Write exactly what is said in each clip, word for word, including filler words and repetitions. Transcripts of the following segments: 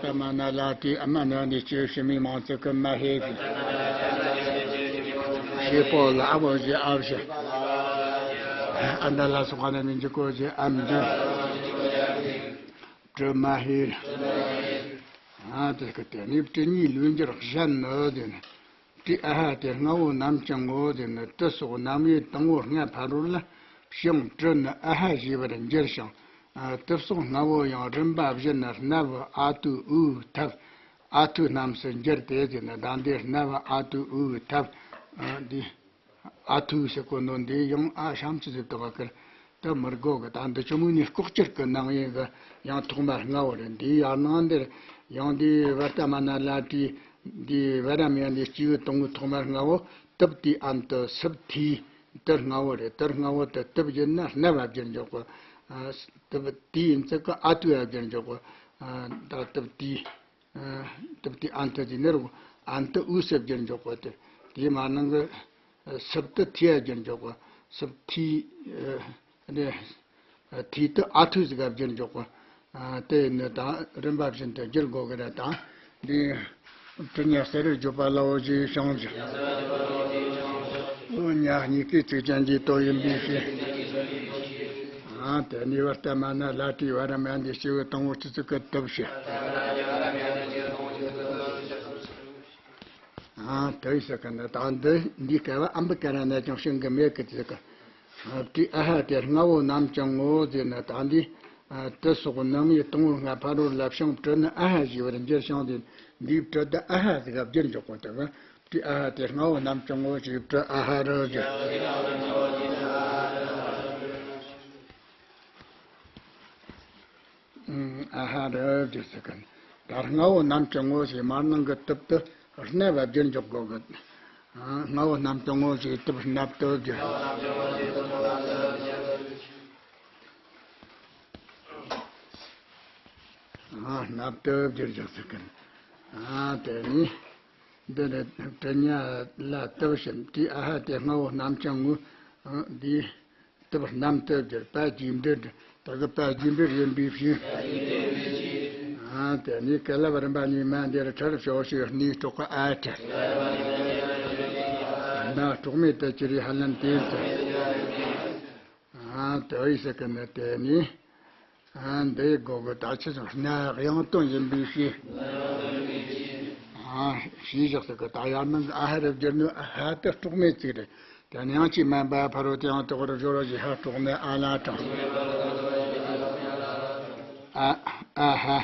ད་མ་ན་ལ་དེའི་ཨ་མ་ནི་འདི་སྐྱེ་བོ་ཕྱི་མའི་མིང་ཚིག་གི་མ་ཧེ་ཟེར། ཞེས་པོ་ལ་ཨ་བོ་ཞེས་ཨ་བོ་ཞེས། ཨ་མྲ་ལ་སོགས་པ་ནི་མི་འཇུག་གོ་ཞེས་ཨ་མི་འཇུག། དྲི་མ་ཧེ། ཨ་དེ་སྐད་དེ་ནི་དྲི་གཉིས་ལུས་འགྱུར་གཞན་ནི་དེ་ནི། དྲི་ཨ་ཧ་དེ་ལྔ་བོ་རྣམས་ཀྱང་ངོ་། དེ་ནི་དྲི་སོགས་རྣམ་དབྱེ་དང་པོ་ལྔ་ཕ་རོལ་ལ་ཕྱིའང་དྲི་ནི་ཨ་ཧ་ཞེས་པར་འགྱུར་ཞིང་། ཨ་དྲི་སོགས་ལྔ་བོ་ཡང་རིམ་པ་བཞིན་ནི་སྣབས་ཨ་ཏུ་ཨུ་ཐབ་ཨ་ཐུ་རྣམས་སུ་འགྱུར་ཏེ། དེ་ནི་ད་འདི་སྣབས་ཨ་ཏུ་ཨུ་ཐབ་ཨ་འདི། ཨ་ཐུ་ཟེར་གོ་ནོ་འདི་ཡང་ཨ་ཤམ་ཆི་ཟིག་དོ་བ་ཀར་དུ་མི་དགོ་གི། ད་འདི་ཆུ་མོ་ནི་ལྐོག་གྱུར་གི་སྣང་བའི་གི་ཡང་ཐོག་མ་ལྔ་བོ་རེད། འདི་ཡར་སྣང་འདིར་ཡང་འདི་བར་ཏ་མ་ན་ལ་ཏི་འདི་བ་ར་མ་ཡ་འདི་སྐྱེས་བུ་དང་པོའི་ཐོག་མ་ལྔ་བོ་དུབ་ཏི་ཨན་དུ་སུབ་ཐི་དུ་ལྔ་བོ་རེད། དུ་ལྔ་བོ་དུ་དུབ་ཡིན་ན་སྣབས་བ་བསྒྱུར་འཇོག་གོ། དུབ་ཏི་ཡིན་ཚེ་གི་ཨ་ཏུ་ཡ་བསྒྱུར་འཇོག་གོ། ད་དུབ་ཏི། ཨ་དུབ་ཏི་ཨན་ཏི་དེ་ནི་རུ་ཨན་ཏི་ཨུ་སུབ་བསྒྱུར་འཇོག་པ་དེ། དེའི་མ་ནང་གི་སུབ་ཏི་ཐི་ཡ་བསྒྱུར་འཇོག་པ། སུབ་ཐི། ཨ་ནི་ཐི་ཏི་ཨ་ཐུ་ཟིག་ག་བསྒྱུར་འཇོག་པ། ཨ་དེ་ནི་ད་རིམ་པ་བཞིན་དུ་བསྒྱུར་དགོས་གི་རེད། ད་འདི་དྲི་ཉ་ཟེར་རུ་བརྗོད་པ་ལའོ་ཞེས་བྱུང་ཞིང་། ཨོ་ཉ་གཉིས་ཀའི་ཚིག་ཅན་གྱི་དོན་ཡིན་པའི་ཕྱིར། ཨ་དེ་ནི་བར་ཏ་མ་ན་ལ་ཏི་བ་ར་མ་ཡ་འདི་སྐྱེས་བུ་དང་པོ་སྤྱི་གཙུག་གི་དུབ་ཞེས། ཨ་དུ་ཡི་ཟེར་གི་འདི་ད་འདི་འདི་སྐལ་བ་ཨམ་བི་ཀ་ར་ན་ཅང་ཤིང་གི་མེད་གི་ཟེར་གི། ཨ་དྲི་ཨ་ཧ་དེ་ལྔ་བོ་རྣམས་ཀྱང་ངོ་ཟེར་ན། ད་འདི་ཨ་དྲི་སོགས་རྣམ་དབྱེ་དང་པོ་ལྔ་ཕ་རོལ་ལ་ཕྱིའང་དྲི་ནི་ཨ་ཧ་ཞེས་པར་འགྱུར་ཞིང་། དེ་འདིའི་དྲི་དུ་ཨ་ཧ་ཟེར་ག་བསྒྱུར་འཇོག་གོ། དེ་གི་དྲི་ཨ་ཧ་དེ་ལྔ་བོ་རྣམས་ཀྱང་ངོ་ཞེས་དྲི་ཨ་ཧ་རུ་ཟེར། ཨ་ཧ་རུ་ཟེར་ཟེར་གི། ད་ལྔ་བོ་རྣམས་ཀྱང་ངོ་ཞེས་མར་ནང་གི་དུབ་ཏུ་སྣབས་བ་བསྒྱུར་འཇོག་དགོས་གི། ལྔ་བོ་རྣམས་ཀྱང་ངོ་ཞེས་དུབ་སྣབས་ཏུ་བསྒྱུར། སྣབས་ཏུ་བསྒྱུར་འཇོག་ཟེར་གི། དེ་ནི། འདི་ནི་དྲི་ཉ་ལ་དུབ་ཞིང་དྲི་ཨ་ཧ་དེ་ལྔ་བོ་རྣམས་ཀྱང་ངོ་། འདིའི་དུབ་རྣམས་ཏུ་བསྒྱུར། པ་རྗེས་འབྲེལ། ད་གི་པ་རྗེས་འབྲེལ་ཡིན་པའི་ཕྱིར། དེ་ནི་ཀ་ལ་བ་རིམ་པ་གཉིས་མ་འདིར་ཁྲར་ཞོག་ཞེས་སྣའི་སྲོག་གི་ཨ་ཁྲ། སྣ་གྲོགས་མེད་དུ་གྱུར་པའི་ཧ་ལམ་དེ་ཚོ། དུ་ཡི་ཟེར་གི་ནི་དེ་ནི། ཨ་འདི་གོ་གི། ད་ཆི་ཟེར་སྣ་དབྱངས་སྟོང་ཡིན་པའི་ཕྱིར། ཨ་ཞེས་བཞག་ཟེར་གི། ད་ཡར་ནང་གི་ཨ་ཧ་རུ་བསྒྱུར་ནི་ཨ་ཧ་དེ་གྲོགས་མེད་ཚིག་རེད། དེ་ནི་ཡང་ཅི་མན་པ་ཕ་རོལ་ཏུ་ཡང་དག་པར་སྦྱོར་བ་ཞེས་ཧ་གྲོགས་ནི་ཨ་ལ་དང་། ཨ་ཨ་ཧ།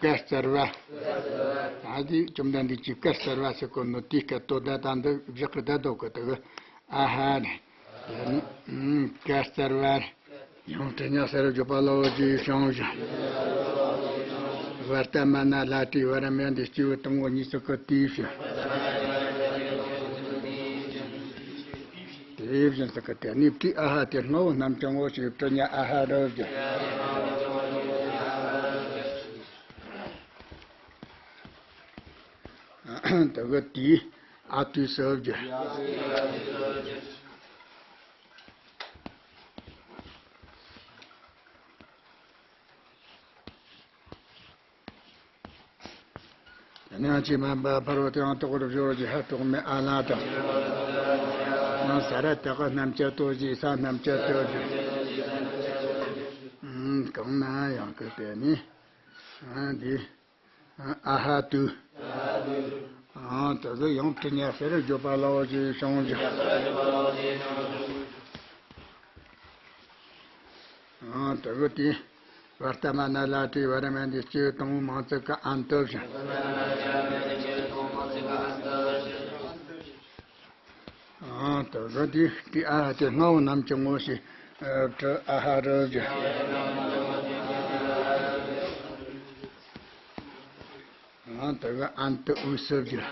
ཀ་རྩར་བ། ད་འདི་བཅོམ་ལྡན་འདས་ཀྱིས་ཀ་རྩར་བ་ཟེར་གོ་ནོ་དེའི་སྐད་དོད་ད་ད་འདི་བཞག་གི་ད་དོ་གི། དེ་གི་ཨ་ཧ་ནི། དེ་ནི་ཀ་རྩར་བ། ཡང་དྲི་ཉ་ཟེར་བརྗོད་པ་ལའོ་ཞེས་བྱུང་ཞིང་། བར་ཏ་མ་ན་ལ་ཏྲི་བ་ར་མ་ཡ་འདི་སྐྱེས་བུ་དང་པོ་གཉིས་སུ་ཀུ་ཏི་ཞེས། དེ་བཞིན་དུ་ཀུ་ཏི་ནི་དྲི་ཨ་ཧ་དེ་ལྔ་བོ་རྣམས་ཀྱང་ངོ་ཞེས་དྲི་ཉ་ཨ་ཧ་རུ་བསྒྱུར། དེ་གི་དེའི་ཨ་ཏུས་སུ་བསྒྱུར། ཡང་ཅི་མན་པ་ཕ་རོལ་ཏུ་ཡང་དག་པར་སྦྱོར་བ་ཞེས་ཧ་གྲོགས་མེད་ཨ་ལ་དང་། ཡང་ས་ར་བཏགས་རྣམ་བཅད་དོ་ཞེས་ས་རྣམ་བཅད་དོ་ཞེས། གང་ན་ཡང་གི་དེ་ནི། འདི། ཨ་ཧ་ཏུ། ཨ་དེ་ཚོ་ཡང་དྲི་ཉ་ཟེར་བརྗོད་པ་ལའོ་ཞེས་བྱུང་ཞིང་། ཨ་དེ་གི་དེ་བར་ཏ་མ་ན་ལ་ཏྲི་བ་ར་མ་ཡ་འདི་སྐྱེས་བུ་དང་པོ་མིང་ཚིག་གི་ཨན་དུ་བཞག། ཨ་དེ་གི་དེ་དྲི་ཨ་ཧ་དེ་ལྔ་བོ་རྣམས་ཀྱང་ངོ་ཞེས་དྲི་ཨ་ཧ་རུ་བསྒྱུར། ཨ་དེ་གི་ཨན་དུ་ཨུ་སུ་བསྒྱུར།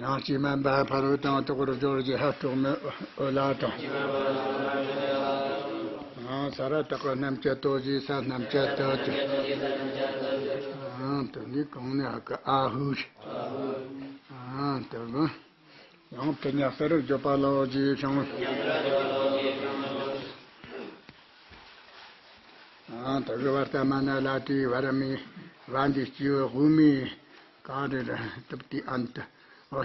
ཡང་ཅི་མན་པ་ཕ་རོལ་ཏུ་ཡང་དག་པར་སྦྱོར་བ་ཞེས་ཧ་གྲོགས་མེད་ཨོ་ལ་དང་། ཡང་ས་ར་བཏགས་རྣམ་བཅད་དོ་ཞེས་ས་རྣམ་བཅད་དོ་ཞེས། ཡང་དེ་ནི་གང་ནས་ཧ་གི་ཨ་ཧུ། ཡང་དེ་གི་ཡང་དྲི་ཉ་ཟེར་བརྗོད་པ་ལའོ་ཞེས་བྱུང་། ཨང་། ད་གི་བར་ཏ་མ་ན་ལ་ཏི་བར་མི་བ་འདི་སྐྱེ་བོ་དབུ་མའི་གང་རེད། ད་དེ་ཨན་ཏི་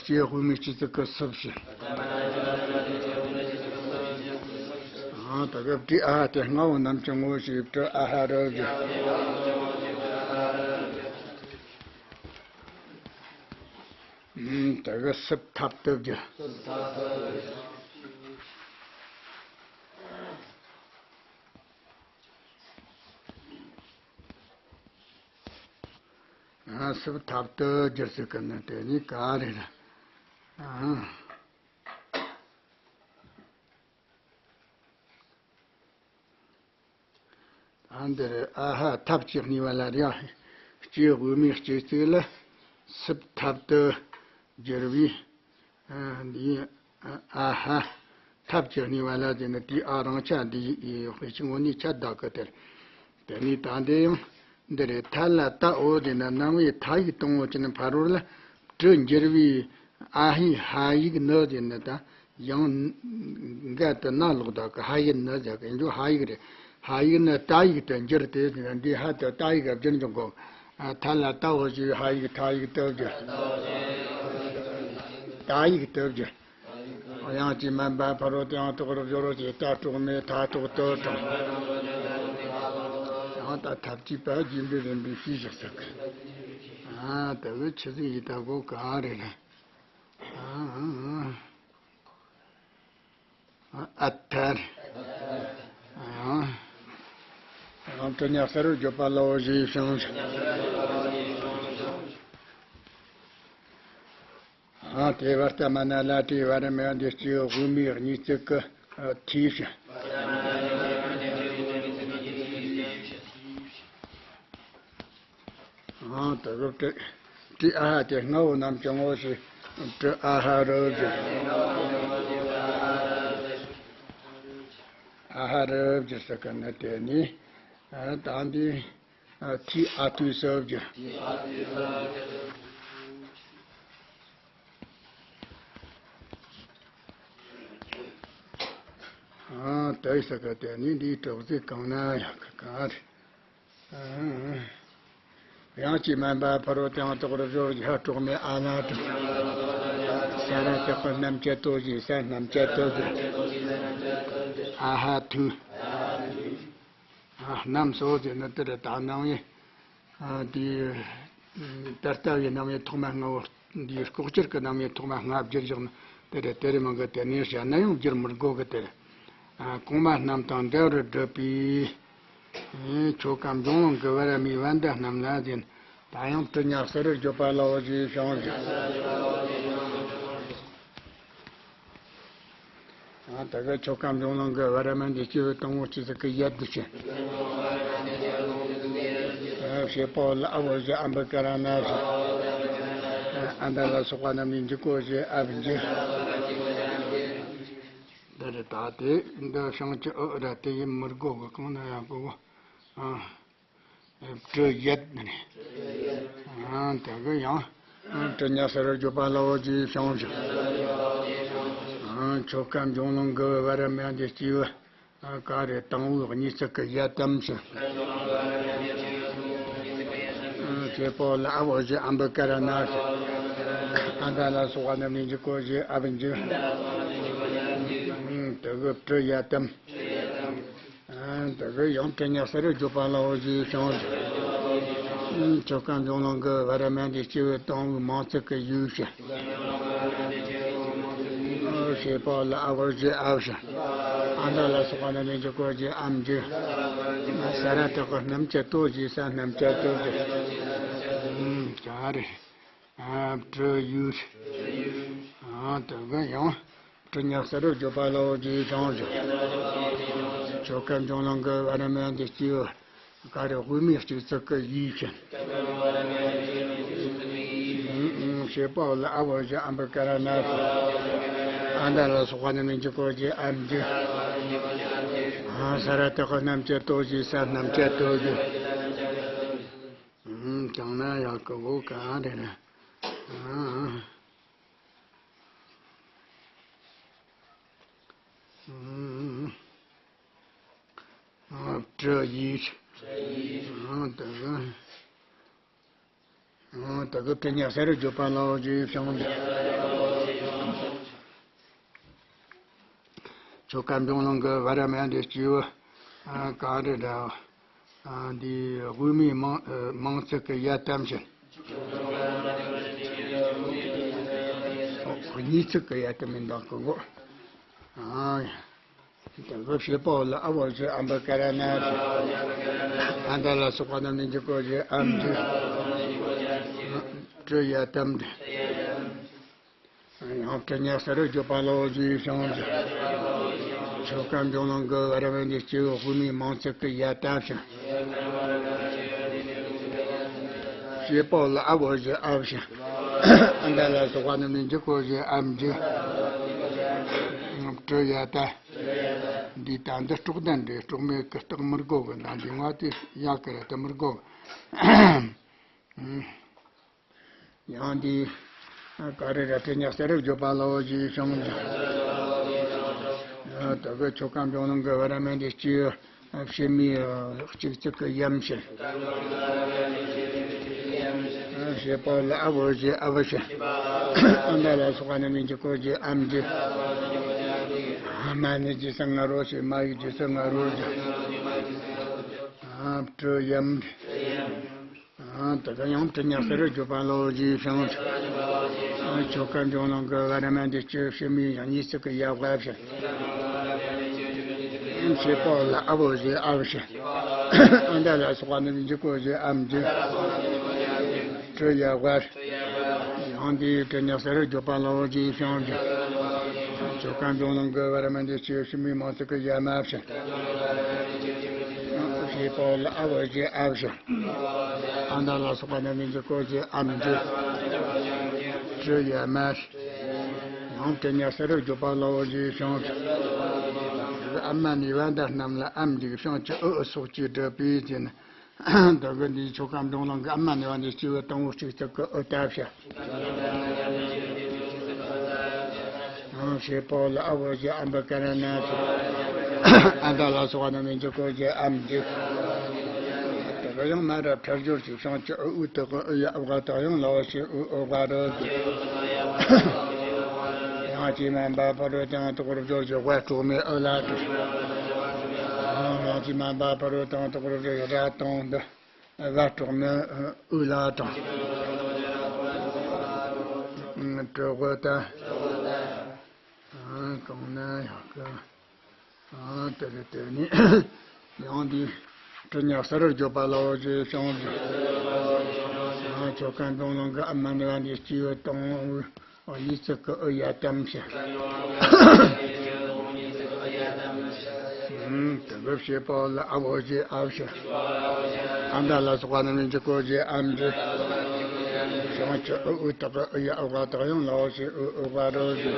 སྐྱེ་བོ་དབུ་མའི་སྤྱི་གཙུག་གི་སུབ་ཞིག་ཨང་། ད་གི་པྲི་ཨ་ཧ་དེ་ལྔ་བོ་རྣམས་ཀྱི་ངོ་བོ་ཞིག་པྲི་ཨ་ཧ་རབ་ཀྱི། ཨང་། ད་གི་སུབ་ཐབ་ཏུ་བསྒྱུར། ཨ། སུབ་ཐབ་ཏུ་བསྒྱུར་ཟེར་གི་ནི་དེ་ནི་ག་རེ་རེད། ཨ། ཨ། འདིར་ཨ་ཧ་ཐབས་ཀྱི་གནས་པ་ལ་རེད། སྐྱེ་བོ་དབུ་མའི་སྤྱི་གཙུག་ལ་སུབ་ཐབ་ཏུ་བསྒྱུར་བས། ཨ། འདི་ཨ་ཧ་ཐབས་ཀྱི་གནས་པ་ལ་དེ་ནི་དེའི་ཨ་རང་ཆ་འདི་ཡི་དཔེ་ཆའི་ངོ་ནས་ཆ་བདག་གི་དེར། དེ་ནས་ད་འདི་ཡང་འདི་རེད། ཐ་ལ་ཏའོ་དེ་ནི་རྣམ་དབྱེ་མཐའ་ཡིག་དང་པོ་ཅན་ཕ་རོལ་ལ་པྲི་འགྱུར་བའི་ཨ་ཧའི་ཧ་ཡིག་ནི་དེ་ནི་ད། ཡང་འགའ་དེ་ན་ལོག་ད་གི་ཧ་ཡིག་ནི་ཟེར་གི་འཇུག་ཧ་ཡིག་རེད། ཧ་ཡིག་ནི་ཏ་ཡིག་ཏུ་འགྱུར་ཏེ། འདི་ཧ་དེ་ཏ་ཡིག་ག་བསྒྱུར་འཇུག་གོ། ཨ། ཐ་ལ་ཏའོ་ཞེས་ཧ་ཡིག་ཐ་ཡིག་ཏུ་བསྒྱུར། ཏ་ཡིག་ཏུ་བསྒྱུར། དབྱངས་ཀྱིས་དམན་པ་ཕ་རོལ་ཏུ་ཡང་དག་པར་སྦྱོར་རོ་ཞེས་ཏ་དྲུག་མའི་ཐ་དྲུག་ཏུ་དྲངས། ཡང་ད་ཐབས་ཀྱི་པ་རྒྱས་འབྲིང་རིམ་པས་ཞེས་བཞག་ཟེར་གི། ཨ། དེ་བས་ཆི་ཟིག་ཡིན་ད་གོ་ག་རེ་རེད། ཨ། ཨ་ཐར། ཨ། ཡང་། ཡང་དྲི་ཉག་ས་རུ་བརྗོད་པ་ལའོ་ཞེས་བྱུང་། ཨ། དེ་བར་ཏ་མ་ན་ལ་ཏི་བར་མི་འདི་སྐྱེ་བོ་དབུ་མའི་གཉིས་བརྩེགས་ཀྱི་ཐོས་ཤིང་། ཨང་། ད་གི་པྲི་པྲི་ཨ་ཧ་དེ་ལྔ་བོ་རྣམས་ཀྱི་ངོ་བོ་ཞིག་པྲི་ཨ་ཧ་རབ་བསྒྱུར། ཨ་ཧ་རབ་བསྒྱུར་ཟེར་གི་ནི་དེ་ནི། ཨ། ད་འདི། ཨ། ཐའི་ཨ་ཐུའི་སུབ་བསྒྱུར། ཨ། དེ་ཟེར་གི་དེ་ནི་འདིའི་གྲོགས་ཚེ་གང་ན་ཡང་གི་གང་རེད། ཨ། དབྱངས་ཀྱིས་དམན་པ་ཕ་རོལ་ཏུ་ཡང་དག་པར་སྦྱོར་ཡ་དྲུག་མའི་ཨ་ན་དྲུག་ས་ར་ཏི་ཀ་རྣམ་བཅད་ཏོ་ཞེས་ས་རྣམ་བཅད་ཏོ་ཞེས། ཨ་ཧ་ཐུ། ཨ། རྣམས་སོ་ཟེར་ནི་དེ་རེད། ད་རྣམ་དབྱེ། ཨ། དེའི་ད་ལྟ་བའི་རྣམ་དབྱེ་ཐོག་མ་ལྔ་བོ། འདིའི་ལྐོག་གྱུར་གྱི་རྣམ་དབྱེ་ཐོག་མ་ལྔ་བསྒྱུར་བཞག་ནི་དེ་རེད། དེ་རེད་མི་འགི་དེ་ནས་བཤད་ན་ཡང་བསྒྱུར་མི་དགོས་གི་དེ་རེད། ཨ། གོང་མ་རྣམས་དང་འདྲ་བར་སྒྲུབ་པའི། ཨེ། ཆོ་ག་འབྱུང་ལུང་གི་བར་མའི་བ་འདི་རྣམས་ལ་ཟེར། ད་ཡང་པྲི་ཉག་ས་རུ་བརྗོད་པ་ལའོ་ཞེས་བྱུང་ཞིང་། ཨ། ད་གི་ཆོ་ག་འབྱུང་ལུང་གི་བར་མ་འདི་སྐྱེ་བོ་དང་པོ་སྤྱི་གཙུག་གི་ཡ་འདི་བྱས། ཨ། ཞེས་པའོ་ལ་ཨ་བོ་ཞེས་ཨ་འབི་ཀ་ར་ན་ཞེས། ཨ། ཨ་མྲ་ལ་སོགས་པ་རྣམས་ནི་འཇུག་གོ་ཞེས་ཨ་བི་འཇུག་འདི་རེད། ད་དེ་འདི་བྱང་ཆུབ་འོད་ར་དེ་ཡིན་མི་དགོས་གི། གང་ན་ཡང་གོ་གོ། ཨ། པྲི་ཡད་ནི་རེད། ཨ། དེ་གི་ཡང་། ཨ། པྲི་ཉག་ས་རུ་བརྗོད་པ་ལའོ་ཞེས་བྱུང་ཞིང་། ཨ། ཆོ་ག་འབྱུང་ལུང་གི་བར་མ་འདི་སྐྱེ་བོ། ཨ། ག་རེ་དང་པོའི་གཉིས་བརྩེགས་ཀྱི་ཡ་དམ་ཞིང་། ཨ། ཞེས་པའོ་ལ་ཨ་བོ་ཞེས་ཨ་འབི་ཀ་ར་ན་ཞེས། ཨ་མྲ་ལ་སོགས་པ་རྣམས་ནི་འཇུག་གོ་ཞེས་ཨ་བི་འཇུག་ཨ། དེ་གི་པྲི་ཡ་དམ། ཨ། དེ་གི་ཡང་པྲི་ཉག་ས་རུ་བརྗོད་པ་ལའོ་ཞེས་བྱུང་། ཨ། ཆོ་ག་འབྱུང་ལུང་གི་བར་མ་འདི་སྐྱེ་བོ་དང་པོའི་མང་བརྩེགས་ཀྱི་ཡུལ་ཞིང་། ཨ། ཞེས་པའོ་ལ་ཨ་བོ་ཞེས་ཨ་བི་ཞིང་། ཨ་མྲ་ལ་སོགས་པ་རྣམས་ནི་འཇུག་གོ་ཞེས་ཨ་མི་འཇུག་ས་ར་ཏི་ཀ་རྣམ་བཅད་ཏོ་ཞེས་ས་རྣམ་བཅད་ཏོ་ཞེས། ཨ། ག་རེ། ཨ། པྲི་ཡུལ། ཨ། དེ་གི་ཡང་། པྲི་ཉག་ས་རུ་བརྗོད་པ་ལའོ་ཞེས་བྱུང་ཞིང་། ཆོ་ག་འབྱུང་ལུང་གི་བར་མ་འདི་སྐྱེ་བོ། ག་རེ་དབུ་མའི་སྤྱི་གཙུག་གི་ཡུལ་ཞིང་། ཨ། ཞེས་པའོ་ལ་ཨ་བོ་ཞེས་ཨ་འབི་ཀ་ར་ན་ཞེས། ཨ་མྲ་ལ་སོགས་པ་རྣམས་ནི་འཇུག་གོ་ཞེས་ཨ་མི་འཇུག་ཨ། ས་ར་ཏི་ཀ་རྣམ་བཅད་ཏོ་ཞེས་ས་རྣམ་བཅད་ཏོ་ཞེས། ཨ། གང་ན་ཡང་གི་གོ་ག་རེ་རེད། ཨ། ཨ། པྲི་ཡུལ། ཨང་། དེ་གི་ཨང་། དེ་གི་དྲི་ཉག་ས་རུ་བརྗོད་པ་ལའོ་ཞེས་བྱུང་། ཆོ་ག་འབྱུང་གླིང་གི་བ་ར་མ་འདི་སྐྱེས་བུ་ག་རེ་འདྲ། འདི་དབུ་མའི་མིང་ཨ་མིང་ཚིག་གི་ཡ་དམ་བཞིན། གཉིས་ཚིག་གི་ཡ་དམ་མིན་འདོག་གི་གོ། ཨ། དེ་གི་བྱེད་པ་ལ་ཨ་བོ་ཞེས་ཨམ་བི་ཀ་ར་ན་ཞེས། ཨ་མདའ་ལ་སོགས་པ་རྣམས་ནི་འཇིག་གོ་ཞེས་ཨམ་འཇིག། དྲི་ཡ་དམ་འདི། ཡང་དྲི་ཉག་ས་རུ་བརྗོད་པ་ལའོ་ཞེས་བྱུང་། ཆོ་ག་འབྱུང་གླིང་གི་བ་ར་མ་འདི་སྐྱེས་བུ་དབུ་མའི་མིང་ཚིག་གི་ཡ་དམ་བཞིན། བྱེད་པ་ལ་ཨ་བོ་ཞེས་ཨ་བཞིན། ཨ་མདའ་ལ་སོགས་པ་རྣམས་ནི་འཇིག་གོ་ཞེས་ཨམ་འཇིག། དྲི་ཡ་དམ། འདི་ད་འདི་སྲོག་ལྡན་འདྲེ། སྲོག་མེད་ཀྱི་རྟགས་མི་དགོས་གི། ད་འདི་ང་དེ་ཡག་གི་རེད། དེ་མི་དགོས་གི། ཡང་འདི་ག་རེ་ར་དྲི་ཉག་ས་རུ་བརྗོད་པ་ལའོ་ཞེས་བྱུང་། དེ་གི་ཆོ་ག་འབྱུང་གླིང་གི་བ་ར་མ་འདི་སྐྱེས་བུ་ཕྱི་མའི་གཅིག་ཚིག་གི་ཡ་དམ་བཞིན། བྱེད་པ་ལ་ཨ་བོ་ཞེས་ཨ་བོ་བཞིན། ཨ་མདའ་ལ་སོགས་པ་རྣམས་ནི་འཇིག་གོ་ཞེས་ཨམ་འཇིག། མ་ནི་རྗེས་སུ་ང་རོ་ཞེས། མ་ཡི་རྗེས་སུ་ང་རོ་ཞེས། ཨ། དྲི་ཡ་དམ། ཨ། དེ་གི་ཡང་དྲི་ཉག་ས་རུ་བརྗོད་པ་ལའོ་ཞེས་བྱུང་། ཆོ་ག་འབྱུང་གླིང་གི་བ་ར་མ་འདི་སྐྱེས་བུ་ཕྱི་མའི་གཉིས་ཚིག་གི་ཡ་བ་བཞིན། བྱེད་པ་ལ་ཨ་བོ་ཞེས་ཨ་བོ་བཞིན། ཨ་མདའ་ལ་སོགས་པ་རྣམས་ནི་འཇིག་གོ་ཞེས་ཨམ་འཇིག། དྲི་ཡ་བ། ཡང་འདི་དྲི་ཉག་ས་རུ་བརྗོད་པ་ལའོ་ཞེས་བྱུང་། ཆོ་ག་འབྱུང་གླིང་གི་བ་ར་མ་འདི་སྐྱེས་བུ་ཕྱི་མའི་མིང་ཚིག་གི་ཡ་མ་བཞིན། བྱེད་པ་ལ་ཨ་བོ་ཞེས་ཨ་བཞིན། ཨ་མདའ་ལ་སོགས་པ་རྣམས་ནི་འཇིག་གོ་ཞེས་ཨམ་འཇིག། དྲི་ཡ་དམ། ཡང་དྲི་ཉག་ས་རུ་བརྗོད་པ་ལའོ་ཞེས་བྱུང་། ཨ་མ་ནི་བ་མདའ་རྣམས་ལ་ཨམ་འཇིག། བྱང་ཆུབ་འུ་འུ་སོགས་ཀྱིས་བསྒྲུབས་པའི་ཚེ་ན། དེ་གི་འདི་ཆོ་ག་འབྱུང་གླིང་གི་ཨ་མ་ནི་བ་འདི་སྐྱེས་བུ་དང་པོ་གཅིག་ཚིག་གི་འུ་དམ་བཞིན། བྱེད་པ་ལ་ཨ་བོ་ཞེས་ཨམ་བི་ཀ་ར་ན་ཞེས། ཨ་མདའ་ལ་སོགས་པ་རྣམས་ནི་འཇིག་གོ་ཞེས་ཨམ་འཇིག། དེ་གི་ཡང་མ་ར་ཕྲད་སྦྱོར་གྱི་བྱང་ཆུབ་འུ་འུ་དག་གི་འུ་ཡ་འུ་ག་དག་ཡང་ལ་བ་ཞེས་འུ་འུ་ག་རུ་འཇིག། ཡང་ཅི་མན་པ་ཕ་རོལ་ཏེ་ཡང་དག་པར་སྦྱོར་གྱི་བ་དྲུག་མའི་འུ་ལ་དྲུག། ཡང་ཅི་མན་པ་ཕ་རོལ་ཏེ་ཡང་དག་པར་སྦྱོར་གྱི་ར་དང་འདི། བ་དྲུག་མའི་འུ་ལ་དྲུག། དྲུག་གོ་ད། གང་ན་ཡང་གི། དེ་རེད། དེ་ནས་ཡང་འདི་དྲི་ཉག་ས་རུ་བརྗོད་པ་ལའོ་ཞེས་བྱུང་། ཆོ་ག་འབྱུང་གླིང་གི་ཨ་མ་ནི་བ་འདི་སྐྱེས་བུ་དང་པོའི་གཉིས་ཚིག་གི་འུ་ཡ་དམ་བཞིན། དེ་གི་བྱེད་པ་ལ་ཨ་བོ་ཞེས་ཨ་བཞིན། ཨ་མདའ་ལ་སོགས་པ་རྣམས་ནི་འཇིག་གོ་ཞེས་ཨམ་འཇིག། བྱང་ཆུབ་འུ་འུ་དག་གི་འུ་ཡ་འུ་ག་དག་ཡང་ལ་བ་ཞེས་འུ་འུ་ག་རུ་འཇིག།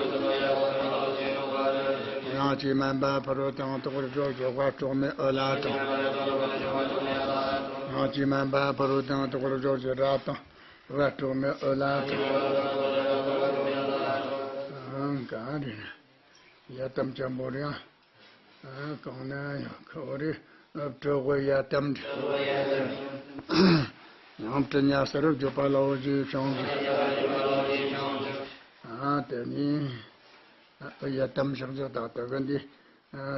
ཡང་ཅི་མན་པ་ཕ་རོལ་ཏེ་ཡང་དག་པར་སྦྱོར་གྱི་བ་དྲུག་མའི་འུ་ལ་དྲུག། ཡང་ཅི་མན་པ་ཕ་རོལ་ཏེ་ཡང་དག་པར་སྦྱོར་གྱི་ར་དང་བ་དྲུག་མའི་འུ་ལ་དྲུག། གང་རེད། ཡ་དམ་ཅན་པོ་རེད། གང་ན་ཡང་ཁོ་རེ་དྲི་བ་ཡ་དམ་འདི། ཡང་དྲི་ཉག་ས་རུ་བརྗོད་པ་ལའོ་ཞེས་བྱུང་། དེ་ནས་ཡ་དམ་ཞག་ཞག་དག་དེ་གི་འདི་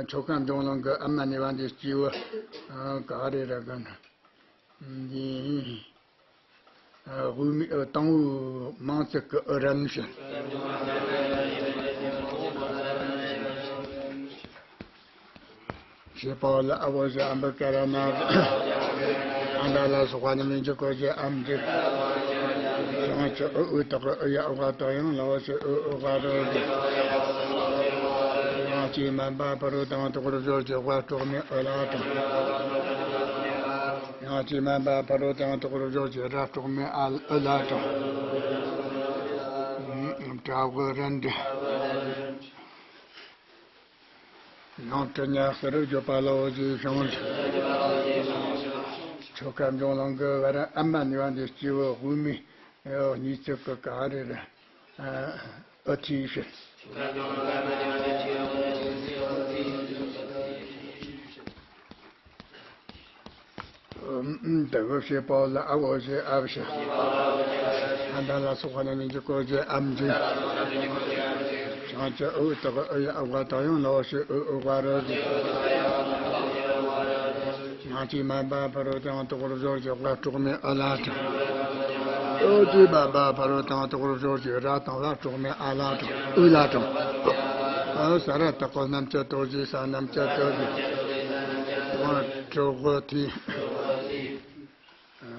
ཆོ་ག་འབྱུང་གླིང་གི་ཨ་མ་ནི་བ་འདི་སྐྱེས་བུ་ག་རེ་ར་ག་ན། འདི་དབུ་མའི་དང་པོའི་མིང་ཚིག་གི་འུ་ར་བཞིན། བྱེད་པ་ལ་ཨ་བོ་ཞེས་ཨམ་བི་ཀ་ར་ན། ཨ་མདའ་ལ་སོགས་པ་རྣམས་ནི་འཇིག་གོ་ཞེས་ཨམ་འཇིག། བྱང་ཆུབ་འུ་འུ་དག་གི་འུ་ཡ་འུ་ག་དག་ཡང་ལ་བ་ཞེས་འུ་འུ་ག་རུ་འཇིག། ཡང་ཅི་མན་པ་ཕ་རོལ་ཏེ་ཡང་དག་པར་སྦྱོར་གྱི་བ་དྲུག་མའི་འུ་ལ་དྲུག། ཡང་ཅི་མན་པ་ཕ་རོལ་ཏེ་ཡང་དག་པར་སྦྱོར་གྱི་ར་དྲུག་མའི་ཨ་འུ་ལ་དྲུག། དྲི་བ་ར་འདི། ཡང་དྲི་ཉག་ས་རུ་བརྗོད་པ་ལའོ་ཞེས་བྱུང་། ཆོ་ག་འབྱུང་གླིང་གི་བ་ར་ཨ་མ་ནི་བ་འདི་སྐྱེས་བུ་དབུ་མའི་གཉིས་ཚིག་གི་ག་རེ་རེད། འུ་ཐིའི་ཕྱིར། དེ་གི་བྱེད་པ་ལ་ཨ་བོ་ཞེས་ཨ་བྱ། ཨ་མྲ་ལ་སོགས་པ་རྣམས་ཀྱི་གོ་ཞེས་ཨམ་འཇུག་བྱང་ཆུབ་འུ་དག་འུ་ཡ་འུ་ག་དང་ཡང་ལ་བ་ཞེས་འུ་འུ་ག་རོ་ཞེས། ཡང་ཅིག་མ་འབབ་ཕ་རོལ་ཏུ་ཡང་དག་པར་སྦྱོར་ཞེས་ཝ་དྲུག་མའི་འུ་ལ་དྲངས། ཡང་ཅིག་མ་འབབ་ཕ་རོལ་ཏུ་ཡང་དག་པར་སྦྱོར་ཞེས་ར་དང་ཝ་དྲུག་མའི་ཨ་ལ་དྲངས། འུ་ལ་དྲངས། ཨ་ས་ར་བཏགས་པ་རྣམ་བཅད་དོ་ཞེས་ས་རྣམ་བཅད་དོ་ཞེས། ཝ་དྲུག་གི་ཐི།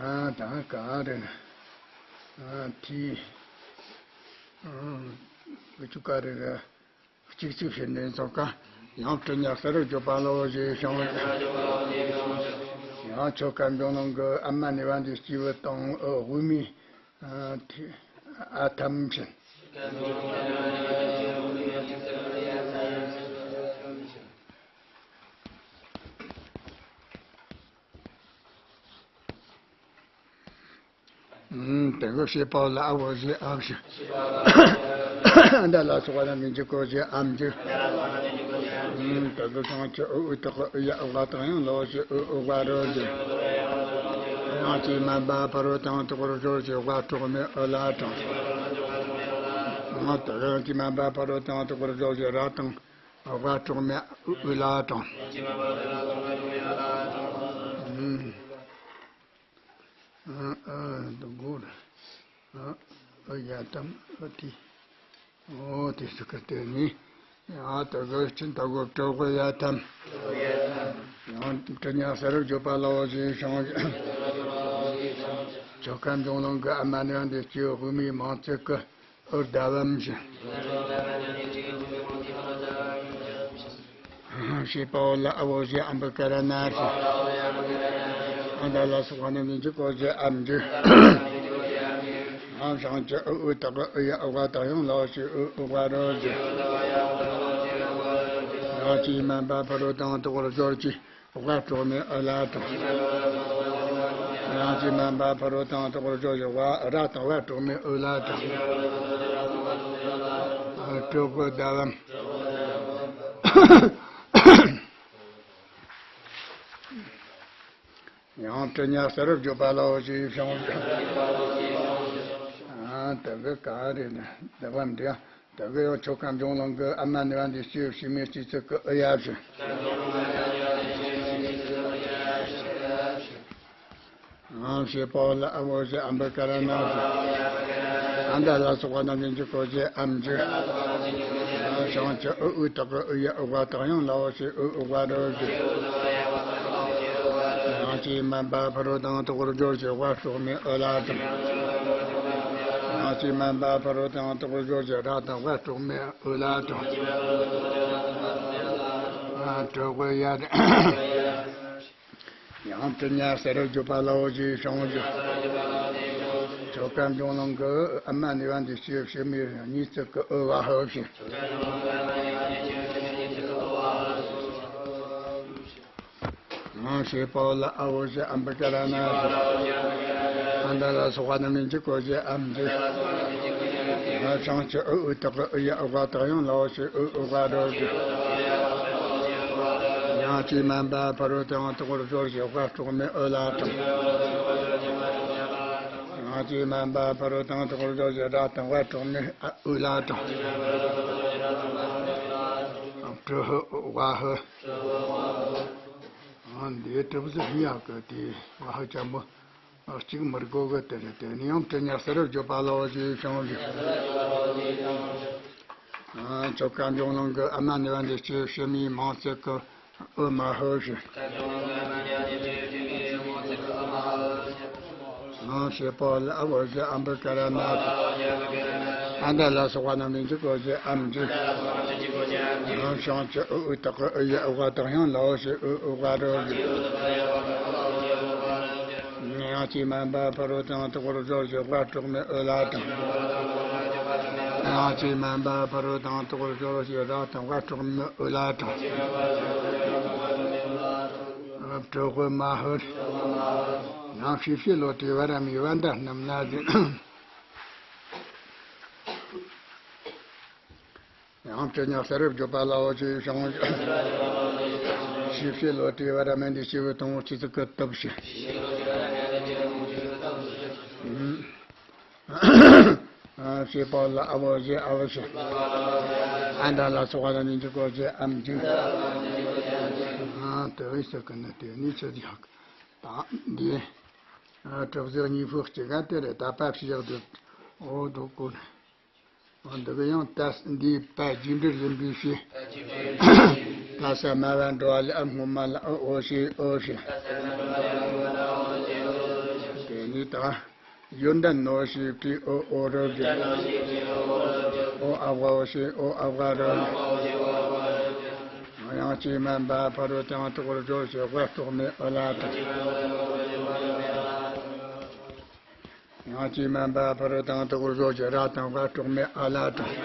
ཨ་ད་ག་རེ་ན། ཨ་ཐི། ཨ་བཅུ་ག་རེ་རེད། གཅིག་གཅིག་བྱས་ནས་ཚོགས་ཀ། ཡང་སྤྲུལ་ཉག་ས་རུ་བརྗོད་པ་ལ་འོ་ཞེས་བྱུང་། ཡང་ཆོ་ག་འབྱུང་ལུང་གི་ཨ་མ་ནི་བ་འདི་སྐྱེས་བུ་དང་དབུ་མའི་ཨ་ཐམ་ཕྱིན། དེ་གི་བྱེད་པ་ལ་ཨ་བོ་ཞེས་ཨ་བྱ། ཨ་མྲ་ལ་སོགས་པ་རྣམས་ཀྱི་གོ་ཞེས་ཨམ་འཇུག་དེ་གི་བྱང་ཆུབ་འུ་འུ་དག་འུ་ཡ་འུ་ག་དང་ཡང་ལ་བ་ཞེས་འུ་འུ་ག་རོ་ཞེས། ཡང་ཅིག་མ་འབབ་ཕ་རོལ་ཏུ་ཡང་དག་པར་སྦྱོར་ཞེས་ཝ་དྲུག་མའི་འུ་ལ་དྲངས། ཡང་དེ་གི་ཡང་ཅིག་མ་འབབ་ཕ་རོལ་ཏུ་ཡང་དག་པར་སྦྱོར་ཞེས་ར་དང་ཝ་དྲུག་མའི་འུ་ལ་དྲངས། ཨ་ཨ་འདུག་གོ། ཨ་ཨ་ཡ་དམ་ཨ་ཏི། ཨོ་དེ་སུ་ཁ་དེ་ནི། ཨ་ད་གི་ཕྱིན་ད་གོ་གྲོགས་གོ་ཡ་དམ། ཡང་སྤྲུལ་ཉག་ས་རུ་བརྗོད་པ་ལ་འོ་ཞེས་བྱུང་། ཆོ་ག་འབྱུང་ལུང་གི་ཨ་མ་ནི་བ་འདི་སྐྱེས་བུ་དབུ་མའི་མིང་ཚིག་གི་འུ་ཟླ་བམ་ཞེས། ཞེས་པའོ་ལ་ཨ་བོ་ཞེས་ཨམ་བུ་ཀ་ར་ན་ཞེས། ཨ་མྲ་ལ་སོགས་པ་རྣམས་ཀྱི་གོ་ཞེས་ཨམ་འཇུག་ཨ་བྱང་ཆུབ་འུ་འུ་དག་འུ་ཡ་འུ་ག་དང་ཡང་ལ་བ་ཞེས་འུ་འུ་ག་རོ་ཞེས། ཡང་ཅིག་མ་འབབ་ཕ་རོལ་ཏུ་ཡང་དག་པར་སྦྱོར་ཞེས། ཝ་དྲུག་མའི་འུ་ལ་དྲངས། ཡང་ཅིག་མ་འབབ་ཕ་རོལ་ཏུ་ཡང་དག་པར་སྦྱོར་ཞེས་ཝ་ར་དང་ཝ་དྲུག་མའི་འུ་ལ་དྲངས། དྲུག་གི་ཟླ་བམ། ཡང་སྤྲུལ་ཉག་ས་རུ་བརྗོད་པ་ལ་འོ་ཞེས་བྱུང་། ཨ་དེ་གི་ག་རེ་ན་ཟླ་བམ་འདི་ཡང་། དེ་གི་ཡང་ཆོ་ག་འབྱུང་ལུང་གི་ཨ་མ་ནི་བ་འདི་སྐྱེས་བུ་ཕྱི་མའི་སྐྱེ་ཚུལ་གྱི་འུ་ཡ་བཞིན། ཨང་ཞེས་པའོ་ལ་ཨ་བོ་ཞེས་ཨམ་བུ་ཀ་ར་ན་ཞེས། ཨ་མྲ་ལ་སོགས་པ་རྣམས་ཀྱི་གོ་ཞེས་ཨམ་འཇུག་བྱང་ཆུབ་འུ་འུ་དག་འུ་ཡ་འུ་ག་དང་ཡང་ལ་བ་ཞེས་འུ་འུ་ག་རོ་ཞེས། ཡང་ཅིག་མ་འབབ་ཕ་རོལ་ཏུ་ཡང་དག་པར་སྦྱོར་ཞེས་ཝ་དྲུག་མའི་འུ་ལ་དྲངས། ཡང་ཅིག་མ་འབབ་ཕ་རོལ་ཏུ་ཡང་དག་པར་སྦྱོར་ཞེས་ར་དང་ཝ་དྲུག་མའི་འུ་ལ་དྲངས། ཨ་དྲུག་གི་ཡ། ཡང་སྤྲུལ་ཉག་ས་རུ་བརྗོད་པ་ལ་འོ་ཞེས་བྱུང་། ཆོ་ག་འབྱུང་ལུང་གི་ཨ་མ་ནི་བ་འདི་སྐྱེས་བུ་ཕྱི་མའི་གཉིས་ཚིག་གི་འུ་བ་ཧུ་བཞིན། ཨང་ཞེས་པའོ་ལ་ཨ་བོ་ཞེས་ཨམ་བུ་ཀ་ར་ན་ཞེས། ཨ་མྲ་ལ་སོགས་པ་རྣམས་ཀྱི་གོ་ཞེས་ཨམ་འཇུག་བྱང་ཆུབ་འུ་འུ་དག་འུ་ཡ་འུ་ག་དང་ཡང་ལ་བ་ཞེས་འུ་འུ་ག་རོ་ཞེས། ཡང་ཅིག་མ་འབབ་ཕ་རོལ་ཏུ་ཡང་དག་པར་སྦྱོར་ཞེས་ཝ་དྲུག་མའི་འུ་ལ་དྲངས། ཡང་ཅིག་མ་འབབ་ཕ་རོལ་ཏུ་ཡང་དག་པར་སྦྱོར་ཞེས་ར་དང་ཝ་དྲུག་མའི་འུ་ལ་དྲངས། གྲུ་ཧུ་ཝ་ཧུ། འདིའི་གྲུབ་གཟུགས་གཉིས་ཡག་གི་དེ་ཝ་ཧུ་ཅན་པོ། གཅིག་མི་དགོས་གི་དེ་རེད། དེ་ནི་ཡང་སྤྲུལ་ཉག་ས་རུ་བརྗོད་པ་ལ་འོ་ཞེས་བྱུང་ཞིང་། ཆོ་ག་འབྱུང་ལུང་གི་ཨ་མ་ནི་བ་འདི་སྐྱེས་བུ་ཕྱི་མའི་མིང་ཚིག་གི་འུ་མ་ཧུ་ཞེས། ཨང་ཞེས་པའོ་ལ་ཨ་བོ་ཞེས་ཨམ་བུ་ཀ་ར་ན་ཞེས། ཨ་མྲ་ལ་སོགས་པ་རྣམས་ཀྱི་གོ་ཞེས་ཨམ་འཇུག་ཨང་བྱང་ཆུབ་འུ་འུ་དག་འུ་ཡ་འུ་ག་དང་ཡང་ལ་བ་ཞེས་འུ་འུ་ག་རོ་ཞེས། ཡང་ཅིག་མ་འབབ་ཕ་རོལ་ཏུ་ཡང་དག་པར་སྦྱོར་ཞེས་ཝ་དྲུག་མའི་འུ་ལ་དྲངས། ཡང་ཅིག་མ་འབབ་ཕ་རོལ་ཏུ་ཡང་དག་པར་སྦྱོར་ཞེས་ར་དང་ཝ་དྲུག་མའི་འུ་ལ་དྲངས། གྲུ་ཧུ་མ་ཧུ། ཡང་ཤི་ཤི་ལོ་ཏི་ཝ་ར་མི་ཝ་འདྲ་རྣམས་ན་ཟིན། ཡང་སྤྲུལ་ཉག་ས་རུ་བརྗོད་པ་ལ་འོ་ཅི་བྱུང་། ཞིབ་བཤད་ལོ་དེའི་བར་མན་དེ་སྐྱེས་བུ་དང་པོ་སྤྱི་གཙུག་གི་སྟོབས་ཞེས། ཞེས་པ་ལ་ཨ་བོ་ཞེས་ཨ་བོ་ཞེས། ཨ་མྲ་ལ་སོགས་པ་ལ་ནི་འཇུག་གོ་ཞེས་ཨམ་འཇུག་ཨ་དེ་བས་སུ་ཀུན་ནི་དེ་ནི་ཆུ་ཡག་དང་འདི། གྲུབ་ཟིག་གཉིས་པོ་གཅིག་ག་དེ་རེད། ད་པ་ཕྱི་ཡག་དུ་འོ་དུ་ཀུན། འདི་གི་ཡང་ཏ་འདིའི་པ་རྒྱས་འབྲིང་ཡིན་པའི་ཕྱིར། ཏ་ས་མ་བ་འགྲོ་བ་ལ་ཨ་སྔོན་མ་ལ་ཨ་འོ་ཞེས་འོ་ཞེས། དེ་ནི་དང་། ཡོན་ཏན་ནོ་ཞེས་པའི་ཨོ་ཨོ་རོ་ཞེས། ཨོ་ཨ་བ་འོ་ཞེས་ཨོ་ཨ་བ་རོ་ཞེས། ཡང་སྐྱེས་མ་འབའ་ཕ་རོལ་ཏེ་ཡང་དག་པར་སྦྱོར་ཞེས་བ་སྤྲོག་མེ་ཨོ་ལ་དང་། ཡང་ཅིན་མན་པ་ཕ་རོལ་ཏེ་ཡང་དག་པར་སྦྱོར་གྱི་ར་དང་བ་སྤྲོག་མེ་ཨ་ལ་དང་།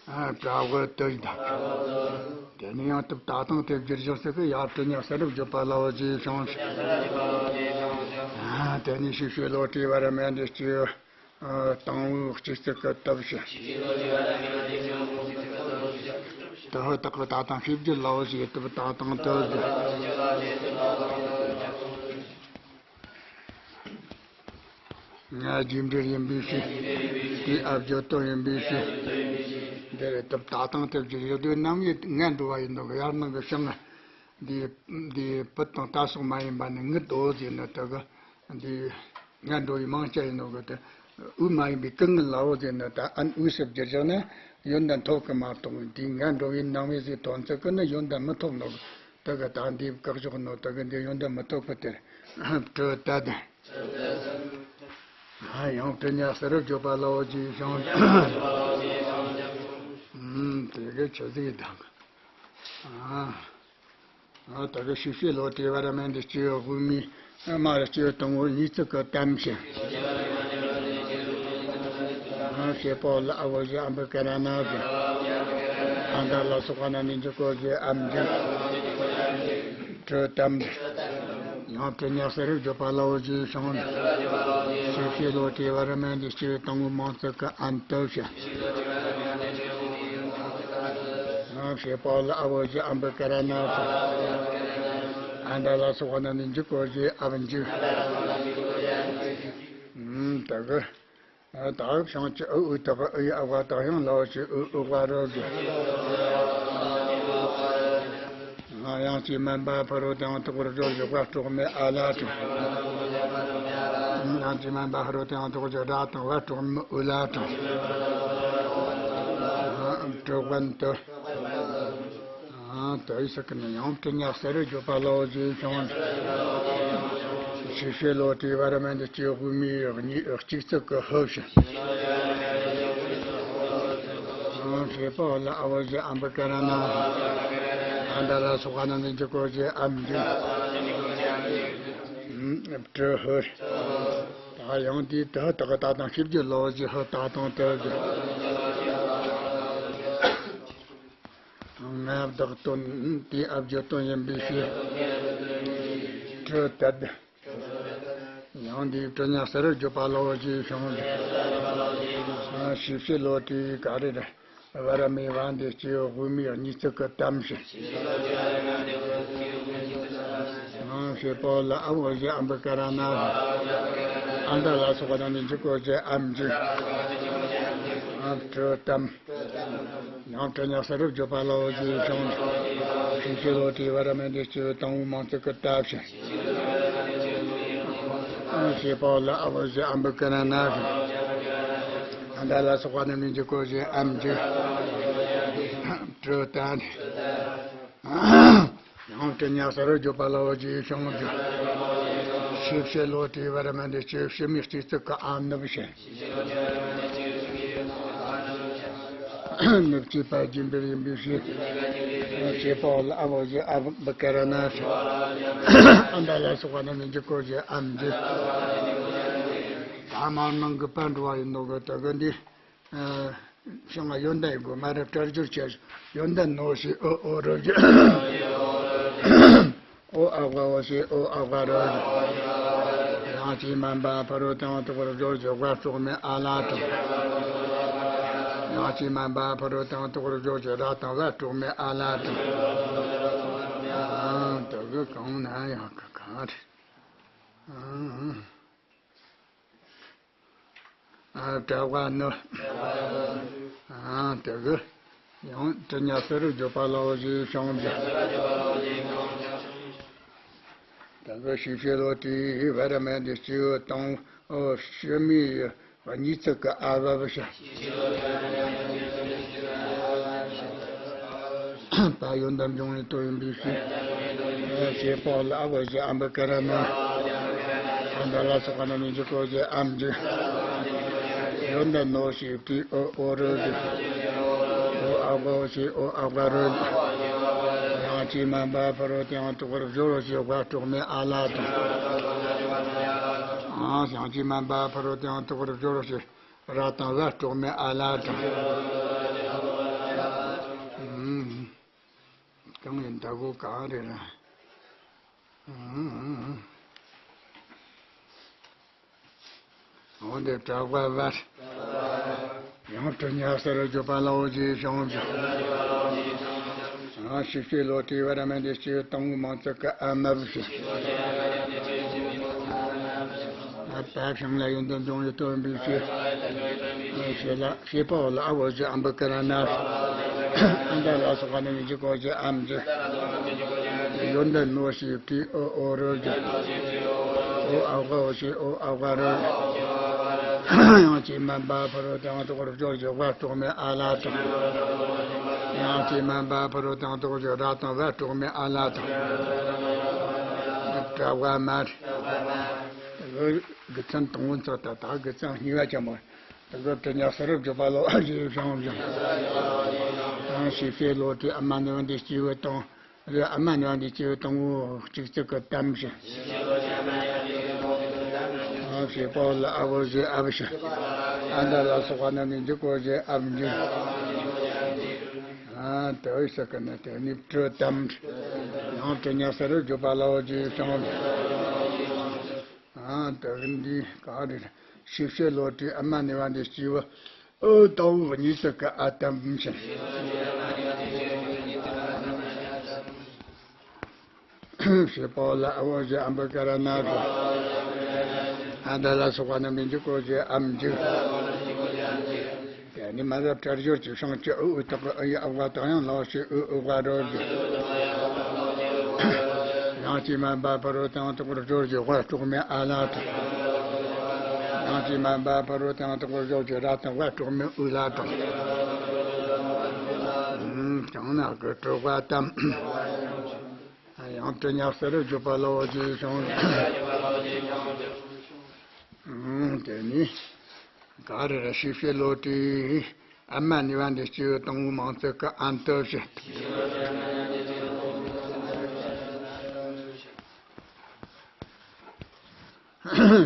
ཨ་དྲ་བོ་དུ་ཡི་དང་། དེ་ནས་ཡང་སྟབས་ད་དང་དེ་བསྒྱུར་བཞག་ཚིག་གི་ཡར་དྲི་ཉག་ས་རུ་བརྗོད་པ་ལ་འོ་ཅི་བྱུང་། ཨ་དེ་ནས་ཞིབ་བཤད་ལོ་དྲི་བར་མེད་འདི་སྐྱེ། དང་པོའི་སྤྱི་གཙུག་གི་སྟོབས་ཞེས། དེ་ཧོ་དག་གི་ད་དང་ཤེས་བརྗོད་ལ་འོ་ཅི་སྟབས་ད་དང་དུ་བསྒྱུར། ང་རྒྱས་འབྲིང་ཡིན་པའི་ཕྱིར། དེའི་ཨ་བརྗོད་དོན་ཡིན་པའི་ཕྱིར། འདིར་སྟབས་ད་དང་དེ་བརྗོད་ཡོད་དུས་རྣམ་དབྱེ་ངན་འགྲོ་བ་ཡིན་ནོ་གི་ཡར་ནང་གི་བྱང་ང་འདི་འདི་བུ་དང་ད་སོགས་མ་ཡིན་པ་ནི་ངུ་དོ་ཟེར་ནོ་དེ་གི་འདི་ངན་འགྲོ་བའི་མང་ཆེ་ཡིན་ནོ་གི་དེ་འུ་མ་ཡིན་པའི་ཀུན་ངུ་ལ་འོ་ཟེར་ནོ་ད་ཨན་འུ་ཞེས་བསྒྱུར་བཞག་ན་ཡོན་ཏན་ཐོབ་གི་མ་གཏོགས་འདི་ངན་འགྲོ་བའི་རྣམ་དབྱེ་ཟེར་དོན་ཚིག་གི་ནི་ཡོན་ཏན་མི་ཐོབ་ནོ་གི། དེ་གི་ད་འདི་བཀག་འཇོག་ནོ་དེ་གི་འདི་ཡོན་ཏན་མི་ཐོབ་གི་དེར་དྲི་ད་དེ། ཡང་དྲི་ཉག་ས་རུ་བརྗོད་པ་ལ་འོ་ཅི་བྱུང་། ཨུམ། དེ་གི་ཆུ་ཟིག་དང་། ཨ། ཨ་དེ་གི་ཞིབ་བཤད་ལོ་དྲི་བར་མེད་འདི་སྐྱེ་བོ་དབུ་མའི་མར་སྐྱེ་བོ་དང་པོ་གཉིས་ཚིག་གི་གཏམ་ཞིང་། ཨ་ཞེས་པོ་ལ་ཨ་བོ་ཞེས་ཨམ་བུ་ཀ་ར་ན་ཞེས། ཨ་མྲ་ལ་སོགས་པ་ན་ནི་འཇུག་གོ་ཞེས་ཨམ་འཇུག་དྲི་གཏམ། ཡང་དྲི་ཉག་ས་རུ་བརྗོད་པ་ལ་འོ་ཅི་བྱུང་། ཞིབ་བཤད་ལོ་དྲི་བར་མེད་འདི་སྐྱེ་བོ་དང་པོའི་མང་ཚིག་གི་ཨན་དུ་ཞེས། ཞེས་པོ་ལ་ཨ་བོ་ཞེས་ཨམ་བུ་ཀ་ར་ན་ཞེས། ཨ་མྲ་ལ་སོགས་པ་ན་ནི་འཇུག་གོ་ཞེས་ཨམ་འཇུག་ཨུམ། དེ་གི། ད་བྱང་ཆུབ་ཨུ་ཨུ་དག་ཨུ་ཡི་ཨ་བ་དག་ཡང་ལའོ་ཆི་ཨུ་ཨུ་བ་རོ་གི། ཡང་ཅིན་མན་པ་ཕ་རོལ་ཏེ་ཡང་དག་པར་སྦྱོར་གྱི་བ་སྤྲོག་མེ་ཨ་ལ་དང་། ཡང་ཅིན་མན་པ་ཕ་རོལ་ཏེ་ཡང་དག་གི་ར་དང་བ་སྤྲོག་མེ་ཨུ་ལ་དང་། དྲི་བན་དུ། ཨ་ད་ཡི་ས་ཀི་ནི་ཡང་དྲི་ཉག་ས་རུ་བརྗོད་པ་ལ་འོ་ཅི་བྱུང་། ཞིབ་བཤད་ལོ་དྲི་བར་མེད་འདི་སྐྱེ་བོ་དབུ་མའི་གཉིས་གཅིག་ཚིག་གི་ཧུབ་ཞིང་། ཞེས་པོ་ལ་ཨ་བོ་ཞེས་ཨམ་བུ་ཀ་ར་ན། ཨ་མྲ་ལ་སོགས་པ་ན་ནི་འཇུག་གོ་ཞེས་ཨམ་འཇུག་དྲི་ཧུར། ད་ཡང་དེའི་དུ་དག་ད་དང་ཤེས་བརྗོད་ལོ་ཞེས་ཧུ་ད་དང་དུ་ཞེས། ང་བདག་དོན་དེའི་ཨ་བརྗོད་དོན་ཡིན་པའི་ཕྱིར། དྲི་དད། ཡང་འདིའི་དྲི་ཉག་ས་རུ་བརྗོད་པ་ལ་འོ་ཅི་བྱུང་། ཞིབ་བཤད་ལོ་དྲི་ག་རེ་རེད། བར་མེད་པ་འདི་སྐྱེ་བོ་དབུ་མའི་གཉིས་ཚིག་གི་གཏམ་ཞིང་། ཞེས་པོ་ལ་ཨ་བོ་ཞེས་ཨམ་བུ་ཀ་ར་ན། ཨ་མྲ་ལ་སོགས་པ་ན་ནི་འཇུག་གོ་ཞེས་ཨམ་འཇུག་དྲི་གཏམ། ཡང་དྲི་ཉག་ས་རུ་བརྗོད་པ་ལ་འོ་ཅི་བྱུང་། ཞིབ་བཤད་ལོ་དྲི་བར་མེད་འདི་སྐྱེ་བོ་དང་པོའི་མང་ཚིག་གི་གཏམ་ཞིང་། ཞེས་པོ་ལ་ཨ་བོ་ཞེས་ཨམ་བུ་ཀ་ར་ན་ཞེས། ཨ་མྲ་ལ་སོགས་པ་ན་ནི་འཇུག་གོ་ཞེས་ཨམ་འཇུག་དྲི་དད། ཡང་དྲི་ཉག་ས་རུ་བརྗོད་པ་ལ་འོ་ཅི་བྱུང་། ཞིབ་བཤད་ལོ་དྲི་བར་མེད་འདི་སྐྱེ་བོ་ཕྱི་མའི་གཅིག་ཚིག་གི་ཨ་ནུབ་ཞིང་། ནུབ་ཅེས་པ་རྒྱས་འབྲིང་ཡིན་པའི་ཕྱིར། ཞེས་པོ་ལ་ཨ་བོ་ཞེས་ཨམ་བུ་ཀ་ར་ན་ཞེས། ཨ་མྲ་ལ་སོགས་པ་ན་ནི་འཇུག་གོ་ཞེས་ཨམ་འཇུག་ད་མར་ནང་གི་པ་འགྲོ་བ་ཡིན་ནོ་གི་དེ་གི་འདི། ཤིང་ཡོན་ཏན་གོ་མ་རེ་སྐྲར་སྦྱོར་བྱས། ཡོན་ཏན་ནོ་ཞེས་ཨོ་ཨོ་རོ་བརྗོད། ཨོ་ཨ་བ་འོ་ཞེས་ཨོ་ཨ་བ་རོ་བརྗོད། ཡང་ཅིན་མན་པ་ཕ་རོལ་ཏེ་ཡང་དག་པར་སྦྱོར་གྱི་བ་སྤྲོག་མེ་ཨ་ལ་དང་། ཡང་ཅི་མ་འབབ་ཕ་རོལ་ཏུ་ཡང་དག་པར་སྦྱོར་ཞིང་རབ་དང་བབ་དཀྲོགས་མའི་ཨ་ལ་དང་། ཨང་། དེ་གི་གང་ན་ཡང་གི་གང་རེད། ཨང་། ཨ། གྲྭ་པ་ནི། ཨང་། དེ་གི་ཡང་དྲི་ཉག་ས་རུ་བརྗོད་པ་ལའོ་ཞེས་བྱུང་བ། དེ་གི་ཤེས་བྱའི་བློ་དེས་བར་མ་འདི་སྐྱེས་བུ་དང་པོ་ཕྱི་མའི་གཉིས་ཚིག་གི་ཨ་བབ་བྱ། པ་ཡོན་ཏན་འབྱུང་བའི་དོན་ཡིན་པའི་ཕྱིར། ཞེས་པའོ། ལ་ཨ་བོ་ཞེས་ཨམ་བི་ཀ་ར་ན། ཨ་འདི་ལ་སོགས་པ་རྣམས་ནི་འཇིག་གོ་ཞེས་ཨམ་འཇིག་ཡོན་ཏན་ནོ་ཞེས་ཏེ་ཨོ་ཨོ་རོ་འཇིག་ཨོ་ཨ་བོ་ཞེས་ཨོ་ཨ་བ་རོ་འཇིག་ཡང་ཅི་མ་འབབ་ཕ་རོལ་ཏུ་ཡང་དག་པར་སྦྱོར་རོ་ཞེས་བབ་དཀྲོགས་མའི་ཨ་ལ་དང་། ཡང་ཅི་མ་འབབ་ཕ་རོལ་ཏུ་ཡང་དག་པར་སྦྱོར་རོ་ཞེས་རབ་དང་བབ་དཀྲོགས་མའི་ཨ་ལ་དང་། ཨུམ། གང་ཡིན་ད་གོ་གང་རེད་ན། ཨུམ། འོ་དེ་གྲྭ་པ་བར། ཡང་དྲི་ཉག་ས་རུ་བརྗོད་པ་ལའོ་ཞེས་བྱུང་བ། ཡང་ཤེས་བྱའི་བློ་དེས་བར་མ་འདི་སྐྱེས་བུ་དང་པོའི་མིང་ཚིག་གི་ཨ་མ་བུ་ཞེས། ཨ། པ་ཞང་ལ་ཡོན་ཏན་འབྱུང་བའི་དོན་ཡིན་པའི་ཕྱིར། ཞེས་ལ། ཞེས་པའོ། ལ་ཨ་བོ་ཞེས་ཨམ་བི་ཀ་ར་ན། ཨ་འདི་ལ་སོགས་པ་རྣམས་ནི་འཇིག་གོ་ཞེས་ཨམ་འཇིག་ཡོན་ཏན་ནོ་ཞེས་ཏེ་ཨོ་ཨོ་རོ་འཇིག་ཨོ་ཨ་བོ་ཞེས་ཨོ་ཨ་བ་རོ་འཇིག་ཡང་ཅི་མ་འབབ་ཕ་རོལ་ཏུ་ཡང་དག་པར་སྦྱོར་ཞིང་བབ་དཀྲོགས་མའི་ཨ་ལ་དང་། ཡང་ཅི་མ་འབབ་ཕ་རོལ་ཏུ་ཡང་དག་པར་སྦྱོར་རབ་དང་བབ་དཀྲོགས་མའི་ཨ་ལ་དང་། གྲྭ་པ་མར། དགེ་མཚན་དང་པོ་ཚིག་དང་། ད་དགེ་མཚན་གཉིས་པ་ཅན་པོ། དེ་གི་དྲི་ཉག་ས་རུ་བརྗོད་པ་ལའོ་ཞེས་བྱུང་བ། ཡང་ཤེས་བྱའི་བློ་དེས་ཨ་མ་ནི་བ་འདི་སྐྱེས་བུ་དང་། རེད། ཨ་མ་ནི་བ་འདི་སྐྱེས་བུ་དང་པོ་གཅིག་ཚིག་གི་ཏམ་ཞེས། ཡང་ཞེས་པའོ། ལ་ཨ་བོ་ཞེས་ཨ་བུ་ཞེས། ཨ་འདི་ལ་སོགས་པ་རྣམས་ནི་འཇིག་གོ་ཞེས་ཨབ་འཇིག་ཨ། དེ་བས་ས་ཀ་ན་དེ་ནི་དྲི་ཏམ། ཡང་དྲི་ཉག་ས་རུ་བརྗོད་པ་ལའོ་ཞེས་བྱུང་བ། ཨ། དེ་གི་འདི་ག་རེ་རེད། ཤེས་བྱའི་བློ་དེས་ཨ་མ་ནི་བ་འདི་སྐྱེས་བུ་ཨོ་དང་པོ་གཉིས་ཚིག་གི་ཨ་ཏམ་ཞེས། ཞེས་པའོ། ལ་ཨ་བོ་ཞེས་ཨམ་བི་ཀ་ར་ན་དང་། ཨ་འདི་ལ་སོགས་པ་རྣམས་ནི་འཇིག་གོ་ཞེས་ཨམ་འཇིག་དེ་ནི་མ་རབས་ཕྲད་སྦྱོར་གྱི་བྱང་ཆུབ་ཨུ་ཨུ་དག་གི་ཨུ་ཡི་ཨུ་ག་དང་ཡང་ལའོ་ཞེས་ཨུ་ཨུ་ག་རོ་འཇིག་ཡང་ཅི་མ་འབབ་ཕ་རོལ་ཏུ་ཡང་དག་པར་སྦྱོར་ཞིང་བབ་དཀྲོགས་མའི་ཨ་ལ་དང་། ཡང་ཅི་མ་འབབ་ཕ་རོལ་ཏུ་ཡང་དག་པར་སྦྱོར་ཞིང་རབ་དང་བབ་དཀྲོགས་མའི་ཨུ་ལ་དང་། ཨུམ། གང་ན་གི་དྲི་བ་ཏམ། ཡང་དྲི་ཉག་ས་རུ་བརྗོད་པ་ལའོ་ཞེས་བྱུང་། ཨུམ། དེ་ནི་ག་རེ་རེད། ཤེས་བྱའི་བློ་དེས་ཨ་མ་ནི་བ་འདི་སྐྱེས་བུ་དང་པོའི་མིང་ཚིག་གི་ཨན་ཏི་ཞེས།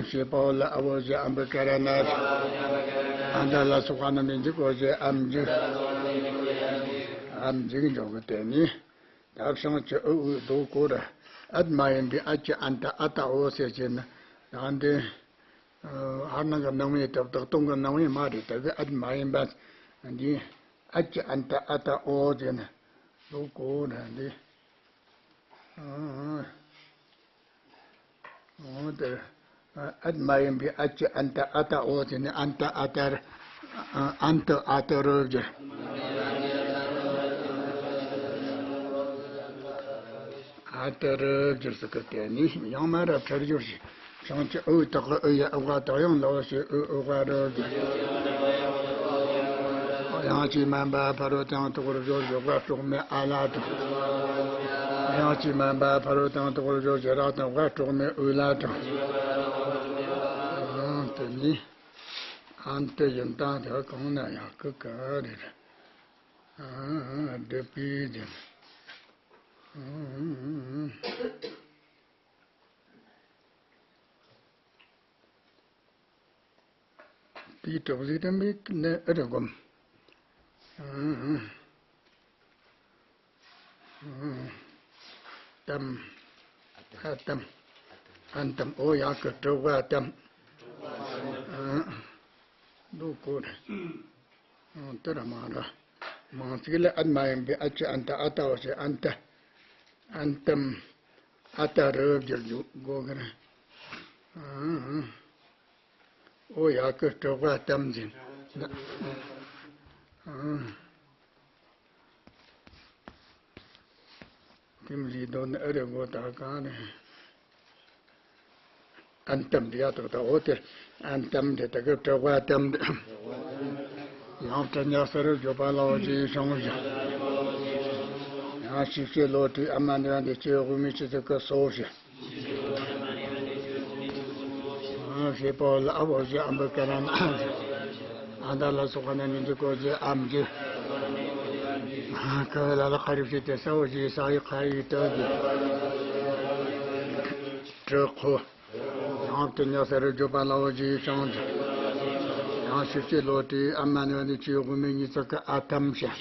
ཞེས་པའོ། ལ་ཨ་བོ་ཞེས་ཨམ་བི་ཀ་ར་ན་དང་། ཨ་འདི་ལ་སོགས་པ་རྣམས་ནི་འཇིག་གོ་ཞེས་ཨམ་འཇིག་ཨམ་འཇིག་འཇོག་གི་དེ་ནི། ད་བྱང་ཆུབ་ཨུ་ཨུ་དོ་གོ་ར། ཨད་མ་ཡིན་པའི་ཨ་ཅི་ཨན་ཏ་ཨ་ཏ་ཨོ་ཟེར་བྱས་ན། ཡང་འདི་ཧར་སྣང་གི་སྣང་བས་སྟབས་བདག་སྟོང་གི་སྣང་བས་མ་རེད། ད་གི་ཨད་མ་ཡིན་པ་འདི་ཨ་ཅི་ཨན་ཏ་ཨ་ཏ་ཨོ་ཟེར་ན་དོ་གོ་ར་འདི། ཨོ་དེ། ཨད་མ་ཡིན་པའི་ཨ་ཅི་ཨན་ཏ་ཨ་ཏ་ཨོ་ཟེར་ནས་ཨན་ཏ་ཨ་ཏ་ར། ཨན་ཏ་ཨ་ཏ་རོ་བསྒྱུར། ཨ་ཏ་རོ་བསྒྱུར་ཟེར་གི་དེ་ནི་ཡང་མ་རབས་ཕྲད་སྦྱོར་གྱི་བྱང་ཆུབ་ཨུ་དག་གི་ཨུ་ཡི་ཨུ་ག་དང་ཡང་ལའོ་ཞེས་ཨུ་ཨུ་ག་རོ་བསྒྱུར། ཡང་ཅི་མ་འབབ་ཕ་རོལ་ཏུ་ཡང་དག་པར་སྦྱོར་ཞིང་བབ་དཀྲོགས་མའི་ཨ་ལ་དང་། ཡང་ཅི་མ་འབབ་ཕ་རོལ་ཏུ་ཡང་དག་པར་སྦྱོར་ཞིང་རབ་དང་བབ་དཀྲོགས་མའི་ཨུ་ལ་དང་། ཨང་། དེ་ནི་ཨན་ཏི་ཡིན་དང་དེ་གང་ན་ཡང་གི་ག་རེ་རེད། ཨང་། སྒྲུབ་པའི་རྒྱན། ཨང་། དེའི་གྲོགས་གཟུགས་དམ་པའི་ནི་ཨི་རུ་སྒོམ། དམ། ཨ་དམ། ཨན་དམ། འོ་ཡག་གི་གྲུབ་པ་དམ། འདུག་གོ། དེ་ར་མ་ར། མང་ཚིག་ལ་ཨན་མ་ཡིན་པའི་ཨ་ཅི་ཨན་ཏ་ཨ་ཏ་བ་ཞེས་ཨན་ཏ། ཨན་ཏམ། ཨ་ཏ་རུ་བསྒྱུར་རྒྱུ་དགོས་གི་རེད། ཨོ་ཡ་ཀི་སྤྲོ་བ་གཏམ་འཛིན། ཁྱིམ་ཞིག་དོན་ཨ་རེ་མགོ་དག་གང་ནས། ཨན་ཏམ་འདི་ཡ་ཏོག་ཏག་འོ་དེ། ཨན་ཏམ་འདི་ད་གི་སྤྲོ་བ་གཏམ་འདི། ཡང་སྤྲིན་ཉག་ས་རུ་བརྗོད་པ་ལའོ་ཞེས་བྱུང་ཞིང་། ཡང་ཞིབ་བཤེར་ལོ་དྲུག་ཨ་མ་ནི་བ་འདི་སྐྱེ་བོ་དབུ་མའི་སྤྱི་ཚོགས་ཀྱི་སོ་ཞེས། ཞེས་པའོ་ལ་ཨ་བོ་ཞེས་ཨམ་བུ་ཀ་ར་ན། ཨ་མདའ་ལ་སོགས་པ་རྣམས་ནི་འཇིག་གོ་ཞེས་ཨམ་འཇིག་ཀ་ལ་ལ་ཁ་རིབ་ཞེས་ཏེ་ས་བོ་ཞེས་ས་ཡི་ཁ་ཡི་ཏོ་ཞེས། དྲི་ཁོ། ཡང་སྤྲིན་ཉག་ས་རུ་བརྗོད་པ་ལའོ་ཞེས་བྱུང་ཞིང་། ཡང་ཞིབ་བཤེར་ལོ་དྲུག་ཨ་མ་ནི་བ་ནི་སྐྱེ་བོ་དབུ་མའི་ཉིས་བརྩེགས་ཀྱི་ཨ་ཐམ་ཞེས།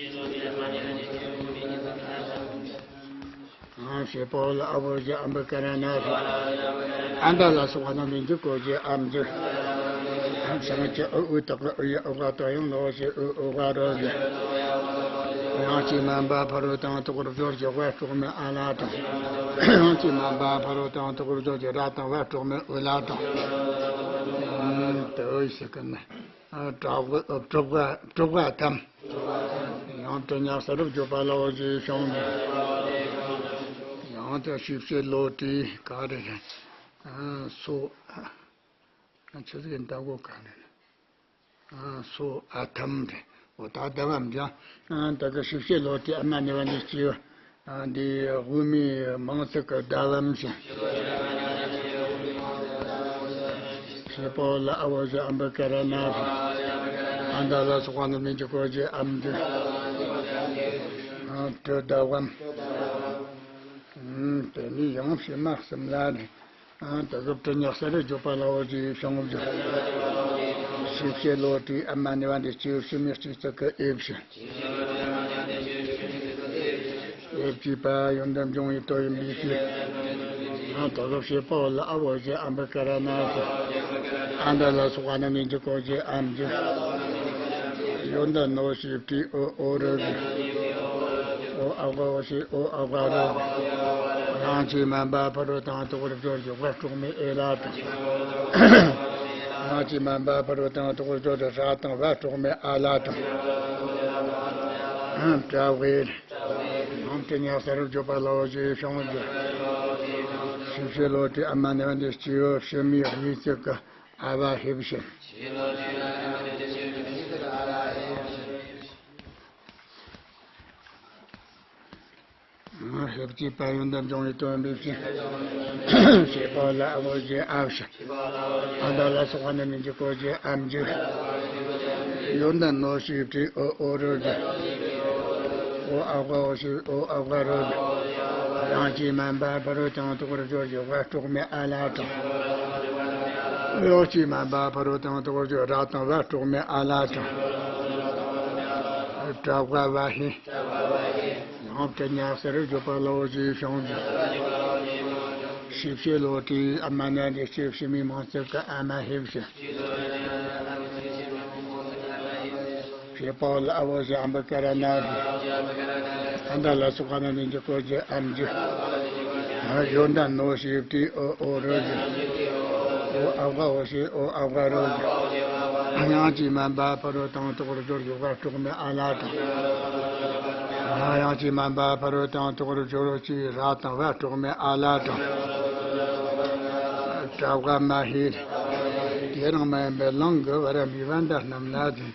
ཞེས་པའོ་ལ་ཨ་བོ་ཞེས་ཨམ་བུ་ཀ་ར་ན་ཞེས། ཨ་མདའ་ལ་སོགས་པ་རྣམས་ནི་འཇིག་གོ་ཞེས་ཨམ་འཇིག་ཨམ་ཞང་ཅི་ཨུ་ཨུ་དག་གི་ཨུ་ཡ་ཨུ་ག་ཏོ་ཡང་ལོ་ཞེས་ཨུ་ཨུ་ག་རོ་ཞེས། ཡང་ཅི་མ་འབའ་ཕ་རོལ་ཏུ་ཡང་དག་པར་སྦྱོར་གྱི་བ་སྤྲོག་མའི་ཨ་ལ་དང་། ཡང་ཅི་མ་འབའ་ཕ་རོལ་ཏུ་ཡང་དག་པར་སྦྱོར་གྱི་ར་དང་བ་སྤྲོག་མའི་ཨུ་ལ་དང་། དུ་ཞིག་གི་ནི། གྲགས་པའི་གྲགས་པ་གྲགས་པ་ཐམ། ཡང་སྤྲིན་ཉག་ས་རུ་བརྗོད་པ་ལའོ་ཞེས་བྱུང་ནས། ཡང་དེ་ཞིབ་བཤེར་ལོ་དྲུག་ག་རེ་རེད། སོ། ཆུ་ཚོད་ཟླ་གོ་ག་རེ་རེད། སོ་ཨ་ཐམ་རེད། འོ་ད་ཟླ་བ་འདི་ཡང་ད་གི་ཞིབ་བཤེར་ལོ་དྲུག་ཨ་མ་ནི་བ་འདི་སྐྱེ་བོ། འདི་དབུ་མའི་མིང་ཚིག་གི་བརྡ་བམ་ཞིང་། ཞེས་པའོ་ལ་ཨ་བོ་ཞེས་ཨམ་བུ་ཀ་ར་ན་ཞེས། ཨ་མདའ་ལ་སོགས་པ་རྣམས་ནི་འཇིག་གོ་ཞེས་ཨམ་འཇིག་དྲི་བརྡ་བམ། དེ་ནས་ཡང་ཕྱི་མ་གསུམ་ལ་ནི། ད་གི་སྤྲིན་ཉག་ས་རུ་བརྗོད་པ་ལའོ་ཞེས་བྱུང་ཞིང་། ཞིབ་བཤེར་ལོ་དྲུག་ཨ་མ་ནི་བ་འདི་སྐྱེ་བོ་ཕྱི་མའི་སྤྱི་ཚོགས་ཀྱི་ཨེ་བཞིན། ཨེ་བཅས་པ་ཡོན་ཏན་འབྱུང་བའི་དོན་ཡིན་པའི་ཕྱིར། ཡང་དག་པའི་ཞེས་པའོ་ལ་ཨ་བོ་ཞེས་ཨམ་བུ་ཀ་ར་ན་ཞེས། ཨ་མདའ་ལ་སོགས་པ་རྣམས་ནི་འཇིག་གོ་ཞེས་ཨམ་འཇིག་ཡོན་ཏན་ནོ་ཞེས་པའི་ཨོ་ཨོ་རུ་ཞེས། ཨོ་ཨ་ག་འོ་ཞེས་ཨོ་ཨ་ག་རུ་ཞེས། ཡང་ཅི་མ་འབའ་ཕ་རོལ་ཏུ་ཡང་དག་པར་སྦྱོར་གྱི་བ་སྤྲོག་མའི་ཨེ་ལ་དང་། ཡང་ཅི་མ་འབའ་ཕ་རོལ་ཏུ་ཡང་དག་པར་སྦྱོར་གྱི་ར་དང་བ་སྤྲོག་མའི་ཨ་ལ་དང་། ཏྲ་བའི། ཡང་སྤྲིན་ཉག་ས་རུ་བརྗོད་པ་ལའོ་ཞེས་བྱུང་ཞིང་། ཞིབ་བཤེར་ལོ་དྲུག་ཨ་མ་ནི་བ་འདི་སྐྱེ་བོ་ཕྱི་མའི་གཉིས་བརྩེགས་ཀྱི་ཨ་བ་ཧེ་བཞིན། ཧེ་བཅས་པ་ཡོན་ཏན་འབྱུང་བའི་དོན་ཡིན་པའི་ཕྱིར། ཞེས་པའོ་ལ་ཨ་བོ་ཞེས་ཨ་བཞིན། ཨ་མདའ་ལ་སོགས་པ་རྣམས་ནི་འཇིག་གོ་ཞེས་ཨམ་འཇིག་ཡོན་ཏན་ནོ་ཞེས་པའི་ཨོ་ཨོ་རུ་ཞེས། ཨོ་ཨ་ག་འོ་ཞེས་ཨོ་ཨ་ག་རུ་ཞེས། ཡང་ཅི་མ་འབའ་ཕ་རོལ་ཏུ་ཡང་དག་པར་སྦྱོར་གྱི་བ་སྤྲོག་མའི་ཨ་ལ་དང་། ཡང་ཅི་མ་འབའ་ཕ་རོལ་ཏུ་ཡང་དག་པར་སྦྱོར་ར་དང་བ་སྤྲོག་མའི་ཨ་ལ་དང་། ཏྲ་བ་བ་ཧེ། ཡང་སྤྲིན་ཉག་ས་རུ་བརྗོད་པ་ལའོ་ཞེས་བྱུང་ཞིང་། ཞིབ་བཤེར་ལོ་དྲུག་ཨ་མ་ནི་བ་འདི་སྐྱེ་བོ་ཕྱི་མའི་མིང་ཚིག་གི་ཨ་མ་ཧེ་བཞིན། ཞེས་པའོ་ལ་ཨ་བོ་ཞེས་ཨམ་བུ་ཀ་ར་ན་ཞེས། ཨ་མདའ་ལ་སོགས་པ་རྣམས་ནི་འཇིག་གོ་ཞེས་ཨམ་འཇིག་ཡོན་ཏན་ནོ་ཞེས་པའི་ཨོ་ཨོ་རུ་ཞེས། ཨོ་ཨ་ག་འོ་ཞེས་ཨོ་ཨ་ག་རུ་ཞེས། ཡང་ཅི་མ་འབའ་ཕ་རོལ་ཏུ་ཡང་དག་པར་སྦྱོར་གྱི་བ་སྤྲོག་མའི་ཨ་ལ་དང་། ཡང་ཅི་མ་འབའ་ཕ་རོལ་ཏུ་ཡང་དག་པར་སྦྱོར་གྱི་ར་དང་བ་སྤྲོག་མའི་ཨ་ལ་དང་། ཏྲ་བ་མ་ཧེ། དེ་རང་མ་ཡིན་པའི་ལང་གི་བར་མའི་བ་མདའ་རྣམས་ལ་ཟེར།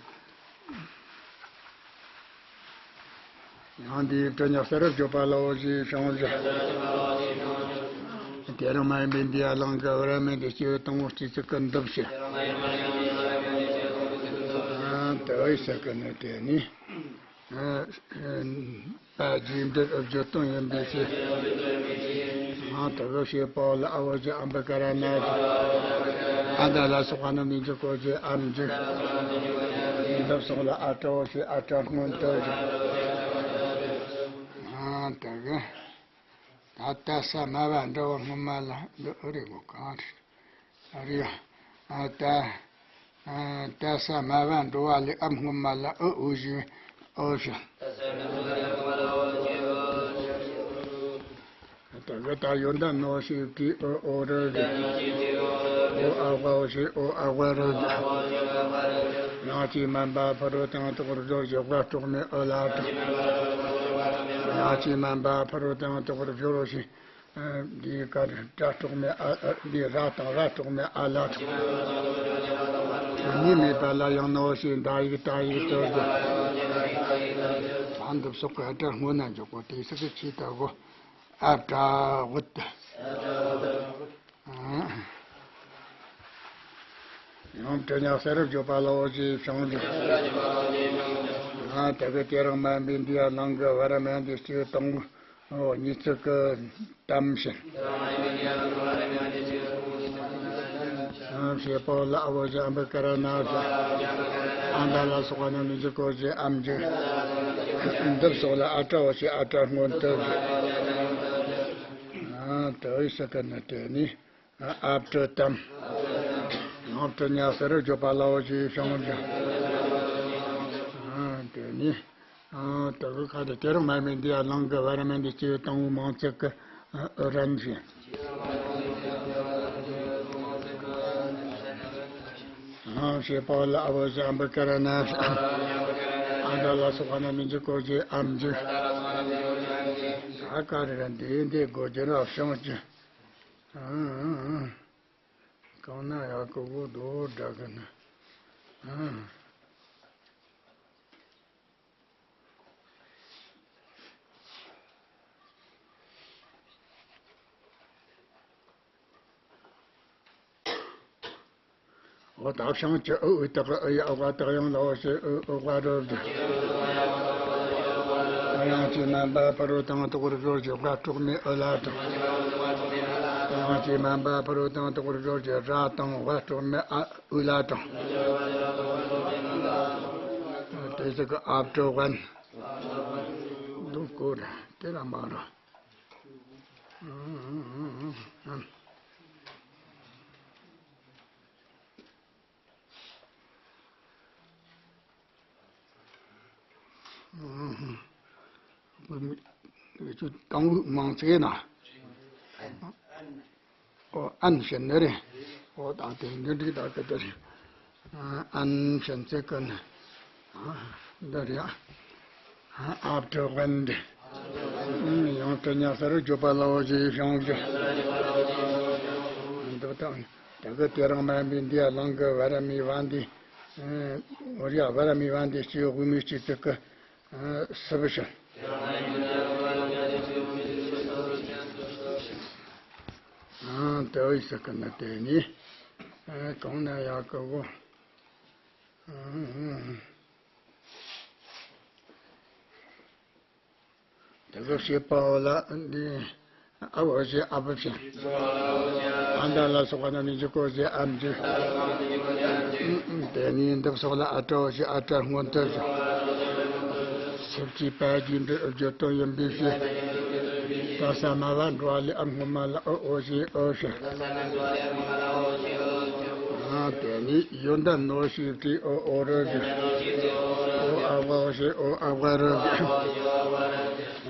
ཡང་འདིའི་སྤྲིན་ཉག་ས་རུ་བརྗོད་པ་ལའོ་ཞེས་བྱུང་ཞིང་། དེ་རང་མ་ཡིན་པའི་འདི་ཡ་ལང་གི་བར་མའི་འདི་སྐྱེ་བོ་དང་པོ་སྤྱི་ཚིག་གི་འདུབ་ཞེས། དེ་བས་ཟེར་གི་ནི་དེ་ནི། པ་རྗེས་འབྲེལ་བརྗོད་དོན་ཡིན་པའི་ཕྱིར། ཡང་དག་ཞེས་པའོ་ལ་ཨ་བོ་ཞེས་ཨམ་བུ་ཀ་ར་ན་ཞེས། ཨ་མདའ་ལ་སོགས་པ་རྣམས་ནི་འཇིག་གོ་ཞེས་ཨམ་འཇིག་འདུབ་སོགས་ལ་ཨ་ཏྲའོ་ཞེས་ཨ་ཏྲ་སྔོན་དུ་ཞེས། ཨ་ད་གི། ད་ལྟ་ས་སྨྲ་བ་འདྲ་བ་སྔོན་མ་ལ་འདི་ཨུ་རེ་གོ་གང་རེད། ཨ་རེ་ཡ། ཨ་ད། ཏ་ས་མ་བ་འགྲོ་བ་ལས། ཨ་སྔོན་མ་ལ་ཨུ་འོ་ཞེས་ཨོ་ཞེས། ད་གི་ད་ཡོན་ཏན་ནོ་ཞེས་ཏི་ཨོ་ཨོ་རི་རི། ཨོ་ཨ་བ་འོ་ཞེས་ཨོ་ཨ་བ་རི་རི། ཡང་ཅི་མན་པ་ཕ་རོལ་དང་དོག་རི་ཞོ་ཞེས་བ་དྲུག་མའི་ཨུ་ལ་དྲུག་ཡང་ཅི་མན་པ་ཕ་རོལ་དང་དོག་རི་ཞོ་རོ་ཞེས། འདིའི་ཀ་རི་སྒྲ་གྲོགས་མེད་ཨ། ཨ། འདིའི་ར་དང་ར་གྲོགས་མེད་ཨ་ལ་དྲུག་གཉིས་མེད་པ་ལ་ཡང་ནོ་ཞེས་འདའ་ཡིག་ཏ་ཡིག་ཏོ་ཞེས། ཨ་འདི་སོགས་ཀྱི་སྒྲ་སྔོ་ན་འཇུག་གོ། དེའི་ཚིག་གི་ཆེད་དུ་གོ། ཨ་བྲ་བུད། ཡང་དྲི་ཉག་ས་རུ་བརྗོད་པ་ལའོ་ཞེས་བྱུང་ཞིང་། ཨ་དེ་གི་དེ་རང་མ་ཡིན་པའི་འདི་ཡ་ལང་གི་བ་ར་མ་ཡིན་འདི་སྐྱེ་དང་། ཨོ་གཉིས་ཚིག་གི་གཏམ་བཞིན། ཞེས་པོ་ལ་ཨ་བོ་ཞེས་ཨམ་བི་ཀ་ར་ན་ཞེས། ཨ་མདའ་ལ་སོགས་པ་རྣམས་ནི་འཇིག་གོ་ཞེས་ཨམ་འཇིག་འདི་སོགས་ལ་ཨ་བྲ་འོ་ཞེས་ཨ་བྲ་སྔོན་དུ་ཞེས། ཨ་དེ་བས་སུ་ཀ་ན་དེ་ནི། ཨ་བྲ་གཏམ། ཨ་བྲ་ཉག་ས་རུ་བརྗོད་པ་ལའོ་ཞེས་བྱུང་ཞིང་། ཨ་དེ་ནི། ཨ་དེ་གི་ཁ་དེ་དེ་རུ་མ་མིན་འདི་ཡ་ལང་གི་བ་ར་མ་འདི་སྐྱེ་བོ་དང་བོ་མང་ཚིག་གི་ཨ་རན་ཞིང་། ཨ་ཞེས་པོ་ལ་ཨ་བོ་ཞེས་ཨམ་བི་ཀ་ར་ན་ཞེས། ཨ་མདའ་ལ་སོགས་པ་རྣམས་ནི་འཇིག་གོ་ཞེས་ཨམ་འཇིག་ད་ག་རེ་ར་འདི་འདི་གོ་རྒྱུ་ར་བྱུང་ཅི། ཨ་ཨ་ཨ། གང་ན་ཡག་གི་གོ་དོ་འདྲ་གི་ན། ཨ། འོ་ད་བྱང་ཆུ་ཨུ་ཨུ་དག་ཨུ་ཡ་ཨུ་བ་དག་ཡང་ལའོ་ཞེས་ཨུ་ཨུ་བ་རོ་བསྒྲིགས། ཡང་ཅི་མན་པ་ཕ་རོལ་དང་དོག་རི་ཞོ་ཞེས་བ་དྲུག་མའི་ཨུ་ལ་དྲུག་ཡང་ཅི་མན་པ་ཕ་རོལ་དང་དོག་རི་ཞོ་ཞེས་ར་དང་བ་དྲུག་མའི་ཨ་ཨུ་ལ་དྲུག་དེ་ཚིག་གི་ཨ་བྲ་བན། འདུག་གོ་ར་དེ་ལ་མ་རོ། ཆུ་དང་བོ་མང་ཚིག་ན། ཨོ་ཨན་ཞེས་ནི་རེད། ཨོ་ད་དེ་འདི་འགྲིག་ད་གི་དེ་རེད། ཨན་ཞེས་ཚིག་གི་ནི། འདི་རེད། ཨ་བྲ་བན་འདི། ཡང་དྲི་ཉག་ས་རུ་བརྗོད་པ་ལའོ་ཞེས་བྱུང་ཞིང་། འདི་དང་། དེ་གི་དེ་རང་མ་ཡིན་པའི་འདི་ཡ་ལང་གི་བ་ར་མའི་བ་འདི། འོ་ར་བ་ར་མའི་བ་འདི་སྐྱེ་བོ་དབུ་མའི་སྐྱེ་ཚིག་གི་སུ་བུ་ཞིང་། དེ་བས་སུ་ཀ་ན་དེ་ནི། གང་ན་ཡག་གི་གོ། དེ་གི་ཞེས་པའོ་ལ་འདི་ཨ་བོ་ཞེས་ཨ་བུ་ཞེས། ཨ་མདའ་ལ་སོགས་པ་རྣམས་ནི་འཇིག་གོ་ཞེས་ཨམ་འཇིག་དེ་ནས་འདི་སོགས་ལ་ཨ་བྲའོ་ཞེས་ཨ་བྲ་སྔོན་དུ་ཞེས། སུ་བྱས་པ་རྒྱས་འབྲིང་བརྗོད་དོན་ཡིན་པའི་ཕྱིར། ད་ས་མ་བ་འགྲོ་བ་ལས་ཨ་སྔོན་མ་ལ་ཨོ་ཨོ་ཞེས་ཨོ་ཞེས། དེ་ནས་ཡོན་ཏན་ནོ་ཞེས་ཏི་ཨོ་ཨོ་རི་ཞེས། ཨོ་ཨ་བ་ཨོ་ཞེས་ཨོ་ཨ་བ་རི་ཞེས།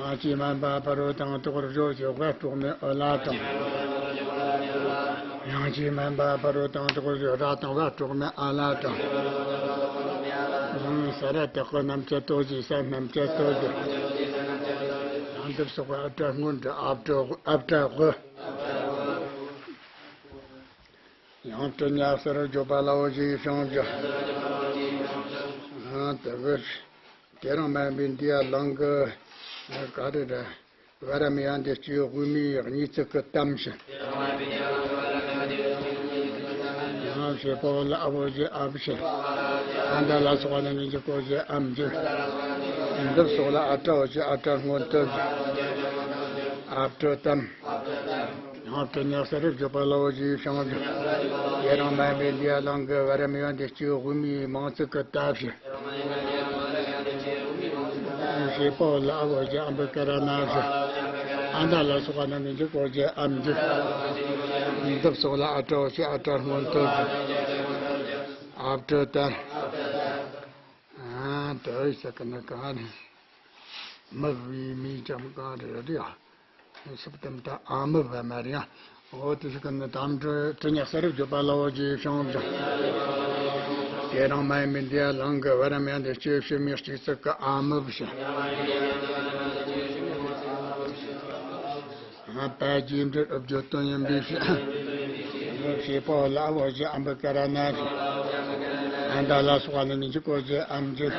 ཡང་ཅི་མན་པ་ཕ་རོལ་དང་དོག་རི་ཞོ་ཞེས་བ་དྲུག་མའི་ཨོ་ལ་དང་། ཡང་ཅི་མན་པ་ཕ་རོལ་དང་དོག་རི་ཞོ་ར་དང་བ་དྲུག་མའི་ཨ་ལ་དང་། ཡང་ས་ར་བཏགས་གི་རྣམ་བཅད་དོ་ཞེས་ས་རྣམ་བཅད་དོ་ཞེས། ཡང་འདི་སོགས་པ་ཨ་བྲ་སྔོན་དུ་ཨ་བྲ་ཨ་བྲ་དབུ། ཡང་དྲི་ཉག་ས་རུ་བརྗོད་པ་ལའོ་ཞེས་བྱུང་ཞིང་། དེ་གི་དེ་རང་མ་ཡིན་པའི་འདི་ཡ་ལང་གི་ག་རེ་རེད། བ་ར་མའི་བ་འདི་སྐྱེ་བོ་དབུ་མའི་གཉིས་ཚིག་གི་གཏམ་བཞིན། ཡང་ཞེས་པའོ་ལ་ཨ་བོ་ཞེས་ཨ་བུ་ཞེས། ཨ་མདའ་ལ་སོགས་པ་རྣམས་ནི་འཇིག་གོ་ཞེས་ཨམ་འཇིག་འདི་སོགས་ལ་ཨ་བྲའོ་ཞེས་ཨ་བྲ་སྔོན་དུ་ཞེས། ཨ་བྲ་གཏམ། ཡང་དྲི་ཉག་ས་རུ་བརྗོད་པ་ལའོ་ཞེས་བྱུང་ཞིང་། དེ་རང་མ་ཡིན་པའི་འདི་ཡ་ལང་གི་བ་ར་མའི་བ་འདི་སྐྱེ་བོ་དབུ་མའི་མང་ཚིག་གི་གཏམ་བཞིན། ཞེས་པའོ་ལ་ཨ་བོ་ཞེས་ཨམ་བི་ཀ་ར་ན་ཞེས། ཨ་མདའ་ལ་སོགས་པ་རྣམས་ནི་འཇིག་གོ་ཞེས་ཨམ་འཇིག་འདི་སོགས་ལ་ཨ་བྲའོ་ཞེས་ཨ་བྲ་སྔོན་དུ་ཞེས། ཨབ་ཏྲ་ཏན། ཨ་དེ་ཟེར་གི་ནི་གང་རེད། མི་བའི་མིང་ཙམ་གང་རེད་རེད་ཡ། སུབ་ཏམ་ཏ་ཨ་མི་བ་མ་རེད་ཡ། འོ་དེ་ཟེར་གི་ནི་དམ་སྤྲོ་དྲི་ཉག་ས་རུབ་བརྗོད་པ་ལ་འོ་ཅི་བྱུང་ཞིང་། དེ་རང་མ་ཡིན་པའི་འདི་ཡ་ལང་གི་བ་ར་མ་ཡ་འདི་སྐྱེ་བྱེད་མི་གཅིག་ཚིག་གི་ཨ་མི་བ་ཞིང་། ཨ་པ་རྗེས་འབྲེལ་ཨུ་བརྗོད་དོན་ཡིན་པའི་ཕྱིར། ཞེས་པ་ལ་འོ་ཞེས་ཨམ་བི་ཀ་ར་ན་ཞེས། ཨ་མདའ་ལ་སོགས་པ་ནི་མིང་གཅིག་གོ་ཞེས་ཨམ་གཅིག་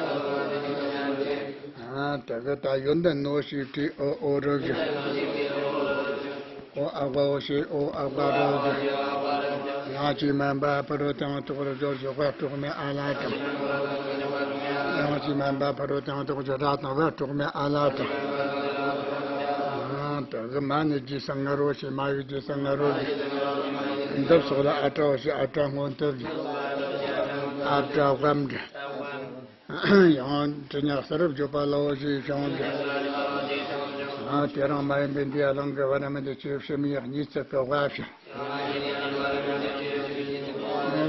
ཨ་དེ་གི་ད་ཡོན་ཏན་ནོ་ཞེས་བྲིས་ཨོ་ཨོ་རུ་ཞེས། ཨོ་ཨ་བ་འོ་ཞེས་ཨོ་ཨ་བ་རུ་ཞེས། ཡང་ཅིག་མ་འབའ་ཕ་རོ་དང་ཐོག་རུ་སྦྱོར་ཞེས་བ་དྲུག་མའི་ཨ་ལ་དང་། ཡང་ཅིག་མ་འབའ་ཕ་རོ་དང་ཐོག་ཞེས་ར་དང་བ་དྲུག་མའི་ཨ་ལ་དང་། ཨ་དེ་གི་མ་ནི་རྗེས་སུ་ང་རོ་ཞེས་མ་ཡི་རྗེས་སུ་ང་རོ་ཞེས། འདི་སོགས་ལ་ཨ་ཏྲ་འོ་ཞེས་ཨ་ཏྲ་སྔོན་དུ་ཞེས། ཨ་ཏྲ་བམ་འདྲ། ཡང་དྲི་ཉག་ས་རུབ་བརྗོད་པ་ལ་འོ་ཞེས་བྱུང་འདྲ། ཨ་དེ་རང་མ་ཡིན་པའི་འདི་ཡ་ལང་གི་བ་ར་མ་འདི་སྐྱེ་བྱེད་མི་གཉིས་ཚིག་གི་བ་ཞེས།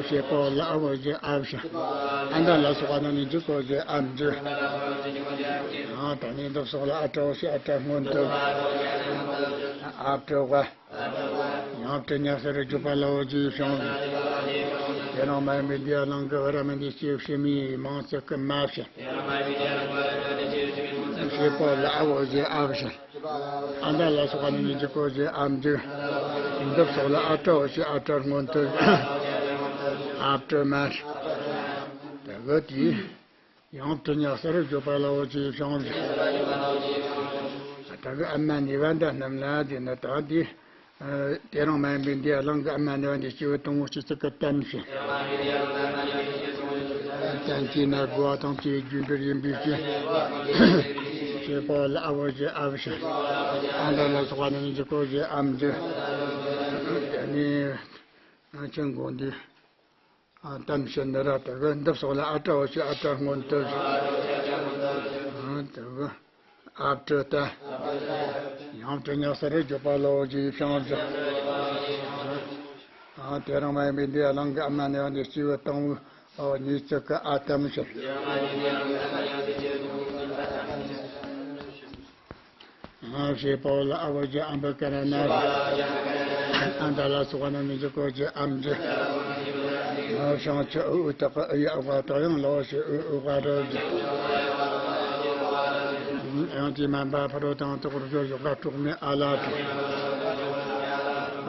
ཞེས་པ་ལ་འོ་ཞེས་ཨ་བ་ཞེས། ཨ་མདའ་ལ་སོགས་པ་ནི་མིང་གཅིག་གོ་ཞེས་ཨམ་གཅིག་ཨ་ད་ནི་འདི་སོགས་ལ་ཨ་ཏྲ་འོ་ཞེས་ཨ་ཏྲ་སྔོན་དུ། ཨ་ཏྲ་བ། ཡང་དྲི་ཉག་ས་རུབ་བརྗོད་པ་ལ་འོ་ཅི་བྱུང་ཞིང་། དེ་རང་མ་ཡིན་པའི་འདི་ཡ་ལང་གི་བ་ར་མ་འདི་སྐྱེ་བྱེད་མི་མིང་ཚིག་གི་མ་ཞེས། ཞེས་པ་ལ་འོ་ཞེས་ཨ་བ་ཞེས། ཨ་མདའ་ལ་སོགས་པ་ནི་མིང་གཅིག་གོ་ཞེས་ཨམ་གཅིག་འདི་སོགས་ལ་ཨ་ཏྲ་འོ་ཞེས་ཨ་ཏྲ་སྔོན་དུ། ཨ་ཏྲ་མ་ཞེས། དེ་གི་དེ། ཡང་དྲི་ཉག་ས་རུབ་བརྗོད་པ་ལ་འོ་ཅི་བྱུང་ཞིང་། ད་གི་ཨ་མ་ནི་བ་འདི་རྣམས་ལ་དེ་ནི་ད་དེ། དེ་རང་མ་ཡིན་པའི་འདི་ཡ་ལང་གི་ཨ་མ་ནི་བ་འདི་སྐྱེ་བོ་དང་པོ་སྐྱེ་ཚིག་གི་དམ་ཞིང་། དམ་གྱི་ན་དགུ་བ་དང་བཅས་རྒྱུ་འབྲས་ཡིན་པའི་ཕྱིར། ཞེས་པ་ལ་འོ་ཞེས་ཨ་བ་ཞེས། ཨ་མདའ་ལ་སོགས་པ་ནི་མིང་གཅིག་གོ་ཞེས་ཨམ་གཅིག་དེ་ནི་ང་ཆེན་དགོན་འདི། ཨ་དམ་ཞེས་ནི་ར་དེ་གི་འདི་སོགས་ལ་ཨ་ཏྲ་འོ་ཞེས་ཨ་ཏྲ་སྔོན་དུ་ཞེས། ཨ་དེ་གི་ཨ་ཏྲ་ཏ། ཡང་དྲི་ཉག་ས་རུབ་བརྗོད་པ་ལ་འོ་ཞེས་བྱུང་ཞིང་། ཨ་དེ་རང་མ་ཡིན་པའི་འདི་ཡ་ལང་གི་ཨ་མ་ནི་བ་འདི་སྐྱེ་བོ་དང་པོ་གཉིས་ཚིག་གི་ཨ་དམ་ཞེས། ཞེས་པ་ལ་འོ་ཞེས་ཨམ་བི་ཀ་ར་ན་ཞེས། ཨ་མདའ་ལ་སོགས་པ་ནི་མིང་གཅིག་གོ་ཞེས་ཨམ་གཅིག་བྱང་ཆུབ་འོད་དག་གི་འོད་ཡ་འོག་བ་དག་ཡང་ལ་འོ་ཞེས་འོད་འོག་བ་རུ་ཞེས། ཡང་ཅིག་མ་འབའ་ཕ་རོ་དང་ཐོག་རུ་སྦྱོར་ཞེས་བ་དྲུག་མའི་ཨ་ལ་དང་།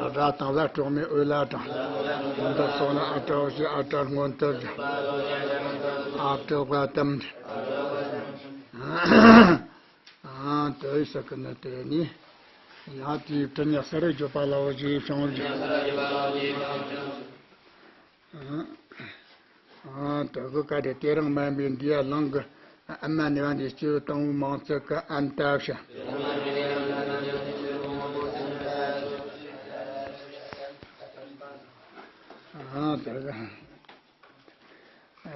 ར་དང་བ་དྲུག་མའི་འོད་ལ་དང་། འདི་སོགས་ལ་ཨ་ཏྲ་འོ་ཞེས་ཨ་ཏྲ་སྔོན་དུ་ཞེས། ཨ་ཏྲ་བ་དམ། ཨ་དེ་ཟེར་གི་ནི་དེ་ནི། ཡང་དེའི་དྲི་ཉག་ས་རུབ་བརྗོད་པ་ལ་འོ་ཞེས་བྱུང་ཞིང་། ཨ་དེ་གི་ཀ་དེ་དེ་རང་མ་ཡིན་པའི་འདི་ཡ་ལང་གི་ཨ་མ་ནི་བ་འདི་སྐྱེ་བོ་དང་པོའི་མིང་ཚིག་གི་ཨན་ཏ་ཞེས། ཨ་དེ་གི།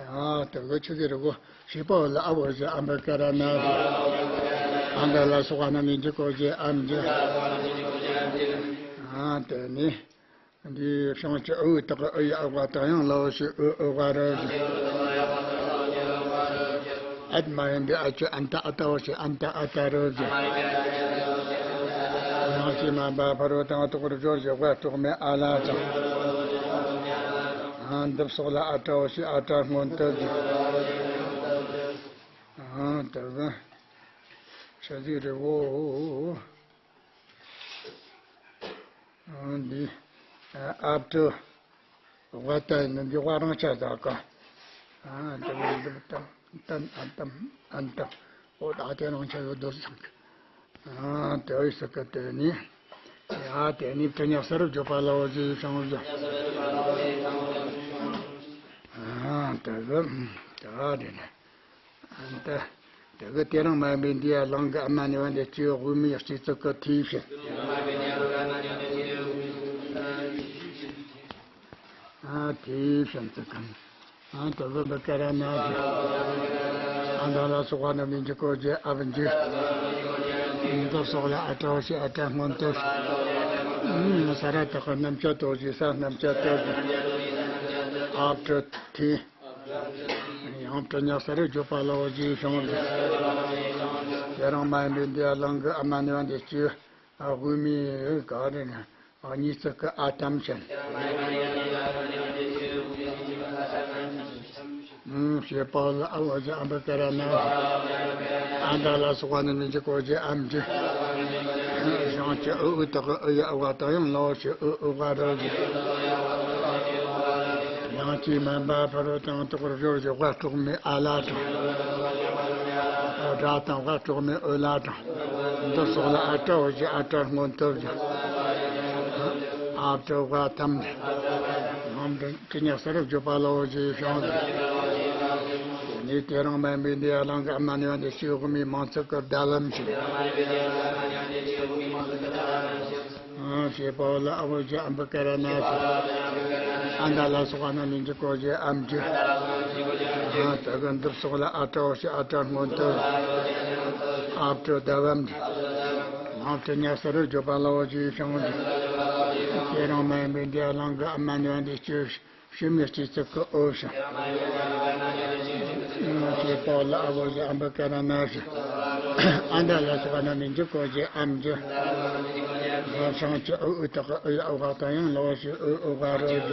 ཨ་དེ་གི་ཆི་ཟེར་གོ། ཞེས་པ་ལ་འོ་ཞེས་ཨམ་བི་ཀ་ར་ན་ཞེས། ཨ་མདའ་ལ་སོགས་པ་ནི་མིང་གཅིག་གོ་ཞེས་ཨམ་གཅིག་ཨ་དེ་ནི། འདི་བྱང་ཆུབ་འོད་དག་གི་འོད་ཡ་འོག་བ་དག་ཡང་ལ་འོ་ཞེས་འོད་འོག་བ་རུ་ཞེས། ཨད་མ་ཡིན་པའི་ཨ་ཅི་ཨན་ཏ་ཨ་ཏ་འོ་ཞེས་ཨན་ཏ་ཨ་ཏ་རུ་ཞེས། ཡང་ཅིག་མ་འབའ་ཕ་རོ་དང་ཐོག་རུ་སྦྱོར་ཞེས་བ་དྲུག་མའི་ཨ་ལ་དང་། ཨ་འདི་སོགས་ལ་ཨ་ཏྲ་འོ་ཞེས་ཨ་ཏྲ་སྔོན་དུ་ཞེས། ཨ་དེ་གི་ཆི་ཟིག་རེད་བོ། འདི་ཨབ་ཏུ་ཝ་ཏ་ནི་འདི་ཝ་རང་ཆ་ཟ་ག་ཨ་འདི་འདི་ཏམ་ཏམ་ཨན་ཏམ་ཨན་ཏམ། འོ་ད་དེ་རང་ཆ་ཡོད་དོ་སང་གི་ཨ་དེ་བས་ས་ག་དེ་ནི་ཡ་དེ་ནི་དྲི་ཉག་ས་རུབ་བརྗོད་པ་ལ་འོ་ཞེས་བྱུང་ཞིང་། ཨ་དེ་གི་ད་དེ་ནི། ཨ་ནི་ད། དེ་གི་དེ་རང་མ་ཡིན་པའི་འདི་ཡ་ལང་གི་ཨ་མ་ནི་བ་འདི་སྐྱེ་བོ་དབུ་མའི་སྤྱི་གཙུག་གི་ཐོས་ཕྱིན། ཨ་ཐོས་ཕྱིན་ཚིག་གམ། ཨ་དེ་གི་འབུ་ཀ་ར་ན་ཞེས། ཨ་མདའ་ལ་སོགས་པ་རྣམས་ནི་འཇིག་གོ་ཞེས་ཨབ་འཇིག་འདི་སོགས་ལ་ཨ་ཏྲ་འོ་ཞེས་ཨ་ཏྲ་སྔོན་དུ་ཞེས། ས་ར་དག་གི་རྣམ་བཅད་དོ་ཞེས་ས་རྣམ་བཅད་དོ་ཞེས། ཨབ་ཏྲ་ཐོས། ཡང་དྲི་ཉག་ས་རུ་བརྗོད་པ་ལ་འོ་ཞེས་བྱུང་། དེ་རིང་མ་ཡིན་པའི་འདི་ཡ་ལང་གི་ཨ་མ་ནི་བ་འདི་སྐྱེ་དབུས་མའི་ག་རེ་ན་གཉིས་ཚིག་གི་ཨ་ཏམ་ཞན། ཞེས་པ་ལ་ཨ་འོ་ཞེས་ཨམ་བི་ཀ་ར་ན། ཨ་མྲ་ལ་སོགས་པ་ནི་མི་འཇིག་གོ་ཞེས་ཨམ་འཇུག། བྱང་ཆུབ་འུ་འུ་དག་གི་འུ་ཡ་འུ་བ་དང་ཡང་ལའོ་ཞེས་འུ་འུ་བ་རོ་ཞེས། ཡང་ཅིག་མན་པ་ཕ་རོལ་ཏུ་ཡང་དག་པར་སྦྱོར་ཞེས་ཝ་སྲོག་མེད་ཨ་ལ་དང་། སྒྲ་དང་ཝ་སྲོག་མེད་འུ་ལ་དང་། འདི་སོགས་ལ་ཨ་ཏྲ་འོ་ཞེས་ཨ་ཏྲ་སྔོན་དུ་བཞག། ཨ་ཏྲ་ཝ་ཐམ་ནི། ནང་དུ་དྲི་ཉག་ས་རུ་བརྗོད་པ་ལ་འོ་ཞེས་བྱུང་། ནི་དེ་རིང་མ་ཡིན་པའི་འདི་ཡ་ལང་གི་ཨ་མ་ནི་བ་འདི་སྐྱེ་དབུས་མའི་མིང་ཚིག་གི་ཟླ་བམ་ཞིག། ཞེས་པ་ལ་ཨ་འོ་ཞེས་ཨམ་བི་ཀ་ར་ན་ཞེས། ཨ་མྲ་ལ་སོགས་པ་ནི་མི་འཇིག་གོ་ཞེས་ཨམ་འཇུག། དེ་གི་འདི་སོགས་ལ་ཨ་ཏྲ་འོ་ཞེས་ཨ་ཏྲ་སྔོན་དུ། ཨ་ཏྲ་ཟླ་བམ་འདི། ནང་དྲི་ཉག་ས་རུ་བརྗོད་པ་ལ་འོ་ཞེས་བྱུང་། དེ་རིང་མ་ཡིན་པའི་འདི་ཡ་ལང་གི་ཨ་མ་ནི་བ་འདི་སྐྱེ། ཞུ་མི་སྐྱེ་ཚིག་གི་འོ་ཞེས། ཞེས་པ་ལ་ཨ་འོ་ཞེས་ཨམ་བི་ཀ་ར་ན་ཞེས། ཨ་མྲ་ལ་སོགས་པ་ནི་མི་འཇིག་གོ་ཞེས་ཨམ་འཇུག། བྱང་ཆུབ་འུ་འུ་དག་གི་འུ་ཡ་འུ་བ་དང་ཡང་ལའོ་ཞེས་འུ་འུ་བ་རོ་ཞེས།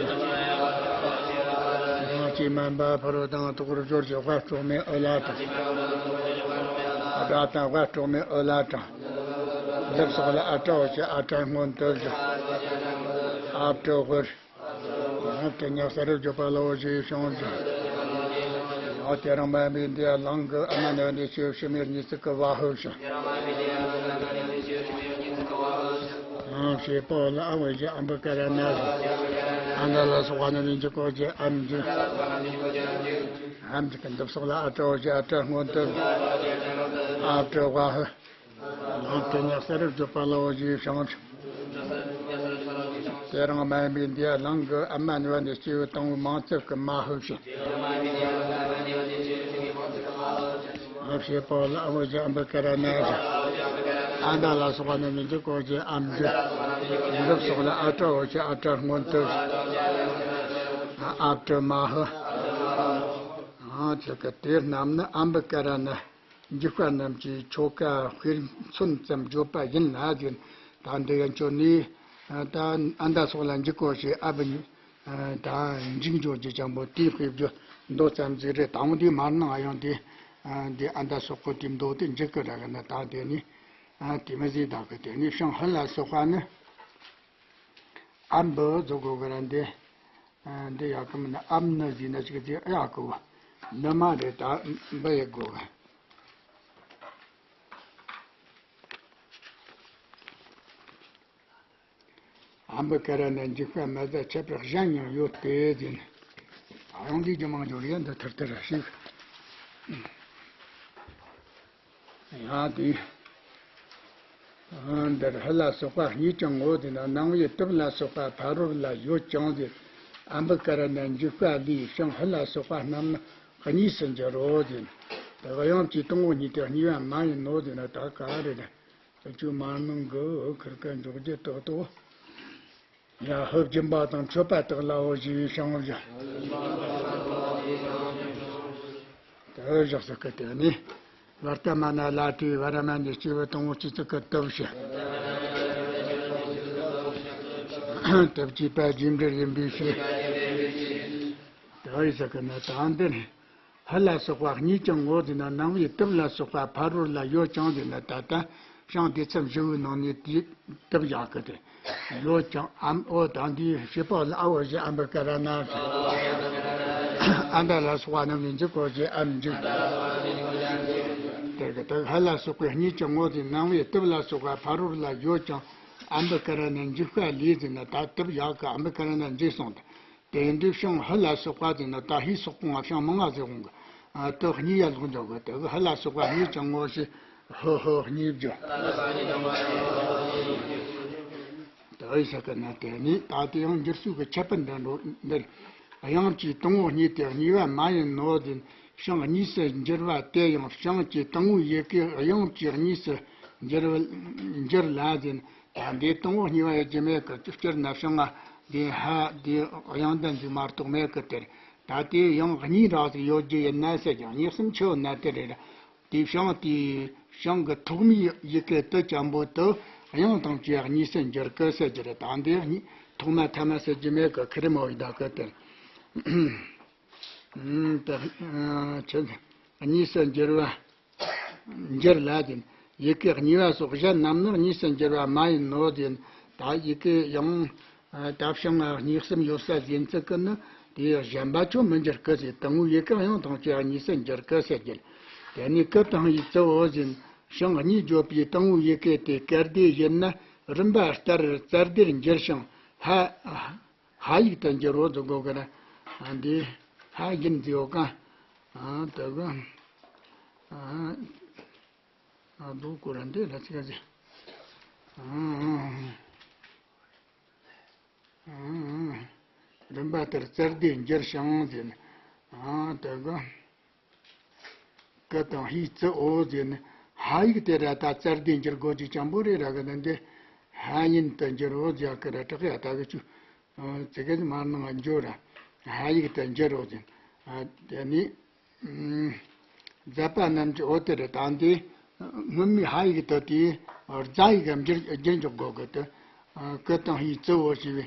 ཡང་ཅིག་མན་པ་ཕ་རོལ་ཏུ་ཡང་དག་པར་སྦྱོར་ཞེས་ཝ་སྲོག་མེད་འུ་ལ་དང་། སྒྲ་དང་ཝ་སྲོག་མེད་འུ་ལ་དང་། འདི་སོགས་ལ་ཨ་ཏྲ་འོ་ཞེས་ཨ་ཏྲ་སྔོན་དུ་བཞག། ཨ་ཏྲ་ཝ། ཡང་དྲི་ཉག་ས་རུ་བརྗོད་པ་ལ་འོ་ཞེས་བྱུང་ཞིང་། ཡང་དེ་རིང་མ་ཡིན་པའི་འདི་ཡ་ལང་གི་ཨ་མ་ནི་བ་འདི་སྐྱེ་དབུས་མའི་གཉིས་ཚིག་གི་བ་ཧུ་ཞིང་། ཞེས་པ་ལ་ཨ་འོ་ཞེས་ཨམ་བི་ཀ་ར་ན་ཞེས། ཨ་མྲ་ལ་སོགས་པ་ནི་མི་འཇིག་གོ་ཞེས་ཨམ་འཇུག། ཨམ་འཇུག་གི་འདི་སོགས་ལ་ཨ་ཏྲ་འོ་ཞེས་ཨ་ཏྲ་སྔོན་དུ། ཨ་ཏྲ་ཝ་ཧུ། ཡང་དྲི་ཉག་ས་རུ་བརྗོད་པ་ལ་འོ་ཞེས་བྱུང་། དེ་རིང་མ་ཡིན་པའི་འདི་ཡ་ལང་གི་ཨ་མ་ནི་བ་འདི་སྐྱེ་དབུས་དང་པོའི་མིང་ཚིག་གི་མ་ཧུ་ཞེས། ཞེས་པ་ལ་ཨ་འོ་ཞེས་ཨམ་བི་ཀ་ར་ན་ཞེས། ཨ་མྲ་ལ་སོགས་པ་ནི་མི་འཇིག་གོ་ཞེས་ཨམ་འཇུག། འདི་སོགས་ལ་ཨ་ཏྲ་འོ་ཞེས་ཨ་ཏྲ་སྔོན་དུ། ཨ་ཏྲ་མ་ཧུ། ཨ་ཅག་གི་དེ་རྣམས་ནི་ཨམ་བི་ཀ་ར་ན། འཇུག་པ་རྣམས་ཀྱི་ཆོ་ག་དཔེར་མཚོན་ཙམ་བརྗོད་པ་ཡིན་ལ་ཟེར། ད་འདི་ཡན་ཆོད་ནི། ད་ཨ་མྲ་སོགས་ལ་འཇུག་གོ་ཞེས་ཨ་བི། ད་འཇུག་འཇོག་རྒྱུ་ཅན་པོ་དེའི་དཔེ་བརྗོད་མདོ་ཙམ་ཟིག་རེད། དང་པོ་འདི་མར་ནང་ཡང་དེ། འདི་ཨ་མྲ་སོགས་པོ་དེ་མདོ་དེ་འཇུག་གི་ར་གི་ན་ད་དེ་ནི། དེ་མི་ཟིག་ད་གི་དེ་ནི་ཤིང་ཧུ་ལ་སོགས་པ་ནི། ཨ་འབུ་བཟོ་དགོས་གི་ར་འདི། འདི་ཡག་གི་མིན་ན་ཨམ་ནི་ཟིག་ན་ཅིག་དེ་ཡག་གི་བ། ནི་མ་རེད་ད་འབུ་ཡི་དགོས་གི། ཨམ་བི་ཀ་ར་ན་འཇུག་པ་མ་ཟད་ཁྱད་པར་གཞན་ཡང་ཡོད་དེ་ཟེར་ནས། ཨ་ཡང་འདི་རྒྱུ་མང་འཇོག་རེད་འདི་ཐུར་ཐུར་ར་ཞིག་ཡང་དེ། འདིར་ཧུ་ལ་སོགས་པ་གཉིས་ཀྱང་ངོ་། དེ་ན་ནང་པའི་དུབ་ལ་སོགས་པ་ཕ་རོལ་ལ་ཡོད་ཀྱང་ཟེར། ཨམ་བི་ཀ་ར་ན་འཇུག་པ་ལས་ཤིང་ཧུ་ལ་སོགས་པ་རྣམས་ནི་གཉིས་སུ་འགྱུར་རོ་ཟེར། དེ་དབྱངས་ཀྱི་སྟོང་པོ་གཉིས་ཏེ་གཉིས་པ་མ་ཡིན་ནོ་ཟེར་ན་ད་ག་རེ་རེད། ད་ཅུ་མ་ནང་གི་ཁིར་ཀ་འཇོག་རྒྱུ་ཏག་ཏག་ཡ་ཧུབ་སྦྱིན་པ་དང་མཆོད་པ་དག་ལའོ་ཞེས་བྱང་བཞག། དེ་བཞག་ས་ཀི་དེ་ནི། བར་ཏ་མ་ན་ལ་ཏི་བ་ར་མ་ནི་སྐྱེས་བུ་དང་པོ་སྐྱེས་ཚིག་གི་དུབ་ཞེས། དུབ་ཀྱི་པ་རྗེས་འབྲེལ་ཡིན་པའི་ཕྱིར། དེ་བཞག་ས་ཀི་ན་ད་འདིར། ཧུ་ལ་སོགས་པ་གཉིས་ཀྱང་ངོ་། དེ་ན་ནང་པའི་དུབ་ལ་སོགས་པ་ཕ་རོལ་ལ་ཡོད་ཀྱང་། དེ་ན་ད་ལྟ་ཤིང་སྡེ་ཚན་བཞི་བོའི་ནང་ནས་དེའི་དུབ་ཡག་གི་དེ་ཡོད་ཀྱང་ཨམ་འོ་ད་འདིའི་བྱེད་པ་ལ་ཨ་འོ་ཞེས་ཨམ་བི་ཀ་ར་ན་ཞེས། ཨ་མྲ་ལ་སོགས་པ་རྣམས་ནི་འཇུག་གོ་ཞེས་ཨམ་འཇུག། དེ་གི་དུ་ཧུ་ལ་སོགས་པའི་གཉིས་ཀྱང་ངོ་། དེ་ནང་པའི་དུབ་ལ་སོགས་པ་ཕ་རོལ་ལ་ཡོད་ཀྱང་ཨམ་བི་ཀ་ར་ན་འཇུག་པ་ལས་ཟེར་ན་ད་དུབ་ཡག་གི་ཨམ་བི་ཀ་ར་ན་འཇུག་སོང་དེ། དེ་འདྲའི་ཤིང་ཧུ་ལ་སོགས་པ་དེ་ནི་ད་ཧི་སོགས་གོང་ང་ཤིང་མང་ང་ཟེར་འོང་གི། ཨ་དུ་གཉིས་ཡ་ལོག་འཇོག་གི་དེ་གི་ཧུ་ལ་སོགས་པ་གཉིས་ཀྱང་ངོ་ཞེས་ཧུ་ཧུ་གཉིས་བརྗོད། དེ་ཡི་ས་ཀི་ན་དེ་ནི་ད་དེ་ཡང་འགྱུར་ཚུལ་གྱི་ཁྱད་པར་འདི་འགྲོ་འདིར། དབྱངས་ཀྱི་དང་པོ་གཉིས་ཏེ་གཉིས་པ་མ་ཡིན་ནོ་ཟེར། ཤིང་གཉིས་སུ་འགྱུར་བ་དེ་ཡང་ཤིང་གི་དང་པོའི་ཡི་གེ་དབྱངས་ཀྱིས་གཉིས་སུ་འགྱུར་འགྱུར་ལ་ཟེར། ད་འདི་དང་པོ་གཉིས་པ་ཡོད་ཀྱི་མེད་ཀི། སྤྱིར་ན་ཤིང་ང་འདི་ཧ་འདི་དབྱངས་ལྡན་ཟིག་མ་གཏོགས་མེད་ཀི། དེར་ ད་དེ་ཡང་གཉིས་ར་ཟིག་ཡོད་རྒྱུ་ཡིན་ན་ཟེར་ཀྱང་གཉིས་གསུམ་ཆེ་བ་ན་དེ་རེད། དེ་ཤིང་དེ་ཤིང་གི་ཐོག་མའི་ཡི་གེ་དེ་ཅན་པོ་དེ་དབྱངས་དང་བཅས་གཉིས་སུ་འགྱུར་གི་ཟེར་རྒྱུ་རེད། ད་འདི་གཉིས་ཐོག་མ་ཐ་མ་ཟེར་རྒྱུ་མེད་གི། ཁི་རི་མོ་ཡི་ད་གི་དེ། ཨུམ། དེ་ཨ་ཆེ་གཉིས་སུ་འགྱུར་བ། འགྱུར་ལ་ཟེར། ཡི་གེ་གཉིས་པ་སོགས་གཞན་རྣམས་ནི་གཉིས་སུ་འགྱུར་བ་མ་ཡིན་ནོ་ཟེར། ད་ཡི་གེ་ཡང་ད་ཤིང་གཉིས་གསུམ་ཡོད་ས་ཟེར་ཚིག་གི་ནི་དེ་གཞན་པ་ཆོ་མི་འགྱུར་གི་ཟེར། དང་པོའི་ཡི་གེ་དབྱངས་དང་བཅས་གཉིས་སུ་འགྱུར་གི་ཟེར་རྒྱུ། དེ་ནས་ཀུ་དང་ཧའི་གཙོ་བོ་ཟེར། ཤིང་གཉིས་བརྗོད་པའི་དང་པོའི་ཡི་གེ་དེ་སྐལ་ལྡན་ཡིན་ན་རིམ་པ་ལྟར་ཙར་ལྡིར་འགྱུར་ཞིང་ཧ། ཧ་ཡིག་ཏུ་འགྱུར་རོ་ཟེར་གོ་གི་ར། ཨ་འདི་ཧ་ཡིན་ཟེར་ཡོད་ག་ཨ་དེ་གི་ཨ་ཨ་འདུག་གོ་ར་འདི་ལ་ཚིག་ཟེར། ཨ་ཨ་ཨ་རིམ་པ་ལྟར་ཙར་ལྡིར་འགྱུར་ཞིང་ཟེར་ནས། ཨ་དེ་གི་ཀུ་དང་ཧའི་གཙོ་བོ་ཟེར་ནས་ཧ་ཡིག་དེ་ར་ད་ཙར་ལྡིར་འགྱུར་དགོས་རྒྱུ་ཅན་པོ་རེད་ར་གི། ད་འདི་ཧ་ཡིན་དུ་འགྱུར་རོ་ཟེར་གི་ར། དྲག་ཡ་ད་གི་ཆུ་ཙི་གེ་མར་ནང་ང་འགྱོ་ར། ཧ་ཡིག་དུ་འགྱུར་རོ་ཟེར། ཨ་དེ་ནི་ཨུམ། མཛད་པ་རྣམས་ཀྱི་འོ་དེ་རེད། ད་འདི་སྔོན་མའི་ཧ་ཡིག་དེ་དེ་རྫ་ཡིག་གམ་འགྱུར་འགྱུར་འཇུག་དགོས་གི། དེ་ཀུ་དང་ཧའི་གཙོ་བོ་ཞེས་པའི་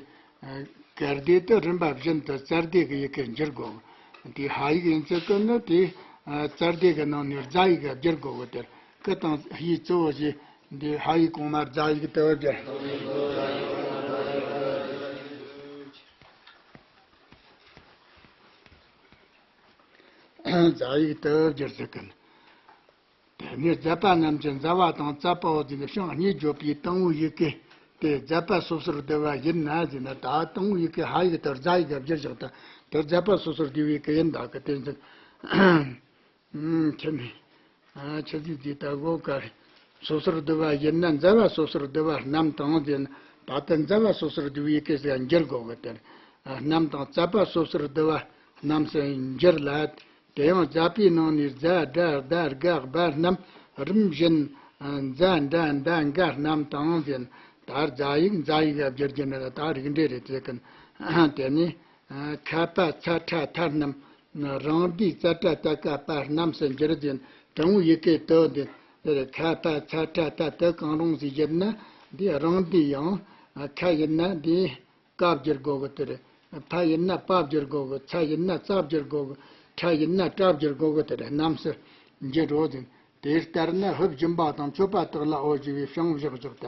སྐལ་ལྡན་དེ་རིམ་པ་བཞིན་དུ་ཙར་ལྡིར་གི་ཡི་གེར་འགྱུར་དགོས་གི། དེ་ཧ་ཡིག་ཡིན་ཚེ་ཀུན་ནི་དེ་ཙར་ལྡིར་གི་ནང་ནས་རྫ་ཡིག་ག་བསྒྱུར་དགོས་གི། དེར་ཀུ་དང་ཧའི་གཙོ་བོ་ཞེས་འདི་ཧ་ཡིག་གོང་མ་རྫ་ཡིག་དུ་བསྒྱུར། རྫ་ཡིག་དུ་བསྒྱུར་ཟེར་གི། དེ་ནས་མཛད་པ་རྣམས་ཀྱི་མཛའ་བ་དང་རྩ་བའོ་ཟེར་ནས་ཤིང་གཉིས་བརྗོད་པའི་དང་པོའི་ཡི་གེ་དེ་མཛད་པ་སོ་སོར་བསྡུ་བ་ཡིན་ན་ཟེར་ན། ད་དང་པོའི་ཡི་གེ་ཧ་ཡིག་དེ་རྫ་ཡིག་ག་བསྒྱུར་བཞག་ད་དེ་མཛད་པ་སོ་སོར་བསྡུ་བའི་ཡི་གེ་ཡིན་ད་གི། དེ་ཚིག་ཨུམ། ཁྱེད་ནི། ཨ་ཆི་ཟིག་ཟིག་ད་གོ་ག་སོ་སོར་བསྡུ་བ་ཡིན་ན་མཛའ་བ་སོ་སོར་བསྡུ་བ་རྣམས་དང་ཟེར་ན། ད་ལྟ་མཛའ་བ་སོ་སོར་བསྡུ་བའི་ཡི་གེ་ཟེར་འགྱུར་དགོས་གི། དེར་རྣམས་དང་རྩ་བ་སོ་སོར་བསྡུ་བ་རྣམས་སུ་འགྱུར་ལ། དེ་ཡང་མཛད་པའི་ནང་ནས་རྫ་སྒྲ་ཟླ་དགའ་སྦ་རྣམས་རིམ་བཞིན་མཛའ་འདྲ་མདའ་འགའ་རྣམས་དང་ཟེར། ད་རྫ་ཡིག་མཛའ་ཡིག་ག་བསྒྱུར་རྒྱུ་ནི་ད་རིགས་འགྲེ་རེད་ཟེར་གི། དེ་ནས་ཁ་པ་ཚ་ཁྲ་ཐ་རྣམས་རང་སྡེའི་ཙ་ཏྲ་ཏ་ཀ་པ་རྣམས་སུ་འགྱུར་ཟེར། དང་པོའི་ཡི་གེ་དུ་འདི་ཁ་པ་ཚ་ཁྲ་ཐ་དུ་གང་རུང་ཟིག་བསྒྱུར་ན་འདི་རང་སྡེའི་ཡང་ཁ་ཡིན་ན་འདི་ཀ་བསྒྱུར་དགོས་གི་དེ་རེད། ཕ་ཡིན་ན་པ་བསྒྱུར་དགོས་གི། ཚ་ཡིན་ན་ཙ་བསྒྱུར་དགོས་གི། ཁྲ་ཡིན་ན་ཀྲ་བསྒྱུར་དགོས་གི། དེ་རེད། རྣམས་སུ་འགྱུར་རོ་ཟེར། དེ་ལྟར་ན་ཧུབ་སྦྱིན་པ་དང་མཆོད་པ་དག་ལའོ་ཞེས་པའི་ཤིང་བཞག་བཞག་ད།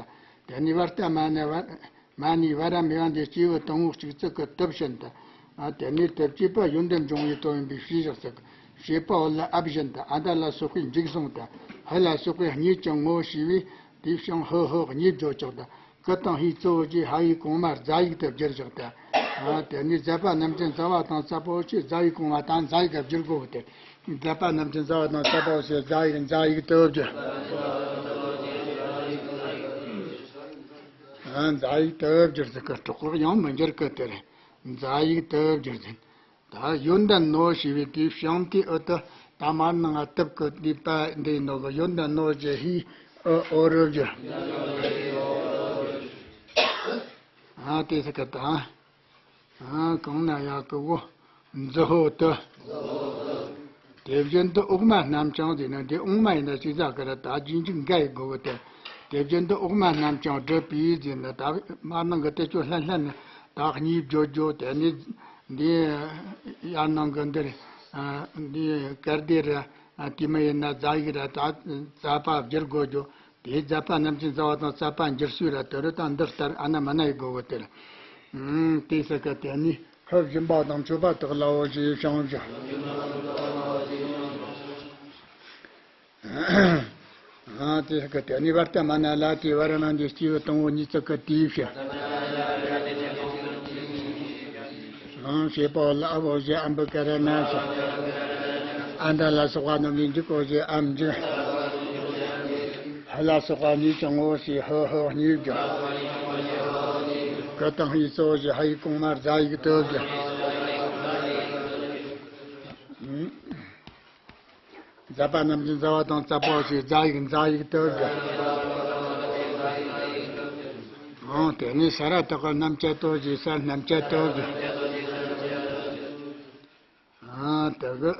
དེ་ནས་བར་ཏ་མ་ན་བ་མ་ནི་བ་ར་མི་བ་འདི་སྐྱེས་བུ་དང་པོ་གཅིག་ཙིག་གི་དུ་བྱིན་ད། ཨ་དེ་ནས་དུ་བྱས་པ་ཡོན་ཏན་འབྱུང་བའི་དོན་ཡིན་པའི་ཕྱིར་བཞག་ཟེར། བྱས་པའོ་ལ་ཨ་བཞིན་ད། ཨ་མདའ་ལ་སོགས་པའི་མཇུག་གསུངས་ད། ཧུ་ལ་སོགས་པའི་གཉིས་ཀྱང་ངོ་ཞེས་པས་དེའི་ཤིང་ཧུ་ཧུ་གཉིས་བརྗོད་ཆོག་ད། ཀུ་དང་ཧའི་གཙོ་བོ་ཞེས་ཧ་ཡིག་གོང་མ་རྫ་ཡིག་ཏུ་བསྒྱུར་བཞག་ད། ཨ་དེ་ནས་མཛད་པ་རྣམས་ཀྱི་མཛའ་བ་དང་རྩ་བའོ་ཞེས་རྫ་ཡིག་གོང་མ་དང་རྫ་ཡིག་ག་བསྒྱུར་དགོས་ཏེ། མཛད་པ་རྣམས་ཀྱི་མཛའ་བ་དང་རྩ་བའོ་ཞེས་རྫ་ཡིག་རྫ་ཡིག་ཏུ་བསྒྱུར། ཨ་རྫ་ཡིག་ཏུ་བསྒྱུར་ཟེར་གི། གྲོགས་ཡང་མི་འགྱུར་གི། དེ་རེད། རྫ་ཡིག་ཏུ་བསྒྱུར་ཟེར། ད་ཡོན་ཏན་ནོ་ཞེས་པའི་དེའི་ཤིང་དེའི་འོ་དེ་ད་མར་ནང་ང་དུབ་ཀི་དེའི་པ་འདི་ནོ་གི། ཡོན་ཏན་ནོ་ཞེས་ཧི་ཨོ་ཨོ་རུ་བསྒྱུར། ཨ་དེ་ཟེར་གི་ད། ཨ་གང་ན་ཡག་གི་བོ། འཛི་ཧོ་དུ། དེ་བཞིན་དུ་འོག་མ་རྣམས་ཀྱང་ཟེར་ན་འདི་འོག་མ་ཡིན་ན་ཅི་ཟེར་གི་ར། ད་རྗེས་འཇུག་འགའ་ཡི་དགོས་གི་དེ། དེ་བཞིན་དུ་འོག་མ་རྣམས་ཀྱང་བསྒྲུབས་པས་ཟེར་ན་ད་མར་ནང་གི་དེ་ཚོ་ལྷན་ལྷན་ནི་ད་གཉིས་བརྗོད་རྒྱུ། དེ་ནི་འདི་ཡར་ནང་གི་འདིར་ཨ་འདི་སྐལ་ལྡན་ར། ཨ་དེ་མ་ཡིན་ན་རྫ་ཡིག་ར། ད་རྫ་པ་བསྒྱུར་དགོས་རྒྱུ། དེའི་མཛད་པ་རྣམས་ཀྱི་མཛའ་བ་དང་རྩ་བ་འགྱུར་སྲོལ་ར། དེ་རུ་དང་འདི་ལྟར་ཨ་ན་མ་ན་ཡི་དགོས་གི་དེར། ཨུམ། དེ་ཟེར་གི། དེ་ནི་ཧུབ་སྦྱིན་པ་དང་མཆོད་པ་དག་ལའོ་ཞེས་ཤིང་བཞག། ཨ་དེ་ཟེར་གི། དེ་ནི་བར་ཏ་མ་ན་ལ་དེ་བ་ར་ན་འདི་སྐྱེས་བུ་དང་པོ་གཉིས་ཙིག་གི་དེའི་ཕྱིར། ཨང་ཞེས་པའོ་ལ་ཨ་བོ་ཞེས་ཨམ་བུ་ཀ་ར་ན་ཞེས། ཨ་མདའ་ལ་སོགས་པ་རྣམས་ལས་འཇུག་གོ་ཞེས་ཨམ་འཇུག། ཧུ་ལ་སོགས་པ་གཉིས་ཀྱང་ངོ་ཞེས་ཧུ་ཧུ་གཉིས་བརྗོད། ཀུ་དང་ཧའི་གཙོ་བོ་ཞེས་ཧ་ཡིག་གོང་མ་རྫ་ཡིག་ཏུ་བརྗོད། མཛད་པ་རྣམས་ཀྱི་མཛའ་བ་དང་རྩ་བ་ཞེས་རྫ་ཡིག་རྫ་ཡིག་ཏུ་བརྗོད། ཨང་དེ་ནས་ས་ར་བཏགས་པ་རྣམ་བཅད་དོ་ཞེས་ས་རྣམ་བཅད་དུ་བརྗོད། གི།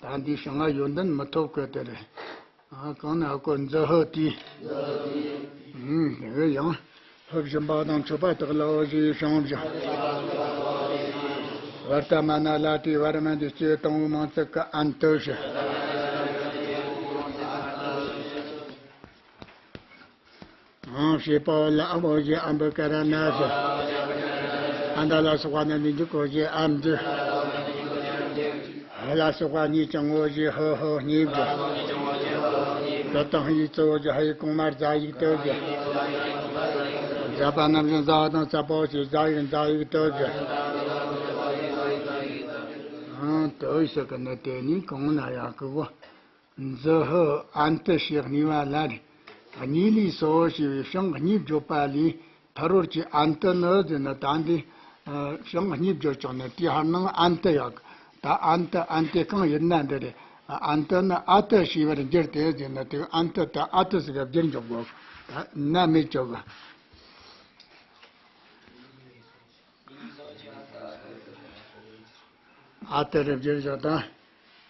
ད་འདི་བྱང་ང་ཡོན་ཏན་མི་ཐོབ་གི་དེ་རེད། ཨ། གང་ན་ཨ་ཀོ་འཛི་ཧོ་ཏི། ཨུམ། དེ་གི་ཡང་། ཕུབ་བཞིན་པ་དང་མཆོད་པ་དག་ལ་འོ་ཞེས་བྱང་བཞག་བར་ཏ་མ་ན་ལ་ཏི་བར་མ་འདི་སྐྱེ་དང་བོའི་མིང་ཚིག་གི་ཨན་ཏི་ཞེས། ཨང་། ཞེས་པ་ལ་ཨ་མོ་ཞེས་ཨམ་བུ་ཀ་ར་ན་ཞེས། ཨ་མྲ་ལ་སོགས་པ་རྣམས་ནི་འཇུག་གོ་ཞེས་ཨམ་འཇུག་ཧ་ལ་སོགས་པ་གཉིས་ཀྱང་ངོ་ཞེས་ཧོ་ཧོ་གཉིས་འཇུག་གི་དང་ཡིག་གཙོ་བོ་ཞེས་ཧ་ཡིག་གོང་མར་ཛ་ཡིག་ཏུ་འཇུག་ཛ་པ་རྣམས་ཀྱང་ཛ་བ་དང་ཙ་པོ་ཞེས་ཛ་ཡིག་ཛ་ཡིག་ཏུ་འཇུག་ཨང་། དོ་ཡི་ས་ཀ་ན་དེ་ནི་གང་ན་ཡང་གི་བོ། འཛི་ཧོ་ཨན་ཏི་ཞེས་གཉིས་པ་ལ་རེ། གཉིས་ལས་སོ་ཞེས་པའི་བྱང་གཉིས་བརྗོད་པ་ལས་ཕ་རོལ་གྱི་ཨན་ཏི་ནི་ཟེར་ན། ད་འདི་བྱང་གཉིས་བརྗོད་ཀྱང་ནི་དེའི་ཧར་ནང་ཨན་ཏི་ཡོད། ད་ཨན་ཏི་ཨན་ཏི་གང་ཡིན་ན་འདི་རེད། ཨན་ཏི་ནི་ཨ་ཏི་ཞེས་པར་འགྱུར་ཏེ་ཟེར་ན། དེ་ཨན་ཏི་ད་ཨ་ཏི་ཟེར་བར་བསྒྱུར་འཇོག་དགོས། ད་ན་མེད་ཅོག་གི་ཨ་ཏི་རུ་བསྒྱུར་བཞག་དང་།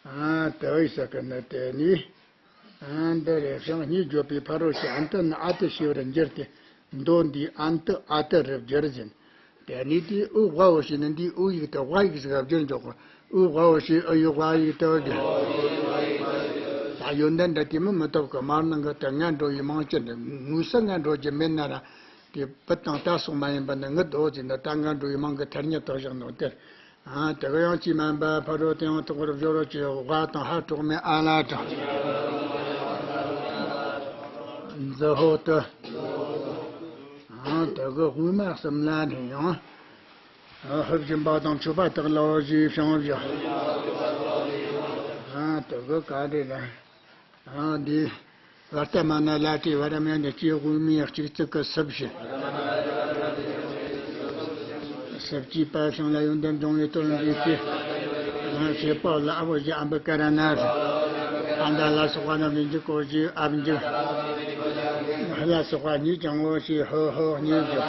ཨ། དེ་བས་ས་ཀ་ན་དེ་ནི། ཨ། འདི་རེ་བྱང་གཉིས་བརྗོད་པའི་ཕ་རོལ་ཕྱི་ཨན་ཏི་ནི་ཨ་ཏི་ཞེས་པར་འགྱུར་ཏེ། མདོ་འདིའི་ཨན་ཏི་ཨ་ཏི་རུ་བསྒྱུར་ཟིན། དེ་ནི་དེའི་ཨུ་ཝ་འོ་ཞེས་ནི་འདིའི་ཨུ་ཡིག་དེ་ཝ་ཡིག་ཟིག་ག་བསྒྱུར་འཇོག་གོ། ཨུ་ཝ་འོ་ཞེས་ཨུ་ཡིག་ཝ་ཡིག་ཏུ་བསྒྱུར། ད་ཡོན་ཏན་འདྲ་དེ་མི་མི་ཐོབ་གི། མར་ནང་གི་དེ་ངན་འགྲོ་ཡི་མང་ཆེ་འདི་དངོས་སུ་ངན་འགྲོ་རྒྱུ་མེད་ན་ར། དེ་བུ་དང་ད་སོགས་མ་ཡིན་པ་ནི་ངུ་དོ་ཟེར་ན། ད་ངན་འགྲོ་ཡི་མང་གི་ཐ་སྙད་དག་བཞག་ནོ་དེར། ཨ། དེ་ག་ཡང་ཅི་མན་པ་ཕ་རོལ་ཏུ་ཡང་དག་པར་སྦྱོར་བ་ཅི། ཝ་དང་ཧ་གྲོགས་མེད་ཨ་ལ་དང་། འཛི་ཧོ་ཏི། ཨ། དེ་གི་དབུ་མ་གསུམ་ལ་ནི་ཡང་། ཨ། ཕུབ་བཞིན་པ་དང་མཆོད་པ་དག་ལ་འོ་ཞེས་བྱང་བཞག་ཨ། དེ་གི་ག་རེ་ལ། ཨ། འདི། བར་ཏ་མ་ན་ལ་ཏི་བར་མ་ཡ་འདི་སྐྱེ་དབུ་མའི་གཅིག་ཚིག་གི་སུབ་ཞེས། སུབ་ཀྱི་པ་བྱང་ལ་ཡོན་ཏན་སྦྱོང་བའི་དོན་འདི་སྐྱེ། ཨ། ཞེས་པ་ལ་ཨ་བོ་ཞེས་ཨམ་བུ་ཀ་ར་ན་ཞེས། ཨ་མྲ་ལ་སོགས་པ་རྣམས་ནི་འཇུག་གོ་ཞེས་ཨམ་འཇུག་ཧ་ལ་སོགས་པ་གཉིས་ཀྱང་ངོ་ཞེས་ཧོ་ཧོ་གཉིས་འཇུག་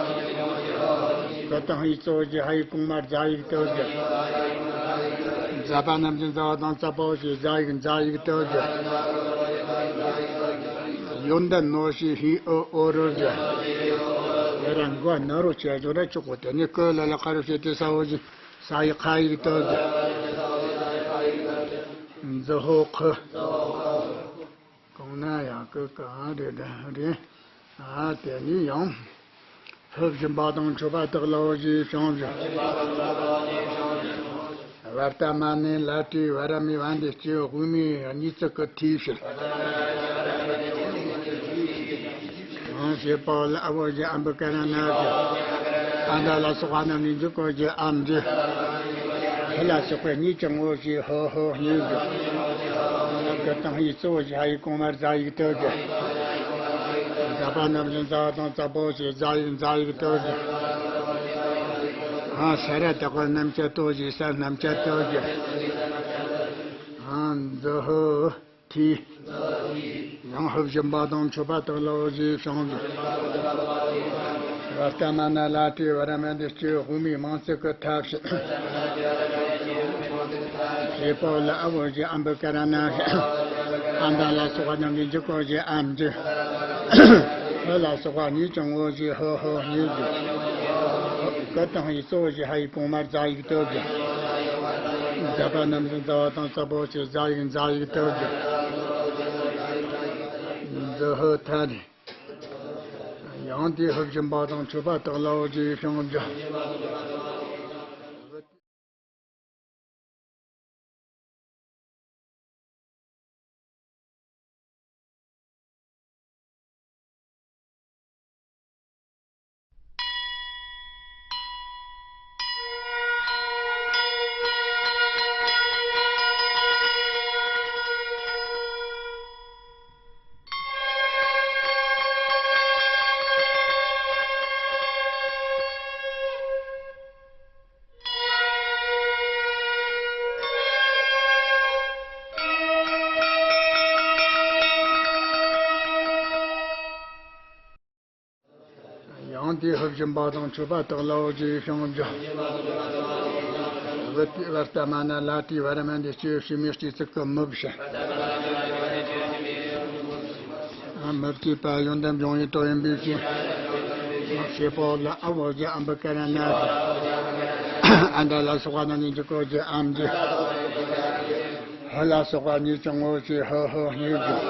གི་དང་ཡིག་གཙོ་བོ་ཞེས་ཧ་ཡིག་གོང་མར་ཛ་ཡིག་ཏུ་འཇུག་ཛ་པ་རྣམས་ཀྱང་ཛ་བ་དང་ཙ་པོ་ཞེས་ཛ་ཡིག་ཛ་ཡིག་ཏུ་འཇུག་ཡོན་ཏན་ནོ་ཞེས་ཧི་ཨོ་ཨོ་རུ་འཇུག་དེ་ར་མགོ་ན་རོ་ཆེ་ཞོ་ར་ཆོག་གོ། དེ་ནི་ཀོ་ལ་ལ་ཁ་རུ་བྱེད་དེ་ས་འོ་ཞེས་ས་ཡིག་ཁ་ཡིག་ཏུ་འཇུག་འཛི་ཧོ་ཁི། གང་ན་ཡང་གི་གང་རེད་རེད། ཨ། དེ་ནི་ཡང་། ཕུབ་བཞིན་པ་དང་མཆོད་པ་དག་ལ་འོ་ཞེས་བྱང་བཞག་བར་ཏ་མ་ནི་ལ་ཏི་བར་མའི་བ་འདི་སྐྱེ་དབུ་མའི་གཉིས་ཚིག་གི་ཐོས་ཕྱིར། ཨང་། ཞེས་པ་ལ་ཨ་བོ་ཞེས་ཨམ་བུ་ཀ་ར་ན་ཞེས། ཨ་མྲ་ལ་སོགས་པ་རྣམས་ནི་འཇུག་གོ་ཞེས་ཨམ་འཇུག་ཧ་ལ་སོགས་པ་གཉིས་ཀྱང་ངོ་ཞེས་ཧོ་ཧོ་གཉིས་འཇུག་གི་དང་ཡིག་གཙོ་བོ་ཞེས་ཧ་ཡིག་གོང་མར་ཛ་ཡིག་ཏུ་འཇུག་ཛ་པ་རྣམས་ཀྱང་ཛ་བ་དང་ཙ་པོ་ཞེས་ཛ་ཡིག་ཛ་ཡིག་ཏུ་འཇུག་ཨ། ས་ར་བཏགས་པ་རྣམ་བཅད་དོ་ཞེས་ས་རྣམ་བཅད་དུ་འཇུག་ཨ། འཛི་ཧོ་ཐི། ཡང་ཕུབ་བཞིན་པ་དང་མཆོད་པ་དག་ལ་འོ་ཞེས་བྱང་འཇུག་བར་ཏ་མ་ན་ལ་ཏི་བར་མ་འདི་སྐྱེ་དབུ་མའི་མིང་ཚིག་གི་ཐོས་ཕྱིར། ཞེས་པ་ལ་ཨ་བོ་ཞེས་ཨམ་བུ་ཀ་ར་ན་ཞེས། ཨ་མྲ་ལ་སོགས་པ་རྣམས་ཀྱང་འཇུག་གོ་ཞེས་ཨམ་འཇུག་ཧ་ལ་སོགས་པ་གཉིས་ཀྱང་ངོ་ཞེས་ཧོ་ཧོ་གཉིས་འཇུག་གི་དང་ཡིག་གཙོ་བོ་ཞེས་ཧ་ཡིག་གོང་མར་ཛ་ཡིག་ཏུ་འཇུག་ཛ་པ་རྣམས་ཀྱང་ཛ་བ་དང་ཙ་པོ་ཞེས་ཛ་ཡིག་ཛ་ཡིག་ཏུ་འཇུག་འཛི་ཧོ་ཐ་ནི། ཡང་དེ་ཕུབ་བཞིན་པ་དང་མཆོད་པ་དག་ལ་འོ་ཞེས་བྱང་འཇུག་ཡང་དེ་ཕུབ་བཞིན་པ་དང་མཆོད་པ་དག་ལ་འོ་ཞེས་བྱང་འཇུག་བར་ལྟ་མ་ན་ལ་ཏི་བར་མ་འདི་སྤྱི་བྱེ་མའི་སྤྱི་ཚིག་གི་མུ་བཞི། མུ་སྐྱེས་པ་ཡོན་ཏན་འབྱུང་བའི་དོན་ཡིན་པའི་ཕྱིར། བྱེད་པ་ལ་ཨ་བོ་ཞེས་ཨམ་བུ་ཀ་ར་ན་ཞེས། ཨ་འདྲ་ལ་སོགས་པ་རྣམས་ནི་འཇིག་གོ་ཞེས་ཨམ་འཇིག་ཧ་ལ་སོགས་པ་གཉིས་ཀྱང་ངོ་ཞེས་ཧོ་ཧོ་གཉིས་ཀྱང་།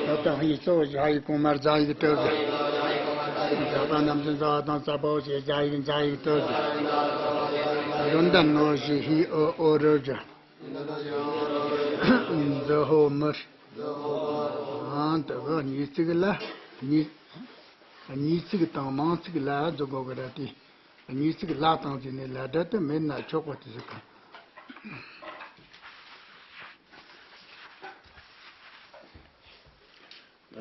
ད་ལྟ་ཧི་གཙོ་བོ་ཞེས་ཧ་ཡིག་གོང་མར་ཛ་ཡིག་ཏུ་ཞེས། ཛ་པ་རྣམས་ཀྱི་ཛ་བ་དང་ཙ་པོ་ཞེས་ཛ་ཡིག་ཛ་ཡིག་ཏུ་ཞེས། ཡོན་ཏན་ནོ་ཞེས་ཧི་ཨོ་ཨོ་རུ་ཞེས། འཛི་ཧོ་མི། ཨང་། དེ་གི་གཉིས་ཚིག་ལ་གཉིས། གཉིས་ཚིག་དང་མང་ཚིག་ལ་འཛུགས་དགོས་གི་ར་དེ། གཉིས་ཚིག་ལ་དང་ཟེར་ནས་ལ་སྒྲ་དེ་མེད་ན་ཆོག་གོ་དེ་ཟེར་གི།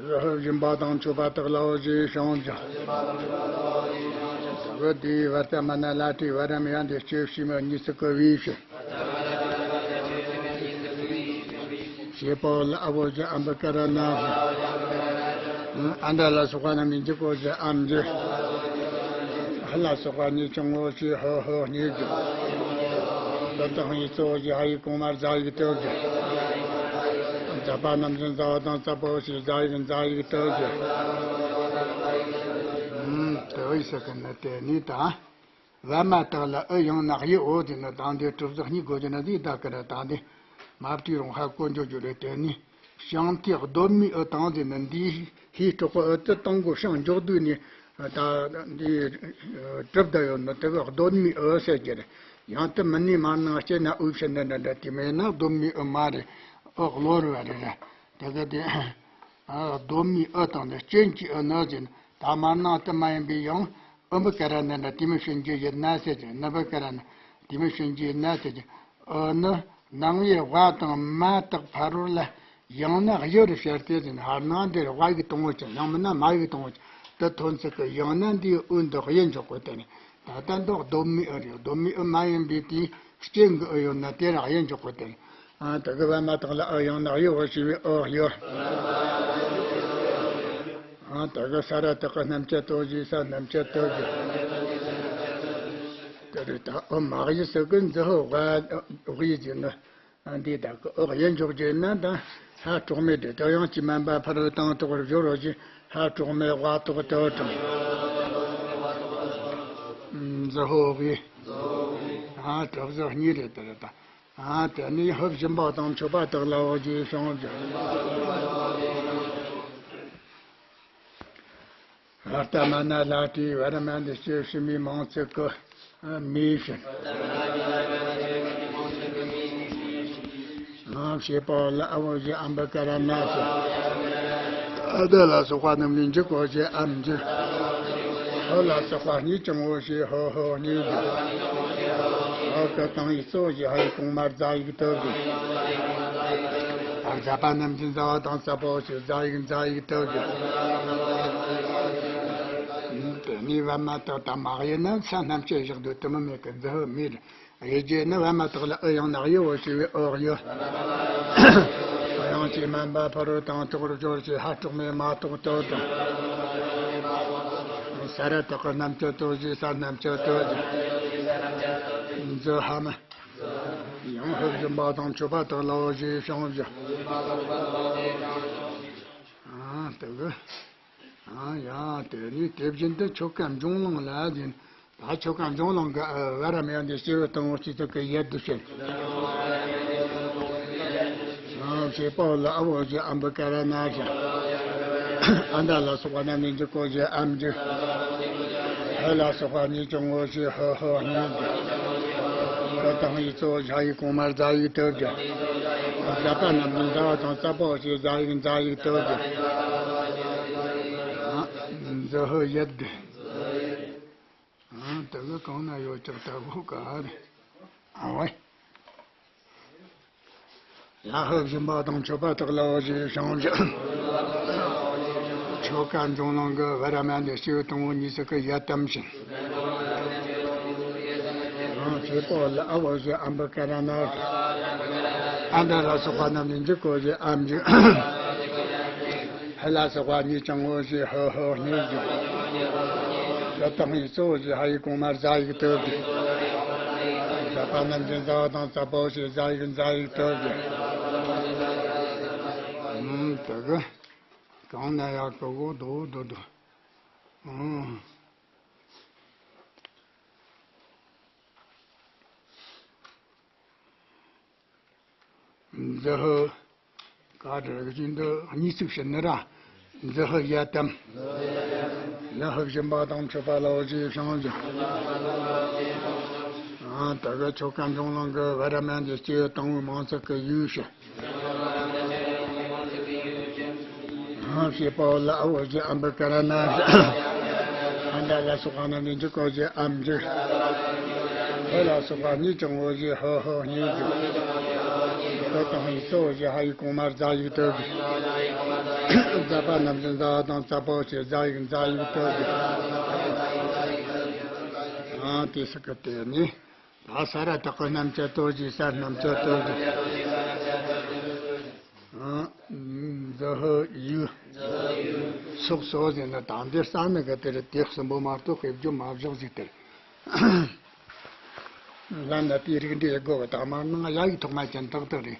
རི་ཧོ་སྦྱིན་པ་དང་མཆོད་པ་དག་ལའོ་ཞེས་བྱུང་ཞིང་། དེ་བར་ལྟ་མ་ན་ལ་ཏི་བར་མ་ཡ་འདི་སྤྱི་བྱེ་མའི་གཉིས་ཚིག་གི་བའི་ཕྱིར། བྱེད་པ་ལ་ཨ་བོ་ཞེས་ཨམ་བུ་ཀ་ར་ན་ཞེས། ཨ་འདྲ་ལ་སོགས་པ་རྣམས་ནི་འཇིག་གོ་ཞེས་ཨམ་འཇིག་ཧ་ལ་སོགས་པ་གཉིས་ཀྱང་ངོ་ཞེས་ཧོ་ཧོ་གཉིས་ཀྱང་། ད་ལྟ་ཧི་གཙོ་བོ་ཞེས་ཧ་ཡིག་གོང་མར་ཛ་ཡིག་ཏུ་ཞེས། ཛ་པ་རྣམས་ཀྱི་ཛ་བ་དང་ཙ་པོ་ཞེས་ཛ་ཡིག་ཛ་ཡིག་ཏུ་ཞེས། ཨུམ། དེ་ཡི་ས་ཀི་ནི་དེ་ནི་དང་། བ་མ་དག་ལ་ཨུ་ཡང་ན་ཡི་འོ་ཟེར་ན་དང་དེ་གྲུབ་ཟག་གཉིས་དགོས་ཀྱི་ན་དེ་ད་ཀི་ར་དང་དེ། མ་བཏུས་རུང་ཧ་གོ་འཇོག་རྒྱུ་རེད་དེ་ནི། ཤིང་རྟའི་གདོད་མའི་ཨུ་དང་ཟེར་ན་འདིའི་ཧི་དྲག་པོ་ཨུ་དེ་དང་གོ་ཤིང་འཇོག་དུས་ནི་ད་འདི་གྲུབ་བསྡད་ཡོད་ནི་དེ་གི་གདོད་མའི་ཨུ་ཟེར་གྱི་རེད། ཡང་དེ་མིན་ནི་མར་ནང་སྐྱེས་ན་ཨུ་ཕྱིན་ན་འདྲ་འདྲ་དེ་མེད་ན་གདོད་མའི་ཨུ་མ་རེད། ཨུ་གློ་རུ་བ་རེད་ར། དེ་གི་དེ། གདོད་མའི་ཨུ་དང་ནི་སྐྱོན་གྱི་ཨུ་ནི་ཟེར་ན་ད་མར་ནང་དེ་མ་ཡིན་པའི་ཡང་། ཨུ་འབུ་ཀ་ར་ན་འདྲ་དེ་མི་ཤོན་གྱི་ཡིན་ན་ཟེར་གྱི་ནུ་འབུ་ཀ་ར་ན་དེ་མི་ཤོན་གྱི་ཡིན་ན་ཟེར་གྱི། ཨུ་ནི་ནང་བའི་བ་དང་མ་དག་ཕ་རོལ་ལ་ཡང་ན་གཡུ་རུ་ཤར་ཏེ་ཟེར་ན་ཧར་ནང་འདིར་བ་ཡིག་གཏོང་བ་ཅན་ཡང་མིན་ན་མ་ཡིག་གཏོང་བ་ཅན་དེ་ཐོན་ཚིག་གི་ཡང་ན་འདིའི་ཨུ་འདི་གཡུ་འཇོག་གོ་དེ་ནི་ད་ལྟ་འདི་གདོད་མའི་ཨུ་རེད། གདོད་མའི་ཨུ་མ་ཡིན་པའི་དེའི་སྐྱོན་གྱི་ཨུ་ཡོད་ན་དེ་ར་གཡུ་འཇོག་གོ་དེ་ནི། ཨ་དེ་གི་བ་མ་དག་ལ་ཨུ་ཡང་ན་གཡུ་བ་ཞེས་པའི་ཨུ་གཡུ། ཨ་དེ་གི་ས་ར་དག་གི་རྣམ་བཅད་དོ་ཞེས་ས་རྣམ་བཅད་དོ་ཞེས། དེ་རེད་ད་ཨུ་མ་གཡུ་ཟེར་གི་འཛི་ཧོ་བ་གཡུ་ཟེར་ན། ཨ་འདི་དག་གི་ཨུ་གཡུ་འཇོག་རྒྱུ་ན་ད་ཧ་གྲོགས་མེད་དེ་དོ་ཡང་གི་མན་པ་ཕ་རོལ་དང་དོག་རུ་སྦྱོར་རོ་ཞེས་ཧ་གྲོགས་མེད་བ་དོག་དོ་དང་། འཛི་ཧོ་གཡུ། ཨ་གྲུབ་ཟག་གཉིས་རེད་དེ་རེད་ད། ཨ་དེ་ནི་ཧུབ་སྦྱིན་པ་དང་མཆོད་པ་དག་ལའོ་ཞེས་བྱུང་ཞིང་། ཨ་ལྟ་མ་ན་ལ་ཏི་བར་མ་འདི་སྤྱི་བྱེ་མའི་མང་ཚིག་གི་མིའི་ཕྱིར། ཨ་བྱེད་པ་ལ་ཨ་བོ་ཞེས་ཨམ་བུ་ཀ་ར་ན་ཞེས། ཨ་འདྲ་ལ་སོགས་པ་རྣམས་ནི་འཇིག་གོ་ཞེས་ཨམ་འཇིག་ཧོ་ལ་སོགས་པ་གཉིས་ཀྱང་ངོ་ཞེས་ཧོ་ཧོ་གཉིས་ཀྱང་། ཧོ་ཀི་དང་ཡིག་གཙོ་བོ་ཞེས་ཧ་ཡིག་གོང་མར་ཛ་ཡིག་ཏུ་ཞེས། ཨ་ཛ་པ་རྣམས་ཀྱི་ཛ་བ་དང་ཙ་པོ་ཞེས་ཛ་ཡིག་ཛ་ཡིག་ཏུ་ཞེས། དེ་ནས་བ་མ་དག་དང་མ་གཡུ་ན་ས་རྣམས་ཀྱི་བཞག་སྡོད་དུ་མི་མེད་ཀི་འཛི་ཧོ་མིའི་རེད། གཡུ་རྒྱུ་ནི་བ་མ་དག་ལ་ཨུ་ཡང་ན་གཡུ་བོ་ཞེས་པའི་ཨུ་གཡུ། ཨུ་ཡང་གི་མན་པ་ཕ་རོལ་དང་དོག་རུ་སྦྱོར་ཞེས་ཧ་གྲོགས་མེད་མ་དོག་དོ་དང་། ས་ར་དག་གི་རྣམ་བཅད་དོ་ཞེས་ས་རྣམ་བཅད་དོ་ཞེས། འཛི་ཧ་མ། ཡང་ཧུབ་སྦྱིན་པ་དང་མཆོད་པ་དག་ལའོ་ཞེས་བྱུང་ཞིང་། ཨ་དེ་གི། ཨ་ཡ་དེ་ནི་དེ་བཞིན་དུ་ཆོ་ག་འབྱུང་ལང་ལ་ཟེར། ད་ཆོ་ག་འབྱུང་ལང་གི་ཨ་བ་ར་མ་ཡ་འདི་སྐྱེ་བོ་དང་བོ་སྐྱེ་ཚུལ་གྱི་ཡུལ་དུ་བྱེད། ཨ་བྱེད་པ་ལ་ཨ་བོ་ཞེས་ཨམ་བུ་ཀ་ར་ན་ཞེས། ཨ་འདྲ་ལ་སོགས་པ་རྣམས་ནི་འཇིག་གོ་ཞེས་ཨམ་འཇིག་ཧ་ལ་སོགས་པ་གཉིས་ཀྱང་ངོ་ཞེས་ཧོ་ཧོ་གཉིས་འཇིག་ཀི་དང་ཡིག་གཙོ་བོ་ཞ་ཡིག་གོང་མར་ཛ་ཡིག་ཏུ་འཇིག་ཛ་པ་རྣམས་ནི་ཛ་བ་དང་ཙ་པོ་ཞེས་ཛ་ཡིག་ཛ་ཡིག་ཏུ་འཇིག་ཨ་འཛི་ཧོ་ཡུལ་དུ། ཨང་། དེ་གི་གང་ན་ཡོད་ཀྱང་ལྟ་བུ་ག་རེ། ཨ་ཝེ། ཡ་ཧུབ་སྦྱིན་པ་དང་མཆོད་པ་དག་ལའོ་ཞེས་བྱུང་ཞིང་། ཆོ་ག་འབྱུང་ལང་གི་བ་ར་མ་འདི་སྐྱེ་བོ་དང་བོ་གཉིས་སུ་གི་ཡ་དམ་ཞིང་། ཨང་། བྱེད་པ་ལ་ཨ་བོ་ཞེས་ཨམ་བུ་ཀ་ར་ན། ཨ་འདྲ་ལ་སོགས་པ་རྣམས་ནི་འཇིག་གོ་ཞེས་ཨམ་འཇིག་ཧ་ལ་སོགས་པ་གཉིས་ཀྱང་ངོ་ཞེས་ཧོ་ཧོ་གཉིས་འཇིག་ཀི་དང་ཡིག་གཙོ་བོ་ཞེས་ཧ་ཡིག་གོང་མར་ཛ་ཡིག་ཏུ་འཇིག་ཛ་ པ་རྣམས་ཀྱི་མཛའ་བ་དང་བརྩེ་བ་ཞེས་བྱ་ཡི་མཛའ་ཡིག་ཐོབ་ཀྱི། ཨུམ། དེ་གི་གང་ན་ཡག་གི་འོ་དོ་དོ་དོ། ཨུམ། མཛའ་བོ། ག་དེ་རིགས་ཀྱི་འདི་གཉིས་ཚིག་བཤད་ནི་ར། མཛའ་བོ་ཡ་དམ། ལ་ཧབ་བཞིན་པ་དང་མཆོད་པ་ལ་འོ་ཞེས་བྱང་ཞིང་། ཨ་ད་ག་ཆོ་ག་འབྱུང་ལང་གི་བ་ར་མན་དེ་སྐྱེ་བོ་དང་བོའི་མང་ཚོགས་ཀྱི་ཡུལ་ཞིག་ཨ་ཞེས་པའོ་ལ་ཨ་འོ་ཞེས་ཨམ་བུ་ཀ་ར་ན་ཨ་མདའ་ལ་སོགས་པ་རྣམས་ནི་འཇིག་གོ་ཞེས་ཨམ་འཇིག་ཧ་ལ་སོགས་པ་གཉིས་ཀྱང་འོ་ཞེས་ཧོ་ཧོ་གཉིས་འཇིག་ཧོ་དང་ཧི་གཙོ་བོ་ཞེས་ཧ་ཡིག་གོང་མར་ཛ་ཡིག་ཐོབ་ཀྱི། མཛའ་པ་རྣམས་ཀྱི་མཛའ་བ་དང་བརྩེ་བའོ་ཞེས་ཛ་ཡིག་མཛའ་ཡིག་ཐོབ་ཀྱི། ཨ་དེ་སོགས་ཀྱི་དེ་ནི། ད་ས་ར་བཏགས་ཀྱི་རྣམ་བཅད་ཐོབ་ཀྱི། ས་རྣམ་བཅད་ཐོབ་ཀྱི། ཨ་མཛའ་བོ་ཡུལ། སོགས་སོ་ཟེར་ན་དང་དེ་ས་ནི་གི་དེ་རེད། དེ་གསུམ་པོ་མ་གཏོགས་དཔེ་བརྗོད་མ་བཞག་ཟིག་དེ་རེད། ལ་ན་དེའི་རིགས་འདྲའི་སྒོ་གི་དང་མ་ནང་ཡ་ཡིག་ཐོག་མ་ཅན་ཏག་ཏག་རེད།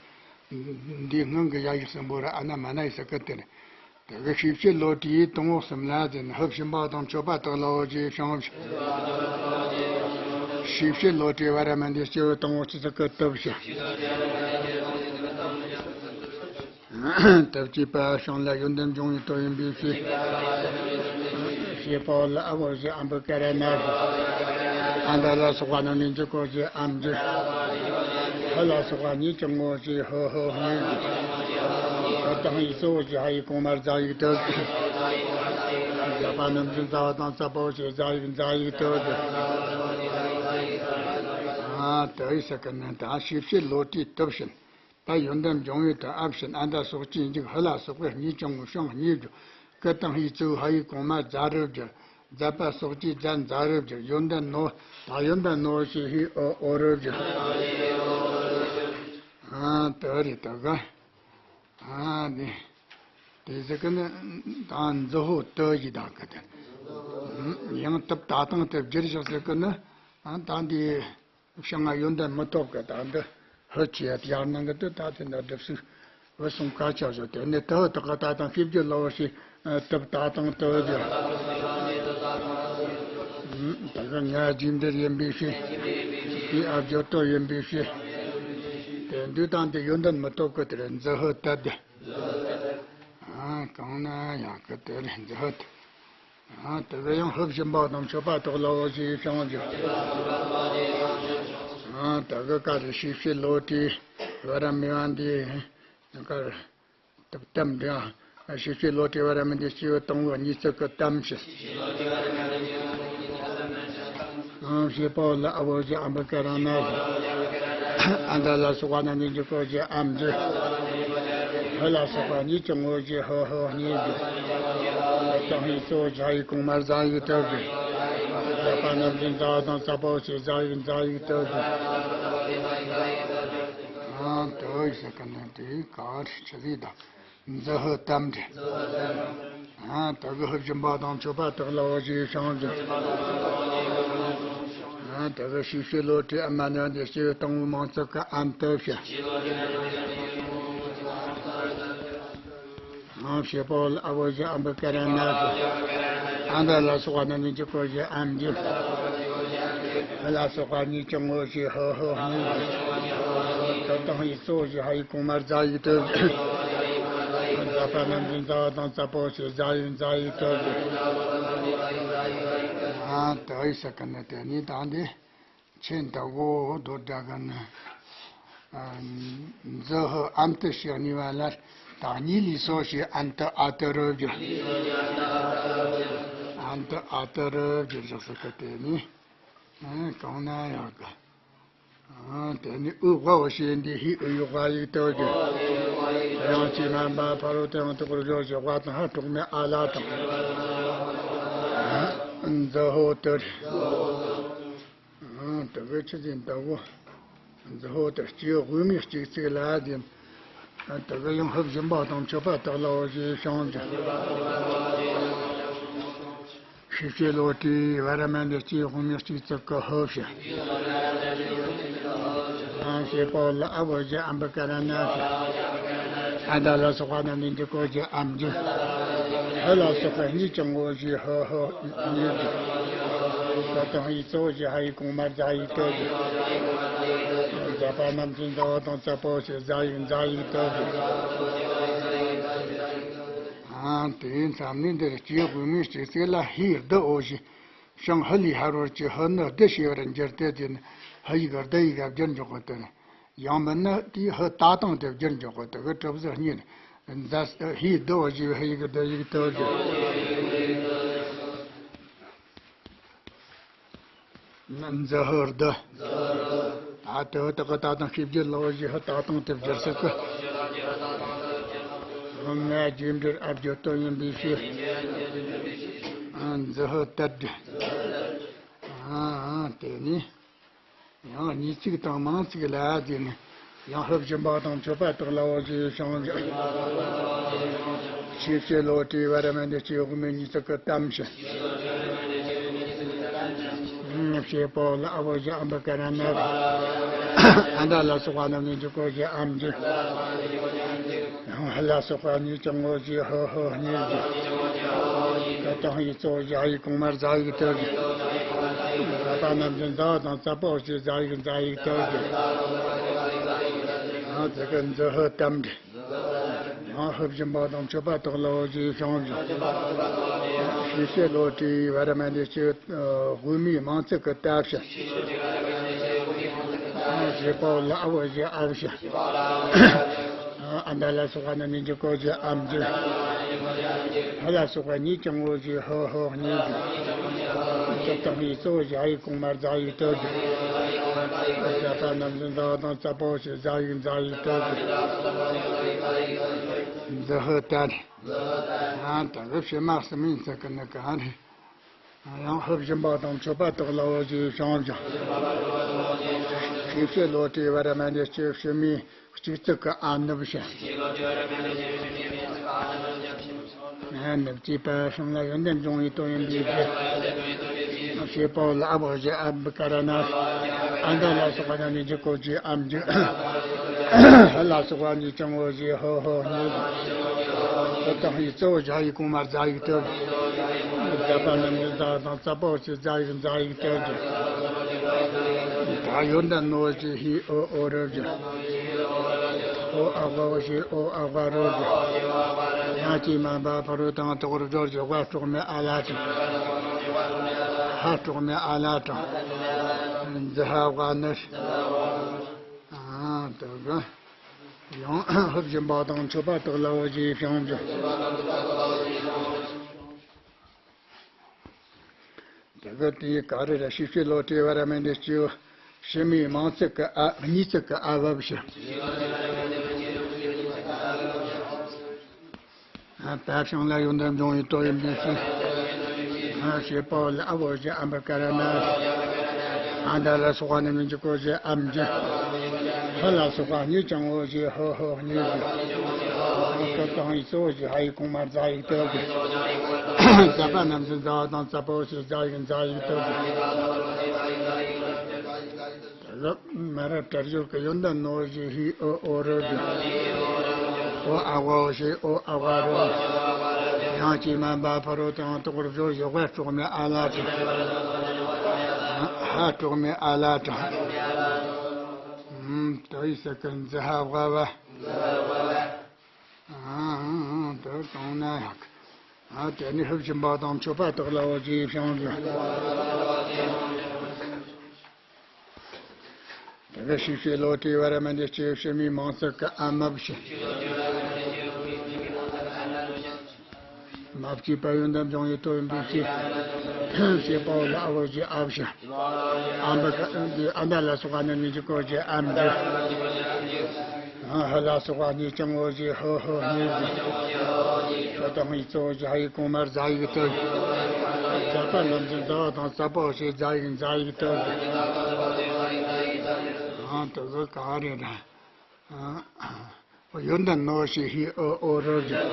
འདིའི་སྔོན་གྱི་ཡ་ཡིག་གསུམ་པོ་ར་ཨ་ན་མ་ན་ཡི་ས་ཀི་དེ་རེད། དེ་གི་ཤེས་བྱའི་བློ་གྲོས་དང་པོ་གསུམ་ལ་ཟེར་ན་ཧབ་བཞིན་པ་དང་མཆོད་པ་དག་ལ་འོ་ཞེས་བྱང་ཞིང་། ཤེས་བྱའི་བློ་གྲོས་བ་ར་མན་དེ་སྐྱེ་བོ་དང་པོ་ཅི་ཟིག་གི་སྟོབས་ཞེས། སྟོབས་ཀྱིས་པ་བྱང་ལ་ཡོན་ཏན་འབྱུང་བའི་སྟོབས་ཡིན་པའི་ཕྱིར། ཞེས་པའོ་ལ་ཨ་འོ་ཞེས་ཨམ་བུ་ཀ་ར་ན་ཞེས། ཨ་མདའ་ལ་སོགས་པ་རྣམས་ནི་འཇིག་གོ་ཞེས་ཨམ་འཇིག་ཧ་ལ་སོགས་པ་གཉིས་ཀྱང་འོ་ཞེས་ཧོ་ཧོ་གཉིས་འཇིག་ཧོ་དང་ཧི་གཙོ་བོ་ཞེས་ཧ་ཡིག་གོང་མར་ཛ་ཡིག་ཐོབ་ཀྱི། མཛའ་པ་རྣམས་ཀྱི་མཛའ་བ་དང་བརྩེ་བའོ་ཞེས་ཛ་ཡིག་མཛའ་ཡིག་ཐོབ་ཀྱི། ཨ་དེ་ཡི་ས་ཀི་ནི་ད་ཤེས་བྱའི་བློ་གྲོས་སྟོབས་བཞིན། ད་ཡོན་ཏན་འབྱུང་བའི་དུ་ཨ་བཞིན་ཨ་མདའ་སོགས་ཀྱིས་འཇིག་ཧ་ལ་སོགས་པའི་གཉིས་ཀྱང་ངུ་ཤིང་གཉིས་རྒྱུ། ཀི་དང་ཧི་གཙོ་བོ་ཧ་ཡིག་གོང་མ་ཛ་རུ་བསྒྱུར། མཛའ་པ་སོགས་ཀྱིས་ཛ་མཛའ་རུ་བསྒྱུར། ཡོན་ཏན་ནོ། ད་ཡོན་ཏན་ནོ་ཞེས་ཧི་ཨོ་ཨོ་རུ་བསྒྱུར། ཨ་དེ་རེད་དེ་ག་ཨ་ནི། དེ་ཟེར་གི་ནི་ད་མཛའ་བོ་དུ་ཡི་དང་གི་དེ། ཡང་སྟབས་ད་དང་དེ་བསྒྱུར་བཞག་ཟེར་གི་ནི་ཨ་ད་འདི། བྱང་ང་ཡོན་ཏན་མི་ཐོབ་ཀི། ད་འདི་ཧི་ཆེ་ཡ་ཡར་ནང་གི་དུ་ད་དེ་འདྲ་སྒྲུབ་ཚུལ་བུ་གསུང་སྐད་ཆ་བཟོ། དེ་ནས་དུ་དག་གི་ད་དང་ཤེས་བརྗོད་ལ་བ་ཞིག་དུ་ད་དང་དུ་བརྗོད། ད་གི་ང་རྒྱུད་འདིར་ཡིན་པའི་ཕྱིར། དེའི་ཨ་བརྗོད་དོ་ཡིན་པའི་ཕྱིར། དེ་འདུས་དང་དེ་ཡོན་ཏན་མི་ཐོབ་ཀི། དེར་མཛའ་བོ་དད་དེ། ཨ་གང་ན་ཡང་གི་དེར་མཛའ་བོ་དད། ཨ་དེ་ག་ཡང་ཧུབ་བཞིན་པ་དང་མཆོད་པ་དག་ལ་འོ་ཞེས་བྱང་ཞིང་། ཨ་དེ་ག་ཀ་རེ་ཤེས་བྱའི་བློ་གྲོས་བ་ར་མི་བ་འདི་ཀ་རེ་དམ་འདི་ཨ་ཤེས་བྱའི་བློ་གྲོས་བ་ར་མི་འདི་སྐྱེ་བོ་དང་པོ་གཉིས་ཚིག་གི་དམ་ཞེས། ཨ་ཞེས་པའོ་ལ་ཨ་འོ་ཞེས་ཨམ་བུ་ཀ་ར་ན་ཞེས། ཨ་མདའ་ལ་སོགས་པ་རྣམས་ནི་འཇིག་གོ་ཞེས་ཨམ་འཇིག་ཧ་ལ་སོགས་པ་གཉིས་ཀྱང་ངོ་ཞེས་ཧོ་ཧོ་གཉིས་འཇིག་ཧོ་དང་ཧི་གཙོ་བོ་ཞ་ཡིག་གོང་མར་ཛ་ཡིག་ཐོབ་ཀྱི། མཛའ་པ་རྣམས་ཀྱི་མཛའ་བ་དང་བརྩེ་བའོ་ཞེས་ཛ་ཡིག་མཛའ་ཡིག་ཐོབ་ཀྱི། ཨ་དོ་ཡི་ས་ཀ་ནི་དེ་ག་རེ་ཆི་ཟིག་དང་། མཛའ་བོ་དམ་འདྲེ། ཨ་དེ་གི་ཧུབ་བཞིན་པ་དང་མཆོད་པ་དག་ལ་འོ་ཞེས་བྱང་ཞིང་། ཨ་དེ་གི་ཤེས་བྱའི་བློ་གྲོས་ཨ་མ་ནི་འདི་སྐྱེ་བོ་དང་པོའི་མང་ཚོགས་ཀྱི་ཨམ་དུ་བྱ། ཨ་ཞེས་པའོ་ལ་ཨ་འོ་ཞེས་ཨམ་བུ་ཀ་ར་ན་ཞེས། ཨ་མདའ་ལ་སོགས་པ་རྣམས་ནི་འཇིག་གོ་ཞེས་ཨམ་འཇིག་ཧ་ལ་སོགས་པ་གཉིས་ཀྱང་ངོ་ཞེས་ཧོ་ཧོ་གཉིས་འཇིག་དུ་དང་ཡིག་གཙོ་བོ་ཞེས་ཧ་ཡིག་གོང་མར་ཛ་ཡིག་ཐོབ་ཀྱི། མཛའ་པ་རྣམས་ཀྱི་མཛའ་བ་དང་བརྩེ་བའོ་ཞེས་ཛ་ཡིག་མཛའ་ཡིག་ཐོབ་ཀྱི། ཨ་དེ་ཡི་ས་ཀ་ནི་དེ་ནི་དང་དེ་ཆེན་དུ་འོ་དོ་འདྲ་ག་ནི། མཛའ་བོ་ཨམ་དུ་ཞེས་ནི་བ་ལ་དང་གཉིས་ལས་སོ་ཞེས་ཨན་དུ་ཨ་དུ་རུ་བསྒྱུར། ཨན་དུ་ཨ་དུ་རུ་བསྒྱུར་བཞག་ས་ཀ་དེ་ནི། ཨ་གང་ན་ཡང་གི། ཨ་དེ་ནི་ཨུ་ཝ་འོ་ཞེས་འདི་ཧི་ཨུ་ཡུ་ཝ་ཡིག་ཏུ་གི། དེ་ཡང་ཅི་མ་འབའ་ཕ་རོལ་ཏུ་ཡང་དུ་གུ་རུ་བཞོ་ཞེས་ཝ་དང་ཧ་དྲུག་མའི་ཨ་ལ་དང་། མཛའ་བོ་དུ་རེ། ཨ་དེ་གི་ཆི་ཟིན་ལྟ་བུ། མཛའ་བོ་དུ་སྐྱེ་དབུ་མའི་གཅིག་ཚིག་ལ་ཟིན། ཨ་དེ་གི་ཡང་ཧུབ་བཞིན་པ་དང་མཆོད་པ་དག་ལ་འོ་ཞེས་བྱང་ཞིང་། ཤེས་བྱའི་བློ་གྲོས་བ་ར་མ་ནི་སྐྱེ་དབུ་མའི་གཅིག་ཚིག་གི་ཧུབ་ཞིང་། ཞེས་པའོ་ལ་ཨ་བོ་ཞེས་ཨམ་བི་ཀ་ར་ན་ཞེས། ཨ་མདའ་ལ་སོགས་པ་རྣམས་ནི་འཇིག་གོ་ཞེས་ཨམ་འཇིག་ཧ་ལ་སོགས་པ་གཉིས་ཀྱང་འོ་ཞེས་ཧོ་ཧོ་གཉིས་འཇིག་ད་དང་ཡིག་གཙོ་བོ་ཞེས་ཧ་ཡིག་གོང་མར་ཛ་ཡིག་ཏོ་ཞེས། ཛ་པ་རྣམས་ཀྱི་ཛ་བ་དང་ཙ་པོ་ཞེས་ཛ་ཡིག་ཛ་ཡིག་ཏོ་ཞེས། ཨ་དེའི་མཚམས་ནས་འདིར་སྐྱེ་དགུ་མའི་སྐྱེ་ཚིག་ལ་ཧིའི་བསྡུ་འོ་ཞེས། ཤིང་ཧི་ལས་ཧ་རོར་གྱི་ཧི་ནི་བསྡུ་ཞེས་པར་འགྱུར་ཏེ། དེ་ནི་ཧི་ཡིག་བསྡུ་ཡིག་བསྒྱུར་འཇོག་གི་དོན། ཡང་མིན་ན་དེའི་ཧི་ལྟ་སྟངས་དེ་བསྒྱུར་འཇོག་གི་དོན་གྱི་གྲུབ་ཟིན་གཉིས། མཛད་ཧིའི་བསྡུ་བ་ཞེས་པའི་ཧི་ཡིག་བསྡུ་ཡིག་ཏུ་བསྒྱུར། མཛད་ཧི་བསྡུ། ད་དེ་ཧི་དག་གི་ལྟ་སྟངས་ཤེས་བརྒྱུད་ལ་འོ་ཞེས་ཧི་ལྟ་སྟངས་དེ་བསྒྱུར་ཟེར་གི། ང་རྗེས་འབྲེལ་ཨ་བརྗོད་དོན་ཡིན་པའི་ཕྱིར། མཛད་ཧི་ལྟར་འབྲི། ཨ་ཨ་དེ་ནི། ཡང་གཉིས་ཚིག་དང་མང་ཚིག་ལ་བརྟེན་ནས། ཡང་ཧི་སྦྱིན་པ་དང་མཆོད་པ་དག་ལ་འོ་ཞེས་བྱུང་། ཤེས་བྱེད་བློ་གྲོས་བར་མ་ནི་སྐྱེ་དགུ་མའི་གཉིས་ཚིག་གི་གཏམ་བཤད། ཞེས་པའོ་ལ་ཨ་བོ་ཞེས་ཨམ་བི་ཀ་ར་ན། ཨ་མདའ་ལ་སོགས་པ་རྣམས་ནི་འཇིག་གོ་ཞེས་ཨམ་འཇིག་ཡང་ཧ་ལ་སོགས་པ་གཉིས་ཀྱང་འོ་ཞེས་ཧོ་ཧོ་གཉིས་ཀྱི། ད་དང་ཡིག་གཙོ་བོ་ཞེས་ཧ་ཡིག་གོང་མར་ཛ་ཡིག་ཏོ་ཞེས། ཛ་པ་རྣམས་ཀྱི་ཛ་བ་དང་ཙ་པོ་ཞེས་ཛ་ཡིག་ཛ་ཡིག་ཏོ་ཞེས། ཡང་ཙི་གི་མཛད་ཧི་གཏམ་འདྲི། ཡང་ཧི་སྦྱིན་པ་དང་མཆོད་པ་དག་ལ་འོ་ཞེས་བྱུང་། ཤེས་བྱེད་བློ་གྲོས་བར་མ་ནི་སྐྱེ་དགུ་མའི་མང་ཚིག་གི་གཏམ་བཤད། ཞེས་པའོ་ལ་ཨ་བོ་ཞེས་ཨ་བོ་བཤད། ཨ་མདའ་ལ་སོགས་པ་རྣམས་ནི་འཇིག་གོ་ཞེས་ཨམ་འཇིག་ཧ་ལ་སོགས་པ་གཉིས་ཀྱང་འོ་ཞེས་ཧོ་ཧོ་གཉིས་འཇིག་ད་དང་ཡིག་གཙོ་བོ་ཞེས་ཧ་ཡིག་གོང་མར་ཛ་ཡིག་ཏོ་ཞེས། ཛ་པ་རྣམས་ཀྱི་ཛ་བ་དང་ཙ་པོ་ཞེས་ཛ་ཡིག་ཛ་ཡིག་ཏོ་ཞེས། མཛད་ཧི་ལྟར། ཡང་དེ་གི་ཕྱི་མ་གསུམ་ཡིན་ཚིག་གི་ནི་གང་རེད། ཡང་ཧི་སྦྱིན་པ་དང་མཆོད་པ་དག་ལ་འོ་ཞེས་བྱུང་ཞིང་། ཤེས་བྱེད་བློ་གྲོས་བར་མ་ནི་སྐྱེ་ཕྱི་མའི་གཅིག་ཚིག་གི་ཨ་ནུབ་བྱ། ཨ་ནུབ་ཅེས་པ་གཞུང་ལ་ཡོན་ཏན་འབྱུང་བའི་དོན་ཡིན་པའི་ཕྱིར། ཞེས་པའོ་ལ་ཨ་བོ་ཞེས་ཨ་བི་ཀ་ར་ན། ཨ་མདའ་ལ་སོགས་པ་རྣམས་ནི་འཇིག་གོ་ཞེས་ཨམ་འཇིག་ཧ་ལ་སོགས་པ་གཉིས་ཀྱང་འོ་ཞེས་ཧོ་ཧོ་གཉིས། ད་དང་ཡིག་གཙོ་བོ་ཞེས་ཧ་ཡིག་གོང་མར་ཛ་ཡིག་ཏོ། ཛ་པ་རྣམས་ཀྱི་ཛ་བ་དང་ཙ་པོ་ཞེས་ཛ་ཡིག་ཛ་ཡིག་ཏོ་ཞེས། ད་ཡོན་ཏན་ནོ་ཞེས་ཧི་འོ་འོ་རོ་ཞེས། འོ་ཨ་བ་འོ་ཞེས་འོ་ཨ་བ་རོ་ཞེས། ཡང་ཅིག་མ་འབའ་ཕ་རོལ་ཏུ་ཡང་དག་པར་སྦྱོར་ཞེས་ཝ་དྲུག་མའི་ཨ་ལ་དྲངས། ཧ་དྲུག་མའི་ཨ་ལ་དྲངས། ཛ་ཧ་བ་ནི། ཨ་དེ་ག་ཡང་ཧི་སྦྱིན་པ་དང་མཆོད་པ་དག་ལ་འོ་ཞེས་བྱུང་ཞིང་། དེ་ག་དེའི་ག་རེ་ར་ཤེས་བྱེད་བློ་གྲོས་བར་མ་ནི་སྐྱེ་ཕྱི་མའི་མང་ཚིག་གི་ཨ་གཉིས་ཚིག་གི་ཨ་བབ་ཞིང་། ད་ཞིང་ལ་ཡོན་ཏན་འབྱུང་བའི་དོན་ཡིན་པའི་ཕྱིར། ཞེས་པའོ་ལ་ཨ་བོ་ཞེས་ཨམ་བི་ཀ་ར་ན། ཨ་མདའ་ལ་སོགས་པ་རྣམས་ནི་འཇིག་གོ་ཞེས་ཨམ་འཇིག་ཧ་ལ་སོགས་པ་གཉིས་ཀྱང་འོ་ཞེས་ཧོ་ཧོ་གཉིས་ཀྱི། ད་དང་ཡིག་གཙོ་བོ་ཞེས་ཧ་ཡིག་གོང་མར་ཛ་ཡིག་ཏོ་ཞེས། ཛ་པ་རྣམས་ཀྱི་ཛ་བ་དང་ཙ་པོ་ཞེས་ཛ་ཡིག་ཛ་ཡིག་ཏོ་ཞེས། ལབ་མ་རབ་དྲག་ཤོས་ཀྱི་ཡོན་ཏན་ནོ་ཞེས་ཧི་འོ་འོ་རོ་ཞེས། འོ་ཨ་བ་འོ་ཞེས་འོ་ཨ་བ་རོ། ཡང་ཅིག་མ་འབའ་ཕ་རོལ་ཏུ་ཡང་དག་པར་སྦྱོར་ཞེས་ཝ་དྲུག་མའི་ཨ་ལ་དྲངས། ཧ་དྲུག་མའི་ཨ་ལ་དྲངས། ཨུམ་དོ་ཡི་ས་ཀི་ཛ་ཧ་བ་བ། ཨ་ཨ་ཨ་དོ་གང་ན་ཡག་ཨ་དེ་ནི་ཧི་སྦྱིན་པ་དང་མཆོད་པ་དག་ལ་འོ་ཞེས་བྱུང་ཞིང་། དེ་ག་ཤེས་བྱེད་བློ་གྲོས་བར་མ་ནི་སྐྱེ་ཕྱི་མའི་མང་ཚིག་གི་ཨ་མབ་བྱ། མ་བཅས་པ་ཡོན་ཏན་འབྱུང་བའི་དོན་ཡིན་པའི་ཕྱིར། ཞེས་པའོ་ལ་ཨ་བོ་ཞེས་ཨ་བོ་བྱ། ཨ་མ་ཀ་ཨ་མདའ་ལ་སོགས་པ་རྣམས་ནི་འཇིག་གོ་ཞེས་ཨམ་འཇིག་ཧ་ལ་སོགས་པ་གཉིས་ཀྱང་འོ་ཞེས་ཧོ་ཧོ་གཉིས་ཀྱི། ད་དང་ཡིག་གཙོ་བོ་ཞེས་ཧ་ཡིག་གོང་མར་ཛ་ཡིག་ཏོ། ཛ་པ་རྣམས་ཀྱི་ཛ་བ་དང་ཙ་པོ་ཞེས་ཛ་ཡིག་ཛ་ཡིག་ཏོ། ཨ་དེ་ག་ག་རེ་རེད། ཡོན་ཏན་ནོ་ཞེས་ཧི་འོ་འོ་རོ་ཞེས།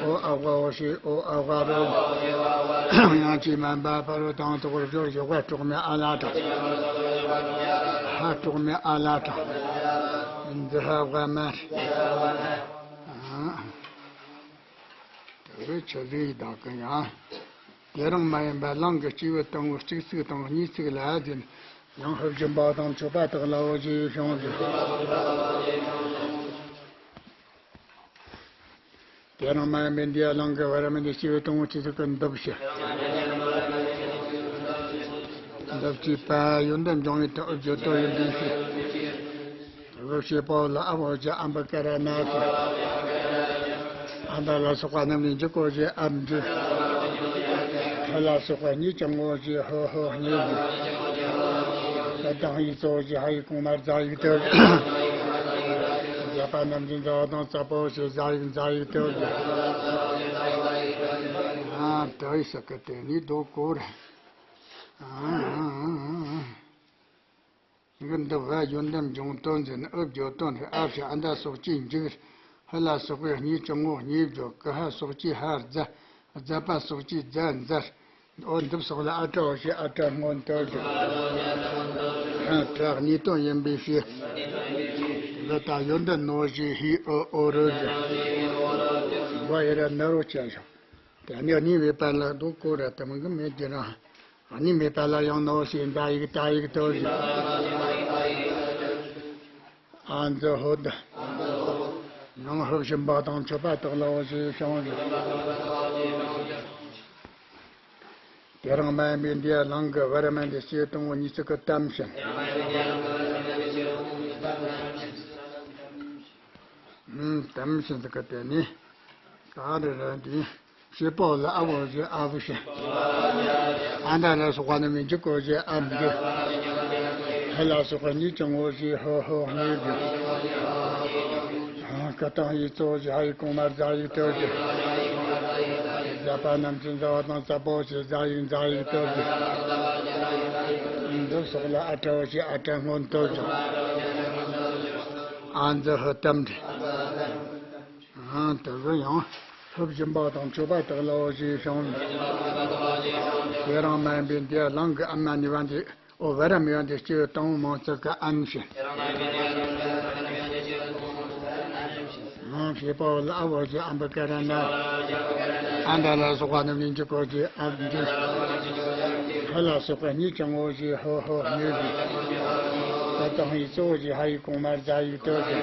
འོ་ཨ་བ་འོ་ཞེས་འོ་ཨ་བ་རོ། ཡང་ཅིག་མ་འབའ་ཕ་རོལ་ཏུ་ཡང་དག་པར་སྦྱོར་ཞེས་ཝ་དྲུག་མའི་ཨ་ལ་དྲངས། ལྷ་གྲོགས་མེད་ཨ་ལ་གྲགས། འཛི་ཧ་བ་མ་རེད། ཨ། དེ་བས་ཆུ་ཟིག་ཡིས་བདག་གི་ཡང་། དེ་རང་མ་ཡིན་པ་གླང་གི་སྐྱེས་བུ་དང་པོ་གཅིག་ཚིག་དང་གཉིས་ཚིག་ལ་ཟིན། ཡང་ཧུབ་སྦྱིན་པ་དང་མཆོད་པ་དག་ལའོ་ཞེས་བྱུང་ཟིན། དེ་རང་མ་ཡིན་པའི་འདི་ཡ་གླང་གི་བར་མ་འདི་སྐྱེས་བུ་དང་པོ་གཅིག་ཚིག་གི་འདུ་བྱེད། འདུ་བྱེད་པ་ཡོན་ཏན་འབྱུང་བའི་དོན་བརྗོད་དོན་ཡིན་པའི་ཕྱིར། དགུ་བྱེད་པོ་ལ་ཨ་བོ་ཞེས་ཨམ་བུ་ཀ་ར་ན་ཞེས། ཨ་མྲ་ལ་སོགས་པ་རྣམས་ནི་འཇུག་གོ་ཞེས་ཨ་མྲ། ཧ་ལ་སོགས་པ་གཉིས་ཀྱང་ངོ་ཞེས་ཧོ་ཧོ་གཉིས་ཀྱང་། ཀ་དང་ཡིག་གཙོ་བོ་ཞེས་ཧ་ཡིག་གོང་མར་ཛ་ཡིག་ཏུ། བཟའ་བ་རྣམས་ཀྱི་མཛའ་བ་དང་ཙ་པོ་ཞེས་ཛ་ཡིག་ཛ་ཡིག་ཏུ། ཨ་ཏུ་ཡི་ས་ཀ་དེ་ནི་རྡོ་སྐོར། ཨ། འདི་འདི་བ་ཡོན་ཏན་འབྱུང་དོན་ཟེར་ན་ཨུ་བརྗོད་དོན་རེད། ཨ་ཕྱི་ཨ་མྲ་སོགས་ཀྱིས་འཇུག། ཧ་ལ་སོགས་པའི་གཉིས་ཀྱང་ངོ་གཉིས་བརྗོད། ཀུ་ཧ་སོགས་ཀྱིས་ཧ་ཛ། ཛ་པ་སོགས་ཀྱིས་ཛ་ཛར། ཨོ་འདི་སོགས་ལ་ཨ་ཏྲའོ་ཞེས་ཨ་ཏྲ་སྔོན་དུ་བརྗོད། ཨ་ཏྲ་གཉིས་དོན་ཡིན་པའི་ཕྱིར། འདི་ལྟར་ཡོན་ཏན་ནོ་ཞེས་ཧི་ཨོ་ཨོ་རུ་བརྗོད། བ་ཡི་ར་ན་རོ་བྱ་ཞིང་། དེ་ནས་གཉིས་མེད་པ་ལ་རྡོ་སྐོར་ར་དུ་མི་གི་མེད་ཀྱི་རང་། གཉིས་མེད་པ་ལ་ཡང་ནོ་ཞེས་མདའ་ཡིག་ད་ཡིག་ཏུ་བཞག། ཨ་འཛི་ཧོ་ད། ཡང་ཧུབ་སྦྱིན་པ་དང་མཆོད་པ་དག་ལའོ་ཞེས་བྱུང་ཟིན། དེ་རང་མ་ཡིན་པའི་འདི་ཡ་གླང་གི་བར་མ་འདི་སྐྱེས་དང་པོ་གཉིས་ཚིག་གི་གཏམ་བྱིན། ཨུམ། གཏམ་བྱིན་ཟེར་གི་དེ་ནི། ག་རེ་རེད་འདི། བྱེད་པོ་ལ་ཨ་བོ་ཞེས་ཨ་བུ་ཞེས། ཨ་མྲ་ལ་སོགས་པ་རྣམས་ནི་འཇུག་གོ་ཞེས་ཨ་མྲ། ཧ་ལ་སོགས་པ་གཉིས་ཀྱང་ངོ་ཞེས་ཧོ་ཧོ་གཉིས་བརྗོད། ཀ་དང་ཡིག་གཙོ་བོ་ཞེས་ཧ་ཡིག་གོང་མར་ཛ་ཡིག་ཏུ་བརྗོད། བཟའ་བ་རྣམས་ཀྱི་མཛའ་བ་དང་ཙ་པོ་ཞེས་ཛ་ཡིག་ཛ་ཡིག་ཏུ་བརྗོད། འདི་སོགས་ལ་ཨ་ཏྲའོ་ཞེས་ཨ་ཏྲ་སྔོན་དུ་བརྗོད། ཨ་འཛི་ཧི་གཏམ་འདི། ཨ་དེ་གི་ཡང་ཧུབ་སྦྱིན་པ་དང་མཆོད་པ་དག་ལའོ་ཞེས་བྱུང་། དེ་རང་མ་ཡིན་པའི་འདི་ཡ་གླང་གི་ཨ་མྲ་ནི་བ་འདི་ཨོ་བ་ར་མི་བ་འདི་སྐྱེས་བུ་དང་པོ་མང་ཚིག་གི་ཨན་བྱིན། ཨ་བྱེད་པོ་ལ་ཨ་བོ་ཞེས་ཨམ་བུ་ཀ་ར་ན། ཨ་མྲ་ལ་སོགས་པ་རྣམས་ནི་འཇུག་གོ་ཞེས་ཨ་འཛི། ཧ་ལ་སོགས་པ་གཉིས་ཀྱང་ངོ་ཞེས་ཧོ་ཧོ་གཉིས་བརྗོད། ཀ་དང་ཡིག་གཙོ་བོ་ཞེས་ཧ་ཡིག་གོང་མར་ཛ་ཡིག་ཏུ་བརྗོད།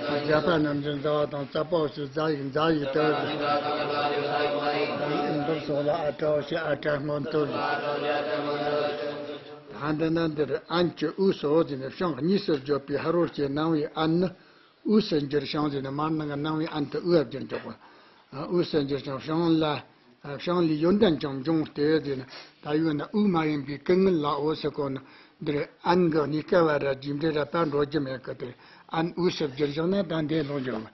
བཟའ་བ་རྣམས་ཀྱི་མཛའ་བ་དང་ཙ་པོ་ཞེས་ཛ་ཡིག་ཛ་ཡིག་ཏུ་བརྗོད། འདི་སོགས་ལ་ཨ་ཏྲའོ་ཞེས་ཨ་ཏྲ་སྔོན་དུ་བརྗོད། ད་འདི་ན་འདིར་ཨན་གྱི་ཨུ་སོ་ཟེར་ནས་ཤིང་གཉིས་སུ་བརྗོད་པའི་ཧ་རོ་ཀྱི་སྣང་བའི་ཨན་ནི། དབུས་སུ་འགྱུར་ཞིང་ཟེར་ནས་མར་ནང་གི་སྣང་བའི་ཨན་དུ་དབུས་སུ་འགྱུར་འཇོག་པ། དབུས་སུ་འགྱུར་ཞིང་ཤིང་ལ། ཤིང་ལས་ཡོན་ཏན་ཀྱང་འབྱུང་སྟེ་ཟེར་ན་ད་ཡོད་ན་དབུས་མ་ཡིན་པའི་སྐུ་ངལ་ལའོ་ཟེར་གོ་ན། འདིར་ཨན་གྱི་གནས་སྐབས་ར་རྗེས་འབྲེལ་ར་པ་འགྲོ་རྒྱུ་མེད་གི་དེ། ཨན་དབུས་སུ་འགྱུར་ཞིང་ན་ད་འདི་ལོག་འགྱུར་བ།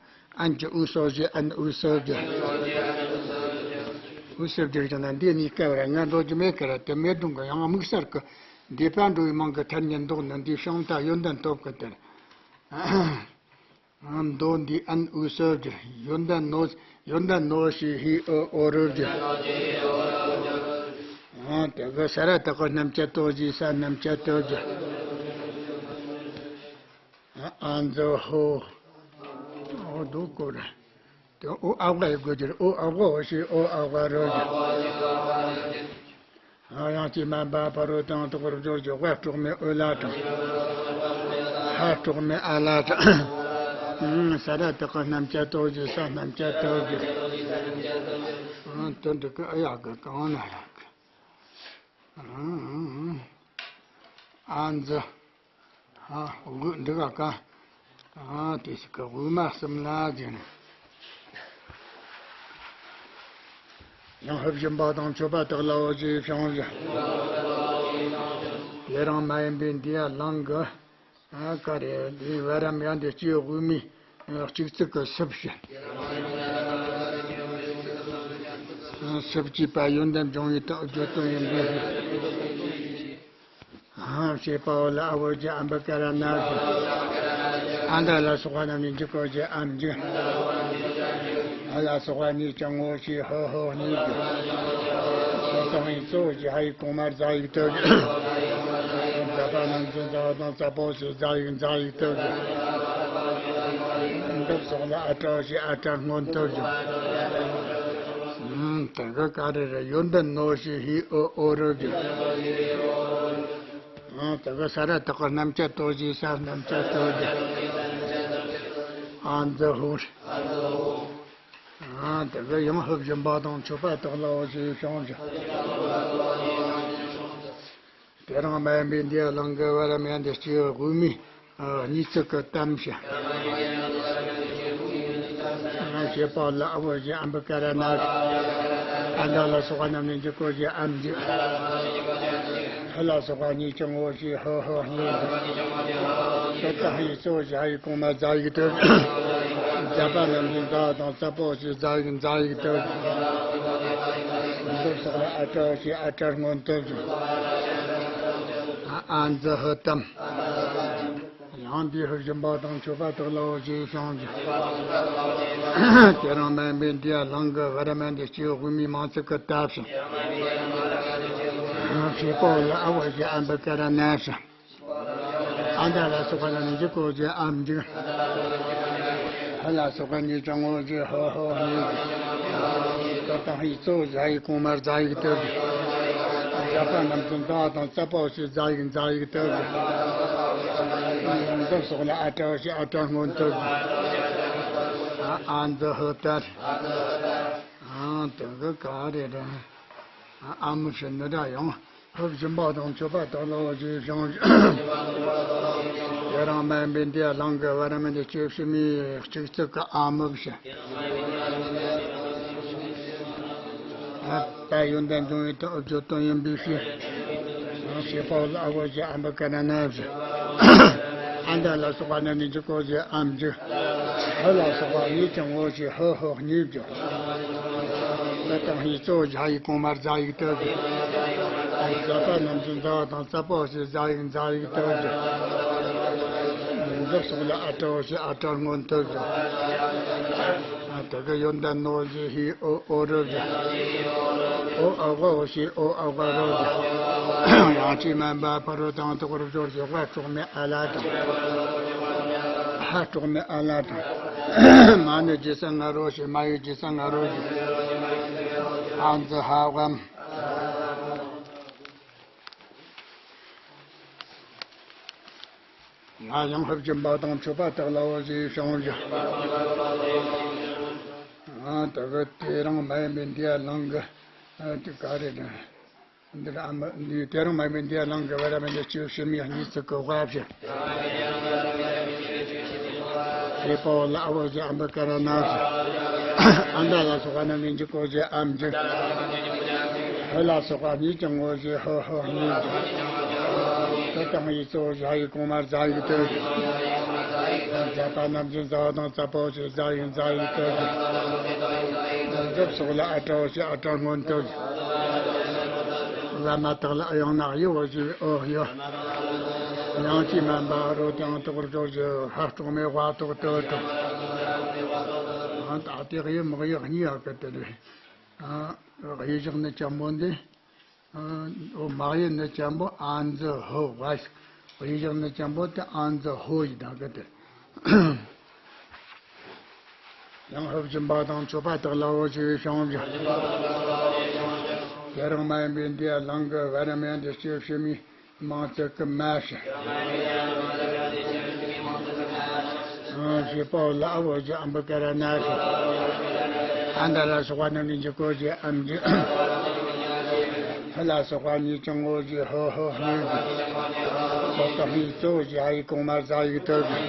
ཨན་གྱི་དབུས་སོ་ཞེས་ཨན་དབུས་སུ་འགྱུར། དབུས་སུ་འགྱུར་ཞིང་ན་འདིའི་གནས་སྐབས་ར་ང་འགྲོ་རྒྱུ་མེད་གི་ར་དེ་མེ་དུང་གི་ཡང་དམིགས་བསལ་གི་འདས་པ་འགྲོ་བའི་མིང་གི་མཐར་ཉིད་འདོགས་ནི་འདིའི་ཤིང་རྟ་ཡོན་ཏན་སྟོབས་གི་དེར། མདོ་འདི་ཨན་དབུས་སུ་བསྒྱུར། ཡོན་ཏན་ནོ། ཡོན་ཏན་ནོ་ཞེས་ཧི་ཨོ་ཨོ་རུ་བསྒྱུར། ཨ་དེ་གི་ས་ར་བཏགས་སྣམ་བཅད་དོ་ཞེས་ས་སྣམ་བཅད་དོ་བསྒྱུར། ཨ་འཛི་ཧོ། ཨོ་རྡོ་སྐོར། དེ་ཨོ་ཨ་བ་ཡི་སྒོ་བསྒྱུར། ཨོ་ཨ་བ་ཞེས་ཨོ་ཨ་བ་རུ་བསྒྱུར། ཨ་ཡང་ཅི་མ་འབའ་ཕ་རོལ་ཏུ་ཡང་དག་པར་སྦྱོར་བའི་བ་སྲོག་མེད་འོད་ལ་དྲངས། ཧ་སྲོག་མེད་ཨ་ལ་དྲངས། ས་ར་བཏགས་སྣམ་བཅད་དོ་ཞེས་ས་སྣམ་བཅད་དོ་བསྒྱུར། དོན་འགྲིག་གི་ཨ་ཡག་གི་གང་ན་ཡག་གི། ཨ་འཛི། ཨ་དབུས་འདི་ག་ག་ཨ་དེ་ཞིག་གི་དབུས་མ་གསུམ་ལ་བརྒྱན། ཡང་ཧུབ་སྦྱིན་པ་དང་མཆོད་པ་དག་ལའོ་ཞེས་བྱུང་ཞིང་། དེ་རང་མ་ཡིན་པའི་འདི་ཡ་གླང་གི། ཨ་ག་རེ་འདི་བ་རམ་ཡང་འདི་སྐྱེ་དབུས་མའི་གཅིག་ཚིག་གི་སུབ་བྱེད། སུབ་བྱེད་པ་ཡོན་ཏན་འབྱུང་བའི་དོན་བརྗོད་དོན་ཡིན་པའི་ཕྱིར། ཨ་ཞེས་པའོ་ལ་ཨ་བོ་རྒྱ་ཨམ་བུ་ཀ་ར་ན་རྒྱ། ཨ་མྲ་ལ་སོགས་པ་རྣམས་ནི་འཇུག་གོ་རྒྱ་ཨམ་འཇུག། ཨ་ལ་སོགས་པ་གཉིས་ཀྱང་ངོ་ཤེས་ཧོ་ཧོ་གཉིས་འཇུག། ཀ་དང་ཡིག་གཙོ་བོ་ཞེས་ཧ་ཡིག་གོང་མར་ཛ་ཡིག་ཏུ་འཇུག། ཛ་ རྣམ་རྒྱུན་རྩ་བ་དང་རྩ་བོ་ཞེས་རྩ་ཡིག་རྩ་ཡིག་ཐོབ་ཅིང་། འདི་སོགས་ལ་ཨ་ཏྲ་ཞེས་ཨ་ཏྲ་སྔོན་ཐོབ་ཅིང་། དེ་ག་ག་རེ་རེ་ཡོན་ཏན་ནོ་ཞེས་ཧི་ཨོ་ཨོ་རོ་ཅིང་། དེ་ག་ས་ར་བཏགས་རྣམ་བཅད་ཏོ་ཞེས་ས་རྣམ་བཅད་ཏོ་ཅིང་། ཨ་འཛི་ཧུ། དེ་ག་ཡང་ཧུབ་སྦྱིན་པ་དང་མཆོད་པ་དག་ལའོ་ཞེས་བྱུང་ཅིང་། དེ་རིང་མ་ཡིན་པའི་འདིའི་གླིང་གི་བར་མ་འདི་སྐྱེས་བུ་དབུ་མའི་གཉིས་ཚིག་གི་གཏམ་བཤད། ཞེས་པ་ལ་ཨ་བོ་ཞེས་ཨམ་བི་ཀ་ར་ན་ཞེས། ཨ་མྲ་ལ་སོགས་པ་རྣམས་ནི་འཇིག་གོ་ཞེས་ཨམ་འཇིག་ཧ་ལ་སོགས་པ་གཉིས་ཀྱང་ངོ་ཞེས་ཧོ་ཧོ་གཉིས་འཇིག་ད་ལྟ་ཧ་ཡིག་གཙོ་བོ་ཞེས་ཧ་ཡིག་གོང་མ་རྫ་ཡིག་ཐོབ། རྫ་པ་རྣམས་ཀྱི་རྫ་དང་རྩ་པོ་ཞེས་རྫ་ཡིག་རྫ་ཡིག་ཐོབ། འདི་སོགས་ལ་ཨ་ཏྲ་ཞེས་ཨ་ཏྲ་སྔོན་ཐོབ་ཅིང་། ཨ་འཛི་ཧུ་ཏམ། ཡང་འདི་ཧུ་སྦྱིན་པ་དང་མཆོད་པ་དག་ལའོ་ཞེས་བྱུང་ཅིང་། དེ་རིང་མ་ཡིན་པའི་འདིའི་གླིང་གི་བར་མ་འདི་སྐྱེས་བུ་དབུ་མའི་མིང་ཚིག་གི་གཏམ་བཤད། ཞེས་པ་ལ་ཨ་བོ་ཞེས་ཨམ་བི་ཀ་ར་ན་ཞེས། ཨ་མྲ་ལ་སོགས་པ་རྣམས་ནི་འཇིག་གོ་ཞེས་ཨམ་འཇིག་ཧ་ལ་སོགས་པ་གཉིས་ཀྱང་ངོ་ཞེས་ཧོ་ཧོ་གཉིས་འཇིག་ད་ལྟ་ཧ་ཡིག་གཙོ་བོ་ཞེས་ཧ་ཡིག་གོང་མ་རྫ་ཡིག་ཐོབ། རྫ་པ་རྣམས་ཀྱི་རྫ་དང་རྩ་པོ་ཞེས་རྫ་ཡིག་རྫ་ཡིག་ཐོབ། འདི་སོགས་ལ་ཨ་ཏྲ་ཞེས་ཨ་ཏྲ་སྔོན་ཐོབ། ཨ་འཛི་ཧུ་ཏར། ཨ་དེ་གི་ག་རེ་རེད། ཨ་མི་ཤི་ནི་འདྲ་ཡང་ཧུབ་སྦྱིན་པ་དང་མཆོད་པ་དག་ལའོ་ཞེས་བྱུང་ཅིང་། དེ་རིང་མ་ཡིན་པའི་འདིའི་གླིང་གི་བར་མ་འདི་སྐྱེས་བུ་དབུ་མའི་གཅིག་ཚིག་གི་ཨ་མི་བཤད། ད་ཡོན་ཏན་འབྱུང་བའི་དོན་བརྗོད་དོན་ཡིན་པའི་ཕྱིར། ཞེས་པ་ལ་ཨ་བོ་ཞེས་ཨམ་བི་ཀ་ར་ན་ཞེས། ཨ་མྲ་ལ་སོགས་པ་རྣམས་ནི་འཇིག་གོ་ཞེས་ཨམ་འཇིག་ཧ་ལ་སོགས་པ་གཉིས་ཀྱང་ངོ་ཞེས་ཧོ་ཧོ་གཉིས་འཇིག་ད་ལྟ་ཧ་ཡིག་གཙོ་བོ་ཞེས་ཧ་ཡིག་གོང་མ་རྫ་ཡིག་ཐོབ་ཅིང་། རྫ་པ་རྣམས་ཀྱི་རྫ་དང་རྩ་པོ་ཞེས་རྫ་ཡིག་རྫ་ཡིག་ཐོབ་ཅིང་། འདི་སོགས་ལ་ཨ་ཏྲ་ཞེས་ཨ་ཏྲ་སྔོན་ཐོབ་ཅིང་། དེ་ག་ཡོན་ཏན་ནོ་ཞེས་ཧི་ཨོ་ཨོ་རོ་ཅིང་། ཨོ་ཨ་བ་འོ་ཞེས་ཨོ་ཨ་བ་རོ་ཅིང་། ཡང་ཅིག་མ་འབད་ཕ་རོལ་ཏུ་ཡང་དག་པར་སྦྱོར་ཞེས་ཧ་དཀྲོགས་མའི་ཨ་ལ་དང་། ཧ་དཀྲོགས་མའི་ཨ་ལ་དང་། མ་ནི་ཇི་སྲ་ང་རོ་ཞེས་མ་ཡི་ཇི་སྲ་ང་རོ་ཞེས། ཨ་འཛི་ཧ་བམ། ང་ཡང་ཧུབ་སྦྱིན་པ་དང་མཆོད་པ་དག་ལའོ་ཞེས་བྱུང་ཞིང་། ཨ་དེ་གི་དེ་རིང་མ་ཡིན་པའི་འདིའི་གླིང་གི་ཨ་དེ་ག་རེ་རེད། འདིར་ཨ་མ་འདི་དེ་རིང་མ་ཡིན་པའི་འདིའི་གླིང་གི་བར་མ་འདི་སྐྱེས་བུ་དབུ་མའི་གཉིས་ཚིག་གི་དབའ་བཞི། ཞེས་པ་ལ་ཨ་བོ་ཞེས་ཨམ་བི་ཀ་ར་ན་ཞེས། ཨ་མྲ་ལ་སོགས་པ་རྣམས་ནི་འཇིག་གོ་ཞེས་ཨམ་འཇིག་ཧ་ལ་སོགས་པ་གཉིས་ཀྱང་ངོ་ཞེས་ཧོ་ཧོ་གཉིས་འཇིག་ད་ལྟ་ཧ་ཡིག་གཙོ་བོ་ཞེས་ཧ་ཡིག་གོང་མ་རྫ་ཡིག་ཐོབ་ཅིང་། རྫ་པ་རྣམས་ཀྱི་རྫ་དང་རྩ་པོ་ཞེས་རྫ་ཡིག་རྫ་ཡིག་ཐོབ་ཅིང་། འདི་སོགས་ལ་ཨ་ཏྲ་འོ་ཞེས་ཨ་ཏྲ་སྔོན་ཐོབ་ཅིང་། བླ་མ་དག་ལ་ཨ་ཡང་ན་ཡོ་འོ་ཞེས་འོ་ཡོ། ཡང་ཅིག་མ་འབད་ཕ་རོལ་ཏུ་ཡང་དག་པར་སྦྱོར་ཞེས་ཧ་དཀྲོགས་མའི་ཧ་དཀྲོགས་ཐོབ་ཅིང་། ད་ལྟའི་དབྱེ་མགོ་དབྱེ་གཉིས་ཡོད་གི་དེ་རེད། དབྱེ་བཞག་ནི་ཅན་པོ་འདི། འོ་མ་དབྱེ་ནི་ཅན་པོ་ཨ་འཛི་ཧོ་བ་ཞིག་དབྱེ་བཞག་ནི་ཅན་པོ་དེ་ཨ་འཛི་ཧོ་ཡི་དང་གི་དེ། ཡང་ཧུབ་སྦྱིན་པ་དང་མཆོད་པ་དག་ལའོ་ཞེས་བྱུང་ཞིང་། དེ་རིང་མ་ཡིན་པའི་འདིའི་གླིང་གི་བར་མ་འདི་སྐྱེས་བུ་དབུ་མའི་མིང་ཚིག་གི་མ་ཞེས། ཞེས་པ་ལ་ཨ་བོ་ཞེས་ཨམ་བི་ཀ་ར་ན་ཞེས། ཨ་མྲ་ལ་སོགས་པ་རྣམས་ནི་འཇིག་གོ་ཞེས་ཨམ་འཇིག་ཧ་ལ་སོགས་པ་གཉིས་ཀྱང་ངོ་ཞེས་ཧོ་ཧོ་གཉིས་འཇིག་ད་ལྟ་ཧ་ཡིག་གཙོ་བོ་ཞེས་ཧ་ཡིག་གོང་མ་རྫ་ཡིག་ཐོབ་ཅིང་།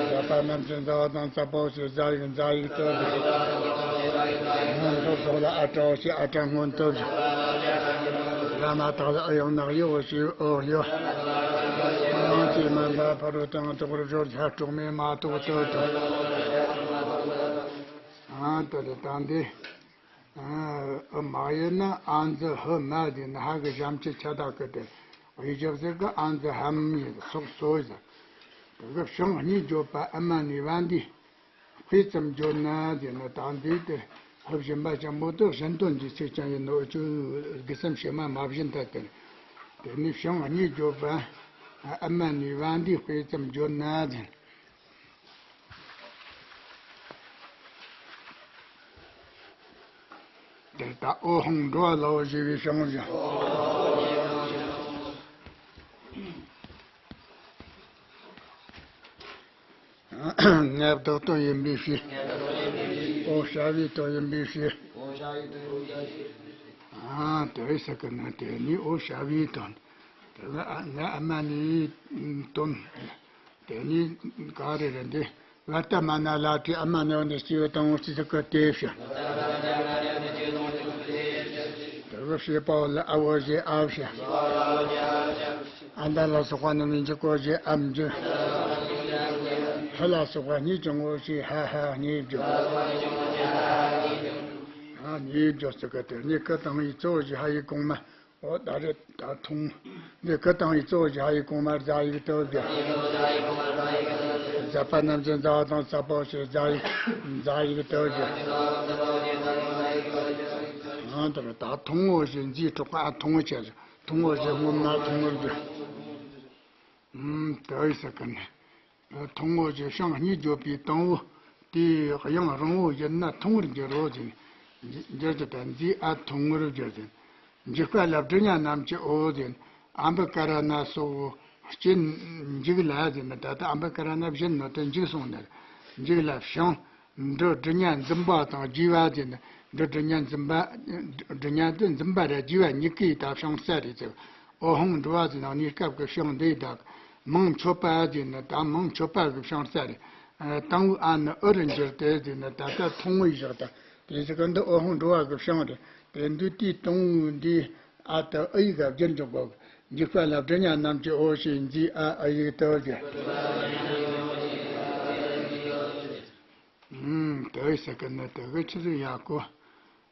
རྫ་པ་རྣམས་ཀྱི་རྫ་དང་རྩ་པོ་ཞེས་རྫ་ཡིག་རྫ་ཡིག་ཐོབ་ཅིང་། སྔོན་འགྲོ་སོགས་ལ་ཨ་ཏྲ་འོ་ཞེས་ཨ་ཏྲ་སྔོན་ཐོབ་ཅིང་། བླ་མ་དག་ལ་ཨ་ཡང་ན་ཡོ་འོ་ཞེས་འོ་ཡོ། ཡང་ཅིག་མ་འབད་ཕ་རོལ་ཏུ་ཡང་དག་པར་སྦྱོར་ཞེས་ཧ་དཀྲོགས་མའི་མ་དཀྲོགས་ཐོབ་ཅིང་། ཨ་དེ་ལས་ད་འདི། ཨ་མ་ཡིན་ན་ཨ་འཛི་ཧི་མ་དེ་ནི་ཧ་གི་ཞབས་ཀྱུ་ཆ་དག་གི་དེ། དབྱེ་བཞག་ཟེར་གི་ཨ་འཛི་ཧམ་ཡིན་སོགས་སོ་ཡིན། དེ་གི་ཕྱོགས་གཉིས་བརྗོད་པ་ཨ་མ་ནི་བ་འདི། དཔེ་ཙམ་བརྗོད་ན་དེ་ནི་ད་འདི་དེ་ཧུབ་སྦྱིན་པ་ཅན་པོ་དེ་གཞན་དོན་གྱི་ཚིག་ཀྱང་ཡིན་ནོ་ཅིག་དགེ་སེམས་བྱེ་མ་མ་བཞིན་ད་དེ། དེ་ནས་བྱིངས་གཉིས་བརྗོད་པ། ཨ་མ་ནི་བ་འདིའི་དཔེ་ཙམ་བརྗོད་ན་ཟེར། དེ་ལྟར་ཨོ་ཧོང་འགྲོ་བ་ལའོ་ཞེས་པའི་བྱིངས་བཞག། ང་བདག་དོན་ཡིན་པའི་ཕྱིར། ཨོ་བྱ་བའི་དོན་ཡིན་པའི་ཕྱིར། ཨ་དེ་ཟེར་གི་ན་དེ་ནི་ཨོ་བྱ་བའི་དོན། དེ་ལ་ང་ཨ་མ་ནི་དོན། དེ་ནི་ག་རེ་རེད་འདི། བ་ཏ་མ་ན་ལ་ཏི་ཨ་མ་ནི་འདི་སྐྱེ་བོ་དང་པོ་སྐྱེ་ས་གི་དེ་བྱ། དེ་གི་བྱེད་པ་ལ་ཨ་བོ་ཞེས་ཨ་བྱ། ཨ་མདའ་ལ་སོགས་པ་རྣམས་ནི་འཇུག་གོ་ཞེས་ཨ་འཇུག། ཧ་ལ་སོགས་པ་གཉིས་ཀྱང་ངོ་ཞེས་ཧ་ཧ་གཉིས་བརྗོད། ཨ་གཉིས་བརྗོད་ཟེར་གི་དེ་ནི་ཀ་དང་ཡི་གཙོ་བོ་ཞེས་ཧ་ཡིག་གོང་མ། ཨོ་ད་རེད་ད་ཐུང་། འདི་ཀ་དང་ཡི་གཙོ་བོ་ཞེས་ཧ་ཡིག་གོང་མ་རྫ་ཡིག་ཏུ་བརྗོད། ཟ་པ་རྣམས་ཀྱི་ཟ་བ་དང་ཟ་པོ་ཞེས་རྫ་ཡིག་རྫ་ཡིག་ཏུ་བརྗོད། ཨ་ད་རེད་ད་ཐུང་ངོ་ཞེས་འཛིན་གྲོགས་པ་ཨ་ཐུང་ངོ་བྱས། ཐུང་ངོ་ཞེས་སྔོན་མ་ཐུང་ངོར་བརྗོད། ཨུམ་དེ་ཡི་ཟེར་གི་ནི། ཐུང་ངུ་ཞེས་བྱིངས་གཉིས་བརྗོད་པའི་དང་པོ་དེའི་དབྱངས་རིང་བོ་ཡིན་ན་ཐུང་ངུར་འགྱུར་རོ་ཟེར། འགྱུར་གྱི་དང་འཛིན་ཨ་ཐུང་ངུར་འགྱུར་ཟེར། འཇུག་པ་ལ་བསྒྲུབ་ཉ་རྣམས་ཀྱི་འོ་ཟེར། ཨམ་བུ་ཀ་ར་ན་སོགས་སྐྱེ་འཇུག་ལ་ཟེར་ན་ད་ལྟ་ཨམ་བུ་ཀ་ར་ན་བཞིན་ནོ་དེ་འཇུག་སོང་ནས་འཇུག་ལ་བྱིངས། འབྲུ་བསྒྲུབ་ཉ་འཛིན་པ་དང་རྒྱས་པ་ཟེར་ན་འབྲུ་བསྒྲུབ་ཉ་འཛིན་པ། བསྒྲུབ་ཉ་དེ་འཛིན་པ་ར་རྒྱས་པ་གཉིས་ཀའི་ད་བྱིངས་ས་རེད་ཟེར། ཨོ་ཧོང་འགྲོ་བ་ཟེར་ན་གནས་སྐབས་ཀྱི་བྱིངས་འདི་དག་མིང་མཆོད་པ་ཟེར་ན་ད་མིང་མཆོད་པ་གི་བྱིངས་ས་རེད། ཨ་དང་པོའི་ཨ་ནི་ཨུ་རུ་འགྱུར་ཏེ་ཟེར་ན་ད་ལྟ་ཐུང་ངུའི་བཞག་ད་དེ་ཟེར་གི་འདི་ཨོ་ཧོང་འགྲོ་བ་གི་བྱིངས་རེད། དེ་འདི་དེའི་དང་པོའི་འདི་ཨ་ད་ཨུ་ཡིག་ག་བསྒྱུར་འཇུག་གོ། འཇུག་པ་ལ་བསྒྲུབ་ཉ་རྣམས་ཀྱི་འོ་ཞེས་འཛིན་ཨ་ཨུ་ཡིག་ཏུ་བརྗོད། ཨུམ། དེ་ཟེར་གི་ནི་དེ་གི་ཆི་ཟིག་ཡག་གོ།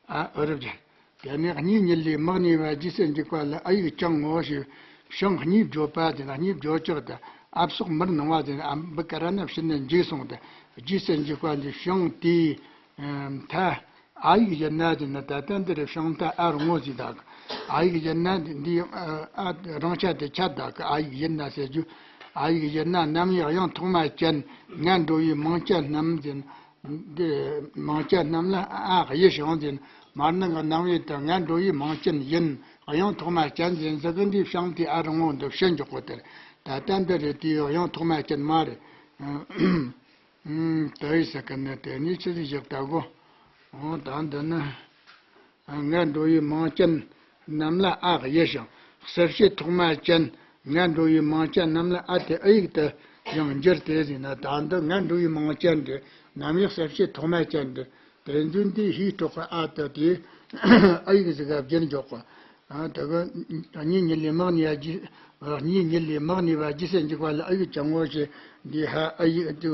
ཨ་ཨུ་རུ་བརྗོད། དེ་ནས་གཉིས་ཉིད་ལས་མི་གནས་པ་རྗེས་སུ་འཇུག་པ་ལ་ཨ་ཡིག་ཀྱང་ངོ་ཞེས་བྱིངས་གཉིས་བརྗོད་པ་དེ་ན་གཉིས་བརྗོད་ཀྱག་ད་ཨ་སོགས་མིར་སྣང་བ་དེ་ན་ཨམ་བུ་ཀ་ར་ན་བཞིན་ནས་འཇུག་སོང་སྟེ་རྗེས་སུ་འཇུག་པ་འདི་བྱིངས་དེའི་མཐའ། ཨ་ཡིག་ཡིན་ན་དེ་ན་ད་ལྟ་འདི་རེ་བྱིངས་མཐའ་ཨ་རིང་བོ་ཟིག་དག་ཨ་ཡིག་ཡིན་ན་འདི་ཨ་རིང་ཆ་དེ་ཆ་དག་གི་ཨ་ཡིག་ཡིན་ན་ཟེར་རྒྱུ། ཨ་ཡིག་ཡིན་ན་རྣམ་དབྱེ་དབྱངས་ཐོག་མ་ཅན་ངན་འགྲོ་བའི་མིང་ཅན་རྣམས་ཟེར། འདི་མིང་ཅན་རྣམས་ལ་ཨ་དབྱེ་བྱིངས་ཟེར། མར་ནང་གི་རྣམ་དབྱེ་དེ་ངན་འགྲོ་བའི་མིང་ཅན་ཡིན། དབྱངས་ཐོག་མ་ཅན་ཟེར་ཟེར་གི་འདི་བྱིངས་དེ་ཨ་རིང་བོ་འདི་ཕྱིར་འཇོག་གོ་དེར། ད་ལྟ་འདི་རེ་དེའི་དབྱངས་ཐོག་མ་ཅན་མ་རེད། ཨུམ། དེ་ཡི་ཟེར་གི་ནི་དེ་ནི་ཆི་ཟིག་བཞག་ལྟ་གོ། འོ་ད་འདི་ནི། ངན་འགྲོ་བའི་མིང་ཅན་རྣམས་ལ་ཨ་དབྱེ་ཞིང་། གསལ་བྱེད་ཐོག་མ་ཅན་ངན་འགྲོ་བའི་མིང་ཅན་རྣམས་ལ་ཨ་དེ་ཨ་ཡིག་ཏུ་ཡང་འགྱུར་ཏེ་ཟེར་ན་ད་འདི་ངན་འགྲོ་བའི་མིང་ཅན་དེ་རྣམ་དབྱེ་གསལ་བྱེད་ཐོག་མ་ཅན་དེ་དེ་ཚོ་འདི་ཧེ་གྲགས་པ་ཨ་དེ་དེ་ཨ་ཡིག་ཟིག་ག་བསྒྱུར་འཇོག་གོ། ཨ་དེ་གི་གཉིས་ཉིད་ལས་མི་གནས་པ་རྗེས། གཉིས་ཉིད་ལས་མི་གནས་པ་རྗེས་སུ་འཇུག་པ་ལ་ཨ་ཡིག་ཀྱང་ངོ་ཞེས་འདི་ཧ་ཨ་ཡིག་དེ་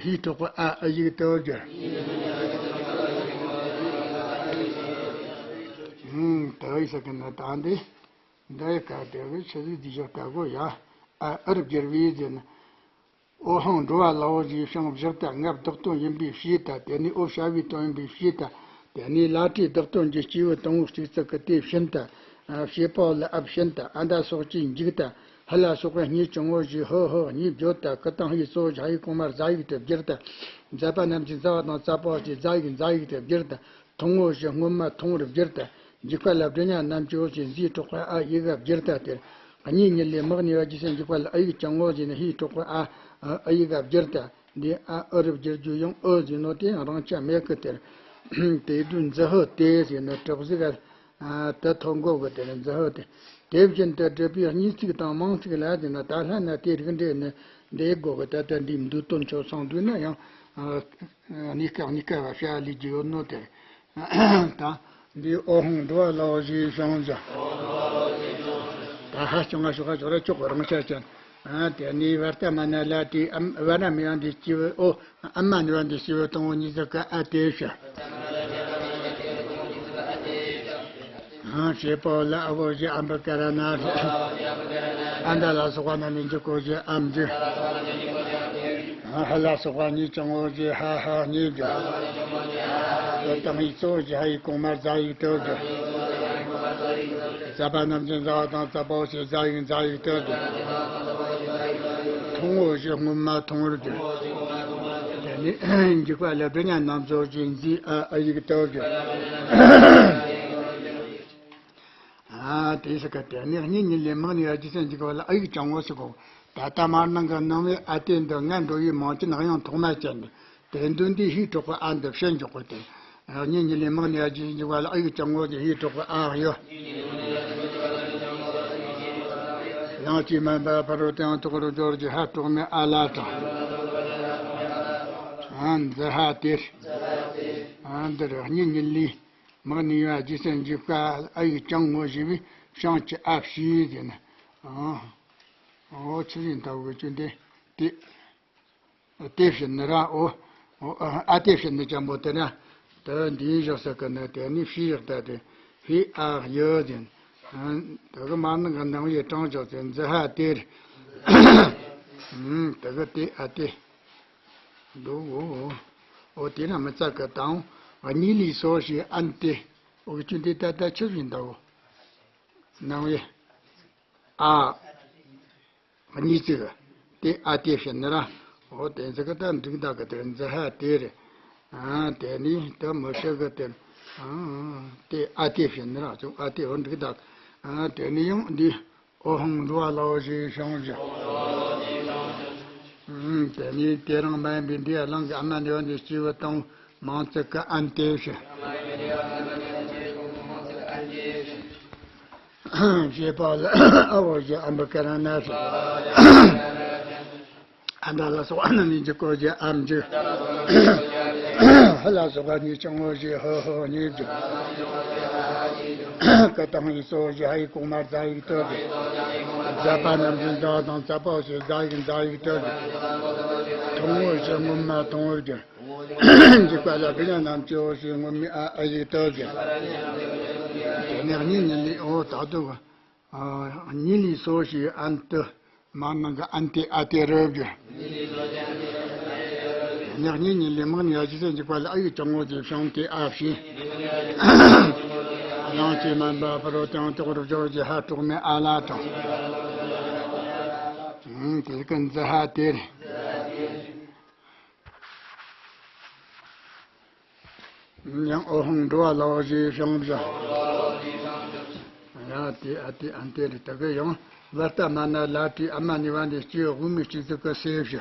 ཧེ་གྲགས་པ་ཨ་ཨ་ཡིག་ཏུ་བསྒྱུར། ཨུམ། དེ་ཡི་ཟེར་གི་ནི་ད་འདི་འདི་ཡི་སྐབས་དེ་གི་ཆི་ཟིག་འདི་བཞག་ལྟ་གོ་ཡ། ཨ་ཨུར་བསྒྱུར་བའི་ཟེར་ན། ཨོ་ཧོང་འགྲོ་བ་ལའོ་ཞེས་བྱིངས་བཞག་སྟེ་ང་བདག་དོན་ཡིན་པའི་ཕྱིར་ད། དེ་ནས་ཨོ་བྱ་བའི་དོན་ཡིན་པའི་ཕྱིར་ད། དེ་ནས་ལ་ཏྲའི་བདག་དོན་གྱི་སྐྱེས་བུ་དང་པོ་གཅིག་ཙིག་གི་དེ་བྱིངས་ད། བྱེད་པ་ལ་ཨ་བྱིངས་ད། ཨ་མདའ་སོགས་ཀྱིས་འཇུག་ད། ཧ་ལ་སོགས་པའི་གཉིས་ཀྱང་ངོ་ཞེས་ཧོ་ཧོ་གཉིས་བརྗོད་ད། ཀ་དང་ཧའི་གཙོ་བོ་ཞེས་ཧ་ཡིག་གོང་མ་རྫ་ཡིག་ཏུ་བསྒྱུར་ད། ཟ་པ་རྣམས་ཀྱི་ཟ་བ་དང་ཟ་པོ་ཞེས་རྫ་ཡིག་རྫ་ཡིག་ཏུ་བསྒྱུར་ད། ཐུང་ངུ་ཞེས་སྔོན་མ་ཐུང་ངུར་བསྒྱུར་ད། འཇུག་པ་ལ་བསྒྲུབ་ཉ་རྣམས་ཀྱི་འོ་ཞེས་འཛིན་གྲོགས་པ་ཨ་ཡིག་ག་བསྒྱུར་ད་དེར། གཉིས་ཉིད་ལས་མི་གནས་པ་རྗེས་སུ་འཇུག་པ་ལ་ཨ་ཡིག་ཀྱང་ངོ་ཞེས་ནས་ཧེ་གྲགས་པ་ཨ་ཨ་ཡིག་ག་བསྒྱུར་ད། འདི་ཨ་ཨུ་རུ་བསྒྱུར་རྒྱུ་ཡང་ཨོ་ཟེར་ནོ་དེ་ཡང་རང་ཆ་མེད་ཀི་དེར། དེ་དུས་འཛི་ཧོ་དེ་ཟེར་ནས་གྲགས་གཟུགས་ཨ་དེ་ཐོན་གོ་གི་དེར་འཛི་ཧོ་དེ། དེ་བཞིན་དུ་སྒྲུབ་པའི་གཉིས་ཚིག་དང་མང་ཚིག་ལ་ཟེར་ན་ད་ལྷ་ན་དེ་རིགས་འགྲེ་ནས་འདི་གོ་གི་ད་ལྟ་འདིའི་མདོ་དོན་ཆོས་ཚང་འདུས་ན་ཡང་གཉིས་ཀ་གཉིས་ཀ་བ་བྱ་ལས་རྒྱུ་ཡོད་ནོ་དེར། ད་འདི་ཨོ་ཧོང་འགྲོ་བ་ལའོ་ཞེས་བྱིངས་བཞག་ད་ཧ་ཅང་ང་ཤོག་ཧ་ཅོག་ར་ཅོག་རང་ཆ་ཅན། ཨ་དེ་ནས་བར་ཏ་མ་ན་ལ་དེ་ཨམ་བ་ར་མི་ཡང་དེ་སྐྱེ་བོ་ཨོ་ཨ་མ་ནི་བ་འདི་སྐྱེ་བོ་དང་པོ་གཉིས་ཟེར་ག་ཨ་དེ་བྱ། ཨ་བྱེད་པ་ལ་ཨ་བོ་ཞེས་ཨམ་བུ་ཀ་ར་ན་ཨ་མདའ་ལ་སོགས་པ་རྣམས་ནི་འཇུག་གོ་ཞེས་ཨམ་འཇུག་ཨ་ཧ་ལ་སོགས་པ་གཉིས་ཀྱང་ངོ་ཞེས་ཧ་ཧ་གཉིས་འཇུག་ཀ་དང་ཧའི་གཙོ་བོ་ཞེས་ཧ་ཡིག་གོང་མ་རྫ་ཡིག་ཏུ་འཇུག་ཟ་བ་རྣམས་ཀྱི་ཟ་བ་དང་། ཟ་བའོ་ཞེས་ཟ་ཡིག་ཟ་ཡིག་ཏུ་གྱུར། འཐུང་ངོ་ཞེས་སྔོན་མ་འཐུང་བར་གྱུར། དེ་ནས་འཇུག་པ་ལ་བསྒྲུབ་ཉམས་རྣམ་གཅོད་ཀྱི་མཛེས་ཨ་ཨ་ཡིག་ཏུ་གྱུར། ཨ་དེ་ཟེར་གི། དེ་ནས་གཉིས་གཉིས་ལས་མག་ནས་ཡར་རྗེས་སུ་འཇུག་པ་ལ་ཨ་ཡིག་བྱང་ངོ་ཞེས་གོ། ད་ལྟ་མར་ནང་གི་ནང་བའི་ཨ་དེ་འདི་སྔར་འགྲོ་བའི་མང་ཅན་དབྱངས་ཐོག་མ་ཅན་འདི། དེ་འདུན་འདི་ཧེ་དྲག་པོའི་ཨ་འདི་ཕྱིར་འཇོག་པ་སྟེ། གཉིས་གཉིས་ལས་མག་ནས་ཡར་རྗེས་སུ་འཇུག་པ་ལ་ཨ་ཡིག་བྱང་ངོ་ཞེས་ཧེ་དྲག་པོའི་ཨ་ཡོད། ཡང་ཅིག་མ་འབད་ཕ་རོལ་ཏུ་ཡང་དག་པར་སྦྱོར་གྱི་ཧ་དྲག་མའི་ཨ་ལ་དང་། ཨ་འཛི་ཧ་སྟེ། ཨ་འདིར་གཉིས་གཉིས་ལས་མག་ནས་ཡར་རྗེས་སུ་འཇུག་པ་ཨ་ཡིག་བྱང་ངོ་ཞེས་པའི་བྱང་གི་ཨ་ཕྱིར་ཟེར་ན། ཨོ་ཆི་ཟིག་འདུག་གི་ཅི་འདི་དེ། ཨ་དེ་ཕྱིར་ནི་ར། ཨོ། ཨོ་ཨ་ཨ་དེ་ཕྱིར་ནི་ཅན་པོ་དེ་ན། དེ་འདིའི་བཞག་ས་གི་ནི་དེ་ནི་ཕྱིར་བཞག་ད་དེ་ཕི་ཨ་ཡོད་ཟིན། དེ་གི་མ་ནི་གི་ནང་བའི་གྲངས་བཞག་ཚེ་འཛི་ཧ་དེར། དེ་གི་དེ་ཨ་དེ། འདུག་གོ། ཨོ་དེ་ན་མི་ཚ་གི་དང་གཉིས་ལས་སོ་ཞེས་ཨན་དེ། ཨོ་ཅུ་འདི་ད་ལྟ་ཆི་ཟིན་འདུག་གོ། ནང་བའི་ཨ། གཉིས་ཅིག་དེ་ཨ་དེ་ཕྱིར་ནི་ར། འོ་དེ་ཚིག་གི་ད་འགྲིག་ད་གི་དེར་འཛི་ཧ་དེ་རེད། ཨ་དེ་ནི་ད་མི་ཤེས་གི་དེར། ཨ་དེ་ཨ་དེ་ཕྱིར་ནི་ར་ཅུང་ཨ་དེ་འོ་འགྲིག་ད། ཨ་དེ་ནི་ཡང་འདི་ཨོ་ཧང་འགྲོ་བ་ལའོ་ཞེས་བྱང་ཞིང་། ཨ་དེ་ནི་དེ་རིང་མ་ཡིན་པའི་འདི་ཡ་ལང་གི་ཨ་མ་ནི་བ་འདི་སྐྱེས་བུ་དང་མང་ཚིག་གི་ཨན་དེ་ཕྱིར། ཞེས་པ་ལ་ཨ་བོ་ཞེས་ཨམ་བུ་ཀ་ར་ན་ཞེས། ཨ་མྲ་ལ་སོགས་ཨ་ན་ནི་འཇུག་གོ་ཞེས་ཨམ་འཇུག་ཧ་ལ་སོགས་ཨ་ནི་ཅང་ངོ་ཞེས་ཧོ་ཧོ་ནི་འཇུག་ཀ་དང་ཡི་སོགས་ཞེས་ཧ་ཡི་གོང་མར་ཛ་ཡིག་ཏུ་འཇུག་ཛ་པ་རྣམས་ཀྱི་ཛ་དང་ཛ་པའོ་ཞེས་ཛ་ཡིག་ཛ་ཡིག་ཏུ་འཇུག་འཐུང་ངོ་ཞེས་སྔོན་མ་འཐུང་བར་གྱུར། འཇུག་པ་ལ་བསྒྲུབ་ཉམས་རྣམ་གཅོད་ཞེས་སྔོན་མའི་ཨ་ཨ་ཡིག་ཏུ་གྱུར། དེ་ནས་གཉིས་གཉིས་ལས་འོ་ད་དུ་གཉིས་ལས་སོ་ཞེས་ཨན་ཏུ་མ་ནང་གི་ཨན་ཏེ་ཨ་ཏེ་རུ་གྱུར། དེ་ནས་གཉིས་གཉིས་ལས་མག་ནས་ཡར་རྗེས་སུ་འཇུག་པ་ལ་ཨ་ཡིག་བྱང་ངོ་ཞེས་བྱང་དེ་ཨ་ཕྱིར། ཡང་ཅིག་མ་འབད་ཕ་རོལ་ཏུ་ཡང་དག་པར་སྦྱོར་གྱི་ཧ་དྲག་མའི་ཨ་ལ་དང་། དེ་གི་འཛི་ཧ་དེར། ཡང་ཨོ་ཧང་འགྲོ་བ་ལའོ་ཞེས་བྱང་བཞག་ཡང་དེ་ཨ་དེ་ཨན་དེ་རེད། ད་གི་ཡང་བ་ལྟ་མ་ན་ལ་ཏི་ཨ་མ་ནི་བ་འདི་སྐྱེ་དབུ་མའི་སྤྱི་གཙུག་གི་སེ་བཞག་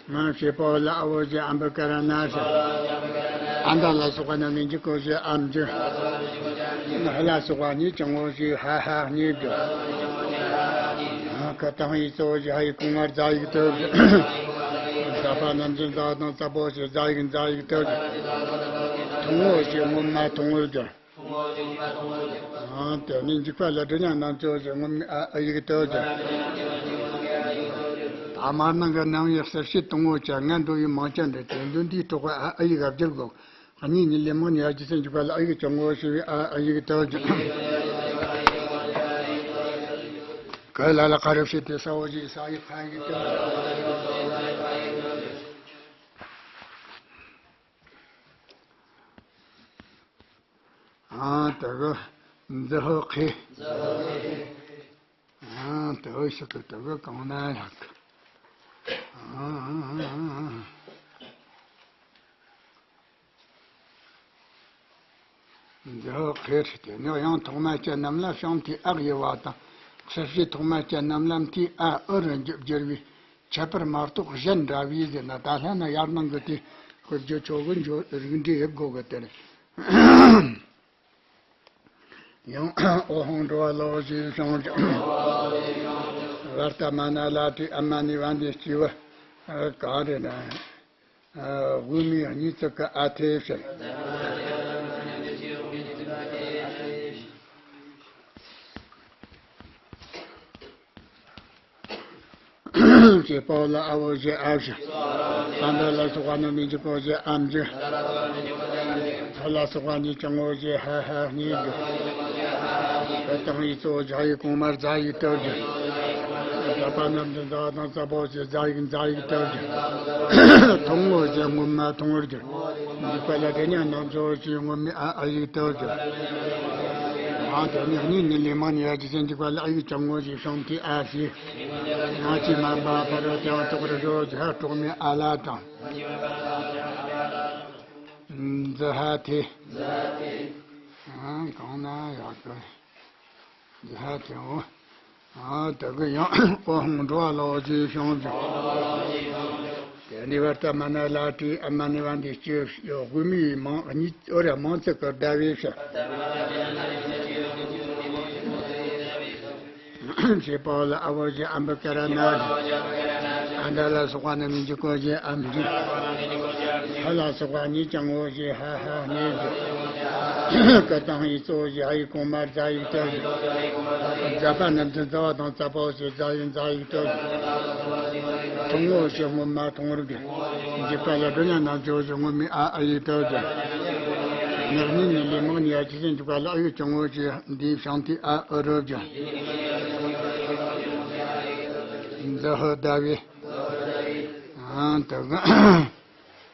མ་ཞེས་པ་ལ་ཨ་བོ་ཞེས་ཨམ་བུ་ཀ་ར་ན་ཞེས། ཨ་མྲ་ལ་སོགས་པ་རྣམས་ནི་འཇུག་གོ་ཞེས་ཨམ་འཇུག་ཧ་ལ་སོགས་པ་གཉིས་ཀྱང་ངོ་ཞེས་ཧ་ཧ་གཉིས་འཇུག་ཀ་དང་ཡི་སོགས་ཞེས་ཧ་ཡི་གོང་མར་ཛ་ཡིག་ཏུ་འཇུག་ཛ་པ་རྣམས་ཀྱི་ཛ་དང་ཛ་པའོ་ཞེས་ཛ་ཡིག་ཛ་ཡིག་ཏུ་འཇུག་འཐུང་ངོ་ཞེས་སྔོན་མ་འཐུང་བར་གྱུར། དེ་ནས་འཇུག་པ་ལ་བསྒྲུབ་ཉམས་རྣམ་གཅོད་ཞེས་སྔོན་མའི་ཨ་ཨ་ཡིག་ཏུ་གྱུར། ད་མར་ནང་གི་ནང་བའི་གསལ་བྱེད་དང་པོ་ཅན་སྔར་འགྲོ་བའི་མང་ཅན་འདི་དེ་འདུན་འདིའི་དྲག་པོའི་ཨ་ཨ་ཡིག་ཨ་བསྒྱུར་དགོས། གཉིས་གཉིས་ལས་མག་ནས་ཡར་རྗེས་སུ་འཇུག་པ་ལ་ཨ་ཡིག་བྱང་ངོ་ཞེས་པའི་ཨ་ཨ་ཡིག་ཏུ་གྱུར། ག་ལ་ལ་ཀ་རུ་ཕྱེ་སྟེ་ས་འོག་ཞེས་ས་ཡིག་ཧ་ཡིག་ཏུ་གྱུར། ཨ་དེ་གི་འཛི་ཧོ་ཁེ། ཨ་དེ་གི་ཤི་ཏུ་དེ་གི་གང་ན་ཡག་འདི་ཁེར་དེ་ནི་ཡང་ཐོག་མ་སྤྱི་རྣམས་ལ་བྱང་མཐའི་ཨ་དབྱེ་བ་དང་། གསལ་བྱེད་ཐོག་མ་སྤྱི་རྣམས་ལ་མཐའི་ཨ་ཨུ་རུ་འགྱུར་བའི་ཁྱད་པར་མ་གཏོགས་གཞན་འདྲ་བས་ཟེར་ན། ད་ལྷ་ན་ཡར་ནང་གི་དེ་ཁོ་བརྗོད་ཆོག་གི་འཇོག་རིགས་འགྲེ་ཡེད་དགོས་གི་དེར། ཡང་ཨོ་ཧོང་འགྲོ་བ་ལོ་ཞེས་བྱང་བ་ལྟ་མ་ན་ལ་དེ་ཨ་མ་ནི་བ་འདི་སྐྱེ་བ་གང་རེད་ན། དབུ་མའི་གཉིས་ཚིག་གི་ཨ་ཐེ་ཕྱིར། ཞེས་པའོ་ལ་ཨ་བོ་ཞེས་ཨ་ཕྱིར། ཨ་མྲ་ལ་སོགས་པ་རྣམས་མི་འཇུག་གོ་ཞེས་ཨམ་འཇུག་ཧ་ལ་སོགས་པ་གཉིས་ཀྱང་ངོ་ཞེས་ཧ་ཧ་གཉིས་འཇུག་ག་དང་ཡི་གཙོ་བོ་ཞ་ཡི་གོང་མར་ཛ་ཡིག་ཏུ་འཇུག་ཟབ་པ་རྣམས་ཀྱི་མཛའ་བ་དང་ཟབ་པོ་ཞེས་མཛའ་ཡིག་མཛའ་ཡིག་ལྟར་གྱུར། ཐུང་ངུ་ཞེས་སྔོན་མ་ཐུང་ངུར་གྱུར། འཇིགས་པ་ལ་སྒྲ་སྙན་རྣམས་ཀྱི་འོ་ཞེས་སྔོན་མའི་ཨ་ཨ་ཡིག་ལྟར་གྱུར། ཡང་དེ་ནས་གཉིས་ནི་ལས་མང་ནི་ཡ་ཇི་སེན་འཇིགས་པ་ལ་ཨ་ཡིག་ཀྱང་ངོ་ཞེས་ཤིང་ཏི་ཨ་ཞེས། ཡང་ཅི་མ་འབའ་ཕ་རོལ་ཏེའང་རྟོགས་པར་འགྱུར་རོ་ཞེས་ཧ་གྲོགས་མའི་ཨ་ལ་དང་། འཛི་ཧ་ཐེ། གང་ན་ཡག་གི། འཛི་ཧ་ཐེའོ། དེ་གི་ཡང་ཨོ་ཧོང་འགྲོ་བ་ལའོ་ཞེས་ཤིང་ཞིང་། དེ་ནི་བར་ཏ་མ་ན་ལ་ཏྲི་ཨ་མ་ནི་བ་འདི་སྐྱེ་དགུ་མི་མང་གཉིས་ཨོ་ར་མང་ཚིག་གི་ཟླ་བའི་ཕྱིར། ཞེས་པའོ་ལ་ཨ་བོ་ཞེས་ཨམ་བུ་ཀ་ར་ན། ཨ་མྲ་ལ་སོགས་པ་རྣམས་ནི་འཇིག་གོ་ཞེས་ཨམ་འཇིག་ཧ་ལ་སོགས་པ་གཉིས་ཀྱང་ངོ་ཞེས་ཧ་ཧ་གཉིས་འཇིག་ཀ་དང་ཡིག་གཙོ་བོ་ཞེས་ཧ་ཡིག་གོང་མ་ཛ་ཡིག་ཏུ་འཇིག་ཛ་པ་རྣམས་ཀྱི་ཛ་བ་དང་ཛ་པོ་ཞེས་ཛ་ཡིག་ཛ་ཡིག་ཏུ་འཇིག་ཐུང་ངུ་ཞེས་སྔོན་མ་ཐུང་ངུར་གྱུར། འཇིགས་པ་ལ་སྒྲ་སྙན་རྣམས་ཀྱི་འོ་ཞེས་སྔོན་མའི་ཨ་ཨ་ཡིག་ཏུ་གྱུར། ཉག་ཉིག་ནི་ལས་མང་ནི་ཡ་ཇི་སེན་འཇིགས་པ་ལ་ཨ་ཡིག་ཀྱང་ངོ་ཞེས་འདིའི་ཤིང་ཏི་ཨ་ཨུ་རུ་གྱུར། འཛི་ཧུ་ཟླ་བའི། ཨང་དུ་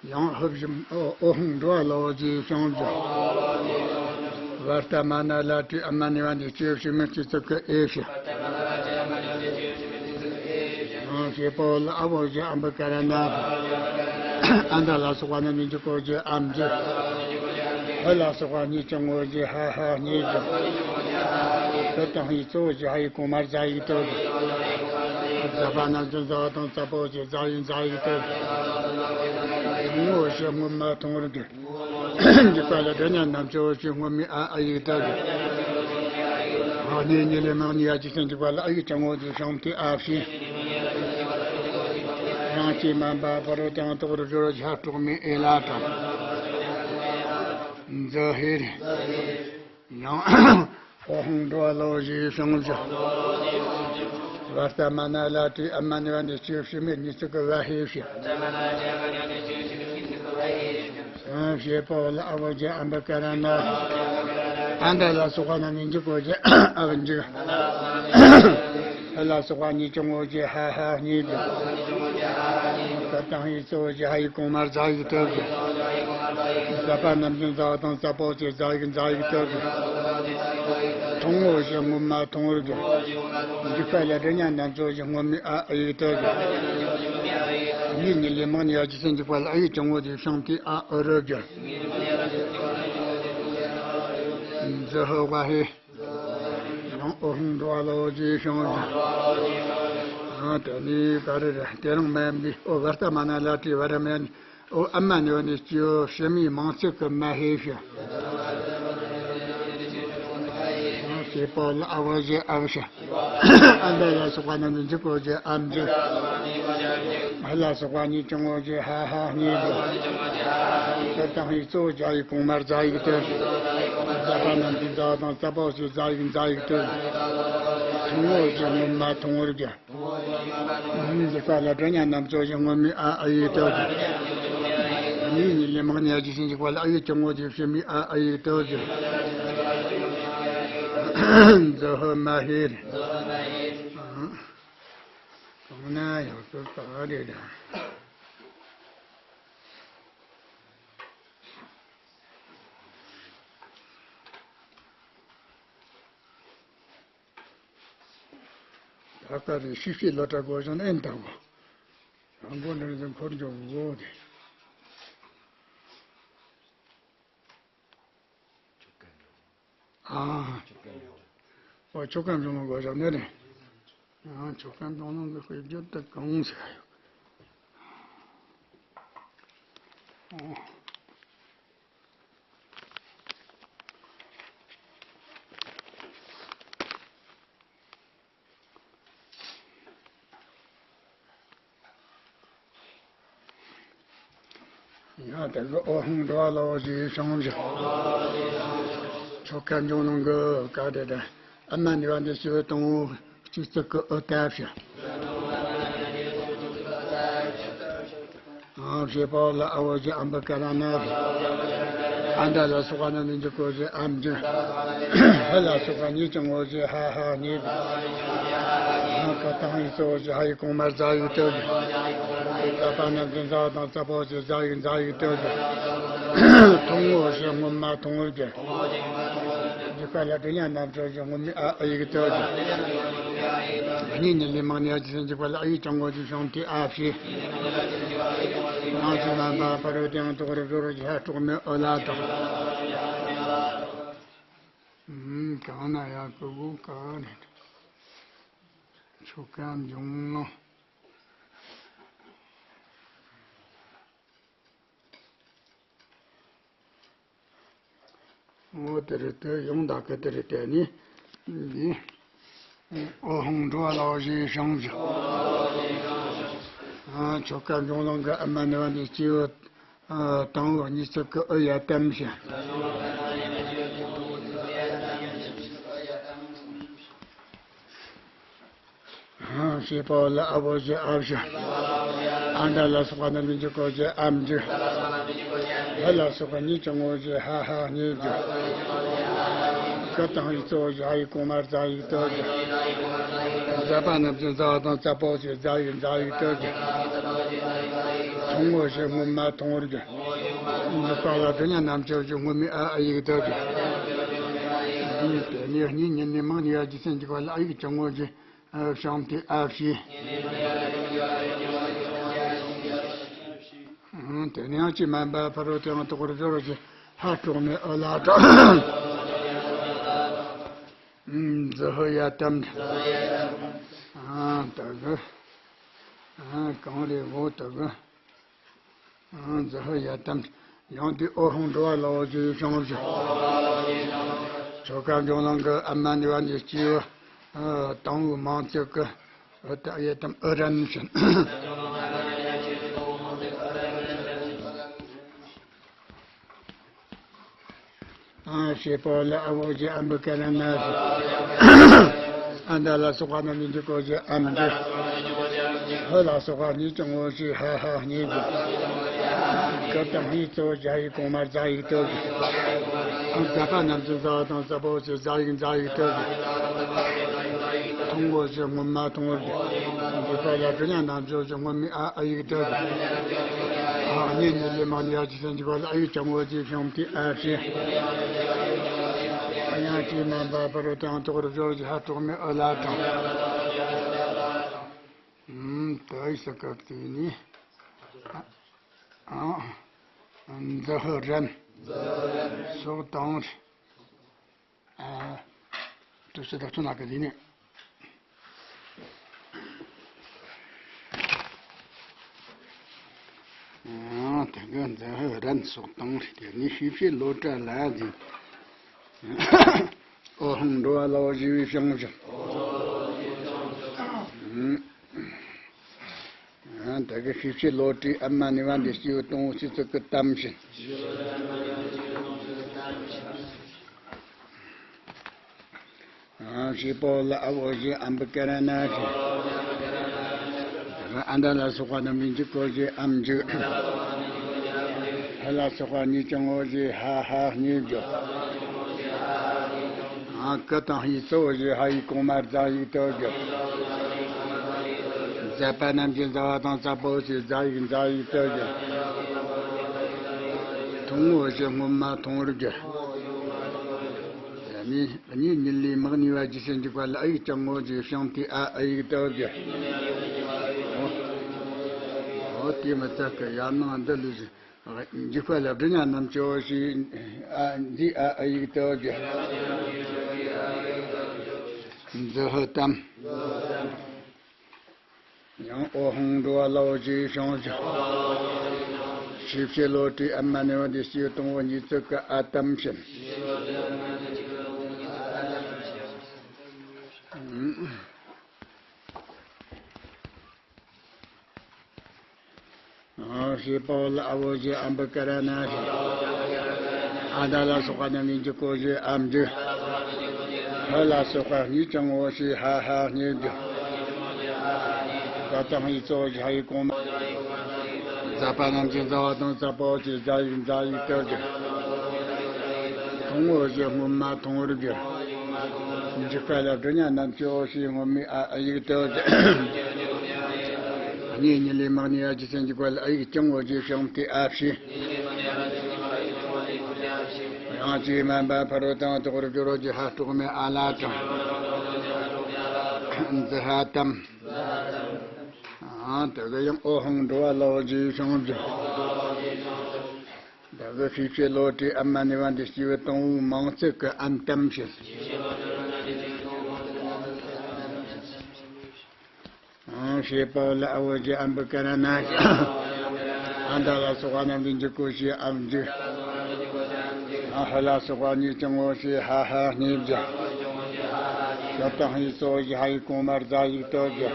ཡང་ཧུབ་བཞིན་ཨོ་ཨོ་ཧོང་འགྲོ་བ་ལའོ་ཞེས་ཤིང་ཞིང་། བར་ཏ་མ་ན་ལ་ཏྲི་ཨ་མ་ནི་བ་འདི་སྐྱེ་བ་ཕྱི་མའི་སྤྱི་གཙུག་གི་ཨེ་ཕྱི། ཞེས་པའོ་ལ་ཨ་བོ་ཞེས་ཨམ་བུ་ཀ་ར་ན། ཨ་མྲ་ལ་སོགས་པ་རྣམས་ནི་འཇིག་གོ་ཞེས་ཨམ་འཇིག་ཧ་ལ་སོགས་པ་གཉིས་ཀྱང་ངོ་ཞེས་ཧ་ཧ་གཉིས་འཇིག་ཀ་དང་ཡིག་གཙོ་བོ་ཞེས་ཧ་ཡིག་གོང་མར་ཛ་ཡིག་ཏུ་འཇིག་ཛ་པ་རྣམས་ཀྱི་ཛ་བ་དང་ཛ་པོ་ཞེས་ཛ་ཡིག་ཛ་ཡིག་ཏུ་འཇིག་ཐུང་ངུ་ཞེས་སྔོན་མ་ཐུང་ངུར་གྱུར། འཇིགས་པ་ལ་སྒྲ་སྙན་རྣམས་ཀྱི་འོ་ཞེས་སྔོན་མའི་ཨ་ཨ་ཡིག་ཏུ་འཇིག་ཨ་ནི་ཉི་ལས་མང་ནི་ཡ་ཇི་སེན་འཇིགས་པ་ལ་ཨ་ཡིག་ཀྱང་ངོ་ཞེས་ཤིང་ཏི་ཨ་ཕྱི། ཡང་ཅི་མ་འབའ་ཕ་རོལ་ཏེའང་རྟོགས་པར་འགྱུར་རོ་ཞེས་ཧ་གྲོགས་མའི་ཨེ་ལ་དང་། འཛི་ཧེ་རེ། ཡང་ཨོ་ཧོང་འགྲོ་བ་ལའོ་ཞེས་ཤིང་ཞིང་། བར་ཏ་མ་ན་ལ་ཏྲི་ཨ་མ་ནི་བ་འདི་སྐྱེ་བ་ཕྱི་མའི་གཉིས་གཙུག་གི་བ་ཧེ་ཕྱི། ཞེས་པའོ་ལ་ཨ་བོ་ཞེས་ཨམ་བུ་ཀ་ར་ན། ཨ་མྲ་ལ་སོགས་པ་རྣམས་ནི་འཇིག་གོ་ཞེས་ཨ་བོ་འཇིག་ཧ་ལ་སོགས་པ་གཉིས་ཀྱང་ངོ་ཞེས་ཧ་ཧ་གཉིས་འཇིག་ཀ་དང་ཡིག་གཙོ་བོ་ཞེས་ཧ་ཡིག་གོང་མར་ཛ་ཡིག་ཏུ་འཇིག་ཛ་པ་རྣམས་ཀྱི་ཛ་བ་དང་ཛ་པོ་ཞེས་ཛ་ཡིག་ཛ་ཡིག་ཏུ་འཇིག་ཐུང་ངུ་ཞེས་སྔོན་མ་ཐུང་ངུར་གྱུར། འཇིགས་པ་ལ་སྒྲ་སྙན་རྣམས་ཀྱི་འོ་ཞེས་སྔོན་མའི་ཨ་ཨ་ཡིག་ཏུ་འཇིག་ཉིག་ཉིག་ལས་མང་ནི་ཡ་ཇི་སེན་འཇིགས་པ་ལ་ཨ་ཡིག་ཀྱང་ངོ་ཞེས་ཤིང་ཏི་ཨ་ཨུ་རུ་གྱུར། འཛི་ཧུ་བ་ཧེ། ཡང་ཨོ་ཧོང་འགྲོ་བ་ལའོ་ཞེས་ཤིང་ཞིང་། ཡང་དེ་ནས་ག་རེ་རེད། དེ་རིང་མ་ཡིན་པའི་ཨོ་བར་ཏ་མ་ན་ལ་ཏྲི་བ་ར་མ་ཡིན། ཨོ་ཨ་མ་ནི་བ་ནི་སྐྱེ་བོ་ཕྱི་མའི་མང་ཚིག་གི་མ་ཧེ་ཕྱི། ཞེས་པའོ་ལ་ཨ་བོ་ཞེས་ཨ་བོ་ཕྱི། ཨ་མྲ་ལ་སོགས་པ་རྣམས་ནི་འཇིག་གོ་ཞེས་ཨམ་འཇིག་ཧ་ལ་སོགས་པ་གཉིས་ཀྱང་ངོ་ཞེས་ཧ་ཧ་གཉིས་འཇིག་ཀ་དང་ཡིག་གཙོ་བོ་ཛ་ཡིག་གོང་མར་ཛ་ཡིག་ཏུ། ཛ་པ་རྣམས་ཀྱི་ཛ་བ་དང་ཛ་པོ་ཞེས་ཛ་ཡིག་ཛ་ཡིག་ཏུ། ཐུང་ངུ་ཞེས་སྔོན་མ་ཐུང་ངུར་གྱུར། འཇིགས་པ་ལ་སྒྲ་སྙན་རྣམས་ཀྱི་འོ་ཞེས་སྔོན་མའི་ཨ་ཨ་ཡིག་ཏུ་གྱུར། ཉིག་ཉིག་ལས་མང་ནི་ཡ་ཇི་སེན་འཇིགས་པ་ལ་ཨ་ཡིག་ཀྱང་ངོ་ཞེས་ཕྱི་མའི་ཨ་ཨ་ཡིག་ཏུ་གྱུར། འཛི་ཧུ་མ་ཧེ་རེ། གང་ན་ཡག་པོ་ག་རེ་རེད། ད་ག་རེ་ཤི་ཤི་ལོ་གྲྭ་དགོས་བྱུང་ན་ཨེ་འདང་གོ། རང་མགོ་འདྲ་ཟིན་འཁོར་འཇོག་དགོས་ཏེ། ཨ། ཨོ་ཆོ་ག་འབྱུང་ལུང་དགོས་བྱུང་ནི་རེད། ཨ་ཆོ་ག་འབྱུང་ལུང་གི་དཔེ་བརྗོད་དུ་གང་ཟེར་ཡོད། ཨོ། ཡང་དེ་གི་ཨོ་ཧོང་འགྲོ་བ་ལའོ་ཞེས་ཤིང་ཞིང་། ཆོ་ག་འབྱུང་ལུང་གི་ག་དེ་དང་ཨ་མ་ནི་བ་འདི་ཞི་བའི་དང་བོ་གཅིག་ཙིག་གི་ཨུ་ཏ་ཕྱི། ཨ་ཞེས་པའོ་ལ་ཨ་བོ་ཞེས་ཨམ་བུ་ཀ་ར་ན་ཕྱི། ཨ་མྲ་ལ་སོགས་པ་རྣམས་ནི་འཇིག་གོ་ཞེས་ཨ་མ་འཇིག་ཧ་ལ་སོགས་པ་གཉིས་ཀྱང་ངོ་ཞེས་ཧ་ཧ་གཉིས་འཇིག་ཀ་དང་ཧི་གཙོ་བོ་ཞེས་ཧ་ཡིག་གོང་མར་ཛ་ཡིག་ཏུ་འཇིག་ཛ་པ་རྣམས་ཀྱི་ཛ་བ་དང་ཛ་པོ་ཞེས་ཛ་ཡིག་ཛ་ཡིག་ཏུ་འཇིག་ཐུང་ངུ་ཞེས་སྔོན་མ་ཐུང་ངུར་འཇིག་འཇིག་པ་ལ་དྲི་ཉ་རྣམས་ཀྱང་ཞེས་སྔོན་མའི་ཨ་ཨ་ཡིག་ཏུ་འཇིག་གཉིས་ཉིད་ལས་མང་ནི་ཨ་ཇི་སྲིད་འཇིག་པ་ལ་ཨ་ཡིག་ཀྱང་ངོ་ཞེས་བྱུང་སྟེ་ཨ་ཕྱི། ཡང་ཅིག་མ་འབབ་ཕ་རོལ་ཏེ་ཡང་དོག་རབ་སྦྱོར་བ་ཞེས་ཧ་འཕྲོག་མའི་ཨོ་ལ་དང་། ཨུམ། གང་ན་ཡང་ཀུ་གུ་ཀ་ནས། ཆོ་ག་འབྱུང་ལོ། འོ་དེ་རེད་དེ་ཡང་དག་གི་དེ་རེད་དེ་ནི། འདི། ཨོ་ཧོང་འགྲོ་བ་ལའོ་ཞེས་བྱང་ཞིང་། ཆོ་ག་འབྱུང་ལོང་གི་ཨ་མ་ནི་བ་ནི་སྐྱེས་བུ། དང་བོ་གཉིས་ཚིག་གི་ཨུ་ཡ་དམ་ཞིང་། ཞེས་པའོ་ལ་ཨ་བོ་ཞེས་ཨ་བཞི། ཨ་མྲ་ལ་སོགས་པ་རྣམས་ནི་འཇིག་གོ་ཞེས་ཨ་མ་འཇིག་ཧ་ལ་སོགས་པ་གཉིས་ཀྱང་ངོ་ཞེས་ཧ་ཧ་གཉིས་འཇིག་ཀ་དང་ཧི་གཙོ་བོ་ཞེས་ཧ་ཡིག་གོང་མར་ཛ་ཡིག་ཏུ་འཇིག་ཛ་པ་རྣམས་ཀྱི་ཛ་བ་དང་ཛ་པོ་ཞེས་ཛ་ཡིག་ཛ་ཡིག་ཏུ་འཇིག་ཐུང་ངུ་ཞེས་སྔོན་མ་ཐུང་ངུར་འཇིག་འཇིག་པ་ལ་དྲི་ཉ་རྣམས་ཀྱང་ཞེས་སྔོན་མའི་ཨ་ཨ་ཡིག་ཏུ་འཇིག་དེ་ནས་གཉིས་ཉིད་ནས་མང་ནི་ཨ་ཇི་སྲིད་འཇིག་པ་ལ་ཨ་ཡིག་ཀྱང་ངོ་ཞེས། བྱུང་སྟེ་ཨ་ཕྱི། དེ་ནས་ཡང་ཅིག་མ་འབབ་ཕ་རོལ་ཏེ་ཡང་དོག་རབ་སྦྱོར་བ་ཞེས་ཧ་འཕྲོག་མའི་ཨོ་ལ་དང་། ཛི་ཧི་ཡ་དམ། ད་གི། གང་རེད་འོ་ད་གི། ཛི་ཧི་ཡ་དམ། ཡང་དེ་ཨོ་ཧོང་འགྲོ་བ་ལའོ་ཞེས་བྱང་ཞིང་། ཆོ་ག་འབྱུང་ལོང་གི་ཨ་མ་ནི་བ་ནི་སྐྱེས་བུ། དང་བོའི་མང་ཚིག་གི་ཨུ་ཏ་ཡ་དམ་ཨུ་རན་ཞིང་། ཞེས་པའོ་ལ་ཨ་བོ་ཞེས་ཨམ་བུ་ཀ་ར་ན་ཞེས། ཨ་མྲ་ལ་སོགས་པ་རྣམས་ནི་འཇིག་གོ་ཞེས་ཨམ་འཇིག་ཧ་ལ་སོགས་པ་གཉིས་ཀྱང་ངོ་ཞེས་ཧ་ཧ་གཉིས་འཇིག་ཀ་དང་ཧི་གཙོ་བོ་ཞེས་ཧ་ཡིག་གོང་མར་ཛ་ཡིག་ཏུ་འཇིག་ཛ་པ་རྣམས་ཀྱི་ཛ་བ་དང་ཛ་པོ་ཞེས་ཛ་ཡིག་ཛ་ཡིག་ཏུ་འཇིག་ཐུང་ངུ་ཞེས་སྔོན་མ་ཐུང་ངུར་འཇིག་འཇིག་པ་ལ་དྲི་ཉ་རྣམས་ཀྱང་ཞེས་སྔོན་མའི་ཨ་ཨ་ཡིག་ཏུ་འཇིག་ཨ་གཉིས་ཉིད་ལས་མང་ནི་ཨ་ཇི་སྲིད་འཇིག་པ་ལ་ཨ་ཡིག་ཀྱང་ངོ་ཞེས་བྱུང་སྟེ་ཨ་ཕྱི། ཡང་ཅིག་མ་འབབ་ཕ་རོལ་ཏེ་ཡང་དོག་རབ་སྦྱོར་བ་ཞེས་ཧ་འཕྲོག་མའི་ཨོ་ལ་དང་། ཨུམ། ད་ཡི་ས་སྐབས་དེ་ནི། ཨ། ཛི་ཧི་རན། སོགས་དང་། ཨ། དུ་སི་དག་ཚོ་ན་གི་ལི་ནི། ཨ། དེ་གི་ཛི་ཧི་རན་སོགས་དང་། དེ་ནི་ཤེས་བྱའི་བློ་གྲྭ་ལ་འཛིན། ཨོ་ཧང་འགྲོ་བ་ལའོ་ཞེས་པའི་བྱང་ཞིང་། ཨ། ད་གི་ཤེས་བྱའི་བློ་གྲྭའི་ཨ་མ་ནི་བ་འདི་སྐྱེས་བུ་དང་བོ་གཉིས་ཚིག་གི་དམ་ཞིང་། ཨ། ཞེས་པའོ་ལ་ཨ་བོ་ཞེས་ཨམ་བུ་ཀ་ར་ན་ཞེས། ཨ་མྲ་ལ་སོགས་པ་རྣམས་ནི་འཇིག་གོ་ཞེས་ཨམ་འཇིག་ཧ་ལ་སོགས་པ་གཉིས་ཀྱང་ངོ་ཞེས་ཧ་ཧ་གཉིས་འཇིག་ཨ། ཀ་དང་ཧི་གཙོ་བོ་ཞེས་ཧ་ཡིག་གོང་མར་ཛ་ཡིག་ཏུ་འཇིག་ཛ་པ་རྣམས་ཀྱི་ཛ་བ་དང་ཛ་པོ་ཞེས་ཛ་ཡིག་ཛ་ཡིག་ཏུ་འཇིག་ཐུང་ངུ་ཞེས་སྔོན་མ་ཐུང་ངུར་འཇིག་དེ་ནི་གཉིས་ཉིད་ལས་མང་ནི་བ་ཇི་སྲིད་འཇིག་པ་ལ་ཨ་ཡིག་ཀྱང་ངོ་ཞེས་བྱུང་སྟེ་ཨ་ཨ་ཡིག་ཏུ་འཇིག་འོ་དེ་མི་ཚད་ཀི་ཡར་ནང་འདི་ལས་འཇིག་པ་ལ་དྲི་ཉ་རྣམས་ཀྱང་ཞེས་ཨ་འདི་ཨ་ཨ་ཡིག་ཏུ་འཇིག་ཛི་ཧི་དམ། ཡང་ཨོ་ཧང་འགྲོ་བ་ལའོ་ཞེས་བྱང་ཞིང་། ཤེས་བྱའི་བློ་གྲྭའི་ཨ་མ་ནི་བ་འདི་སྐྱེས་བུ་དང་བོ་གཉིས་ཚིག་གི་ཨ་དམ་ཞིང་། ཞེས་པའོ་ལ་ཨ་བོ་ཞེས་ཨམ་བུ་ཀ་ར་ན་ཞེས། ཨ་མྲ་ལ་སོགས་པ་རྣམས་ནི་འཇིག་གོ་ཞེས་ཨམ་འཇིག་ཧ་ལ་སོགས་པ་གཉིས་ཀྱང་ངོ་ཞེས་ཧ་ཧ་གཉིས་འཇིག་ཀ་དང་ཧི་གཙོ་བོ་ཞེས་ཧ་ཡིག་གོང་མ། ཛ་པ་རྣམས་ཀྱི་ཛ་བ་དང་ཛ་པོ་ཞེས་ཛ་ཡིག་ཛ་ཡིག་ཏུ་འཇིག་ཐུང་ངུ་འོད་ཟེར་སྔོན་མ་ཐུང་ངུར་གྱུར། འཇིགས་པ་ལ་སྒྲོལ་ཉ་རྣམས་ཀྱི་འོད་ཟེར་སྔོན་མའི་ཨ་ཨ་ཡིག་ཏུ་གྱུར། གཉིས་གཉིས་ལས་མང་ནི་ཨ་ཇི་སེན་འཇིགས་པ་ལ་ཨ་ཡིག་ཀྱང་འོད་ཟེར་བྱུང་སྟེ་ཨ་ཕྱི། ཡང་ཅིག་དམན་པ་ཕ་རོལ་ཏུ་དོག་རུ་གྱུར་རོ་ཇི་ཧ་སྤྲོག་མའི་ཨ་ལ་དང་། འཛི་ཧ་ཏམ། ཨ་དེ་ག་ཡང་ཨོ་ཧང་འགྲོ་བ་ལ་འོད་ཟེར་བྱུང་གྱུར། བདག་གི་ཤེས་བྱའི་བློ་གྲོས་ཨ་མ་ནི་བ་འདི་སྐྱེས་བུ་དང་པོའི་མིང་ཚིག་གི་ཨན་ཏམ་ཞེས། ཨང་ཤེས་པ་ལ་ཨ་བོ་ཇི་ཨམ་བུ་ཀ་ར་ན་ཞེས། ཨ་མདའ་ལ་སོགས་པ་རྣམས་ཀྱི་འཇིགས་གོ་ཞེས་ཨམ་འཇིགས། ཨ་ཧ་ལ་སོགས་པ་གཉིས་ཀྱང་ངོ་ཞེས་ཧ་ཧ་གཉིས་བརྒྱ། ཞབས་དང་ཧའི་གཙོ་བོ་ཞེས་ཧ་ཡིག་གོང་མར་རྫ་ཡིག་ཏུ་བརྒྱ།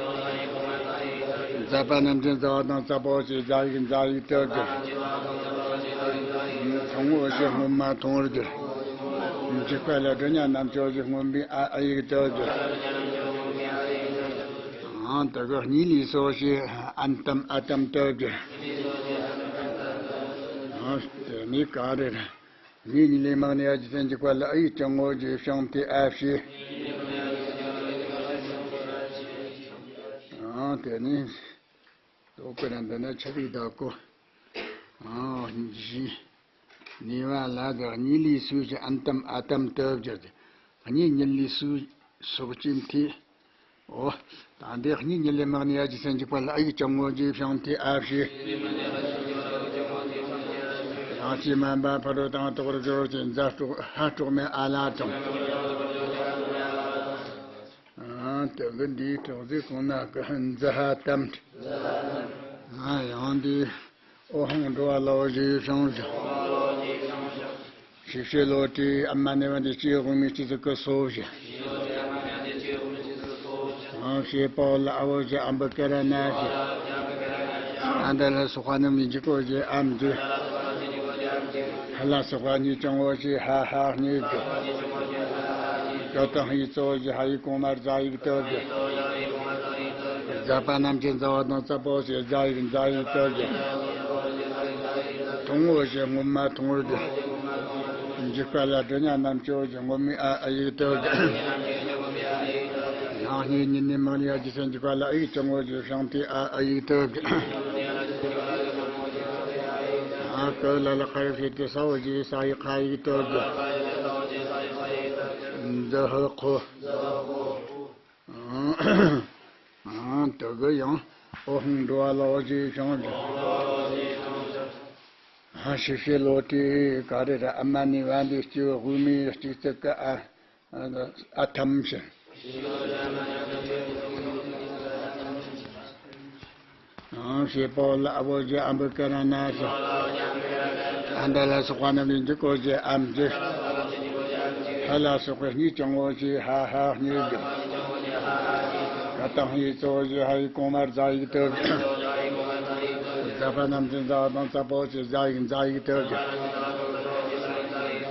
ཛ་པ་རྣམས་ཀྱི་ཛ་བ་དང་ཙ་པོ་ཞེས་རྫ་ཡིག་རྫ་ཡིག་ཏུ་བརྒྱ། ཐུང་ངུ་འོད་ཟེར་སྔོན་མ་ཐུང་ངུར་གྱུར། འཇིགས་པ་ལ་སྒྲོལ་ཉ་རྣམས་ཀྱི་འོད་ཟེར་སྔོན་མའི་ཨ་ཨ་ཡིག་ཏུ་བརྒྱ། ཨང་དེ་ག་གཉིས་ལས་སོགས་ཞེས་ཨན་ཏམ་ཨ་ཏམ་ཏུ་བརྒྱ། ཨང་དེ་ནས་ག་རེ་རེད། གཉིས་གཉིས་ལས་མང་ནི་ཨ་ཇི་སེན་འཇིགས་པ་ལ་ཨ་ཡིག་ཀྱང་ངོ་ཞེས་བྱུང་སྟེ་ཨ་ཕྱི། ཨང་དེ་ནས། དོ་ཀུ་ར་འདི་ནི་ཆ་རིག་དག་གོ། ཨང་བཞི། ནི་བ་ལ་དག་གཉིས་ལས་སུ་ཞེས་ཨན་ཏམ་ཨ་ཏམ་ཏུ་བརྒྱབ་སྟེ། གཉིས་གཉིས་ལས་སུ་སོགས་ཀྱི་མཐའི། འོ། ད་འདི་གཉིས་གཉིས་ལས་མང་ནི་ཨ་ཇི་སེན་འཇིགས་པ་ལ་ཨ་ཡིག་ཀྱང་ངོ་ཞེས་བྱུང་སྟེ་ཨ་ཕྱི། ཡང་ཅིག་དམན་པ་ཕ་རོལ་ཏུ་དོག་རུ་གྱུར་ཅིང་ཛ་སྤྲོག་ཧ་སྤྲོག་མའི་ཨ་ལ་དང་། ཨང་དེ་གི་འདིའི་གྲོགས་ཟིག་གོང་ན་གི་འཛི་ཧ་ཏམ། ཨང་ཡང་འདི་ཨོ་ཧང་འགྲོ་བ་ལ་འོད་ཟེར་བྱུང་ཞིང་། ཤེས་བྱའི་བློ་གྲོས་ཨ་མ་ནི་བ་འདི་སྐྱེས་དབུགས་མའི་སྤྱི་གཙུག་གི་སོ་བཞི། ཨང་ཤེས་པ་ལ་ཨ་བོ་ཞེས་ཨམ་བུ་ཀ་ར་ན་ཞེས། ཨ་མདའ་ལ་སོགས་པ་རྣམས་ནི་འཇིགས་གོ་ཞེས་ཨམ་འཇིགས། ཧ་ལ་སོགས་པ་གཉིས་ཀྱང་ངོ་ཞེས་ཧ་ཧ་གཉིས་འཇིགས། ཞབས་དང་ཧའི་གཙོ་བོ་ཞེས་ཧ་ཡིག་གོང་མར་རྫ་ཡིག་ཏུ་བརྒྱབ། ཛ་པ་རྣམས་ཀྱི་ཛ་བ་དང་ཙ་པོ་ཞེས་རྫ་ཡིག་རྫ་ཡིག་ཏུ་བརྒྱབ། ཐུང་ངུ་འོད་ཟེར་སྔོན་མ་ཐུང་ངུར་གྱུར། འཇིགས་པ་ལ་སྒྲོལ་ཉ་རྣམས་ཀྱི་འོད་ཟེར་སྔོན་མའི་ཨ་ཨ་ཡིག་ཏུ་བརྒྱབ། ཡང་གཉིས་གཉིས་ནས་མང་ནི་ཨ་ཇི་སེན་འཇིགས་པ་ལ་ཨ་ཡིག་ཀྱང་ངོ་ཞེས་བྱུང་སྟེ་ཨ་ཨ་ཡིག་ཏུ་བརྒྱབ། ཨ་ཀ་ལ་ལ་ཁ་ཡིག་ཕྱེད་དེ་ས་འོ་ཞེས་ས་ཡིག་ཁ་ཡིག་ཏུ་བརྒྱབ། འཛི་ཧ་ཁོ། ཨང་དེ་གི་ཡང་ཨོ་ཧང་འགྲོ་བ་ལ་འོད་ཟེར་བྱུང་ཞིང་། ཨང་ཤེས་བྱའི་བློ་གྲོས་ག་རེ་ར་ཨ་མ་ནི་བ་འདི་སྐྱེས་བུ་དབུས་མའི་སྤྱི་གཙུག་གི་ཨ་ཨ་ཐམ་ཞིང་། ཨང་ཤེས་པ་ལ་ཨ་བོ་ཞེས་ཨམ་བུ་ཀ་ར་ན་ཞེས། ཨ་མདའ་ལ་སོགས་པ་རྣམས་ལས་འཇིགས་གོ་ཞེས་ཨམ་འཇིགས། ཧ་ལ་སོགས་པའི་གཉིས་ཀྱང་ངོ་ཞེས་ཧ་ཧ་གཉིས་འཇིགས། ཀ་དང་ཧའི་གཙོ་བོ་ཞེས་ཧ་ཡིག་གོང་མར་རྫ་ཡིག་ཏུ་བརྒྱབ། ཛ་པ་རྣམས་ཀྱི་ཛ་བ་དང་ཙ་པོ་ཞེས་རྫ་ཡིག་རྫ་ཡིག་ཏུ་བརྒྱབ།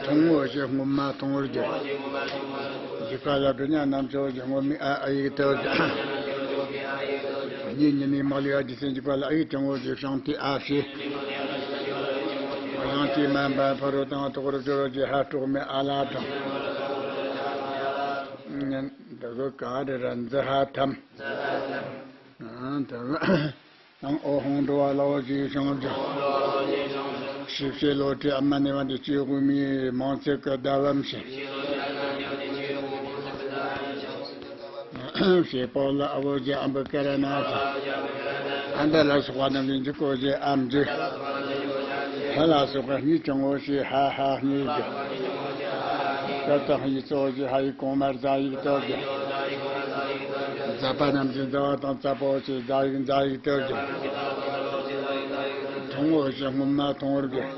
ཐུང་ངུ་འོད་ཟེར་སྔོན་མ་ཐུང་ངུར་གྱུར། འཇིགས་པ་ལ་སྒྲོལ་ཉ་རྣམས་ཀྱི་འོད་ཟེར་སྔོན་མའི་ཨ་ཨ་ཡིག་ཏུ་བརྒྱབ། གཉིས་གཉིས་ནས་མ་ལུས་ཨ་ཇི་སེན་འཇིགས་པ་ལ་ཨ་ཡིག་ཀྱང་འོད་ཟེར་བྱུང་སྟེ་ཨ་ཕྱི། ཡང་ཅིག་དམན་པ་ཕ་རོལ་ཏུ་དོག་རུ་གྱུར་རོ་ཞེས་ཧ་སྤྲོག་མའི་ཨ་ལ་དང་། འདི་གི་ག་རེ་ར་འཛི་ཧ་ཐམ། འདི་གི་ཡང་ཨོ་ཧོང་འགྲོ་བ་ལ་འོད་ཟེར་བྱུང་ཞིང་། ཤེས་བྱའི་བློ་གྲོས་ཨ་མ་ནི་བ་འདི་སྐྱེས་བུ་དབུས་མའི་མིང་ཚིག་གི་ཟླ་བམ་ཞིང་། ཞེས་པ་ལ་ཨ་བོ་ཞེས་ཨམ་བུ་ཀ་ར་ན་ཞེས། ཨ་མདའ་ལ་སོགས་པ་རྣམས་ལས་འཇིགས་གོ་ཞེས་ཨམ་འཇིགས། ཧ་ལ་སོགས་པ་གཉིས་ཀྱང་ངོ་ཞེས་ཧ་ཧ་གཉིས་འཇིགས། ཀ་དང་ཧའི་གཙོ་བོ་ཞེས་ཧ་ཡིག་གོང་མར་རྫ་ཡིག་ཏུ་བརྒྱབ། ཛ་པ་རྣམས་ཀྱི་ཛ་བ་དང་ཙ་པོ་ཞེས་རྫ་ཡིག་རྫ་ཡིག་ཏུ་བརྒྱབ། ཐུང་ངུ་འོད་ཟེར་སྔོན་མ་ཐུང་ངུར་གྱུར།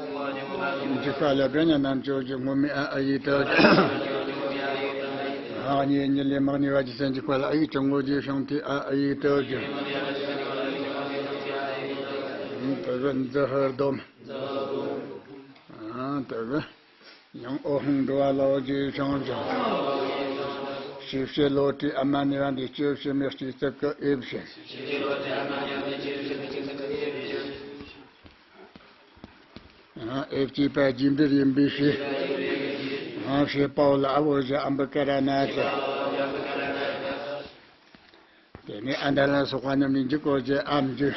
འཇིགས་པ་ལ་སྒྲོལ་ཉ་རྣམས་ཀྱི་འོད་ཟེར་སྔོན་མའི་ཨ་ཨ་ཡིག་ཏུ་བརྒྱབ། ཨ་གཉིས་གཉིས་ལས་མང་ནི་བ་ཇི་སེན་འཇིགས་པ་ལ་ཨ་ཡིག་ཀྱང་ངོ་ཞེས་བྱུང་སྟེ་ཨ་ཨ་ཡིག་ཏུ་བརྒྱབ། དེ་གི་འཛི་ཧར་སྡོམ། དེ་གི་ཡང་ཨོ་ཧོང་འགྲོ་བ་ལ་འོད་ཟེར་བྱུང་ཞིང་། ཤེས་བྱའི་བློ་གྲོས་ཨ་མ་ནི་བ་འདི་སྐྱེས་བུ་དབུས་མའི་སྤྱི་གཙུག་གི་ཨེ་བཞིན། ཨེ་བྱས་པ་རྗེས་འབྲེལ་ཡིན་པའི་ཕྱིར། ཨང་ཞེས་པའོ་ལ་ཨ་བོ་ཞེས་ཨམ་བུ་ཀ་ར་ན་ཞེས། དེ་ནས་ཨ་མྲ་ལ་སོགས་པ་རྣམས་ནི་འཇིག་གོ་ཞེས་ཨ་འཇིག་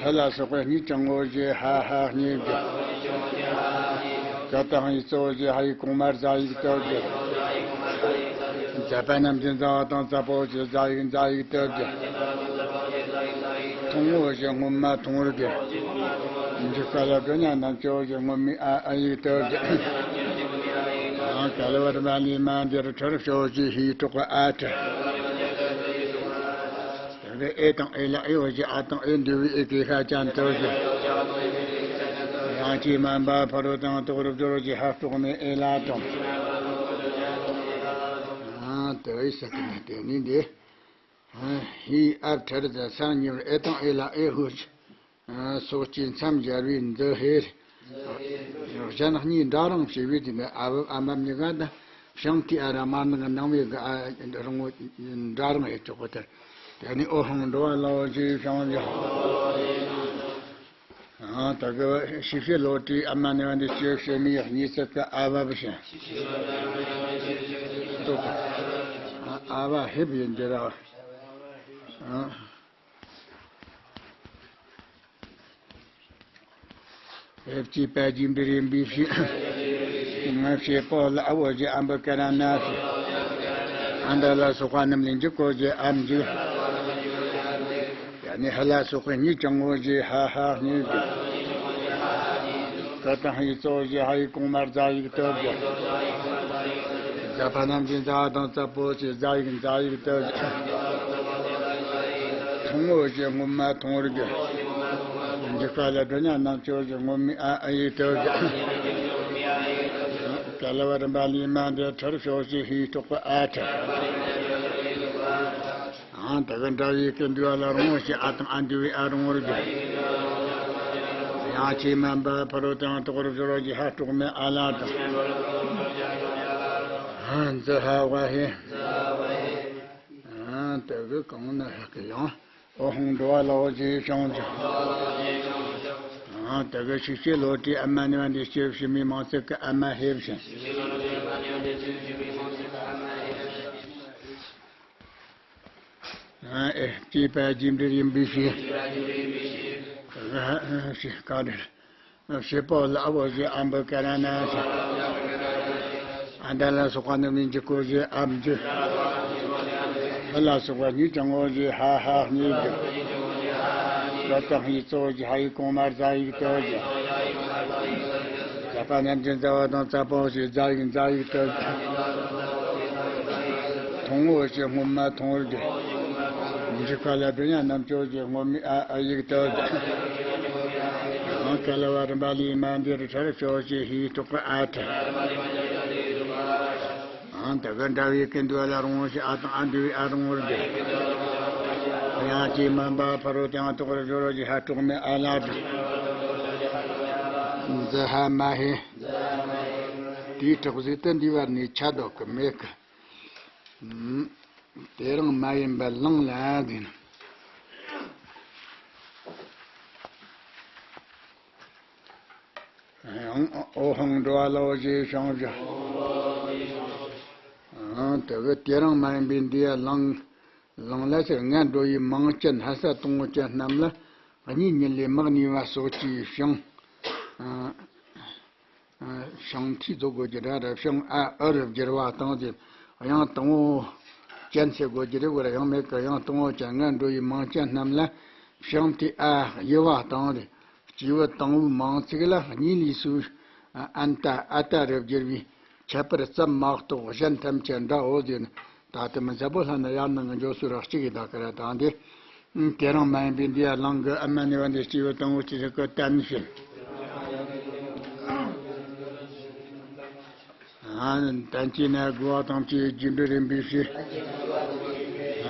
ཧ་ལ་སོགས་པས་སྙིད་ཀྱང་ངོ་ཞེས་ཧ་ཧ་སྙིད་འཇིག་ཀ་དང་ཡི་གཙོ་བོ་ཞེས་ཧ་ཡིག་གོང་མ་རྫ་ཡིག་ལྟར་འཇིག་མཛད་པ་རྣམས་ཀྱི་མཛའ་བ་དང་མཛའ་པོ་ཞེས་རྫ་ཡིག་མཛའ་ཡིག་ལྟར་འཇིག་ཐུང་ངུ་ཞེས་སྔོན་མ་ཐུང་ངུར་གྱུར། འཇིག་པ་ལ་དགོས་ཉ་རྣམས་ཀྱི་ཞེས་སྔོན་མའི་ཨ་ཨ་ཡིག་ལྟར་གྱུར། ཡང་ག་ལ་བར་མ་ལས་མ་འདིར་ཁྲར་ཞོ་ཞེས་ཧིའི་གྲོགས་པ་ཨ་ཁྲ། དེ་ཨེ་དང་ཨེ་ལ་ཨེ་འོ་ཞེས་ཨ་དང་ཨེ་འདུས་པའི་ཨེ་ཀའི་ཤ་ཅན་ལྟར་གྱུར། ཡང་ཅི་མན་པ་ཕ་རོལ་དང་དོག་རུ་སྦྱོར་ཞེས་ཧ་གྲོགས་མའི་ཨེ་ལ་དང་། ཨ་དེ་ཨེ་ས་ཀི་ནས་དེ་ནི་འདི། ཧིའི་ཨར་ཁྲར་ཟ་ས་ཉིར་ཨེ་དང་ཨེ་ལ་ཨེ་ཧུ་སོགས་ཀྱི་མཚམས་སྦྱར་བའི་འདི་ཧེ། གཞན་གཉིས་འདྲ་རང་བྱས་པའི་དུས་ནི་ཨ་བབ་ཨ་མབ་གཉིས་ཀ་དང་བྱང་མཐའི་ཨ་ར་མ་ནང་གི་ནང་བའི་གི་ཨ་རང་ངོ་འདྲ་རང་ཧེ་ཆོག་པ་དེར། དེ་ནི་ཨོ་ཧང་འགྲོ་བ་ལའོ་ཞེས་བྱང་བྱང་། ཨ་ད་གི་ཤི་ཤི་ལོ་ཏྲི་ཨ་མ་ནི་བ་འདི་ཤི་ཤི་མི་ཡག་གཉིས་ཚད་ཀ་ཨ་བབ་བྱང་། ཨ་བ་ཧེབ་ཡིན་འདི་ར། ཨ། ཨེ་ཅི་པ་ཇི་འདི་རིམ་པའི་ཕྱིར། ང་ཞེས་པོ་ལ་ཨ་བོ་ཞེས་ཨམ་བུ་ཀ་ར་ན་ཞེས། ཨ་མྲ་ལ་སོགས་པ་རྣམས་ལས་འཇིག་གོ་ཞེས་ཨམ་འཇིག་ཡ་ནི་ཧ་ལ་སོགས་པས་སྙིད་ཀྱང་ངོ་ཞེས་ཧ་ཧ་སྙིད་འཇིག་ཀ་དང་ཧའི་གཙོ་བོ་ཞེས་ཧ་ཡིག་གོང་མ་རྫ་ཡིག་ལྟར་གྱུར། མཛད་པ་རྣམས་ཀྱི་མཛའ་བ་དང་མཛའ་པོ་ཞེས་རྫ་ཡིག་མཛའ་ཡིག་ལྟར་གྱུར། ཐུང་ངུ་ཞེས་སྔོན་མ་ཐུང་ངུར་གྱུར། འཇིག་པ་ལ་དགྲོ་ཉ་རྣམས་ཀྱི་ཞེས་སྔོན་མའི་ཨ་ཨ་ཡིག་ལྟར་གྱུར། ག་ལ་བ་རིམ་པ་ལས་མ་འདིར་ཁྲར་ཞོ་ཞེས་ཧིའི་གྲོགས་པ་ཨ་ཁྲ། ཨང་དེ་གི་འདྲ་བའི་ཀི་འདུས་པ་ལ་རང་ངོ་ཞེས་ཨ་དང་ཨ་འདུས་པའི་ཨ་རང་ངོར་གྱུར། ཡང་ཆོས་མན་པ་ཕ་རོལ་དང་དོག་རུ་སྦྱོར་བ་ཞེས་ཧ་གྲོགས་མའི་ཨ་ལ་དང་། ཨ་འཛི་ཧ་བ་ཧེ། ཨ་དེ་གི་གང་ན་ཧ་གི་ཡང་ཨོ་ཧོང་འགྲོ་བ་ལའོ་ཞེས་བྱང་ཆུབ། ཨ་དེ་གི་ཤི་ཤི་ལོ་ཏྲི་ཨ་མ་ནི་བ་འདི་ཤི་ཤི་མི་མང་ཚིག་གི་ཨ་མ་ཧེ་བྱང་། ཨེ་སྐྱེས་པ་རྒྱས་འབྲས་ཡིན་པའི་ཕྱིར། ཞེས་བཀའ་འདིར། ཞེས་པོ་ལ་ཨ་བོ་ཞེས་ཨམ་བུ་ཀ་ར་ན་ཞེས། ཨ་མྲ་ལ་སོགས་པ་རྣམས་ནི་འཇིག་གོ་ཞེས་ཨམ་འཇིག་ཧ་ལ་སོགས་པ་སྙིད་ཀྱང་ངོ་ཞེས་ཧ་ཧ་སྙིད་འཇིག་ཀ་དང་ཧའི་གཙོ་བོ་ཞེས་ཧ་ཡིག་གོང་མ་རྫ་ཡིག་ལྟར་གྱུར། མཛད་པ་རྣམས་ཀྱི་མཛའ་བ་དང་མཛའ་པོ་ཞེས་རྫ་ཡིག་མཛའ་ཡིག་ལྟར་གྱུར། ཐུང་ངུ་ཞེས་སྔོན་མ་ཐུང་ངུར་གྱུར། འཇིག་པ་ལ་དགྲོ་ཉ་རྣམས་ཀྱི་ཞེས་སྔོན་མའི་ཨ་ཨ་ཡིག་ལྟར་གྱུར། ཡང་ག་ལ་བ་རིམ་པ་ལས་མ་འདིར་ཁྲར་ཞོ་ཞེས་ཧིའི་གྲོགས་པ་ཨ་ཁྲ། ཡང་དེ་གི་འདྲ་བའི་ཀི་འདུས་པ་ལ་རང་ངོ་ཞེས་ཨ་དང་ཨ་འདུས་པའི་ཨ་རང་ངོར་གྱུར། ཡང་ཆོས་མན་པ་ཕ་རོལ་དང་དོག་རུ་སྦྱོར་བ་ཞེས་ཧ་གྲོགས་མའི་ཨ་ལ་དང་། འཛི་ཧ་མ་ཧེ། དེའི་གྲོགས་ཟིག་ཏུ་འདུས་པ་ནི་ཆད་དོ་གི་མེད་གི། དེ་རང་མ་ཡིན་པ་ལང་ལ་ཟེར་ན། ཡང་ཨོ་ཧང་འགྲོ་བ་ལའོ་ཞེས་བྱང་བྱ། ཨང་དེ་གི་དེ་རང་མ་ཡིན་པའི་འདི་ཡ་ལང་། ལང་ལ་ཕྱིར་ང་འགྲོ་ཡི་མིང་ཅན་ལྷ་ས་དང་པོ་ཅན་རྣམས་ལ་གཉིས་ཉིད་ལས་མི་གནས་པ་སོགས་ཀྱིས་བྱང་། ཨ། ཨ། བྱང་མཐའི་རྫོགས་སྒོ་གྱི་སྒྲ་ར་བྱང་ཨ་ཨུ་རུ་བསྒྱུར་བ་དང་ཟེར། དབྱངས་དང་པོ་ཅན་ཟེར་དགོས་ཀྱི་རེད་བར་དབྱངས་མེད་ཀི། དབྱངས་དང་པོ་ཅན་ང་འགྲོ་ཡི་མིང་ཅན་རྣམས་ལ་བྱང་མཐའི་ཨ་དབྱི་བ་དང་རེད། སྐྱེས་བུ་དང་པོའི་མིང་ཚིག་ལ་གཉིས་ལས་སུ་ཨན་ཏ་ཨ་ཏ་རུ་བསྒྱུར་བའི་ཁྱད་པར་ཙམ་མ་གཏོགས་གཞན་ཐམས་ཅད་འདྲའོ་ཟེར་ན། ད་དེ་མི་འཚལ་པོ་ལྷ་ན་ཡར་ནང་གི་འཇོག་སུ་རག་གཅིག་གི་ད་ཀ་ར་དང་དེ། དེ་རང་མ་ཡིན་པའི་འདི་ཡ་ལང་གི་ཨ་མ་ནི་བ་འདི་སྐྱེས་བུ་དང་པོ་ཅི་ཟེར་གི་བསྟན་ཞིང་། ཨ་བསྟན་གྱི་ན་དགུ་བ་དང་བཅས་རྒྱུ་འབྲས་རིམ་པའི་ཕྱིར།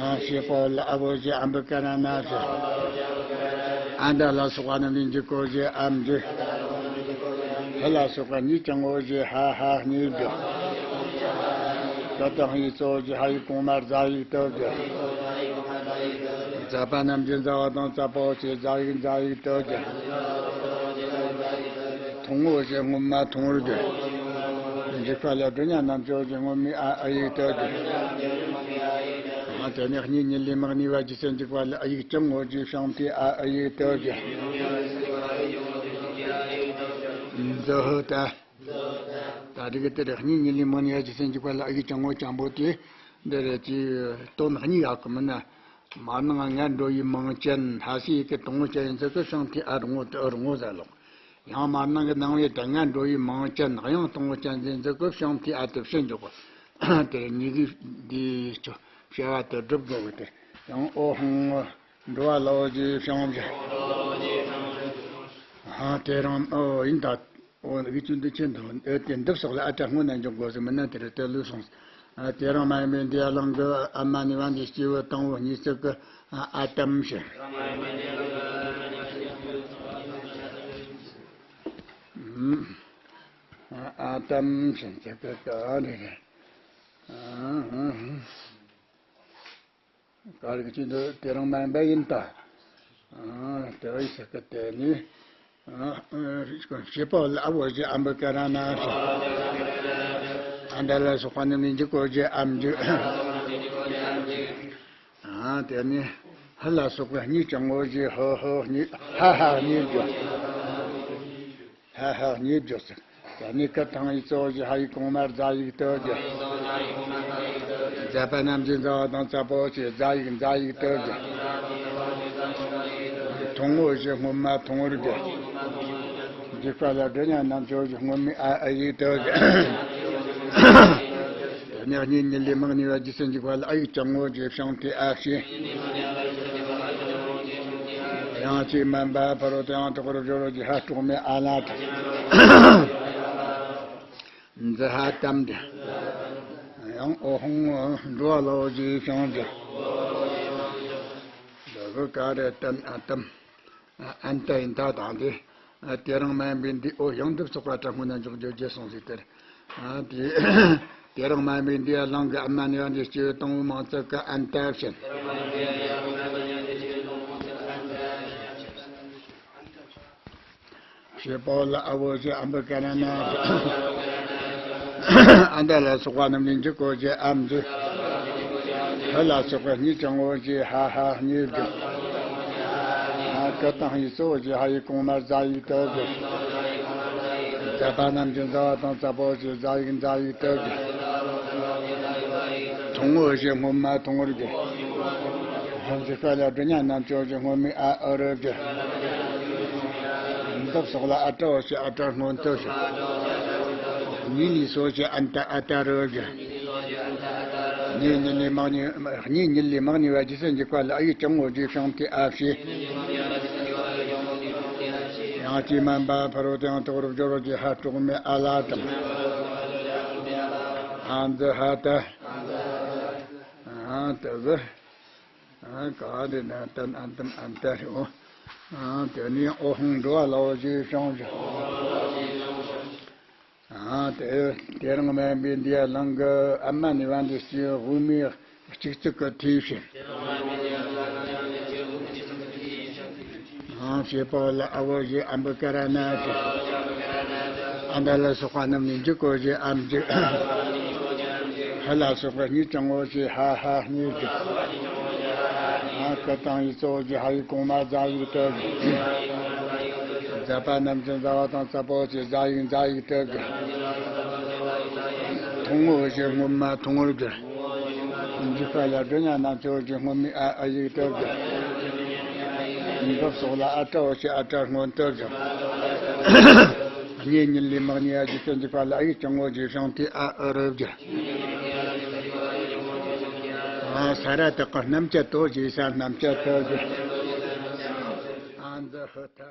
ཨ་ཞེས་པོ་ལ་ཨ་བོ་ཞེས་ཨམ་བུ་ཀ་ར་ན་ཞེས། ཨ་མྲ་ལ་སོགས་པ་རྣམས་ནི་འཇིག་གོ་ཞེས་ཨམ་འཇིག་ཧ་ལ་སོགས་པ་གཉིས་ཀྱང་ངོ་ཞེས་ཧ་ཧ་གཉིས་འཇིག་ཀ་དང་ཧའི་གཙོ་བོ་ཞེས་ཧ་ཡིག་གོང་མ་རྫ་ཡིག་ལྟར་གྱུར། མཛད་པ་རྣམས་ཀྱི་མཛའ་བ་དང་མཛའ་པོ་ཞེས་རྫ་ཡིག་མཛའ་ཡིག་ལྟར་གྱུར། ཐུང་ངུ་ཞེས་སྔོན་མ་ཐུང་ངུར་གྱུར། འཇིགས་པ་ལས་སྒྲོལ་མྱ་རྣམས་སྐྱོབ་ཀྱི། སྔོན་མའི་ཨ་ཨི་ཡིག་བཏབ་ཀྱི། དེ་ནས་གཉིས་གཉིད་ལས་མི་གནས་པ། རྗེས་སུ་འཇིགས་པ་ལས་ཨི་ཡིག་བཅུ་བསྔོ་རྒྱུའི་བྱང་མཐའི་ཨ་ཨི་ཡིག་བཏབ་ཀྱི། འདི་ཧུ་ད། ད་རེས་དེ་རེད། གཉིས་གཉིད་ལས་མི་གནས་པ། རྗེས་སུ་འཇིགས་པ་ལས་ཨི་ཡིག་བཅུ་བསྔོ་རྒྱུ་བོ་དེ། འདི་རེད། ཀྱི་དོན་གཉིས་ཡོད་གི་མིན་ན། མར་ནང་ང་འགྲོ་བའི་མིང་ཅན། སྔ་ཕྱི་ཡི་གེ་དང་པོ་ཅན་ཡིན་ཚུལ་གྱི་བྱང་མཐའི་ཨ་རུ་བསྔོ་དེ་ཨུ་རུ་བསྔོ་ཟེར་ལོ། ཡང་མར་ནང་གི་ནང་བའི་དེ་ང་འགྲོ་བའི་མིང་ཅན། དབྱངས་དང་པོ་ཅན་ཡིན་ཚུལ་གྱི་བྱང་མཐའི་ཨ་དེ་ཕྱིར་འཇོག་གི། དེ་གཉིས་ཀྱི་འདི་ཆོ་བྱ་བ་དེ་སྒྲུབ་དགོས་གི། དེ་ཡང་ཨོ་ཧོང་འགྲོ་བ་ལ་འོ་ཞེས་བྱང་ཆུབ། ཨ་དེ་རང་ཨོ་ཡིན་ད། ཨོ་གི་ཆུ་འདི་ཆེན་དུ་ཨེ་དེ་འདི་སོགས་ལ་ཨ་ཏྲ་སྔོན་ན་འཇོག་དགོས་སུ་མིན་ན། དེ་རུ་དེ་ལུས་སོང་། ཨ་དེ་རང་མ་ཡིན་པའི་འདི་ཡ་ལང་གི་ཨ་མ་ནི་བ་འདི་སྐྱེས་བུ་དང་པོ་གཉིས་སུ་གི་ཨ་ཨ་ཏམ་ཞེས། ཨ་ཏམ་ཞེས་ཟེར་གི་ཨ་ནི་རེད། ཨ་ཨ་ཨ། ག་རེ་ཅི་འདུག་དེ་རང་མ་ཡིན་པ་ཡིན་ད། ཨ་དེ་བས་ཟེར་གི་དེ་ནི། ཨ་ཨ་བྱེད་པ་ལ་ཨ་བོ་ཞེས་ཨམ་བུ་ཀ་ར་ན་ཞེས། ཨ་མདའ་ལ་སོགས་པ་རྣམས་ནི་འཇིག་གོ་ཞེས་ཨམ་འཇིག་ཨ་དེ་ནི་ཧ་ལ་སོགས་པའི་གཉིས་ཀྱང་ངོ་ཞེས་ཧོ་ཧོ་གཉིས་ཧ་ཧ་གཉིས་འཇོག་ཧ་ཧ་གཉིས་བརྗོད་ཟེར། ད་ནི་ཀ་དང་ཡི་གཙོ་བོ་ཞེས་ཧ་ཡིག་གོང་མར་ཛ་ཡིག་བཏབ་ཀྱི། ཛ་པ་རྣམས་ཀྱི་ཛ་བ་དང་ཙ་པོ་ཞེས་ཛ་ཡིག་ཛ་ཡིག་བཏབ་ཀྱི། ཐུང་ངུ་ཞེས་སྔོན་མ་ཐུང་ངུར་གྱི། འཇིགས་པ་ལས་སྒྲོལ་མྱ་རྣམས་སྐྱོབ་ཀྱི། སྔོན་མའི་ཨ་ཨི་ཡིག་བཏབ་ཀྱི། དེ་ནས་གཉིད་གཉིད་ལས་མི་གནས་པ། རྗེས་སུ་འཇིགས་པ་ལ་ཨ་ཡིག་བཅུ་བསྔོ་རྒྱུའི་བྱང་མཐའི་ཨ་ཕྱི། ཡང་ཅིག་མན་པ་ཕ་རོལ་ཏུ་ཡང་དག་པར་སྦྱོར་རོ་ཞེས་ཧ་དཀྲོག་མའི་ཨ་ལ་ཏྲ། འཛི་ཧ་ཏམ་ཏྲ། ཡང་ཨོ་ཧོང་འགྲོ་བ་ལ་འོ་ཞེས་བྱང་ཏྲ། འདི་གི་ག་རེ་ཏན་ཨ་ཏམ། ཨན་ཏ་ཡིན་ད་དང་དེ། དེ་རང་མ་ཡིན་པའི་འདི་ཨོ་ཡང་འདི་ཚོགས་པ་ཏྲ་སྔོན་ན་འཇོག་རྒྱུ་བརྗེད་སོང་ཟིག་དེར། དེ་དེ་རང་མ་ཡིན་པའི་འདི་ཡ་ལང་གི་ཨ་མ་ནི་ཡ་འདི་སྐྱེ་བོ་དང་པོ་མང་ཚོགས་ཀྱི་ཨན་ཏ་བྱིན། བྱེད་པ་ལ་ཨ་བོ་ཞེས་ཨམ་བུ་ཀ་ར་ན། ཨ་མདའ་ལ་སོགས་པ་རྣམས་ནི་འཇིག་གོ་ཞེས་ཨམ་འཇིག་ཧ་ལ་སོགས་པའི་གཉིས་ཀྱང་ངོ་ཞེས་ཧ་ཧ་གཉིས་འཇིག་ཀ་དང་ཡི་གཙོ་བོ་ཞེས་ཧ་ཡིག་གོང་མར་ཛ་ཡིག་བཏབ་ཀྱི། ཛ་པ་རྣམས་ཀྱི་ཛ་བ་དང་ཙ་པོ་ཞེས་ཛ་ཡིག་ཛ་ཡིག་བཏབ་ཀྱི། ཐུང་ངུ་ཞེས་སྔོན་མ་ཐུང་ངུར་གྱི། འཇིགས་པ་ལས་སྒྲོལ་མྱ་རྣམས་སྐྱོབ་ཅིང་། སྔོན་མའི་ཨ་ཨུ་རུ་བརྗོད། འདི་སོགས་ལ་ཨ་ཏྲའོ་ཞེས་ཨ་ཏྲ་སྔོན་དུ་ཞུགས། གཉིད་ལས་སོ་ཞེས་ཨན་ཏ་ཨ་ཏ་རུ་བརྗོད། གཉིད་གཉིད་ལས་མི་གནས། གཉིད་གཉིད་ལས་མི་གནས་པ། རྗེས་སུ་འཇིགས་པ་ལ་ཨ་ཡིག་བཅུ་བསྔོ་རྒྱུའི་བྱང་མཐའི་ཨ་ཕྱི། ཡང་ཅིག་མན་པ་ཕ་རོལ་ཏུ་ཡང་དག་པར་སྦྱོར་རོ་ཞེས་ཧ་དཀྲོག་མའི་ཨ་ལ་ཏྲ། ཨ་འཛི་ཧ་ཏ། ཨ་ཏ་གི། ཨ་ག་དེ་ན་ཏན་ཨན་ཏན་ཨན་ཏ་རེ་འོ། ཨ་དེ་ནས་ཨོ་ཧོང་འགྲོ་བ་ལ་འོ་ཞེས་བྱང་ཞིང་། ཨ་དེ་དེ་རང་མ་ཡིན་པའི་འདི་ཡ་ལང་གི་ཨ་མ་ནི་བ་འདི་སྐྱེ་བོ་དབུ་མའི་གཅིག་ཚིག་གི་མཐའི་བྱིན། ཨ་བྱེད་པ་ལ་ཨ་བོ་ཞེས་ཨམ་བུ་ཀ་ར་ན་ཞེས། ཨ་མདའ་ལ་སོགས་པ་རྣམས་ནི་འཇིག་གོ་ཞེས་ཨམ་འཇིག་ཧ་ལ་སོགས་པ་གཉིས་ཀྱང་ངོ་ཞེས་ཧ་ཧ་གཉིས་འཇིག་ཨ་ཀ་དང་ཡི་གཙོ་བོ་ཞེས་ཧ་ཡིག་གོང་མ་ཛ་ཡིག་བཏབ་ཀྱི། ཛ་པ་རྣམས་ཀྱི་ཛ་བ་དང་ཙ་པོ་ཞེས་ཛ་ཡིག་ཛ་ཡིག་བཏབ་ཀྱི། ཐུང་ངུ་ཞེས་སྔོན་མ་ཐུང་ངུར་བརྗོད། འཇིགས་པ་ལས་སྒྲོལ་མྱ་རྣམས་སྐྱོབ་ཅིང་། སྔོན་མའི་ཨ་ཨ་ཡིག་བཏབ་ཀྱི། འདི་སོགས་ལ་ཨ་ཏྲའོ་ཞེས་ཨ་ཏྲ་སྔོན་དུ་བརྗོད། གཉིད་གཉིད་ལས་མི་གནས་པ། རྗེས་སུ་འཇིགས་པ་ལ་ཨ་ཡིག་བཅུ་བསྔོ་རྒྱུའི་བྱང་མཐའི་ཨ་ཨུ་རུ་བརྗོད། ཨ་ས་ར་བཏགས་པ་རྣམ་བཅད་དོ་ཞེས་ས་རྣམ་བཅད་དོ་ཞེས། ཨ་འཛི་ཧུ་ཐ།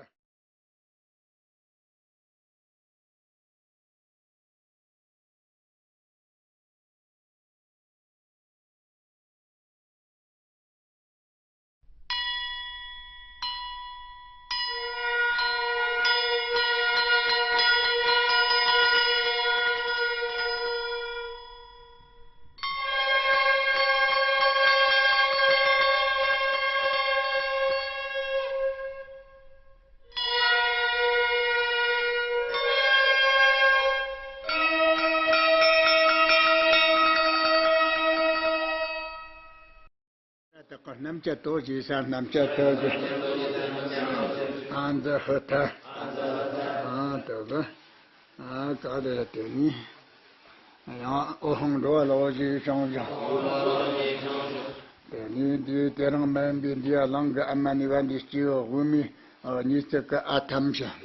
རྣམ་བཅད་དོ་ཞེས་བྱ། རྣམ་བཅད་ཐལ་གྱི། ཨ་འཛི་ཧི་ཐལ། ཨ་དེ་གི། ཨ་ག་རེ་དེ་ནི། ཡང་ཨོ་ཧང་འགྲོ་བ་ལ་འོ་ཞེས་བྱུང་ཞིང་། དེ་ནི་འདི་དེ་རིང་མ་ཡིན་པའི་འདི་ཡ་ལང་གི་ཨ་མ་ནི་བ་འདི་སྐྱེ་བོ་དབུ་མའི་གཉིས་བརྩེགས་ཀྱི་ཨ་ཐམ་ཞིང་།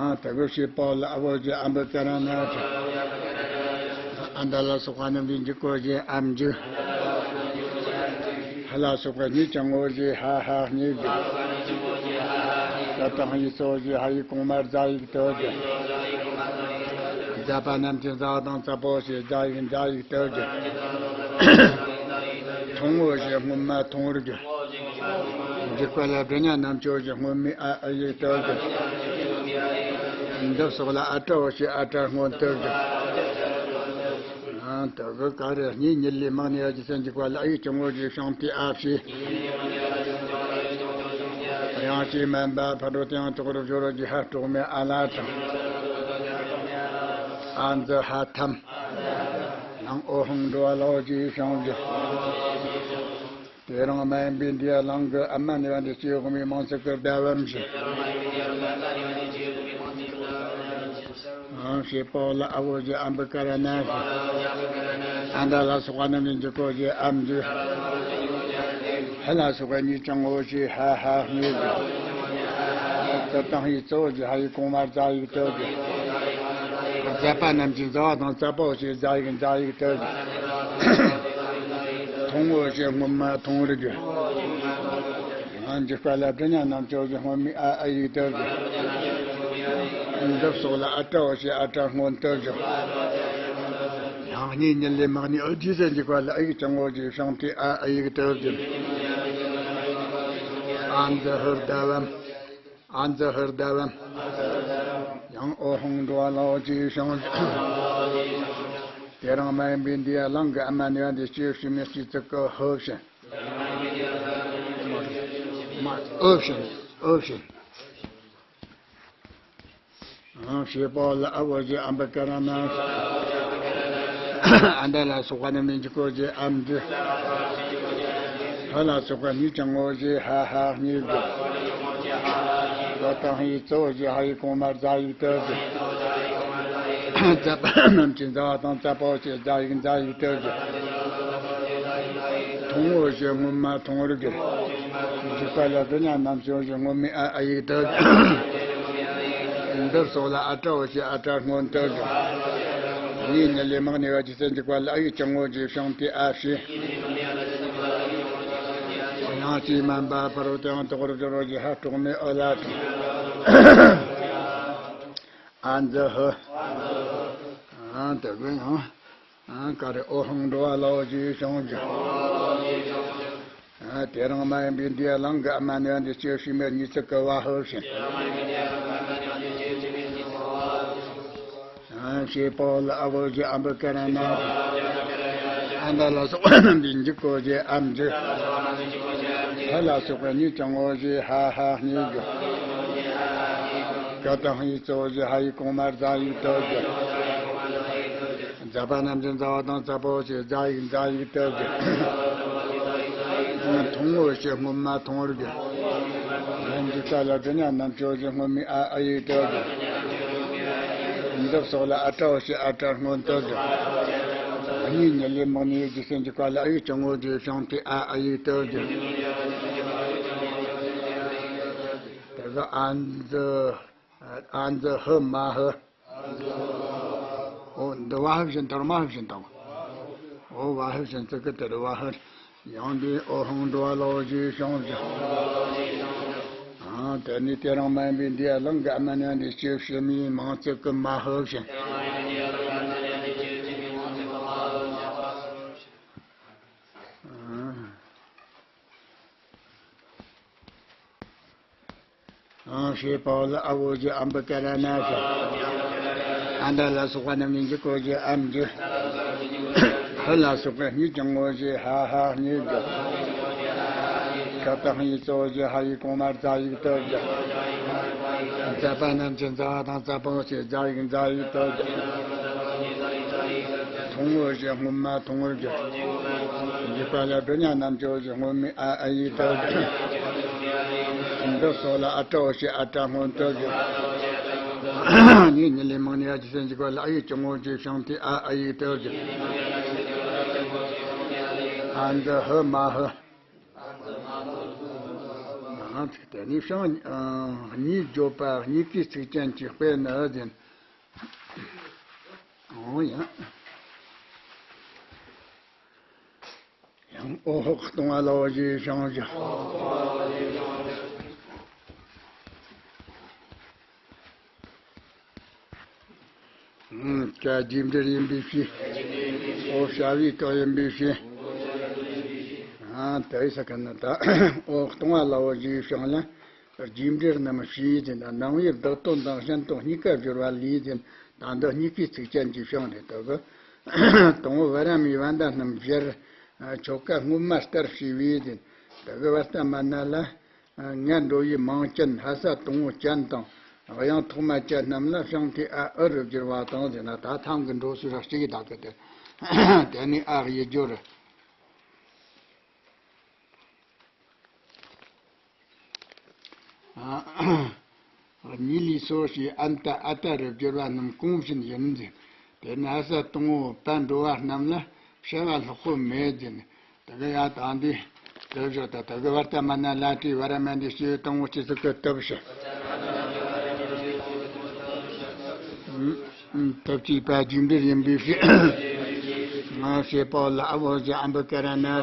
ཨ་དེ་གི་ཞེས་པའོ་ལ་ཨ་བོ་ཞེས་ཨ་འབུ་ཀ་ར་ན་ཞིང་། ཨ་མདའ་ལ་སོགས་པ་རྣམས་ཀྱི་འཇིག་གོ་ཞེས་ཨ་འཇིག་ཧ་ལ་སོགས་པ་གཉིས་ཀྱང་ངོ་ཞེས་ཧ་ཧ་གཉིས་ཀྱི། ད་དང་ཡི་སོ་ཞེས་ཧ་ཡི་གོང་མ་རྫ་ཡིག་ཏོ་ཞེས། རྫ་པ་རྣམས་ཀྱི་རྫ་དང་རྫ་པོ་ཞེས་རྫ་ཡིག་རྫ་ཡིག་ཏོ་ཞེས། ཐུང་ངོ་ཞེས་སྔོན་མ་ཐུང་རིགས། འཇིག་པ་ལ་བྲི་ཉ་རྣམ་ཅོ་ཞེས་སྔོན་མའི་ཨ་ཨ་ཡིག་ཏོ་ཞེས། འདི་སོགས་ལ་ཨ་ཏྲའོ་ཞེས་ཨ་ཏྲ་སྔོན་ཏོ་ཞེས། ཨང་དེ་གི་ག་རེ་གཉིས་ཉིད་ལས་མང་ནས་ཡ་ཇི་སེན་གྱི་བཀའ་ལ་ཨ་ཡིག་ཅུང་ངོ་ཞེས་བྱུང་སྟེ་ཨ་ཕྱི། དབྱངས་ཅན་མན་པ་ཕ་རོལ་ཏུ་ཡང་དོག་རུ་སྦྱོར་རོ་ཞེས་ཧ་དྲུག་མའི་ཨ་ལ་དང་། ཨ་འཛི་ཧ་ཐམ། ཡང་ཨོ་ཧང་འགྲོ་བ་ལའོ་ཞེས་བྱུང་ཞིང་། དེ་རིང་མ་ཡིན་པའི་འདི་ཡ་ལང་གི་ཨ་མ་ནི་བ་འདི་སྐྱེ་དབུ་མའི་མིང་ཚིག་གི་ཟླ་བམ་ཞིང་། ཨང་ཞེས་པའོ་ལ་ཨ་བོ་ཞེས་ཨ་འབུ་ཀ་ར་ན་ཞིང་། ཨ་མདའ་ལ་སོགས་པ་རྣམས་ཀྱི་འཇིག་གོ་ཞེས་ཨ་འཇིག་ཧ་ལ་སོགས་པ་གཉིས་ཀྱང་ངོ་ཞེས་ཧ་ཧ་གཉིས་ཀྱི། ད་དང་ཡི་གཙོ་བོ་ཞེས་ཧ་ཡི་གོང་མ་རྫ་ཡིག་ཏོ་ཞེས། རྫ་པ་རྣམས་ཀྱི་རྫ་བ་དང་རྫ་པོ་ཞེས་རྫ་ཡིག་རྫ་ཡིག་ཏོ་ཞེས། ཐུང་ངོ་ཞེས་སྔོན་མ་ཐུང་རིགས། ཡང་འཇིག་པ་ལ་བྲི་ཉ་རྣམ་ཅོ་ཞེས་སྔོན་མའི་ཨ་ཨ་ཡིག་ཏོ་ཞེས། འདི་སོགས་ལ་ཨ་ཏྲའོ་ཞེས་ཨ་ཏྲ་སྔོན་ཏོ་ཞེས། ཡང་གཉིས་ཉིད་ལས་མང་ནས་ཨ་ཇི་སེན་གྱི་བཀའ་ལ་ཨ་ཡིག་ཅུང་ངོ་ཞེས་བྱུང་སྟེ་ཨ་ཨ་ཡིག་ཏོ་ཞེས། ཨ་འཛི་ཧི་ཟླ་བམ། ཨ་འཛི་ཧི་ཟླ་བམ། ཡང་ཨོ་ཧང་འགྲོ་བ་ལའོ་ཞེས་བྱུང་ཞིང་། དེ་རིང་མ་ཡིན་པའི་འདི་ཡ་ལང་གི་ཨ་མ་ནི་བ་འདི་སྐྱེ་བུ་མི་སྐྱེ་ཚིག་གི་ཧོ་བཞིན། མ་ཨོ་བཞིན་ཨོ་བཞིན། ཨང་ཞེས་པའོ་ལ་ཨ་བོ་ཞེས་ཨ་འབུ་ཀ་ར་ན་ཞིང་། ཨ་མདའ་ལ་སོགས་པ་རྣམས་ནི་འཇིག་གོ་ཞེས་ཨ་འཇིག་ཧ་ལ་སོགས་པ་གཉིས་ཀྱང་ངོ་ཞེས་ཧ་ཧ་གཉིས་ཀྱི། ད་དང་ཡི་གཙོ་བོ་ཞེས་ཧ་ཡི་གོང་མ་རྫ་ཡིག་ཏོ་ཞེས། རྫ་པ་རྣམས་ཀྱི་རྫ་བ་དང་རྫ་པོ་ཞེས་རྫ་ཡིག་རྫ་ཡིག་ཏོ་ཞེས། ཐུང་ངོ་ཞེས་སྔོན་མ་ཐུང་རིགས། འཇིག་པ་ལ་བྲི་ཉ་རྣམ་ཅོ་ཞེས་སྔོན་མའི་ཨ་ཨ་ཡིག་ཏོ་ཞེས། འདི་སོགས་ལ་ཨ་ཏྲའོ་ཞེས་ཨ་ཏྲ་སྔོན་ཏོ་ཞེས། གཉིས་ཉིད་ལས་མང་ནས་ཡ་ཇི་སེན་གྱི་བཀའ་ལ་ཨ་ཡིག་ཅུང་ངོ་ཞེས་བྱུང་སྟེ་ཨ་ཕྱི། དབྱངས་ཅན་མན་པ་ཕ་རོལ་ཏུ་ཡང་དོག་རུ་སྦྱོར་རོ་ཞེས་ཧ་དྲུག་མའི་ཨོ་ལ་དང་། ཨ་འཛི་ཧི། ཨ་དེ་གི་ཡང་། ཨ་ག་རེ་ཨོ་ཧང་འགྲོ་བ་ལའོ་ཞེས་བྱུང་ཞིང་། ཨ་དེ་རིང་མ་ཡིན་པའི་འདི་ཡ་ལང་གི་ཨ་མ་ནི་བ་འདི་སྐྱེ་བུ་མི་གཉིས་ཚིག་གི་བ་ཧོ་བཞིན། ཨ་ཞེས་པའོ་ལ་ཨ་བོ་ཞེས་ཨ་འབུ་ཀ་ར་ན་ཞིང་། ཨ་མདའ་ལ་སོགས་པ་རྣམས་ཀྱི་འཇིག་གོ་ཞེས་ཨ་འཇིག་ཧ་ལ་སོགས་པ་གཉིས་ཀྱང་ངོ་ཞེས་ཧ་ཧ་གཉིས་ཀྱི། ག་དང་ཡི་གཙོ་བོ་ཞེས་ཧ་ཡི་གོང་མ་རྫ་ཡིག་ཏོ་ཞེས། རྫ་པ་རྣམས་ཀྱི་རྫ་བ་དང་རྫ་པོ་ཞེས་རྫ་ཡིག་རྫ་ཡིག་ཏོ་ཞེས། ཐུང་ངོ་ཞེས་སྔོན་མ་ཐུང་རིགས། ཡང་འཇིག་པ་ལ་བྲི་ཉ་རྣམ་ཅོ་ཞེས་སྔོན་མའི་ཨ་ཨ་ཡིག་ཏོ་ཞེས། འདི་སོགས་ལ་ཨ་ཏྲའོ་ཞེས་ཨ་ཏྲ་སྔོན་ཏོ་ཞེས། གཉིས་ཉིད་ལས་མང་ནས་ཡ་ཇི་སེན་གྱི་བཀའ་ལ་ཨ་ཡིག་ཅུང་ངོ་ཞེས་བྱུང་སྟེ་ཨ་ཨ་ཡིག་ཏོ་ཞེས། དེ་གི་ཨ་འཛི། ཨ་འཛི་ཧི་མ་ཧི། འོ་འདི་བ་ཧི་བཞིན་དར་མ་ཧི་བཞིན་དང་། འོ་བ་ཧི་བཞིན་ཙི་ཀི་དེར་བ་ཧི། ཡང་འདི་ཨོ་ཧང་འགྲོ་བ་ལའོ་ཞེས་བྱུང་ཞིང་། ཨ་དེ་ནི་དེ་རིང་མ་ཡིན་པའི་འདི་ཡ་ལང་གི་ཨ་མ་ནི་བ་འདི་སྐྱེ་བུ་མིའི་མིང་ཚིག་གི་མ་ཧི་བཞིན། ཨ། ཨང་ཞེས་པའོ་ལ་ཨ་བོ་ཞེས་ཨ་འབུ་ཀ་ར་ན་ཞིང་། ཨ་མདའ་ལ་སོགས་པ་རྣམས་ནི་འཇིག་གོ་ཞེས་ཨ་འཇིག་ཧ་ལ་སོགས་པ་གཉིས་ཀྱང་ངོ་ཞེས་ཧ་ཧ་གཉིས་ཀྱི། ག་དང་ཡི་གཙོ་བོ་ཞེས་ཧ་ཡི་གོང་མ་རྫ་ཡིག་ཏོ་ཞེས། རྫ་པ་རྣམས་ཀྱི་རྫ་བ་དང་རྫ་པོ་ཞེས་རྫ་ཡིག་རྫ་ཡིག་ཏོ་ཞེས། ཐུང་ངུ་ཞེས་སྔོན་མ་ཐུང་ངུར་བསྒྱུར། འཇིགས་པ་ལ་སྒྲོ་ཉ་རྣམས་ཀྱི་ཞེས་སྔོན་མའི་ཨ་ཨ་ཡིག་ཏུ་བསྒྱུར། འདི་སོགས་ལ་ཨ་ཏྲའོ་ཞེས་ཨ་ཏྲ་སྔོན་དུ་བསྒྱུར། གཉིས་གཉིས་ལས་མང་ནི་ཡ་ཇི་སྲིད་འཇིགས་པ་ལ་ཨ་ཡིག་ཅུང་ངོ་ཅིག་ཤང་ཏི་ཨ་ཨ་ཡིག་ཏུ་བསྒྱུར། ཨ་འདི་ཧི་མ་ཧི། ཨ་ཚིག་དེ་ནི་ཤང་གཉིས་བརྗོད་པ་གཉིས་ཀའི་ཚིག་ཅན་གྱི་དཔེ་ནི་ཨ་ཟིན། ཨོ་ཡ། ཡང་ཨོ་ཧོག་སྟོང་བ་ལ་འོ་ཞེས་བྱང་བཞག། ཀ་རྒྱས་འབྲེལ་ཡིན་པའི་ཕྱིར། ཨོ་བྱ་བའི་སྐབས་ཡིན་པའི་ཕྱིར། ཨ་དེ་ས་ཀ་ན་ད་ཨོ་སྟོང་བ་ལ་འོ་ཞེས་བྱང་ལ། རྒྱས་འབྲེལ་རྣམས་ཞེས་ཟེར་ན་ནང་པའི་བདག་དོན་དང་གཞན་དོན་གཉིས་ཀ་སྦྱོར་བ་ལས་ཟེར། ད་འདི་གཉིས་ཀའི་ཚིག་ཅན་གྱི་བྱང་རེད་དོ་གི། དང་པོ་བ་ར་མའི་བ་འདའ་རྣམས་སྦྱར། ཆོ་ག་སྔོན་མ་ལྟར་བྱས་པས་ཟེར། དེ་གི་བར་ལྟ་མ་ན་ལ། ངན་འགྲོ་བའི་མིང་ཅན་ཧ་ས་དང་པོ་ཅན་དང་། དབྱངས་ཐོག་མ་ཅན་རྣམས་ལ་བྱང་ཐོས་ཨ་ཨུ་རུ་བསྒྱུར་བ་དང་ཟེར་ན་ད་ཐང་གི་འགྲོ་སྲོལ་ར་གཅིག་གི་བདག་གི་དེ། དེ་ནས་ཨ་ཡིག་སྦྱོར། གཉིས་ལས་སོ་ཞེས་ཨན་ཏ་ཨ་ཏ་རུ་བསྒྱུར་བ་རྣམས་གོང་བཞིན་ཡིན་ཟེར། དེ་ནི་ཨ་ས་དང་པོ་པ་འགྲོ་བ་རྣམས་ལ་བྱ་བ་ལྷག་པོ་མེད་ཟེར། དེ་གི་ཡ་དང་འདི་དེ་བཞག་ད་དེ་གི་བར་ལྟ་མ་ན་ལ་ཏྲི་བ་ར་མ་འདི་སྐྱེ་བོ་དང་པོ་སྐྱེ་ཚུལ་གི་སྟོབས་ཞེས། སྟོབས་ཀྱིས་པ་རྒྱས་འབྲེལ་ཡིན་པའི་ཕྱིར། ང་ཞེས་པའོ་ལ་ཨ་བོ་ཞེས་ཨམ་བུ་ཀ་ར་ན་ཞེས།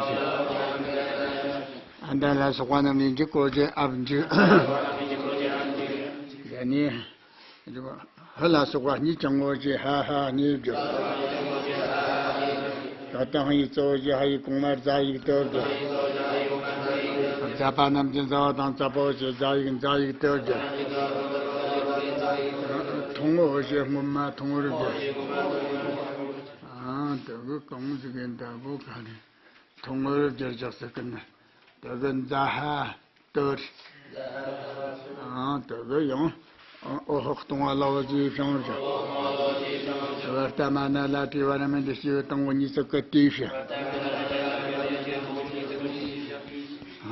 ཨ་འདའ་ལ་སོགས་པ་རྣམས་ནི་འཇིག་གོ་ཞེས་ཨ་བུ་འཇིག། དེ་ནས་ཧི་ལ་སོགས་པ་གཉིས་ཀྱང་ངོ་ཞེས་ཧ་ཧ་གཉིས་བརྗོད། ད་ལྟ་ཧ་ཡིག་གཙོ་བོ་ཞེས་ཧ་ཡིག་གོང་མར་ཛ་ཡིག་ཏུ་བརྗོད། ཛ་པ་རྣམས་ཀྱི་ཛ་བ་དང་ཙ་པོ་ཞེས་ཛ་ཡིག་ཛ་ཡིག་ཏུ་བརྗོད། ཐུང་ངུ་ཞེས་སྔོན་མ་ཐུང་ངུར་བརྗོད། ཨང་དུ་གུ་གང་ཟིག་གི་འདབ་བུ་ག་ནས་ཐུང་ངུར་བརྗོད་བཞག་ཟེར་གི་ནི། དུ་གུ་འཛ་ཧ་ཏུར། ཨང་དུ་གུ་ཡང་ཨོ་ཧོ་སྟོང་བ་ལ་འོ་ཞེས་བྱང་བཞག། བར་ལྟ་མ་ན་ལ་ཏྲི་བ་ར་མ་འདི་སྐྱེ་བོ་དང་པོ་གཉིས་ཚུགས་ཀི་ཏི་ཞེས།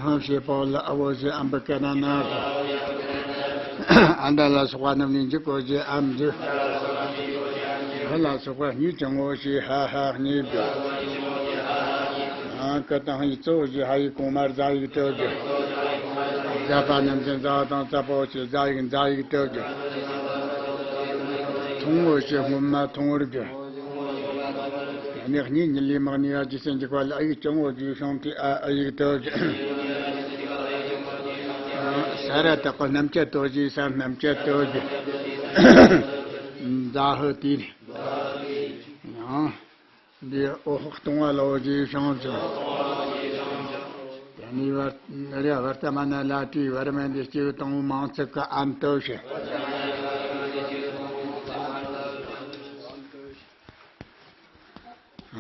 ཧ་ཞེས་པའོ་ལ་ཨ་བོ་ཞེས་ཨམ་བུ་ཀ་ན་ན་ཞེས། ཨ་འདའ་ལ་སོགས་པ་རྣམས་ནི་འཇིག་གོ་ཞེས་ཨམ་འཇིག། ཧ་ལ་སོགས་པ་གཉིས་ཀྱང་ངོ་ཞེས་ཧ་ཧ་གཉིས་བརྗོད། ཨ་ཀ་དང་ཧ་ཡིག་གཙོ་བོ་ཞེས་ཧ་ཡིག་གོང་མར་ཛ་ཡིག་ཏུ་བརྗོད། ཛ་པ་རྣམས་ཀྱི་ཛ་བ་དང་ཙ་པོ་ཞེས་ཛ་ཡིག་ཛ་ཡིག་ཏུ་བརྗོད། ཐུང་ངུ་ཞེས་སྔོན་མ་ཐུང་ངུར་བརྗོད། ཡང་ན་གཉིས་གཉིས་ལས་མང་ནི་ཡ་ཇི་སྲིད་འཇིགས་པ་ལ་ཨ་ཡིག་ཅུང་ངོ་ཞེས་ཤོང་ཏི་ཨ་ཨ་ཡིག་ཏུ་བརྗོད། ས་ར་བཏགས་པ་རྣམ་བཅད་དོ་ཞེས་ས་རྣམ་བཅད་དུ་བརྗོད། ཛ་ཧུ་ཏི་རེད། ཡང་། འདི་ཨོ་ཧོ་སྟོང་བ་ལ་འོ་ཞེས་བྱང་ཞིང་། དེ་ནས་བར་རེ་བར་ལྟ་མ་ན་ལ་ཏྲི་བར་མ་འདི་སྐྱེ་བོ་དང་པོ་མིང་ཚིག་གི་ཨན་ཏུ་ཞེས།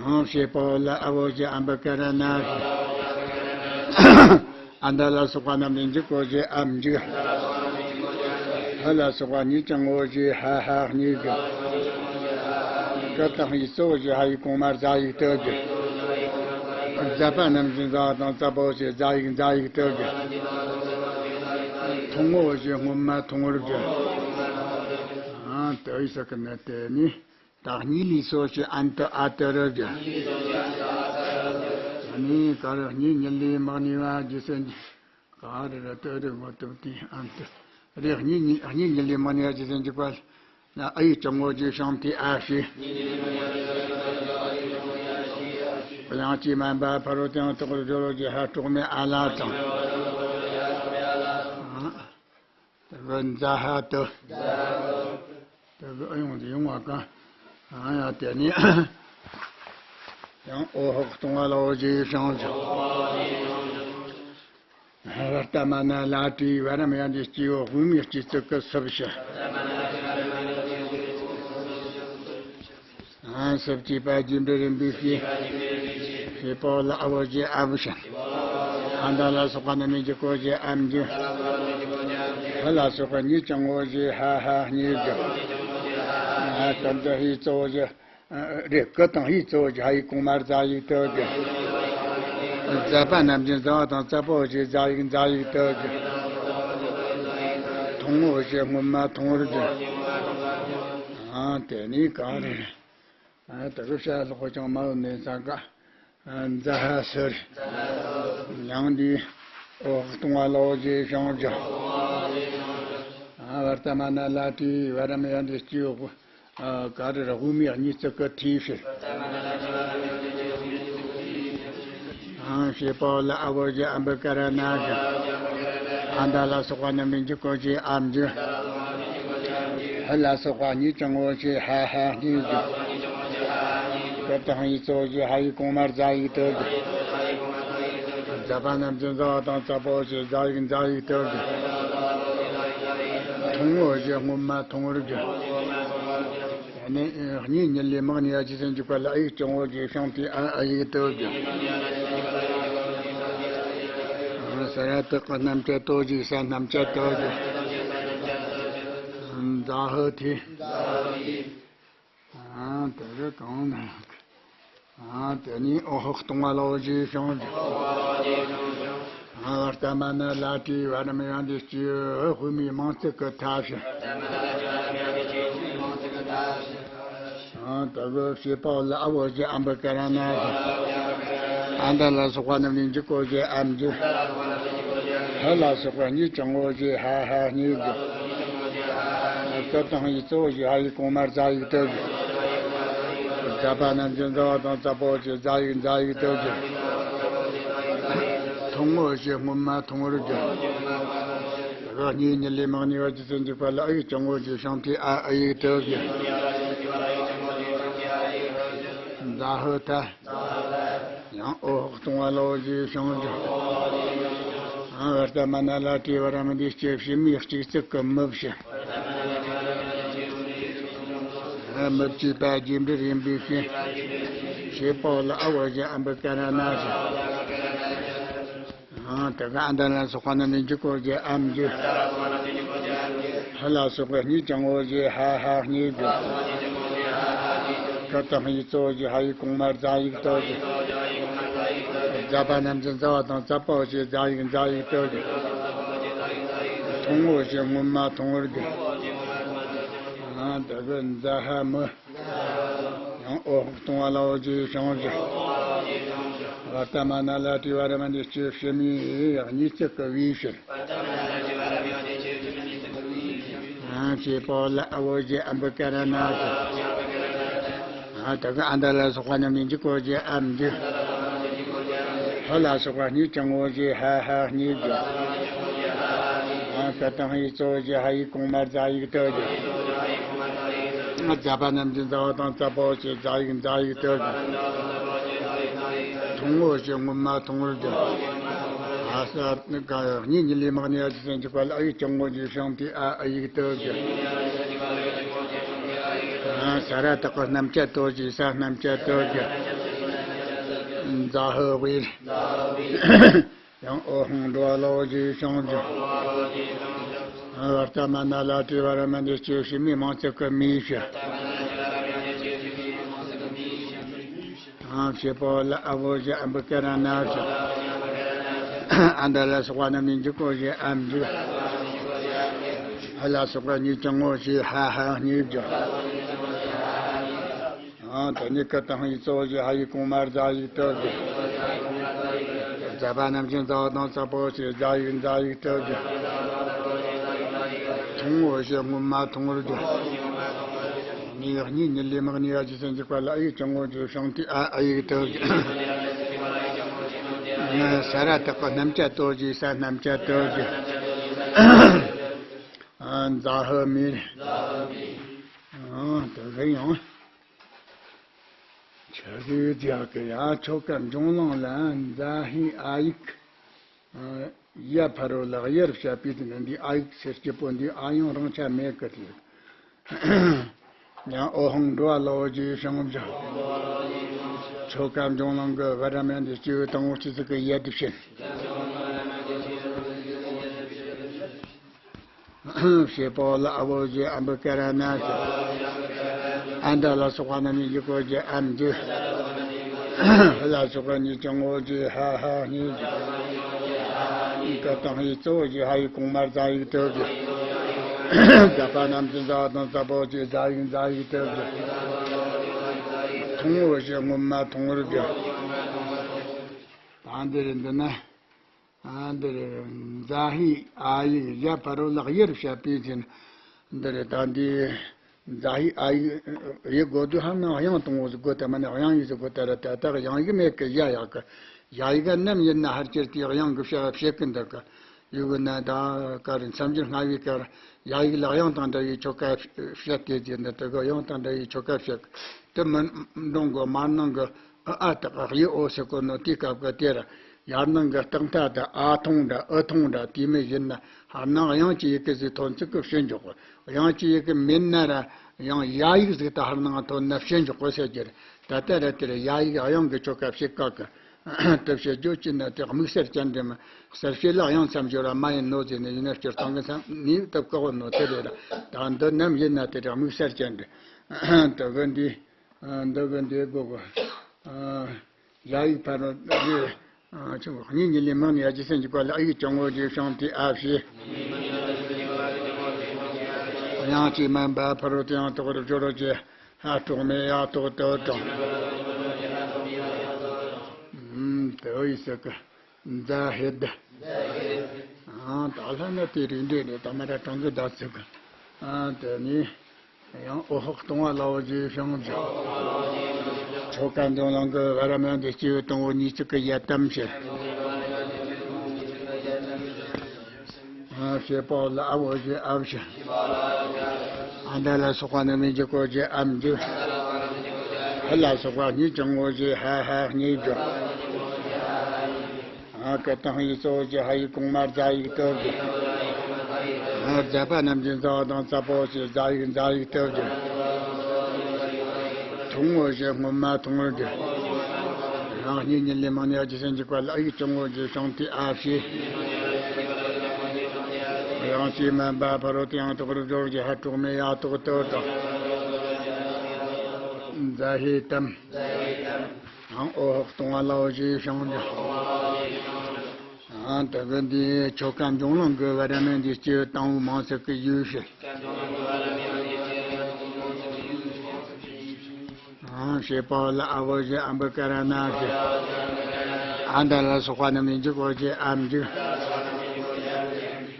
ཧང་ཞེས་པའོ་ལ་ཨ་བོ་ཞེས་ཨམ་བུ་ཀ་ར་ན་ཞེས། ཨ་འདའ་ལ་སོགས་པ་རྣམས་ནི་འཇིག་གོ་ཞེས་ཨམ་འཇིག། ཧ་ལ་སོགས་པ་གཉིས་ཀྱང་ངོ་ཞེས་ཧ་ཧ་གཉིས་བརྗོད། ཀ་དང་ཧ་ཡིག་གཙོ་བོ་ཞེས་ཧ་ཡིག་གོང་མར་ཛ་ཡིག་ཏུ་བརྗོད། ཛ་པ་རྣམས་ཀྱི་ཛ་བ་དང་ཙ་པོ་ཞེས་ཛ་ཡིག་ཛ་ཡིག་ཏུ་བརྗོད། ཐུང་ངུ་ཞེས་སྔོན་མ་ཐུང་ངུར་བརྗོད། ཨ་ཏུ་ཡི་ས་ཀི་ན་ཏེ་ནི། ད་གཉིས་ལས་སོ་ཞེས་ཨན་ཏུ་ཨ་ཏུ་རུ་བརྗོད། ཨ་ནི་ག་རེ་གཉིས་གཉིས་ལས་མང་ནི་བ་ཇི་སྲིད་ག་རེ་ར་ཏུ་རུ་ངོ་ཏུ་ཏི་ཨན་ཏུ་རེ་གཉིས་གཉིས་གཉིས་གཉིས་ལས་མང་ནི་བ་ཇི་སྲིད་འཇིགས་པ་ལ་ཨ་ཡིག་ཅུང་ངོ་ཞེས་ཤོང་ཏི་ཨ་ཞེས། དབྱངས་ཀྱིས་དམན་པ་ཕ་རོལ་ཏུ་ཡང་དག་པར་སྦྱོར་རོ་ཞེས་ཧ་འཕྲོག་མེད་ཨ་ལ་དང་། དེ་གི་འཛ་ཧ་ཏུ། དེ་གི་ཨ་ཡོང་དུ་ཡོང་བ་ག་ཨ་ཡ་དེ་ནི། ཡང་ཨོ་ཧོག་སྟོང་བ་ལ་འོ་ཞེས་བྱང་ཞིང་། བར་ལྟ་མ་ན་ལ་ཏྲི་བ་ར་མ་ཡ་འདི་སྐྱེ་བོ་དབུས་མའི་སྐྱེ་ཚུལ་གི་སུ་བྱ། ཨ་སུ་བྱས་པ་རྒྱས་འབྲེལ་རིམ་པས་ཕྱེ། ཞེས་པའོ་ལ་ཨ་བོ་ཞེས་ཨ་བུ་བྱ། ཨ་འདའ་ལ་སོགས་པ་རྣམས་ནི་འཇིག་གོ་ཞེས་ཨམ་འཇིག། ཧ་ལ་སོགས་པ་གཉིས་ཀྱང་ངོ་ཞེས་ཧ་ཧ་གཉིས་བརྗོད། ཨ་ཀ་འདི་ཧ་ཡིག་གཙོ་བོ་ཞེས། རེད། ཀུ་དང་ཧི་གཙོ་བོ་གྱི་ཧ་ཡིག་གོང་མར་ཛ་ཡིག་ཏུ་གི། ཛ་པ་རྣམས་ཀྱི་ཛ་བ་དང་ཙ་པོ་ཆེ་ཛ་ཡིག་ཛ་ཡིག་ཏུ་གི། ཐུང་ངུ་ཆེ་སྔོན་མ་ཐུང་ངུར་གྱི། ཨ་དེ་ནི་གང་རེད། ཨ་དེ་གི་བཤད་ལོག་ཀྱང་མ་འོ་ནས་ས་ག་ཛ་ཧ་སུར། ཡང་འདི་འོག་གཏོང་བ་ལོག་རྗེས་བྱང་རྒྱ། ཨ་བར་ཏ་མ་ན་ལ་ཏི་བ་ར་མ་ཡ་འདི་སྤྱི་འོག་ཨ་ག་རེ་ར་དབུ་མའི་གཉིས་བརྩེགས་ཀྱི་ཐིག་ཕྱིར། ཨང་ཞེས་པའོ་ལ་ཨ་བོ་ཞེས་ཨམ་བུ་ཀ་ར་ན་ཞེས། ཨ་མདའ་ལ་སོགས་པ་རྣམས་ནི་འཇིག་གོ་ཞེས་ཨ་འཇུ། ཧ་ལ་སོགས་པ་གཉིས་ཀྱང་ངོ་ཞེས་ཧ་ཧ་གཉིས་འཇུ། ཀ་དང་ཡི་གཙོ་ཞེས་ཧ་ཡི་གོང་མར་ཛ་ཡིག་ཏུ་འཇུ། ཛ་པ་རྣམས་ཀྱི་ཛ་བ་དང་ཙ་པོ་ཞེས་ཛ་ཡིག་ཛ་ཡིག་ཏུ་འཇུ། ཐུང་ངུ་ཞེས་སྔོན་མ་ཐུང་ངུར་འཇུ། ནི་གཉིས་ཉིད་ལས་མང་ནི་ཡ་ཅི་སེམས་འཇུག་པ་ལ་ཨ་ཡིག་ཀྱང་ངོ་ཞེས་བྱང་ཏི་ཨ་ཨ་ཡིག་ཏུ་འཇུ། ས་ར་བཏགས་ཀྱི་རྣམ་བཅད་ཏོ་ཞེས་ས་རྣམ་བཅད་ཏུ་འཇུ། ཛ་ཧུ་ཐི། ཨ་དེ་རུ་གང་ན། ཨ་དེ་ནི་འོ་ཧོ་གཏོང་བ་ལོ་ཞེས་བྱང་འཇུ། ཨ་བར་ཏ་མ་ན་ལ་ཏི་བ་ར་མ་ཡ་འདི་སྤྱི་འོ་དབུ་མའི་མང་ཚིག་གི་ཐ་ཕྱིར། ཨ་དེ་གི་ཞེས་པའོ་ལ་ཨ་བོ་ཞེས་ཨམ་བུ་ཀ་ར་ན་ཞེས། ཨ་མདའ་ལ་སོགས་པ་རྣམས་ནི་འཇིག་གོ་ཞེས་ཨ་འཇུ། ཧ་ལ་སོགས་པ་གཉིས་ཀྱང་ངོ་ཞེས་ཧ་ཧ་གཉིས་འཇུ། ཀ་དང་ཡི་གཙོ་བོ་ཞེས་ཧ་ཡིག་གོང་མར་ཛ་ཡིག་ཏུ་འཇུ། ཛ་པ་རྣམས་ཀྱི་ཛ་བ་དང་ཙ་པོ་ཆེ་ཛ་ཡིག་ཛ་ཡིག་ཏུ་འཇུ། ཐུང་ངུ་ཞེས་སྔོན་མ་ཐུང་ངུར་འཇུ། ར་གཉིས་ཉིད་ལས་མང་ནི་བ་ཅི་སེམས་འཇུག་པ་ལ་ཨ་ཡིག་ཀྱང་ངོ་ཞེས་བྱང་ཏི་ཨ་ཨ་ཡིག་ཏུ་འཇུ། ཛ་ཧུ་ཐ། ཡང་འོ་ཧོ་གཏོང་བ་ལོ་ཞེས་བྱང་འཇུ། ཨ་བར་ཏ་མ་ན་ལ་ཏི་བ་ར་མ་འདི་སྐྱེ་ཕྱི་མའི་གཅིག་བརྩེགས་ཀྱི་མུ་བཞི། ཨ་མུ་བཅས་པ་རྗེས་འབྲེལ་ཡིན་པའི་ཕྱིར། ཞེས་པའོ་ལ་ཨ་བོ་ཞེས་ཨམ་བུ་ཀ་ར་ན་ཞེས། ཨ་དེ་ག་ཨ་མདའ་ལ་སོགས་པ་རྣམས་ནི་འཇིག་གོ་ཞེས་ཨ་འཇུ། ཧ་ལ་སོགས་པ་གཉིས་ཀྱང་ངོ་ཞེས་ཧ་ཧ་གཉིས་འཇུ། ཀ་དང་ཡི་གཙོ་བོ་ཞེས་ཧ་ཡིག་གོང་མར་ཛ་ཡིག་ཏུ་འཇུ། ཛ་པ་རྣམས་ཀྱི་ཛ་བ་དང་ཙ་པོ་ཞེས་ཛ་ཡིག་ཛ་ཡིག་ཏུ་འཇུ། ཐུང་ངུ་ཞེས་སྔོན་མ་ཐུང་ངུར་འཇུ། ཨ་དེ་གི་ཛ་ཧ་མུ། ཡང་འོ་ཧོ་གཏོང་བ་ལོ་ཞེས་བྱང་འཇུ། བར་ཏ་མ་ན་ལ་ཏི་བ་ར་མ་འདི་སྐྱེ་ཕྱི་མའི་གཉིས་བརྩེགས་ཀྱི་བའི་ཕྱིར། ཨ་ཞེས་པའོ་ལ་ཨ་བོ་ཞེས་ཨམ་བུ་ཀ་ར་ན་ཞེས། ཨ་དེ་ག་ཨ་མདའ་ལ་སོགས་པ་རྣམས་ནི་འཇིག་གོ་ཞེས་ཨ་འཇུ། ཧ་ལ་སོགས་པ་གཉིས་ཀྱང་ངོ་ཞེས་ཧ་ཧ་གཉིས་འཇུ། ཨ་ཀ་དང་ཡི་གཙོ་བོ་ཞེས་ཧ་ཡིག་གོང་མར་ཛ་ཡིག་ཏུ་འཇུ། ཛ་པ་རྣམས་ཀྱི་ཛ་བ་དང་ཙ་པོ་ཆེ་ཛ་ཡིག་ཛ་ཡིག་ཏུ་འཇུ། ཐུང་ངུ་ཞེས་སྔོན་མ་ཐུང་ངུར་འཇུ། ཨ་ས་གཉིས་ཉིད་ལས་མང་ནི་ཨ་ཅི་སེམས་འཇུག་པ་ལ་ཨ་ཡིག་ཀྱང་ངོ་ཞེས་བྱང་ཏི་ཨ་ཨ་ཡིག་ཏུ་འཇུ། ཨ་ས་ར་བཏགས་པའི་རྣམ་བཅད་ཏོ་ཞེས་ས་རྣམ་བཅད་ཏུ་འཇུ། ཛ་ཧུ་བིར། ཡང་འོ་ཧོང་འགྲོ་བ་ལོ་ཞེས་བྱང་འཇུ། བར་ཏ་མ་ན་ལ་ཏི་བ་ར་མ་འདི་སྐྱེ་ཕྱི་མའི་མང་ཚིག་གི་མའི་ཕྱིར། ཨ་ཞེས་པའོ་ལ་ཨ་བོ་ཞེས་ཨམ་བུ་ཀ་ར་ན་ཞེས། ཨ་མདའ་ལ་སོགས་པ་རྣམས་ནི་འཇིག་གོ་ཞེས་ཨ་འཇུ། ཧ་ལ་སོགས་པ་གཉིས་ཀྱང་ངོ་ཞེས་ཧ་ཧ་གཉིས་འཇུ། ཨ་དེ་ནི་ཀ་དང་ཡི་གཙོ་བོ་ཞེས་ཧ་ཡིག་གོང་མར་ཛ་ཡིག་ཏུ་འཇུ། ཛ་པ་རྣམས་ཀྱི་ཛ་བ་དང་ཙ་པོ་ཆེ་ཛ་ཡིག་ཛ་ཡིག་ཏུ་འཇུ། ཐུང་ངུ་ཞེས་སྔོན་མ་ཐུང་ངུར་འཇུ། ནི་གཉིས་ཉིད་ལས་མང་ནི་ཨ་ཅི་སེམས་འཇུག་པ་ལ་ཨ་ཡིག་ཀྱང་ངོ་འཇུ་བྱང་ཏི་ཨ་ཨ་ཡིག་ཏུ་འཇུ། ས་ར་བཏགས་པའི་རྣམ་བཅད་ཏོ་ཞེས་ས་རྣམ་བཅད་ཏུ་འཇུ། ཛ་ཧུ་མིར། ཨ་དེ་གི་ཡང་། ཆ་རེ་རྒྱག་གི་ཡ་ཆོ་ག་འབྱུང་ལམ་ལ་ཛ་ཧི་ཨ་ཡིག་ཡ་ཕ་རོལ་ལ་གཡར་བྱ་བའི་དུས་ན་འདི་ཨ་ཡིག་ཟེར་སྐྱེ་པོ་འདི་ཨ་ཡང་རང་ཆ་མེད་གི་དེ། ཡང་འོ་ཧོང་འགྲོ་བ་ལོ་ཞེས་བྱང་འཇུ། ཆོ་ག་འབྱུང་ལམ་གི་བ་ར་མ་འདི་སྐྱེ་བོ་དང་པོ་སྤྱི་གཙུག་གི་ཡ་དེ་བྱིན། ཞེས་པའོ་ལ་ཨ་བོ་ཞེས་ཨམ་བུ་ཀ་ར་ན་ཞེས། ཨ་མྲ་ལ་སོགས་པ་རྣམས་ནི་འཇིག་གོ་རྒྱུ། ཨ་མྱུ། ཧ་ལ་སོགས་པ་གཉིས་ཀྱང་ངོ་རྒྱུ། ཧ་ཧ་གཉིས་ཀྱང་། ཀ་དང་ཧའི་གཙོ་བོ་རྒྱུ། ཧ་ཡིག་གོང་མ་རྫ་ཡིག་ཏུ་རྒྱུ། རྫ་པ་རྣམས་ཀྱི་རྫ་དང་རྫ་པོ་རྒྱུ། རྫ་ཡིག་རྫ་ཡིག་ཏུ་རྒྱུ། ཐུང་ངུ་རྒྱུ། སྔོན་མ་ཐུང་ངུར་རྒྱུ། ད་འདིར་འདི་ན། ཨ་འདིར་རྫ་ཧའི་ཨ་ཡིག་ཡ་ཕ་རོལ་ལ་དབྱེར་བཤད་པའི་ཚེ་ན། འདིར་ད་འདི་རྫ་ཧའི་ཨ་ཡིག་ཡི་གོ་དུས་ཧ་ནང་དབྱངས་གཏོང་བོ་ཟིག་གོ་ད་མ་ནི་དབྱངས་ཡིག་ཟིག་གོ་ད་ར་ད་ད་དབྱངས་ཡིག་མེད་གི་ཡ་ཡག་གི། ཡ་ཡིག་ནམ་ཡིན་ན་ཧར་ཅེར་དེ་དབྱངས་གི་བཤད་བཤད་གི་འདུག་གི། ཡུ་གུ་ན་ད་ཀ་རི་མཚམས་སྦྱོར་སྔ་བའི་ཀ་ར་ཡ་ཡིག་ལ་དབྱངས་དང་འདྲ་བའི་ཆོ་ག་བཤད་དེ་དེ་འདི་དེ་གི་དབྱངས་དང་འདྲ་བའི་ཆོ་ག་བཤད་གི། དེ་མི་འགྲོ་གི་མར་ནང་གི་ཨ་ཨ་དག་ཡི་ཨོ་ཟེར་གོ་ནོ་དེའི་སྐབས་ཀྱི་དེ་ར་ཡར་ནང་གི་རྟགས་མཐའ་དང་ཨ་ཐུང་འདྲ་ཨུ་ཐུང་འདྲ་དེ་མི་ཡིན་ན་ཧར་ནང་དབྱངས་ཀྱི་ཡི་གེ་ཟིག་ཐོན་ཚིག་གི་ཕྱིར་འཇོག་གི། དབྱངས་ཀྱི་ཡི་གེ་མིན་ན་ར་ཡང་ཡ་ཡིག་ཟིག་ད་ཧར་ནང་ཐོན་ན་ཕྱིར་འཇོག་གི་ཟེར་རྒྱུ་རེད། ད་ལྟ་ར་དེ་ར་ཡ་ཡིག་དབྱངས་ཀྱི་ཆོ་ག་བྱེད་དཀའ་གི། དེ་བྱེད་རྒྱུ་ཅི་ན་དེ་དམིགས་བསལ་ཅན་འདྲ་མི་གསལ་བྱེད་ལ་དབྱངས་མཚམས་སྦྱོར་བ་མ་ཡིན་ནོ་ཟེར་ནས་ཡིན་ན་སྤྱིར་བཏང་གི་མཚམས་ནི་སྟབས་དཀའ་བོ་ནོ་དེ་རེད་ར། ད་འདི་ནམ་ཡིན་ན་དེ་ར་དམིགས་བསལ་ཅན་འདྲ། ད་གི་འདི། ཨ། འདི་གི་འདི་གོ་གི། ཨ། ཡ་ཡིག་ཕ་རོལ་ཏུ་འདི། ཨ། ཆུང་གི་གཉིས་གཉིས་ལས་མང་ནི་ཡ་ཇི་སེན་གྱི་བཀའ་ལ་ཨ་ཡིག་ཀྱང་ངོ་རྒྱུ་ཤིང་དེ་ཨ་ཕྱི། དབྱངས་ཀྱིས་མ་འབབ་ཕ་རོལ་ཏུ་ཡང་དག་པར་སྦྱོར་གྱི་ཧ་དཀྲོག་མེ་ཡ་ཐོག་ཏུ་དྲངས། ཨུམ། དེ་ཡི་སྲིད་ཀྱི། མཛའ་ཧེ་ད། ཨང་། ད་ལྷ་ན་དེ་རིགས་འདྲེ་ནས་ད་མ་ར་གྲངས་ཀྱི་བརྡ་ཚིག་གི། ཨང་། དེ་ནས་ཡང་འོད་དཔག་སྟོང་བ་ལ་འོ་ཞེས་བྱུང་ཟེར། ཆོ་ག་འབྱུང་ལམ་གྱི་བར་མ་འདི་སྐྱེས་བུ་དང་པོ་གཉིས་གཅིག་གི་ཡ་དམ་བྱེད། ཨང་། བྱེད་པ་ལ་ཨ་འོ་ཞེས་ཨ་བྱ། ཨ་མྲ་ལ་སོགས་པ་རྣམས་ནི་འཇིག་གོ་རྒྱུ། ཨ་མྱུ། ཧ་ལ་སོགས་པ་གཉིས་ཀྱང་ངོ་ཞེས་ཧ་ཧ་གཉིས་བརྗོད། ཨ། ཀ་དང་ཧའི་གཙོ་བོ་རྒྱུ། ཧ་ཡིག་གོང་མ་རྫ་ཡིག་ཏུ་རྒྱུ། ཨ། རྫ་པ་རྣམས་ཀྱི་རྫ་དང་རྫ་པོ་ཞེས་རྫ་ཡིག་རྫ་ཡིག་ཏུ་རྒྱུ། ཐུང་ངུ་ཞེས་སྔོན་མ་ཐུང་ངུར་རྒྱུ། ཡང་གཉིས་གཉིས་ལས་མང་ནི་ཡ་ཇི་སེན་གྱི་བཀའ་ལ་ཨ་ཡིག་ཀྱང་ངོ་རྒྱུ་ཤིང་དེ་ཨ་ཕྱི། དབྱངས་ཀྱིས་མ་འབབ་ཕ་རོལ་ཏུ་ཡང་དག་པར་སྦྱོར་གྱི་ཧ་དཀྲོག་མེ་ཡ་ཐོག་ཏུ་དྲངས། མཛའ་ཧེ་དམ། ཨང་། འོད་དཔག་སྟོང་བ་ལ་འོ་ཞེས་བྱུང་ཟེར། ཨང་། དེ་གི་འདི་ཆོ་ག་འབྱུང་ལམ་གྱི་བར་མ་འདི་སྐྱེས་བུ་དང་པོ་མང་ཚིག་གི་ཡུལ་ཞེས། ཨང་། བྱེད་པ་ལ་ཨ་འོ་ཞེས་ཨམ་བུ་ཀ་ར་ན་ཞེས། ཨ་མྲ་ལ་སོགས་པ་རྣམས་ནི་འཇིག་གོ་རྒྱུ། ཨ་མྱུ།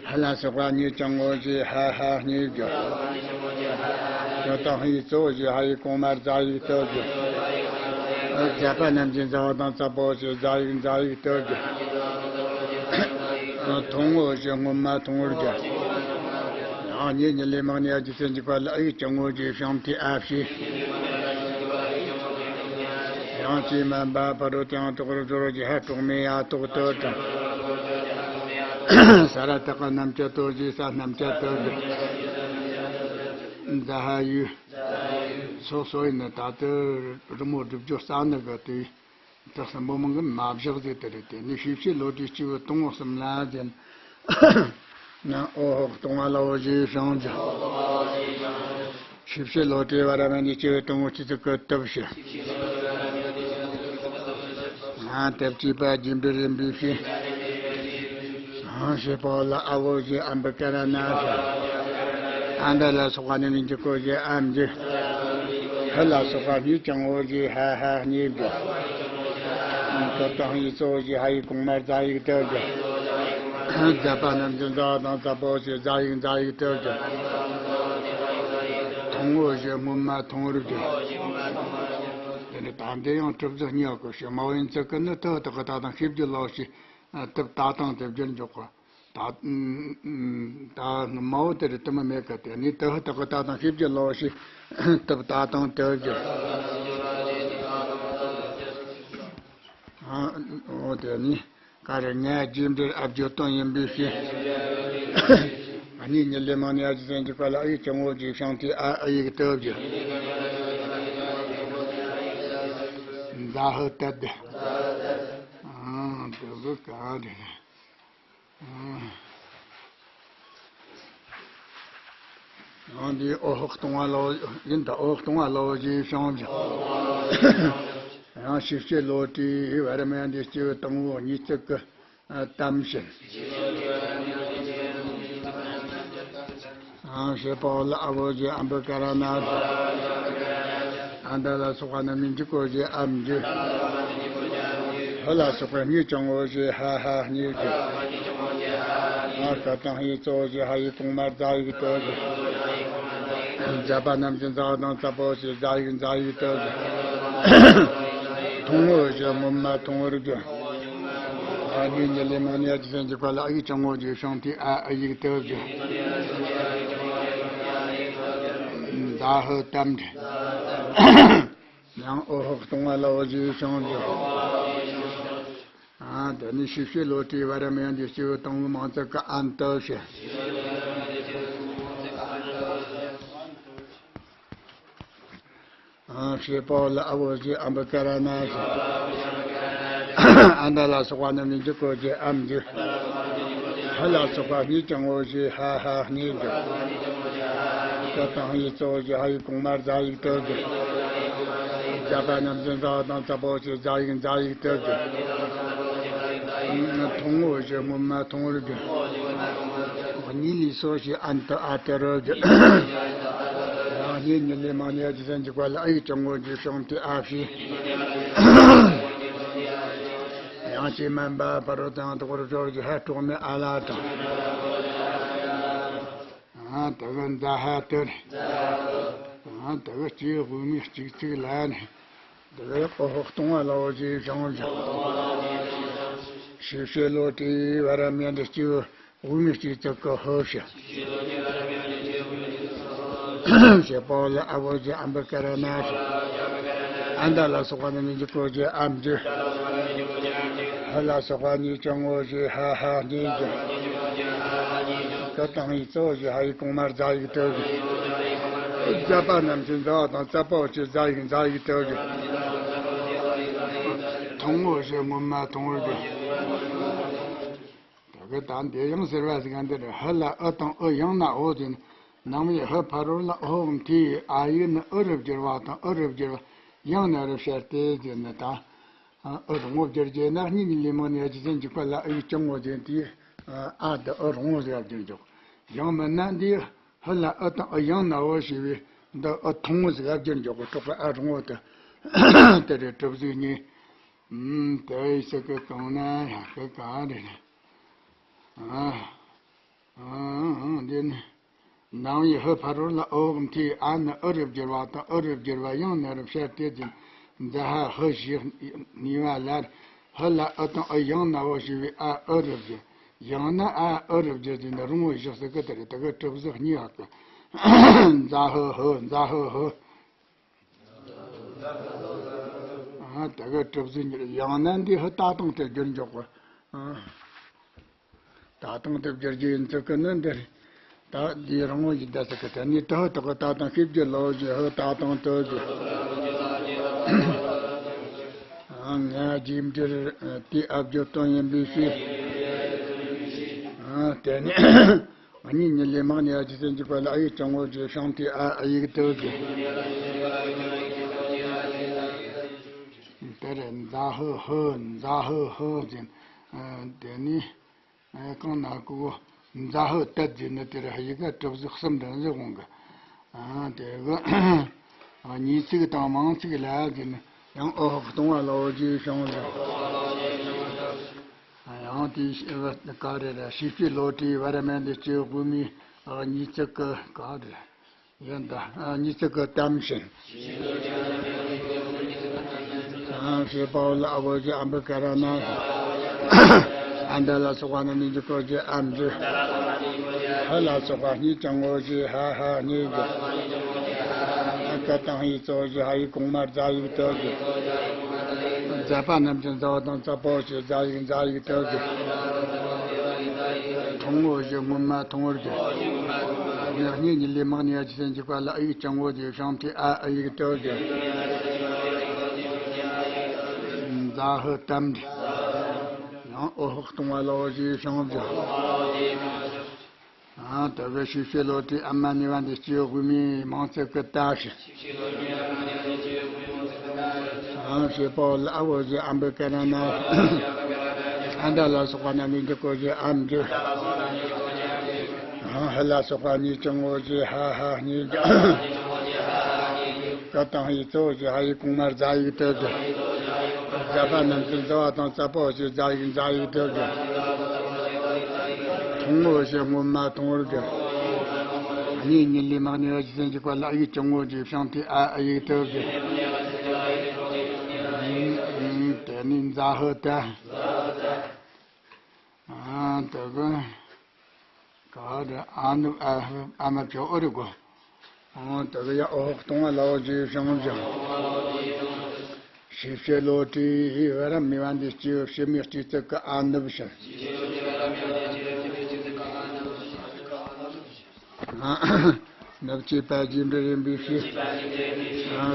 ཧ་ལ་སོགས་པ་གཉིས་ཀྱང་ངོ་རྒྱུ། ཧ་ཧ་གཉིས་བརྗོད། ཀ་དང་ཧའི་གཙོ་བོ་རྒྱུ། ཧ་ཡིག་གོང་མ་རྫ་ཡིག་ཏུ་རྒྱུ། རྫ་པ་རྣམས་ཀྱི་རྫ་དང་རྫ་པོ་ཞེས་རྫ་ཡིག་རྫ་ཡིག་ཏུ་རྒྱུ། ཐུང་ངུ་ཞེས་སྔོན་མ་ཐུང་ངུར་རྒྱུ། ཡང་གཉིས་གཉིས་ལས་མང་ནི་ཡ་ཇི་སེན་གྱི་བཀའ་ལ་ཨ་ཡིག་ཀྱང་ངོ་རྒྱུ་ཤིང་དེ་ཨ་ཕྱི། དབྱངས་ཀྱིས་མ་འབབ་ཕ་རོལ་ཏུ་ཡང་དག་པར་སྦྱོར་གྱི་ཧ་དཀྲོག་མེ་ཡ་ཐོག་ཏུ་དྲངས། ས་ར་བཏགས་སྐ་རྣམ་བཅད་ཏོ་ཞེས་ས་རྣམ་བཅད་ཏོ་ཞེས། མཛའ་ཧ་ཡུ། སོ་སོ་ཡིན་ན་ད་ལྟ་རི་མོ་བསྒྲུབ་རྒྱུ་རྩ་ནི་གི་དེ་དེ་གསུམ་པོ་མང་གི་མ་བཞག་ཟེར་དེ་རེད། དེ་ནི་ཤེས་བྱའི་བློ་གྲོས་སྐྱེས་བུ་དང་པོ་གསུམ་ལ་ཟེར། ན་འོད་དཔག་སྟོང་བ་ལ་འོ་ཞེས་བྱུང་ཟེར། ཤེས་བྱའི་བློ་གྲོས་བར་མ་ནི་སྐྱེས་བུ་དང་པོ་སྐྱེས་ཚུལ་གྱི་སྟོབས་ཞེས། ཨ། དེ་བྱས་པ་རྒྱས་འབྲིང་རིམ་པས་ཤེས། ཨ། བྱེད་པ་ལ་ཨ་འོ་ཞེས་ཨམ་བུ་ཀ་ར་ན་ཞེས། ཨ་མྲ་ལ་སོགས་པ་རྣམས་ནི་འཇིག་གོ་རྒྱུ། ཨ་མྱུ། ཧ་ལ་སོགས་པ་གཉིས་ཀྱང་འོ་ཞེས་ཧ་ཧ་གཉིས་བརྗོད། ཀ་དང་ཧའི་གཙོ་བོ་རྒྱུ། ཧ་ཡིག་གོང་མ་རྫ་ཡིག་ཏུ་རྒྱུ། རྫ་པ་རྣམས་ཀྱི་རྫ་དང་རྫ་པོ་ཞེས་རྫ་ཡིག་རྫ་ཡིག་ཏུ་རྒྱུ། ཐུང་ངུ་ཞེས་སྔོན་མ་ཐུང་ངུར་རྒྱུ། དེ་ནི་ད་འདི་ཡང་གྲུབ་ཚུལ་གཉིས་ཀྱི་ཞེས་མ་འོ་ཡིན་ཚུལ་གྱི་ནི་དུ་བ་དག་གི་ད་དང་ཤེས་བརྗོད་ལོ་ཞེས་དུ་བ་ད་དང་དེ་བརྗོད་འཇོག་གོ། ད་ད་མ་འོ་དེ་རེད། དུ་མ་མེད་ག་དེ་ནི་དུ་བ་དག་གི་ད་དང་ཤེས་བརྗོད་ལོ་ཞེས་དུ་བ་ད་དང་དེ་བརྗོད། ཨ། འོ་དེ་ནི་ག་རེ་ང་རྒྱས་འབྲིང་ཨ་བརྗོད་དོན་ཡིན་པའི་ཕྱིར། ཨ་ནི་གཉིས་གཉིས་ལས་མང་ནི་ཨ་ཇི་སེན་གྱི་བཀའ་ལ་ཨ་ཡིག་ཀྱང་ངོ་རྒྱུ་ཤིང་དེ་ཨ་ཨ་ཡིག་ཏུ་བརྗོད། མཛའ་ཧུ་དད། ཨང་། དེ་གི་ག་རེ་རེད། ཨང་། ཡང་འདི་འོད་ཧོ་གཏོང་བ་ལོ། ཡིན་ད་འོད་གཏོང་བ་ལོ་ཞེས་བྱུང་ཞིང་། ཡང་ཤི་བྱེད་ལོ་དྲིས་བར་མ་འདི་སྐྱེ་བོ་དང་པོ་གཉིས་བརྩེགས་ཀྱི་གཏམ་བྱིན། ཨང་ཞེས་པའོ་ལ་ཨ་བོ་ཞེས་ཨམ་བུ་ཀ་ར་ན། ཨ་མྲ་ལ་སོགས་པ་རྣམས་ནི་འཇིག་གོ་ཞེས་ཨ་མི་འཇིག་ཧ་ལ་སོགས་པ་གཉིས་ཀྱང་ངོ་ཞེས་ཧ་ཧ་གཉིས་འཇིག་ཨ་ཀ་དང་ཧའི་གཙོ་བོ་ཞེས་ཧ་ཡིག་གོང་མ་ཛ་ཡིག་ཏུ་འཇིག་ཛ་པ་རྣམས་ཀྱི་ཛ་དང་ཙ་པོ་ཞེས་ཛ་ཡིག་ཛ་ཡིག་ཏུ་འཇིག་ཐུང་ངོ་ཞེས་སྔོན་མ་ཐུང་ངུར་འཇིག་ཨ་ནི་ཉི་ལི་མ་ནི་ཨ་ཅི་ཟན་གྱི་བཀའ་ལ་ཨ་ཡིག་ཀྱང་ངོ་ཞེས་བྱུང་དུས་ཨ་ཨ་ཡིག་ཏུ་འཇིག་ཛ་ཧུ་གཏམ་འདྲི། ཡང་འོད་ཧོ་གཏོང་བ་ལ་འོ་ཞེས་བྱུང་འདུག་ཨ་དེ་ནི་ཤི་བྱེད་ལོ་དྲིས་བར་མ་ཡང་འདི་སྐྱེ་བོ་དང་པོ་མང་ཚིག་གི་ཨན་ཏུ་ཞེས། ཨ་ཞེས་པའོ་ལ་ཨ་བོ་ཞེས་ཨམ་བུ་ཀ་ར་ན་ཞེས། ཨ་མྲ་ལ་སོགས་པ་རྣམས་ནི་འཇིག་གོ་ཞེས་ཨ་མི་འཇིག་ཧ་ལ་སོགས་པ་གཉིས་ཀྱང་ངོ་ཞེས་ཧ་ཧ་གཉིས་འཇིག་ཀ་དང་ཧའི་གཙོ་བོ་ཞེས་ཧ་ཡིག་གོང་མ་ཛ་ཡིག་ཏུ་འཇིག་ཛ་པ་རྣམས་ཀྱི་ཛ་དང་ཙ་པོ་ཞེས་ཛ་ཡིག་ཛ་ཡིག་ཏུ་འཇིག་ཐུང་ངོ་ཞེས་སྔོན་མ་ཐུང་ངུར་འཇིག་གཉིས་ལས་སོ་ཞེས་ཨན་ཏུ་ཨ་ཏུ་རུ་འཇིག་ཡང་ཞེས་ཉི་ལི་མ་ནི་ཨ་ཅི་ཟན་གྱི་བཀའ་ལ་ཨ་ཡིག་ཀྱང་ངོ་ཞེས་བྱུང་དུས་ཨ་ཕྱི། ཡང་ཅི་མན་པ་ཕ་རོལ་ཏུ་ཡང་དག་པར་སྦྱོར་གྱི་ཧ་གྲོགས་ནི་ཨ་ལ་དང་། ཨ་དེ་གི་ཛ་ཧ་ཏུ་རེད། ཨ་དེ་གི་སྐྱེ་དབུ་མའི་གཅིག་ཚིག་ལ་ནི། དེ་གི་འོད་ཧོ་གཏོང་བ་ལ་འོ་ཞེས་བྱུང་ཞིང་། ཤི་བྱེད་ལོ་དྲིས་བར་མ་འདི་སྐྱེ་བོ་དབུ་མའི་གཅིག་ཚིག་གི་ཧོ་ཞེས། ཞེས་པའོ་ལ་ཨ་བོ་ཞེས་ཨམ་བུ་ཀ་ར་ན་ཞེས། ཨ་མྲ་ལ་སོགས་པ་རྣམས་ནི་འཇིག་གོ་ཞེས་ཨ་མི་འཇིག་ཧ་ལ་སོགས་པ་གཉིས་ཀྱང་ངོ་ཞེས་ཧ་ཧ་གཉིས་འཇིག་ཀ་དང་ཧའི་གཙོ་བོ་ཞེས་ཧ་ཡིག་གོང་མ་ཛ་ཡིག་ཏུ་འཇིག་ཛ་པ་རྣམས་ཀྱི་ཛ་དང་ཙ་པོ་ཞེས་ཛ་ཡིག་ཛ་ཡིག་ཏུ་འཇིག་ཐུང་ངོ་ཞེས་སྔོན་མ་ཐུང་ངུར་འཇིག་ད་གི་ད་འདི་ཡང་ཟེར་བ་ཟིག་ག་འདི་རེད། ཧ་ལ་ཨུ་དང་ཨུ་ཡང་ན་འོ་དེ་ནི་ནང་མི་ཧ་ཕ་རོལ་ལ་ཨོ་འོང་དེ་ཨ་ཡིག་ནི་ཨུ་རུ་བསྒྱུར་བ་དང་ཨུ་རུ་བསྒྱུར་བ་ཡང་ན་རུ་བཤད་དེ་ཟེར་ནི་ད། ཨུ་རུ་ངོ་བསྒྱུར་རྗེས་ན་གཉིས་ནི་ལི་མོ་ནི་ཨ་ཅི་ཟན་གྱི་བཀའ་ལ་ཨུ་ཡིག་ཀྱང་ངོ་དེ་དེ་ཨ་དེ་ཨུ་རུ་ངོ་ཟེར་བ་བསྒྱུར་འཇོག་ཡང་མིན་ན་འདི་ཧ་ལ་ཨུ་དང་ཨུ་ཡང་ན་འོ་ཞེས་པའི་འདི་ཨུ་ཐུང་ངུ་ཟེར་བ་བསྒྱུར་འཇོག་གི་གྲོགས་པ་ཨ་རུ་ངོ་དེ་དེ་རེད། གྲུབ་གཟུགས་གཉིས། ཨུམ་དེ་ཡི་ཚིག་གི་གང་ན་ཡང་གི་ག་རེ་རེད། ཨ། ཨང་། འདི་ནི། ནང་པའི་ཧ་ཕ་རོལ་ལ་ཨོ་འོང་དེ་ཨ་ནི་ཨུ་རུ་བསྒྱུར་བ་དང་ཨུ་རུ་བསྒྱུར་བ་ཡང་ན་རུ་བཤད་དེ་ཟེར་ནི་ཛ་ཧ་ཧུ་ཞེས་ནུས་པ་ལ། ཧ་ལ་ཨུ་དང་ཨུ་ཡང་ན་འོ་ཞེས་པའི་ཨ་ཨུ་རུ་བསྒྱུར། ཡང་ན་ཨ་ཨུ་རུ་བསྒྱུར་ཟེར་ནི་རུང་བོ་བཞག་ཟེར་གི་དེ་རེད། དེ་གི་གྲུབ་གཟུགས་གཉིས་ཡོད་གི། ཛ་ཧུ་ཧུ། ཛ་ཧུ་ཧུ། ཨ་དེ་གི་གྲུབ་གཟུགས་གཉིས་རེད། ཡང་ན་འདི་ཧུ་ད་དང་དེ་བསྒྱུར་འཇོག་གི། ཨ། ད་དང་དེ་བསྒྱུར་རྒྱུ་ཡིན་ཚུལ་གི་ནི་འདིར། ད་འདི་རང་ངོ་ཞིག་བསྡད་ཚུལ་གི་དེ་ནི་དེ་ཧུ་དག་གི་ད་དང་ཤེས་རྒྱུ་ལོ་ཞེས་ཧུ་ད་དང་དུ་ཞེས། ཨ་ང་རྒྱས་འབྲིང་དེ་ཨ་བརྗོད་དོན་ཡིན་པའི་ཕྱིར། ཨ་དེ་ནི། གཉིས་ཉིད་ལས་མང་ནས་ཨ་ཅི་ཟན་གྱི་བཀའ་ལ་ཨ་ཡིག་ཀྱང་ངོ་ཞེས་བྱུང་དུས་ཨ་ཨ་ཡིག་ཏུ་གི། དེར་ཛ་ཧུ་ཧུ། ཛ་ཧུ་ཧུ་ཟེར། དེ་ནི་གང་ན་ཀོ་ཛ་ཧུ་ཏད་ཟེར་ནི་དེར་ཡི་གེ་གྲུབ་གཟུགས་གསུམ་འདྲ་ཟེར་འོང་གི། དེ་གི་གཉིས་ཚིག་དང་མང་ཚིག་ལ་ཟེར་ནི་ཡང་ཨོ་ཧོ་གཏོང་བ་ལ་འོ་ཞེས་བྱུང་ཟེར། ཡང་དེའི་ཤེས་པ་ག་རེ་རེད། ཤེས་པའི་བློ་གྲོས་བར་མ་འདི་སྐྱེ་དབུ་མའི་གཉིས་ཚིག་གི་ག་རེ་ཡིན་ད། གཉིས་ཚིག་གི་གཏམ་བྱིན། ཞེས་པའོ་ལ་ཨ་བོ་ཞེས་ཨམ་བུ་ཀ་ར་ན། ཨ་མྲ་ལ་སོགས་པ་རྣམས་ནི་འཇིག་གོ་ཞེས་ཨ་མི་འཇིག་ཧ་ལ་སོགས་པ་གཉིས་ཀྱང་ངོ་ཞེས་ཧ་ཧ་གཉིས་འཇིག་ཀ་དང་ཧའི་གཙོ་བོ་ཞེས་ཧ་ཡིག་གོང་མ་ཛ་ཡིག་ཏུ་འཇིག་ཛ་པ་རྣམས་ཀྱི་ཛ་བ་དང་ཙ་པོ་ཞེས་ཛ་ཡིག་ཛ་ཡིག་ཏུ་འཇིག་ཐུང་ངུ་ཞེས་སྔོན་མ་ཐུང་ངུར་འཇིག་གཉིས་ཉིད་ལས་མང་ནས་ཨ་ཅི་ཟན་གྱི་བཀའ་ལ་ཨ་ཡིག་ཀྱང་ངོ་ཞེས་བྱུང་དུས་ཨ་ཨ་ཡིག་ཏུ་འཇིག་ཛ་ཧུ་གཏམ་འདྲི། ཡང་ཨོ་ཧོ་གཏོང་བ་ལ་འོ་ཞེས་བྱུང་འཇིག་ཡང་དེ་གི་ཤེས་བྱའི་བློ་གྲོས་ཨ་མ་ནུས་པ་འདི་སྐྱེ་བོ་དབུས་མའི་མིང་ཚིག་གི་ད་ཞེས། ཡང་ཞེས་པའོ་ལ་ཨ་བོ་ཞེས་ཨམ་བུ་ཀ་ར་ན། ཨ་མྲ་ལ་སོགས་པ་རྣམས་ནི་འཇིག་གོ་ཞེས་ཨམ་འཇིག། ཧ་ལ་སོགས་པ་གཉིས་ཀྱང་ངོ་ཞེས་ཧ་ཧ་གཉིས་འཇིག། ཀ་དང་ཧའི་གཙོ་བོ་ཞེས་ཧ་ཡིག་གོང་མར་ཛ་ཡིག་དོད་ཀྱི། ཛ་པ་རྣམས་ཀྱི་ཛ་བ་དང་ཙ་པོ་ཞེས་ཛ་ཡིག་ཛ་ཡིག་དོད་ཀྱི། ཐུང་ངུ་ཞེས་སྔོན་མ་ཐུང་ངུར་གྱི། གཉིས་གཉིས་ལས་མ་གནས་པ་ཞེས་ཟིན་གྱི་བར་ལ་ཨ་ཡིག་ཀྱང་ངོ་ཞེས་ཤིང་དེ་ཨ་ཨ་ཡིག་དོད་ཀྱི། དེ་ནི་ཛ་ཧི་ཏ། ཨ་དེ་གི་ག་རེ་ཨ་ནུ་ཨ་ཧི་ཨ་མ་ཕྱོགས་ཨོ་རི་གོ། ཨ་དེ་གི་ཡ་ཨོ་ཧོ་གཏོང་བ་ལའོ་ཞེས་བྱུང་ཞིང་། ཤེས་བྱའི་བློ་གྲོས་བར་མི་བ་འདི་སྐྱེ་བོ་ཕྱི་མའི་སྤྱི་ཚིག་གི་ཨ་ནུབ་ཞིང་། ནུབ་ཀྱི་པ་རྗེས་འབྲི་རིམ་པའི་ཕྱིར།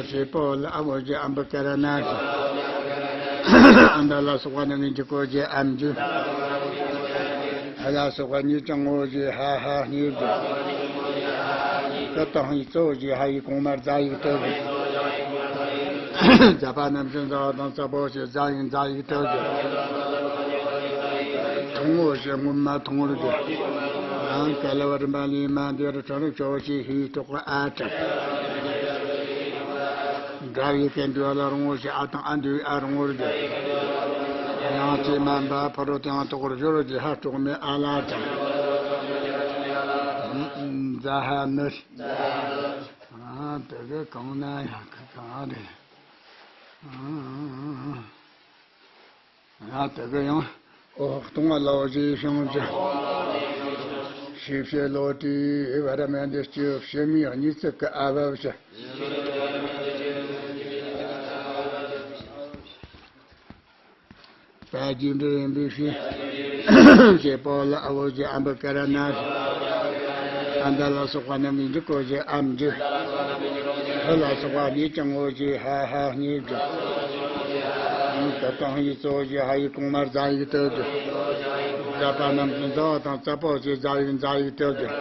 ཞེས་པའོ་ལ་ཨ་བོ་རྗེ་ཨམ་བུ་ཀ་ར་ན་ཞེས། ཨ་མྲ་ལ་སོགས་པ་རྣམས་ནི་འཇིག་གོ་ཞེས་ཨམ་འཇིག། ཧ་ལ་སོགས་པ་གཉིས་ཀྱང་ངོ་ཞེས་ཧ་ཧ་གཉིས་འཇིག། ཀ་དང་ཧའི་གཙོ་བོ་ཞེས་ཧ་ཡིག་གོང་མར་ཛ་ཡིག་དོད་ཀྱི། ཛ་པ་རྣམས་ཀྱི་ཛ་བ་དང་ཙ་པོ་ཞེས་ཛ་ཡིག་ཛ་ཡིག་དོད་ཀྱི། ཐུང་ངུ་ཞེས་སྔོན་མ་ཐུང་ངུར་གྱི། ཡང་ག་ལ་བ་རིམ་པ་ལས་མ་འདིར་ཁྲ་རུ་ཆོ་ཞེས་ཧིའི་ཐོག་གི་ཨ་ཁྲ། འདྲ་བའི་སྐད་འདུས་ལ་རུང་ངོ་ཞེས་ཨ་དང་ཨ་འདུས་ཨ་རུང་ངུར་གྱི། ཡང་ཅེ་མ་འབའ་ཕ་རོ་དེའང་ཐོག་གར་སྦྱོར་གྱི་ཧ་དཀྲོག་མའི་ཨ་ལ་དང་། ཛ་ཧ་ནི། ཨ་དེ་གི་གང་ན་ཡང་གི་གང་རེད། ཨ་དེ་གི་ཡང་ཨོ་གཏོང་བ་ལའོ་ཞེས་བྱུང་ཞིང་། ཤེས་བྱའི་བློ་གྲོས་བར་མི་འདི་སྐྱེ་བོ་ཕྱི་མའི་གཉིས་ཚིག་གི་ཨ་བབ་ཞིང་། པ་རྗེས་འབྲི་རིམ་པའི་ཕྱིར། ཞེས་པའོ་ལ་ཨ་བོ་རྗེ་ཨམ་བུ་ཀ་ར་ན་ཞེས། ཨ་མྲ་ལ་སོགས་པ་རྣམས་ནི་འཇིག་གོ་ཞེས་ཨམ་འཇིག། ཧ་ལ་སོགས་པ་གཉིས་ཀྱང་ངོ་ཞེས་ཧ་ཧ་གཉིས་འཇིག། ཀ་དང་ཧའི་གཙོ་བོ་ཞེས་ཧ་ཡིག་གོང་མར་ཛ་ཡིག་དོད་ཀྱི། ཛ་པ་རྣམས་ཀྱི་ཛ་བ་དང་ཙ་པོ་ཞེས་ཛ་ཡིག་ཛ་ཡིག་དོད་ཀྱི།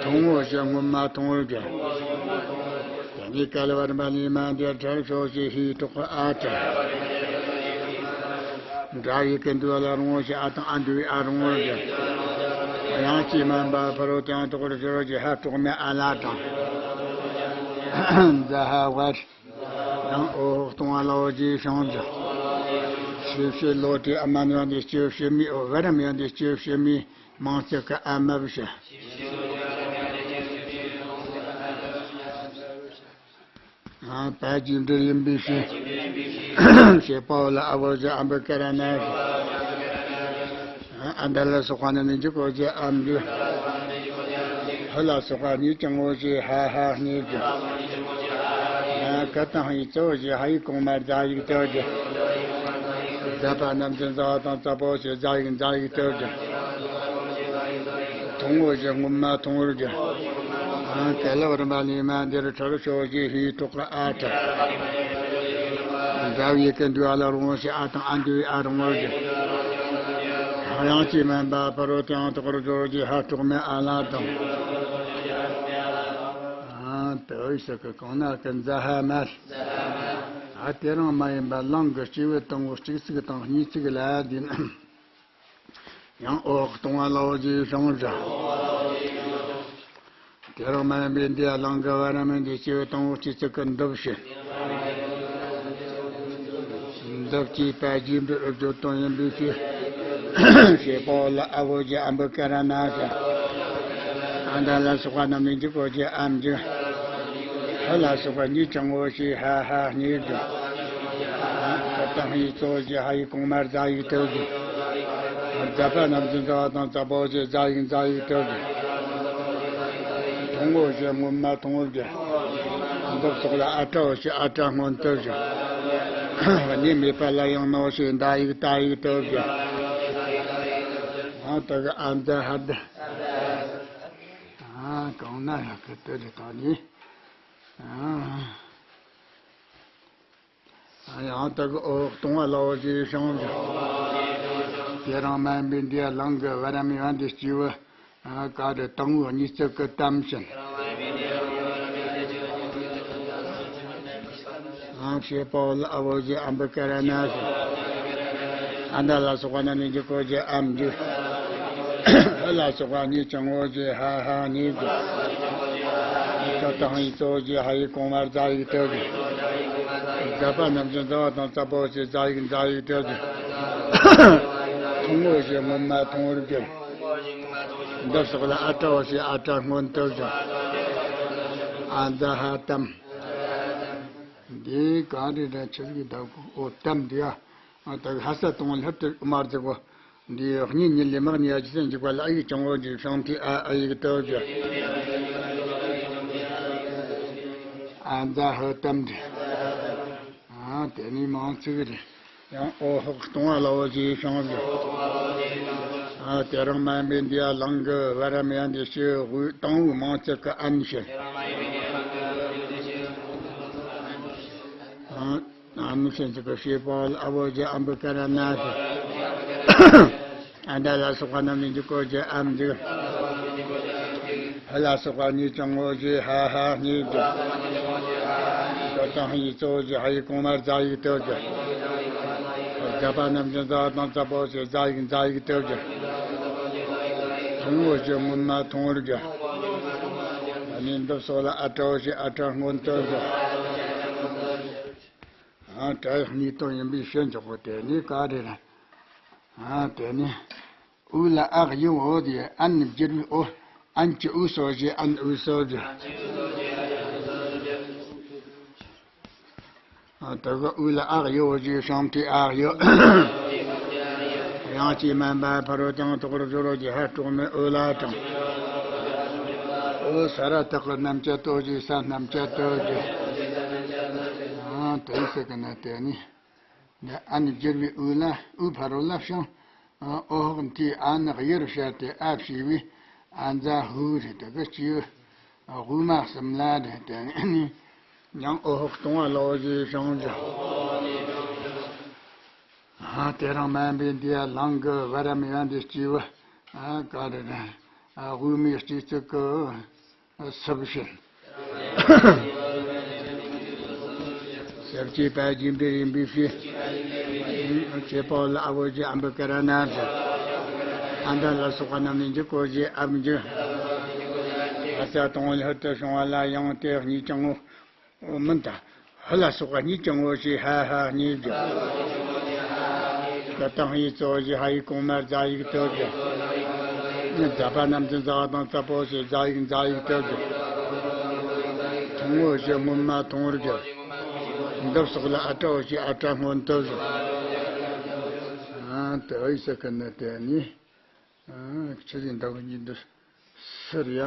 ཐུང་ངུ་ཞེས་སྔོན་མ་ཐུང་ངུར་གྱི། དེ་ནས་ག་ལ་བ་རིམ་པ་ལས་མ་འདིར་ཁྲ་རུ་ཆོ་ཞེས་ཧིའི་ཐོག་གི་ཨ་ཁྲ། འདྲ་བའི་སྐད་འདུས་ལ་རུང་ངོ་ཞེས་ཨ་དང་ཨ་འདུས་ཨ་རུང་ངུར་གྱི། ཡང་ཅེ་མ་འབའ་ཕ་རོ་དེའང་ཐོག་གར་སྦྱོར་གྱི་ཧ་དཀྲོག་མའི་ཨ་ལ་དང་། ཛ་ཧ་བ་ཞེས། ཡང་ཨོ་ཧོ་གཏོང་བ་ལའོ་ཞེས་བྱུང་ཞིང་། ཤེས་བྱའི་བློ་གྲོས་ཨ་མ་ནུས་པ་འདི་སྐྱེ་བོ་ཕྱི་མའི་ཨོ་བར་མི་འདི་སྐྱེ་བོ་ཕྱི་མའི་མིང་ཚིག་གི་ཨ་མ་བཞི། པ་རྗེས་འབྲི་རིམ་པའི་ཕྱིར། ཞེས་པའོ་ལ་ཨ་བོ་རྗེ་ཨམ་བུ་ཀ་ར་ན་ཞེས། ཨ་མྲ་ལ་སོགས་པ་རྣམས་ནི་འཇིག་གོ་ཞེས་ཨམ་འཇིག། ཧ་ལ་སོགས་པ་གཉིས་ཀྱང་ངོ་ཞེས་ཧ་ཧ་གཉིས་འཇིག། ཀ་དང་ཧའི་གཙོ་བོ་ཞེས་ཧ་ཡིག་གོང་མར་ཛ་ཡིག་དོད་ཀྱི། ཛ་པ་རྣམས་ཀྱི་ཛ་བ་དང་ཙ་པོ་ཞེས་ཛ་ཡིག་ཛ་ཡིག་དོད་ཀྱི། ཐུང་ངུ་ཞེས་སྔོན་མ་ཐུང་ངུར་གྱི། ག་ལ་བ་རིམ་པ་ལས་མ་འདིར་ཁྲ་རུ་ཆོ་ཞེས་ཧིའི་ཐོག་གི་ཨ་ཁྲ། འདྲ་བའི་སྐད་འདུས་ལ་རུང་ངོ་ཞེས་ཨ་དང་ཨ་འདུས་ཨ་རུང་ངུར་གྱི། ཡང་ཅེ་མ་འབའ་ཕ་རོ་དེའང་ཐོག་གར་སྦྱོར་གྱི་ཧ་དཀྲོག་མའི་ཨ་ལ་དང་། ཨ་དེ་ཨོ་ཞིག་གི་གང་ན་གི་ཛ་ཧ་མ། ཨ་དེ་རང་མ་ཡིན་པ་གླང་གི་སྐྱེས་བུ་དང་པོ་གཅིག་ཚིག་དང་གཉིས་ཚིག་ལ་འདི་ན། ཡང་ཨོ་གཏོང་བ་ལའོ་ཞེས་བྱུང་ཞིང་། དེ་རང་མ་ཡིན་པའི་འདི་ཡ་གླང་གི་བར་མི་འདི་སྐྱེས་བུ་དང་པོ་གཅིག་ཚིག་གི་འདུབ་ཞེས། འདུབ་ཀྱི་པ་རྗེས་འབྲི་ཨུ་བརྗོད་དོན་ཡིན་པའི་ཕྱིར། ཞེས་པའོ་ལ་ཨ་བོ་རྗེ་ཨམ་བུ་ཀ་ར་ན་ཞེས། ཨ་མྲ་ལ་སོགས་པ་རྣམས་ནི་འཇིག་གོ་ཞེས་ཨམ་འཇིག། ཧ་ལ་སོགས་པ་གཉིས་ཀྱང་ངོ་ཞེས་ཧ་ཧ་གཉིས་འཇིག། ཀ་དང་ཧའི་གཙོ་བོ་ཞེས་ཧ་ཡིག་གོང་མར་ཛ་ཡིག་དོད་ཀྱི། ཛ་པ་རྣམས་ཀྱི་ཛ་བ་དང་ཙ་པོ་ཞེས་ཛ་ཡིག་ཛ་ཡིག་དོད་ཀྱི། ཐུང་ངུ་ཞེས་སྔོན་མ་ཐུང་ངུར་གྱི། འདུབ་སོགས་ལ་ཨ་ཏྲའོ་ཞེས་ཨ་ཏྲ་སྔོན་དོད་ཀྱི། གནས་མེད་པ་ལ་ཡང་ནའོ་ཞེས་ད་ཡིག་ད་ཡིག་དོད་ཀྱི། ཨ་ད་གི་ཨ་མཛའ་ཧ་ད། ཨ་གང་ན་ཡང་གི་དོད་ཀྱི་ད་ནི། ཨ། ཡང་དག་འོག་གཏོང་བ་ལའོ་ཞེས་བྱུང་ཞིང་། དེ་རང་མ་ཡིན་པའི་འདི་ཡ་གླང་གི་བར་མི་བ་འདི་སྐྱེས་བུ་ ག་རེ་དང་བོ་གཉིས་བརྩེགས་ཀྱི་གཏམ་བྱིན། ཨང་ཤེས་པོ་ལ་ཨ་བོ་ཞེས་ཨམ་བི་ཀ་ར་ན་ཞེས། ཨ་མདའ་ལ་སོགས་པ་རྣམས་ནི་འཇིག་གོ་ཞེས་ཨམ་འཇིག་ཧ་ལ་སོགས་པ་གཉིས་ཀྱང་ངོ་ཞེས་ཧ་ཧ་གཉིས་འཇིག་ད་དང་ཡི་གཙོ་བོ་ཞེས་ཧ་ཡིག་གོང་མར་རྫ་ཡིག་ཏུ་འཇིག་རྫ་པ་རྣམས་ཀྱང་རྫ་བ་དང་རྫ་པོ་ཞེས་རྫ་ཡིག་རྫ་ཡིག་ཏུ་འཇིག་ཐུང་ངོ་ཞེས་སྔོན་མ་ཐུང་བར་འགྱུར། འདི་སོགས་ལ་ཨ་ཏྲའོ་ཞེས་ཨ་ཏྲ་སྔོན་དུ་བཞག་ཨ་མཛའ་ཧ་གཏམ། འདི་ག་རེ་རེད་ཆི་ཟིག་གདབ་གོ་ཨོ་གཏམ་འདི་ཨ། ཨ་ད་ལྷ་ས་དང་ལྷ་དུ་མར་འཛེག་གོ་འདི་གཉིས་གཉིས་ལས་མག་ཉི་ཨ་ཅི་སེ་འཇིག་པ་ལ་ཨ་ཡིག་ཀྱང་ཨོ་འཇིག་ཤང་ཐི་ཨ་ཨ་ཡིག་ཏུ་བཞག་ཨ་མཛའ་ཧ་གཏམ་འདི། ཨ་དེ་ནི་མང་ཚིག་རེད། ཡང་ཨོ་ཧོག་སྟོང་བ་ལ་འོ་ཞེས་བྱུང་ཟེར། ཨ་དེ་རིང་མ་ཡིན་པའི་འདི་ཡ་ལང་གི་བར་མ་ཡང་འདི་ཞེས་དབུས་དང་བོའི་མང་ཚིག་གི་ཨན་བྱེད། ཨ་ཨན་བྱེད་ཟེར་གི་ཤེས་པ་ལ་ཨ་བོ་ཞེས་ཨམ་བི་ཀ་ར་ན་ཟེར། ཨ་མདའ་ལ་སོགས་པ་རྣམས་ནི་འཇིག་གོ་ཞེས་ཨམ་འཇིག་ཧ་ལ་སོགས་པ་གཉིས་ཀྱང་ངོ་ཞེས་ཧ་ཧ་གཉིས་འཇིག་ད་དང་ཧ་ཡིག་གཙོ་བོ་ཞེས་ཧ་ཡིག་གོང་མར་རྫ་ཡིག་ཏུ་འཇིག་རྫ་པ་རྣམས་ཀྱང་རྫ་བ་དང་རྫ་པོ་ཞེས་རྫ་ཡིག་རྫ་ཡིག་ཏུ་འཇིག་ཐུང་ངོ་ཞེས་སྔོན་མ་ཐུང་བར་འགྱུར། ཨ་ནི་འདི་སོགས་ལ་ཨ་ཏྲའོ་ཞེས་ཨ་ཏྲ་སྔོན་དུ་འཇིག་ཨ་ཏྲ་གཉིས་སྟོང་ཡིན་པའི་ཕྱིར་འཇོག་གོ་དེ་ནི་ག་རེ་རེད། ཨ་དེ་ནི། འུ་ལ་ཨག་ཡིན་འོ་དེ་ཨན་བསྒྱུར་བའི་འོ། ཨན་གྱི་འུ་སོ་ཞེས་ཨན་འུ་སོ་བསྒྱུར། ཨ་དེ་གི་འུ་ལ་ཨག་ཡོ་ཞེས་ཤང་ཏི་ཨག་ཡོ། ཡང་ཅི་མན་པ་ཕ་རོལ་ཏུ་ཐོག་རུ་བཟོ་རོ་ཀྱི་ཧ་གྲོགས་མེད་འུ་ལ་དྲངས། འུ་ས་ར་བཏགས་ཀྱི་རྣམ་བཅད་ཏོ་ཞེས་ས་རྣམ་བཅད་ཏོ་ཞེས། ཨ་དེ་ཟེར་གི་ན་དེ་ནི། ཨན་བསྒྱུར་བའི་འུ་ལ་འུ་ཕ་རོལ་ལ་ཤང་། ཨོ་ཧོག་མཐའི་ཨ་ནག་ཡར་བཤད་དེ་ཨ་བྱས་པའི་ཨ་མཛའ་ཧུ་རེད། དེ་གི་སྤྱི་དབུས་མ་གསུམ་ལ་རེད། དེ་ནི་ཡང་ཨོ་ཧོག་སྟོང་བ་ལོ་ཞེས་བྱུང་ཅིང་། ཨ་དེ་རིང་མ་ཡིན་པའི་འདི་ཡ་ལང་གི་བར་མི་ཡང་འདི་སྤྱི་བུ་ཨ་ག་རེ་རེད། ཨ་དབུས་མའི་སྤྱི་གཙུག་གི་སུབ་བྱིན། སུབ་ཅེས་པ་སྦྱིན་པའི་ཡིན་པའི་ཕྱིར། ཅེས་པའོ་ལ་ཨ་བོ་ཞེས་ཨམ་བི་ཀ་ར་ན་ཟེར། ཨ་མདའ་ལ་སོགས་པ་རྣམས་ནི་འཇིག་གོ་ཞེས་ཨམ་འཇིག་ཨ་ས་དང་ལྷུར་དུ་བྱུང་བ་ལ་ཡང་དེ་གཉིས་ཀྱང་ངོ་། མིན་ད། ཧ་ལ་སོགས་པ་གཉིས་ཀྱང་ངོ་ཞེས་ཧ་ཧ་གཉིས་བརྗོད། ད་དང་ཧའི་གཙོ་བོ་ཞེས་ཧ་ཡིག་གོང་མར་རྫ་ཡིག་ཏུ་བརྗོད། རྫ་པ་རྣམས་ཀྱང་རྫ་བ་དང་རྫ་པོ་ཞེས་རྫ་ཡིག་རྫ་ཡིག་ཏུ་བརྗོད། ཐུང་ངོ་ཞེས་སྔོན་མ་ཐུང་བར་བརྗོད། འདི་སོགས་ལ་ཨ་ཏྲའོ་ཞེས་ཨ་ཏྲ་སྔོན་དུ་བརྗོད། ཨ་དེ་ཨི་ས་ཀ་ན་དེ་ནི། ཨ་ཆི་ཟིན་ད་གི་འདི་སུར་ཡ།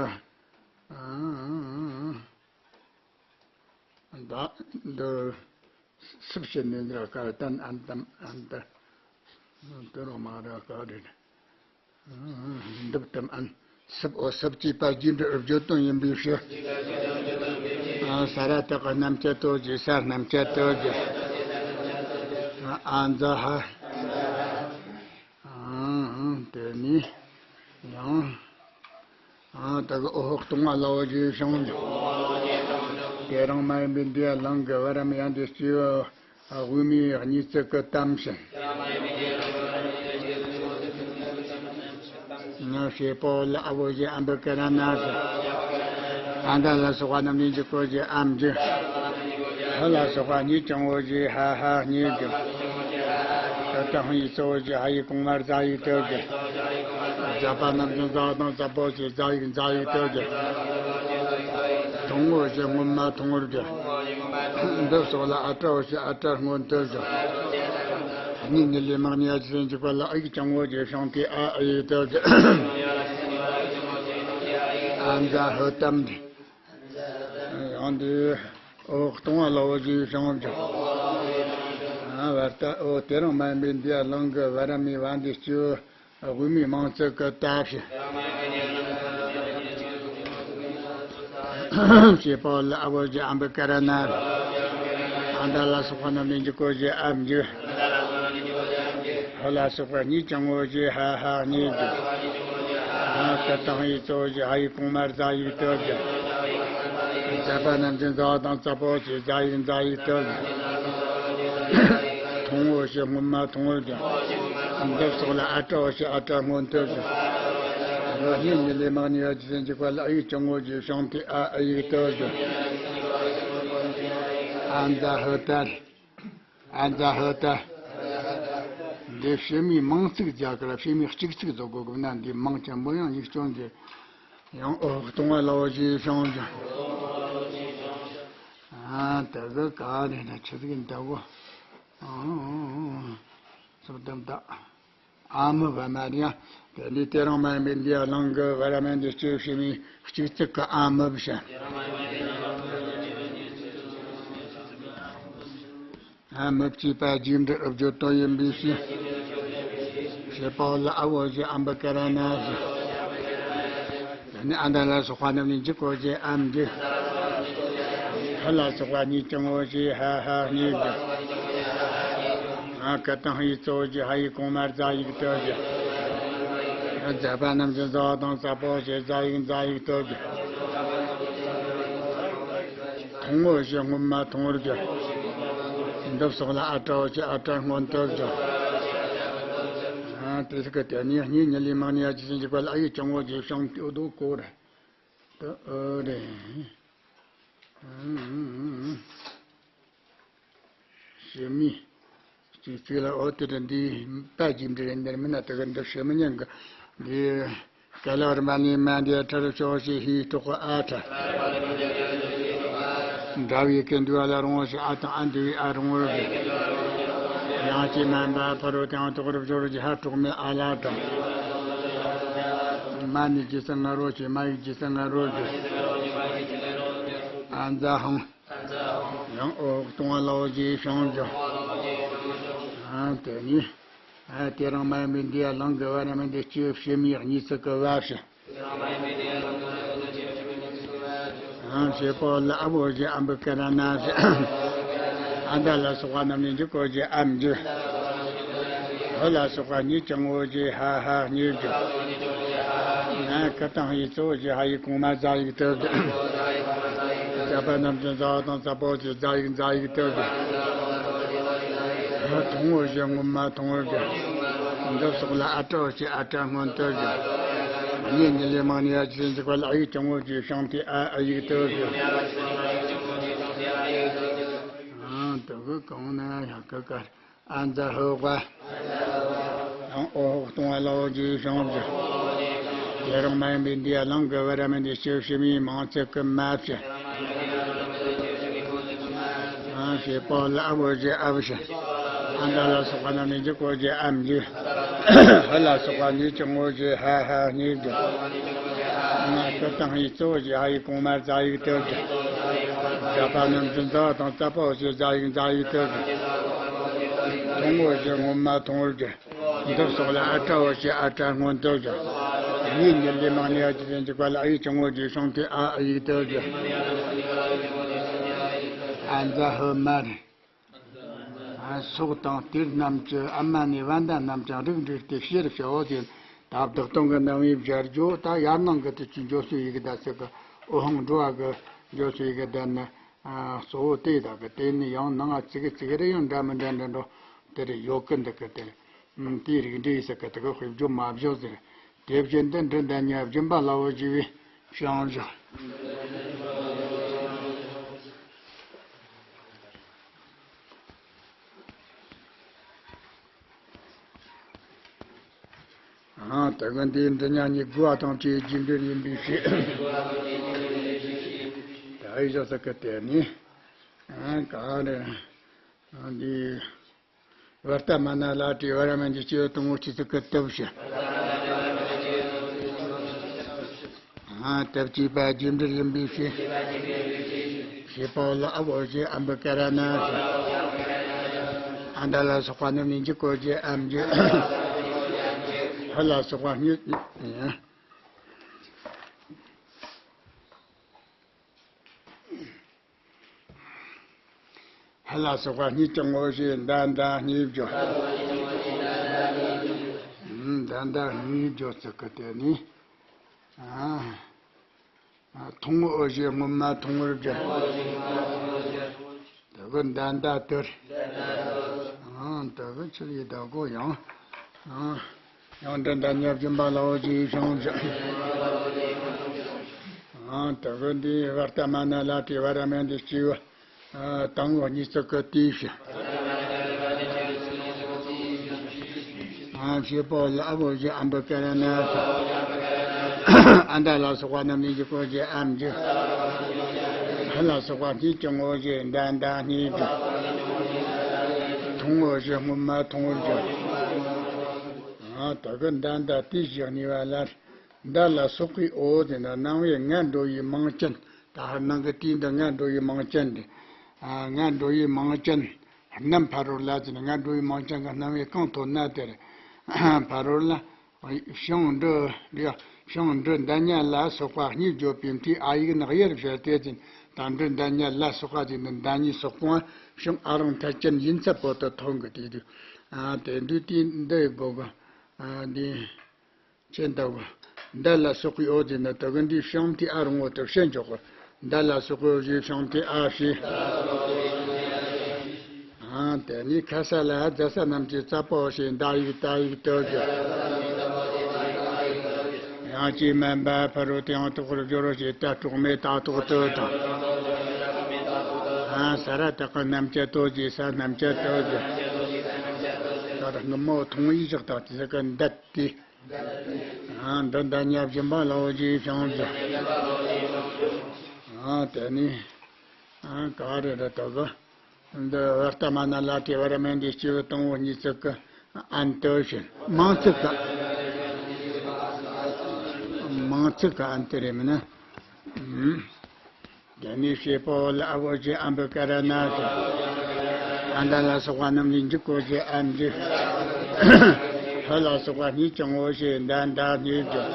ཨ། ད་འདི་སུབ་བྱེད་ནས་འདི་ར་ཀ་ཏན་ཨན་ཏམ་ཨན་ཏ། དུ་རོ་མ་ར་ཀ་རེ། འདིབ་ཏམ་ཨན། སུབ་འོ་སུབ་ཅེས་པ་རྒྱུ་འབྲས་བརྗོད་དོན་ཡིན་པའི་ཕྱིར། ས་ར་བཏགས་རྣམ་བཅད་དོ་ཞེས་ས་རྣམ་བཅད་དོ་ཞེས། ཨ་མཛའ་ཧ། ཨང་། དེ་ནས་ཡང་། ཨང་། ད་གི་འོ་ཧོག་སྟོང་བ་ལ་འོ་ཞེས་བྱུང་། དེ་རིང་མ་ཡིན་པའི་འདི་ཡ་ལང་གི་བར་མི་ཡང་འདི་སྤྱི་བོ་དབུས་མའི་གཉིས་བརྩེགས་ཀྱི་གཏམ་བྱིན། ང་ཞེས་པོ་ལ་ཨ་བོ་ཞེས་ཨམ་བི་ཀ་ར་ན་ཟེར། ཨ་མདའ་ལ་སོགས་པ་རྣམས་ནི་འཇིག་གོ་ཞེས་ཨམ་འཇིག་ཧ་ལ་སོགས་པ་གཉིས་ཀྱང་འོ་ཞེས་ཧ་ཧ་གཉིས་འཇིག་ད་དང་ཧའི་གཙོ་བོ་ཞེས་ཧ་ཡིག་གོང་མར་རྫ་ཡིག་ཏུ་བརྗོད། རྫ་པ་རྣམས་ཀྱང་རྫ་བ་དང་རྫ་པོ་ཞེས་རྫ་ཡིག་རྫ་ཡིག་ཏུ་བརྗོད། ཐུང་ངོ་ཞེས་སྔོན་མ་ཐུང་བར་བརྗོད། འདི་སོགས་ལ་ཨ་ཏྲའོ་ཞེས་ཨ་ཏྲ་སྔོན་དུ་བརྗོད། གཉིས་གཉིས་ལས་མག་ཉི་ཨ་ཅི་སེ་འཇིག་པ་ལ་ཨ་ཡིག་ཀྱང་ངོ་ཞེས་བྱུང་སྟེ་ཨ་ཨ་ཡིག་ཏུ་བརྗོད། ཨ་མཛའ་ཧུ་གཏམ་འདི། ཡང་འདི་འོ་སྟོང་བ་ལ་འོ་ཞེས་བྱུང་བརྗོད། ཨ་བར་ད་འོ་དེ་རིང་མ་ཡིན་པའི་འདི་ཡ་ལང་གི་བར་མི་བ་འདི་སྤྱི་བོ། དབུས་མའི་མང་ཚིག་གི་ད་ཞེས། ཞེས་པོ་ལ་ཨ་བོ་ཞེས་ཨམ་བི་ཀ་ར་ན། ཨ་མདའ་ལ་སོགས་པ་རྣམས་ནི་འཇིག་གོ་ཞེས་ཨམ་འཇིག་ཧ་ལ་སོགས་པ་གཉིས་ཀྱང་ངོ་ཞེས་ཧ་ཧ་གཉིས་འཇིག་ཨ་ ཀ་དང་ཡིག་གཙོ་བོ་བཞི། ཧ་ཡིག་གོང་མ་རྫ་ཡིག་སྟོབས་བཞི། ཛ་པ་རྣམས་ཀྱི་ཛ་བ་དང་ཙ་པོ་བཞི། ཛ་ཡིག་ཛ་ཡིག་སྟོབས་བཞི། མཐོང་བོ་བཞི། སྔོན་མ་མཐོང་བོ་བཞི། འདི་སོགས་ལ་ཨ་ཏྲ་བོ་བཞི། ཨ་ཏྲ་སྔོན་སྟོབས་བཞི། རོ་གཉིས་ཉིད་ལས་མ་ངེས་པ་ཇི་ཙམ་འཇུག་པ་ལ་ཨ་ཡིག་བཅུ་ངོ་བཞི། བྱང་དེ་ཨ་ཨ་ཡིག་སྟོབས་བཞི། ཨ་ཛ་ཧོ་ཏ། ཨ་ཛ་ཧོ་ཏ། འདི་བྱེད་མེད་མིང་ཚིག་རྒྱག་གི་ར། བྱེད་མེད་གཅིག་ཚིག་བཟོ་དགོས་གི་ན། འདི་མིང་ཅན་པོ་ཡང་ཡིག་སྐྱོན་གྱི། ཡང་འོག་སྟོང་བ་ལ་འོ་ཞེས་བྱུང་ཞིང་། ཨ་དེ་གི་ག་རེ་ན་ཆི་ཟིག་འདའ་གོ། སོ་དམ་དག་ཨ་མི་བ་མ་རེད་ཡ། དེ་ནི་དེ་རང་མ་ཡིན་པའི་འདི་ཡ་ལང་གི་བ་ར་མ་འདི་སྐྱེ་བྱེད་མེད་གཅིག་ཚིག་གི་ཨ་མི་བྱ། ཨ་མི་བཅས་པ་རྗེས་འབྲི་བརྗོད་དོན་ཡིན་པའི་ཕྱིར། བྱེད་པ་ལ་ཨ་བོ་བཞི། ཨ་འབུ་ཀ་ར་ན་བཞི། ནི་ཨ་མདའ་ལ་སོགས་པ་རྣམས་ནི་འཇིག་གོ་བཞི། ཨ་མི་འཇིག་ཧ་ལ་སོགས་པ་གཉིས་ཀྱང་ངོ་བཞི། ཧ་ཧ་གཉིས་འཇིག་ཨ་ཀ་དང་ཡིག་གཙོ་བོ་བཞི། ཧ་ཡིག་གོང་མ་རྫ་ཡིག་སྟོབས་བཞི། ཛ་པ་རྣམས་ཀྱི་ཛ་བ་དང་ཙ་པོ་བཞི། ཛ་ཡིག་ཛ་ཡིག་སྟོབས་བཞི། མཐོང་བོ་བཞི། སྔོན་མ་མཐོང་བོ་བཞི། འདི་སོགས་ལ་ཨ་ཏྲ་བོ་བཞི། ཨ་ཏྲ་སྔོན་སྟོབས་བཞི། ཨ་དེ་སོགས་ཀྱི་དེ་ནས་གཉིས་ཉིད་ལས་མ་ངེས་པ་ཇི་ཙམ་འཇུག་པ་ལ་ཨ་ཡིག་བཅུ་ངོ་བཞི། བྱང་དེ་འོ་དོ་གོ་རེད། དུ་ཨོ་རེད། བྱེད་མེད་གཅིག་ཚིག་ལ། འོ་དེ་དང་འདི་པ་རྗེས་འབྲི་རེད། འདིར་མིན་ན་དེ་ག་འདི་བྱེད་མི་ཉན་གི། འདི་ཀ་ལ་བར་མ་ནི་མ་འདི་ཁྲ་རུ་ཤོག་ཞེས་ཧིའི་གྲོགས་ཨ་ཁྲ། འདྲ་བའི་ཀ་འདུས་པ་ལ་རུང་བ་ཞེས། ཨ་དང་ཨ་འདུས་པའི་ཨ་རུང་བར་གི། ཡང་ཅིག་མ་འབའ་ཕ་རོ་དང་གྲོགས་རུ་སྦྱོར་གྱི་ཧ་གྲོགས་མེད་ཨ་ལ་དང་། མ་ནི་རྗེས་སུ་ང་རོ་ཞེས། མ་ཡི་རྗེས་སུ་ང་རོ་གི། ཨ་ཛ་ཧང་། ཡང་འོག་སྟོང་བ་ལ་འོ་ཞེས་བྱུང་ཞིང་། ཨ་དེ་ནི། ཨ་དེ་རང་མ་ཡིན་པའི་འདི་ཡ་ལང་གི་བ་ར་མ་འདི་སྐྱེ་བྱེད་མེད་གཉིས་ཚིག་གི་བ་བྱ། ཨ་བྱེད་པ་ལ་ཨ་བོ་བཞི། ཨ་འབུ་ཀ་ར་ན་བཞི། ཨ་མདའ་ལ་སོགས་པ་རྣམས་ནི་འཇིག་གོ་བཞི། ཨ་མི་འཇིག་ཧ་ལ་སོགས་པ་གཉིས་ཀྱང་ངོ་བཞི། ཧ་ཧ་གཉིས་འཇིག་ཨ་ཀ་དང་ཡིག་གཙོ་བོ་བཞི། ཧ་ཡིག་གོང་མ་རྫ་ཡིག་སྟོབས་བཞི། ཛ་པ་རྣམས་ཀྱི་ཛ་བ་དང་ཙ་པོ་བཞི། ཛ་ཡིག་ཛ་ཡིག་སྟོབས་བཞི། མཐོང་བོ་བཞི། སྔོན་མ་མཐོང་བོ་བཞི། འདི་སོགས་ལ་ཨ་ཏྲ་བོ་ཞེས། ཨ་ཏྲ་སྔོན་སྟོབས་བཞི། གཉིས་ཉིད་ལས་མ་ངེས་པ་ཇི་ཙམ་འཇུག་པ་ལ་ཨ་ཡིག་བཅུ་ངོ་བཞི། བྱང་དེ་ཨ་ཨ་ཡིག་སྟོབས་བཞི། ཨ་དེ་གི་གོང་ན་ཡང་ཀ་ཀ་ཨ་ཛ་ཧོ་ཀ་ཡང་འོག་སྟོང་བ་ལ་འོ་ཞེས་བྱུང་བཞི། དེ་རང་མ་ཡིན་པའི་འདི་ཡ་ལང་གི་བ་ར་མ་འདི་སྐྱེ་བྱེད་མེད་མིང་ཚིག་གི་མ་བྱ། ཨ་བྱེད་པ་ལ་ཨ་བོ་བཞི། ཨ་བྱ། ཨ་མདའ་ལ་སོགས་པ་རྣམས་ནི་འཇིག་གོ་བཞི། ཨ་མི་འཇིག་ཧ་ལ་སོགས་པ་གཉིས་ཀྱང་ངོ་བཞི། ཧ་ཧ་གཉིས་འཇིག་ང་ཀ་དང་ཡིག་གཙོ་བོ་བཞི། ཧ་ཡིག་གོང་མ་རྫ་ཡིག་སྟོབས་བཞི། ཛ་པ་རྣམས་ཀྱི་ཛ་བ་དང་ཙ་པོ་བཞི། ཛ་ཡིག་ཛ་ཡིག་སྟོབས་བཞི། མཐོང་བོ་བཞི། སྔོན་མ་མཐོང་བོ་བཞི། འདི་སོགས་ལ་ཨ་ཏྲ་བོ་ཞེས། ཨ་ཏྲ་སྔོན་སྟོབས་བཞི། གཉིས་ཉིད་ལས་མ་ངེས་པ་ཇི་ཙམ་འཇུག་པ་ལ་ཨ་ཡིག་བཅུ་ངོ་བཞི། བྱང་དེ་ཨ་ཨ་ཡིག་སྟོབས་བཞི། ཨ་ཛ་ཧོ་མ་རེད། ཨ་སོགས་དང་དེ་རྣམས་ཀྱི་ཨ་མ་ནི་བ་མདའ་རྣམས་ཀྱང་རིགས་འགྲེས་ཏེ་ཕྱིར་བྱའོ་ཟེར། ད་བདག་སྟོང་གི་རྣམ་དབྱེ་སྦྱར་རྒྱུ། ད་ཡར་ནང་གི་དེ་ཚོའི་འཇོག་ཚུལ་ཡི་གེ་ད་ཟེར་གི། འོ་ཧང་འགྲོ་བ་གི་འཇོག་ཚུལ་ཡི་གེ་ད་ནི། ཨ་གཙོ་བོ་དེ་དག་གི་དེ་ནི་ཡང་ནང་ང་ཚིག་གི་ཚིག་རེ་ཡང་འདྲ་མི་འདྲ་འདྲ་འགྲོ་དེ་རེ་ཡོད་གི། འདི་གི་དེ་དེའི་རིགས་འགྲེ་ཡི་ཟེར་གི། དེ་གི་དཔེ་བརྗོད་མ་བཞག་ཟེར། དེ་བཞིན་དུ་འབྲུ་འདི་ཉིད་སྦྱིན་པ་ལ་འོ་ཞེས་པའི་བྱང་བཞག་ཨ་དེ་གི་འདི་འདི་ཉག་ཉིད་དགུ་བ་དང་བཅས་རྗེས་འབྲེལ་ཡིན་པའི་ཕྱིར། ད་ཨི་ཞག་ས་ཀི་དེ་ནི། ཨ་ག་རེ། ཨ་འདི། བར་ཏ་མ་ན་ལ་དྲི་བ་ར་མན་གྱི་སྐྱེ་བོ་དང་པོ་སྐྱེ་ཚུལ་གི་སྟོབས་ཞེས། ཨ་སྟོབས་བཅས་པ་རྗེས་འབྲེལ་ཡིན་པའི་ཕྱིར། ཞེས་པ་ལ་ཨ་བོ་ཞེས། ཨ་འབུ་ཀ་ར་ན་ཞེས། ཨ་མདའ་ལ་སོགས་པ་རྣམས་ནི་འཇིག་གོ་བཞི། ཨ་མི་འཇིག་ཧ་ལ་སོགས་པ་གཉིས། ཧ་ལ་སོགས་པ་གཉིས་ཀྱང་ངོ་བཞི། མདའ་མདའ་གཉིས་བརྗོད། མདའ་མདའ་གཉིས་བརྗོད་ཚིག་གི་དེ་ནི། ཨ། ཐུང་ངུ་འོ་ཞེས་སྔོན་མ་ཐུང་ངུར་སྦྱར། དེ་གི་མདའ་མདའ་དུར། ཨ། དེ་གི་ཆུ་ཡི་བདག་པོ་ཡང་། ཨ། ཡང་འདི་མདའ་ཉ་སྦྱིན་པ་ལ་འོ་ཞེས་བྱུང་ཞིང་། ཨ། དེ་གི་འདི་བར་ཏ་མ་ན་ལ་ཏི་བ་ར་མན་འདི་སྐྱེ་བོ། ཨ། དང་པོ་གཉིས་ཚིག་གི་དུས་སུ། ཨ། བྱེད་པོ་ལ་འོ་ཞེས་ཨམ་བུ་ཀ་ར་ན་ས། ཨ་མདའ་ལ་སོགས་པ་རྣམས་ནི་འཇིག་གོ་ཞེས་ཨམ་འཇིག། ཧ་ལ་སོགས་པ་སྙིད་ཀྱང་འོ་ཞེས་མདའ་མདའ་སྙིད་འཇིག། ཐུང་འོ་ཞེས་སྔོན་མ་ཐུང་ངུར་སྦྱར། ཨ། དེ་གི་མདའ་མདའ་དུས་སུ་གཉིས་པ་ལ། མདའ་ལ་སོགས་པའི་འོ་དེ་ནི་སྣང་བའི་ངན་འགྲོ་བའི་མིང་ཅན། ད་ཧར་སྣང་གི་དུས་འདི་ངན་འགྲོ་བའི་མིང་ཅན་ཏེ། ཨ། ངན་འགྲོ་བའི་མིང་ཅན་རྣམས་ཕ་རོལ་ལ་ཟེར་ན། ངན་འགྲོ་བའི་མིང་ཅན་གྱི་རྣམ་དབྱེ་གང་ཐོན་ན་དེར་ཕ་རོལ་ལ། ཞིང་འབྲུ་རེད། ཞིང་འབྲུ་མདའ་ཉ་ལ་སོགས་པ་གཉིས་བརྗོད་པའི་མཐའི་ཨ་ཡིག་ནག་དབྱེར་བྱས་ཏེ་ཟིན། ད་འབྲུ་མདའ་ཉ་ལ་སོགས་པ་ཟིན་ནི་མདའ་གཉིས་སོགས་པོ་ཞིང་ཨ་རང་ཐལ་ཅན་ཡིན་ཚད་པོ་དུ་ཐོན་གི་དེ་དུས། ཨ། དེ་དུས་དེ་འདི་དགོས་གི། ཨ། འདི། ཅན་ལྟ་བུ། མདའ་ལ་སོགས་པའི་འོ་དེ་ནི་དུ་གི་འདིའི་ཤིང་མཐའི་ཨ་རང་འོ་དུ་བཤད་འཇོག་གོ། མདའ་ལ་སོགས་པའི་འོ་ཞེས་ཤིང་མཐའི་ཨ་ཞེས། ཨ། དེ་ནི་ཁ་ས་ལ་ཛ་ས་རྣམས་ཀྱི་ཙ་པོ་ཞེས་མདའ་ཡིག་ཏ་ཡིག་ཏུ་བསྒྱུར། ཡང་ཅིག་མན་པ་ཕ་རོལ་ཏུ་ཡང་དག་པར་སྦྱོར་རོ་ཞེས་ཏ་དྲུག་མའི་ཏ་དག་ཏུ་དང་། ཨ། ས་ར་བཏགས་ཀྱི་རྣམ་བཅད་དོ་ཞེས་ས་རྣམ་བཅད་དུ་བསྒྱུར། ད་ར་སྔོན་མོ་ཐུང་ངུའི་ཞག་དང་དེ་ས་གི་མདའ་དེ། ཨ། འདི་མདའ་ཉ་སྦྱིན་པ་ལ་འོ་ཞེས་བྱུང་ཞིང་། ཨ། དེ་ནི། ཨ། ག་རེ་རེད་དོ་གི། འདི་བར་ཏ་མ་ན་ལ་ཏི་བ་ར་མན་འདི་སྐྱེས་བུ་དང་པོ་གཉིས་ཚིག་གི་ཨན་དུ་བྱས། མིང་ཚིག་གི། མིང་ཚིག་གི་ཨན་དུ་རེད་མིན་ན། ཨུམ། དེ་ནས་བྱེད་པོ་ལ་འོ་ཞེས་ཨམ་བུ་ཀ་ར་ན་ས། ཨ་མདའ་ལ་སོགས་པ་རྣམས་ལས་འཇིག་གོ་ཞེས་ཨམ་འཇིག། ཧ་ལ་སོགས་པ་སྙིད་ཀྱང་འོ་ཞེས་མདའ་མདའ་སྙིད་འཇིག།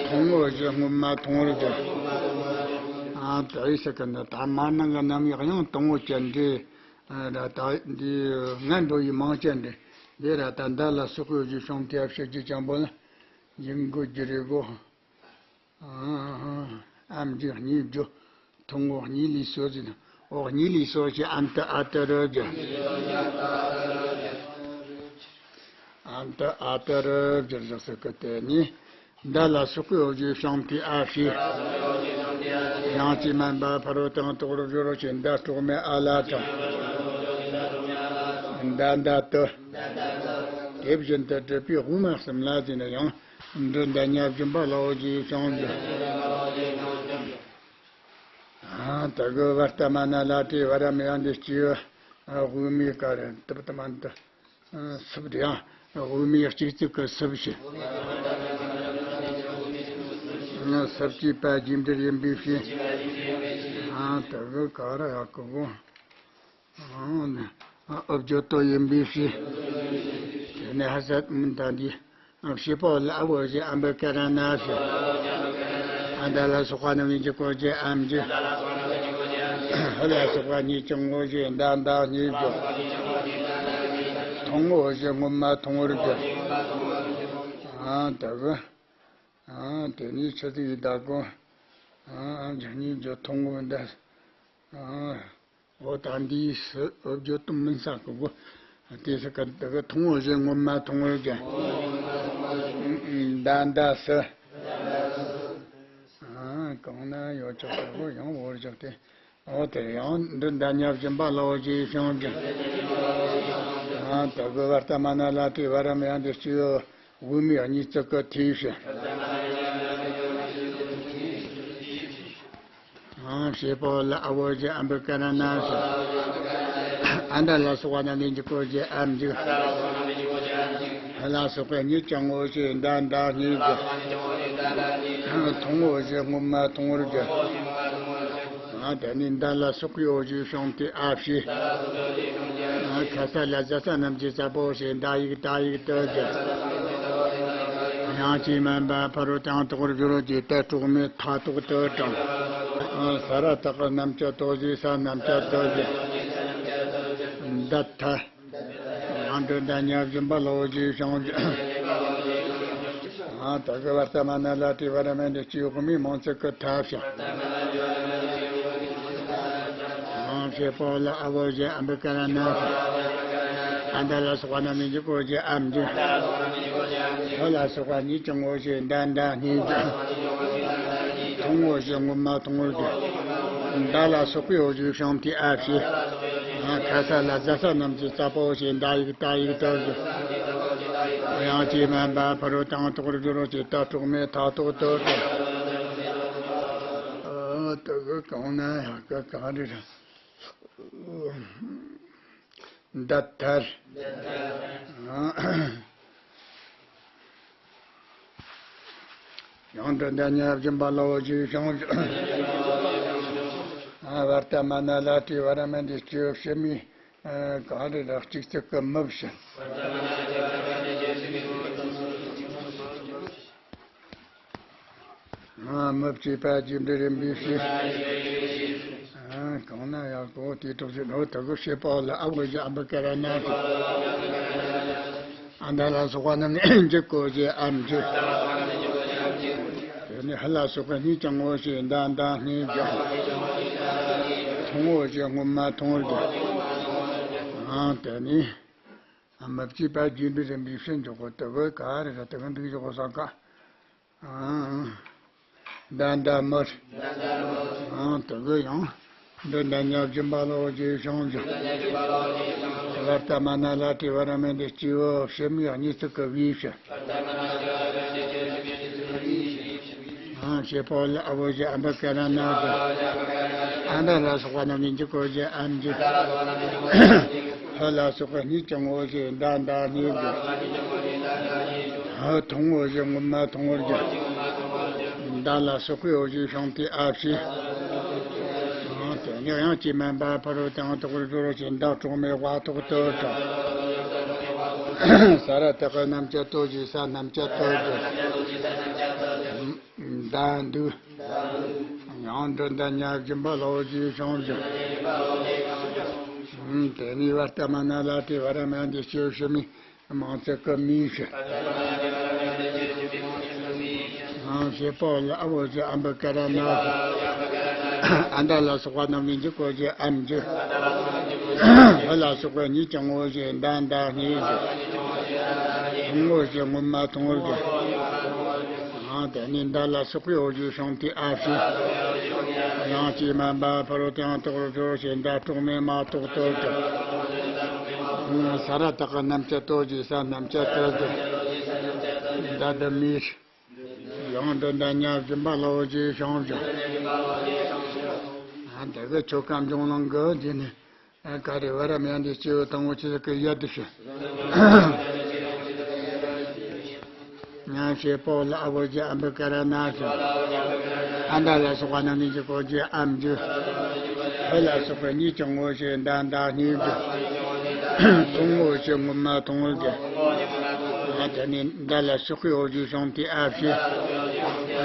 ཐུང་འོ་ཞེས་སྔོན་མ་ཐུང་ངུར་སྦྱར། ཨ། དེ་ཡི་ས་གི་འདི་ད་མར་སྣང་གི་རྣམ་དབྱེ་ཡང་དང་པོ་ཅན་འདི། ཨ། ད་འདི་ངན་འགྲོ་བའི་མིང་ཅན་འདི། འདི་ར་ད་མདའ་ལ་སོགས་པའི་འོ་ཞེས་ཤིང་མཐའི་ཨ་ཞེས་བསྒྱུར་ཅན་པོ་ལ་ཡིན་དགོས་རྒྱུ་རེད་གོ། ཨ། ཨམ་འཇིག་གཉིས་བརྗོད། ཐུང་ངུ་གཉིས་ལས་སོ་ཟེར་ན། འོ་གཉིས་ལས་སོ་ཞེས་ཨམ་ཏུ་ཨ་ཏུ་རུ་བརྗོད། ཨམ་ཏུ་ཨ་ཏུ་རུ་བརྗོད་བཞག་ཟེར་གི། དེ་ནི་མདའ་ལ་སོགས་པའི་འོ་ཞེས་ཤིང་མཐའི་ཨ་ཞེས། ཡང་ཅིག་མན་པ་ཕ་རོལ་ཏུ་ཡང་དག་པར་སྦྱོར་རོ་ཞེས་མདའ་དྲུག་མའི་ཨ་ལ་དང་། མདའ་མདའ་ཏུ། དེ་བཞིན་དུ་སྒྲུབ་པའི་དབུ་མ་གསུམ་ལ་ཟེར་ན་ཡང་། འདི་མདའ་ཉ་སྦྱིན་པ་ལ་འོ་ཞེས་བྱུང་ཞིང་། ཨ། དེ་གི་བར་ཏ་མ་ན་ལ་ཏི་བ་ར་མན་འདི་སྐྱེས་བུ། ཨ། དབུ་མའི་ཀ་རེ་དུ་པ་ཏ་མ་ན་ཏི། ཨ། སུབ་དེ་ཡང་དབུ་མའི་གཅིག་ཚིག་གི་སུབ་ཞེས། ཨ། སུབ་ཀྱི་པ་རྗེས་འབྲེལ་ཡིན་པའི་ཕྱིར། ཨ། དེ་གི་ཀ་ར་ཡ་གི་གོ། ཨ། འུ་བརྗོད་དོ་ཡིན་པའི་ཕྱིར། དེ་ནས་ཧ་ས་མི་འདའ་འདི། ཨ། བྱེད་པོ་ལ་འོ་ཞེས་ཨམ་བུ་ཀ་ར་ན་ས། ཨ་མདའ་ལ་སོགས་པ་རྣམས་ལས་འཇིག་གོ་ཞེས་ཨམ་འཇིག། ཧ་ལ་སོགས་པ་སྙིད་ཀྱང་འོ་ཞེས་མདའ་མདའ་སྙིད་འཇིག། ཐུང་ངུ་འོ་ཞེས་སྔོན་མ་ཐུང་ངུར་སྦྱར། ཨ། དེ་གི། ཨ། དེ་ནས་ཆུ་ཚིག་ཡི་བདག་པོ། ཨ། ཨམ་འཇིག་གཉིས་བརྗོད། ཐུང་ངུ་མདའ། ཨ། འོ་ད་འདིའི་སུ་འུ་བརྗོད་དུ་མིན་ས་གི་གོ། དེ་ས་གི་འདི་གི་ཐུང་འོ་ཞེས་སྔོན་མ་ཐུང་ངུར་སྦྱར། མདའ་མདའ་སུ། ཨ། གང་ན་ཡོད་ཆོག་གི་གོ། ཡང་འོར་བཞག་སྟེ། འོ་དེ་ཡང་འདི་མདའ་ཉ་སྦྱིན་པ་ལ་འོ་ཞེས་བྱུང་ཞིང་། ཨ། དེ་གི་བར་ཏ་མ་ན་ལ་ཏི་བ་ར་མན་འདི་སྐྱེས་བུ། དབུ་མའི་གཉིས་ཚིག་གི་དུས་སུ། ཨ། བྱེད་པོ་ལ་འོ་ཞེས་ཨམ་བུ་ཀ་ར་ན་ས། ཨ་མདའ་ལ་སོགས་པ་རྣམས་ལས་འཇིག་གོ་ཞེས་ཨམ་འཇིག། ཧ་ལ་སོགས་པ་སྙིད་ཀྱང་འོ་ཞེས་མདའ་མདའ་སྙིད་འཇིག། ཐུང་འོ་ཞེས་སྔོན་མ་ཐུང་ངུར་སྦྱར། ཨ། དེ་ནས་མདའ་ལ་སོགས་པའི་འོ་ཞེས་ཤིང་མཐའི་ཨ་ཞེས། ཨ། ཁ་ས་ལ་ཛ་ས་རྣམས་ཀྱི་ཙ་པོ་ཞེས་མདའ་ཡིག་ཏ་ཡིག་ཏུ་སྦྱར། ཡང་ཅིག་མན་པ་ཕ་རོལ་ཏུ་ཡང་དག་པར་སྦྱོར་རོ་ཞེས་ཏ་དྲུག་མའི་ཐ་དག་ཏུ་དྲངས། ཨ། ས་ར་བཏགས་པའི་རྣམ་བཅད་དོ་ཞེས་ས་རྣམ་བཅད་དོ་ཞེས། མདའ་ཐ། ཡང་འདི་མདའ་ཉ་སྦྱིན་པ་ལ་འོ་ཞེས་བྱུང་ཞིང་། ཨ་ད་གི་བར་ཏ་མ་ན་ལ་ཏི་བ་ར་མན་ཏི་སྤྱི་ཡོ་གི་མི་མང་ཚིག་གི་ཐབས་ཤ། ཨ་ཤེ་པོ་ལ་ཨ་བོ་ཞེ་ཨམ་བི་ཀ་ར་ན་ཤ། ཨ་མདའ་ལ་སོགས་པ་རྣམས་ནི་འཇིག་གོ་ཞེ་ཨམ་འཇིག་ཧོ་ལ་སོགས་པ་ཉིད་ཀྱང་ངོ་ཞེ་མདའ་མདའ་སྙིང་འཇིག་ཐུང་ངོ་ཞེ་ངོ་མ་ཐུང་ངོ་འཇིག་མདའ་ལ་སོགས་པའི་འོ་ཞེ་ཤང་ཏི་ཨ་ཤེ། ཁ་ས་ལ་ཟ་ས་རྣམས་ཀྱི་རྩ་པོ་ཞེ་མདའ་ཡིག་ཏ་ཡིག་ཏོ་ཞེ། ཡང་ཅི་མན་པ་ཕ་རོལ་ཏུ་ཡང་དག་པར་སྦྱོར་བ་ཞེ་མདའ་གྲོགས་མེད་མཐའ་ཐོག་ཏུ་སྤྲོད། ཨ་ད་གི་གང་ན་ཡང་གི་གང་རེད། མདའ་ཐར། ཡང་འདི་འདི་ཉ་སྦྱིན་པ་ལ་འོ་ཞེ་ཤང་ཞེ། ཨ་བར་ཏ་མ་ན་ལ་ཏི་བ་ར་མན་ཏི་སྤྱི་ཡོ་ཕྱི་མའི། ཨ་གང་རེད་ར་གཅིག་ཙིག་གི་མི་བྱེད། ཨ་མི་བྱེད་པ་རྒྱས་འབྲིང་རིམ་པས་བྱེད། ཨ་གང་ན་ཡང་གོ་དེ་གྲོགས་བྱེད་ནོ་ད་གི་ཤེ་པོ་ལ་ཨ་བོ་ཞེ་ཨམ་བི་ཀ་ར་ན་ཤ། ཨ་མདའ་ལ་སོགས་པ་རྣམས་ནི་འཇིག་གོ་ཞེ་ཨམ་འཇིག་དེ་ནི་ཧ་ལ་སོགས་པ་ཉིད་ཀྱང་ངོ་ཞེ་མདའ་མདའ་སྙིང་འཇིག་ཐུང་ངོ་ཞེ་ངོ་མ་ཐུང་ངོ་འཇིག་ཨ་དེ་ནི། མི་བྱེད་པ་རྒྱས་འབྲིང་རིམ་པས་བྱེད་འཇོག་གོ་དེ་གི་ག་རེ་ར་དེ་གི་འདུག་འཇོག་གོ་ས་ག་ཨང་། མདའ་མདའ་མི། ཨང་དེ་གི་ཡང་། འདི་མདའ་ཉ་སྦྱིན་པ་ལ་འོ་ཞེ་ཤང་ཞེ། བར་ཏ་མ་ན་ལ་ཏི་བ་ར་མན་ཏི་སྤྱི་བོ་ཕྱི་མའི་གཉིས་ཚིག་གི་བུས་བྱེད། ཨང་ཤེ་པོ་ལ་ཨ་བོ་ཞེ་ཨམ་བི་ཀ་ར་ན་ཤ། ཨ་མདའ་ལ་སོགས་པ་རྣམས་ནི་འཇིག་གོ་ཞེ་ཨམ་འཇིག་ཧོ་ལ་སོགས་པ་ཉིད་ཀྱང་ངོ་ཞེ་མདའ་མདའ་སྙིང་འཇིག་ཧོ་ཐུང་ངོ་ཞེ་ངོ་མ་ཐུང་ངོ་འཇིག་མདའ་ལ་སོགས་པའི་འོ་ཞེ་ཤང་ཏི་ཨ་ཤེ། དེ་ནས་ཡང་ཅི་མན་པ་ཕ་རོལ་ཏུ་ཡང་དག་པར་སྦྱོར་བ་ཞེ་མདའ་གྲོགས་མེད་མཐའ་ཐོག་ཏུ་སྤྲོད། ས་ར་བཏགས་རྣམ་བཅད་ལྟོ་ཞེ་ས་རྣམ་བཅད་ལྟོ་ཞེ། མདའ་འདུག་ཡང་འདི་མདའ་ཉ་སྦྱིན་པ་ལ་འོ་ཞེ་ཤང་ཞེ། དེ་ནས་བར་ཏ་མ་ན་ལ་ཏི་བ་ར་མན་ཏི་སྤྱི་ཡོ་ཕྱི་མའི་མང་ཚིག་གི་མི་བྱེད། ཨང་ཤེ་པོ་ལ་ཨ་བོ་ཞེ་ཨམ་བི་ཀ་ར་ན་ཤ། ཨ་མདའ་ལ་སོགས་པ་རྣམས་ནི་འཇིག་གོ་ཞེ་ཨམ་འཇིག་ཧོ་ལ་སོགས་པ་ཉིད་ཀྱང་ངོ་ཞེ་མདའ་མདའ་སྙིང་འཇིག་ཐུང་ངོ་ཞེ་ངོ་མ་ཐུང་ངོ་འཇིག་ཨ་དེ་ནི་མདའ་ལ་སོགས་པའི་འོ་ཞེ་ཤང་ཏི་ཨ་ཤེ། ཡང་ཅི་མན་པ་ཕ་རོལ་ཏུ་ཡང་དག་པར་སྦྱོར་བ་ཞེ་མདའ་གྲོགས་མེད་མཐའ་ཐོག་ཏུ་སྤྲོད། ས་ར་བཏགས་རྣམ་བཅད་ལྟོ་ཞེ་ས་རྣམ་བཅད་ལྟོ་ཞེ། མདའ་འདི་མི་བྱེད། ཡང་འདི་མདའ་ཉ་སྦྱིན་པ་ལ་འོ་ཞེ་ཤང་ཞེ། ཨ་དེ་གི་ཆོ་ག་འབྱུང་ལམ་གི་རྗེས་ནས། ཨ་ག་རེ་བ་ར་མན་ཏི་སྤྱི་བོ་དང་པོ་ཆེ་ཟིག་གི་ཡ་དུ་ཤི། ཉ་ཤེ་པོ་ལ་ཨ་བོ་ཞེ་ཨམ་བི་ཀ་ར་ན་ཤ། ཨ་མདའ་ལ་སོགས་པ་རྣམས་ནི་འཇིག་གོ་ཞེ་ཨམ་འཇིག་ཧོ་ལ་སོགས་པ་ཉིད་ཀྱང་ངོ་ཞེ་མདའ་མདའ་སྙིང་འཇིག་ཐུང་ངོ་ཞེ་ངོ་མ་ཐུང་ངོ་འཇིག་ཨ་དེ་ནི་མདའ་ལ་སོགས་པའི་འོ་ཞེ་ཤང་ཏི་ཨ་ཤེ།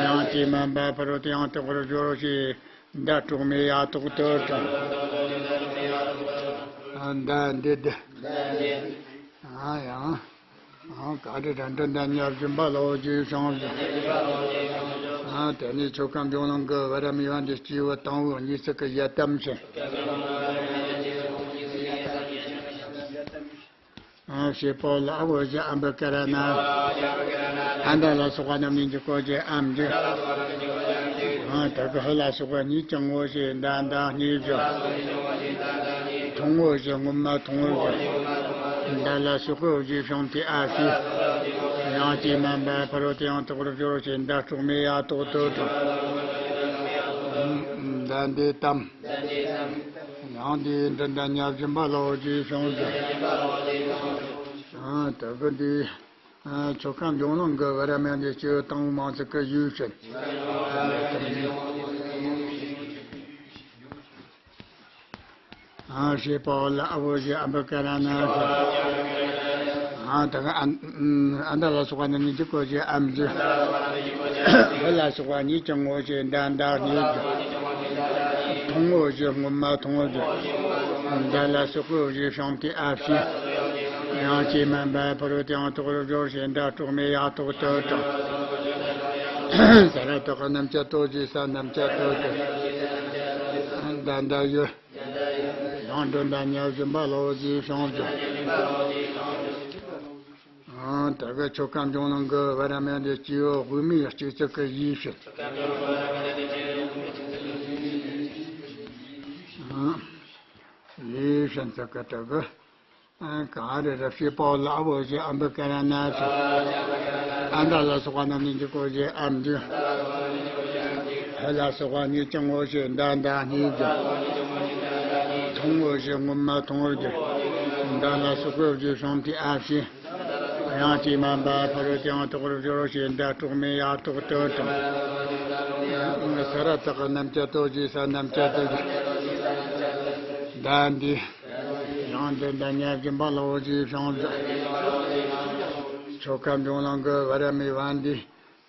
ཡང་ཅི་མན་པ་ཕ་རོལ་ཏུ་ཡང་དག་པར་སྦྱོར་བ་ཞེ། མདའ་གྲོགས་མེད་མཐའ་ཐོག་ཏུ་སྤྲོད། མདའ་འདི་འདི། ཨ་ཡང་། ཨ་ག་རེ་ར་འདི་མདའ་ཉ་སྦྱིན་པ་ལ་འོ་ཞེ་ཤང་ཞེ། ཨ་དེ་ནས་ཆོ་ག་འབྱུང་ལམ་གི་བ་ར་མི་བ་འདི་སྤྱི་བོ་དང་པོ་གཉིས་ཚིག་གི་ཡ་དམ་ཤེ། ཨ་ཤེ་པོ་ལ་ཨ་བོ་ཞེ་ཨམ་བི་ཀ་ར་ན། ཨ་མདའ་ལ་སོགས་པ་རྣམས་ནི་འཇིག་གོ་ཞེ་ཨམ་འཇིག་ཨ་དེ་གི་ཧོ་ལ་སོགས་པ་ཉིད་ཀྱང་ངོ་ཞེ་མདའ་མདའ་སྙིང་འཇིག་ཐུང་ངོ་ཞེ་ངོ་མ་ཐུང་ངོ་འཇིག་མདའ་ལ་སོགས་པའི་འོ་ཞེ་ཤང་ཏི་ཨ་ཤེ། ཡང་ཅི་མན་པ་ཕ་རོལ་ཏུ་ཡང་དག་པར་སྦྱོར་བ་ཞེ་མདའ་གྲོགས་མེད་མཐའ་ཐོག་ཏུ་སྤྲོད། མདའ་འདི་དམ། ཡང་འདི་འདི་མདའ་ཉ་སྦྱིན་པ་ལ་འོ་ཞེ་ཤང་ཞེ། ཨ་དེ་གི་འདི། ཨ་ཆོ་ག་འབྱུང་ལམ་གི་བ་ར་མན་ཏི་སྤྱི་བོ་དང་པོ་མང་ཚིག་གི་ཡུལ་ཕྱིན། ཨ་ཤེ་པོ་ལ་ཨ་བོ་ཞེ་ཨམ་བི་ཀ་ར་ན་ཤ། ཨ་དེ་གི་ཨ་མདའ་ལ་སོགས་པ་རྣམས་ནི་འཇིག་གོ་ཞེ་ཨམ་འཇིག་ཧོ་ལ་སོགས་པ་ཉིད་ཀྱང་ངོ་ཞེ་མདའ་མདའ་སྙིང་འཇིག་ཐུང་ངོ་ཞེ་ངོ་མ་ཐུང་ངོ་འཇིག་མདའ་ལ་སོགས་པའི་འོ་ཞེ་ཤང་ཏི་ཨ་ཤེ། ཡང་ཅི་མན་པ་ཕ་རོལ་ཏུ་ཡང་དག་པར་སྦྱོར་བ་ཞེ་མདའ་གྲོགས་མེད་མཐའ་ཐོག་ཏུ་སྤྲོད། ས་ར་བཏགས་སྣམ་སྦྱར་ཏོག་ཅེས་ས་སྣམ་སྦྱར་ཏོག་ཅེས། ད་ལྟ་ཡོད། ཡང་འདྲེན་དང་ཉ་བཞིན་པ་ལ་འོ་ཞེས་བྱ་བ་ཡོད། ཨང་། ད་གི་ཆོ་ག་འབྱུང་ལམ་གྱི་བར་མ་ཡང་དེ་སྐྱེས་བུ་དབུ་མའི་སྤྱི་གཙུག་གི་ཡིད་བྱེད། ཨང་། ཡིད་བྱེད་ཚུལ་གྱི་ད་གི། ཨང་། ག་རེ་རེ་བྱེད་པ་ལ་འོ་ཞེས་ཨམ་བུ་ཀ་ར་ན་ཞེས། ཨ་མྲ་ལ་སོགས་པ་རྣམས་ནི་འཇིག་གོ་ཞེས་ཨ་མྲ་འཇིག་ཧ་ལ་སོགས་པ་གཉིས་ཀྱང་འོ་ཞེས་མདའ་མདའ་སྙེད་འགྱུར། མཐོང་འོ་ཞེས་སྔོན་མ་མཐོང་བར་འགྱུར། མདའ་ལ་སོགས་པའི་འོ་ཞེས་བྱང་དེ་ཨ་ཕྱི། དབྱངས་ཅན་མ་འབབ་ཕ་རོལ་ཏུ་ཡང་དག་པར་སྦྱོར་རོ་ཞེས་མདའ་དཀྲོག་མའི་ཡ་ཐོག་ཏུ་དྲངས། ས་ར་བཏགས་སྣམ་སྦྱར་ཏོག་ཅེས་ས་སྣམ་སྦྱར་ཏོག་ཅེས། མདའ་འདི། ཡང་འདི་མདའ་ཉ་བཞིན་པ་ལ་འོ་ཞེས་བྱང་མཛད། ཆོ་ག་འབྱུང་ལམ་གྱི་བར་མའི་བར་འདི།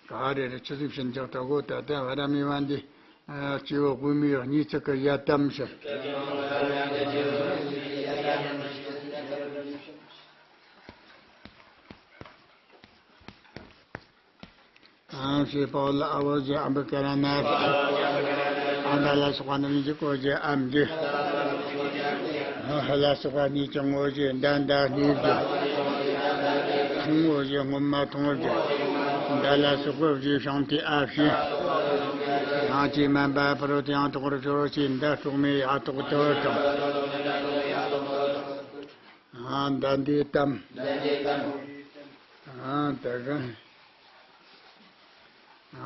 ག་རེ་རེ་ཆུ་ཟིག་བྱིན་ཅག་ལྟ་གོ། ད་ལྟ་བར་མའི་བར་འདི། སྐྱེས་བུ་དབུ་མའི་གཉིས་ཚིག་གི་ཡ་དམ་ཞེས། ཨང་། ཞེས་པ་ལ་འོ་ཞེས་ཨམ་བུ་ཀ་ར་ན་ཞེས། ཨ་མྲ་ལ་སོགས་པ་རྣམས་ནི་འཇིག་གོ་ཞེས་ཨ་མྲ་འཇིག་ཧ་ལ་སོགས་པ་གཉིས་ཀྱང་འོ་ཞེས་མདའ་མདའ་སྙེད་འགྱུར། མཐོང་འོ་ཞེས་སྔོན་མ་མཐོང་བར་འགྱུར། མདའ་ལ་སོགས་པའི་འོ་ཞེས་བྱང་དེ་ཨ་ཕྱི། དབྱངས་ཅན་མ་འབབ་ཕ་རོལ་ཏུ་ཡང་དག་པར་སྦྱོར་རོ་ཞེས་མདའ་དཀྲོག་མའི་ཡ་ཐོག་ཏུ་དྲངས། ཨ། མདའ་འདི་དམ། ཨ། ད་གི།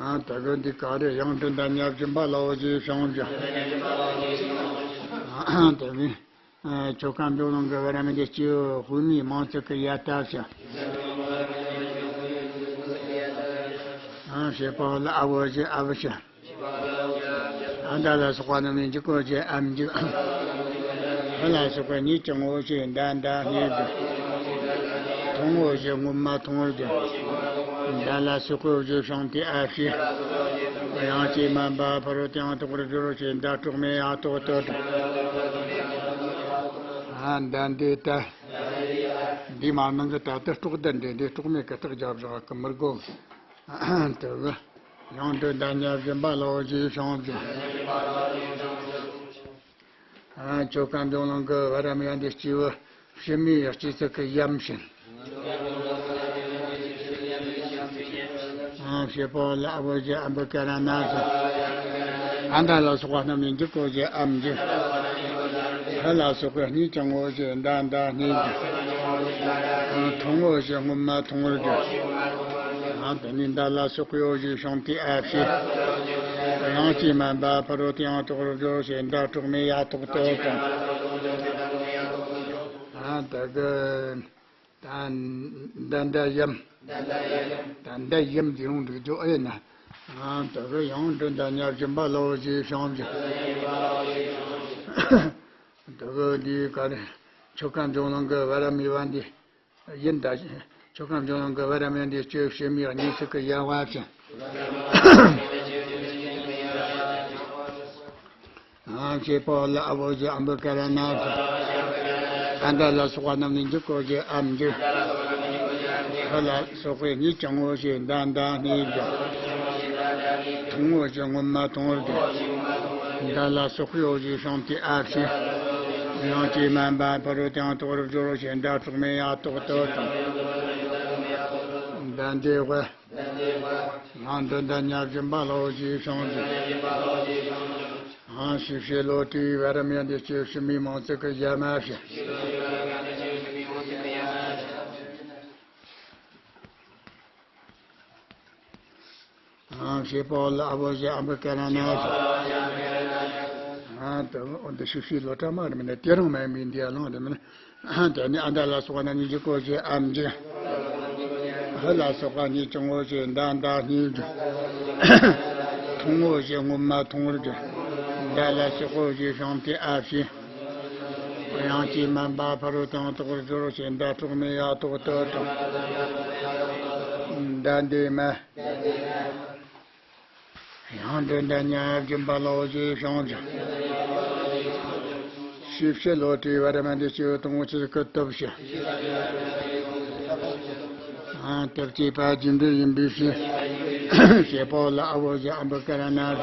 ཨ། ད་གི་འདི་ག་རེ། ཡང་འདྲེན་དང་ཉ་བཞིན་པ་ལ་འོ་ཞེས་བྱང་འགྱུར། ཨ། ད་གི། ཨ། ཆོ་ག་འབྱུང་ལམ་གྱི་བར་མ་འདི་སྐྱེས་བུ་དབུ་མའི་མིང་ཚིག་གི་ཡ་ད་ཞེས། ཨ། ཞེས་པ་ལ་འོ་ཞེས་ཨ་བུ་ཞེས། ཨ་མྲ་ལ་སོགས་པ་རྣམས་ནི་འཇིག་གོ་ཞེས་ཨ་མྲ་འཇིག་ཧ་ལ་སོགས་པ་གཉིས་ཀྱང་འོ་ཞེས་མདའ་མདའ་སྙེད་འགྱུར། མཐོང་འོ་ཞེས་སྔོན་མ་མཐོང་བར་འགྱུར། མདའ་ལ་སོགས་པའི་འོ་ཞེས་བྱང་དེ་ཨ་ཕྱི། དབྱངས་ཅན་མ་འབབ་ཕ་རོལ་ཏུ་ཡང་དག་པར་སྦྱོར་རོ་ཞེས་མདའ་དཀྲོག་མའི་ཡ་ཐོག་ཏུ་དྲངས། ཨ། མདའ་འདི་ད། འདི་མ་ནང་གི་ད་ལྟ་དཀྲོག་མདའ་འདྲེན་འདི་དཀྲོག་མའི་གི་རྟགས་རྒྱབ་བཞག་གི་མི་དགོས། དེ་གི། ཡང་འདྲེན་དང་ཉ་བཞིན་པ་ལ་འོ་ཞེས་བྱང་འགྱུར། ཨ། ཆོ་ག་འབྱུང་ལམ་གྱི་བར་མ་ཡང་དེ་སྐྱེས་བུ་ཕྱི་མའི་སྤྱི་གཙུག་གི་ཡམ་བྱིན། ཨ། ཞེས་པ་ལ་འོ་ཞེས་ཨམ་བུ་ཀ་ར་ན་ཞེས། ཨ་མྲ་ལ་སོགས་པ་རྣམས་ནི་འཇིག་གོ་ཞེས་ཨ་མྲ་འཇིག་ཧ་ལ་སོགས་པ་གཉིས་ཀྱང་འོ་ཞེས་མདའ་མདའ་སྙེད་འགྱུར། མཐོང་འོ་ཞེས་སྔོན་མ་མཐོང་བར་འགྱུར། ཨ། དེ་ནས་མདའ་ལ་སོགས་པའི་འོ་ཞེས་བྱང་དེ་ཨ་ཕྱི། དབྱངས་ཅན་མ་འབབ་ཕ་རོལ་ཏུ་ཡང་དག་པར་སྦྱོར་རོ་ཞེས་མདའ་དཀྲོག་མའི་ཡ་ཐོག་ཏུ་དྲངས། ཨ། ད་གི། ད་མདའ་མདའ་ཡམ། ད་མདའ་ཡམ་དེ་རུང་འགྲིག་རྒྱུ་ཨེ་ན། ཨ། ད་གི། ཡང་འདྲེན་དང་ཉ་བཞིན་པ་ལ་འོ་ཞེས་བྱང་འགྱུར། ད་གི་འདི་ག་རེ། ཆོ་ག་འབྱུང་ལམ་གྱི་བར་མའི་བར་འདི། ཡིན་ད། ཆོ་ག་འབྱུང་ལམ་གྱི་བར་མ་འདི་སྐྱེས་བུ་ཕྱི་མའི་གཉིས་ཚིག་གི་ཡ་བ་བྱིན། ཨ། ཞེས་པ་ལ་འོ་ཞེས་ཨམ་བུ་ཀ་ར་ན་ཞེས། ཨ་མྲ་ལ་སོགས་པ་རྣམས་ནི་འཇིག་གོ་ཞེས་ཨ་མྲ་འཇིག་ཧ་ལ་སོགས་པའི་གཉིས་ཀྱང་འོ་ཞེས་མདའ་མདའ་སྙེད་འགྱུར། མཐོང་འོ་ཞེས་སྔོན་མ་མཐོང་བར་འགྱུར། མདའ་ལ་སོགས་པའི་འོ་ཞེས་བྱང་དེ་ཨ་ཕྱི། དབྱངས་ཅན་མ་འབབ་ཕ་རོལ་ཏུ་ཡང་དག་པར་སྦྱོར་རོ་ཞེས་མདའ་དཀྲོག་མའི་ཡ་ཐོག་ཏུ་དྲངས། མདའ་འདི་དབུ། ཡང་འདྲེན་དང་ཉ་བཞིན་པ་ལ་འོ་ཞེས་བྱང་འགྱུར། ཨ། ཞེས་བྱ་ལོ་ཏྲི་བར་མ་ཡང་དེ་སྐྱེས་བུ་ཕྱི་མའི་མིང་ཚིག་གི་ཡ་མ་བྱིན། ཨ། ཞེས་པ་ལ་འོ་ཞེས་ཨམ་བུ་ཀ་ར་ན་ཞེས། ཨ། ད་འོ་འདི་ཞེས་བྱ་ལོ་ཏྲི་མ་རེད་མིན་ན། དེ་རང་མ་ཡིན་པའི་འདི་ཡ་ལང་དེ་མིན་ན། དེ་ནས་ཨ་མྲ་ལ་སོགས་པ་རྣམས་ནི་འཇིག་གོ་ཞེས་ཨ་མྲ་འཇིག་ཧ་ལ་སོགས་པ་གཉིས་ཀྱང་འོ་ཞེས་མདའ་མདའ་སྙེད་འགྱུར། མཐོང་འོ་ཞེས་སྔོན་མ་མཐོང་བར་འགྱུར། མདའ་ལ་སོགས་པའི་འོ་ཞེས་བྱང་དེ་ཨ་ཕྱི། དབྱངས་ཅན་མ་འབབ་ཕ་རོལ་ཏུ་ཡང་དག་པར་སྦྱོར་རོ་ཞེས་མདའ་དཀྲོག་མའི་ཡ་ཐོག་ཏུ་དྲངས། མདའ་འདི་མ། ཡང་འདྲེན་དང་ཉ་བཞིན་པ་ལ་འོ་ཞེས་བྱང་འགྱུར། ཞེས་བྱ་ལོ་ཏྲི་བར་མ་འདི་སྐྱེས་བུ་དང་པོ་ཆོས་སྐུ་སྟོབས་བྱེད། ཨ། སྟོབས་བྱེད་པ་རྒྱུ་འབྲས་ཡིན་པའི་ཕྱིར། ཞེས་པའོ་ལ་ཨ་བོ་ཞེས་ཨམ་བུ་ཀ་ར་ན་ཞེས།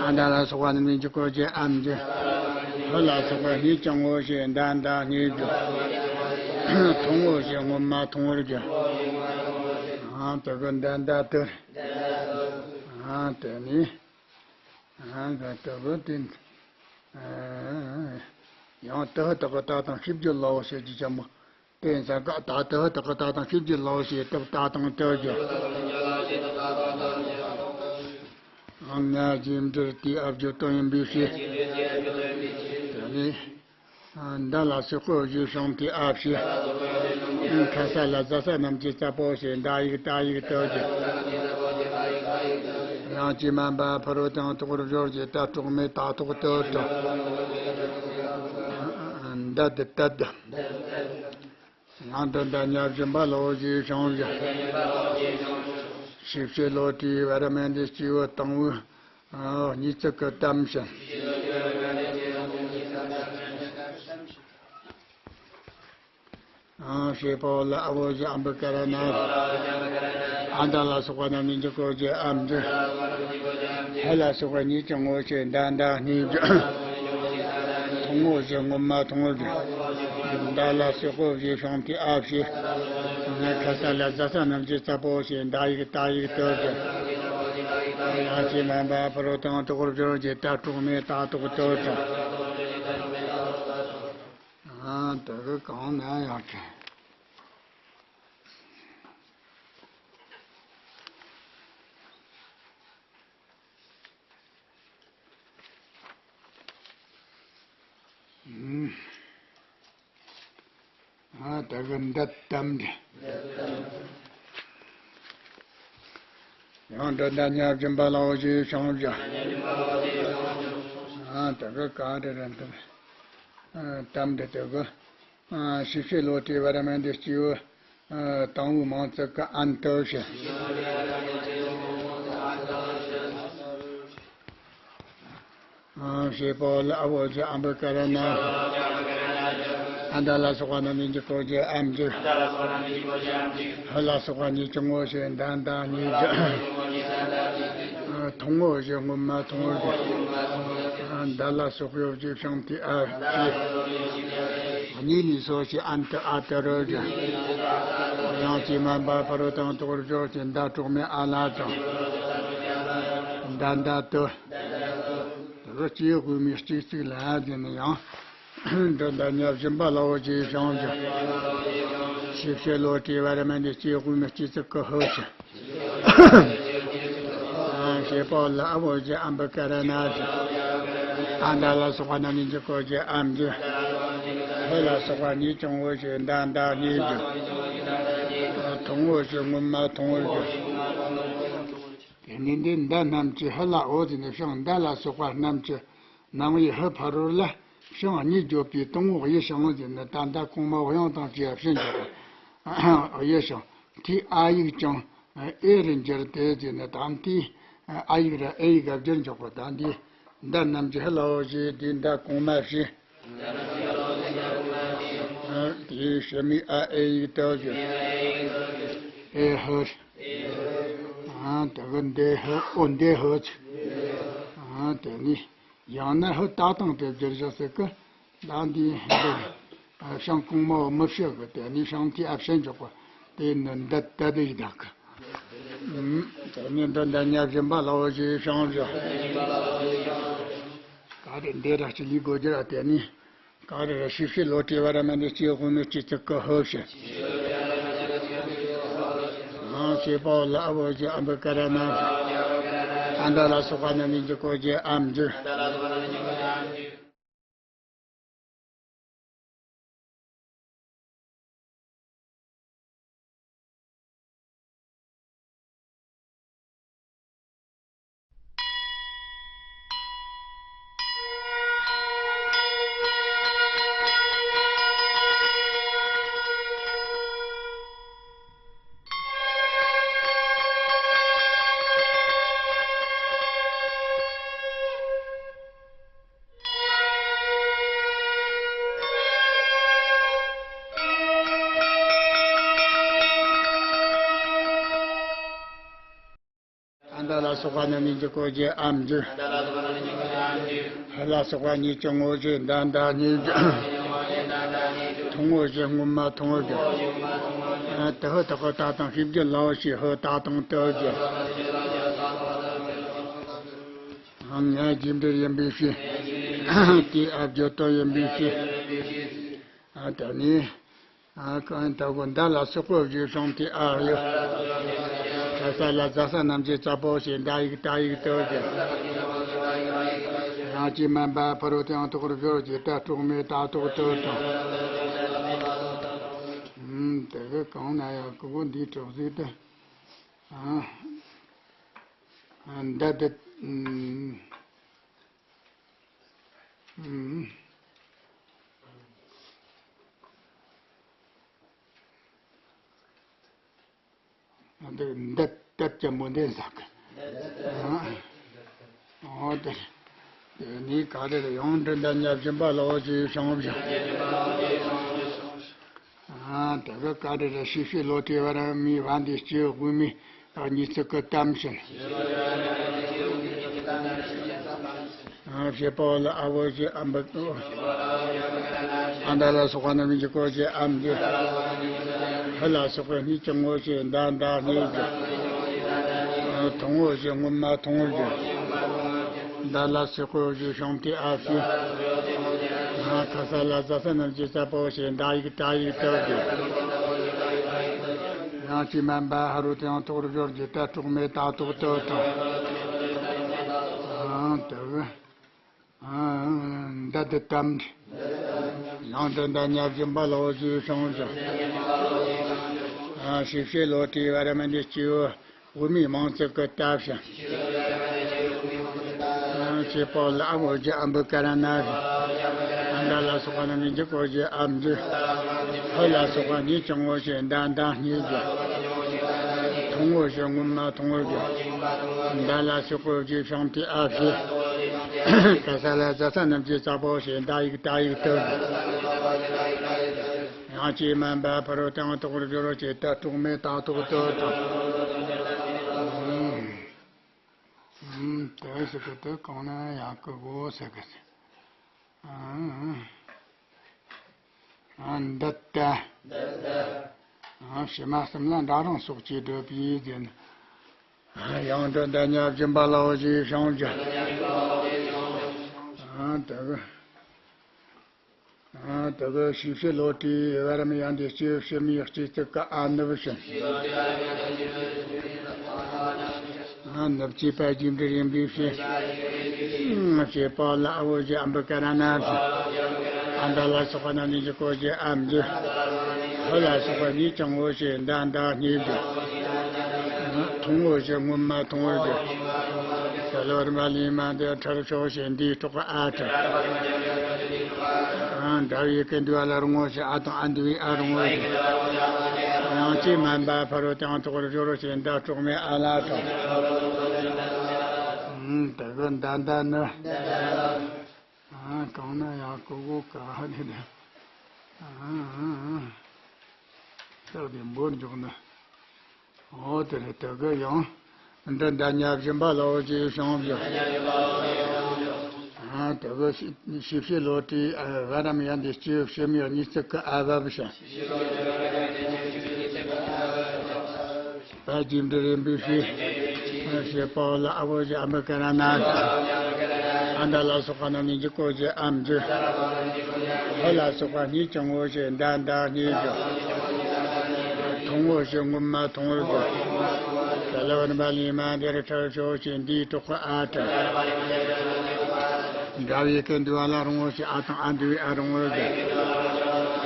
ཨ་མྲ་ལ་སོགས་པ་རྣམས་ཀྱི་གོ་བརྗོད་ཨམ་གྱི། ཧུ་ལ་སོགས་པ་གཉིས་ཀྱང་ངོ་ཞེས་མདའ་མདའ་གཉིས་ཀྱི། ཐུང་ངུ་ཞེས་སྔོན་མ་ཐུང་ངུར་གྱི། ཨ་དེ་གི་མདའ་མདའ་དུ། ཨ་དེ་ནི། ཨ་མདའ་དུ་གི་དེ། ཡང་དུ་ཧུ་དག་གི་ད་དང་ཤིབ་རྒྱུ་ལའོ་ཞེས་ཀྱི་ཅན་མོ། དེ་ཡིན་ཙང་ཀ་ད་དུ་ཧུ་དག་གི་ད་དང་ཤིབ་རྒྱུ་ལའོ་ཞེས་དུ་ད་དང་དུ་རྒྱུ། ཨ་ང་རྗེས་འབྲེལ་དེའི་ཨ་བརྗོད་དོན་ཡིན་པའི་ཕྱིར། དེ་ནས། མདའ་ལ་སོགས་པའི་བཞི་བྱུང་དེའི་ཨ་ཕྱིར། ཁ་ས་ལ་ཟ་ས་རྣམས་ཀྱི་ཙ་པོ་ཞེས་མདའ་ཡིག་ཏ་ཡིག་ཏུ་གྱུར། ཡང་ཅི་མན་པ་ཕ་རོལ་ཏུ་ཡང་དག་པར་སྦྱོར་གྱི་ཏ་གྲོགས་མེད་ཏ་ཐོག་ཏུ་གྲགས། མདའ་དུ་ཏ་དུ། ཡང་འདི་མདའ་ཉ་བཞིན་པ་ལའོ་ཞེས་བྱུང་བ། ཤེས་བྱའི་བློ་གྲོས་བར་མ་འདི་སྐྱེས་བུ་དང་པོའི་གཉིས་ཚིག་གི་གཏམ་བྱིན། ཞེས་པའོ་ལ་ཨ་བོ་ཞེས་ཨམ་བུ་ཀ་ར་ན། ཨ་མྲ་ལ་སོགས་པ་རྣམས་ནི་འཇིག་གོ་རྒྱུ་ཨམ་འདི། ཧུ་ལ་སོགས་པ་གཉིས་ཀྱང་ངོ་ཤེས་མདའ་མདའ་གཉིས་ཀྱི། ཐུང་ངུ་ཞེས་སྔོན་མ་ཐུང་ངུར་གྱི། མདའ་ལ་སོགས་པའི་བཞི་བྱུང་དེའི་ཨ་ཕྱིར། ཁ་ས་ལ་ཟ་ས་རྣམས་ཀྱི་ཙ་པོ་ཞེས་མདའ་ཡིག་ཏ་ཡིག་ཏུ་གྱུར། ཡང་ཅི་མན་པ་ཕ་རོལ་ཏུ་ཡང་དག་པར་སྦྱོར་གྱི་ཏ་གྲོགས་མེད་ཏ་ཐོག་ཏུ་གྲགས། ཨ་དེ་གི་གང་ན་ཡང་དྲན། ཨ་དེ་གི་འདི་གཏམ་འདི། ཡང་འདི་མདའ་ཉ་བཞིན་པ་ལའོ་ཞེས་བྱུང་བ། ཨ་དེ་གི་ག་རེ་རེད་འདི། ཨ་གཏམ་འདི་དེ་གི། ཨ་ཤེས་བྱའི་བློ་གྲོས་བར་མ་འདི་སྐྱེས་བུ་དང་པོའི་མིང་ཚིག་གི་ཨན་དུ་བྱེད། ཞེས་པའོ་ལ་ཨ་བོ་ཞེས་ཨམ་བུ་ཀ་ར་ན། ཨ་མྲ་ལ་སོགས་པ་རྣམས་ནི་འཇིག་གོ་རྒྱུ་ཨམ་འདི། ཧུ་ལ་སོགས་པ་གཉིས་ཀྱང་ངོ་ཤེས་མདའ་མདའ་གཉིས་ཀྱི། ཐུང་ངུ་ཞེས་སྔོན་མ་ཐུང་ངུར་གྱི། མདའ་ལ་སོགས་པའི་བཞི་བྱུང་དེའི་ཨ་ཕྱིར། གཉིས་ནས་སོ་ཞེས་ཨན་དུ་ཨ་ཏུ་རུ་གྱུར། ཡང་ཅི་མན་པ་ཕ་རོལ་ཏུ་ཡང་དག་པར་སྦྱོར་གྱི་མདའ་གྲོགས་མེད་ཨ་ལ་དང་། མདའ་མདའ་དུ། དེ་གི་སྐྱེས་དབུ་མའི་སྐྱེས་ཚིག་ལ་དེ་ནི་ཡང་། འདི་མདའ་ཉ་བཞིན་པ་ལའོ་ཞེས་བྱུང་བ། ཤེས་བྱའི་བློ་གྲོས་བར་མ་འདི་སྐྱེས་དབུ་མའི་སྐྱེས་ཚིག་གི་ཧུ་བྱེད། ཞེས་པའོ་ལ་ཨ་བོ་ཞེས་ཨམ་བུ་ཀ་ར་ན་ཞེས། ཨ་མྲ་ལ་སོགས་པ་རྣམས་ནི་འཇིག་གོ་རྒྱུ་ཨམ་འདི། ཧུ་ལ་སོགས་པ་གཉིས་ཀྱང་ངོ་ཤེས་མདའ་མདའ་གཉིས་ཀྱི། ཐུང་ངུ་ཞེས་སྔོན་མ་ཐུང་ངུར་གྱི། དེ་ནས་འདི་མདའ་རྣམས་ཀྱི་ཧུ་ལ་འོ་དེ་ནས་བྱུང་མདའ་ལ་སོགས་པ་རྣམས་ཀྱི་ནང་པའི་ཧུ་ཕ་རོལ་ལ་བྱུང་གཉིས་བརྗོད་པའི་དང་པོ་དབྱི་བྱང་ཟེར་ནས་ད་ལྟ་གོང་མ་དབྱངས་དང་བཅས་པ་བྱིན་འཇོག་པ། དབྱི་བྱང་དེའི་ཨ་ཡིག་ཀྱང་ཨེ་རུ་འགྱུར་ཏེ་ཟེར་ནས་ད་དེའི་ཨ་ཡིག་ར་ཨེ་ཡིག་ག་བསྒྱུར་འཇོག་པ། ད་འདི་མདའ་རྣམས་ཀྱི་ཧུ་ལ་འོ་ཞེས་དེའི་མདའ་གོང་མ་བྱིན། དེའི་ཕྱི་མའི་ཨ་ཨེ་ཡིག་ཏུ་བསྒྱུར། ཨེ་ཧུ། ཨ་དེ་གི་འདི་ཧུ་འོ་འདི་ཧུ་ཚིག་ཨ་དེ་ནི། ཡང་ན་ཧུ་ཏ་དང་དེ་བསྒྱུར་བྱ་ཟེར་གི། ད་འདི་འདི་བྱང་གོང་མ་བོ་མི་བྱེད་གི། དེ་ནི་བྱང་དེའི་ཨ་བྱིན་འཇོག་པ། དེ་ནི་འདི་ད་དེ་ཡི་དག་གི། དེ་ནི་འདི་མདའ་ཉ་བཞིན་པ་ལའོ་ཞེས་བྱུང་བ། ག་རེ་འདི་ར་ཅི་ལི་གོ་རྒྱུ་ར་དེ་ནི། ག་རེ་ར་ཤེས་བྱའི་བློ་གྲོས་བར་མ་འདི་སྐྱེས་དབུ་མའི་སྐྱེས་ཚིག་གི་ཧུ་བྱེད། ཞེས་པའོ་ལ་ཨ་བོ་ཞེས་ཨམ་བུ་ཀ་ར་ན། ཨ་མྲ་ལ་སོགས་པ་རྣམས་ནི་འཇིག་གོ་རྒྱུ་ཨམ་འདི། སོགས་པ་རྣམས་ནི་འཇིག་གོ་བཞི་ཨ་འཇིག་ཧ་ལ་སོགས་པ་གཉིས་ཀྱང་ངོ་བཞི་ཟླ་ཟླ་གཉིས་འཇིག་ཐུང་ངོ་བཞི་སྔོན་མ་ཐུང་ངོ་བཞི། དུ་ཧུ་དག་གི་ད་དང་ཤེས་བརྗོད་ལའོ་ཞེས་ཧུ་ད་དང་དུ་བཞི། ང་རྒྱས་འབྲེལ་ཡིན་པའི་ཕྱིར། དེའི་ཨ་བརྗོད་དོན་ཡིན་པའི་ཕྱིར། ཨ་དེ་ནི། ཨ་གང་ལྟ་བུ་མདའ་ལ་སོགས་པའི་བཞི་བྱུང་སྟེ་ཨ་ཡོད། ཁ་ས་ལ་ཟ་ས་རྣམས་ཀྱི་ཙ་པོ་ཞེས་མདའ་ཡིག་ཏ་ཡིག་ཏུ་བཞི། ཡང་ཅིག་མན་པ་ཕ་རོལ་ཏུ་ཡང་དག་པར་སྦྱོར་གྱི་ཏ་དྲུག་མའི་ཏ་དྲུག་ཏུ་དང་། ཨུམ་དེ་གི་གང་ན་ཡང་ཀུ་ཀུ་འདིའི་གྲོགས་ཟིག་ཏུ། ཨ་ཨ་མདའ་དེ། ཨུམ། ཨུམ། འདི་འདི་ལྟར་གྱི་མོ་འདི་ཟག་གི། ཨོ་དེ་དེ་ནི་ག་རེ་རེད། ཡང་འདི་འདི་ཉ་བཞིན་པ་ལའོ་ཞེས་བྱང་བཞག་ཨ་དེ་ག་ག་རེ་རེད། ཤི་ཤི་ལོ་ཏི་བ་ར་མི་བ་འདི་སྐྱེ་དབུ་མའི་ཉིས་བརྩེགས་ཀྱི་གཏམ་བྱིན། ཞེས་པ་ལ་ཨ་བོ་ཞེས་ཨ་མ་ཏོ། ཨ་མདའ་ལ་སོགས་པ་རྣམས་ཀྱི་གོ་ཞེས་ཨ་མ་ཞེས། ཧ་ལ་སོགས་པའི་གཉིས་ཀྱང་ངོ་ཞེས་མདའ་མདའ་གཉིས་ཀྱང་། ཐུང་ངོ་ཞེས་སྔོན་མ་ཐུང་ངོ་ཞེས། མདའ་ལ་སོགས་པའི་བཞི་བྱུང་སྟེ་ཨ་ཞེས། ཁ་ས་ལ་ཟ་ས་རྣམས་ཀྱི་ཙ་པོ་ཞེས་མདའ་ཡིག་ཏ་ཡིག་ཏུ་བཞི། ཡང་ཅིག་མན་པ་ཕ་རོལ་ཏུ་ཡང་དག་པར་སྦྱོར་གྱི་ཏ་དྲུག་མའི་ཏ་དྲུག་ཏུ་དང་། ཨང་དུ་མདའ་དེ་གཏམ་འདི། ཡང་དུ་མདའ་ཉ་བཞིན་པ་ལའོ་ཞེས་བྱང་ཞིང་། ཤི་ཤི་ལོ་ཏི་བ་ར་མ་འདི་སྐྱེ་བོ་དབུ་མའི་མིང་ཚིག་གི་ཏ་བྱིན། ཞེས་པ་ལ་ཨ་བོ་ཞེས་ཨ་འབུ་ཀ་ར་ན་བྱིན། ཨ་མདའ་ལ་སོགས་པ་རྣམས་ཀྱི་འཇིག་གོ་ཞེས་ཨ་མ་འཇིག་ཧ་ལ་སོགས་པ་གཉིས་ཀྱང་ངོ་ཞེས་མདའ་མདའ་གཉིས་ཀྱང་། ཐུང་ངོ་ཞེས་སྔོན་མ་ཐུང་ངོ་ཞེས། མདའ་ལ་སོགས་པའི་བཞི་བྱུང་སྟེ་ཨ་ཞེས། ཁ་ས་ལ་ཟ་ས་རྣམས་ཀྱི་ཙ་པོ་ཞེས་མདའ་ཡིག་ཏ་ཡིག་ཏུ། ཡང་ཅིག་མན་པ་ཕ་རོལ་ཏུ་ཡང་དག་པར་སྦྱོར་བ་ཞེས་ཏ་དྲུག་མའི་ཏ་དྲུག་ཏུ་དང་། ཨུམ། དེ་ཟེར་གི་དེ་གང་ན་ཡང་ཀི་གོ་ཟེར་གི་ཟེར། ཨ་འདི་ལྟ། ཨ་ཕྱི་མ་གསུམ་ལ་འདྲ་རང་སོགས་ཀྱིས་བསྒྲུབས་པའི་རྒྱན། ཡང་དུ་མདའ་ཉ་བཞིན་པ་ལའོ་ཞེས་བྱང་ཞིང་། ཨ་དེ་གི། ཨ་དེ་གི་ཤི་ཤི་ལོ་ཏི་བ་ར་མ་ཡ་འདི་སྐྱེ་བོ་ཕྱི་མའི་སྐྱེ་ཚིག་གི་ཨ་ནུབ་བྱིན། ཨ་ནུབ་ཅེས་པ་རྒྱས་འབྲེལ་ཡིན་པའི་ཕྱིར། ཞེས་པ་ལ་ཨ་བོ་ཞེས་ཨ་འབུ་ཀ་ར་ན་བྱིན། ཨ་མདའ་ལ་སོགས་པ་རྣམས་ནི་འཇིག་གོ་ཞེས་ཨ་མ་འཇིག་ཧ་ལ་སོགས་པ་གཉིས་ཀྱང་ངོ་ཞེས་མདའ་མདའ་གཉིས་ཀྱང་། ཐུང་ངོ་ཞེས་སྔོན་མ་ཐུང་ངོ་ཞེས། ད་ལོ་རིམ་པ་ལས་མ་འདས་ཁྲར་ཤོག་ཞེས་འདིའི་གྲོགས་ཨ་ཁྲར། འདྲ་བའི་ཀུན་འདུས་ཨ་ལ་རུང་ངོ་ཞེས་ཨ་དང་ཨ་འདུས་པའི་ཨ་རུང་ངོ་ཞེས། ཡང་ཅིག་མན་པ་ཕ་རོལ་ཏུ་ཡང་དག་པར་སྦྱོར་ཞེས་མདའ་དྲུག་མའི་ཨ་ལ་དང་། དེ་གི་མདའ་མདའ་ནི། ཨ་གང་ན་ཡང་ཀུ་ཀུ་ག་ཧ་ནི་ནི། ཨ་ཨ་ཨ་ལྟག་དེ་འབོར་འཇོག་ནི། ཨོ་དེ་རེད། དེ་གི་ཡང་འདི་མདའ་ཉ་བཞིན་པ་ལའོ་ཞེས་བྱང་བཞག་ཨ་དེ་གི་ཤི་ཤི་ཤི་ལོ་ཏི་ཨ་བ་ར་མ་ཡ་འདི་སྐྱེ་བོ་ཕྱི་མའི་གཉིས་བརྩེགས་ཀྱི་ཨ་བབ་བྱིན། ཕ་རྒྱས་འབྲེལ་ཡིན་པའི་ཕྱིར། ཞེས་པ་ལ་ཨ་བོ་ཞེས་ཨ་འབུ་ཀ་ར་ན་བྱིན། ཨ་མདའ་ལ་སོགས་པ་རྣམས་ནི་འཇིག་གོ་ཞེས་ཨ་མ་འཇིག་ཧ་ལ་སོགས་པ་གཉིས་ཀྱང་ངོ་ཞེས་མདའ་མདའ་གཉིས་ཀྱང་། ཐུང་ངོ་ཞེས་སྔོན་མ་ཐུང་ངོ་ཞེས། ད་ལོ་རིམ་པ་ལས་མ་འདས་ཁྲར་ཤོག་ཞེས་འདིའི་གྲོགས་ཨ་ཁྲར། འདྲ་བའི་ཀུན་འདུས་ཨ་ལ་རུང་ངོ་ཞེས་ཨ་དང་ཨ་འདུས་པའི་ཨ་རུང་ངོ་ཞེས།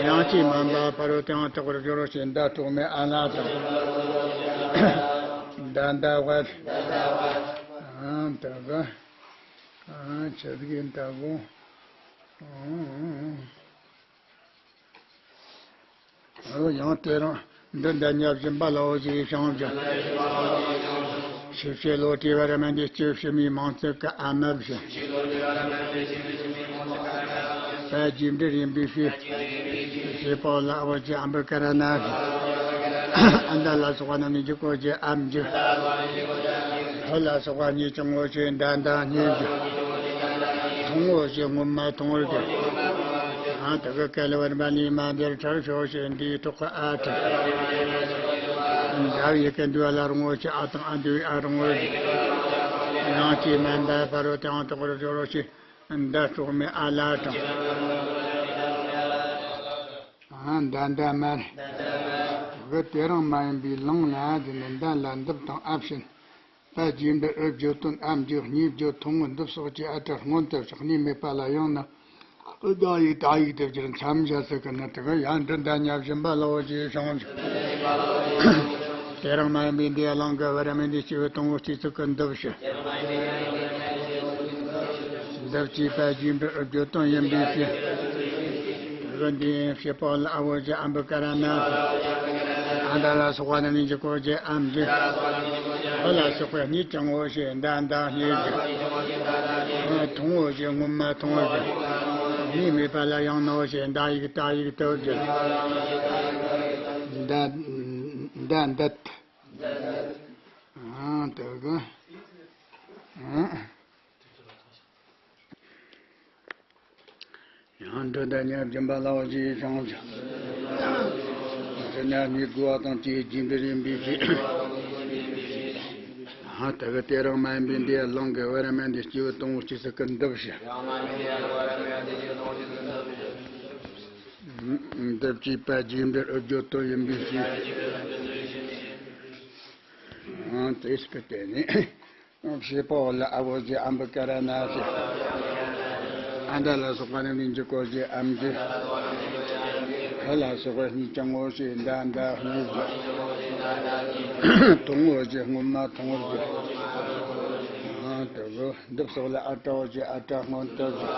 ཡང་ཅིག་མན་པ་ཕ་རོལ་ཏུ་ཡང་དག་པར་སྦྱོར་ཞེས་མདའ་དྲུག་མའི་ཨ་ལ་དང་། མདའ་མདའ་བ། ཨ་ད་ག་ཨ་ཆ་གི་ད་གོ་ཨ་ཡང་དེ་རང་འདི་མདའ་ཉ་བཞིན་པ་ལའོ་ཞེས་བྱང་བཞག་ཤི་ཤི་ལོ་ཏི་བ་ར་མ་འདི་སྐྱེ་བོ་ཕྱི་མའི་མིང་ཚིག་གི་ཨ་མ་བཞིན། ཕ་རྒྱས་འབྲེལ་ཡིན་པའི་ཕྱིར། ཞེས་པ་ལ་ཨ་བོ་ཞེས་ཨ་འབུ་ཀ་ར་ན་བྱིན། ཨ་མདའ་ལ་སོགས་པ་རྣམས་ནི་འཇིག་གོ་ཞེས་ཨ་མ་འཇིག་ཕུ་ལ་སོགས་པ་གཉིས་ཀྱང་ངོ་ཤེས་ཟླ་ཟླ་སྙེད་ཀྱི། མཐོང་ངོ་ཤེས་སྔོན་མ་མཐོང་བར་གྱུར། ཨ་དེ་གི་བསྐལ་པར་མ་ལུས་མ་འདིར་ཁྲར་ཤོག་ཅེས་འདིའི་ཐོག་གི་ཨ་ཁྲ། ཟླ་བའི་སྐད་འདུས་ལ་རུང་བ་ཅེས་ཨ་དང་ཨ་འདུས་ཨ་རུང་བར་གྱུར། ཡང་ཅིས་མན་པ་ཕ་རོལ་ཏུ་ཡང་དག་པར་སྦྱོར་བ་ཅེས་འདི་སྲོག་མེད་ཨ་ལ་དྲངས། ཨ་མདའ་མདའ་མར། གི་དེ་རང་མ་ཡིན་པའི་ལང་ལ་དེ་ནི་མདའ་ལ་འདབ་དང་ཨ་བྱེད། པ་རྗེས་འབྲི་ཨུ་བརྗོད་དོན་ཨ་འབྲི་གཉིས་བརྗོད་ཐུང་ངུ་འདུབ་སོགས་ཀྱི་ཨ་སྒྲ་སྔོན་དུ་བཞག་གནས་མེད་པ་ལ་ཡང་ན་ཨུ་ད་ཡིག་ད་ཡིག་ཏུ་བསྒྱུར་མཚམས་བཞག་ས་གི་ནི་དེ་གི་ཡང་འབྲི་མདའ་ཉ་བཞིན་པ་ལ་འོ་ཞེས་བྱུང་། དེ་རང་མ་ཡིན་པའི་འདི་ཡ་ལང་གི་བར་མེད་འདི་སྐྱེས་བུ་དང་པོ་སྐྱེས་ཚིག་གི་འདུབ་ཞེས། འདུབ་ཅེས་པ་རྗེས་འབྲི་ཨུ་བརྗོད་དོན་ཡིན་པའི་ཕྱིར། དེ་གི་འདི་བྱེད་པ་ལ་ཨ་བོ་ཞེས་ཨམ་བུ་ཀ་ར་ན། ཨ་མདའ་ལ་སོགས་པ་རྣམས་ནི་འཇུག་གོ་ཞེས་ཨམ་འདི། ཕུ་ལ་སོགས་པ་གཉིས་ཀྱང་ངོ་ཤེས་ཟླ་ཟླ་སྙེད་ཀྱི། མཐོང་ངོ་ཤེས་སྔོན་མ་མཐོང་བར་གྱུར། གནས་མེད་པ་ལ་ཡང་ན་འོ་ཞེས་མདའ་ཡིག་ད་ཡིག་ཏུ་བསྒྱུར། མདའ་མདའ་མདད། ཨང་དེ་གི། ཨང་། ཡང་འབྲི་མདའ་ཉ་བཞིན་པ་ལ་འོ་ཞེས་བྱུང་། འདི་ནི་གཉིས་དགུ་བ་དང་བཅས་རྗེས་འབྲི་ཡིན་པའི་ཕྱིར། ཨ་དེ་གི་དེ་རང་མ་ཡིན་པའི་འདི་ཡ་ལང་གི་བར་མེད་འདི་སྐྱེས་བུ་དང་པོ་སྐྱེས་ཚིག་གི་འདུབ་ཞེས། འདུབ་ཅེས་པ་རྗེས་འབྲི་ཨུ་བརྗོད་དོན་ཡིན་པའི་ཕྱིར། ཨང་དེ་སྤེ་དེ་ནི། བྱེད་པ་ལ་ཨ་བོ་ཞེས་ཨམ་བུ་ཀ་ར་ན་ཞེས། ཨ་མདའ་ལ་སོགས་པ་རྣམས་ནི་འཇུག་གོ་ཞེས་ཨམ་འདི། ཕུ་ལ་སོགས་པ་གཉིས་ཀྱང་ངོ་ཤེས་ཟླ་ཟླ་སྙེད་ཀྱི། མཐོང་ངོ་ཤེས་སྔོན་མ་མཐོང་བར་གྱུར། ཨ་དེ་གི་འདུབ་སོགས་ལ་ཨ་སྒྲ་འོ་ཞེས་ཨ་སྒྲ་སྔོན་དུ་བསྒྱུར།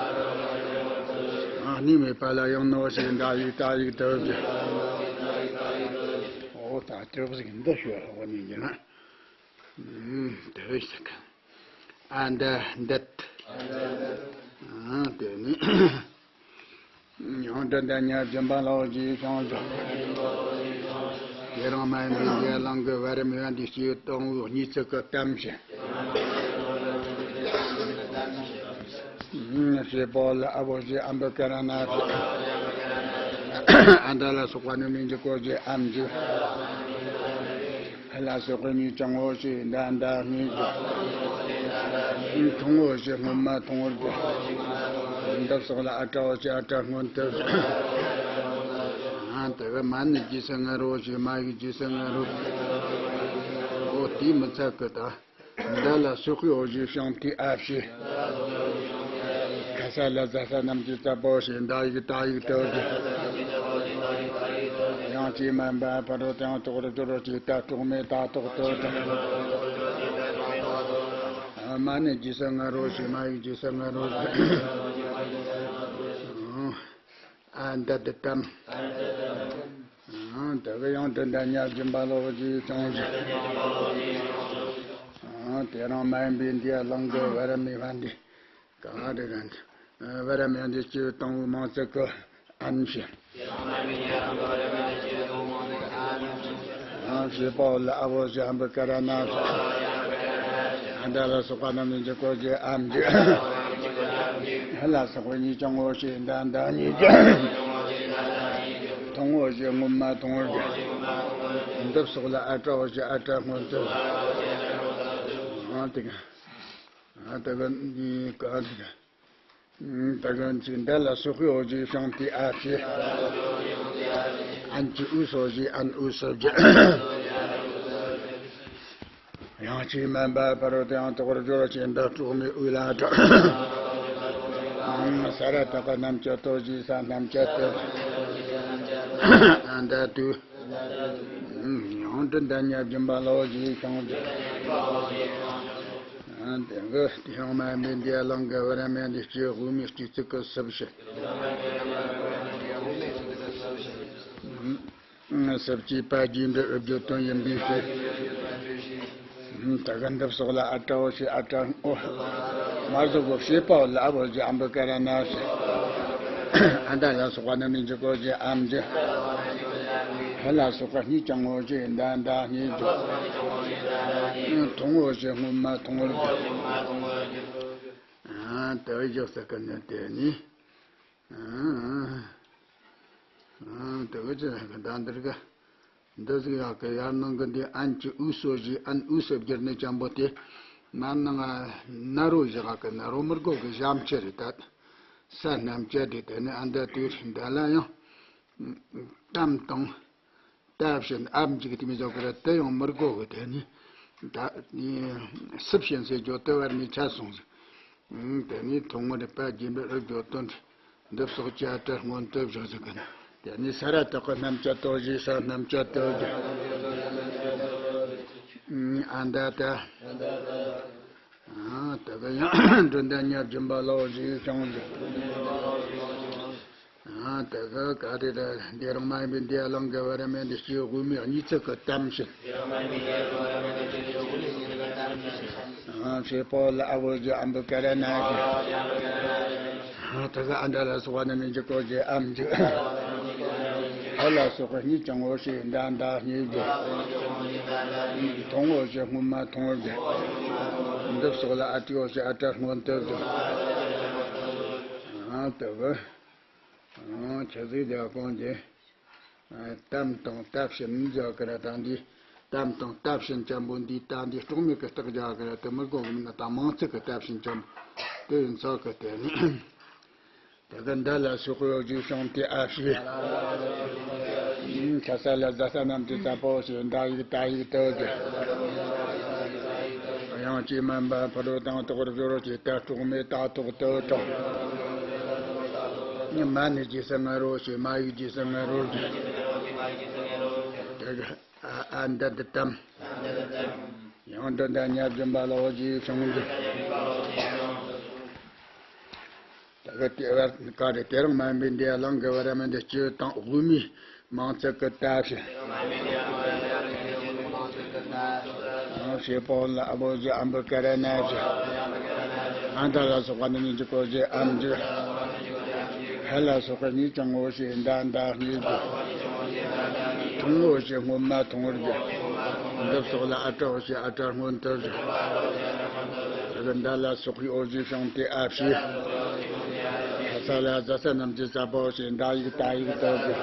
ཨ་གནས་མེད་པ་ལ་ཡང་ན་འོ་ཞེས་མདའ་ཡིག་ད་ཡིག་ཏུ་བསྒྱུར། འོ་ད་དེ་བཞིན་འདི་ཞུ་བ་ནི་ཡིན་ན། དེ་བས་ཟེར་གི། ཨ་མདའ་མདད། ཨ་དེ་ནི། ཡང་འབྲི་མདའ་ཉ་བཞིན་པ་ལ་འོ་ཞེས་བྱུང་། དེ་རང་མ་ཡིན་པའི་འདི་ཡ་ལང་གི་བར་མེད་འདི་སྐྱེས་བུ་དང་པོ་གཉིས་ཚིག་གི་གཏམ་ཞེས། བྱེད་པ་ལ་ཨ་བོ་ཞེས་ཨམ་བུ་ཀ་ར་ན་ཞེས། ཨ་མདའ་ལ་སོགས་པ་རྣམས་ནི་འཇུག་གོ་ཞེས་ཨམ་འདི། ཕུ་ལ་སོགས་པ་གཉིས་ཀྱང་ངོ་ཤེས་ཟླ་ཟླ་སྙེད་ཀྱི། མཐོང་ངོ་ཤེས་སྔོན་མ་མཐོང་བར་གྱུར། འདུབ་སོགས་ལ་ཨ་སྒྲ་འོ་ཞེས་ཨ་སྒྲ་སྔོན་དུ་བསྒྱུར། ཨ་དེ་གི་མ་ནི་རྗེས་སུ་ང་རོ་ཞེས་མ་ཡིག་རྗེས་སུ་ང་རོ། འོ་དེས་མི་ཚད་གི་ད། མདའ་ལ་སོགས་པའི་འོ་ཞེས་བྱུང་དེའི་ཨ་ཕྱི། ཁ་ས་ལ་ཟ་ས་རྣམས་ཀྱི་ཙ་པོ་ཞེས་མདའ་ཡིག་ད་ཡིག་ཏུ་བསྒྱུར། ཡང་ཅིས་མན་པ་ཕ་རོལ་ཏུ་ཡང་དག་པར་སྦྱོར་བ་ཅེས་ད་སྲོག་མེད་ད་ཐོག་ཏུ་དྲངས། མ་ནི་རྗེས་སུ་ང་རོ་ཞེས་མ་ཡིག་རྗེས་སུ་ང་རོ་ཞེས། ཨ་མདའ་དེ་གཏམ། ཨ་དེ་གི་ཡང་འབྲི་མདའ་ཉ་བཞིན་པ་ལ་འོ་ཞེས་བྱུང་། དེ་རང་མ་ཡིན་པའི་འདི་ཡ་ལང་གི་བར་མེད་པ་འདི། ག་རེ་ག་འདི། བར་མེད་འདི་སྐྱེས་བུ་དང་པོའི་མིང་ཚིག་གི་ཨན་ཞེས། ཡང་བྱེད་པ་ལ་ཨ་བོ་ཞེས་ཨམ་བུ་ཀ་ར་ན་ཞེས། ཨ་མདའ་ལ་སོགས་པ་རྣམས་ནི་འཇུག་གོ་ཞེས་ཨམ་འདི། ཕུ་ལ་སོགས་པ་གཉིས་ཀྱང་ངོ་ཤེས་ཟླ་ཟླ་སྙེད་ཀྱི། མཐོང་ངོ་ཤེས་སྔོན་མ་མཐོང་བར་གྱུར། འདུབ་སོགས་ལ་ཨ་སྒྲ་འོ་ཞེས་ཨ་སྒྲ་སྔོན་དུ་བསྒྱུར། ཨ་དེ་ག་ཨ་དེ་ག་འདི་ག་འདི་ག་ད་ག་ཅིག་མདའ་ལ་སོགས་པའི་འོ་ཞེས་བྱུང་དེའི་ཨ་ཕྱི། ཨན་གྱི་ཨུ་སོགས་ཞེས་ཨན་ཨུ་སོགས་བསྒྱུར། ཡང་ཅིས་མན་པ་ཕ་རོལ་ཏུ་ཡང་དག་པར་སྦྱོར་བ་ཅེས་འདི་སྲོག་མེད་ཨུ་ལ་དྲངས། ས་ར་བཏགས་པ་རྣམ་བཅད་དོ་ཞེས་ས་རྣམ་བཅད་དོ། ཨ་མདའ་དུ། ཡང་འབྲི་མདའ་ཉ་བཞིན་པ་ལ་འོ་ཞེས་བྱུང་། དེ་གི་དེ་ཡང་མ་ཡིན་པའི་འདི་ཡ་ལང་གི་བར་མེད་འདི་སྐྱེས་བུ་དབུ་མའི་སྐྱེས་ཚིག་གི་སུབ་ཞེས། སུབ་ཅེས་པ་རྗེས་འབྲི་ཨུ་བརྗོད་དོན་ཡིན་པའི་ཕྱིར། ད་ག་འདུབ་སོགས་ལ་ཨ་སྒྲ་འོ་ཞེས་ཨ་སྒྲ་འོ། མ་རྫོགས་པའི་བྱེད་པ་ལ་ཨ་བོ་ཞེས་ཨམ་བུ་ཀ་ར་ན་ཞེས། ཨ་མདའ་ལ་སོགས་པ་རྣམས་ནི་འཇུག་གོ་ཞེས་ཨམ་འདི། ཕུ་ལ་སོགས་པ་གཉིས་ཀྱང་ངོ་ཤེས་ཟླ་ཟླ་སྙེད་ཀྱི། ཐུང་ངུ་ཞིག་སྔོན་མ་ཐུང་ངུར་གྱུར། ཨ། དེ་བཞག་ས་གི་ནི་དེ་ནི། ཨ། ཨ། དེ་གི་ཅི་ལ་གི་ད་འདིར་གི། འདི་ཟིག་ཡག་གི། ཡར་ནང་གི་འདི་ཨན་གྱི་དབུས་སོ་བཞི། ཨན་དབུས་སུ་བསྒྱུར་ནས་ཅན་པོ་དེ། མར་ནང་ན་རོ་བཞག་གི། ན་རོ་མི་དགོས་གི། ཞབས་མཆུ་རེད་ད། ས་རྣམས་བཅད་དེ། དེ་ནས་ཨ་འདི་དུས་འདི་ལ་ཡང་། ཏམ་དང་། ཏ་བྱིན། ཨ་མཇུག་དེ་མི་འཇོག་གི་ར། དེ་ཡང་མི་དགོས་གི། དེ་ནི་ད་སུ་བྱིན་ཟེར་རྒྱུ་དེ་བར་ནི་ཆད་སོང་ཟིག། ཨང་། དེ་ནི་ཐུང་ངུ་རེ་པ་རྒྱས་འབྲིང་འུ་རྒྱོ་དོན་འདི་སོགས་ཀྱི་ཨ་ཏྲ་སྔོན་དུ་བཞག་ཟིག་གི། དེ་ནི་ས་ར་བཏགས་གི་རྣམ་བཅད་དོ་བཞི། ས་རྣམ་བཅད་དོ་བཞི། ཨང་། ཨ་འདི་ད། ཨ། དེ་གི་ཡང་འགྲོ་འདི་ཉ་སྦྱིན་པ་ལའོ་བཞི་བྱུང་ཟིག། ཨ། དེ་གི་ག་རེ་རེད། འདི་རང་མ་ཡིན་པའི་འདི་གླང་གི་བར་མའི་འདི་སྤྱི་དབུ་མའི་གཉིས་ཚིག་གི་ཏམ་བྱིན། ཨ། ཞེས་པོ་ལ་ཨ་བོ་ཞེས་ཨམ་བུ་ཀ་ར་ན་ཞེས། ཨ། དེ་གི་ཨ་འདྲ་ལ་སོགས་པ་རྣམས་ནི་འཇིག་གོ་ཞེས་ཨམ་འཇིག། ཧ་ལ་སོགས་པ་གཉིས་ཀྱང་ངོ་ཞེས་འདའ་འདའ་གཉིས་འཇིག། ཐུང་ངོ་ཞེས་སྔོན་མ་ཐུང་འཇིག། འདི་སོགས་ལ་ཨ་ཏི་ཡོ་ཞེས་ཨ་ཏྲ་སྔོན་དུ་འཇིག། ཨ། དེ་གི། ཨང་། ཆ་ཟིག་རྒྱ་གོང་གི། ཨ། ཏམ་དང་ཏ་བྱིན་མི་འཇོག་གི་ར། ད་འདི་ཏམ་དང་ཏ་བྱིན་ཅན་པོ་འདི། ད་འདི་སྲོག་མེད་ཀྱི་རྟགས་རྒྱག་གི་ར། དེ་མི་དགོས་གི་མིན་ན། ད་མང་ཚིག་གི་ཏ་བྱིན་ཅན་པོ་དེ་ཡིན་ཚོད་གི། དེ་ནི་དེ་གི་འདི་ལ་སོགས་ཡོད་ཀྱི་བྱུང་སྟེ་ཨ་ཕྱི། ཁ་ས་ལ་ཟ་ས་རྣམས་ཀྱི་ས་པོ་ཞེས་འདའ་ཡིག་ཏ་ཡིག་ཏུ་གི། དབྱངས་ཀྱིས་དམན་པ་ཕུ་རུ་དང་དོག་རུ་སྦྱོར་བྱེད་ལྟར། སྲོག་མེད་ཏ་ཐོག་ཏུ་དྲངས། མ་ནི་རྗེས་སུ་ང་རོ་ཞེས། མ་ཡིག་རྗེས་སུ་ང་རོ་ཞེས། དེ་གི་ཨ་ཨ་འདི་འདི་ཏམ། ཡང་འདི་འདི་ཉ་སྦྱིན་པ་ལའོ་ཞེས་བྱུང་འདི། དེ་གི་དེ་བར་ག་རེ། དེ་རང་མ་ཡིན་པའི་འདི་གླང་གི་བར་མའི་འདི་སྤྱི་དང་དབུ་མའི་མང་ཚིག་གི་ཏ་བྱིན། ཞེས་པོ་ལ་ཨ་བོ་ཞེས་ཨམ་བུ་ཀ་ར་ན་ཞེས། ཨ་འདྲ་ལ་སོགས་པ་རྣམས་ནི་འཇིག་གོ་ཞེས་ཨམ་འཇིག། ཧ་ལ་སོགས་པ་གཉིས་ཀྱང་ངོ་ཞེས་འདའ་འདའ་གཉིས་འཇིག། ཐུང་ངོ་ཞེས་སྔོན་མ་ཐུང་ངུར་གྱུར། འདི་སོགས་ལ་ཨ་ཏྲའོ་ཞེས་ཨ་ཏྲ་སྔོན་དུ་འཇུག། དེ་གི་འདི་ལ་སོགས་པའི་འོ་ཞེས་བྱུང་སྟེ་ཨ་ཕྱི། ཁ་ས་ལ་ཟ་ས་རྣམས་ཀྱི་ས་པོ་ཞེས་འདའ་ཡིག་ཏ་ཡིག་ཏུ་གི།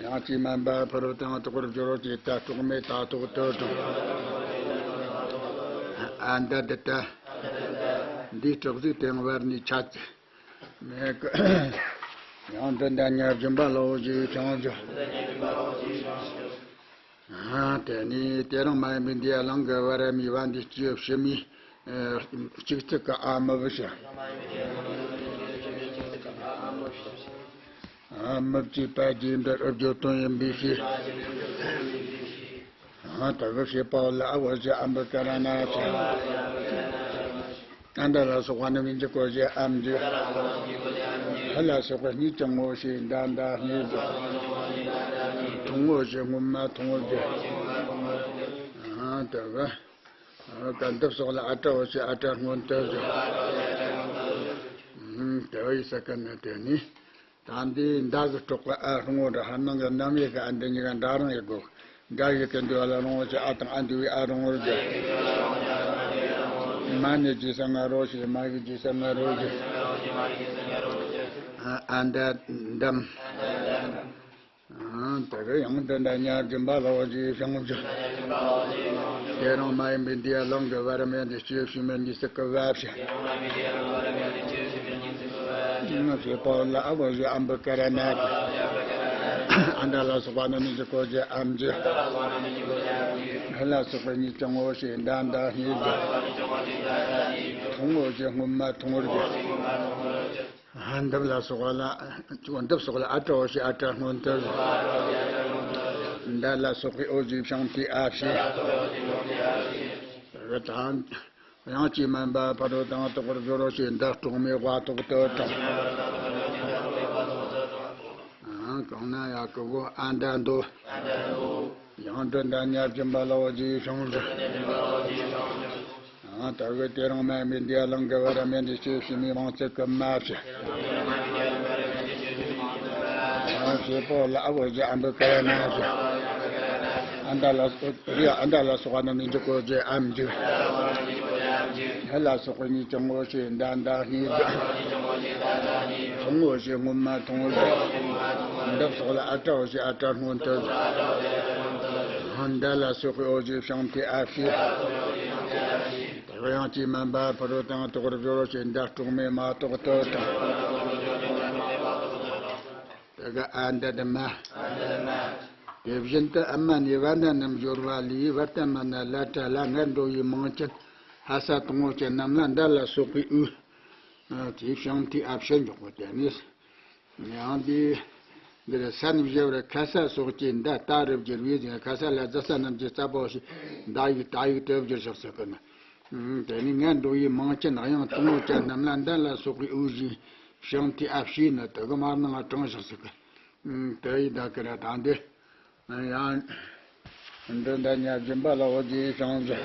དབྱངས་ཀྱིས་དམན་པ་ཕུ་རུ་དང་དོག་རུ་སྦྱོར་བྱེད་ལྟར། སྲོག་མེད་ཏ་ཐོག་ཏུ་དྲངས། ཨ་འདི་འདི་ཏ། འདིའི་སྲོག་ཟིག་དེའང་བར་ནས་ཆད་ཟིག། མེད་གི། ཡང་འདི་འདྲ་ཉ་སྦྱིན་པ་ལའོ་ཞེས་བྱུང་འཇུག། ཨ། དེ་ནས་དེ་རང་མ་ཡིན་པའི་འདི་གླང་གི་བར་མའི་བ་འདི་སྤྱི་ཕྱི་མའི་གཅིག་ཚིག་གི་ཨ་མི་བུ་ཞེས། ཨ། མི་བཅས་པ་རྒྱས་འབྲིང་འུ་རྒྱོ་དོན་ཡིན་པའི་ཕྱིར། ཨ། དེ་གི་ཞེས་པ་ལ་ཨ་བོ་ཞེས་ཨམ་བུ་ཀ་ར་ན་ཞེས། ཨ་འདྲ་ལ་སོགས་པ་རྣམས་ནི་འཇིག་གོ་ཞེས་ཨམ་འཇིག། ཧ་ལ་སོགས་པ་གཉིས་ཀྱང་ངོ་ཞེས་འདའ་འདའ་གཉིས་འཇིག། ཐུང་ངོ་ཞེས་སྔོན་མ་ཐུང་ངུར་གྱུར། ཨ། དེ་གི། ཨ། ག་འདི་སོགས་ལ་ཨ་ཏྲའོ་ཞེས་ཨ་ཏྲ་སྔོན་དུ་འཇུག། ཨ། དེ་བས་ས་ཀ་ན་དེ་ནི། ད་འདི་མདའ་གི་སྲོག་གི་ཨ་སྔོན་ར། ཧར་ནང་གི་རྣམ་དབྱེ་གི་ཨ་འདི་གཉིས་ཀ་འདྲ་རང་ཡིན་དགོས། འདྲ་ཡི་གི་འདུལ་བ་ལ་རང་བ་ཞེས་ཨ་དང་ཨ་འདུལ་བའི་ཨ་རང་བར་གྱུར། མ་ནི་རྗེས་སུ་ང་རོ་ཞེས། མ་ཡི་རྗེས་སུ་ང་རོ་ཞེས། ཨ། ཨ་འདི་འདམ། ཨ། དེ་གི་ཡང་འདི་འདྲ་ཉ་སྦྱིན་པ་ལའོ་ཞེས་བྱུང་འཇུག། དེ་རང་མ་ཡིན་པའི་འདི་གླང་གི་བར་མའི་འདི་སྤྱི་ཕྱི་མའི་གཉིས་ཚིག་གི་བ་བྱིན། ཞེས་པ་ལ་ཨ་བོ་ཞེས་ཨམ་བུ་ཀ་ར་ན་གི། ཨ་འདྲ་ལ་སོགས་པ་རྣམས་ནི་འཇིག་གོ་ཞེས་ཨམ་འཇིག། ཧ་ལ་སོགས་པ་གཉིས་ཀྱང་ངོ་ཞེས་འདའ་འདའ་གཉིས་འཇིག། ཐུང་ངོ་ཞེས་སྔོན་མ་ཐུང་ངུར་གྱུར། ཨ། འདི་ལ་སོགས་ལ། འདི་སོགས་ལ་ཨ་ཏྲའོ་ཞེས་ཨ་ཏྲ་སྔོན་དུ། འདི་ལ་སོགས་པའི་འོ་ཞེས་བྱུང་སྟེ་ཨ་ཕྱི། དེ་གི་ད། དབྱངས་ཀྱིས་དམན་པ་ཕུ་རུ་དང་དོག་རུ་སྦྱོར་ཞེས་འདི་སྲོག་མེད་དབ་ཐོག་ཏུ་དྲངས། ཨ། གང་ན་ཡག་གི་གོ། ཨ་འདྲ་འདོད། ཡང་འདི་འདྲ་ཉ་སྦྱིན་པ་ལའོ་ཞེས་བྱུང་འཇུག། ཨ། དེ་གི་དེ་རང་མ་ཡིན་པའི་འདི་གླང་གི་བར་མའི་འདི་སྤྱི་ཕྱི་མའི་མང་ཚིག་གི་མ་བྱིན། ཨ། ཞེས་པ་ལ་ཨ་བོ་ཞེས་ཨམ་བུ་ཀ་ར་ན་ཞེས། ཨ་མྲ་ལ་སོགས་རི་ཨ་མྲ་ལ་སོགས་པ་རྣམས་ནི་འཇིག་གོ་ཞེས་ཨ་མི་འཇིག་ཧ་ལ་སོགས་པའི་གཉིས་ཀྱང་ངོ་ཤེས་མདའ་མདའ་གཉིས་འཇིག་ཐུང་ངོ་ཞེས་སྔོན་མ་ཐུང་ངོ་ཞེས། འདབ་སོགས་ལ་ཨ་བྲ་འོ་ཞེས་ཨ་བྲ་སྔོན་དུ་འཇིག་མདའ་ལ་སོགས་པའི་འོ་ཞེས་བྱང་མཐའི་ཨ་ཕྱི། དེ་ཡང་ཅིས་མ་འབབ་ཕུ་རུ་དང་དོག་རུ་སྦྱོར་ཞེས་མདའ་དཀྲོག་མས་མ་གཏོགས་དུ་དང་། དེ་ག་ཨ་མདའ་དེ་མ། དེ་བཞིན་དུ་ཨ་མ་ནི་བ་ན་རྣམས་སྦྱོར་བ་ལས་བར་ཏ་མ་ན་ལ་ཏྲ་ལ་ངར་འགྲོ་བའི་མིང་ཅན་ལྷ་ས་དང་པོ་ཅན་རྣམས་ལ་མདའ་ལ་སོགས་པའི་འོས། དེའི་བྱང་མཐའི་ཨ་ཕྱི་འཇོག་པ་དེ་ནི། ཡང་དེ། འདིར་ས་ནི་བཞི་བར་ཁ་ས་སོགས་ཀྱི་མདའ་རྟ་རུ་བསྒྱུར་བས་ཀྱང་ཁ་ས་ལ་ཛ་ས་རྣམས་ཀྱི་རྩ་བོ་ཞིག་མདའ་ཡིག་རྟ་ཡིག་ཏུ་བསྒྱུར་ཞིག་ཟེར་གི་ན། དེ་ནི་ངར་འགྲོ་བའི་མིང་ཅན་དབྱངས་དང་པོ་ཅན་རྣམས་ལ་མདའ་ལ་སོགས་པའི་འོས་བཞིན་བྱང་མཐའི་ཨ་ཕྱི་ནི་དེ་གི་མར་ནང་དྲངས་ཞིག་ཟེར་གི། དེ་ཡི་ད་ཀི་ར་དང་དེ། ཡང་། འདི་འདྲ་ཉ་སྦྱིན་པ་ལ་འོ་ཇི་བྱང་ཟེར།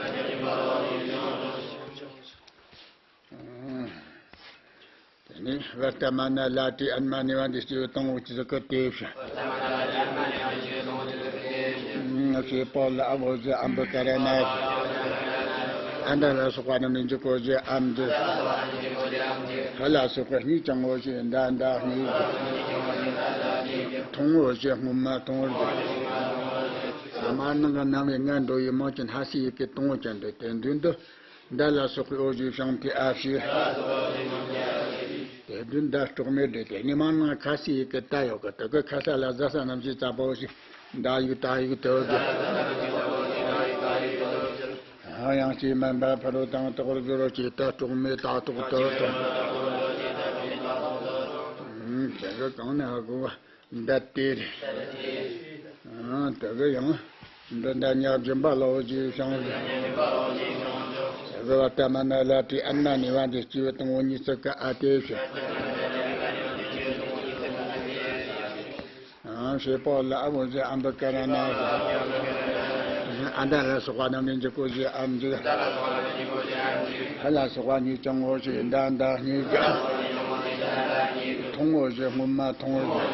དེ་ནས་བར་ཏ་མ་ན་ལ་ཏྲི་ཨན་མ་ནི་བ་འདི་སྐྱེ་བོ་དང་པོ་ཅི་ཟིག་གི་དེ་བྱ། ཞེས་པོ་ལ་ཨ་བོ་ཟི་ཨམ་བུ་ཀ་ར་ན་ཨ་འདྲ་ལ་སོགས་པ་རྣམས་ནི་འཇིག་གོ་ཞེས་ཨམ་འདི། ཧ་ལ་སོགས་པ་གཉིས་ཀྱང་ངོ་ཞེས་མདའ་མདའ་གཉིས་ཀྱང་། ཐུང་ངོ་ཞེས་སྔོན་མ་ཐུང་ངོ་ཞེས། མར་ནང་གི་རྣམ་པའི་ངར་འགྲོ་བའི་མིང་ཅན་ལྷ་སའི་ཡི་གེ་དང་པོ་ཅན་དུ་དེ་མདུན་དུ། མདའ་ལ་སོགས་པའི་འོ་ཞེས་བྱང་མཐའི་ཨ་ཕྱི། དེ་མདུན་མདའ་དཀྲོག་མས་འདྲེ་དེ་ནི་མར་ནང་ཁ་སའི་ཡི་གེ་ཏ་ཡོད་གི་དེ་གི་ཁ་ས་ལ་ཛ་ས་རྣམས་ཀྱི་རྩ་བོ་ཞིག་མདའ་ཡིག་རྟ་ཡིག་ཏུ་དགོས། ཡང་ཅིས་མ་འབབ་ཕུ་རུ་དང་དོག་རུ་སྦྱོར་རོ་ཅེས་ཏ་དཀྲོག་མས་ཏ་ཏོག་ཏུ་དང་། དེ་གི་གང་ན་ཧ་གོ་བ། མདའ་དེ་རེད། ཨང་། དེ་གི་ཡང་། འདི་འདྲ་ཉ་སྦྱིན་པ་ལ་འོ་ཞེས་བྱང་ཟེར། དེ་གི་བར་ཏ་མ་ན་ལ་ཏྲི་ཨན་མ་ནི་བ་འདི་སྐྱེ་བོ་དང་པོ་གཉིས་ཚིག་གི་ཨ་དེ་བྱ། ཨང་། ཞེས་པོ་ལ་ཨ་བོ་ཟི་ཨམ་བུ་ཀ་ར་ན་ཨ་འདྲ་ལ་སོགས་པ་རྣམས་ནི་འཇིག་གོ་ཞེས་ཨམ་འཇིག་ཧ་ལ་སོགས་པ་གཉིས་ཀྱང་ངོ་ཞེས་མདའ་མདའ་གཉིས་ཀྱང་། ཐུང་ངོ་ཞེས་སྔོན་མ་ཐུང་ངོ་ཞེས།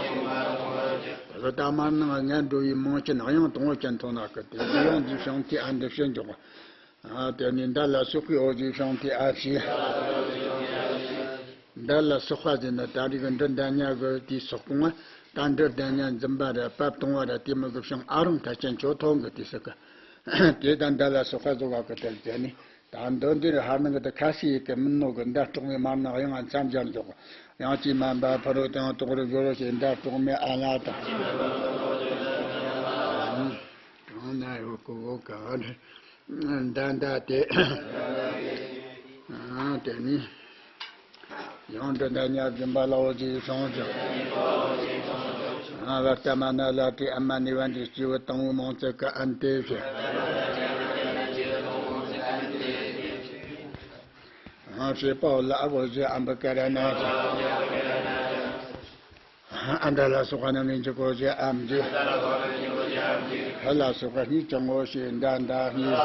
རི་དྭགས་མར་ནང་ངར་འགྲོ་བའི་མིང་ཅན་དབྱངས་དང་པོ་ཅན་ཐོན་ན་གི་དེ་དེ་ཡང་འདི་བྱང་མཐའི་ཨ་འདི་ཕྱི་འཇོག་ཨ་དེ་ནི་མདའ་ལ་སོགས་པའི་འོ་ཞེས་བྱང་མཐའི་ཨ་ཕྱི། མདའ་ལ་སོགས་པ་ཟེར་ན་ད་རེས་ཀྱི་འདི་མདའ་ཉ་གི་དེའི་སོགས་གོང་བ་ད་འདི་མདའ་ཉ་འཛིན་པ་ར་བབ་གཏོང་བ་ར་དེ་མི་གི་བྱང་ཨ་རང་ཐ་ཅན་ཆོ་ཐོང་གི་དེ་སོགས་གི། དེ་དང་མདའ་ལ་སོགས་པ་བཟོ་བ་གི་དེ་ཟེར་ནི། ད་འདོན་འདིར་ཧར་ནང་གི་དེ་ཁ་ཤས་ཡི་གེ་མིན་ནོ་གི་མདའ་དཀྲོག་མའི་མར་ནང་དབྱངས་མཚམས་སྦྱར་འཇོག་ཡང་ཅིས་མ་འབབ་ཕུ་རུ་དང་དོག་རུ་སྦྱོར་རོ་ཞེས་མདའ་དཀྲོག་མས་ཨ་ལ་དང་། གང་ན་ཡོད་གོ་གོ་ག་རེ། མདའ་མདའ་དེ། དེ་ནི། ཡང་འདི་འདྲ་ཉ་སྦྱིན་པ་ལ་འོ་ཞེས་བྱང་ཟེར། ཨ་བ་ཏ་མ་ན་ལ་ཏྲི་ཨ་མ་ནི་བ་འདི་སྐྱེ་བོ་དང་པོའི་མིང་ཚིག་གི་ཨན་དེ་བྱ། ཨ་ཞེས་པོ་ལ་ཨ་བོ་ཟི་ཨམ་བུ་ཀ་ར་ན་ཨ་འདྲ་ལ་སོགས་པ་རྣམས་ནི་འཇིག་གོ་ཞེས་ཨམ་འཇིག་ཧ་ལ་སོགས་པ་གཉིས་ཀྱང་ངོ་ཞེས་མདའ་མདའ་གཉིས་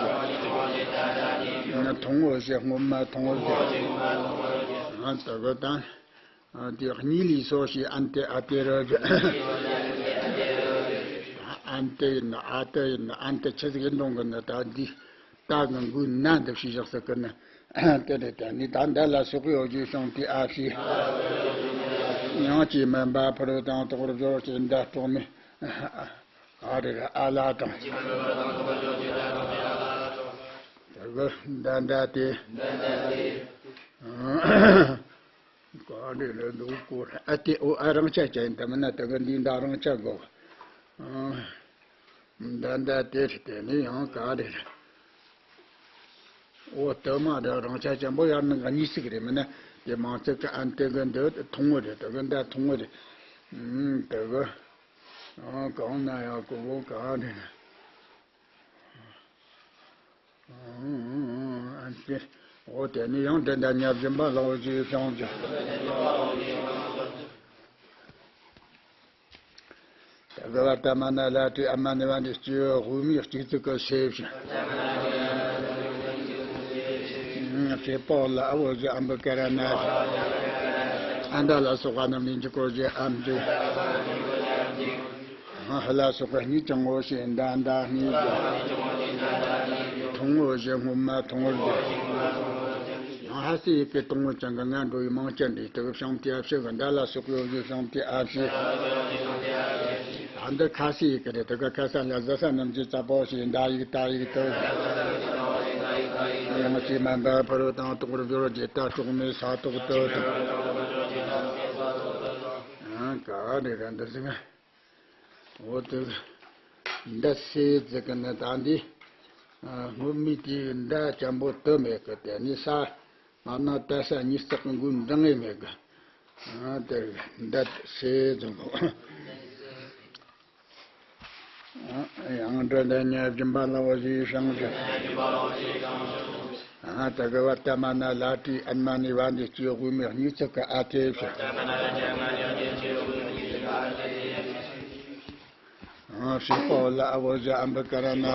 ཞེས། ཐུང་ངོ་ཞེས་སྔོན་མ་ཐུང་ངོ་ཞེས། ཨ་དེ་གི་དང་། ཨ་དེ་གཉིས་ལས་སོ་ཞེས་ཨན་ཏེ་ཨ་ཏེ་ར་ཨན་ཏེ་ཡིན་ན་ཨ་ཏེ་ཡིན་ན་ཨན་ཏེ་ཆི་ཟིག་ཡིན་འདོང་གི་ན་ད་འདི་ད་གི་འགུལ་ན་འདི་ཞེས་བཞག་ཟེར་གི་ན། དེ་རེད། ད་ནི་ད་མདའ་ལ་སོགས་པའི་འོ་ཞེས་བྱང་མཐའི་ཨ་ཕྱི། ཡང་ཅིས་མ་འབབ་ཕུ་རུ་དང་དོག་རུ་སྦྱོར་ཞེས་མདའ་དཀྲོག་མས། ཨ་རེ་རེ་ཨ་ལ་དང་། དེ་གི་མདའ་མདའ་དེ། ག་རེ་རེ་འདུག་གོ་རེ་ཨ་དེ་འོ་ཨ་རང་ཆ་ཅན་ཡིན་ད་མིན་ན་དེ་གི་འདི་མདའ་རང་ཆ་དགོས། ཨ། མདའ་མདའ་དེ་རེད། དེ་ནི་ཡང་ག་རེ་རེད། འོ་དེ་མ་རེད། རང་ཆ་ཅན་པོ་ཡར་ནང་ག་གཉིས་ཤིག་རེད། མིན་ན་དེ་མང་ཚིག་གི་ཨན་དེ་གི་འདི་ཐུང་ངུ་རེད། དེ་གི་མདའ་ཐུང་ངུ་རེད། ཨུམ་དེ་གི་ཨང་གང་ན་ཡང་གོ་གོ་ག་རེ་རེད། ཨ་ཙི། འོ་དེ་ནི་ཡང་འདི་འདྲ་ཉ་སྦྱིན་པ་ལ་འོ་ཞེས་བྱང་ཟེར། དེ་གི་བར་ཏ་མ་ན་ལ་ཏྲི་ཨ་མ་ནི་བ་འདི་སྐྱེ་བོ་དབུ་མའི་གཅིག་ཚིག་གི་ཞེས་བྱ། ཞེས་པོ་ལ་ཨ་བོ་ཞེས་ཨམ་བུ་ཀ་ར་ན་ཞེས། ཨ་མདའ་ལ་སོགས་པ་རྣམས་ནི་འཇིག་གོ་ཞེས་ཨམ་འཇིག་ཧ་ལ་སོགས་པའི་གཉིས་ཀྱང་ངོ་ཤེས་ཟླ་ཟླ་གཉིས་ཀྱི། མཐོང་ངོ་ཞེས་སྔོན་མ་མཐོང་བར་འགྱུར། ཡང་ཧ་སི་ཡི་གེ་དང་པོ་ཅན་གྱི་ང་འགྲོ་བའི་མིང་ཅན་འདི་དག་བྱང་ཏི་ཨ་ཕྱི་གི་ཟླ་ལ་སོགས་པའི་འོག་གི་བྱང་ཏི་ཨ་ཕྱི། ད་འདི་ཁ་སི་ཡི་གེ་རེད། དེ་ག་ཁ་ས་ལ་ཟ་ས་རྣམས་ཀྱི་ཙ་པོ་ཞེས་ཟླ་ཡིག་ཏ་ཡིག་ཏུ། ཡང་ཅི་མན་པ་ཕ་རོལ་དང་དོག་པར་སྦྱོར་གྱི་ད་གྲོགས་མེད་ས་ཐོག་ཏུ། ཨང་ག་རེ་ར་འདི་ཟིག་འོ་དེ་འདི་སེ་ཟེར་གི་ནི་ད་འདི་སྔོན་མའི་དེའི་འདྲ་ཅན་པོ་དུ་མེད་གི། དེ་ནི་ས་མ་ན་ད་ས་གཉིས་བརྩེགས་གི་མགོའི་འགྲེང་ངེ་མེད་གི། དེ་འདི་སེ་ཟེར་གོ། ཡང་འདྲི་འདི་ཉ་སྦྱིན་པ་ལ་འོ་ཞེས་བྱང་ཞིང་། ཨ་ཏི་གི་བར་ཏ་མ་ན་ལ་ཏི་ཨན་མ་ནི་བ་འདི་སྐྱེ་དགོས་མི་གཉིས་ཚིག་གི་ཨ་ཐེ་ཤ། ཨ་ཞེས་པའོ་ལ་ཨ་བོ་ཞེས་ཨམ་བི་ཀ་ར་ན།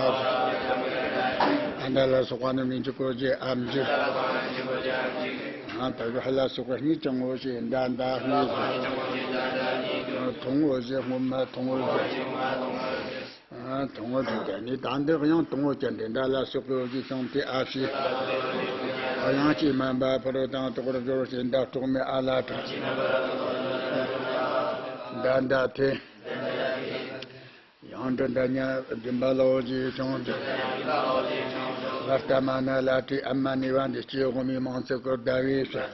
ཨ་འདྲ་ལ་སོགས་པ་རྣམས་ནི་འཇིག་གོ་ཞེས་ཨམ་འཇིག། ཨ་ཏི་གི་ཧ་ལ་སོགས་པ་གཉིས་ཀྱང་ངོ་ཤེས་ཟླ་ཟླ་གཉིས། མཐོང་ངོ་ཞེས་སྔོན་མ་མཐོང་ངོ་ཞེས། ཨ་དང་པོ་དེ་ནི་ད་འདི་ཡང་དང་པོ་ཅན་དེ་འདྲ་ལ་སོགས་པའི་འོག་གི་བྱང་ཏི་ཨ་ཕྱི། ཡང་ཅི་མན་པ་ཕ་རོལ་དང་དོག་པར་སྦྱོར་ཞེས་ཟླ་གྲོགས་མེད་ཨ་ལ་ཏྲ། ཟླ་ཟླ་ཐེ། ཡང་འདྲི་འདི་ཉ་སྦྱིན་པ་ལ་འོ་ཞེས་བྱང་ཞིང་། བར་ཏ་མ་ན་ལ་ཏི་ཨན་མ་ནི་བ་འདི་སྐྱེ་དགོས་མི་མིང་ཚིག་གི་ཟླ་བའི་ཕྱི།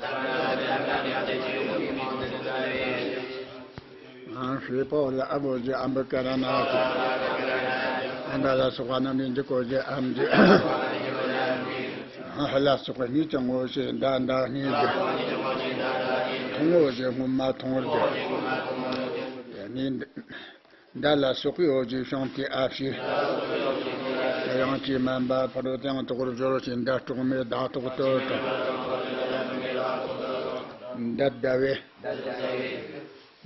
ཨ་ཞེས་པའོ་ལ་ཨ་བོ་ཞེས་ཨམ་བི་ཀ་ར་ན། ཨ་འདྲ་ལ་སོགས་པ་རྣམས་ནི་འཇིག་གོ་ཞེས་ཨམ་འཇིག། ཧ་ལ་སོགས་པ་གཉིས་ཀྱང་ངོ་ཤེས་ཟླ་ཟླ་གཉིས་ཀྱི། མཐོང་ངོ་ཞེས་སྔོན་མ་མཐོང་བར་འགྱུར། དེ་ནི་ཟླ་ལ་སོགས་པའི་འོག་གི་བྱང་ཏི་ཨ་ཕྱི། ཡང་ཅི་མན་པ་ཕ་རོལ་དང་དོག་པར་སྦྱོར་ཞེས་ཟླ་གྲོགས་མེད་ཟླ་ཐོག་ཏུ་ཏྲ། ཟླ་ཟླ་བའི།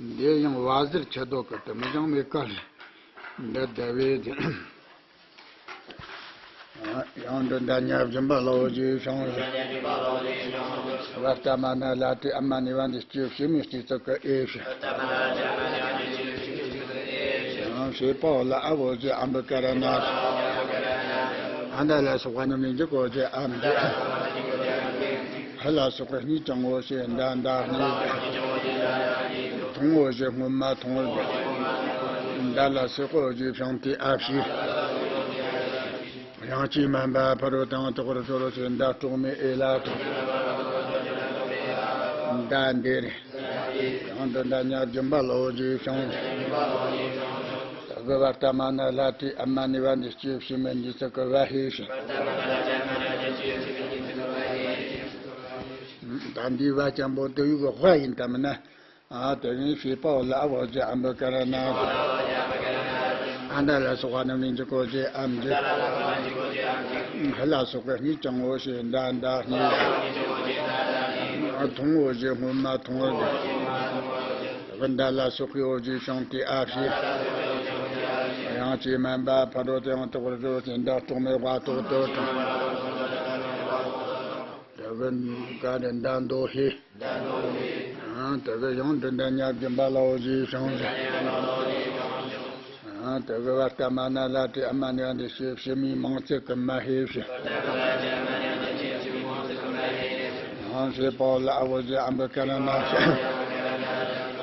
འདི་ཡང་བ་ཟེར་ཆད་དོ་གི་དུ་མི་ཅང་མེད་ཀ་ལས། འདི་ཟླ་བའི་དེ། ཡང་འདི་འདྲ་ཉ་སྦྱིན་པ་ལ་འོ་ཞེས་བྱང་ཞིང་། བར་ཏ་མ་ན་ལ་ཏི་ཨན་མ་ནི་བ་འདི་སྐྱེ་ཕྱི་མའི་སྐྱེ་ཚིག་གི་ཨེ་ཕྱི། ཡང་ཞེས་པའོ་ལ་ཨ་བོ་ཞེས་ཨམ་བི་ཀ་ར་ན། ཨ་འདྲ་ལ་སོགས་པ་རྣམས་ནི་འཇིག་གོ་ཞེས་ཨམ་འཇིག། ཧ་ལ་སོགས་པའི་གཉིས་ཀྱང་ངོ་ཤེས་ཟླ་ཟླ་གཉིས། མཐོང་ངོ་ཞེས་སྔོན་མ་མཐོང་བར་འགྱུར། ཟླ་ལ་སོགས་པའི་འོག་གི་བྱང་ཏི་ཨ་ཕྱི། ཡང་ཅི་མན་པ་ཕ་རོལ་དང་དོག་པར་སྦྱོར་ཞེས་ཟླ་གྲོགས་མེད་ཨེ་ལ་ཏྲ། ཟླ་འདིར། ཡང་འདི་འདྲ་ཉ་སྦྱིན་པ་ལ་འོ་ཞེས་བྱང་། ད་གི་བར་ཏ་མ་ན་ལ་ཏི་ཨན་མ་ནི་བ་འདི་སྐྱེ་ཕྱི་མའི་གཉིས་ཚིག་གི་བ་ཧེ་ཕྱི། ད་འདི་བ་ཅན་པོ་དུ་ཡུག་གི་དཔའ་ཡིན་ད་མིན་ན། ཨ་དེ་ནས་ཞེས་པའོ་ལ་ཨ་བོ་ཞེས་ཨམ་བི་ཀ་ར་ན། ཨ་འདྲ་ལ་སོགས་པ་རྣམས་ནི་འཇིག་གོ་ཞེས་ཨམ་འཇིག། ཧ་ལ་སོགས་པའི་གཉིས་ཀྱང་ངོ་ཤེས་ཟླ་ཟླ་གཉིས། མཐོང་ངོ་ཞེས་སྔོན་མ་མཐོང་བར་འགྱུར། ཟླ་ལ་སོགས་པའི་འོག་གི་བྱང་ཏི་ཨ་ཕྱི། ཡང་ཅི་མན་པ་ཕ་རོལ་དང་དོག་པར་སྦྱོར་ཞེས་ཟླ་གྲོགས་མེད་བ་ཐོག་ཏུ་ཏྲ། དེ་གི་ག་རེ་ཟླ་མདོ་ཧེ། ཨ་དེ་གི་ཡང་འདི་འདྲ་ཉ་སྦྱིན་པ་ལ་འོ་ཞེས་བྱང་ཞིང་། ཨ་དེ་གི་བར་ཏ་མ་ན་ལ་ཏི་ཨན་མ་ནི་བ་འདི་སྐྱེ་ཕྱི་མའི་མིང་ཚིག་གི་མ་ཧེ་ཕྱི། ཡང་ཞེས་པའོ་ལ་ཨ་བོ་ཞེས་ཨམ་བི་ཀ་ར་ན།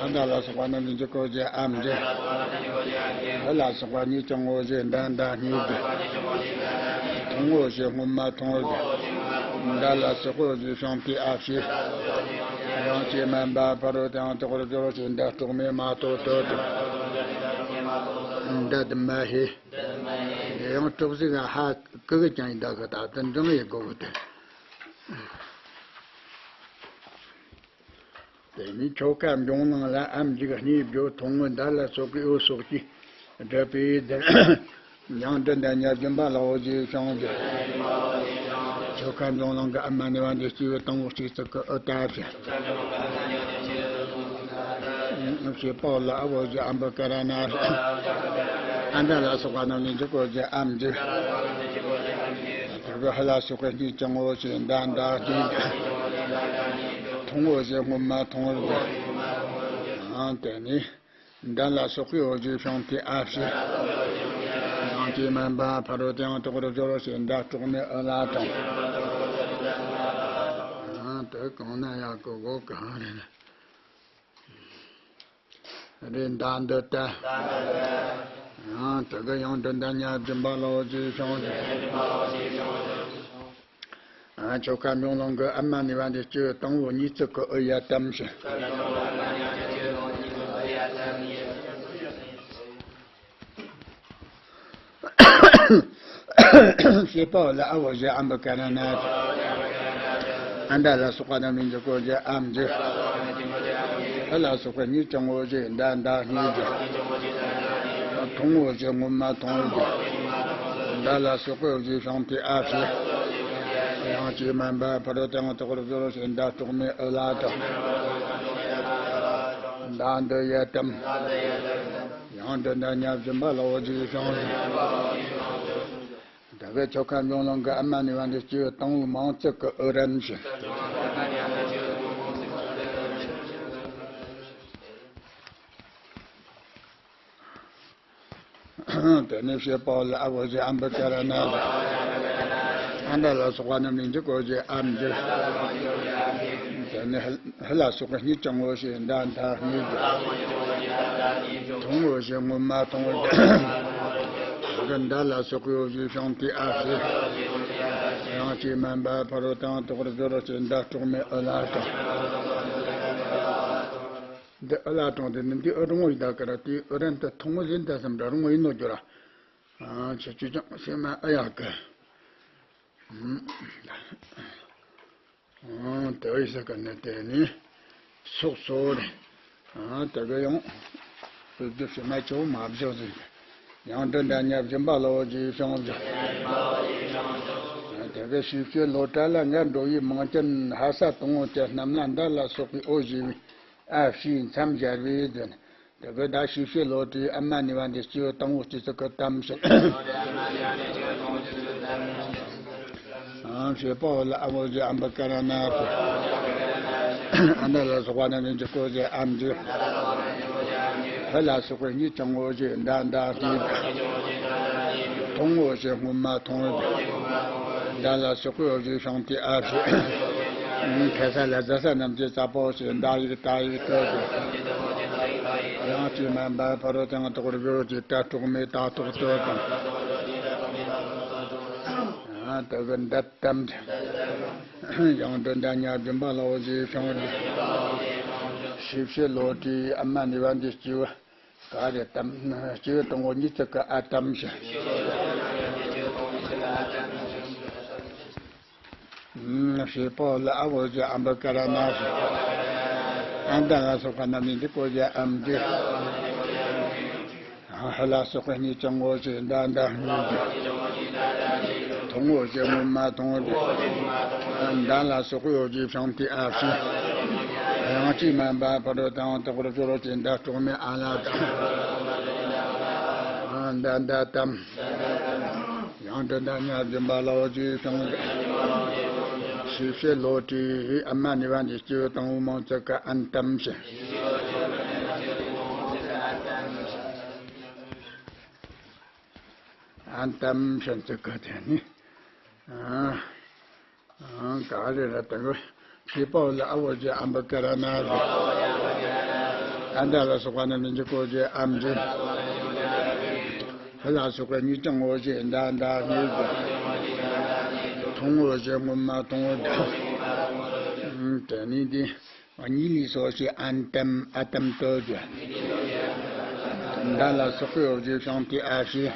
ཨ་འདྲ་ལ་སོགས་པ་རྣམས་ནི་འཇིག་གོ་ཞེས་ཨམ་འཇིག། ཧ་ལ་སོགས་པ་གཉིས་ཀྱང་ངོ་ཤེས་ཟླ་ཟླ་གཉིས་ཀྱི། མཐོང་ངོ་ཞེས་སྔོན་མ་མཐོང་བར་འགྱུར། ཟླ་ལ་སོགས་པའི་འོག་གི་བྱང་ཏི་ཨ་ཕྱི། ཡང་ཅི་མན་པ་ཕ་རོལ་དང་དོག་པར་སྦྱོར་ཞེས་ཟླ་གྲོགས་མེད་མ་ཐོག་ཏུ་ཏྲ། ཟླ་དུ་མ་ཧེ། དེ་ཡང་གྲོགས་ཟིག་ག་ཧ་ཀི་གི་ཀྱང་ཡིན་ད་གི་ད་དུ་འབྲང་ཡི་གོ་གི་དེ། དེ་ནི་ཆོ་ག་འབྱུང་ལམ་ལ་ཨམ་འཇིག་གནས་བརྗོད་མཐོང་ངོ་ཟླ་ལ་སོགས་ཀྱི་འོ་སོགས་ཀྱིས་སྒྲུབ་པའི་དེར། ཡང་འདི་འདྲ་ཉ་སྦྱིན་པ་ལ་འོ་ཞེས་བྱང་ཞིང་། ཆོ་ག་འབྱུང་ལམ་གྱི་ཨན་མ་ནི་བ་འདི་སྐྱེ་བོ་དང་པོ་གཅིག་ཙིག་གི་ཨུ་ཏ་ཕྱི། ཞེས་པའོ་ལ་ཨ་བོ་ཞེས་ཨམ་བི་ཀ་ར་ན། ཨ་འདྲ་ལ་སོགས་པ་རྣམས་ནི་འཇིག་གོ་ཞེས་ཨམ་འཇིག། དེ་གི་ཧ་ལ་སོགས་པའི་གཉིས་ཀྱང་ངོ་ཤེས་ཟླ་ཟླ་གཉིས། མཐོང་ངོ་ཞེས་སྔོན་མ་མཐོང་བར་འགྱུར། ཨང་དེ་ནི། མདའ་ལ་སོགས་པའི་འོ་བརྒྱའི་ཤིང་རྟའི་ཨ་ཕྱི། ཡང་ཅི་མིན་པ་ཕ་རོལ་ཏུ་ཡང་དག་པར་སྦྱོར་ཞེས་མདའ་སྲེག་མའི་འོད་ལ་དང་། ཡང་དེ་གང་ན་ཡག་གི་སྒོ་གང་རེད། རེད། མདའ་འདི་ལྟ། ཡང་དེ་གི་ཡང་དུ་མདའ་ཉ་སྦྱིན་པ་ལ་འོ་བརྒྱའི་ཤིང་། ཆོ་ག་འབྱུང་ལོང་གི་ཨ་མ་ནི་བ་འདི་སྤྱི་དང་བོ་གཉིས་ཚིག་གི་འོད་ཡ་དམ་ཞིང་། ཞེས་པའོ་ལ། ཨ་བོ་བཞི་ཨམ་བུ་ཀ་ར་ན། ཨ་མདའ་ལ་སོགས་པ་རྣམས་ནི་འཇུག་གོ་བཞི་ཨམ་བཞི། ཧ་ལ་སོགས་པ་གཉིས་ཀྱང་འོ་བཞི་མདའ་མདའ་གཉིས་བཞི། མཐོང་འོ་བཞི་ངོ་མ་མཐོང་བཞི། མདའ་ལ་སོགས་པའི་འོ་བཞི་ཤིང་རྟའི་ཨ་ཕྱི། ཡང་ཅི་མིན་པ་ཕ་རོལ་ཏུ་ཡང་དག་པར་སྦྱོར་ཞེས་མདའ་སྲེག་མའི་འོད་ལ་དང་། མདའ་འདི་ཡ་དམ། ཡང་དུ་མདའ་ཉ་སྦྱིན་པ་ལ་འོ་བརྒྱའི་ཤིང་། དེ་གི་ཆོ་ག་འབྱུང་ལོང་གི་ཨ་མ་ནི་བ་འདི་སྤྱི་དང་བོ་མང་ཚིག་གི་འོད་རམ་ཞིང་། དེ་ནས་ཞེས་པའོ་ལ། ཨ་བོ་བཞི་ཨམ་བུ་ཀ་ར་ན། ཨ་མདའ་ལ་སོགས་པ་རྣམས་ནི་འཇུག་གོ་བཞི་ཨམ་བཞི། དེ་ནས་ཧ་ལ་སོགས་པ་གཉིས་ཀྱང་འོ་བཞི་མདའ་མདའ་གཉིས་བཞི། མཐོང་འོ་བཞི་ངོ་མ་མཐོང་བཞི། དེ་གི་མདའ་ལ་སོགས་པའི་འོ་བཞི་ཤིང་རྟའི་ཨ་ཕྱི། ཡང་ཅི་མིན་པ་ཕ་རོལ་ཏུ་ཡང་དག་པར་སྦྱོར་ཞེས་མདའ་སྲེག་མའི་འོད་ལ་དང་། འདི་འོད་ལ་དང་དེ་ནི་འདི་འོད་རུང་བ་ཡིན་ད་ག་ར། དེའི་འོད་རན་དུ་མཐོང་བ་ཟིན་ད་སམ་འདྲ་རུང་བ་ཡིན་ནོ་འགྱུར་ར། ཨ་ཁྱེད་ཀྱིས་ཀྱང་སེམས་མ་ཨ་ཡག་གི། ཨ་དེ་བས་ས་ག་ནས་དེ་ནི་སོགས་སོ་རེད། ཨ་དེ་ག་ཡང་བོད་བརྒྱུད་ཕྱི་མ་ཆོ་མ་བཞག་ཟིན། ཡང་དུ་མདའ་ཉ་སྦྱིན་པ་ལ་འོ་བརྒྱའི་ཤིང་བཞི། དེ་ག་ཤེས་བྱའི་བློ་གྲལ་ལ་ངར་འགྲོ་བའི་མིང་ཅན་ཧ་ས་དང་བོ་དེ་རྣམས་ལ་མདའ་ལ་སོགས་པའི་འོ་བཞི་བའི་ཨ་ཕྱིའི་མཚམས་སྦྱར་བས་ཟིན། དེ་གི་ད་ཤེས་བྱའི་བློ་གྲོས་ཨ་མ་ནི་བ་འདི་སྤྱི་དང་བོ་གཅིག་ཚིག་གི་དམ་ཞིང་། ཨང་ཞེས་པའོ་ལ། ཨ་བོ་བཞི་ཨམ་བུ་ཀ་ར་ན། ཨ་མདའ་ལ་སོགས་པ་རྣམས་ནི་འཇུག་གོ་བཞི་ཨམ་བཞི། ཧ་ལ་སོགས་པ་གཉིས་ཀྱང་འོ་བཞི་མདའ་མདའ་གཉིས་བཞི། མཐོང་འོ་བཞི་ངོ་མ་མཐོང་བཞི། མདའ་ལ་སོགས་པའི་འོ་བཞི་ཤིང་རྟའི་ཨ་ཕྱི། ཁ་ས་ལ་ཟ་ས་རྣམས་ཀྱི་ས་པོ་ཞེས་མདའ་ཡིག་ཏ་ཡིག་ཏོ་ཞེས། ཡང་ཅི་མིན་པ་ཕ་རོལ་ཏུ་ཡང་དག་པར་སྦྱོར་ཞེས་མདའ་སྲེག་མའི་མདའ་སྲེག་ཏོ་དང་། ཡང་དེ་གི་མདའ་དམ། ཡང་དུ་མདའ་ཉ་སྦྱིན་པ་ལ་འོ་བཞི་ཤིང་། ཤེས་བྱའི་བློ་གྲོས་ཨ་མ་ནི་བ་འདི་སྤྱི་བོ། ག་རེ་དམ། སྤྱི་བོ་དང་བོ་གཉིས་ཚིག་གི་ཨ་དམ་ཞིང་། ཞེས་པའོ་ལ། ཨ་བོ་བཞི་ཨམ་བུ་ཀ་ར་ན་ཞིང་། ཨ་མདའ་ལ་སོགས་པ་རྣམས་ནི་འཇུག་གོ་བཞི་ཨམ་བཞི། ཧ་ལ་སོགས་པ་གཉིས་ཀྱང་འོ་བཞི་མདའ་མདའ་གཉིས་བཞི། མཐོང་འོ་བཞི་ངོ་མ་མཐོང་བཞི། མདའ་ལ་སོགས་པའི་འོ་བཞི་ཤིང་རྟའི་ཨ་ཕྱི། ཡང་ཅི་མིན་པ་ཕ་རོལ་ཏུ་ཡང་དག་པར་སྦྱོར་ཞེས་མདའ་སྲེག་མའི་ཨ་ལ་དང་། མདའ་མདའ་དམ། ཡང་དུ་མདའ་ཉ་སྦྱིན་པ་ལ་འོ་བཞི་ཤིང་། ཤེས་བྱའི་བློ་གྲོས་ཨ་མ་ནི་བ་འདི་སྤྱི་བོ་དང་བོ་མང་ཚིག་གི་ཨན་དམ་ཞིང་། ཨན་དམ་ཞིང་ཚིག་གི་དེ་ནི། ཨ། ག་རེ་ར་དང་གི། ཞེས་པའོ་ལ། ཨ་བོ་བཞི་ཨམ་བུ་ཀ་ར་ན་ཞིང་། ཨ་མདའ་ལ་སོགས་པ་རྣམས་ནི་འཇུག་གོ་བཞི་ཨམ་བཞི། ཧ་ལ་སོགས་པ་གཉིས་ཀྱང་འོ་བཞི་མདའ་མདའ་གཉིས་བཞི། མཐོང་འོ་བཞི་ངོ་མ་མཐོང་བཞི། དེ་ནི་འདི། གཉིས་ལས་སོགས་ཤིང་ཨན་དམ་ཨ་དམ་ཏོ་བཞི། མདའ་ལ་སོགས་པའི་འོ་བཞི་ཤིང་རྟའི་ཨ་ཕྱི།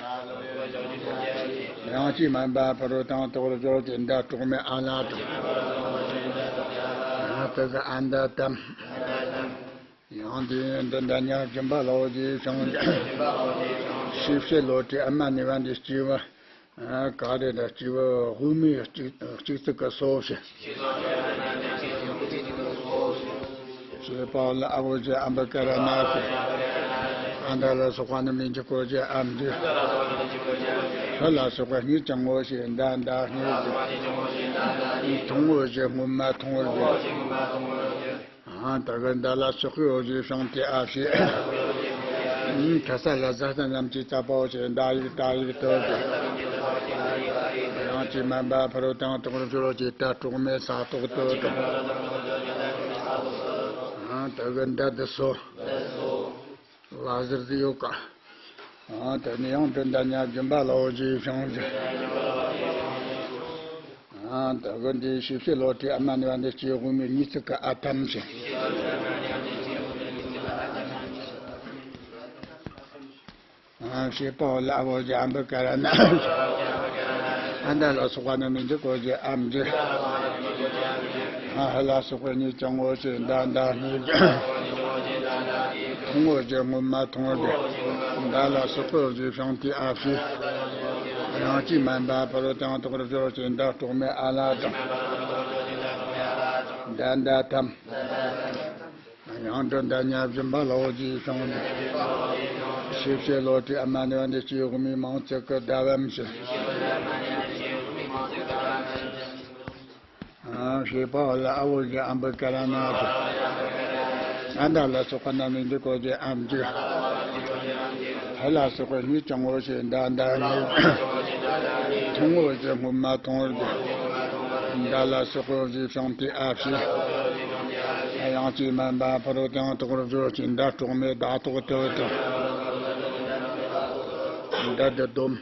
ཡང་ཅི་མིན་པ་ཕ་རོལ་ཏུ་ཡང་དག་པར་སྦྱོར་ཞེས་མདའ་སྲེག་མའི་ཨ་ལ་དང་། ཡང་དེ་གི་ཨ་མདའ་དམ། ཡང་དེ་མདའ་མདའ་ཉ་སྦྱིན་པ་ལ་འོ་བཞི་ཤིང་། ཤེས་བྱའི་བློ་གྲོས་ཨ་མ་ནི་བ་འདི་སྤྱི་བོ། ག་རེ་ར་སྤྱི་བོ་དབུ་མའི་གཅིག་གཅིག་ཚིག་གི་སོ་ཞེས། ཞེས་པའོ་ལ། ཨ་བོ་བཞི་ཨམ་བུ་ཀ་ར་ན་ཞིང་། ཨ་མདའ་ལ་སོགས་པ་རྣམས་ནི་འཇུག་གོ་བཞི་ཨམ་བཞི། ཧ་ལ་སོགས་པ་གཉིས་ཀྱང་འོ་བཞི་མདའ་མདའ་གཉིས་བཞི། མཐོང་འོ་བཞི་ངོ་མ་མཐོང་བཞི། ཨ་དེ་གི་མདའ་ལ་སོགས་པའི་འོ་བཞི་ཤིང་རྟའི་ཨ་ཕྱི། ཁ་ས་ལ་ཟ་ས་རྣམས་ཀྱི་རྩ་པའོ་ཞེས་འདའ་ཡིག་བཏགས་ཡིག་ཏུ་དང་། ཡང་ཅིག་མན་པ་ཕ་རོལ་ཏུ་ཡང་དོག་རུ་སྦྱོར་ཞེས་ཏ་གྲོགས་མེད་ས་ཏོག་ཏུ་དང་། ཡང་དེ་གི་འདའ་དེ་སོ། ལ་ཟེར་དེ་ཡོད་ཀ། ཨ་དེ་ནས་ཡང་དོན་དང་ཉ་སྦྱིན་པ་ལའོ་ཞེས་བྱུང་ཞིང་། ཨ་དེ་གི་འདི་ཞིབ་བཤེར་ལོ་ཏི་ཨ་མ་ནི་བ་འདི་སྐྱེ་དབུ་མའི་གཉིས་ཚིག་གི་ཨ་ཐམ་ཞིང་། ཨ་བྱེད་པ་ལ་ཨ་བོ་ཞེས་ཨམ་བུ་ཀ་ར་ན། ཨ་འདའ་ལ་སོགས་པ་རྣམས་ནི་འཇིག་གོ་ཞེས་ཨམ་འཇིག་ཨ་ཧ་ལ་སོགས་པའི་གཉིས་ཀྱང་ངོ་ཞེས་འདའ་འདའ་གཉིས། མཐོང་ངོ་ཞེས་སྔོན་མ་མཐོང་བར་འདའ་ལ་སོགས་པའི་ཞེས་བྱུང་སྟེ་ཨ་བྱས། ཡང་ཅིག་མན་པ་ཕ་རོལ་ཏུ་ཡང་དོག་རུ་སྦྱོར་ཞེས་འདའ་གྲོགས་མེད་ཨ་ལ་དང་། འདའ་འདའ་ཐམ། ཡང་དོན་དང་ཉ་སྦྱིན་པ་ལའོ་ཞེས་བྱུང་ནས། ཞིབ་བཤེར་ལོ་ཏི་ཨ་མ་ནི་བ་འདི་སྐྱེ་དབུ་མའི་མིང་ཚིག་གི་ཟླ་བམ་ཞིང་། ཨ་བྱེད་པ་ལ་ཨ་བོ་ཞེས་ཨམ་བུ་ཀ་ར་ན་དང་། ཨ་འདའ་ལ་སོགས་པ་རྣམས་ནི་འཇིག་གོ་ཞེས་ཨམ་འཇིག་ཧ་ལ་སོགས་པའི་གཉིས་ཀྱང་ངོ་ཞེས་འདའ་འདའ་གཉིས། མཐོང་ངོ་ཞེས་སྔོན་མ་མཐོང་བར་འདའ། འདའ་ལ་སོགས་པའི་ཞེས་བྱུང་སྟེ་ཨ་བྱས། ཡང་ཅིག་མན་པ་ཕ་རོལ་ཏུ་ཡང་དོག་རུ་སྦྱོར་ཞེས་འདའ་གྲོགས་མེད་འདའ་ཏོག་ཏུ་དང་། འདའ་འདི་སྡོམ།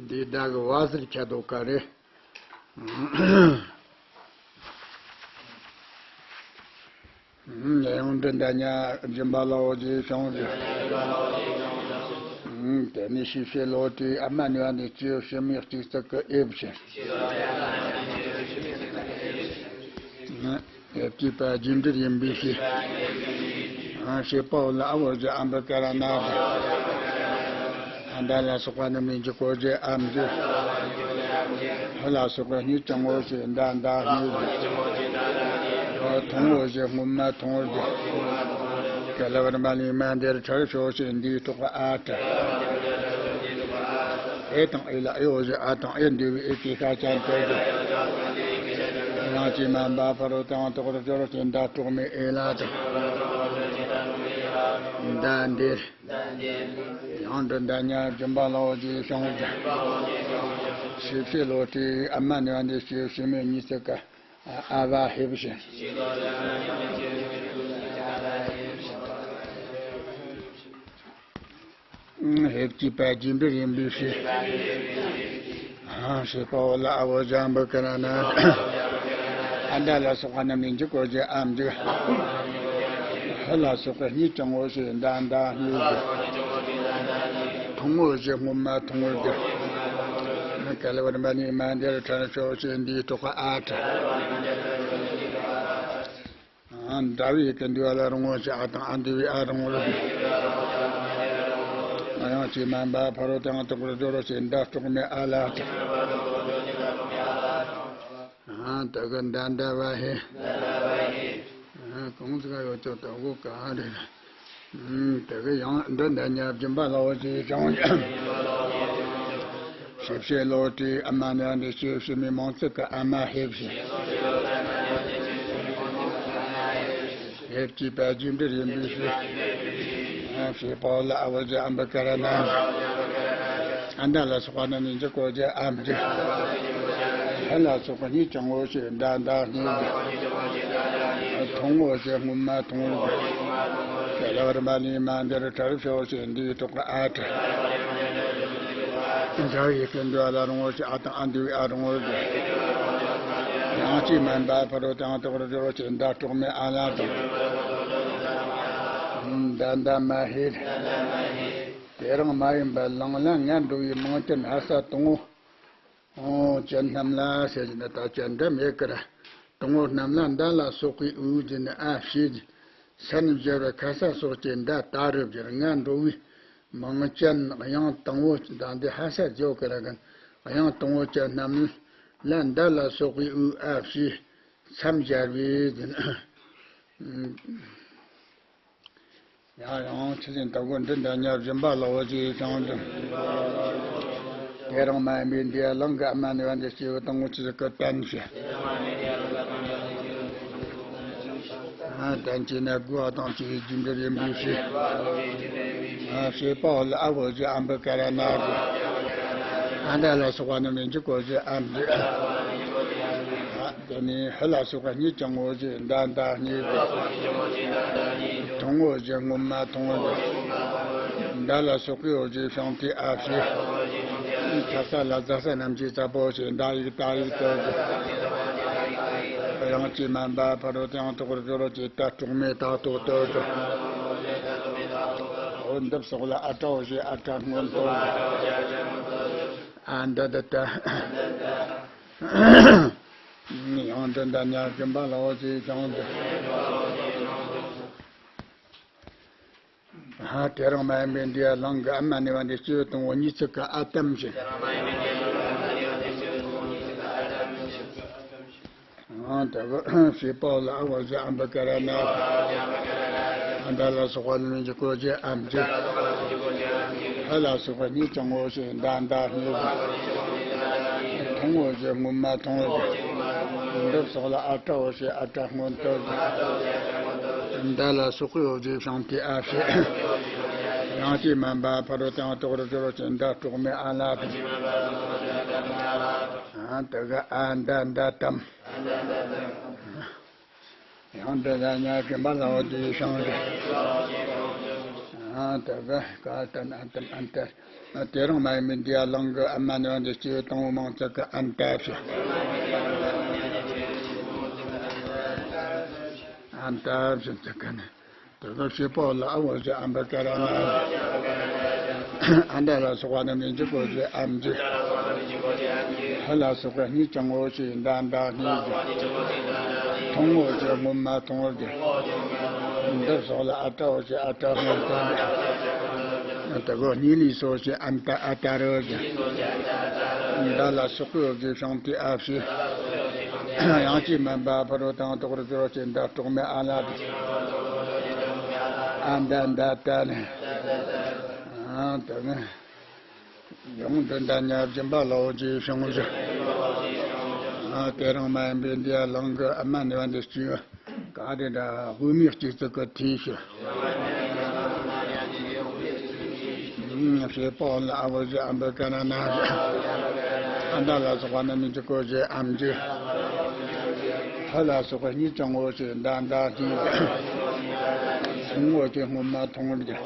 འདི་ཟླ་གི་བ་ཟེར་ཁྱད་དོ་ག་རེ། ཡང་དོན་དང་ཉ་སྦྱིན་པ་ལའོ་ཞེས་བྱུང་ཞིང་། དེ་ནས་ཞིབ་བཤེར་ལོ་ཏི་ཨ་མ་ནི་བ་འདི་སྐྱེ་བུ་ཕྱི་མའི་གཅིག་ཚིག་གི་ཨེ་བྱས། ཨེ་བྱས་པ་རྒྱས་འབྲིང་ཡིན་པའི་ཕྱིར། ཨ་བྱེད་པ་ལ་ཨ་བོ་ཞེས་ཨམ་བུ་ཀ་ར་ན་དང་། ཨ་འདའ་ལ་སོགས་པ་རྣམས་ནི་འཇིག་གོ་ཞེས་ཨམ་འཇིག་ཧ་ལ་སོགས་པའི་གཉིས་ཀྱང་ངོ་ཞེས་འདའ་འདའ་གཉིས། མཐོང་ངོ་ཞེས་སྔོན་མ་མཐོང་བར་འདའ། ག་ལ་བར་མ་ལུས་མ་འདིར་ཁྲར་ཤོག་ཞེས་འདིའི་ཐོག་ཨ་ཏྲ། ཨེ་དང་ཨེ་ལ་ཨེ་འོ་ཞེས་ཨ་དང་ཨེ་འདུས་པའི་ཨེ་ཀྱི་ཤ་ཅན་དུ་འདུ། ཡང་ཅིག་མན་པ་ཕ་རོལ་ཏུ་ཡང་དོག་རུ་སྦྱོར་ཞེས་འདའ་གྲོགས་མེད་ཨེ་ལ་དང་། འདའ་འདིར། ཡང་དོན་དང་ཉ་སྦྱིན་པ་ལའོ་ཞེས་བྱུང་ཞིང་། ཞིབ་བཤེར་ལོ་ཏི་ཨ་མ་ནི་བ་འདི་སྐྱེ་བུ་ཕྱི་མའི་གཉིས་ཚིག་གི་ཨ་བ་ཧེ་བྱས། ཧེ་བྱས་པ་རྒྱས་འབྲིང་ཡིན་པའི་ཕྱིར། ཨ་བྱེད་པ་ལ་ཨ་བོ་ཞེས་ཨམ་བུ་ཀ་ར་ན། ཨ་འདའ་ལ་སོགས་པ་རྣམས་ནི་འཇིག་གོ་ཞེས་ཨམ་འཇིག་ཧ་ལ་སོགས་པའི་གཉིས་ཀྱང་ངོ་ཞེས་འདའ་འདའ་གཉིས། མཐོང་ངོ་ཞེས་སྔོན་མ་མཐོང་བར་འདའ། ག་ལ་བར་མ་ནི་མ་འདིར་ཁྲར་ཤོག་ཞེས་འདིའི་ཐོག་ཨ་ཏྲ། འདའ་བའི་ཡི་གེ་འདུས་པ་ལ་རུང་ངོ་ཞེས་ཨ་དང་ཨ་འདུས་པའི་ཨ་རུང་བར་འདའ། ཡང་ཅིག་མན་པ་ཕ་རོལ་ཏུ་ཡང་དོག་རུ་སྦྱོར་ཞེས་འདའ་གྲོགས་མེད་ཨ་ལ་ཏྲ། ཨ་དེ་གི་འདའ་འདའ་བ་ཧེ། ཨ་གང་ཟིག་ག་ཡོད་ཅོག་དོ་གོ་ག་རེ། ཨུམ། དེ་གི་ཡང་དོན་དང་ཉ་སྦྱིན་པ་ལའོ་ཞེས་བྱུང་ཞིང་། ཞིབ་བཤེར་ལོ་ཏི་ཨ་མ་ནི་བ་འདི་སྐྱེ་བུ་ཕྱི་མའི་མིང་ཚིག་གི་ཨ་མ་ཧེ་བྱས། ཧེ་བྱས་པ་རྒྱས་འབྲིང་ཡིན་པའི་ཕྱིར། ཨ་བྱེད་པ་ལ་ཨ་བོ་ཞེས་ཨམ་བུ་ཀ་ར་ན། ཨ་འདའ་ལ་སོགས་པ་རྣམས་ནི་འཇིག་གོ་ཞེས་ཨམ་འཇིག་ཧ་ལ་སོགས་པ་གཉིས་ཀྱང་ངོ་ཞེས་འདའ་འདའ་གཉིས། མཐོང་ངོ་ཞེས་སྔོན་མ་མཐོང་བར་འདའ། ག་ལ་བར་མ་ལུས་མ་འདིར་ཁྲར་ཤོག་ཞེས་འདིའི་ཐོག་ཨ་ཏྲ། འདའ་བའི་ཡི་གེ་འདུས་པ་ལ་རུང་ངོ་ཞེས་ཨ་དང་ཨ་འདུས་པའི་ཨ་རུང་བར་འདའ། ཡང་ཅིག་མན་པ་ཕ་རོལ་ཏུ་ཡང་དོག་རུ་སྦྱོར་ཞེས་འདའ་གྲོགས་མེད་ཨ་ལ་དང་། འདའ་འདའ་མ་ཧེ། དེ་རང་མ་ཡིན་པ་ལང་ལ་ངན་འགྲོ་བའི་མིང་ཅན་ཨ་ས་དང་པོ། ཨོ་ཅན་རྣམས་ལ་ཟེར་གྱི་ནི་ད་ཅན་འདྲ་མེད་ཀི་ར། དང་པོ་རྣམས་ལ་འདའ་ལ་སོགས་པའི་འུ་གྱི་ནི་ཨ་བྱས་ཀྱི། ས་ནི་སྦྱར་བའི་ཁ་ས་སོགས་ཀྱི་འདའ་ད་རུ་སྦྱར་ང་འགྲོ་བའི་མིང་ཅན་དབྱངས་དང་པོ་ད་འདི་ཧ་ས་སྦྱོར་ཀི་ར་གན། དབྱངས་དང་པོ་ཅན་རྣམས་ལ་འདའ་ལ་སོགས་པའི་འུ་ཨ་བྱས་མཚམས་སྦྱར་བའི་གྱི་ནི། ཡང་ཡང་ཆུ་ཟིན་དག་གོ་འདི་འདྲ་ཉ་སྦྱིན་པ་ལའོ་ཞེས་བྱུང་ཞིང་། དེ་རང་མ་ཡིན་པའི་འདི་ཡ་ལང་གི་ཨ་མ་ནི་བ་འདི་སྐྱེས་བུ་དང་པོ་ཆུ་ཟིག་གི་བསྟན་ཞེས། ཨ་ དན་གྱི་ནད་དགུ་བ་དང་བཅས་རྒྱུ་འབྲས་ཡིན་པའི་ཕྱིར། ཨ་ཞེས་པའོ་ལ་ཨ་བོ་ཞེས་ཨམ་བི་ཀ་ར་ན་དགུ། ཨ་མདའ་ལ་སོགས་པ་རྣམས་ནི་འཇིག་གོ་ཞེས་ཨམ་འདི། ཨ་དེ་ནས་ཧི་ལ་སོགས་པ་གཉིས་ཀྱང་ངོ་ཞེས་མདའ་མདའ་གཉིས་དགུ། ཐུང་ངོ་ཞེས་སྔོན་མ་ཐུང་ངོ་ཞེས། མདའ་ལ་སོགས་པའོ་ཞེས་ཤིང་རྟའི་ཨ་ཞེས། ཁ་ས་ལ་ཛ་ས་རྣམས་ཀྱི་ཙ་པོ་ཞེས་མདའ་ཡིག་ཏ་ཡིག་ཏོ་ཞེས། དབྱངས་ཀྱིས་དམན་པ་ཕ་རོལ་ཏུ་ཡང་དག་པར་སྦྱོར་རོ་ཞེས་ཏ་དཀྲོག་མེ་ཏ་ཏོག་ཏོ་ཞེས། འོ་འདི་སོགས་ལ་ཨ་ཏྲའོ་ཞེས་ཨ་ཏྲ་སྔོན་ཏོ་ཞེས། ཨ་མདའ་མདའ་ཏ། ཡང་འདི་མདའ་ཉ་སྦྱིན་པ་ལའོ་ཞེས་ཤིང་འདི། ཧ། དེ་རིང་མ་ཡིན་པའི་འདི་ཡ་ལང་གི་ཨ་མ་ནི་བ་འདི་སྤྱི་བོ་དང་པོ་གཉིས་ཚིག་གི་ཨ་ཏམ་ཞེས། ཨ་དེ་གི་ཞེས་པའོ་ལ་ཨ་བ་ཞེས་ཨམ་བི་ཀ་ར་ན། ཨ་མདའ་ལ་སོགས་པ་ལུན་གྱི་གོ་ཞེས་ཨམ་གྱི། ཧ་ལ་སོགས་པ་གཉིས་ཀྱང་ངོ་ཞེས་མདའ་མདའ་གཉིས་ཀྱི། ཐུང་ངོ་ཞེས་སྔོན་མ་ཐུང་ངོ་ཞེས། འདི་སོགས་ལ་ཨ་ཏྲའོ་ཞེས་ཨ་ཏྲ་སྔོན་ཏོ་ཞེས། མདའ་ལ་སོགས་པའོ་ཞེས་ཤིང་རྟའི་ཨ་ཞེས། དབྱངས་ཀྱིས་དམན་པ་ཕ་རོལ་ཏུ་ཡང་དག་པར་སྦྱོར་རོ་ཞེས་མདའ་དཀྲོག་མེ་ཨ་ལ་དང་། ཨ་དེ་གི་ཨ་མདའ་མདའ་ཏམ། ཡང་འདི་ལ་ཉ་སྦྱིན་པ་ལའོ་ཞེས་ཤིང་རྟའི། ཨ་དེ་གི་ཀ་ཏན་ཨན་ཏན་ཨན་ཏན། དེ་རིང་མ་ཡིན་པའི་འདི་ཡ་ལང་གི་ཨ་མ་ནི་བ་འདི་སྤྱི་བོ་དང་པོ་མང་ཚིག་གི་ཨན་ཏ་ཞེས། ཨན་ཏ་ཞེས་ཚིག་གི་ནི། དེ་གི་ཞེས་པའོ་ལ་ཨ་བོ་ཞེས་ཨམ་བི་ཀ་ར་ན། ཨ་མདའ་ལ་སོགས་པ་རྣམས་ནི་འཇིག་གོ་ཞེས་ཨམ་འཇིག། ཧ་ལ་སོགས་པ་གཉིས་ཀྱང་ངོ་ཞེས་མདའ་མདའ་གཉིས་ཀྱི། ཐུང་ངོ་ཞེས་སྔོན་མ་ཐུང་ངོ་ཞེས། འདི་སོགས་ལ་ཨ་ཏྲའོ་ཞེས་ཨ་ཏྲ་སྔོན་ཐོན་ཏོ། དེ་གི་གཉིས་ལས་སོ་ཞེས་ཨན་ཏ་ཨ་ཏ་རོ་ཞེས། མདའ་ལ་སོགས་པའོ་ཞེས་ཤིང་རྟའི་ཨ་ཞེས། དབྱངས་ཀྱིས་དམན་པ་ཕ་རོལ་ཏུ་ཡང་དག་པར་སྦྱོར་རོ་ཞེས་མདའ་དཀྲོག་མེ་ཨ་ལ་དང་། ཨ་མདའ་མདའ་ཏ་ནི། ཨ་དེ་ནི། ཡང་འདི་མདའ་ཉ་སྦྱིན་པ་ལའོ་ཞེས་ཤིང་ཞེས། ཨ་དེ་རིང་མ་ཡིན་པའི་འདི་ཡ་ལང་གི་ཨ་མ་ནི་བ་འདི་སྤྱི་བོ། ག་དེ་འདྲ་དབུ་མའི་སྤྱི་གཙུག་གི་མཐིལ་ཞེས། ཞེས་པའོ་ལ་ཨ་བོ་ཞེས་ཨམ་བི་ཀ་ར་ན། ཨ་མདའ་ལ་སོགས་པ་རྣམས་ནི་འཇིག་གོ་ཞེས་ཨམ་འཇིག། ཧ་ལ་སོགས་པ་གཉིས་ཀྱང་ངོ་ཞེས་མདའ་མདའ་གཉིས་ཀྱི། ཐུང་ངོ་ཞེས་སྔོན་མ་ཐུང་ངོ་ཞེས།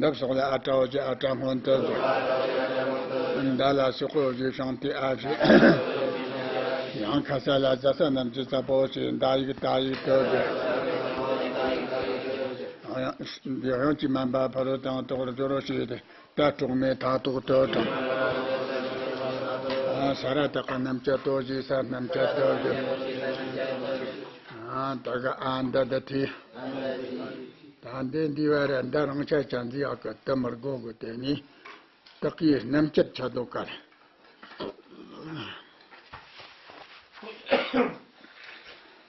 འདི་སོགས་ལ་ཨ་ཏྲའོ་ཞེས་ཨ་ཏྲ་སྔོན་ཏོ་ཞེས། མདའ་ལ་སོགས་པའོ་ཞེས་ཤིང་རྟའི་ཨ་ཞེས། ཡང་ཁ་ས་ལ་ཛ་ས་རྣམས་ཀྱི་ཙ་པོ་ཞེས་མདའ་ཡིག་ཏ་ཡིག་ཏོ་ཞེས། དབྱངས་ཀྱིས་དམན་པ་ཕ་རོལ་ཏུ་ཡང་དག་པར་སྦྱོར་རོ་ཞེས་ཏེ། ཏ་དཀྲོག་མེ་ཏ་ཏོག་ཏོ་དང་། ས་ར་བཏགས་པ་རྣམ་བཅད་ཏོ་ཞེས་ས་རྣམ་བཅད་ཏོ་ཞེས། ད་ག་ཨ་མདའ་མདའ་ཏི། ད་འདི་འདི་བ་ར་མདའ་རང་ཆ་ཅན་འདི་ཡག་གི་དུ་མར་གོ་གི་དེ་ནི། བཏགས་ཀྱི་རྣམ་བཅད་ཆ་དོ་གར།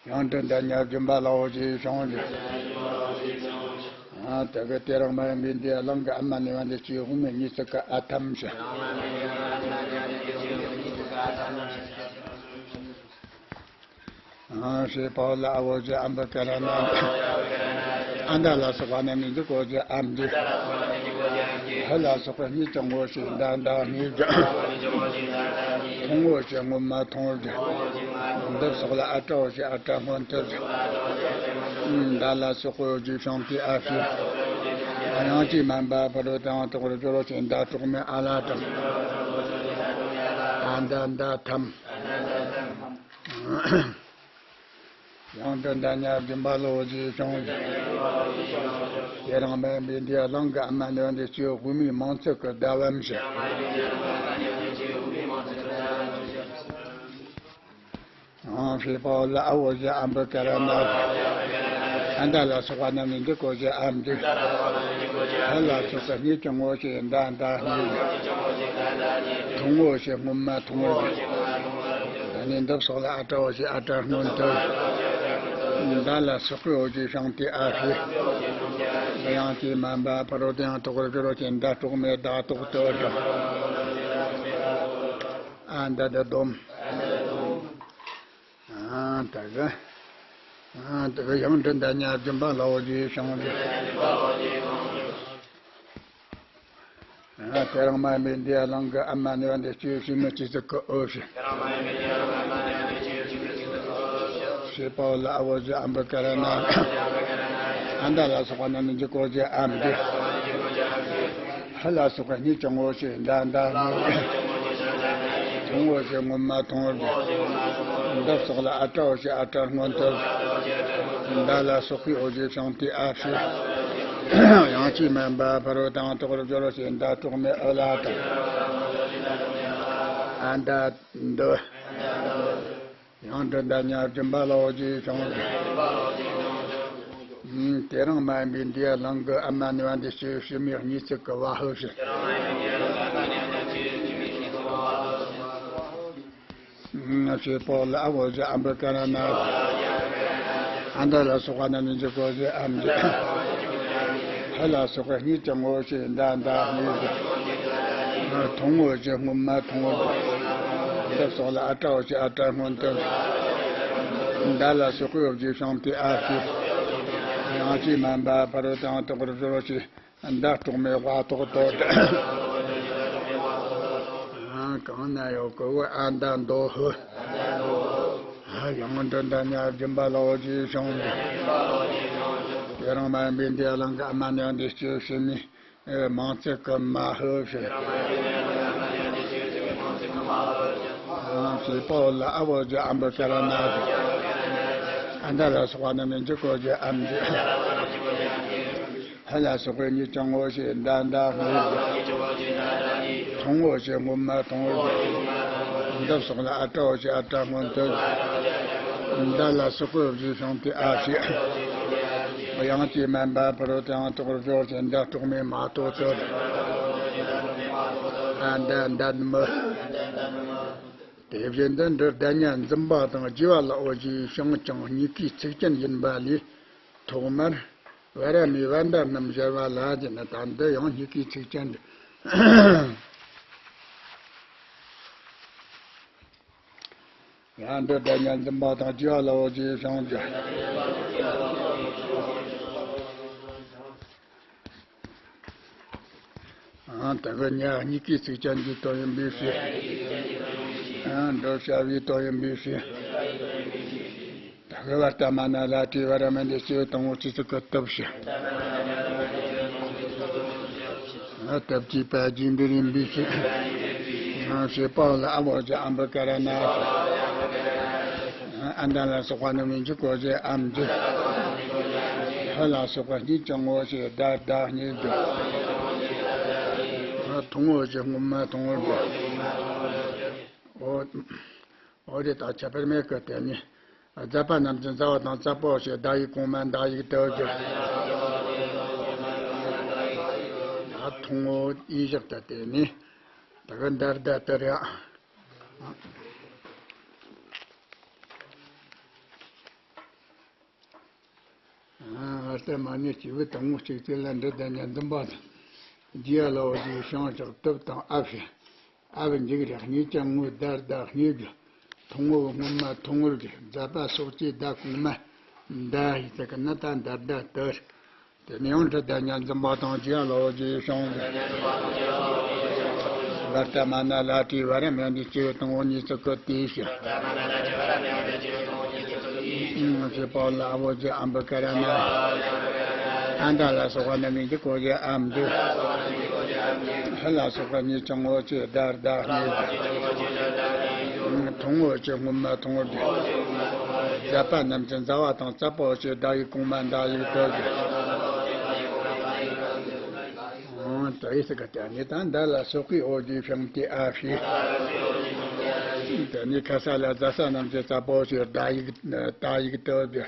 ཡང་འདི་མདའ་ཉ་སྦྱིན་པ་ལའོ་ཞེས་ཤིང་ཞེས། ཨ་དེ་གི་དེ་རིང་མ་ཡིན་པའི་འདི་ཡ་ལང་གི་ཨ་མ་ནི་བ་འདི་སྤྱི་བོ་དབུ་མའི་གཉིས་ཚིག་གི་ཨ་ཐམ་ཞེས། ཨ་ཞེས་པའོ་ལ་ཨ་བོ་ཞེས་ཨམ་བི་ཀ་ར་ན། ཨ་མདའ་ལ་སོགས་པ་རྣམས་ནི་འཇིག་གོ་ཞེས་ཨམ་འཇིག། ཧ་ལ་སོགས་པ་གཉིས་ཀྱང་ངོ་ཞེས་མདའ་མདའ་གཉིས་ཀྱི། ཐུང་ངོ་ཞེས་སྔོན་མ་ཐུང་ངོ་ཞེས། འདི་སོགས་ལ་ཨ་ཏྲའོ་ཞེས་ཨ་ཏྲ་སྔོན་ཏོ་ཞེས། མདའ་ལ་སོགས་པའོ་ཞེས་ཤིང་རྟའི་ཨ་ཞེས། དབྱངས་ཀྱིས་དམན་པ་ཕ་རོལ་ཏུ་ཡང་དག་པར་སྦྱོར་རོ་ཞེས་མདའ་དཀྲོག་མེ་ཨ་ལ་དང་། ཨ་མདའ་མདའ་ཐམ། ཡང་འདི་མདའ་ཉ་སྦྱིན་པ་ལའོ་ཞེས་ཤིང་ཞེས། དེ་རིང་མ་ཡིན་པའི་འདི་ཡ་ལང་གི་ཨ་མ་ནི་བ་འདི་སྤྱི་བོ་དབུ་མའི་མང་ཚིག་གི་ཟླ་བམ་ཞེས། ཨང་ཞེས་པའོ་ལ་ཨ་བོ་ཞེས་ཨམ་བི་ཀ་ར་ན། ཨ་མདའ་ལ་སོགས་པ་རྣམས་ནི་འཇིག་གོ་ཞེས་ཨམ་འཇིག། ཧ་ལ་སོགས་པ་གཉིས་ཀྱང་ངོ་ཞེས་མདའ་མདའ་གཉིས། ཐུང་ངོ་ཞེས་སྔོན་མ་ཐུང་ངོ་ཞེས། ད་ནི་འདི་སོགས་ལ་ཨ་ཏྲའོ་ཞེས་ཨ་ཏྲ་སྔོན་ཏོ། མདའ་ལ་སོགས་པའོ་ཞེས་ཤིང་རྟའི་ཨ་ཞེས། དབྱངས་ཀྱིས་དམན་པ་ཕ་རོལ་ཏུ་ཡང་དག་པར་སྦྱོར་རོ་ཞེས་མདའ་དཀྲོག་མེ་མདའ་ཏོག་ཏོ་དང་། ཨ་མདའ་མདའ་སྡོམ། ཨ་ད་ག་དེ་གི་ཡང་འདི་འདི་ཉ་སྦྱིན་པ་ལ་འོ་ཞེས་བྱུང་། དེ་རིང་མ་ཡིན་པའི་འདི་ཡ་ལང་གི་ཨ་མ་ནི་བ་འདི་སྐྱེ་བྱེད་མི་སྐྱེ་ཚིག་གི་འོ་ཞེས། ཞེས་པའོ་ལ་ཨ་བོ་ཞེས་ཨམ་བུ་ཀ་ར་ན། ཨ་མདའ་ལ་སོགས་པ་རྣམས་ནི་འཇིག་གོ་ཞེས་ཨ་མི་འདི། ཧ་ལ་སོགས་པ་གཉིས་ཀྱང་འོ་ཞེས་མདའ་མདའ་སྔོན། ཐུང་འོ་ཞེས་སྔོན་མ་ཐུང་བར་འདི། འདབ་སོགས་ལ་ཨ་ཏྲ་འོ་ཞེས་ཨ་ཏྲ་སྔོན་དུ། མདའ་ལ་སོགས་པའི་འོ་ཞེས་བྱུང་སྟེ་ཨ་ཞེས། དབྱངས་ཅན་མ་ཡིན་པ་ཕ་རོལ་ཏུ་ཡང་དག་པར་སྦྱོར་བ་ཞེས་མདའ་གྲོགས་མེད་ཨུ་ལ་དང་། ཨ་མདའ་འདི། ཡང་འདི་འདི་ཉ་སྦྱིན་པ་ལ་འོ་ཞེས་བྱུང་། དེ་རིང་མ་ཡིན་པའི་འདི་ཡ་ལང་གི་ཨ་མ་ནི་བ་འདི་སྐྱེ་བྱེད་མི་གཉིས་ཚིག་གི་བ་ཧུ་ཞེས། ཞེས་པའོ་ལ་ཨ་བོ་ཞེས་ཨམ་བུ་ཀ་ར་ན། ཨ་མདའ་ལ་སོགས་པ་རྣམས་ནི་འཇིག་གོ་ཞེས་ཨ་མི་འཇིག་ཧ་ལ་སོགས་པ་གཉིས་ཀྱང་འོ་ཞེས་མདའ་མདའ་སྔོན་དུ། ཐུང་འོ་ཞེས་སྔོན་མ་ཐུང་བར་འདི། འདབ་སོགས་ལ་ཨ་ཏྲ་འོ་ཞེས་ཨ་ཏྲ་སྔོན་དུ། མདའ་ལ་སོགས་པའི་འོ་ཞེས་བྱུང་སྟེ་ཨ་ཞེས། དབྱངས་ཅན་མ་ཡིན་པ་ཕ་རོལ་ཏུ་ཡང་དག་པར་སྦྱོར་བ་ཞེས། མདའ་གྲོགས་མེད་བ་ཏོག་ཏོ། གང་ན་ཡོད་གི་བུ་ཨ་མདའ་མདོ་ཧུ། ཡང་འདི་འདི་ཉ་སྦྱིན་པ་ལ་འོ་ཞེས་བྱུང་། དེ་རིང་མ་ཡིན་པའི་འདི་ཡ་ལང་གི་ཨ་མ་ནི་བ་འདི་སྐྱེ་བྱེད་མི་མིང་ཚིག་གི་མ་ཧུ་ཞེས། ཞེས་པའོ་ལ་ཨ་བོ་ཞེས་ཨམ་བུ་ཀ་ར་ན། ཨ་མདའ་ལ་སོགས་པ་རྣམས་ནི་འཇིག་གོ་ཞེས་ཨ་མི་འཇིག་ཧ་ལ་སོགས་པའི་གཉིས་ཀྱང་འོ་ཞེས་མདའ་མདའ་སྔོན་དུ། ཐུང་འོ་ཞེས་སྔོན་མ་ཐུང་བར་འདི། འདབ་སོགས་ལ་ཨ་ཏྲ་འོ་ཞེས་ཨ་ཏྲ་སྔོན་དུ། མདའ་ལ་སོགས་པའི་འོ་ཞེས་བྱུང་སྟེ་ཨ་ཞེས། དབྱངས་ཅན་མ་ཡིན་པ་ཕ་རོལ་ཏུ་ཡང་དག་པར་སྦྱོར་བ་ཞེས་མདའ་གྲོགས་མེད་མ་ཏོག་ཏོ། ཨ་མདའ་མདའ་མི། དེ་བཞིན་དུ་འདི་འདི་ཉ་འཛུམ་པ་དང་བརྗེ་བ་ལ་འོ་ཞེས་བྱུང་ཀྱང་གཉིས་ཀའི་ཚིག་ཅན་ཡིན་པ་ལས། ཐོག་མར་བ་ར་མའི་བ་མདའ་རྣམས་སྦྱར་བ་ལ་བརྗོད་ན། ད་འདི་ཡང་གཉིས་ཀའི་ཚིག་ཅན་དུ། ཡང་འདི་འདི་ཉ་འཛུམ་པ་དང་བརྗེ་བ་ལ་འོ་ཞེས་བྱུང་ཀྱང་། ཨང་། ད་གི་ཉ་གཉིས་ཀའི་ཚིག་ཅན་གྱི་དོན་ཡིན་པའི་ཕྱིར། ཨང་། འགྲོ་བྱ་བའི་དོན་ཡིན་པའི་ཕྱིར། ད་གི་བར་ཏ་མ་ན་ལ་དྲི་བ་ར་མ་འདི་སྐྱེ་བོ་དང་པོ་སྐྱེ་ཚུལ་གྱི་སྟོབས་ཕྱིར། ཨ། སྟོབས་ཀྱིས་པ་རྒྱས་འབྲིང་ཡིན་པའི་ཕྱིར། ཨང་། ཞེས་པའོ་ལ་ཨ་བོ་ཞེས་ཨམ་བུ་ཀ་ར་ན། ཨ་མདའ་ལ་སོགས་པ་རྣམས་ནི་འཇིག་གོ་ཞེས་ཨ་མི་འཇིག་ཧ་ལ་སོགས་པ་གཉིས་ཀྱང་འོ་ཞེས་མདའ་མདའ་སྔོན་དུ། ཐུང་འོ་ཞེས་སྔོན་མ་ཐུང་བར་འདི། འོ། འོ་དེ་དག་ཁྱད་པར་མེད་ཀི། དེ་ནས་མཛད་པ་རྣམས་ཀྱི་མཛད་པ་དང་མཛད་པའོ་ཞེས་བརྡ་ཡིག་གོང་མ་བརྡ་ཡིག་ཏུ་བསྒྱུར། ད་ཐུང་ངུ་ཡིན་བཞག་ཏུ། དེ་ནས་ད་གི་འདར་བརྡ་ཏུ་རེད། ཨ། ད་མ་ནི་སྐྱེས་བུ་དང་པོ་གཅིག་ཚེ་ལ་འདི་ལྟར་ཉ་འཛུམ་པ་དང་། རྒྱས་ལ་འོ་ཞེས་བྱུང་ཀྱང་སྟོབས་དང་ཨ་ཕྱིར། ཨ་བུ་འཇིག་རེ་གཉིས་ཀྱང་ངུ་བརྡ་བརྡ་སྔོན་དུ། ཐུང་ངུ་སྔོན་མ་ཐུང་ངུར་གྱུར། མཛད་པ་སོགས་ཀྱི་བརྡ་གོང་མ་བརྡ་ཡིག་ཏུ་གི་ན་ད་འདར་བརྡ་ཏུ། དེ་ནས་ཡང་འདི་ལྟར་ཉ་འཛུམ་པ་དང་རྒྱས་ལ་འོ་ཞེས་བྱུང་། བར་ཏ་མ་ན་ལ་དྲི་བ་ར་མ་འདི་སྐྱེ་བོ་དང་པོ་གཉིས་ཚིག་གི་དེའི་ཕྱིར། ཞེས་པའོ་ལ་ཨ་བོ་ཞེས་ཨམ་བུ་ཀ་ར་ན། ཨ་མདའ་ལ་སོགས་པ་རྣམས་ནི་འཇིག་གོ་ཞེས་ཨ་མི་འཇིག་ཧ་ལ་སོགས་པ་གཉིས་ཀྱང་འོ་ཞེས་མདའ་མདའ་སྔོན་དུ། ཐུང་འོ་ཞེས་སྔོན་མ་ཐུང་བར་འདི། མཛད་པ་རྣམས་ཀྱི་མཛད་པ་དང་མཛད་པའོ་ཞེས་བརྡ་ཡིག་གོང་མ་བརྡ་ཡིག་ཏུ་བསྒྱུར། ཨང་། ད་ཡིག་ས་ག་ཏ་ནི་ད་མདའ་ལ་སོགས་པའི་འོ་ཞེས་བྱུང་སྟེ་ཨ་ཕྱིར། དེ་ནས་ཁ་ས་ལ་ཛ་ས་རྣམས་ཀྱི་མཛད་པའོ་ཞེས་བརྡ་ཡིག་ཏ་ཡིག་ཏུ་བསྒྱུར།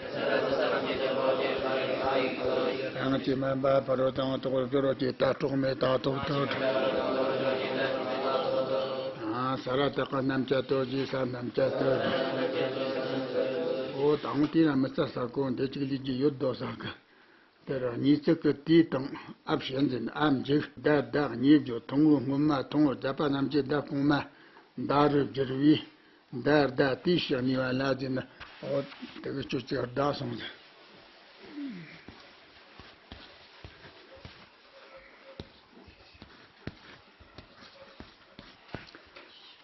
ཨང་། དབྱངས་ཅན་མ་ཡིན་པ་ཕ་རོལ་ཏུ་ཡང་དག་པར་སྦྱོར་བ་ཞེས་ད་གྲོགས་མེད་ད་ཏོག་ཏོ། ཨང་། ས་ར་བཏགས་པ་རྣམ་བཅད་ཏོ་ཞེས་ས་རྣམ་བཅད་ཏོ་ཞེས། འོ་ད་འོང་དེ་ན་མི་རྩ་ས་གོ་འདི་གཅིག་ལས་ཀྱི་ཡོད་དོ་ས་གི། དེ་ར་གཉིས་ཚིག་གི་དེ་དང་ཨ་ཕྱིར་འཛིན་ཨ་མཇུག་བརྡ་བརྡ་སྔོན་བརྗོད་ཐུང་ངུ་སྔོན་མ་ཐུང་ངུ་མཛད་པ་རྣམས་ཀྱི་བརྡ་གོང་མ་བརྡ་རུ་བསྒྱུར་བས་མདའ་བརྡ་དེའི་ཕྱིར་ནུས་པ་ལ་བརྗོད་ན། འོ། དེ་གི་ཆུ་ཚོད་བརྡ་སོང་ཟེར།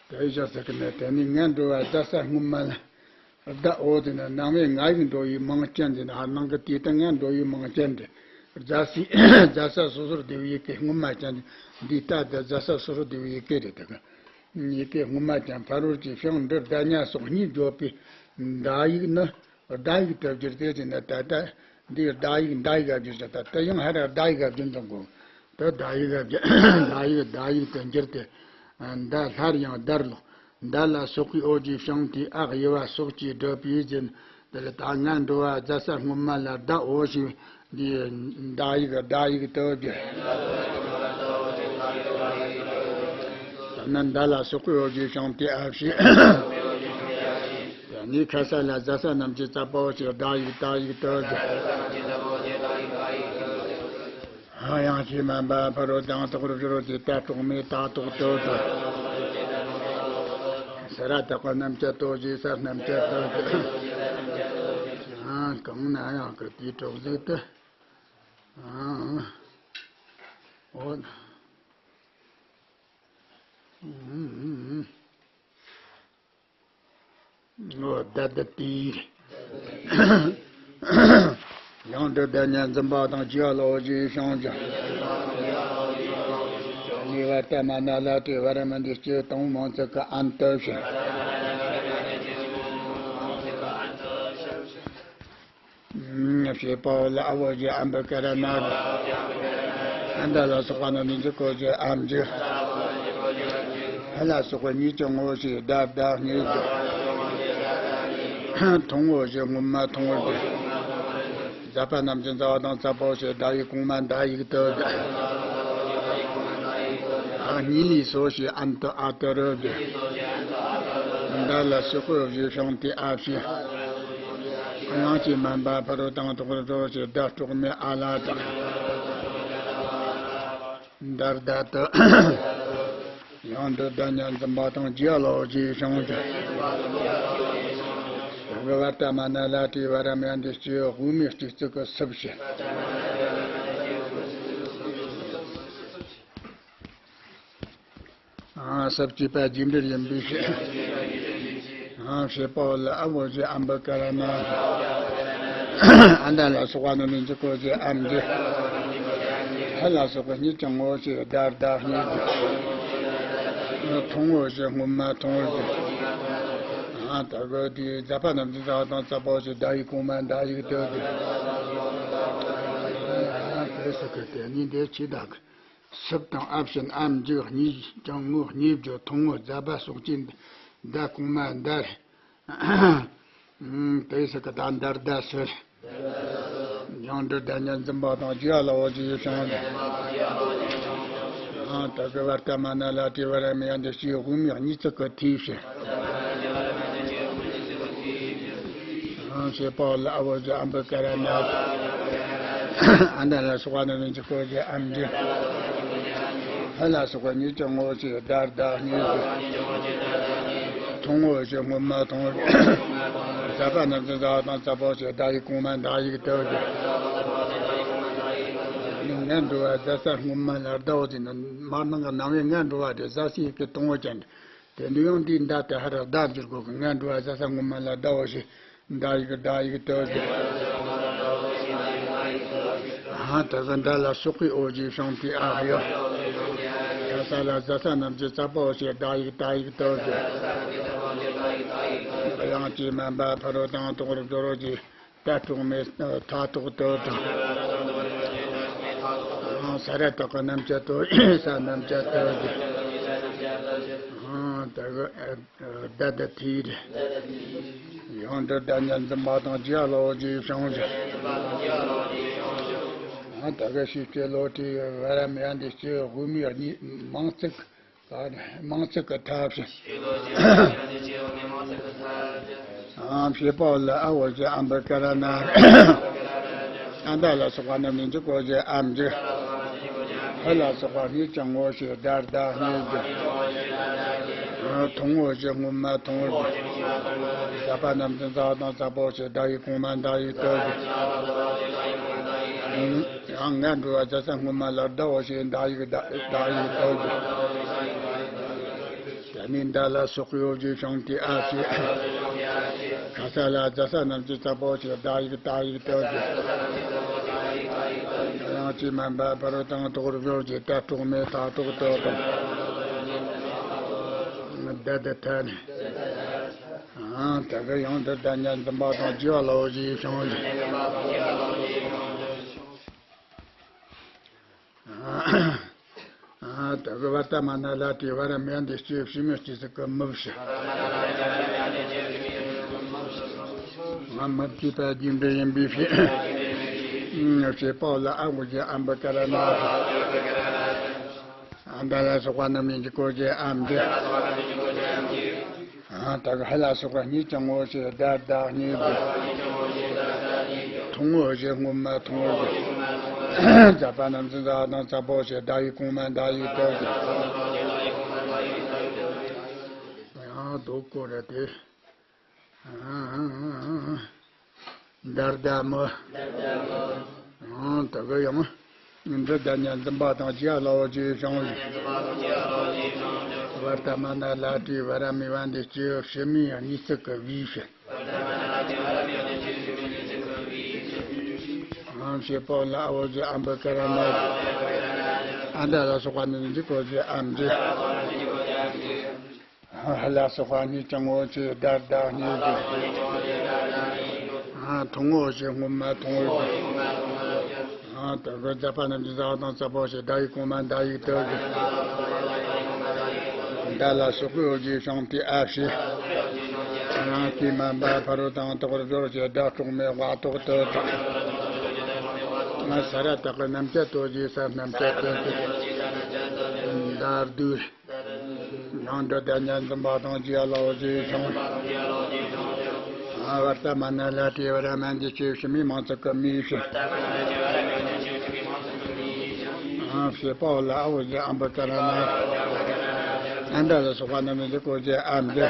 དེ་ཡི་ཞག་ཟེར་གི་ནས་དེ་ནི་ངན་འགྲོ་བ་རྫ་ས་སྔོན་མ་ལ་བརྡ། འོ་དེ་ནི་ནང་བའི་ང་ཡིག་འགྲོ་ཡི་མང་ཅན་དེ་ནི་ཨ་ནང་གི་དེ་ལྟ་ངན་འགྲོ་ཡི་མང་ཅན་དེ། རྫ་སའི་རྫ་ས་སོ་སོར་བསྡུ་བའི་ཡི་གེ་སྔོན་མ་ཅན་དེ། འདི་ལྟ་དེ་རྫ་ས་སོ་སོར་བསྡུ་བའི་ཡི་གེ་རེད། དེ་གི་ཡི་གེ་སྔོན་མ་ཅན་ཕ་རོལ་གྱི་ཞང་འབྲི་ད་ཉ་སོགས་གཉིས་བརྗོད་པའི་ཟླ་ཡིག་ནི། ཟླ་ཡིག་ཏུ་བསྒྱུར་ཏེ་ཟེར་ན། ད་ལྟ་འདིའི་ཟླ་ཡིག་མདའ་ཡིག་ག་བསྒྱུར་ཟེར། ད་ལྟ་ཡང་ཧ་ར་ཟླ་ཡིག་ག་བསྒྱུར་འདུག་གོ། ད་ཟླ་ཡིག་ག་བསྒྱུར། ཟླ་ཡིག་མདའ་ཡིག་ཏུ་བསྒྱུར་ཏེ། མདའ་སླར་ཡང་བརྡར་ལོག། མདའ་ལ་སོགས་པའི་འོ་གྱི་ཞང་དེའི་ཨ་དབྱེ་བ་སོགས་ཀྱིས་བསྒྲུབས་པའི་རྒྱན། དེ་ལ་ད་ངན་འགྲོ་བ་རྫ་ས་སྔོན་མ་ལ་བརྡ། འོ་ཞེས་འདིའི་མདའ་ཡིག་མདའ་ཡིག་ཏུ་བསྒྱུར། ད་ནི་མདའ་ལ་སོགས་པའི་འོ་གྱི་ཞང་དེའི་ཨ་ཞེས། དེ་ནས་ཁ་ས་ལ་རྫ་ས་རྣམས་ཀྱི་རྩ་བ་འོ་ཞེས་བརྡ་ཡིག་བརྡ་ཡིག་ཏུ་བསྒྱུར། ཧ་ཡང་ཞེས་སྨན་པ་ཕ་རོལ་དང་དོག་རུ་བཞུར་རོ་ཞེས་ད་གྲོགས་མེད་ད་དོག་ཏུ་བསྒྱུར། ས་ར་བཏགས་པ་རྣམས་ཀྱི་ཏོ་ཞེས་ས་རྣམས་ཀྱི་ཏོ་བསྒྱུར། ཨ་གང་ན་ཡང་གི་དེའི་གྲོགས་ཟིག་ཏུ། ཨ་འོ། ཨུམ། ཨོ་ད་ད་ཏི། ཡང་འདི་ད་ཉ་འཛིན་པ་དང་བཅས་ལ་འོ་ཞེས་ཞང་བསྒྱུར། ནི་བར་ཏ་མ་ན་ལ་ཏི་བར་མ་འདི་སྐྱེ་དང་མང་ཚིག་གི་ཨན་ཏུ་ཞེས། ཞེས་པའོ་ལ་ཨ་འོ་ཞེས་ཨམ་བུ་ཀ་ར་ན། ཨན་ད་ལ་སོགས་པ་རྣམས་ནི་འཇིག་གོ་ཞེས་ཨམ་འཇིག། ཧ་ལ་སོགས་པ་གཉིས་ཀྱང་ངོ་ཞེས་ད་བརྡ་གཉིས་འཇིག། ཐུང་ངོ་ཞེས་སྔོན་མ་ཐུང་ངོ་འཇིག། རྫ་པ་རྣམས་ཀྱི་རྫ་བ་དང་རྫ་པོ་ཞེས་བརྡ་ཡིག་གོང་མ་བརྡ་ཡིག་ཏུ་འཇིག། ཨ་གཉིས་ལས་སོ་ཞེས་ཨན་ཏུ་ཨ་ཏུ་རུ་འཇིག། མདའ་ལ་སོགས་པའི་འོ་ཞེས་ཞང་དེའི་ཨ་ཞེས། གཡང་སྐྱེས་སྨན་པ་ཕ་རོལ་དང་དོག་རུ་བཞུར་རོ་ཞེས་ད་གྲོགས་མེད་ཨ་ལ་དང་། འདར་ད་ཏུ། ཡང་འདི་ད་ཉ་འཛིན་པ་དང་བཅས་ལ་འོ་ཞེས་ཞང་བསྒྱུར། དེ་གི་བར་ཏ་མ་ན་ལ་ཏི་བར་མ་ཡ་འདི་སྐྱེ་དབུ་མའི་སྤྱི་གཙུག་གི་སུབ་ཞེས། ཨ་སུབ་ཅེས་པ་རྒྱས་འབྲེལ་ཡིན་པའི་ཕྱིར། ཨ་ཞེས་པའོ་ལ་ཨ་འོ་ཞེས་ཨམ་བུ་ཀ་ར་ན། ཨན་ད་ལ་སོགས་པ་རྣམས་ནི་འཇིག་གོ་ཞེས་ཨམ་འཇིག། ཧ་ལ་སོགས་པ་གཉིས་ཀྱང་ངོ་ཞེས་བརྡ་བརྡ་གཉིས་འཇིག། ཐུང་ངོ་ཞེས་སྔོན་མ་ཐུང་ངོ་འཇིག། ཨ་ད་གོ་དེའི་རྫ་པ་རྣམས་ཀྱི་རྫ་བ་དང་རྫ་པོ་ཞེས་བརྡ་ཡིག་གོང་མ་བརྡ་ཡིག་ཏུ་འཇིག། ཨ་དེ་སུ་གི་དེ་གཉིས་འདི་ཆི་དག། སུབ་དང་ཨ་བཞིན་ཨམ་འཇིག། གཉིས་ཀྱང་ངོ་གཉིས་བརྗོད་ཐུང་ངུ་རྫ་པ་སོགས་ཀྱི་མདའ་གོང་མ་མདའ་རེད། ཨུམ། དེ་སུ་གི་ད་འདར་ད་སུར། ཡང་འདི་ད་ཉ་འཛིན་པ་དང་བཅས་ལ་འོ་ཞེས་ཞང་། ཨ་ད་གི་བར་ཏ་མ་ན་ལ་ཏི་བར་མ་ཡ་འདི་སྐྱེ་དབུ་མའི་གཉིས་ཚིག་གི་ཐོས་ཕྱིར། ཨ་ཞེས་པའོ་ལ་ཨ་འོ་ཞེས་ཨམ་བུ་ཀ་ར་ན། ཨན་ད་ལ་སོགས་པ་རྣམས་ནི་འཇིག་གོ་ཞེས་ཨམ་འཇིག། ཧ་ལ་སོགས་པ་གཉིས་ཀྱང་ངོ་ཞེས་བརྡ་བརྡ་གཉིས་འཇིག། ཐུང་ངོ་ཞེས་སྔོན་མ་ཐུང་ངོ་འཇིག། རྫ་པ་རྣམས་ཀྱི་རྫ་བ་དང་རྫ་པོ་ཞེས་བརྡ་ཡིག་གོང་མ་བརྡ་ཡིག་ཏུ་འཇིག། ངན་འགྲོ་བ་རྫ་ས་སྔོན་མ་ལ་བརྡའོ་ཟེར་ན་མར་ནང་གི་ནང་བའི་ངན་འགྲོ་བ་དེ་རྫ་སའི་ཡི་གེ་དང་པོ་ཅན་དེ། དེ་འདི་ཡང་འདིའི་མདའ་དེ་ཧ་ར་བརྡ་འགྱུར་གོ་གི། ངན་འགྲོ་བ་རྫ་ས་སྔོན་མ་ལ་བརྡའོ་ཞེས་མདའ་ཡིག་བརྡ་ཡིག་ཏུ་བརྗོད། ཧ་ད་གི་མདའ་ལ་སོགས་པའི་འོ་ཞེས་ཞང་དེའི་ཨ་ཡོད། ད་ས་ལ་རྫ་ས་རྣམས་ཀྱི་རྩ་བ་འོ་ཞེས་བརྡ་ཡིག་བརྡ་ཡིག་ཏུ་བརྗོད། གཡང་སྐྱེས་སྨན་པ་ཕ་རོལ་དང་དོག་རུ་བཞུར་རོ་ཞེས་ད་གྲོགས་མེད་ད་དོག་ཏུ་དང་། ས་ར་བཏགས་པ་རྣམས་ཀྱི་ཏོ་ས་རྣམས་ཀྱི་ཏོ་ཞེས། ད་གི་ད་ད་ཐིར། ཡང་འདི་ད་ཉ་འཛིན་པ་དང་བཅས་ལ་འོ་ཞེས་ཞང་བསྒྱུར། ཡང་ད་གི་ཤེས་སྐྱེ་ལོ་ཏི་བར་མ་ཡ་འདི་སྐྱེ་དབུ་མའི་གཉིས་མང་ཚིག་མང་ཚིག་གི་ཐབས་ཤེས། ཨམ་ཞེས་པའོ་ལ་ཨ་འོ་ཞེས་ཨམ་བུ་ཀ་ར་ན། ཨན་ད་ལ་སོགས་པ་རྣམས་ནི་འཇིག་གོ་ཞེས་ཨམ་འཇིག། ཧ་ལ་སོགས་པ་གཉིས་ཀྱང་ངོ་ཞེས་བརྡ་བརྡ་གཉིས་འཇིག། ཐུང་ངུ་ཞེས་སྔོན་མ་ཐུང་ངུར་གྱུར། ཟབ་པ་རྣམས་ཀྱི་ཟླ་བ་དང་ཟབ་པོ་ཞེས་ཟླ་བའི་གོང་མ་ཟླ་བའི་སྟོད་ཀྱི། ཡང་ངན་འགྲོ་བ་རྒྱལ་ས་སྔོན་མ་ལ་ཟླ་བོ་ཞེས་ཟླ་བའི་ཟླ་བའི་སྟོད་ཀྱི། དེ་ནས་མདའ་ལ་སོགས་པའི་འོ་བརྒྱའི་ཤིང་རྟའི་ཨ་ཕྱི། ཁ་ས་ལ་རྒྱལ་ས་རྣམས་ཀྱི་ཟབ་པོ་ཞེས་ཟླ་བའི་ཟླ་བའི་སྟོད་ཀྱི། ཡང་ཅི་མན་པ་ཕ་རོལ་ཏུ་ཡང་དག་པར་སྦྱོར་གྱི་ཟླ་གྲོགས་མེད་མཐའ་གྲོགས་སྟོད་དང་། ད་ལྟ་ཐ་ནི། ཨང་། དེ་གི་ཡང་འདིར་ཟླ་ཉ་འཛིན་པ་དང་བཅས་པ་ལ་འོ་བརྒྱའི་ཤིང་རྟའི། ཨང་། དེ་གི་བར་ཏ་མ་ན་ལ་ཏྲི་བ་ར་མི་ཡ་འདི་སྐྱེ་བྱེད་མི་སྐྱེ་ཟིག་གི་མི་བྱེད། ང་མི་བསྐྱེད་པ་རྒྱུ་འབྲས་ཡིན་པའི་ཕྱིར། བྱེད་པ་ལ་ཨ་འོ་བརྒྱའི་ཨ་འབུ་ཀ་ར་ན། ཨ་མདའ་ལ་སོགས་པ་རྣམས་ནི་འཇིག་གོ་བརྒྱའི་ཨ་འབྲི། ཨ་དག་ཧ་ལ་སོགས་པ་གཉིས་ཀྱང་ངོ་ཞེས་ཟླ་ཟླ་གཉིས་ཀྱི། ཐུང་ངུ་ཞེས་སྔོན་མ་ཐུང་ངུར་གྱུར། ཟབ་པ་རྣམས་ཀྱི་ཟླ་བ་དང་ཟབ་པོ་ཞེས་ཟླ་བའི་གོང་མ་ཟླ་བའི་སྟོད་ཀྱི། ཡང་ཟླ་གོ་ར་སྟེ། མདའ་ཟླ་མི། ཨང་། དེ་གི་ཡང་། འདི་ཟླ་ཉ་འཛིན་པ་དང་བཅས་པ་ལ་འོ་བརྒྱའི་ཤིང་རྟའི། བར་ཏ་མ་ན་ལ་ཏྲི་བ་ར་མི་བ་འདི་སྐྱེ་བྱེད་མི་ཡང་གཉིས་ཚིག་གི་བའི་ཕྱིར། ཨང་། བྱེད་པ་ལ་ཨ་འོ་བརྒྱའི་ཨ་འབུ་ཀ་ར་ན། ཨ་མདའ་ལ་སོགས་པ་ནི་འཇིག་གོ་བརྒྱའི་ཨ་འབྲི། ཧ་ལ་སོགས་པ་གཉིས་ཀྱང་ངོ་ཅེས་ཟླ་ཟླ་གཉིས་ཀྱི། ཐུང་ངུ་ཞེས་སྔོན་མ་ཐུང་ངུར་གྱུར། དེ་གི་ཟབ་པ་རྣམས་ཀྱི་ཟླ་བ་དང་ཟབ་པོ་ཞེས་ཟླ་བའི་གོང་མ་ཟླ་བའི་སྟོད་ཀྱི། མདའ་ལ་སོགས་པའི་འོ་བརྒྱའི་ཤིང་རྟའི་ཨ་ཕྱི། ཡང་ཅི་མན་པ་ཕ་རོལ་ཏུ་ཡང་དག་པར་སྦྱོར་ཞེས་ཟླ་གྲོགས་མེད་མཐའ་གྲོགས་སྟོད་དང་། ས་ར་བཏགས་པའི་རྣམ་བཅད་དོ་ཞེས་ས་རྣམ་བཅད་སྟོད་ཀྱི། མདའ་བསྡུས། ཡང་འདི་ཟླ་ཉ་འཛིན་པ་དང་བཅས་པ་ལ་འོ་བརྒྱའི་ཤིང་། བར་ཏ་མ་ན་ལ་ཏྲི་བ་ར་མི་ཡ་འདི་སྐྱེ་བྱེད་མི་མིང་ཚིག་གི་མིའི་ཕྱིར། བྱེད་པ་ལ་ཨ་འོ་བརྒྱའི་ཨ་འབུ་ཀ་ར་ན། ཨ་མདའ་ལ་སོགས་པ་རྣམས་ནི་འཇིག་གོ་བརྒྱའི་ཨ་འབྲི།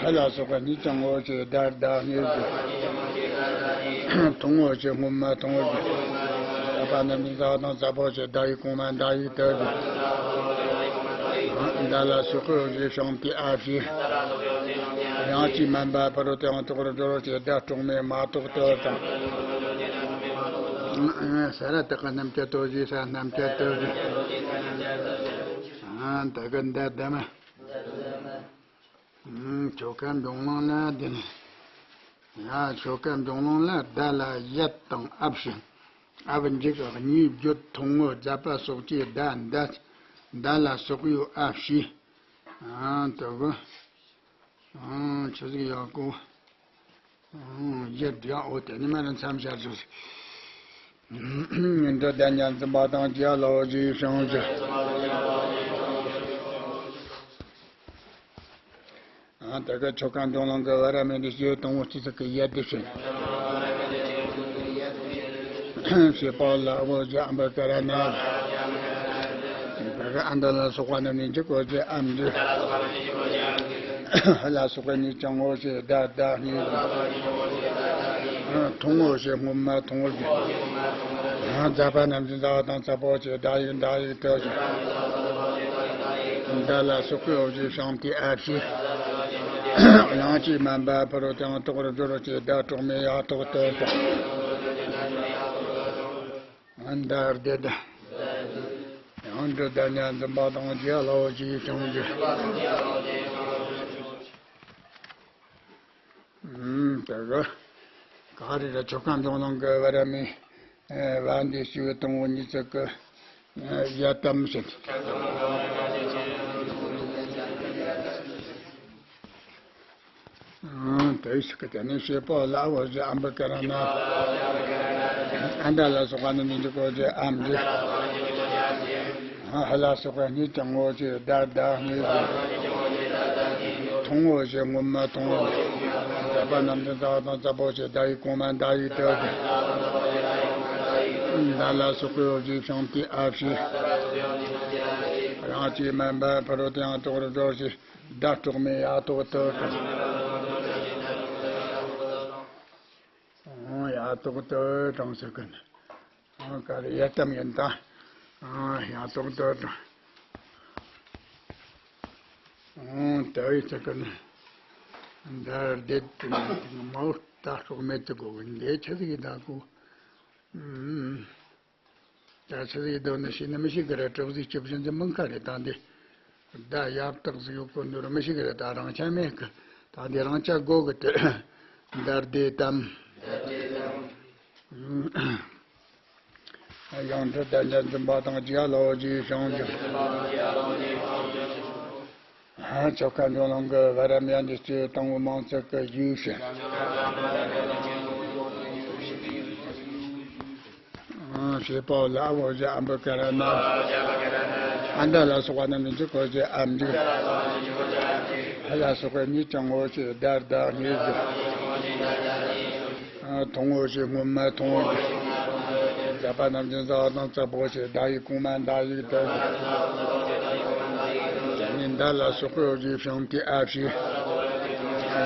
ཧ་ལ་སོགས་པ་གཉིས་ཀྱང་ངོ་ཅེས་ཟླ་ཟླ་གཉིས་ཀྱི། ཐུང་ངུ་ཞེས་སྔོན་མ་ཐུང་ངུར་གྱུར། ཟབ་པ་རྣམས་ཀྱི་ཟླ་བ་དང་ཟབ་པོ་ཞེས་ཟླ་བའི་གོང་མ་ཟླ་བའི་སྟོད་ཀྱི། མདའ་ལ་སོགས་པའི་འོ་བརྒྱའི་ཤིང་རྟའི་ཨ་ཕྱི། ཡང་ཅི་མན་པ་ཕ་རོལ་ཏུ་ཡང་དག་པར་སྦྱོར་ཞེས་ཟླ་གྲོགས་མེད་མཐའ་གྲོགས་སྟོད་དང་། ས་ར་བཏགས་པའི་རྣམ་བཅད་དོ་ཞེས་ས་རྣམ་བཅད་སྟོད་ཀྱི། དེ་གི་མདའ་ཟླ་མི། ཆོ་ག་འབྱུང་ལུང་ལ་འདི་ནི། ཡ། ཆོ་ག་འབྱུང་ལུང་ལ་ཟླ་ལ་ཡ་དང་ཨ་ཕྱི། ཨ་བ་འཇིག་གཉིས་བརྗོད་ཐུང་ངུ་ཟབ་པ་སོགས་ཀྱི་ཟླ་མདའ། མདའ་ལ་སོགས་པའི་ཨ་ཕྱི། ཨང་། དེ་གི། ཨང་། ཆི་ཟིག་ཡག་གོ། ཨང་། ཡ་དེ་ཡང་འོ་དེ་ནི་མ་ར་མཚམས་བཞག་ཆོག་ཟིག་འདི་ཟླ་ཉ་འཛིན་པ་དང་བཅས་པ་ལ་འོ་བརྒྱའི་ཤིང་རྟའི། ཨང་། དེ་གི་ཆོ་ག་འབྱུང་ལུང་གི་བ་ར་མི་འདི་སྐྱེ་བོ་དང་པོ་སྐྱེ་ཚིག་གི་ཡ་དེ་བྱེད། བྱེད་པ་ལ་ཨ་འོ་བརྒྱའི་ཨ་འབུ་ཀ་ར་ན། དེ་གི་ཨ་མདའ་ལ་སོགས་པ་རྣམས་ནི་འཇིག་གོ་བརྒྱའི་ཨ་འབྲི། ཧ་ལ་སོགས་པ་གཉིས་ཀྱང་ངོ་ཅེས་ཟླ་ཟླ་གཉིས་ཀྱི། ཐུང་ངུ་ཞེས་སྔོན་མ་ཐུང་ངུར་གྱུར། ཟབ་པ་རྣམས་ཀྱི་ཟླ་བ་དང་ཟབ་པོ་ཞེས་ཟླ་བའི་ཟླ་བའི་སྟོད་ཀྱི། མདའ་ལ་སོགས་པའི་འོ་བརྒྱའི་ཤིང་རྟའི་ཨ་ཕྱི། ཡང་ཅི་མན་པ་ཕ་རོལ་ཏུ་ཡང་དག་པར་སྦྱོར་ཞེས་ཟླ་གྲོགས་མེད་མཐའ་གྲོགས་སྟོད་དང་། མདའ་ཟླ་མི། ཡང་འདི་ཟླ་ཉ་འཛིན་པ་དང་བཅས་པ་ལ་འོ་བརྒྱའི་ཤིང་རྟའི། ཨང་། དེ་གི། ག་རེ་ར་ཆོ་ག་འབྱུང་ལུང་གི་བ་ར་མི། བ་འདི་སྐྱེ་བོ་དང་པོ་གཉིས་ཚིག་གི། ཡ་དམ་བྱེད། ཨང་། དེ་ཞིག་གི་དེ་ནས་བྱེད་པ་ལ་འོ་བརྒྱའི་ཨ་འབུ་ཀ་ར་ན། ཨ་མདའ་ལ་སོགས་པ་རྣམས་ནི་འཇིག་གོ་བརྒྱའི་ཨ་འབྲི། ཧ་ལ་སོགས་པ་གཉིས་ཀྱང་ངོ་ཅེས་ཟླ་ཟླ་གཉིས་ཀྱི། ཐུང་ངུ་ཞེས་སྔོན་མ་ཐུང་ངུར་གྱུར། ཟབ་པ་རྣམས་ཀྱི་ཟླ་བ་དང་ཟབ་པོ་ཞེས་ཟླ་བའི་གོང་མ་ཟླ་བའི་སྟོད་ཀྱི། མདའ་ལ་སོགས་པའི་འོ་བརྒྱའི་ཤིང་རྟའི་ཨ་ཕྱི། ཡང་ཅི་མིན་པ་ཕ་རོལ་ཏུ་ཡང་དག་པར་སྦྱོར་ཞིང་བརྡ་སྤྲོག་མེད་ཡང་དག་ཏུ་དྲངས། ཡང་དག་ཏུ་དྲངས་ཟེར་གི་ནི། ག་རེ་ཡི་དམ་ཡིན་ད། ཡང་དག་ཏུ་དྲངས། དེ་བས་ཟེར་གི་ནི། འདིར་བསྡད་དུ་མའོ་བརྡ་སྤྲོག་མེད་དུ་གོ་གི་འདི་ཆི་ཟིག་ཡིན་ད་གོ། ད་ཆི་ཟིག་ཡིན་དོ་ནི་ཤེས་ནི་མི་ཤེས་གི་རེད། གྲུབ་ཟིག་སྐྱིད་བཞིན་གྱི་མིན་ཁ་རེད། ད་འདི་ད་ཡབ་རྟགས་ཟིག་ཡོད་གོ་འདུག་ར་མི་ཤེས་གི་རེད། ད་རང་ཆ་མེད་གི། ད་འདི་རང་ཆ་དགོས་གི་དེ། འདིར་བསྡད་དམ། ཡང་འདྲི་དང་ཉེར་འཛིན་པ་དང་རྒྱལ་ལོ་རྗེས་བྱང་ཆུབ། ཆོ་ག་འབྱུང་ལམ་གྱི་བར་མ་འདི་སྤྱི་དང་པོ་མང་ཚིག་གི་ཡུལ་ཞིག་ཞེས་པའོ། ལ་འོ་ཞེས་ཨམ་བུ་ཀ་ར་ན། ཨ་མྲ་ལ་སོགས་པ་རྣམས་ནི་འཇིག་གོ་ཞེས་ཨམ་འཇིག་ཧ་ལ་སོགས་པའི་གཉིས་ཀྱང་འོ་ཞེས་བརྡ་བརྡ་གཉིས་ཀྱི། མཐོང་ངོ་ཞེས་སྔོན་མ་མཐོང་ངོ་ཞེས། མཛད་པ་རྣམས་ཀྱི་ཟ་བ་དང་ཙ་པོ་ཞེས་བརྡ་ཡིག་གོང་མ་བརྡ་ཡིག་དེ་ནི་འདི་ལ་སོགས་པའི་འོ་ཞེས་བྱང་དེ་ཨ་ཞེས།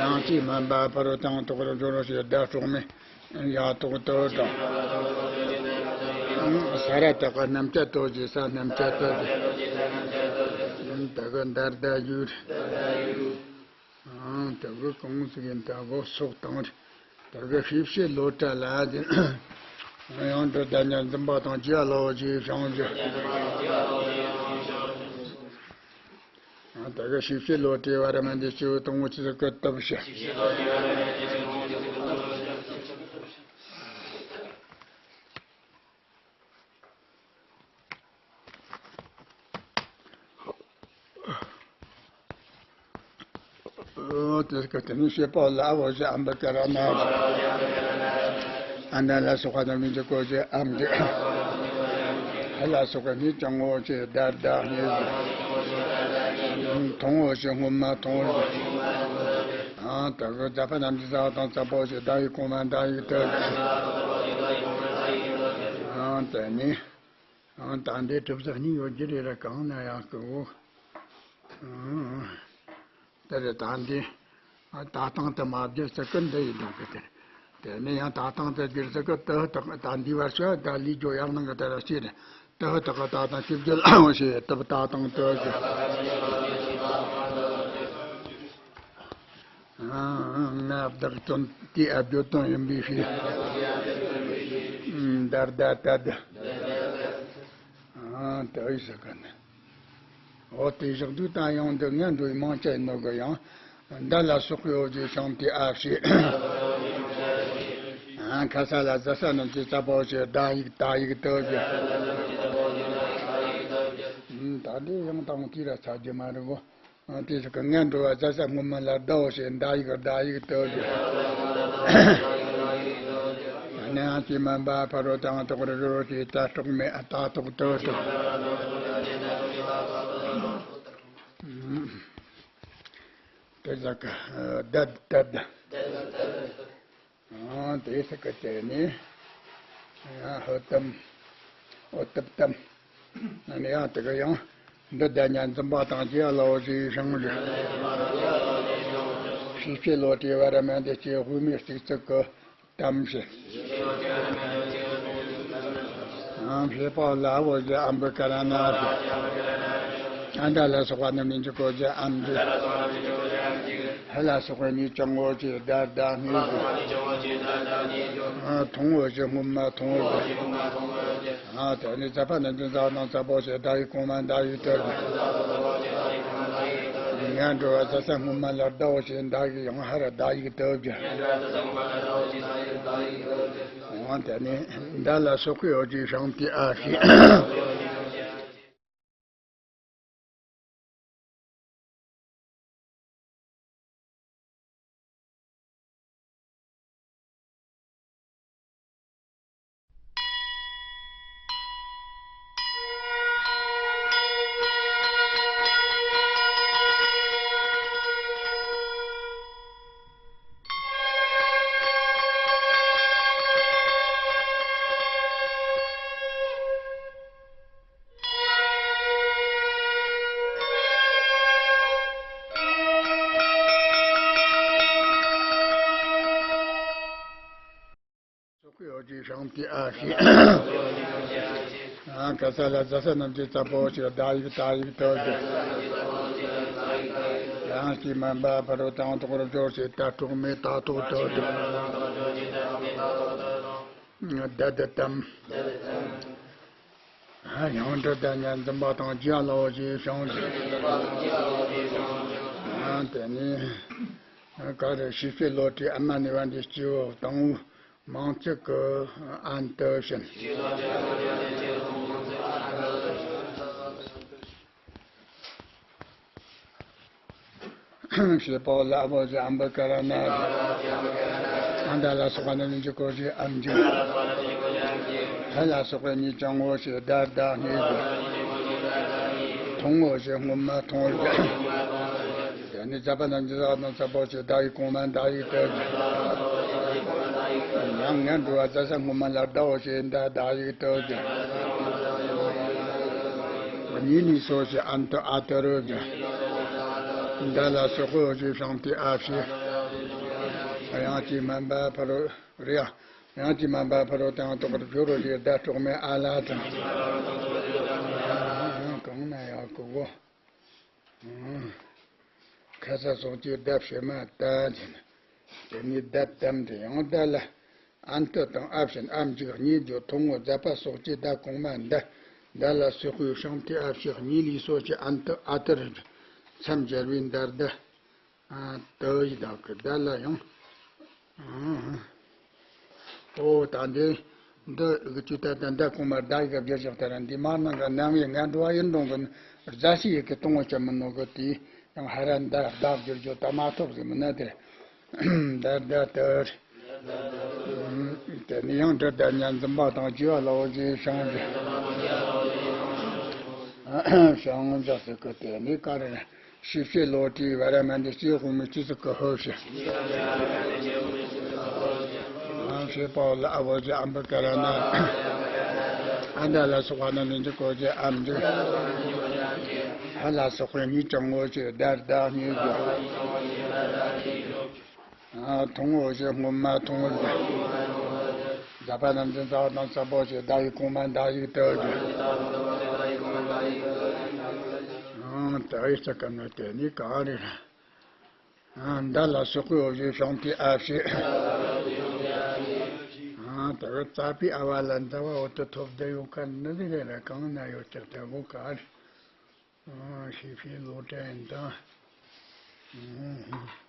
ཡང་ཅི་མིན་པ་ཕ་རོལ་ཏུ་ཡང་དག་པར་སྦྱོར་ཞེས་བརྡ་སྤྲོག་མེད་ཡང་དག་ཏུ་དྲངས། ས་ར་བཏགས་པ་རྣམ་བཅད་དོ་ཞེས་ས་རྣམ་བཅད་དོ་ཞེས། དེ་གི་འདིར་བརྡ་ཡུལ། དེ་གི་གང་ཟིག་ཡིན་ད་གོ་སོགས་དང་། དེ་གི་ཤེས་བྱེད་བློ་གྲལ་ལ་ཟིན། ཡང་འདྲི་དང་ཉེར་འཛིན་པ་དང་རྒྱལ་ལོ་རྗེས་བྱང་ཆུབ། དེ་གི་ཤེས་བྱེད་བློ་གྲལ་བར་མ་འདི་སྤྱི་བོ་དང་པོ་ཆུ་ཚོད་ཀྱི་སྟོབས་ཤིག་དེ་སྐད་དེ་ནི་ཞེས་པ་ལ་འོ་ཞེས་ཨམ་བུ་ཀ་ར་ན། ཨ་མྲ་ལ་སོགས་པ་རྣམས་ནི་འཇིག་གོ་ཞེས་ཨམ་འཇིག་ཧ་ལ་སོགས་པའི་གཉིས་ཀྱང་འོ་ཞེས་བརྡ་བརྡ་གཉིས་ཀྱི། མཐོང་ངོ་ཞེས་སྔོན་མ་མཐོང་ངོ་ཞེས། ཨང་། དེ་གི་མཛད་པ་རྣམས་ཀྱི་ཟ་བ་དང་ཙ་པོ་ཞེས་བརྡ་ཡིག་གོང་མ་བརྡ་ཡིག་དེ་ནི། ཨང་། ད་འདི་གྲུབ་ཟིག་གཉིས་ཡོད་རྒྱུ་རེད་ར། གང་ན་ཡང་གི་འོ། ཨང་། དེ་རེད། ད་འདི་ལྟ་སྟངས་དེ་མ་བསྒྱུར་ཟེར་གི་འདི་ཡིན་འགྲོ་གི་དེ། དེ་ནས་ཡང་ལྟ་སྟངས་དེ་བསྒྱུར་ཟེར་གི་དེ་དག་ད་འདི་བར་ཤོད་ད་ལུས་སྦྱོར་ཡང་ནང་གི་དེ་ར་ཤེས་རེད། དེ་དག་ད་དང་ཆིབས་བསྒྱུར་ལ་འོ་ཞེས་དེ་ལྟ་སྟངས་དེ་ཟེར། ཨང་། ང་བདག་དོན་དེ་ཨ་བརྗོད་དོན་ཡིན་པའི་ཕྱིར། འདིར་བརྡ་བརྡ། ཨང་། དེ་ཡིན་ཟེར་གི་ནི། འོ་དེ་བཞག་དུས་ད་ཡང་འདི་ངན་འགྲོའི་མང་ཆེ་ནོ་གི་ཡང་། འདི་ལ་སོགས་པའི་འོ་ཞེས་བྱང་དེ་ཨ་ཞེས། ཨང་། ཁ་ས་ལ་ཟ་ས་རྣམས་ཀྱི་ཙ་པོ་ཞེས་བརྡ་ཡིག་བརྡ་ཡིག་དེ་ཟེར། ཨང་། ད་འདི་ཡང་དང་དེ་ར་ཚ་རྒྱུ་མ་རེད་གོ། ཨང་། དེ་ཟེར་གི་ངན་འགྲོ་བ་ཟ་ས་སྔོན་མ་ལ་བརྡའོ་ཞེས་བརྡ་ཡིག་བརྡ་ཡིག་དེ་ཟེར། ནའང་ཅི་མིན་པ་ཕ་རོལ་ཏུ་ཡང་དག་པར་སྦྱོར་ཞེས་བརྡ་སྤྲོག་མེད་ད་དག་ཏུ་དྲངས། དེ་ཟེར་གི་བརྡ་བརྡ། ཨང་། དེ་ཟེར་གི་དེ་ནི། ཡང་ཧོ་ཏམ། འོ་ཏབ་ཏམ། ཨ་ནི་ཡང་དེ་གི་ཡང་། འདི་བརྡ་ཉར་འཛིན་པ་དང་རྒྱལ་ལོ་ཞེས་བྱང་ཞིང་། ཤེས་བྱེད་བློ་གྲལ་བར་མ་འདི་སྤྱི་དབུ་མའི་སྤྱི་གཙུག་གི་དམ་ཞིང་། ཨང་། ཞེས་པ་ལ་འོ་ཞེས་ཨམ་བུ་ཀ་ར་ན་ཞེས། ཨ་མྲ་ལ་སོགས་པ་རྣམས་ནི་འཇིག་གོ་ཞེས་ཨམ་འཇིག་ཧ་ལ་སོགས་པའི་གཉིས་ཀྱང་འོ་ཞེས་བརྡ་བརྡ་གཉིས་ཀྱི། མཐོང་ངོ་ཞེས་སྔོན་མ་མཐོང་ངོ་ཞེས། ཨ་དེ་ནི་མཛད་པ་རྣམས་ཀྱི་ཟ་བ་དང་ཙ་པོ་ཞེས་བརྡ་ཡིག་གོང་མ་བརྡ་ཡིག་དེ་ཟེར། ངན་འགྲོ་བ་ཟ་ས་སྔོན་མ་ལ་བརྡའོ་ཞེས་བརྡ་ཡིག་ཡང་ཧ་ར་བརྡ་ཡིག་དེ་ཟེར། འོ་དེ་ནི་འདི་ལ་སོགས་པའི་འོ་ཞེས་བྱང་དེ་ཨ་ཞེས། ཡོ་གི་ཤང་ཏི་ཨ་ཤི། ཨ་ག་ས་ལ་ཛ་ས་རྣམས་ཀྱི་ཚ་པོ་ཞེས་བརྡ་ཡིག་ཏ་ཡིག་ཏོ་ཞེས། ཡང་གཅིག་མན་པ་ཕ་རོལ་དང་ཐོག་རུ་སྦྱོར་ཞེས་ཏ་གྲོགས་མེད་ཏ་ཐོག་ཏོ་ཞེས། ད་ད་དམ། ཡང་འདྲི་ལྡན་ཉན་འཛིན་པ་དང་རྒྱུ་ལ་འོ་ཞེས་བྱུང་། དེ་ནས་ག་རེ་ཤི་ཕྱི་ལོ་དྲི་ཨ་མ་ནི་བ་འདི་སྐྱེ་བོ་དང་མང་ཚིག་གི་ཨན་དུ་བྱིན། ཞེས་པའོ། ལ་བོ་ཞེས་ཨམ་བུ་ཀ་ར་ན། ཨ་མདའ་ལ་སོགས་པ་རྣམས་ཀྱི་གོ་ཞེས་ཨམ་འཇུག་ཧ་ལ་སོགས་པའི་གཉིས་ཀྱང་ངོ་ཞེས་ཟླ་ཟླ་གཉིས་ཀྱི། ཐུང་ངོ་ཞེས་སྔོན་མ་ཐུང་ངོ་ཞེས། དེ་ནི་ཛ་པ་རྣམས་ཀྱི་ཟ་དང་ཚ་པོ་ཞེས་ཟླ་ཡི་གོང་མ་ཟླ་ཡི་སྟོད་ཀྱི། ཡང་ངན་འགྲོ་བ་ཛ་ས་སྔོན་མ་ལ་ཟླ་བོ་ཞེས་ཟླ་ཟླ་ཡི་སྟོད་ཀྱི། གཉིས་ནི་སོ་ཞེས་ཨན་དུ་ཨ་དུ་རུ་གི། འདི་ལ་སོགས་པའི་ཞང་ཏི་ཨ་ཕྱི། དབྱངས་ཀྱིས་མན་པ་ཕ་རོལ་རེ་ཡ། དབྱངས་ཀྱིས་མན་པ་ཕ་རོལ་དང་ཐོག་ཏུ་བྱོ་རོ་ཞེས་ཟླ་གྲོགས་མེད་ཨ་ལ་དང་། ཡང་གང་ན་ཡག་གི་གོ། ཁ་ས་སོགས་ཀྱི་ཟླ་ཕྱི་མ་ད་ཅན། དེ་ནི་ཟླ་དམ་དེ་ཡང་ཟླ་ལ། ཨན་ཏི་དང་ཨ་བྱིན་ཨ་མཇུག་གཉིས་བརྗོད་ཐུང་ངུ་ཛ་པ་སོགས་ཀྱི་ཟླ་གོང་མ་འདི། འདི་ལ་སོགས་པའི་ཤང་ཏི་ཨ་ཕྱི་གཉིས་ལས་སོགས་ཀྱི་ཨན་ཏི་ཨ་ཏི་རུ་མཚམས་སྦྱར་བའི་འདར་ཟླ། ཨ་ཏི་ཡི་དག་གི་ཟླ་ལ་ཡང་། ཨོ་ད་འདི་འདི་གི་ཅུ་ད་ད་ཟླ་གོང་མ་ཟླ་ཡི་ག་བསྒྱུར་བཞག་ད་ར་འདི་མར་ནང་ག་ནམ་ཡི་ངན་འགྲོ་བ་ཡིན་འགྲོ་གི་ཟླ་ཤི་ཡི་གི་གཏོང་བ་ཅན་མི་ནོ་གི་དེ། ཡང་ཧ་ར་མདའ་མདའ་བསྒྱུར་རྒྱུ་ད་མ་ཐོབ་ཟིན་མིན་ན་དེ། མདའ་མདའ་དར། དེ་ནི་ཡང་འདྲི་ལྡན་ཉན་འཛིན་པ་དང་བཅས་པ་ལ་འོ་ཞེས་བྱང་འདི། བྱང་འཇག་ཟེར་གི་དེ་ནི་ཀ་རེ། ཤི་ཕྱི་ལོ་དྲི་བ་ར་མ་འདི་སྐྱེ་དགུ་མི་སྐྱེ་ཟིག་གི་ཧོ་ཞེས། ཨང་ཤེས་པའོ་ལ་ཨ་བོ་ཞེས་ཨམ་བུ་ཀ་ར་ན། ཨ་མདའ་ལ་སོགས་པ་རྣམས་ནི་འཇིག་གོ་ཞེས་ཨམ་འཇིག་ཧ་ལ་སོགས་པའི་གཉིས་ཀྱང་ངོ་ཞེས་ཟླ་ཟླ་གཉིས་ཀྱི། ཐུང་ངུ་ཞེས་སྔོན་མ་ཐུང་ངུ་ཟླ། ཟླ་པ་རྣམས་ཀྱི་ཟླ་དང་ཚ་པོ་ཞེས་ཟླ་ཡི་གོང་མ་ཟླ་ཡིག་ཏུ་གྱུར། ཨང་། ད་ཡི་ས་ཀ་ན་དེ་ནི་ག་རེ་རེད། ཨང་། མདའ་ལ་སོགས་པའི་འོ་ཞེས་བྱང་སྟེ་ཨ་ཕྱི། ཨང་། ད་གི་རྩ་པའི་ཨ་བ་ལ་མདའ་བ་འོ་དུ་ཐོབ་བསྡད་ཡོད་ཁ་ནི་ཟིག་རེད་ར། གང་ན་ཡོད་ཀྱག་དེ་གོ་ག་རེ། ཨང་། ཤི་ཕྱི་ལོ་དྲན་དང་། ཨང་།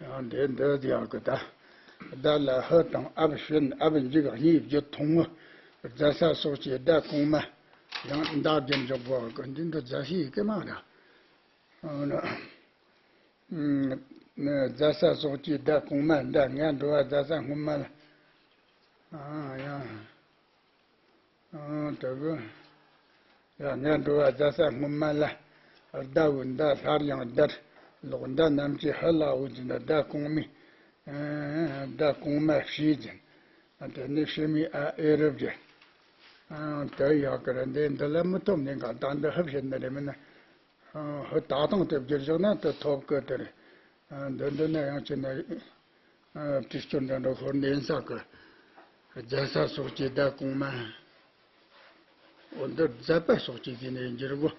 ཡང་འདི་འདི་ཡག་གི་ད། ཟླ་ལ་ཧ་དང་ཨ་བ་བྱིན་ཨ་བ་མཇུག་གཉིས་བརྗོད་ཐུང་ངུ། ཛ་ས་སོགས་ཀྱི་ཟླ་གོང་མ། ཡང་མདའ་བརྒྱབ་འཇོག་དགོས་གི། འདི་འདི་ཛ་ཤི་ཡི་གེ་མ་རེད། ཨ་ནི། ཛ་ས་སོགས་ཀྱི་ཟླ་གོང་མ་འདི་ངན་འགྲོ་བ་ཛ་ས་སྔོན་མ་ལ། ཨ་ཡང་། ཨ་དེ་གི། ཡང་ངན་འགྲོ་བ་ཛ་ས་སྔོན་མ་ལ། ཟླ་འོད་མདའ་སླར་ཡང་བརྡར། ལོག་མདའ་རྣམས་ཀྱིས་ཧ་ལ་འོད་ཟེར་ན་ཟླ་གོང་མའི། ཨ་ཟླ་གོང་མ་ཕྱིས་ཟིན། ཨ་དེ་ནི་ཕྱི་མའི་ཨ་ཨེ་རུ་བརྒྱུད། ཨ་དེ་ཡག་གི་རེད། འདི་འདི་ལ་མི་ཐོབ་ནས་གང་ལྟར་འདི་ཧུབ་བྱེད་ནི་རེད་མིན་ན། ཧུ་ད་དང་དེ་བསྒྱུར་བཞག་ན་དེ་ཐོབ་གི་དེ་རེད། འདི་འདི་ན་ཡང་ཅི་ན་བྲིས་སྐྱོར་འདྲ་འདྲ་ཤོར་འདི་ཡིན་ས་གི། ཛ་ས་སོགས་ཀྱི་ཟླ་གོང་མ། འོ་འདི་ཛ་པ་སོགས་ཀྱི་དེ་ནས་འགྱུར་གོ།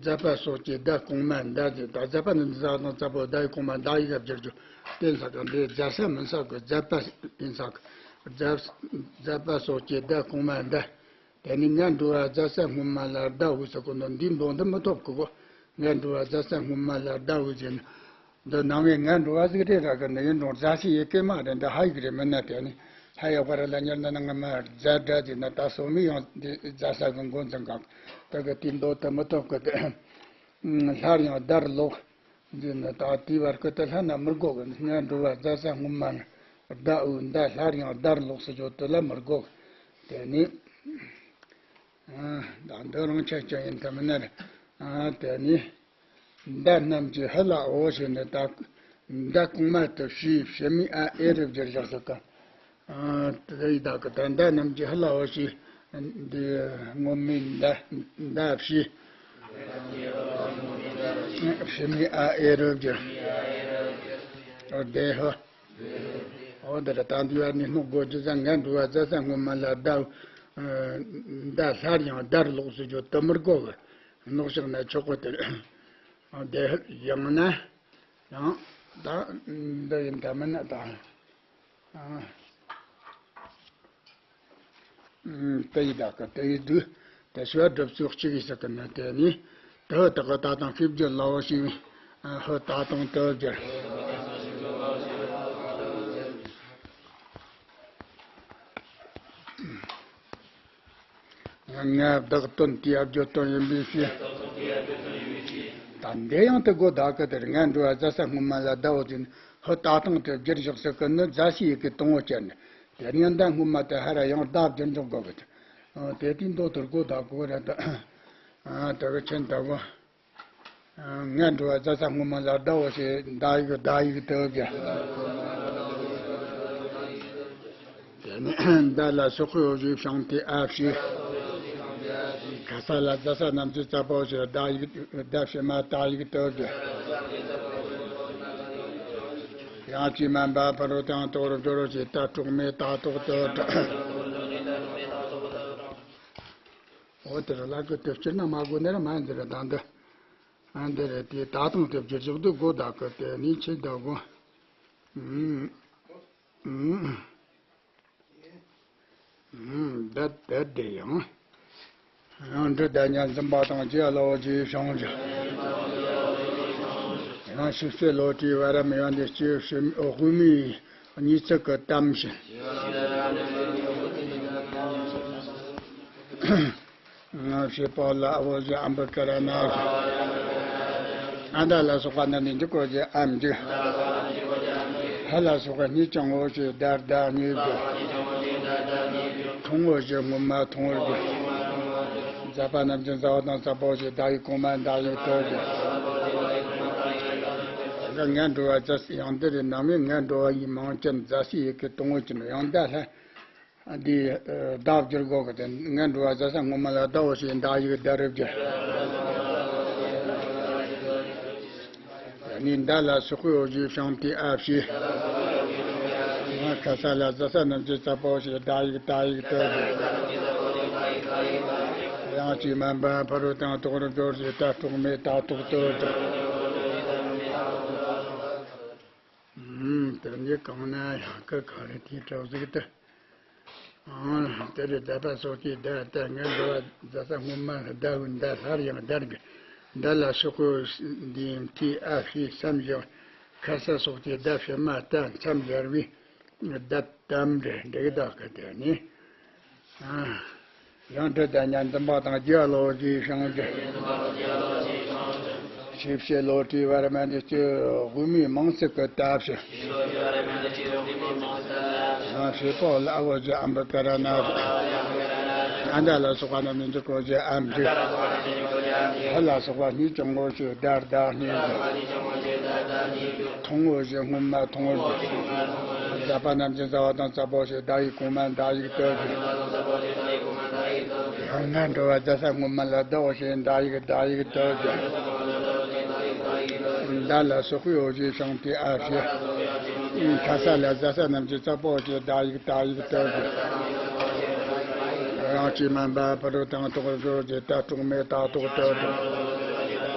ཛ་པ་སོགས་ཀྱི་ཟླ་གོང་མ་འདི་ཟེར་ད་ཛ་པ་ནི་ཛ་དང་ཙ་པོ་ཟླ་ཡི་གོང་མ་ཟླ་ཡི་ག་བསྒྱུར་རྒྱུ་བསྟན་ས་གི། འདི་ཛ་ས་མིན་ས་གི། ཛ་པ་ཡིན་ས་གི། ཛ་ཛ་པ་སོགས་ཀྱི་ཟླ་གོང་མ་འདི། དེ་ནི་ངན་འགྲོ་བ་ཛ་ས་སྔོན་མ་ལ་ཟླ་འོད་ཟེར་གོ་ནོ་འདིའི་མདོ་འདི་མི་ཐོབ་གི་གོ། ངན་འགྲོ་བ་ཛ་ས་སྔོན་མ་ལ་ཟླ་འོད་ཟེར་ན། འདི་ནང་བའི་ངན་འགྲོ་བ་ཟིག་རེད་ར་གི། འདི་ཡིན་རུང་ཛ་ཤི་ཡི་གེ་མ་རེད། འདི་ཧ་ཡིག་རེད་མིན་ན། དེ་ནི་ཧ་ཡོད་པ་ར་ལ་ཉར་ན་ན་ང་མ་ཛ་དྲ་ཟེར་ན་ད་སོ་མི་ཡང་འདི་ཛ་ས་གི་མགོ་འཛིན་གང་། ད་གི་དེའི་མདོ་དེ་མི་ཐོབ་གི། དེ་སླར་ཡང་བརྡར་ལོག་ཟེར་ན་ད་དེའི་བར་གི་དེ་ལྷ་ན་མི་དགོས་གི། ངན་འགྲོ་བ་ཛ་ས་སྔོན་མ་ལ་ཟླ་འོད་མདའ་སླར་ཡང་བརྡར་ལོག་ཟེར་རྒྱུ་དེ་ལ་མི་དགོས་གི། དེ་ནི། ཨ་ད་འདི་རང་ཆ་ཅན་ཡིན་ཐ་མི་ན་རེ། ཨ་དེ་ནི། མདའ་རྣམས་ཀྱི་ཧི་ལ་འོ་ཞེས་ནི་ད། མདའ་གོང་མ་དུ་ཕྱིའི་ཕྱི་མའི་ཨ་ཨེ་རུ་བསྒྱུར་བཞག་ཟིག་ག་དེ་ཡི་དག་གི་ད་མདའ་རྣམས་ཀྱི་ཧི་ལ་འོ་ཞེས། འདི་སྔོན་མའི་མདའ་མདའ་ཕྱིའི་ཕྱི་མའི་ཨ་ཨེ་རུ་བསྒྱུར། འོ་དེ་ཧི། འོ་འདི་ར་ད་འདི་བ་ནི་སྣོག་དགོས་རྒྱུ་ཟ་ངན་འགྲོ་བ་ཟ་ས་སྔོན་མ་ལ་ཟླ། ཟླ་སླར་ཡང་ཟླར་ལོག་སུ་འཇོག་དུ་མི་དགོ་གི། སྣོག་བཞག་ན་ཆོག་གི་དེ་རེད། འོ་དེ་ཡང་ན། ཡང་ད་འདི་ཡིན་ད་མིན་ན་ད། དེ་ཡི་དག་གི་དེ་ཡི་དུས་དེ་ཤུ་བ་སྒྲུབ་ཚུལ་གཅིག་ཡིན་ཟེར་གི་ནི་དེ་ནི་དེ་ད་ལྟ་གི་ད་དང་ཤེས་བརྗོད་ལའོ་ཞིག་ཧི་ད་དང་དུ་བསྒྱུར། ང་བདག་དོན་དེའི་བརྗོད་དོན་ཡིན་པའི་ཕྱིར། ད་འདི་ཡང་དུ་དགོས་ད་གི་དེར་ངན་འགྲོ་བ་ཟ་ས་སྔོན་མ་ལ་ཟླ་བོ་དེ་ནི་ཧི་ད་དང་དུ་བསྒྱུར་བཞག་ཟེར་གི་ནི་ཟ་ཞིག་ཡི་གེ་དང་བོ་སྤྱད་ནི། དེ་ནས་ཟླ་སྔོན་མ་དེ་ཧ་ར་ཡང་ཟླ་བསྒྱུར་འཇོག་དགོས་གི་དེ། དེ་དེའི་མདོ་དུ་དགོས་ད་གོ་ར་ད། དེ་གི་ཆེན་ད་གོ་ངན་འགྲོ་བ་ཟ་ས་སྔོན་མ་ལ་ཟླ་བོ་ཞེས་ཟླ་ཡིག་ཟླ་ཡིག་དུ་བསྒྱུར། དེ་ནས་ཟླ་ལ་སོགས་པའི་འོ་ཞེས་བྱུང་སྟེ་ཨ་ཕྱི། ཁ་ས་ལ་ཟ་ས་རྣམས་ཀྱི་ཙ་པོ་ཞེས་ཟླ་ཡིག་ཟླ་ཕྱི་མ་ཏ་ཡིག་དུ་བསྒྱུར། ཡང་ཅི་མན་པ་ཕ་རོལ་དང་དོག་རུ་སྦྱོར་ཞེས་ད་གྲོགས་མེད་ད་དོག་ཏུ་བསྒྲུབ། འོ་དེ་ར་ལ་གི་དེ་སྤྱིར་ན་མ་དགོས་ནི་ར་མ་འདི་ར་ད་འདི། ཨ་འདི་རེད་དེ་ད་དང་དེ་བསྒྱུར་བཞག་དུས་དགོས་ད་གི་དེ་ནི་ཆེ་ད་གོ་ད་དེ་དེ་ཡང་། ཡང་འདི་ད་ཉ་འཛིན་པ་དང་རྒྱུ་ལ་འོ་ཅེས་བྱུང་ཞིང་། ཡང་ཤུགས་སྤྱོད་བློ་གྲོས་བར་མི་ཡང་འདི་སྐྱེ་དབུ་མའི་གཉིས་ཚིག་གི་གཏམ་བཞིན། ང་ཞེས་པ་ལ་འོ་ཞེས་ཨམ་བུ་ཀ་ར་ན། ཨ་མདའ་ལ་སོགས་པ་རྣམས་ནི་འཇིག་གོ་ཞེས་ཨམ་འཇིག་ཧ་ལ་སོགས་པ་གཉིས་ཀྱང་འོ་ཞེས་ཟླ་ཟླ་གཉིས་དགོས། ཐུང་འོ་ཞེས་སྔོན་མ་ཐུང་བར་དགོས། ཟ་པ་རྣམས་ཀྱི་ཟ་བ་དང་ཟ་པོ་ཞེས་ཟླ་ཡིག་གོང་མ་ཟླ་ཡིག་དུ་དགོས། ད་ངན་འགྲོ་བ་ཟ་ཡང་འདི་རེད་ནང་མི་ངན་འགྲོ་བ་ཡི་མིང་ཅན་ཟ་ཞིག་ཡི་གེ་དང་བོ་ཅན་ཡང་ཟླ་ལྷ། འདི་ཟླ་བསྒྱུར་དགོས་གི་དེ་ངན་འགྲོ་བ་ཟ་ས་སྔོན་མ་ལ་ཟླ་བོ་ཞེས་ཟླ་ཡིག་ཟླ་རུ་བསྒྱུར། ནི་ཟླ་ལ་སོགས་པའི་འོ་ཞེས་བྱུང་སྟེ་ཨ་ཕྱི། ཁ་ས་ལ་ཟ་ས་རྣམས་ཀྱི་ཙ་པོ་ཞེས་ཟླ་ཡིག་ཟླ་ཡིག་ཏུ་བསྒྱུར། ཡང་ཅི་མན་པ་ཕ་རོལ་དང་དོག་རུ་སྦྱོར་ཞེས་ད་གྲོགས་མེད་ད་དོག་ཏུ་བསྒྱུར། ཨུམ། དེ་ནས་གང་ན་ཡང་ཀི་གང་རེད་དེའི་གྲོགས་ཟིག་ཏུ། ཨང་། དེ་རེད་ཟླ་པ་སོགས་ཀྱི་ཟླ་ལྟ་ངན་འགྲོ་བ་ཟ་ས་སྔོན་མ་ཟླ་བའི་ཟླ་སླར་ཡང་ཟླར་གི་ཟླ་ལ་སོགས་པའི་འདིའི་མཐའི་ཨ་ཕྱི་མཚམས་བཞག་ཁ་ས་སོགས་ཀྱི་ཟླ་ཕྱི་མ་ལྟ་མཚམས་སྦྱར་བའི་ཟླ་གཏམ་རེད་འགྲིག་དག་གི་དེ་ནི། ཨང་། ཡང་འདི་ལྟར་ཉ་འཛིན་པ་དང་རྒྱུ་ལོ་རྒྱུའི་བྱུང་རྒྱུ། ཞེས་བཤད་བློ་གྲོས་བར་མ་འདི་སྐྱེ་དབུ་མའི་མིང་ཚིག་གི་ལྟ་བྱ། ཡང་ཞེས་པོ་ལ་འོ་ཞེས་ཨམ་བུ་ཀ་ར་ན། ཨ་མདའ་ལ་སོགས་པ་རྣམས་ནི་འཇིག་གོ་ཞེས་ཨམ་འཇིག་ཧ་ལ་སོགས་པ་གཉིས་ཀྱང་འོ་ཞེས་ཟླ་ཟླ་གཉིས་ཀྱང་། ཐུང་འོ་ཞེས་སྔོན་མ་ཐུང་འོ་ཞེས། ཟ་པ་རྣམས་ཀྱི་ཟ་བ་དང་ཟ་པོ་ཞེས་ཟླ་ཡིག་གོང་མ་ཟླ་ཡིག་ཏུ་བསྒྱུར། ཡང་ན་འགྲོ་བ་ཟ་ས་སྔོན་མ་ལ་ཟླ་བོ་ཞེས་ཟླ་ཡིག་ཟླ་ཡིག་ཏུ་བསྒྱུར། ཟླ་ལ་སོགས་པའི་འོ་ཞེས་བྱུང་སྟེ་ཨ་ཕྱི། ཁ་ས་ལ་ཟ་ས་རྣམས་ཀྱི་ཙ་པོ་ཞེས་ཟླ་ཡིག་ཟླ་ཡིག་ཏུ་བསྒྱུར། ཡང་ཅི་མན་པ་ཕ་རོལ་དང་དོག་རུ་སྦྱོར་ཞེས་ད་གྲོགས་མེད་ད་དོག་ཏུ་བསྒྱུར།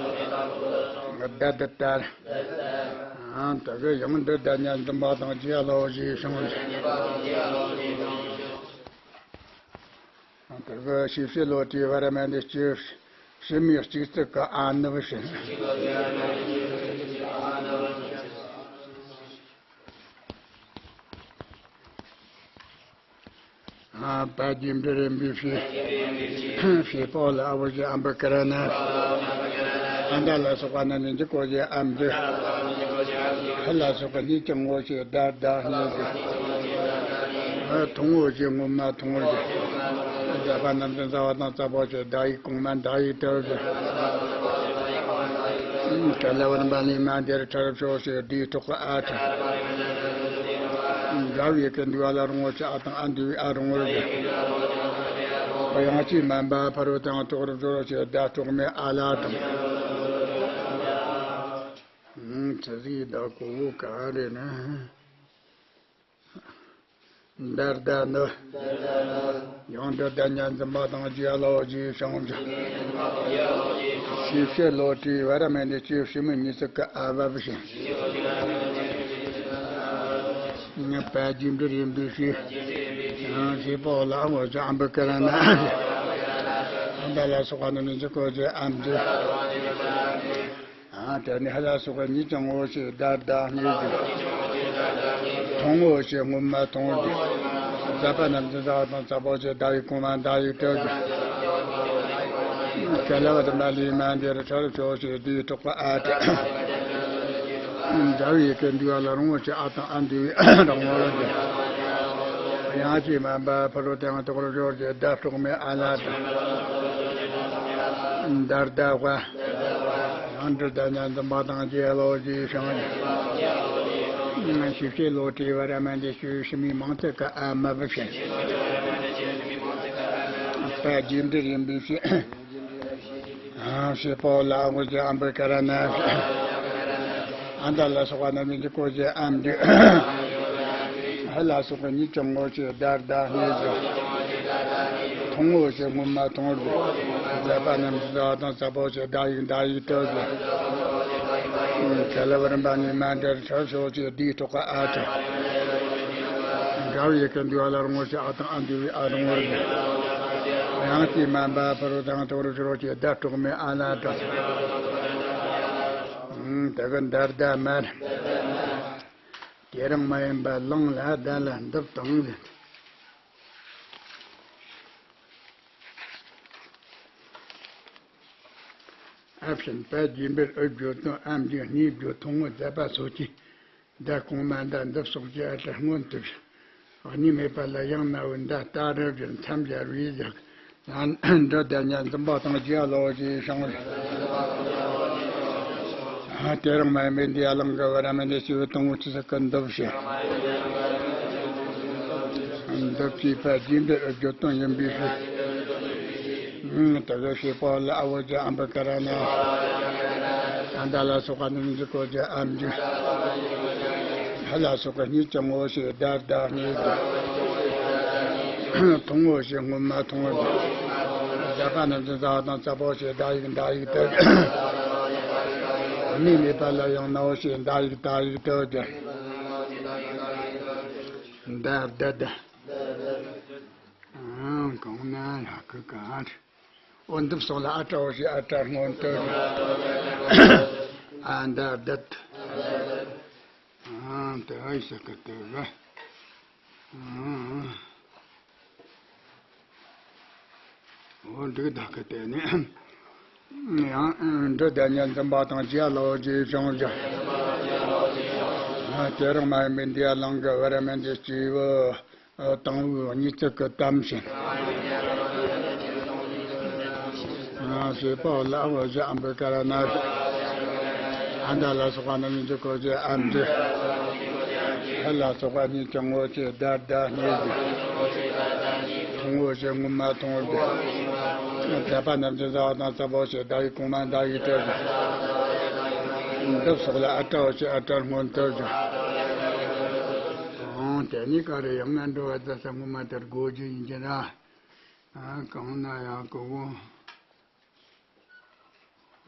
ཟླ་འདི་ལྟར། ཨང་། དེ་གི་ཡང་འདི་ལྟར་ཉ་འཛིན་པ་དང་རྒྱུ་ལོ་ཞེས་བྱུང་། ཨང་། དེ་གི་ཞེས་བཤད་བློ་གྲོས་བར་མ་འདི་སྐྱེ་ཕྱི་མའི་གཅིག་ཚིག་གི་ཨ་ནུ་བཞིན། ཨ་པ་རྒྱས་འབྲིང་རིམ་པའི་ཕྱིར། ཞེས་པོ་ལ་འོ་ཞེས་ཨམ་བུ་ཀ་ར་ན། ཨ་མདའ་ལ་སོགས་པ་རྣམས་ནི་འཇིག་གོ་ཞེས་ཨམ་འཇིག་ཧ་ལ་སོགས་པ་གཉིས་ཀྱང་འོ་ཞེས་ཟླ་ཟླ་གཉིས་ཀྱང་། ཐུང་འོ་ཞེས་སྔོན་མ་ཐུང་འོ་ཞེས། ཟ་པ་རྣམས་ཀྱི་ཟ་བ་དང་ཟ་པོ་ཞེས་ཟླ་ཡིག་གོང་མ་ཟླ་ཡིག་ཏུ་བསྒྱུར། ག་ལ་བར་མ་ལི་མ་འདིར་ཁྲ་རབ་ཤོག་ཞེས་བསྡུས་གྲོགས་ཨ་ཁྲ། འདྲ་བའི་ཀི་འདུས་ཨ་ལ་རུང་བོ་ཆ་ཨ་དང་ཨ་འདུས་ཨ་རུང་བོར་བསྡུ། དབྱངས་ཀྱིས་དམན་པ་ཕ་རོལ་ཏུ་ཡང་དོག་རབ་ཤོག་ཞེས་བརྡ་གྲོགས་མེད་ཨ་ལ་དང་། ཚེ་ཟིག་བདག་གོ་བོ་ག་རེ་ན། འདར་ད་ནི། ཡང་འདི་ད་ཉ་འཛིན་པ་དང་རྒྱལ་ལོ་རྗེས་བྱུང་ཞིང་། ཤེས་བྱའི་བློ་གྲོས་བར་མེད་འདི་སྐྱེ་བྱེད་མི་གཉིས་སུ་ཀ་ཨ་བབ་ཞིང་། ངས་པ་རྒྱས་འབྲེལ་ཡིན་པའི་ཕྱིར། ཞེས་པའོ་ལ་འོ་ཅག་ཨམ་བུ་ཀ་ར་ན། ཨ་ད་ལ་སོགས་པ་ནི་མི་འཇིག་གོ་ཅེ་ཨམ་འཇིག་ཨ་དེ་ནི་ཧ་ལ་སོགས་པའི་གཉིས་ཀྱང་ངོ་ཤེས་བརྡ་བརྡ་གཉིས་ཀྱི། མཐོང་ངོ་ཤེས་སྔོན་མ་མཐོང་བར་འདུག་ཟད་པ་རྣམས་ཀྱི་ཟ་བ་དང་ཟ་བོ་ཞེས་བརྡ་ཡིག་གོང་མ་བརྡ་ཡིག་སྤྲོད་དགོས། ག་ལ་བ་དུ་མ་ལུས་མ་འདིར་ཁྲ་རུ་ཆོག་ཞེས་བསྡུས་གྲོགས་པ་ཨ་ཏི། འདྲ་བའི་ཀི་འདུས་ཨ་ལ་རུང་བོ་ཆ་ཨ་དང་ཨ་འདུས་རང་ངོ་ར་འདུག་དབྱངས་ཀྱིས་དམན་པ་ཕ་རོལ་ཏུ་ཡང་དོག་རུ་ཤོག་ཅེས་བརྡ་གྲོགས་མེད་ཨ་ལ་དང་། འདར་ད་བ། ཡང་འདི་ད་ཉ་འཛིན་པ་དང་རྒྱལ་ལོ་རྗེས་བྱུང་ཞིང་། ཤེས་བྱའི་བློ་གྲོས་བར་མ་འདི་སྐྱེ་བྱེད་མི་མིང་ཚིག་ག་ཨ་མ་བུ་ཞིང་། པ་རྒྱས་འབྲེལ་ཡིན་པའི་ཕྱིར། ཞེས་པའོ་ལ་འོ་ཅག་ཨམ་བུ་ཀ་ར་ན། ཨ་ད་ལ་སོགས་པ་རྣམས་ཀྱི་གོ་ཅེ་ཨམ་འདུས། ཧ་ལ་སོགས་པའི་གཉིས་ཀྱང་ངོ་ཤེས་བརྡ་བརྡ་གཉིས་ཀྱི། མཐོང་ངོ་ཤེས་སྔོན་མ་མཐོང་བར་འདུག་ཟད་པ་རྣམས་ཀྱི་ཟ་བ་དང་ཟ་བོ་ཞེས་བརྡ་ཡིག་བརྡ་ཡིག་སྤྲོད་དགོས། ག་ལ་བར་མ་ནི་མ་འདིར་ཁྲ་ཤོག་ཅེས་བསྡུས་གྲོགས་པ་ཨ་ཁྲ། འདྲ་བའི་ཀི་འདུས་ཨ་ལ་རུང་བོ་ཞེས་ཨ་དང་ཨ་འདུས་ཨ་རུང་བོར་འདུག་དབྱངས་ཀྱིས་དམན་པ་ཕ་རོལ་ཏུ་ཡང་དོག་རུ་ཤོག་ཅེས་བརྡ་གྲོགས་མེད་ཨ་ལ་དང་། དེ་གི་འདར་ད་མར། དེ་རང་མ་ཡིན་པ་ལང་ལ་ད་ལ་འདབ་དང་ལེན། ཨ་བྱིན་པ་རྒྱས་འབྲེལ་ཨུ་བརྗོད་དོན་ཨམ་གྱི་གཉིས་བརྗོད་མཐོང་ངོ་ཟད་པ་སོགས་ཀྱི་བརྡ་གོང་མ་འདར་འདབ་སོགས་ཀྱི་ཨ་ཏྲ་སྔོན་དུ་བྱ། གཉིས་མེད་པ་ལ་ཡང་ན་བུ་འདར་ད་རབ་ཀྱི་མཚམས་སྦྱར་བའི་ཡག་འདི་ད་ཉ་འཛིན་པ་དང་རྒྱལ་ལོ་ཞེས་བྱུང་། དེ་རང་མ་ཡིན་པའི་འདི་ཨ་ལང་གི་བར་མ་འདི་སྐྱེ་བོ་དང་པོ་ཆུ་ས་ཀི་འདུབ་ཞེས། འདུབ་ཀྱི་པ་རྒྱས་འབྲེལ་ཨུ་བརྗོད་དོན་ཡིན་པའི་ཕྱིར། དེ་གི་ཞེས་པའོ་ལ་འོ་ཅག་ཨམ་བུ་ཀ་ར་ན། ཨ་ད་ལ་སོགས་པ་རྣམས་ཀྱི་གོ་ཅེ་ཨམ་འདུས། ཧ་ལ་སོགས་པའི་གཉིས་ཀྱང་ངོ་ཤེས་བརྡ་བརྡ་གཉིས་ཀྱི། མཐོང་ངོ་ཤེས་སྔོན་མ་མཐོང་བར་འདུག་ཟད་པ་རྣམས་ཀྱི་ཟ་བ་དང་ཟ་བོ་ཞེས་བརྡ་ཡིག་བརྡ་ཡིག་སྤྲོད། གཉིས་མེད་པ་ལ་ཡང་ན་བུ་ཞེས་བརྡ་ཡིག་བརྡ་ཡིག་སྤྲོད་དགོས། འདར་ད་ད། གང་ན་ཡག་གི་ག་རེ། འོ་འདུབ་སོང་ལ་ཨ་ཏྲའོ་ཞེས་ཨ་ཏྲ་སྔོན་དུ། ཨ་འདར་ད་ད། ཨ་ད་ཨི་ས་ཀ་ཏི་བ། འོ་འདུག་ད་གི་དེ་ནི། ཡང་འདི་ད་ཉ་འཛིན་པ་དང་རྒྱལ་ལོ་རྗེས་བྱུང་ཞིང་། དེ་རང་མ་ཡིན་པའི་འདི་ཨ་ལང་གི་བར་མ་འདི་སྐྱེ་བོ་དང་པོའི་གཉིས་ཚིག་གི་གཏམ་བྱིན། ཞེས་པའོ་ལ་འོ་ཅག་ཨམ་བུ་ཀ་ར་ན། ཨ་ད་ལ་སོགས་པ་རྣམས་ཀྱི་གོ་ཅེ་ཨམ་འདུས། ཧ་ལ་སོགས་པ་གཉིས་ཀྱང་ངོ་ཤེས་བརྡ་བརྡ་གཉིས་ཀྱི། མཐོང་ངོ་ཤེས་སྔོན་མ་མཐོང་བར་འདུག་ཟད་པ་རྣམས་ཀྱི་ཟ་བ་དང་ཟ་བོ་ཞེས་བརྡ་ཡིག་གོང་མ་བརྡ་ཡིག་སྤྲོད་དགོས། འདུབ་སོགས་ལ་ཨ་ཏྲའོ་ཞེས་ཨ་ཏྲ་སྔོན་དུ་བརྗོད། ཨང་དེ་ནི་ག་རེ་ཡང་ན་འགྲོ་བ་རྫ་ས་སྔོན་མ་ལྟར་དགོས་རྒྱུ་ཡིན་གྱི་ར། ཨ་གང་ན་ཡང་གོ་བོ།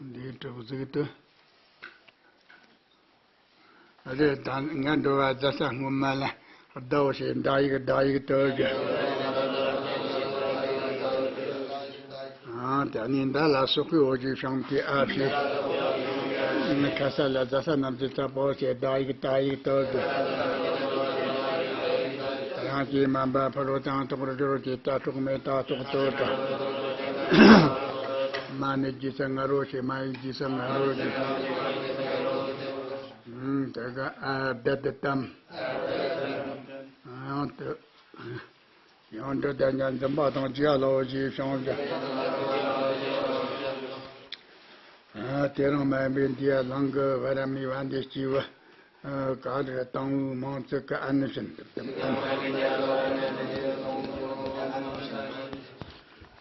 འདིའི་གྲོགས་གཟིགས་དུ། རེད་ད་ང་འགྲོ་བ་རྫ་ས་སྔོན་མ་ལ་ཟླ་བོ་ཞེས་ཟླ་ཡིག་ཟླ་ཡིག་སྤྲོད་དགོས། ཨ་ད་ནི་འདི་ལ་སོགས་པའི་འོ་ཅིག་བྱང་གི་ཨ་ཕྱི། ཁ་ས་ལ་རྫ་ས་རྣམས་ཀྱི་ཙ་པོ་ཞེས་ཟླ་ཡིག་ཟླ་ཡིག་སྤྲོད་དགོས། དབྱངས་ཀྱིས་དམན་པ་ཕ་རོལ་ཏུ་ཡང་དོག་རུ་སྦྱོར་གྱི་ད་གྲོགས་མེད་ད་གྲོགས་སྤྲོད་དོ། མ་ནི་རྗེས་སུ་ང་རོ་ཞེས་མ་ཡི་རྗེས་སུ་ང་རོ་ཞེས། དེ་ག་ཨ་བདེ་དུ་གཏམ། ཡང་དུ། ཡང་འདི་ད་ཉ་འཛིན་པ་དང་རྒྱལ་ལོ་རྗེས་བྱུང་ཞིང་། དེ་རིང་མ་ཡིན་པའི་འདིའི་གླིང་གི་བ་ར་མའི་བན་དེ་སྐྱེས་བུ། ཨ། ག་རེ་དང་བོའི་མིང་ཚིག་གི་ཨ་ནི་བཞིན།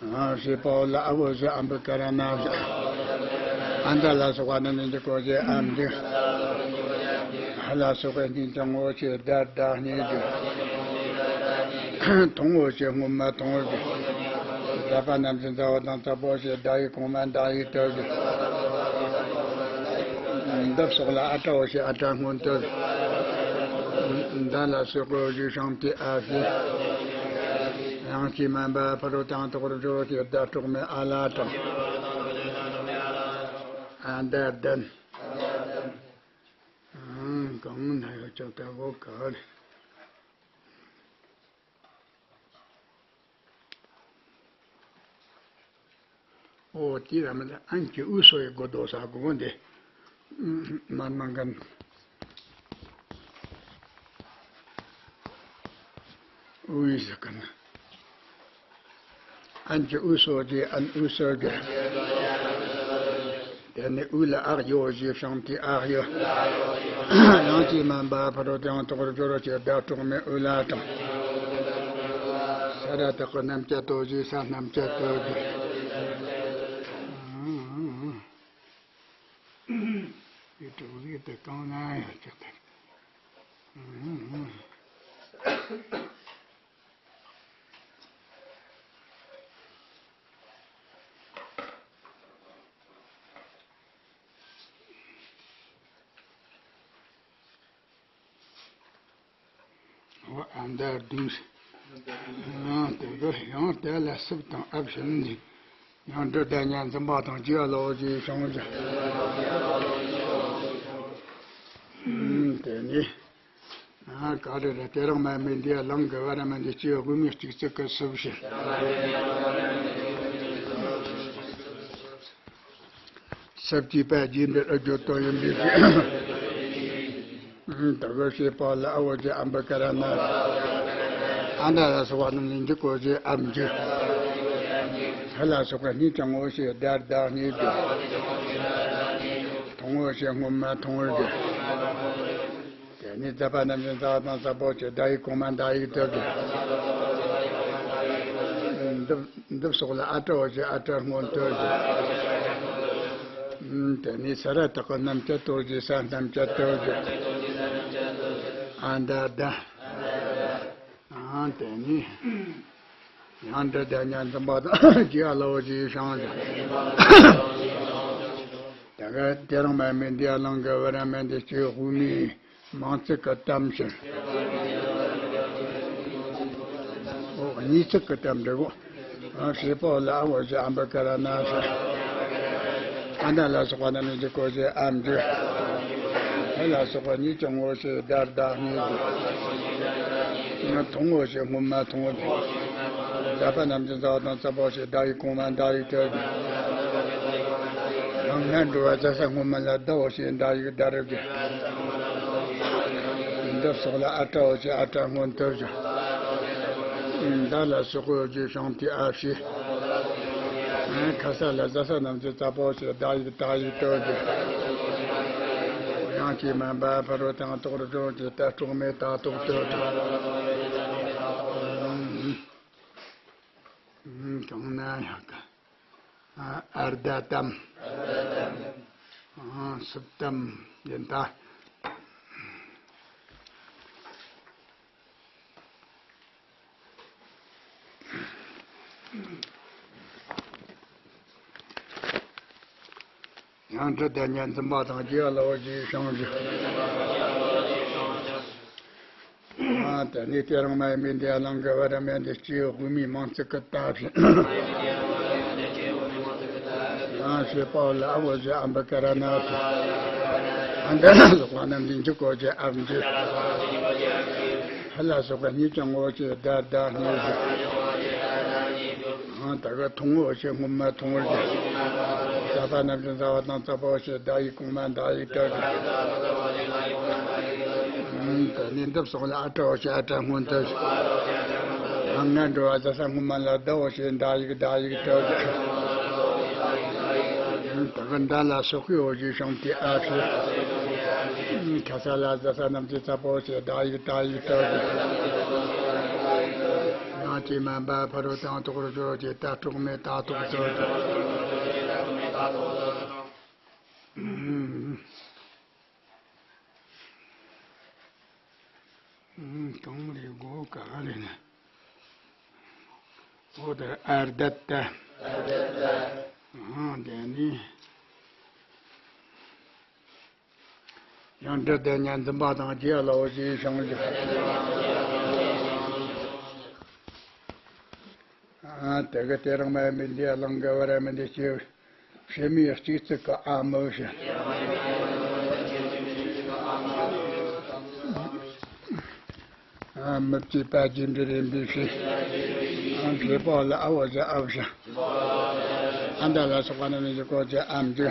ཨ། ཞེས་པའོ་ལ། ཨ་བོ་ཞེས་ཨམ་བུ་ཀ་ར་ན་ཞེས། ཨ་འ་ད་ལ་སོགས་པ་རྣམས་ནི་འཇིག་གོ་ཞེས་ཨ་འཇིག་ཧ་ལ་སོགས་པའི་སྙིང་རྗེ་ངོ་བོ་ཞེས་ཟླ་ཟླ་སྙེད་ཀྱི། མཐོང་ངོ་ཞེས་སྔོན་མ་མཐོང་བར་གྱུར། ཟད་པ་རྣམས་ཀྱི་མཛའ་བོ་དང་ཙ་པོ་ཞེས་ཟླ་ཡིག་གོང་མ་ཟླ་ཡིག་ཏུ་གྱུར། འདི་སོགས་ལ་ཨ་ཏྲའོ་ཞེས་ཨ་ཏྲ་སྔོན་དུ་གྱུར། འདི་ལ་སོགས་པའི་གཞུག་ཤིང་དེ་ཨ་ཞེས། ཡང་ཅིག་མན་པ་ཕ་རོལ་དང་དོག་རོ་ཞེས་ཟླ་གྲོགས་མེད་ཨ་ལ་དང་། ཨ་འདི་ལྡན། གང་ན་ཡོད་ཀྱང་ལྟ་བུ་ག་རེ། ཨོ། དེ་ལ་མི་ལ་ཨན་གྱི་ཨུ་སོ་ཡི་དགོས་དོ་ས་གོ་གོ་འདི། མ་མ་གན། ཨུ་ཡི་ཟེར་ག་ན། ཨན་གྱི་ཨུ་སོ་དེ་ཨན་ཨུ་སོ་གི། དེ་ནི་ཨུ་ལ་ཨག་ཡོ་ཞེས་ཤིང་དེ་ཨག་ཡོ། ཡང་ཅིག་མན་པ་ཕ་རོལ་དང་དོག་རོ་ཞེས་ཟླ་གྲོགས་མེད་ཨུ་ལ་དང་། ས་ར་བཏགས་ཀྱི་རྣམ་བཅད་དོ་ཞེས་ས་རྣམ་བཅད་དོ་ཞེས། དེ་གྲོགས་ཟིག་དེ་གང་ན་ཡང་ཆགས་ཐལ། འོ། ཨ་འདི་བདུན། ཡང་དེ་གི་ཡང་དེ་ལ་སུབ་དང་ཨབ་བྱིན་ནས། ཡང་འབྲུ་དང་ཉ་འཛིན་པ་དང་བཅས་ལོ་ཅེས་བྱུང་ཞིང་། དེ་ནས། ཨ། ག་རེ་རེད། དེ་རིང་མ་མི་འདིའི་གླིང་གི་བ་ར་མ་འདི་སྐྱེས་དབུ་མའི་གཅིག་ཚིག་གི་སུབ་བྱིན། སུབ་ཅེས་པ་རྗེས་འབྲེལ་ཨུ་བརྗོད་དོན་ཡིན་པའི་ཕྱིར། ད་གི་ཞེས་པ་ལ་ཨ་བོ་ཞེས་ཨམ་བུ་ཀ་ར་ན། ཨ་འ་ད་ལ་སོགས་པ་རྣམས་ནི་འཇིག་གོ་ཞེས་ཨ་འཇིག་ཧ་ལ་སོགས་པའི་སྙིང་རྗེ་ངོ་བོ་ཞེས་ཟླ་ཟླ་སྙེད་ཀྱི། མཐོང་ངོ་ཞེས་སྔོན་མ་མཐོང་བར་གྱུར། དེ་ནས་ཟད་པ་རྣམས་ཀྱི་མཛའ་བོ་དང་ཙ་པོ་ཞེས་ཟླ་ཡིག་གོང་མ་ཟླ་ཡིག་ཏུ་གྱུར། འདི་འདི་སོགས་ལ་ཨ་ཏྲའོ་ཞེས་ཨ་ཏྲ་སྔོན་དུ་གྱུར། དེ་ནས་ས་ར་བཏགས་ཀྱི་རྣམ་བཅད་དོ་ཞེས་ས་རྣམ་བཅད་དུ་གྱུར། ཨ་འ་ད་ལྡན། ཨ། དེ་ནས་ཡང་འབྲུ་དང་ཉ་འཛིན་པ་དང་བཅས་ལོ་ཅེས་བྱུང་ཞིང་། ད་ག་དེ་རིང་མ་མི་འདིའི་གླིང་གི་བ་ར་མ་འདི་སྐྱེས་དབུ་མའི་མིང་ཚིག་གི་གཏམ་བྱིན། ཨོ། གཉིས་ཚིག་གི་གཏམ་འདྲ་བོ། ཨ། ཞེས་པའོ་ལ། ཨ་བོ་ཞེས་ཨམ་བུ་ཀ་ར་ན་ཞེས། ཨ་འ་ད་ལ་སོགས་པ་རྣམས་ནི་འཇིག་གོ་ཞེས་ཨ་འཇིག་ཧ་ལ་སོགས་པའི་སྙིང་རྗེ་ངོ་བོ་ཞེས་ཟླ་ཟླ་སྙེད་ཀྱི། མཐོང་ངོ་ཞེས་སྔོན་མ་མཐོང་བར་གྱུར། ཟད་པ་རྣམས་ཀྱི་མཛའ་བོ་དང་ཙ་པོ་ཞེས་ཟླ་ཡིག་གོང་མ་ཟླ་ཡིག་ཏུ་གྱུར། ཡང་སྔར་འགྲོ་བ་ཟད་ས་སྔོན་མ་ལ་ཟླའོ་ཞེས་ཟླ་ཡིག་ཟླ་རུ་གྱུར། འདི་སོགས་ལ་ཨ་ཏྲའོ་ཞེས་ཨ་ཏྲ་སྔོན་དུ་གྱུར། ཟླ་ལ་སོགས་པའི་རྗེས་ཤིང་དེ་ཨ་ཞེས། ཁ་ས་ལ་ཟད་ས་རྣམས་ཀྱི་ཙ་པོ་ཞེས་ཟླ་ཡིག་ཟླ་ཡིག་ཏུ་གྱུར། ཡང་ཅིག་མན་པ་ཕ་རོལ་དང་དོག་རོ་ཞེས་ཟླ་གྲོགས་མེད་ཟླ་དོག་ཏུ་གྱུར། གང་ན་ཡང་ག་ཨརྡ་ཏམ། སུབ་ཏམ་ཡིན་ད། ཡང་འབྲུ་དང་ཉ་འཛིན་པ་དང་བཅས་ལོ་ཅེས་བྱུང་ཞིང་། ཨ། དེ་ནས་དེ་རིང་མ་ཡིན་པའི་འདིའི་གླིང་གི་བ་ར་མ་འདི་སྐྱེས་དབུ་མའི་མིང་ཚིག་གི་གཏམ་བྱིན། ཡང་ཞེས་པའོ་ལ། ཨ་བོ་ཞེས་ཨམ་བུ་ཀ་ར་ན་ཞེས། ཨ་འ་ད་ལ་སོགས་པ་རྣམས་ནི་འཇིག་གོ་ཞེས་ཨ་འཇིག་ཧ་ལ་སོགས་པའི་སྙིང་རྗེ་ངོ་བོ་ཞེས་ཟླ་ཟླ་སྙེད་ཀྱི། ཨ། ད་ག་མཐོང་ངོ་ཞེས་སྔོན་མ་མཐོང་བར་གྱུར། ཟད་པ་རྣམས་ཀྱི་མཛའ་བོ་དང་ཙ་པོ་ཞེས་ཟླ་ཡིག་གོང་མ་ཟླ་ཡིག་ཏུ་གྱུར། དེ་ནས་འདི་སོགས་ལ་ཨ་ཏྲའོ་ཞེས་ཨ་ཏྲ་སྔོན་དུ་གྱུར། ཡང་སྔར་འགྲོ་བ་ཟད་ས་སྔོན་མ་ལ་ཟླའོ་ཞེས་ཟླ་ཡིག་ཟླ་ཡིག་ཏུ་གྱུར། མདའ་ལ་སོགས་པའི་འོ་བཞིའི་ཤིང་རྟའི་ཨ་ཕྱི། ཁ་ས་ལ་ཟ་ས་རྣམས་ཀྱི་ཚ་པོ་ཆེ་བདག་ཡིག་བཏགས་ཡིག་བཏགས་ཀྱི། ཡང་ཅིག་མ་འབའ་ཕུ་རུ་དང་ཐོག་རུ་ཤོར་གྱི་ད་གྲོགས་མེད་ད་ཐོག་ཚོད། གང་རེད་གོ་ག་རེད་ན། འོ་ད་ཨར་དད་ད། ཨང་དེ་ནི། ཡང་འདྲི་དེ་ཉན་འཛིན་པ་དང་རྒྱལ་ལ་འོ་ཞེས་བྱུང་ཞིང་། ཨ་དེ་གི་དེ་རིང་མ་ཡིན་པའི་འདི་གླང་གི་བར་མི་འདི་སྐྱེ་བྱེད་མའི་གཅིག་ཚིག་གི་ཨ་མོ་ཞེས། ཨ་མི་བརྩིས་པ་རྒྱུ་འབྲས་རིམ་པས་ཕྱེ། ཨ་བྱེད་པོ་ལ་ཨ་བོ་ཞེས་ཨ་བོ་ཞེས། ཨ་མདའ་ལ་སོགས་པ་རྣམས་ནི་གོ་ཅི་ཨམ་ཅི།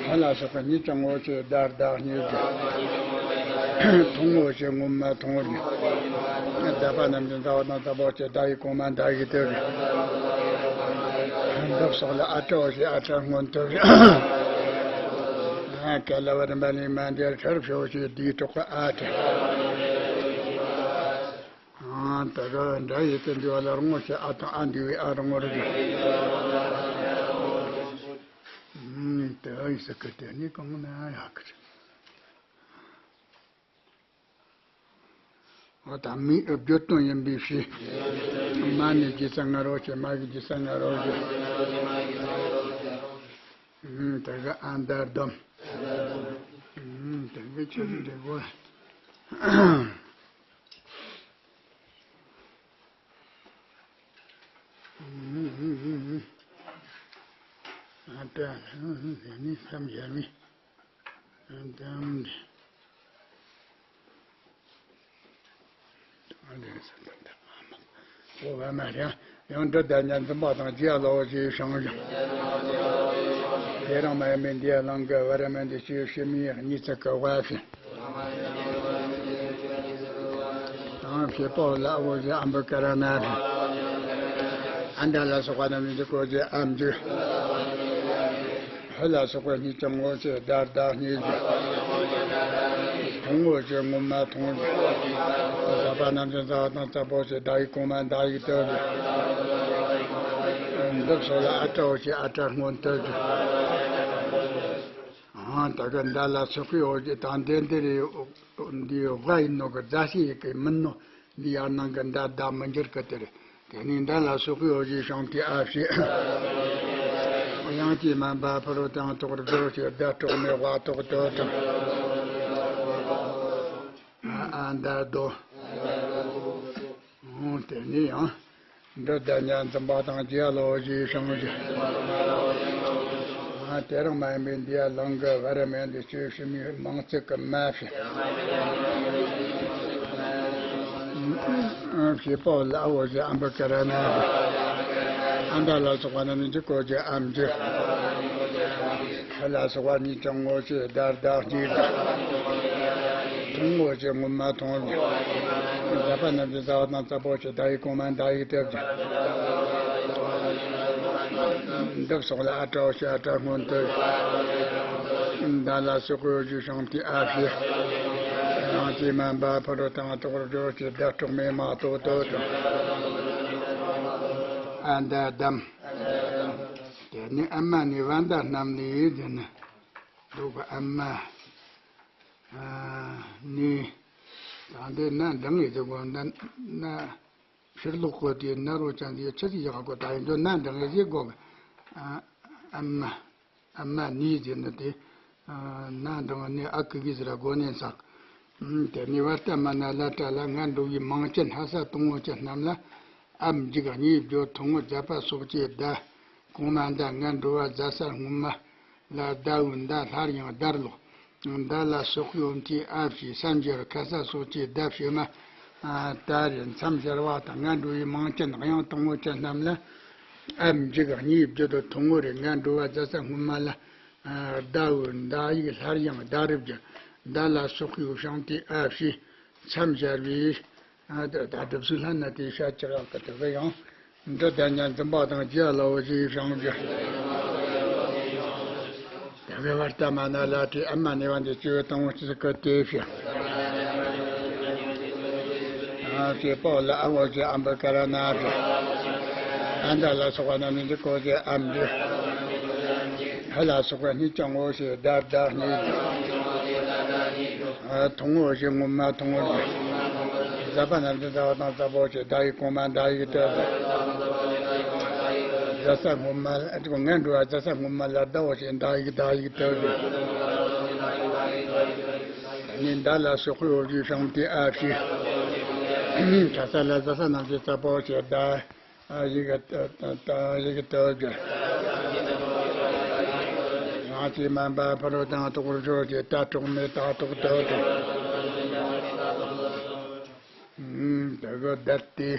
ཧ་ལ་སོགས་པ་ཉིད་ཀྱང་ངོ་ཅི་བདག་བདག་ཉིད་ཀྱི། མཐོང་ངོ་ཅི་ངོ་མ་མཐོང་བར་ཉིད། བདག་པ་རྣམས་ཀྱི་མཛའ་བ་དང་མཛའ་བོ་ཅི་བདག་ཡིག་གོང་མ་བདག་ཡིག་དེ་རེད། འདབ་སོགས་ལ་ཨ་ཏྲ་བོ་ཅི་ཨ་ཏྲ་སྔོན་དུ་རེད། ཨ་ཀ་ལ་བ་རིམ་པ་ནི་མ་འདིར་ཁྲར་ཕྱོགས་ཅི་བདེ་གྲོགས་པ་ཨ་ཏྲ། ཨ་ད་ག་འདྲ་ཡི་དེ་འདི་བ་ལ་རང་ངོ་ཤེས་ཨ་དང་ཨ་འདི་བའི་ཨ་རང་ངོ་རེད། ཨུམ་དེ་ཡི་ས་ཀི་དེ་ནི་གང་ན་ཡག་གི་རེད། འོ་ད་མིའི་བརྗོད་དོན་ཡིན་པའི་ཕྱིར། མ་ནི་རྗེས་ས་ང་རོ་ཆེ་མ་གི་རྗེས་ས་ང་རོ་ཆེ། ཨུམ་དེ་ག་ཨ་མདའ་སྡོམ། ཨུམ་དེ་ག་ཆེ་རེད་འདྲ་གོ། ཨ་ཏྲ་ཟེར་ནི་མཚམས་སྦྱར་མི། ཨ་ཏྲམ་འོ་བ་མ་རེད། ཡང་འདི་ལྟར་ཉན་འཛིན་པ་དང་རྒྱལ་ལ་འོ་ཞེས་བྱུང་ཞིང་། དེ་རིང་མ་ཡིན་པའི་འདིའི་གླང་གི་བར་མ་འདི་སྐྱེ་བྱེད་མའི་གཉིས་ཚིག་གི་བ་ཞིག། དང་བྱེད་པོ་ལ་འོ་ཞེས་ཨམ་བུ་ཀ་ར་ན་རེད། ཨ་མདའ་ལ་སོགས་པ་རྣམས་ཀྱི་གོ་ཅི་ཨམ་ཅི། ཧ་ལ་སོགས་པ་ཉིད་ཀྱང་ངོ་ཅི་བདག་བདག་ཉིད་ཀྱི། མཐོང་ངོ་ཅི་ངོ་མ་མཐོང་ཅི། བདག་པ་རྣམས་ཀྱི་མཛའ་བ་དང་མཛའ་བོ་ཅི་བདག་ཡིག་གོང་མ་བདག་ཡིག་དོ་ཅི། འདི་སོགས་ལ་ཨ་ཏྲ་འོ་ཅི་ཨ་ཏྲ་སྔོན་དུ་ཅི། ཨང་ད་ག་མདའ་ལ་སོགས་པའི་འོ་ཅི་དང་དེ་འདི་རེད། འདི་བ་ཡིན་ནོ་གི་རྫ་ཤེས་ཡི་གེ་མིན་ནོ། འདི་ཡར་ནང་གི་མདའ་བདའ་མི་འགྱུར་གི་དེ་རེད། དེ་ནས་མདའ་ལ་སོགས་པའི་འོ་ཞེས་བྱུང་སྟེ་ཨ་ཕྱི། ཡང་ཅིག་མ་འབའ་ཕུ་རུ་དང་ཐོག་རུ་ཤོར་ཅི་བདའ་གྲོགས་མེད་བ་ཐོག་ཏུ་དང་། ཨ་མདའ་རྡོ། འོང་དེ་ནས་ཡང་། འདི་ལྟར་ཉན་འཛིན་པ་དང་རྒྱལ་ལ་འོ་ཞེས་བྱུང་ཞིང་། དེ་རིང་མ་ཡིན་པའི་འདིའི་གླང་གི་བར་མ་འདི་སྐྱེ་བྱེད་མའི་མིང་ཚིག་གི་མ་ཕྱི། བྱེད་པོ་ལ་འོ་ཞེས་ཨམ་བུ་ཀ་ར་ན་རེད། ཨ་མདའ་ལ་སོགས་པ་རྣམས་ཀྱི་གོ་ཅི་ཨམ་ཅི། ཧ་ལ་སོགས་པ་ཉིད་ཀྱང་ངོ་ཅི་བདག་བདག་ཉིད་ཀྱི། མཐོང་ངོ་ཅི་ངོ་མ་མཐོང་ཅི། མཛའ་བ་རྣམས་ཀྱི་མཛའ་བ་དང་མཛའ་བོ་ཅི་བདག་ཡིག་གོང་མ་བདག་ཡིག་དོ་ཅི། འདི་སོགས་ལ་ཨ་ཏྲ་འོ་ཞེས་ཨ་ཏྲ་སྔོན་དུ་ཅི། མདའ་ལ་སོགས་པའི་འོ་ཞེས་བྱུང་སྟེ་ཨ་ཕྱི། ཡང་ཅིག་མ་འབའ་ཕུ་རུ་དང་ཐོག་རུ་ཤོར་ཅི་བདའ་གྲོགས་མེད་མ་ཐོག་ཏུ་དང་། ཨ་མདའ་བསྡམས། དེ་ནས་ཨ་མ་ནི་བ་མདའ་བསྣམས་ནས་ཟེར་ན། འདུག་ག་ཨ་མ་ནི། ད་འདི་ན་འདང་ངེས་ཟེར་གོ་ན་ན། ཕྱིར་ལོག་གོ་དེ་ན་རོ་ཅན་དེ་ཆི་ཟིག་ཡག་གོ་ད་ཡིན་དུ་ན་འདང་ངེས་ཟེར་གོ་གི། ཨ་མ། ཨ་མ་ནི་ཟེར་ནི་དེ། ན་འདང་ནི་ཨ་ཀི་གི་ཟེར་གོ་ནས་ཟག་དེ་ནི་བར་ལྟ་མ་ན་ལ་ཏྲ་ལ་ང་འགྲོ་བའི་མིང་ཅན་ལྷ་ས་དང་བོ་ཅན་རྣམས་ལ། ཨ་མཇུག་གཉིས་བརྗོད་ཐུང་ངུ་བརྒྱབ་པ་སོགས་ཀྱི་བརྡ། གོང་མ་མདའ་ང་འགྲོ་བ་རྫ་ས་སྔོན་མ་ལ་བརྡ་འོས་མདའ་སླར་ཡང་བརྡར་ལོག་མདའ་ལ་སོགས་ཀྱི་འོན་ཏེ་ཨ་ཕྱི་སམ་སྦྱར་ཁ་ས་སོགས་ཀྱི་བརྡ་ཕྱི་མ། ད་རེས་མཚམས་སྦྱར་བ་དང་ང་འགྲོ་བའི་མིང་ཅན་དབྱངས་དང་བོ་ཅན་རྣམས་ལ། ཨ་མཇུག་གཉིས་བརྗོད་དུ་ཐུང་ངུ་རེ་ང་འགྲོ་བ་རྫ་ས་སྔོན་མ་ལ། བརྡ་འོས་མདའ་ཡིག་སླར་ཡང་བརྡ་རབ་ཀྱི་མདའ་ལ་སོགས་ཀྱི་བྱུང་སྟེ་ཨ་ཕྱི་མཚམས་སྦྱར་བའི། ད་གྲུབ་ཚུལ་ལྷན་ན་དེ་ཤ་ཆག་ཡག་གི་དེ་གི་ཡང་། འདི་ལྟར་ཉན་འཛིན་པ་དང་རྒྱལ་ལ་འོ་ཞེས་བྱུང་ཞིང་། བར་ཏ་མ་ན་ལ་ཏི་ཨ་མ་ནི་བ་འདི་སྤྱི་བོ་དང་པོ་སྤྱི་ཁ་ཏེ་ཕྱི། ཨ་ཕྱི་པོ་ལ་ཨ་བོ་ཞེ་ཨམ་བ་ཀ་ར་ན་ཕྱི། ཨ་མདའ་ལ་སོགས་པ་རྣམས་ནི་འཇིག་གོ་ཞེ་ཨམ་འཇིག་ཧ་ལ་སོགས་པ་གཉིས་ཀྱང་ངོ་ཞེ་ད་ད་གཉིས་འཇིག་ཨ་ཐུང་ངོ་ཞེ་ངོ་མ་ཐུང་ངོ་འཇིག་ཟ་པ་རྣམས་ཀྱི་ཟ་བ་དང་ཟ་པོ་ཞེ་ད་ཡི་གོང་མ་ད་ཡི་ཏོ་འཇིག་ཟ་ས་སྔོན་མ་ལ་ང་འགྲོ་བ་ཟ་ས་སྔོན་མ་ལ་ཟླ་བོ་ཞེ་ད་ཡི་ད་ཡི་ཏོ་འཇིག་ནི་མདའ་ལ་སོགས་པའི་འོག་གི་ཤིང་དེ་ཨ་ཕྱི། ཁ་ས་ལ་ཟ་ས་རྣམས་ཀྱི་ས་པོ་ཞེ་ད་ཨ་ཡི་གི་ཏ་ཏ་ཡི་གི་ཏོ་གི་ང་ཅི་མན་པ་ཕ་རོ་དང་ཏོག་རོ་ཞེ་ད་གྲོག་མེ་ད་ཏོག་ཏོ་གི་དེ་གི་བདར་ཏེ།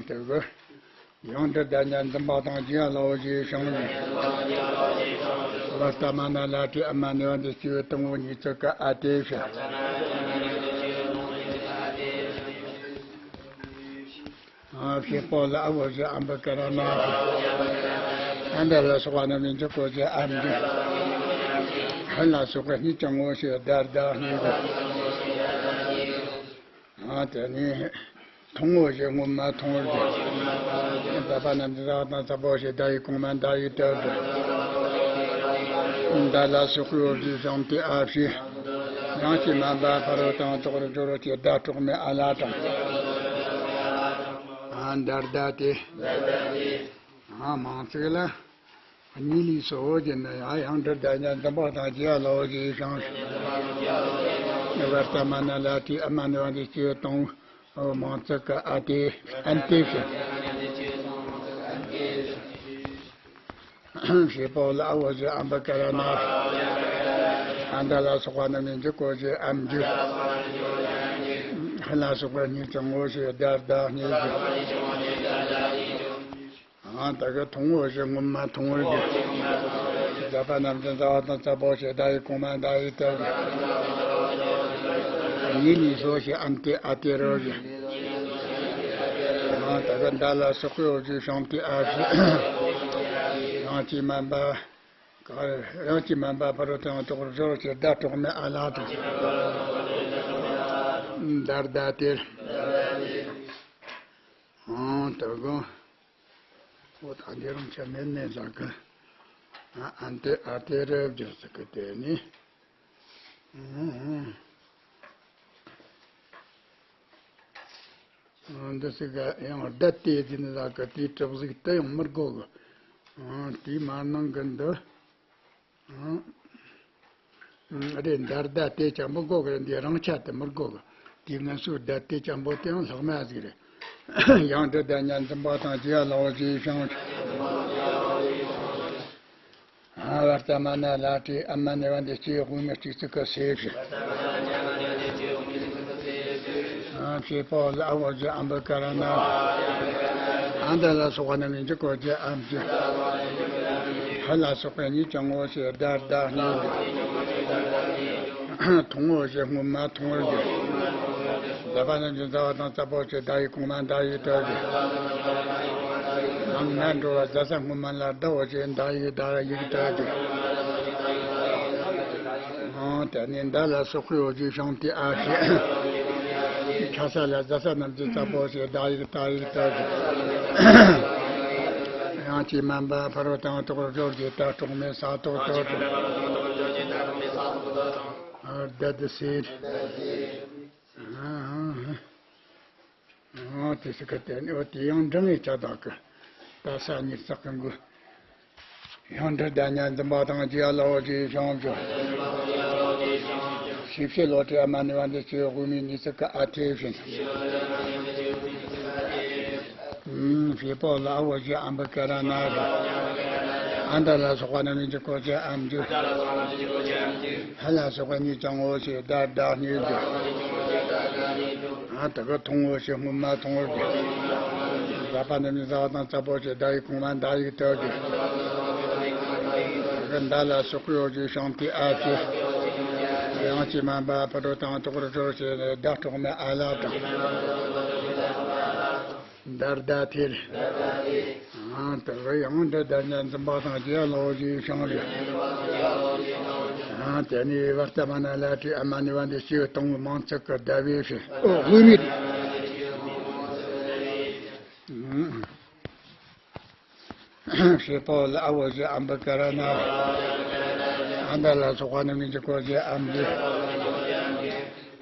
དེ་གི་ཡང་འདྲི་ད་ཉ་འཛིན་པ་དང་རྒྱུ་ཡང་ལའོ་ཞེས་བྱུང་། བར་ཏ་མ་ན་ལ་ཏི་ཨ་མ་ནི་བ་འདི་སྤྱི་བོ་དང་པོ་གཉིས་ཚིག་ག་ཨ་ཏེ་ཕྱི། ཨ་ཕྱི་པོ་ལ་ཨ་བོ་ཞེ་ཨམ་བ་ཀ་ར་ན་ཕྱི། ཨ་མདའ་ལ་སོགས་པ་རྣམས་ནི་འཇིག་གོ་ཞེ་ཨམ་འཇིག་ཧ་ལ་སོགས་པ་གཉིས་ཀྱང་ངོ་ཞེ་ད་ད་གཉིས་འཇིག་ཨ་དེ་ནི། ཐུང་ངུ་ཞེས་ངུ་མ་ཐུང་ངུར་གྱི། ད་པ་ན་འདི་དག་དང་ཚ་པོ་ཞེས་ད་ཡི་གོང་མ་ད་ཡི་ཏོ་གི་ད་ལ་སོགས་པའི་འོག་གི་ཤིང་དེ་ཨ་ཕྱི། ཡང་ཅི་མན་པ་ཕ་རོ་དང་ཏོག་རོ་ཇོ་རོ་ཅེས་ད་གྲོག་མེ་ཨ་ལ་དང་། ཨ་འདར་ད་དེ། ཨ་མང་ཚིག་ལ། གཉིས་ལས་སོ་ཞེ་ན་ཡང་ཡང་འདྲི་ད་ཉ་འཛིན་པ་དང་རྒྱུ་ཡང་ལའོ་ཞེས་བྱུང་། བར་ཏ་མ་ན་ལ་ཏི་ཨ་མ་ནི་བ་འདི་སྤྱི་བོ་དང་པོ་མང་ཚིག་ག་ཨ་ཏེ་ཨན་ཏེ་ཕྱི། ཕྱི་པོ་ལ་ཨ་བོ་ཞེ་ཨམ་བ་ཀ་ར་ན་ཕྱི། ཨ་མདའ་ལ་སོགས་པ་རྣམས་ནི་འཇིག་གོ་ཞེ་ཨམ་འཇིག་ཧ་ལ་སོགས་པ་གཉིས་ཀྱང་ངོ་ཞེ་ད་ད་གཉིས་འཇིག་ཨང་། ད་ག་ཐུང་ངུ་ཞེས་ངུ་མ་ཐུང་ངུར་གྱི། ཟ་པ་རྣམས་ཀྱི་ཟ་བ་དང་ཚ་པོ་ཞེ་ད་ཡི་གོང་མ་ད་ཡི་ཏོ་གི་གཉིས་ལས་སོ་ཞེས་ཨམ་ཏེ་ཨ་ཏེ་རོ་གི་ཨང་། ད་ག་མདའ་ལ་སོགས་པའི་འོག་གི་ཤིང་དེ་ཨ་ཕྱི། ཡང་ཅི་མན་པ། ཡང་ཅི་མན་པ་ཕ་རོ་དང་ཏོག་རོ་ཞེས་ད་གྲོག་མེ་ཨ་ལ་དང་། འདར་ད་དེར། ཨང་། ད་ག་འོ་ད་འདི་རང་ཆ་མེད་མེད་ལ་གི་ཨ་ཨན་ཏེ་ཨ་ཏེ་རེ་བརྗོད་ཟེར་གི་དེ་ནི། འདི་ཟེར་གི་ཡང་བརྡ་དེ་ཟིན་ལ་གི་དེའི་གྲུབ་གཟུགས་དེ་ཡང་མི་དགོས་གི་དེའི་མ་ནང་གི་འདི། རེད། འདར་ད་དེ་ཅང་མི་དགོས་གི། འདི་རང་ཆ་དེ་མི་དགོས་གི་དེའི་ངན་སོང་བརྡ་དེ་ཅང་པོ་དེའང་ལྷག་མ་ཟིག་རེད། ཡང་འདྲི་ད་ཉ་འཛིན་པ་དང་རྒྱུ་ཡང་ལའོ་ཞེས་བྱུང་། བར་ཏ་མ་ན་ལ་ཏི་ཨ་མ་ནི་བ་འདི་སྤྱི་བོ་གོང་མའི་གཅིག་ཚིག་ག་སེ་ཕྱི། ཨ་ཕྱི་པོ་ལ་ཨ་བོ་ཞེ་ཨམ་བ་ཀ་ར་ན་ཕྱི། ཨ་མདའ་ལ་སོགས་པ་རྣམས་ནི་འཇིག་གོ་ཞེ་ཨམ་འཇིག་ཧ་ལ་སོགས་པ་གཉིས་ཀྱང་ངོ་ཞེ་ད་ད་གཉིས་འཇིག་ཐུང་ངུ་ཞེས་ངུ་མ་ཐུང་ངུར་གྱི་ཟ་པ་རྣམས་ཀྱི་ཟ་བ་དང་ཚ་པོ་ཞེ་ད་ཡི་གོང་མ་ད་ཡི་ཏོ་གི་ཨང་། ང་འགྲོ་བ་ཟ་ས་སྔོན་མ་ལ་ཟླ་བོ་ཞེས་ད་ཡི་ད་ཡི་ཏོ་གི་ཨང་། དེ་ནི་མདའ་ལ་སོགས་པའི་འོག་གི་ཤིང་དེ་ཨ་ཕྱི། ཁ་ས་ལ་ཟ་ས་རྣམས་ཀྱི་ཚ་པོ་ཞེས་ད་ཡི་ད་ཡི་ཏོ་གི་ཡང་ཅི་མན་པ་ཕ་རོ་དང་ཏོག་རོ་ཞེས་ད་གྲོག་མེ་ས་ཏོག་ཏོ་གི་ཨ་ད་དེ་སེ། ཨ་དེ་སི་ཁ་དེ་ནི་འོ་དེ་ཡང་འབྲིང་ངེ་ཆ་དག་གི་ད་ས་ཉིར་ཚག་གི་མགོ། ཡང་འདྲི་ད་ཉ་འཛིན་པ་དང་རྒྱུ་ཡང་ལའོ་ཞེས་བྱུང་ཞུ། ཤི་བྱེད་ལོ་ཏྲི་ཨ་མ་ནི་བ་འདི་སྤྱི་བོ་གོང་མའི་གཉིས་ཚིག་ག་ཨ་ཏེ་ཕྱི། ཕྱི་པོ་ལ་ཨ་བོ་ཞེས་ཨམ་བ་ཀ་ར་ན་ཕྱི། ཨ་མདའ་ལ་སོགས་པ་རྣམས་ནི་འཇིག་གོ་ཞེས་ཨམ་འཇིག་ཧ་ལ་སོགས་པ་གཉིས་ཀྱང་ངོ་ཞེས་ད་ད་གཉིས་འཇིག་ཨ་ད་ག་ཐུང་ངུ་ཞེས་ངུ་མ་ཐུང་ངུར་གྱི་ཟ་པ་རྣམས་ནི་ཟ་བ་དང་ཚ་པོ་ཞེས་ད་ཡི་གོང་མ་ད་ཡི་ཏོ་གི་ད་ག་མདའ་ལ་སོགས་པའི་འོག་གི་ཤིང་དེ་ཨ་ཕྱི། ཡང་ཅི་མན་པ་ཕ་རོ་དང་ཏོག་རོ་ཞེས་ད་གྲོག་མེ་ཨ་ལ་དང་། འདར་ད་དེར། ཨ་དེ་གི་ཡང་འདྲི་ཟླ་ཉ་འཛིན་པ་དང་རྒྱལ་ལོ་ཞེས་བྱུང་རེད། ཨ་དེ་ནས་བར་ཏ་མ་ན་ལ་ཏྲི་ཨ་མ་ནི་བ་འདི་སྐྱེ་བོ་དང་པོའི་མིང་ཚིག་གི་ཟླ་བའི་ཕྱིར། ཨོ་དབུས་མེད། ཧྲེ་པོ་ལ་ཨ་བོ་ཞེས་ཨམ་བི་ཀ་ར་ན། ཨ་མདའ་ལ་སོགས་པ་རྣམས་ནི་འཇིག་གོ་ཞེས་ཨམ་འབྲི།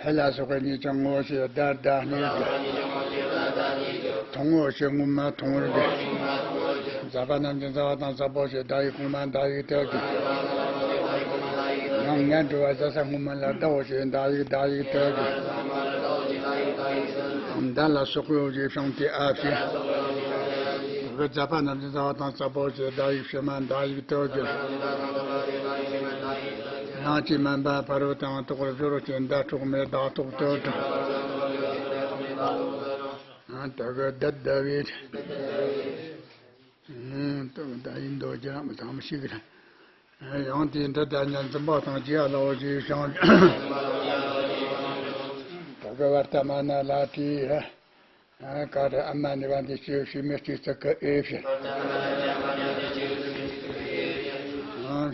ཧ་ལ་སོགས་པའི་གཉིས་ཀྱང་ངོ་ཤེས་ཟླ་ཟླ་གཉིས་ཀྱི། མཐོང་ངོ་ཞེས་ངོ་མ་མཐོང་བར་གི། ཟ་པ་རྣམས་ཀྱི་ཟ་བ་དང་ཟ་པོ་ཞེས་ཟླ་ཡིག་གོང་མ་ཟླ་ཡིག་དོད་གི། ཡང་ངན་འགྲོ་བ་ཟ་ས་སྔོན་མ་ལ་ཟླ་བོ་ཞེས་ཟླ་ཡིག་ཟླ་ཡིག་དོད་གི། མདའ་ལ་སོགས་པའོ་ཞེས་བྱུང་སྟེ་ཨ་ཕྱི། གི་ཟ་པ་རྣམས་ཀྱི་ཟ་བ་དང་ཟ་པོ་ཞེས་ཟླ་ཡིག་ཕྱི་མ་ཟླ་ཡིག་དོད་གི། ཡང་ཅིག་མིན་པ་ཕ་རོལ་དང་དོག་རུ་ཕྱོགས་ཀྱི་ཟླ་གྲོགས་མེད་ཟླ་གྲོགས་དོད་དང་། ད་གི་ཟླ་ཟླ་བའི། ད་ཡིན་མདོ་རྒྱ་མི་ཚང་མི་ཤེས་གི་རེད། ཡང་དེའི་འདྲ་ཟླ་ཉ་འཛིན་པ་དང་རྒྱལ་ལོ་ཞེས་བྱུང་། ད་གི་བར་ཏ་མ་ན་ལ་ཏྲི། ཀ་ར་ཨ་མ་ནི་བ་འདི་སྐྱེ་བོ་ཕྱི་མའི་སྐྱེ་ཚིག་གི་ཨེ་ཕྱིར།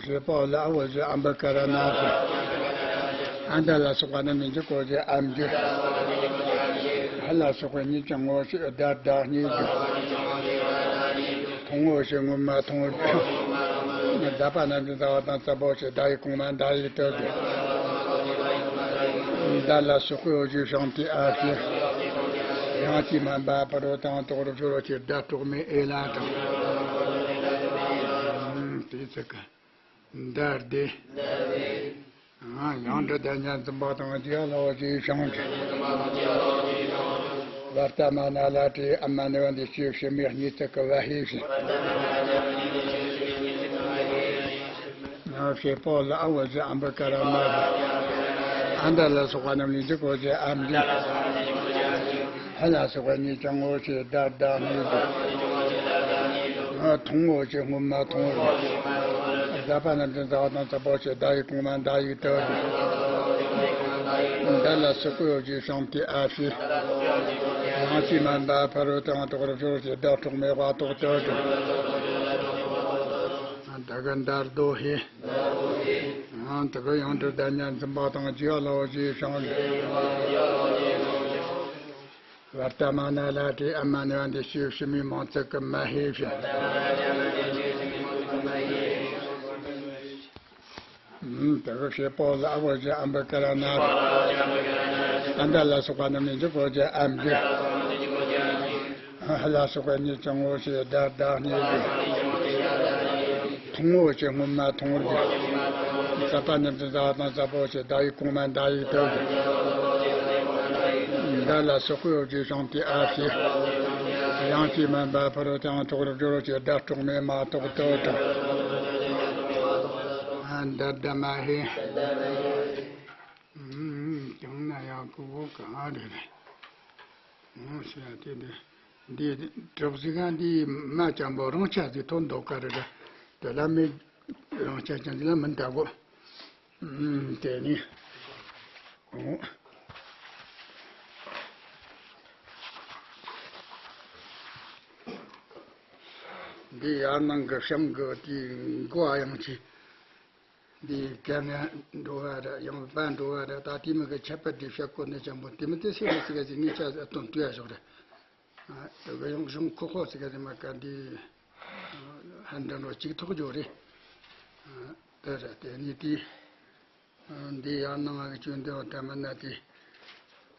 ཧྲེ་པོ་ལ་ཨ་བོ་ཞེས་ཨམ་བི་ཀ་ར་ན་ཕྱིར། ཨ་མདའ་ལ་སོགས་པ་རྣམས་ནི་འཇིག་གོ་ཞེས་ཨམ་འབྲི། ཧ་ལ་སོགས་པའི་གཉིས་ཀྱང་ངོ་ཤེས་ཟླ་ཟླ་གཉིས་ཀྱི། མཐོང་ངོ་ཞེས་ངོ་མ་མཐོང་བར་གི། ཟ་པ་རྣམས་ཀྱི་ཟ་བ་དང་ཟ་པོ་ཞེས་ཟླ་ཡིག་གོང་མ་ཟླ་ཡིག་དོད་གི། མདའ་ལ་སོགས་པའོ་ཞེས་བྱུང་སྟེ་ཨ་ཕྱིར། ཡང་ཅིག་མིན་པ་ཕ་རོལ་དང་དོག་རུ་ཕྱོགས་ཀྱི་ཟླ་གྲོགས་མེད་ཨེ་ལ་དང་། དེའི་ཚིག་གི། ཟླ་ཟླའི། ཡང་འདྲི་ཟླ་ཉ་འཛིན་པ་དང་རྒྱལ་ལོ་ཞེས་བྱུང་གི། བར་ཏ་མ་ན་ལ་ཏྲི་ཨ་མ་ནི་བ་འདི་སྐྱེ་བོ་ཕྱི་མའི་གཉིས་ཚིག་གི་བ་ཧེ་ཕྱིར། ཧྲེ་པོ་ལ་ཨ་བོ་ཞེས་ཨམ་བི་ཀ་ར་མ་ཞེས། ཨ་མདའ་ལ་སོགས་པ་རྣམས་ནི་འཇིག་གོ་ཞེས་ཨམ་འབྲི། ཧ་ལ་སོགས་པ་གཉིས་ཀྱང་ངོ་ཤེས་ཟླ་ཟླ་གཉིས་ཀྱི། མཐོང་ངོ་ཞེས་སྔོན་མ་མཐོང་བར་གི། ཟ་པ་རྣམས་ཀྱི་ཟ་བ་དང་ཟ་པོ་ཞེས་ཟླ་ཡིག་གོང་མ་ཟླ་ཡིག་དོད་གི། མདའ་ལ་སོགས་པའོ་ཞེས་བྱུང་སྟེ་ཨ་ཕྱིར། ཡང་ཅིག་མིན་པ་ཕ་རོལ་དང་དོག་རུ་ཕྱོགས་ཀྱི་ཟླ་གྲོགས་མེད་པ་དོག་དོད་གི། ད་གི་མདའ་ཟློ་ཧེ། ད་གི་ཡང་འདྲི་ཟླ་ཉ་འཛིན་པ་དང་རྒྱལ་ལོ་ཞེས་བྱུང་། བར་ཏ་མ་ན་ལ་ཏྲི་ཨ་མ་ནི་བ་འདི་སྐྱེ་བོ་ཕྱི་མའི་མིང་ཚིག་གི་མ་ཧེ་ཕྱིར། ད་གི་ཧྲེ་པོ་ལ་ཨ་བོ་ཞེས་ཨམ་བི་ཀ་ར་ན་ཕྱིར། ཨ་མདའ་ལ་སོགས་པ་རྣམས་ནི་འཇིག་གོ་ཞེས་ཨམ་འབྲི། ཧ་ལ་སོགས་པའི་གཉིས་ཀྱང་ངོ་ཤེས་ཟླ་ཟླ་གཉིས་ཀྱི། མཐོང་ངོ་ཞེས་སྔོན་མ་མཐོང་བར་གི། ཟ་པ་རྣམས་ཀྱི་ཟ་བ་དང་ཟ་པོ་ཞེས་ཟླ་ཡིག་གོང་མ་ཟླ་ཡིག་དོད་གི། མདའ་ལ་སོགས་པའོ་ཞེས་བྱུང་སྟེ་ཨ་ཕྱིར། ཡང་ཅིག་མིན་པ་ཕ་རོལ་དང་དོག་རུ་ཕྱོགས་ཀྱི་ཟླ་གྲོགས་མེད་མ་དོག་དོད་དང་། མདའ་ཟླ་མ་ཧེ། ཀྱང་ན་ཡག་གི་བོ་གང་རེད། ཨོ་ཤ་དེ་འདི་འདི་གྲོགས་གཟིགས་ག་འདི་མ་ཅམ་པོ་རང་ཆ་ཟིག་ཐོན་མདོག་ག་རེ་རེད། དེ་ལ་མི་རང་ཆ་ཅན་ཟིག་ལ་མི་འདའ་གོ། ཨུམ་དེ་ནི། ཨོ། འདི་ཡར་ནང་གི་བྱང་གི་དེའི་མགོ་ཡང་ཆེ། འདི་གན་ཡང་འགྲོ་བ་རེད། ཡང་པ་འགྲོ་བ་རེད། ད་དེ་མི་གི་ཁྱད་པར་དེ་བཤད་གོ་ནས་ཅམ་པོ་དེ་མི་དེ་སེ་རེ་སི་ག་ཟིག་ངས་ཆ་ཨ་དོན་དུ་ཡ་ཞོག་རེད། ཨ་དེ་གི་ཡང་གཞུང་ཁོ་ཁོ་སི་ག་ཟིག་མ་ག་འདི་ཧན་དྲན་རོ་གཅིག་ཐོག་འཇོག་རེད། ཨ་དེ་རེད། དེ་ནི་དེ་འདི་ཡང་ནང་གི་ཆོས་འདི་བ་ད་མ་ན་དེ་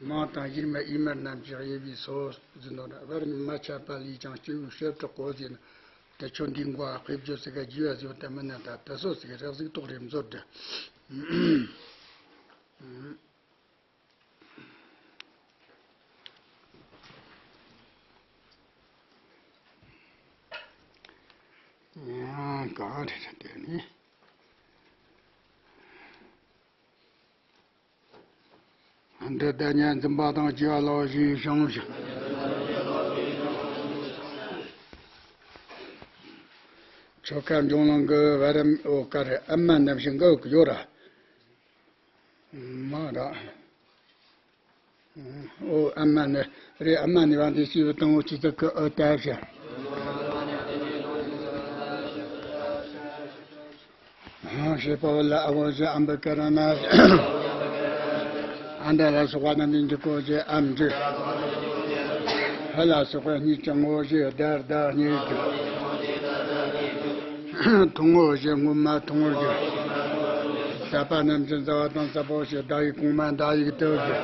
མང་དང་ཡིར་མ་ཡིར་མ་རྣམས་ཀྱི་དབྱེ་བའི་སོ་ཟིན་ནོ་ར། བར་མི་མ་ཆད་པ་ལས་ཀྱང་སྐྱེ་བོའི་བྱེ་བྲག་གོ་ཟིན། དེ་ཆོས་འདི་མགོ་ཨ་དཔེ་བརྗོད་ཟེར་ག་རྒྱས་པ་ཟེར་བ་དེ་མིན་ན་ད་དེ་སོ་ཟེར་ག་རེག་ཟིག་ཏོག་རེ་མཛོད་དྲ། ཡང་གང་རེད་དེ་ནི། འདི་ལྟར་ཉན་འཛིན་པ་དང་སྐྱེ་བ་ལ་བཞིན་བྱུང་ཞིང་། ཆོ་ག་འབྱུང་ལང་གི་བར་འོ་ཀ་རེ་ཨ་མ་ནམ་ཞིག་འགའ་ཡོད་ར། མ་ར། ཨོ་ཨ་མ་ནི་རེ་ཨ་མ་ནི་བ་འདི་སྐྱེས་བུ་དང་པོ་སྐྱེས་ཚིག་གི་ཨོ་ལྟ་བྱ། ཞེས་པའོ་ལ་ཨ་བོ་ཞེས་ཨམ་བུ་ཀ་ར་ན། ཨ་མྲ་ལ་སོགས་པ་རྣམས་ཀྱི་འཇིགས་སྐོར་བཞི། ཨ་མྲི། ཧ་ལ་སོགས་པའི་གཉིས་ཀྱང་ངོ་བཞི། བརྡ་བརྡ་གཉིས་ཀྱང་། ཐུང་ངུ་བཞི། སྔོན་མ་ཐུང་ངུར་གྱུར། ཟབ་པ་རྣམས་ཀྱི་ཟ་བ་དང་ཟབ་པོ་ཞེས་བརྡ་ཡིག་གོང་མ་བརྡ་ཡིག་ཏུ་གྱུར།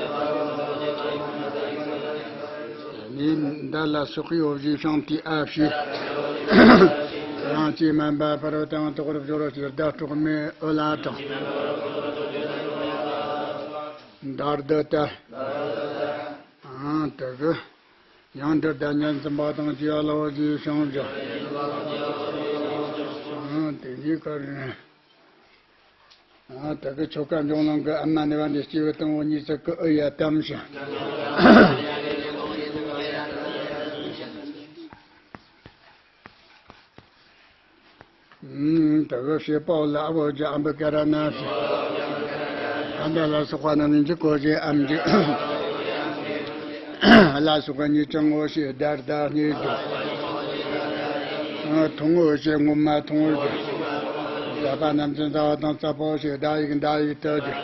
ནི་མདའ་ལ་སོགས་པའི་འོ་བཞི་ཤིང་རྟའི་ཨ་བཞི། ཡང་ཅི་མན་པ་ཕ་རོལ་ཏུ་ཡང་དག་པར་སྦྱོར་རོ་ཞེས་བརྡ་དྲུག་མའི་འོ་ལ་དྲངས། མདའ་བརྡུ་སྟེ། ཨང་དེ་གི། ཡང་འདིར་བརྡ་ཉར་འཛིན་པ་དང་བཅས་པ་ལ་འོ་བཞི་ཤིང་བཞི། ཨང་དེ་གཉིས་ཀ་རེད། ཨང་དེ་གི་ཆོ་ག་འབྱུང་ལམ་གྱི་ཨ་མ་ནི་བ་འདི་སྐྱེས་བུ་དང་པོ་གཉིས་སུ་ཀུ་ཨུ་ཡ་དམ་ཞིང་། ཨུམ། དེ་གི་ཞེས་པའོ་ལ་ཨ་བོ་ཞེས་ཨམ་བུ་ཀ་ར་ན་ཞེས། ཨ་མྲ་ལ་སོགས་པ་རྣམས་ཀྱི་འཇིགས་སྐོར་བཞི། ཨ་མྲི། ལ་སོགས་པ་གཉིས་ཀྱང་ངོ་བཞི། བརྡ་བརྡ་གཉིས་ཀྱང་། ཐུང་ངུ་བཞི། སྔོན་མ་ཐུང་ངུར་གྱུར། ཟབ་པ་རྣམས་ཀྱི་ཟ་བ་དང་ཟབ་པོ་ཞེས་བརྡ་ཡིག་བརྡ་ཡིག་ཏུ་གྱུར།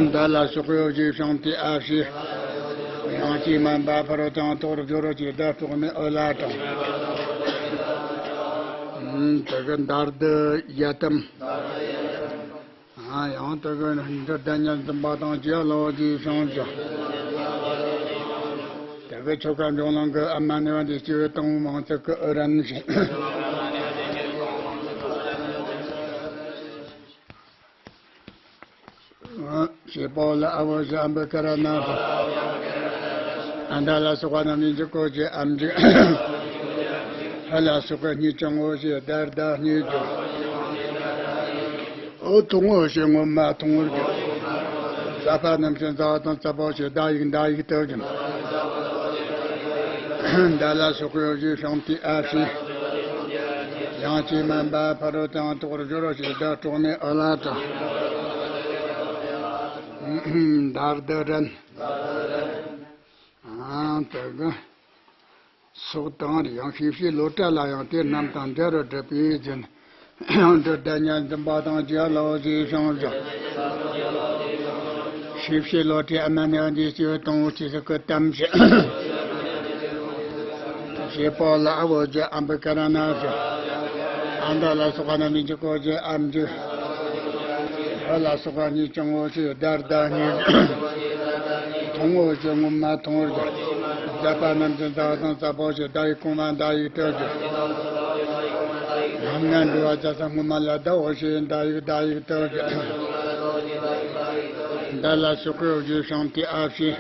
མདའ་ལ་སོགས་པའི་འོ་བཞི་ཤིང་རྟའི་ཨ་བཞི། ཡང་ཅི་མན་པ་ཕ་རོལ་ཏུ་ཡང་དག་པར་སྦྱོར་རོ་ཞེས་བརྡ་དྲུག་མའི་འོ་ལ་དྲངས། དེ་གི་མདའ་བརྡུ་ཡ་དམ། ཡང་དེ་གི་འདིར་བརྡ་ཉར་འཛིན་པ་དང་བཅས་པ་ལ་འོ་བཞི་ཤིང་བཞི། དེ་གི་ཆོ་ག་འབྱུང་ལམ་གྱི་ཨ་མ་ནི་བ་འདི་སྐྱེས་བུ་དང་པོ་མང་ཚིག་གི་ཨུ་རན་ཞིང་། ཞེས་པའོ་ལ་ཨ་བོ་ཞེས་ཨམ་བུ་ཀ་ར་ན་ཞེས། ཨ་མྲ་ལ་སོགས་པ་རྣམས་ཀྱི་འཇིགས་སྐོར་བཞི། ཨ་མྲི། ཧ་ལ་སོགས་པའི་གཉིས་ཀྱང་ངོ་བཞི། བརྡ་བརྡ་གཉིས་ཀྱང་། འོ་ཐུང་ངུ་བཞི། སྔོན་མ་ཐུང་ངུར་གྱུར། ཟབ་པ་རྣམས་ཀྱི་ཟ་བ་དང་ཟབ་པོ་ཞེས་བརྡ་ཡིག་བརྡ་ཡིག་ཏུ་གྱུར། མདའ་ལ་སོགས་པའི་འོ་བཞི་ཤིང་རྟའི་ཨ་བཞི། ཡང་ཅི་མན་པ་ཕ་རོལ་ཏུ་ཡང་དག་པར་སྦྱོར་རོ་ཞེས་བརྡ་དྲུག་མའི་འོ་ལ་དྲངས། མདའ་བརྡུ་རན། ཨང་དེ་གི། སོགས་དང་རེ་ཡང་ཤེས་བྱའི་བློ་གྲྭ་ལ་ཡང་དེ་རྣམས་དང་འབྲེལ་བར་སྒྲུབ་པའི་རྒྱུན། ཡང་འདིར་བརྡ་ཉར་འཛིན་པ་དང་བཅས་པ་ལ་འོ་བཞི་ཤིང་བཞི། ཤེས་བྱའི་བློ་གྲྭའི་ཨ་མ་ནི་བ་འདི་སྐྱེས་བུ་དང་པོ་གཉིས་སུ་ཀུ་དམ་ཞིང་། ཞེས་པའོ་ལ་ཨ་བོ་ཞེས་ཨམ་བུ་ཀ་ར་ན་ཞེས། ཨ་མྲ་ལ་སོགས་པ་རྣམས་ཀྱི་འཇིགས་སྐོར་བཞི། ཨ་མྲི། ཧ་ལ་སོགས་པ་གཉིས་ཀྱང་ངོ་བཞི། བརྡ་བརྡ་གཉིས། ཐུང་ངུ་བཞི། སྔོན་མ་ཐུང་ངུར་གྱུར། ཟབ་པ་རྣམས་ཀྱི་ཟ་བ་དང་ཟབ་པོ་ཞེས་བརྡ་ཡིག་གོང་མ་བརྡ་ཡིག་ཏུ་གྱུར། ང་འགྲོ་བ་བརྒྱ་རྩ་སྔོན་མ་ལ་བརྡའོ་ཞེས་བརྡ་ཡིག་བརྡ་ཡིག་ཏུ་གྱུར། མདའ་ལ་སོགས་པའི་འོ་བཞི་ཤིང་རྟའི་ཨ་བཞི།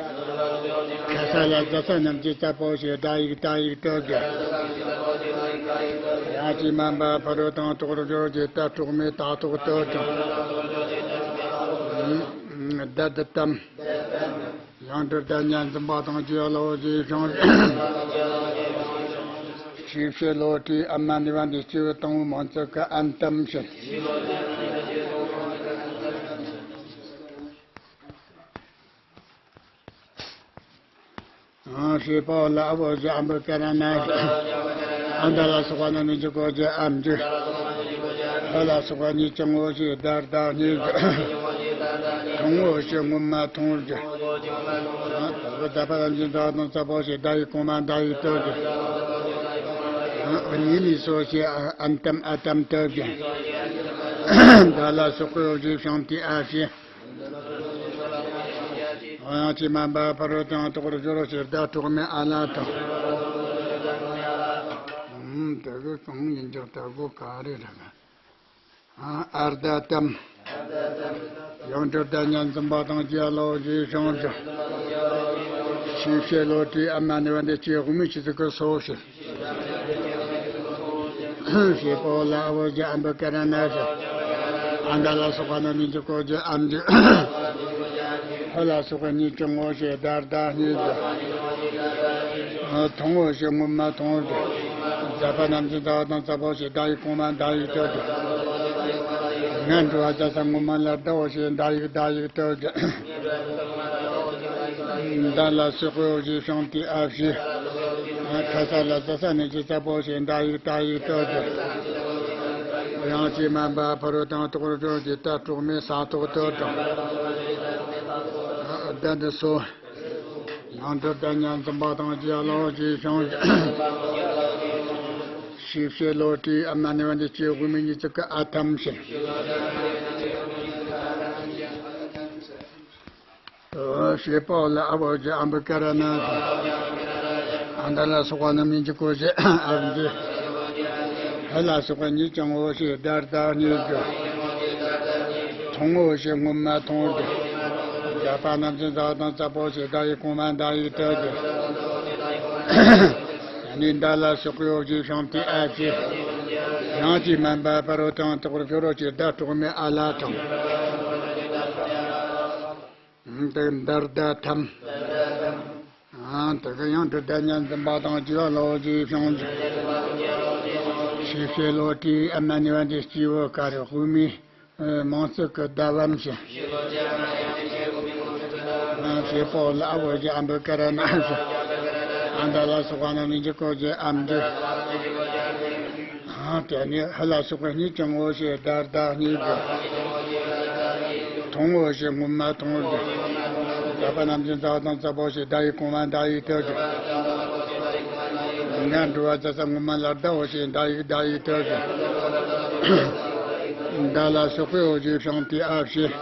ཁ་ས་ལ་ཟ་ས་རྣམས་ཀྱི་ཟ་པོ་ཞེས་བརྡ་ཡིག་བརྡ་ཡིག་ཏུ་གྱུར། ཡང་ཅི་མན་པ་ཕ་རོལ་ཏུ་ཡང་དག་པར་སྦྱོར་རོ་ཞེས་བརྡ་དྲུག་མའི་བརྡ་དྲུག་ཏུ་གྱུར། མདའ་བརྡུ་དམ། ཡང་འདིར་བརྡ་ཉར་འཛིན་པ་དང་བཅས་པ་ལ་འོ་བཞི་ཤིང་། ཤེས་བྱའི་བློ་གྲོས་ཨ་མྲ་ནི་བ་འདི་སྐྱེས་བུ་དང་པོའི་མང་ཚིག་གི་ཨན་དམ་ཞིང་། ཨང་། ཞེས་པའོ་ལ་ཨ་བོ་ཞེས་ཨམ་བུ་ཀ་ར་ན། ཨ་མྲ་ལ་སོགས་པ་རྣམས་ནི་འཇིགས་སྐོར་བཞི། ཨ་མྲི། ཧ་ལ་སོགས་པ་གཉིས་ཀྱང་ངོ་བཞི། བརྡ་བརྡ་གཉིས་ཀྱང་། ཐུང་ངུ་བཞི། སྔོན་མ་ཐུང་ངུར་གྱུར། ཨ་ད་གི་ཟ་པ་རྣམས་ཀྱི་ཟ་བ་དང་ཟ་པོ་ཞེས་བརྡ་ཡིག་གོང་མ་བརྡ་ཡིག་ཏུ་གྱུར། ཨ་གཉིས་ནི་སོ་ཞེས་ཨན་དམ་ཨ་དམ་ཏུ་གྱུར། མདའ་ལ་སོགས་པའི་འོ་བཞི་ཤིང་རྟའི་ཨ་བཞི། ཡང་ཅི་མན་པ་ཕ་རོལ་ཏུ་ཡང་དག་པར་སྦྱོར་རོ་ཞེས་བརྡ་དྲུག་མའི་ཨ་ལ་དང་། ཨུམ། དེ་གི་གང་ཡིན་ཀྱང་ལྟ་སྒོ་ག་རེ་རེད། ཨ་ཨར་ད་དམ། ཡང་འདིར་བརྡ་ཉར་འཛིན་པ་དང་བཅས་པ་ལ་འོ་བཞི་ཤིང་བཞི། ཤེས་བྱའི་བློ་གྲོས་ཨ་མྲ་ནི་བ་འདི་སྐྱེས་དབུགས་མའི་ཆུ་ཚིག་གི་སོ་ཞེས། ཞེས་པའོ་ལ་ཨ་བོ་ཞེས་ཨམ་བུ་ཀ་ར་ན་ཞེས། ཨ་མྲ་ལ་སོགས་པ་རྣམས་ནི་འཇིགས་སྐོར་བཞི། ཨ་མྲི། ཧ་ལ་སོགས་པ་གཉིས་ཀྱང་ངོ་བཞི། བརྡ་བརྡ་གཉིས་ཀྱང་། ཐུང་ངུ་བཞི། སྔོན་མ་ཐུང་ངུར་གྱུར། ཟ་པ་རྣམས་ཀྱི་ཟ་བ་དང་ཟ་པོ་ཞེས་བརྡ་ཡིག་གོང་མ་བརྡ་ཡིག་ཏུ་གྱུར། ང་འགྲོ་བ་བརྒྱ་རྩ་སྔོན་མ་ལ་བརྡའོ་ཞེས་བརྡ་ཡིག་བརྡ་ཡིག་ཏུ་གྱུར། མདའ་ལ་སོགས་པའི་འོ་བཞི་ཤིང་རྟའི་ཨ་བཞི། ཁ་ས་ལ་ཟ་ས་རྣམས་ཀྱི་ཟ་པོ་ཞེས་བརྡ་ཡིག་བརྡ་ཡིག་ཏུ་གྱུར། ཡང་ཅི་མན་པ་ཕ་རོལ་ཏུ་ཡང་དོག་པར་གྱུར་ཅིག་ད་གྲོགས་མེད་ས་ཐོག་ཏུ་དྲངས། བདག་འདི་སོ། ཡང་འདི་ལྟར་ཉ་འཛིན་པ་དང་རྒྱལ་བ་ཞེས་བྱུང་། ཞེས་བྱའི་བློ་གྲོས་ཨ་མ་ནི་བ་འདི་སྐྱེ་དབུ་མའི་གཉིས་ཚིག་གི་ཨ་ཐམ་ཞིང་། ཞེས་པའོ་ལ་ཨ་བོ་ཞེས་ཨམ་བུ་ཀ་ར་ན། ཨ་མདའ་ལ་སོགས་པ་རྣམས་ནི་འཇིག་གོ་ཞེས་ཨ་བོ་ཞེས། ཧ་ལ་སོགས་པ་གཉིས་ཀྱང་འོ་ཞེས་བརྡ་བརྡ་གཉིས་ཀྱང་། མཐོང་ངོ་ཞེས་སྔོན་མ་མཐོང་གི། བརྡ་པ་རྣམས་ཀྱི་མཛའ་དང་རྩ་བོ་ཞེས་བརྡ་ཡིག་གོང་མ་བརྡ་ཡིག་ཏུ་གི། ནི་མདའ་ལ་སོགས་པའི་འོ་ཞེས་བྱུང་སྟེ་ཨ་ཞེས། ཡང་ཅི་མན་པ་ཕ་རོལ་ཏུ་ཡང་དོག་པར་གྱུར་རོ་ཞེས་བརྡ་གྲོགས་མེད་ཨ་ལ་དྲངས། དེ་འདར་ཟླ་ཐམ། དེ་ག་ཡང་དུ་བདག་ཉ་འཛིན་པ་དང་བཅས་པ་ལའོ་ཞེས་བྱུང་། ཞེས་བྱའི་བློ་གྲོས་ཨ་མ་ནི་བ་འདི་སྐྱེས་བུ་ཀ་རེ་དབུ་མའི་མིང་ཚིག་གི་བརྡ་བམ་ཞིང་། ཞེས་པའོ་ལ་ཨ་བོ་ཞེས་ཨམ་བུ་ཀ་ར་ན་ཞེས། ཨ་མདའ་ལ་སོགས་པ་རྣམས་ནི་འཇིག་གོ་ཞེས་ཨམ་འདི། དེ་ནས་ཧ་ལ་སོགས་པ་གཉིས་ཀྱང་འོ་ཞེས་བརྡ་བརྡ་གཉིས་ཀྱང་། མཐོང་ངོ་ཞེས་སྔོན་མ་མཐོང་ཞིང་། བརྡ་པ་རྣམས་ཀྱི་མཛའ་དང་རྩ་བོ་ཞེས་བརྡ་ཡིག་གོང་མ་བརྡ་ཡིག་ཏུ་ཞིག་ང་འགྲོ་བ་མཛའ་ས་སྔོན་མ་ལ་བརྡའོ་ཞེས་བརྡ་ཡིག་བརྡ་ཡིག་ཏུ་ཞིག་མདའ་ལ་སོགས་པའི་འོ་ཞེས་བྱུང་སྟེ་ཨ་ཞེས།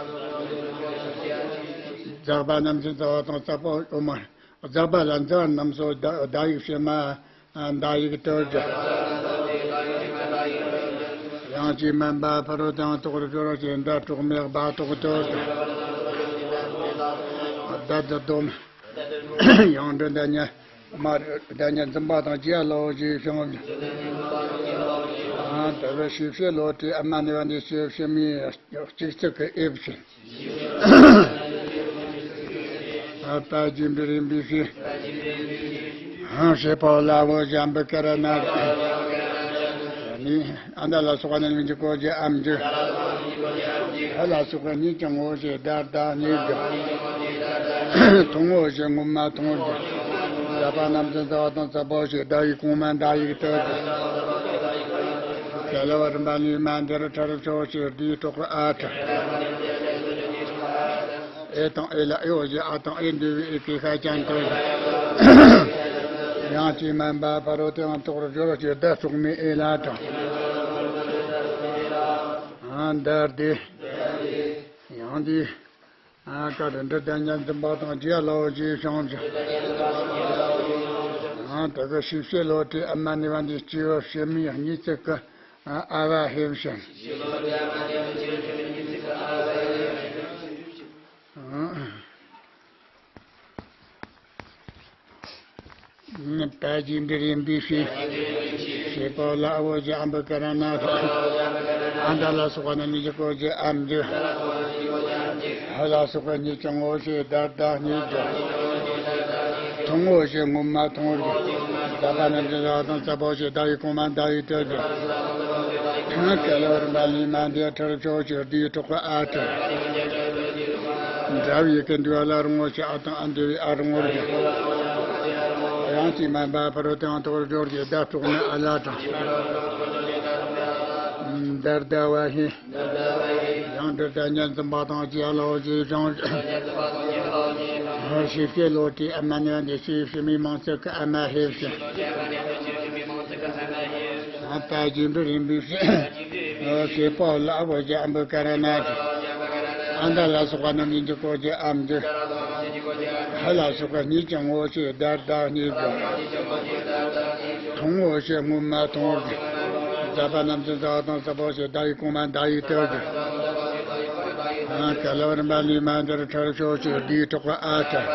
འཛག་པ་རྣམས་ཀྱི་མཛའ་བ་དང་རྩ་བོ་འོ་མ། འཛག་པ་ལ་འཛག་རྣམས་སོ་བརྡ་བརྡ་ཡིག་ཕྱི་མ་བརྡ་ཡིག་ཏུ་སྦྱར། ཡང་ཅི་མན་པ་ཕ་རོལ་ཏུ་ཡང་དོག་པར་གྱུར་ཞེས་བརྡ་གྲོགས་མེད་སྦ་ཏོག་ཏུ་སྦྱར། བརྡ་འདི་སྡོམ། ཡང་འདི་བདག་ཉ་མ་རེད། བདག་ཉ་འཛིན་པ་དང་བཅས་ལའོ་ཞེས་བྱུང་། དེ་བས་ཞེས་བྱའི་བློ་གྲོས་ཨ་མ་ནི་བ་འདི་སྐྱེས་བུ་ཕྱི་མའི་གཅིག་ཚིག་གི་ཨེ་བཞིན། པ་རྒྱས་འབྲིང་རིམ་པའི་ཕྱིར། ཞེས་པའོ་ལ་འོ་ཞེས་ཨམ་བུ་ཀ་ར་ན། ནི་ཨ་མདའ་ལ་སོགས་པ་རྣམས་ནི་འཇིག་གོ་ཞེས་ཨམ་འདི། ཧ་ལ་སོགས་པ་གཉིས་ཀྱང་འོ་ཞེས་བརྡ་བརྡ་གཉིས་ཀྱང་། མཐོང་ངོ་ཞེས་སྔོན་མ་མཐོང་ཞིང་། བརྡ་པ་རྣམས་ཀྱི་མཛའ་བ་དང་རྩ་བོ་ཞེས་བརྡ་ཡིག་གོང་མ་བརྡ་ཡིག་ཏུ་སྦྱར། ག་ལ་བ་རིམ་པ་ནི་མ་འདིར་ཁྲ་རུ་ཆོ་ཞེས་བརྡའི་གྲོགས་ཨ་ཁྲ། ཨེ་དང་ཨེ་ལ་ཨེ་འོ་ཞེས་ཨ་དང་ཨེ་འབྲེལ་བའི་ཨེ་ཀའི་ཤ་ཅན་ཏུ། ཡང་ཅི་མན་པ་ཕ་རོལ་ཏུ་ཡང་དོག་པར་གྱུར་ཞེས་བརྡ་གྲོགས་མེད་ཨེ་ལ་དྲངས། འདར་ཏེ། ཡང་འདི། ཀ་རེ་འདི་བདག་ཉ་འཛིན་པ་དང་བཅས་ལའོ་ཞེས་བྱུང་ཞིང་། དེ་ག་ཞེས་བྱའི་བློ་གྲོས་ཨ་མ་ནི་བ་འདི་སྐྱེས་བུ་ཕྱི་མའི་གཉིས་ཚིག་གི་ཨ་བ་ཧེ་བཞིན། པ་རྒྱས་འབྲིང་རིམ་པའི་ཕྱིར། ཞེས་པའོ་ལ་འོ་ཞེས་ཨམ་བུ་ཀ་ར་ན། ཨ་མདའ་ལ་སོགས་པ་རྣམས་ནི་འཇིག་གོ་ཞེས་ཨམ་འདི། ཧ་ལ་སོགས་པ་གཉིས་ཀྱང་འོ་ཞེས་བརྡ་བརྡ་གཉིས་ཀྱང་། མཐོང་ངོ་ཞེས་སྔོན་མ་མཐོང་ཞིང་། བརྡ་པ་རྣམས་ཀྱི་མཛའ་བ་དང་རྩ་བོ་ཞེས་བརྡ་ཡིག་གོང་མ་བརྡ་ཡིག་ཏུ་སྦྱར། ག་ལ་བ་རིམ་པ་ནི་མ་འདིར་ཁྲ་རུ་ཆོ་ཞེས་བརྡའི་གྲོགས་ཨ་ཁྲ། འདྲ་བའི་ཡི་གེ་འདུས་པ་ལ་རུང་ངོ་ཞེས་ཨ་དང་ཨ་འདུས་པའི་ཨ་རུང་ངོར་སྦྱར། ཡང་ཅི་མན་པ་ཕ་རོལ་ཏུ་ཡང་དོག་པར་གྱུར་ཞེས་བརྡ་གྲོགས་མེད་ཨ་ལ་དྲངས། འདར་ཟླ་བ་ཧི། ཡང་འདི་ལྟར་ཉ་འཛིན་པ་དང་བཅས་ལའོ་ཞེས་བྱུང་། ཞེས་བྱའི་བློ་གྲོས་ཨ་མ་ནི་བ་འདི་སྐྱེས་བུ་ཕྱི་མའི་མིང་ཚིག་གི་ཨ་མ་ཧེ་བཞིན། པ་རྒྱས་འབྲིང་རིམ་པའི་ཕྱིར། ཞེས་པའོ་ལ་འོ་ཞེས་ཨམ་བུ་ཀ་ར་ན་ཏྲ། ཨ་མདའ་ལ་སོགས་པ་རྣམས་ནི་འཇིག་གོ་ཞེས་ཨམ་འདི། ཧ་ལ་སོགས་པ་གཉིས་ཀྱང་འོ་ཞེས་བརྡ་བརྡ་གཉིས་ཀྱང་། མཐོང་ངོ་ཞེས་སྔོན་མ་མཐོང་ཞིང་། བརྡ་པ་རྣམས་ཀྱི་མཛའ་བ་དང་རྩ་བོ་ཞེས་བརྡ་ཡིག་གོང་མ་བརྡ་ཡིག་ཏུ་སྦྱར། ག་ལ་བ་རིམ་པ་ནི་མ་འདིར་ཁྲ་རུ་ཆོ་ཞེས་བརྡའི་གྲོགས་པ་ཨ་ཁྲ།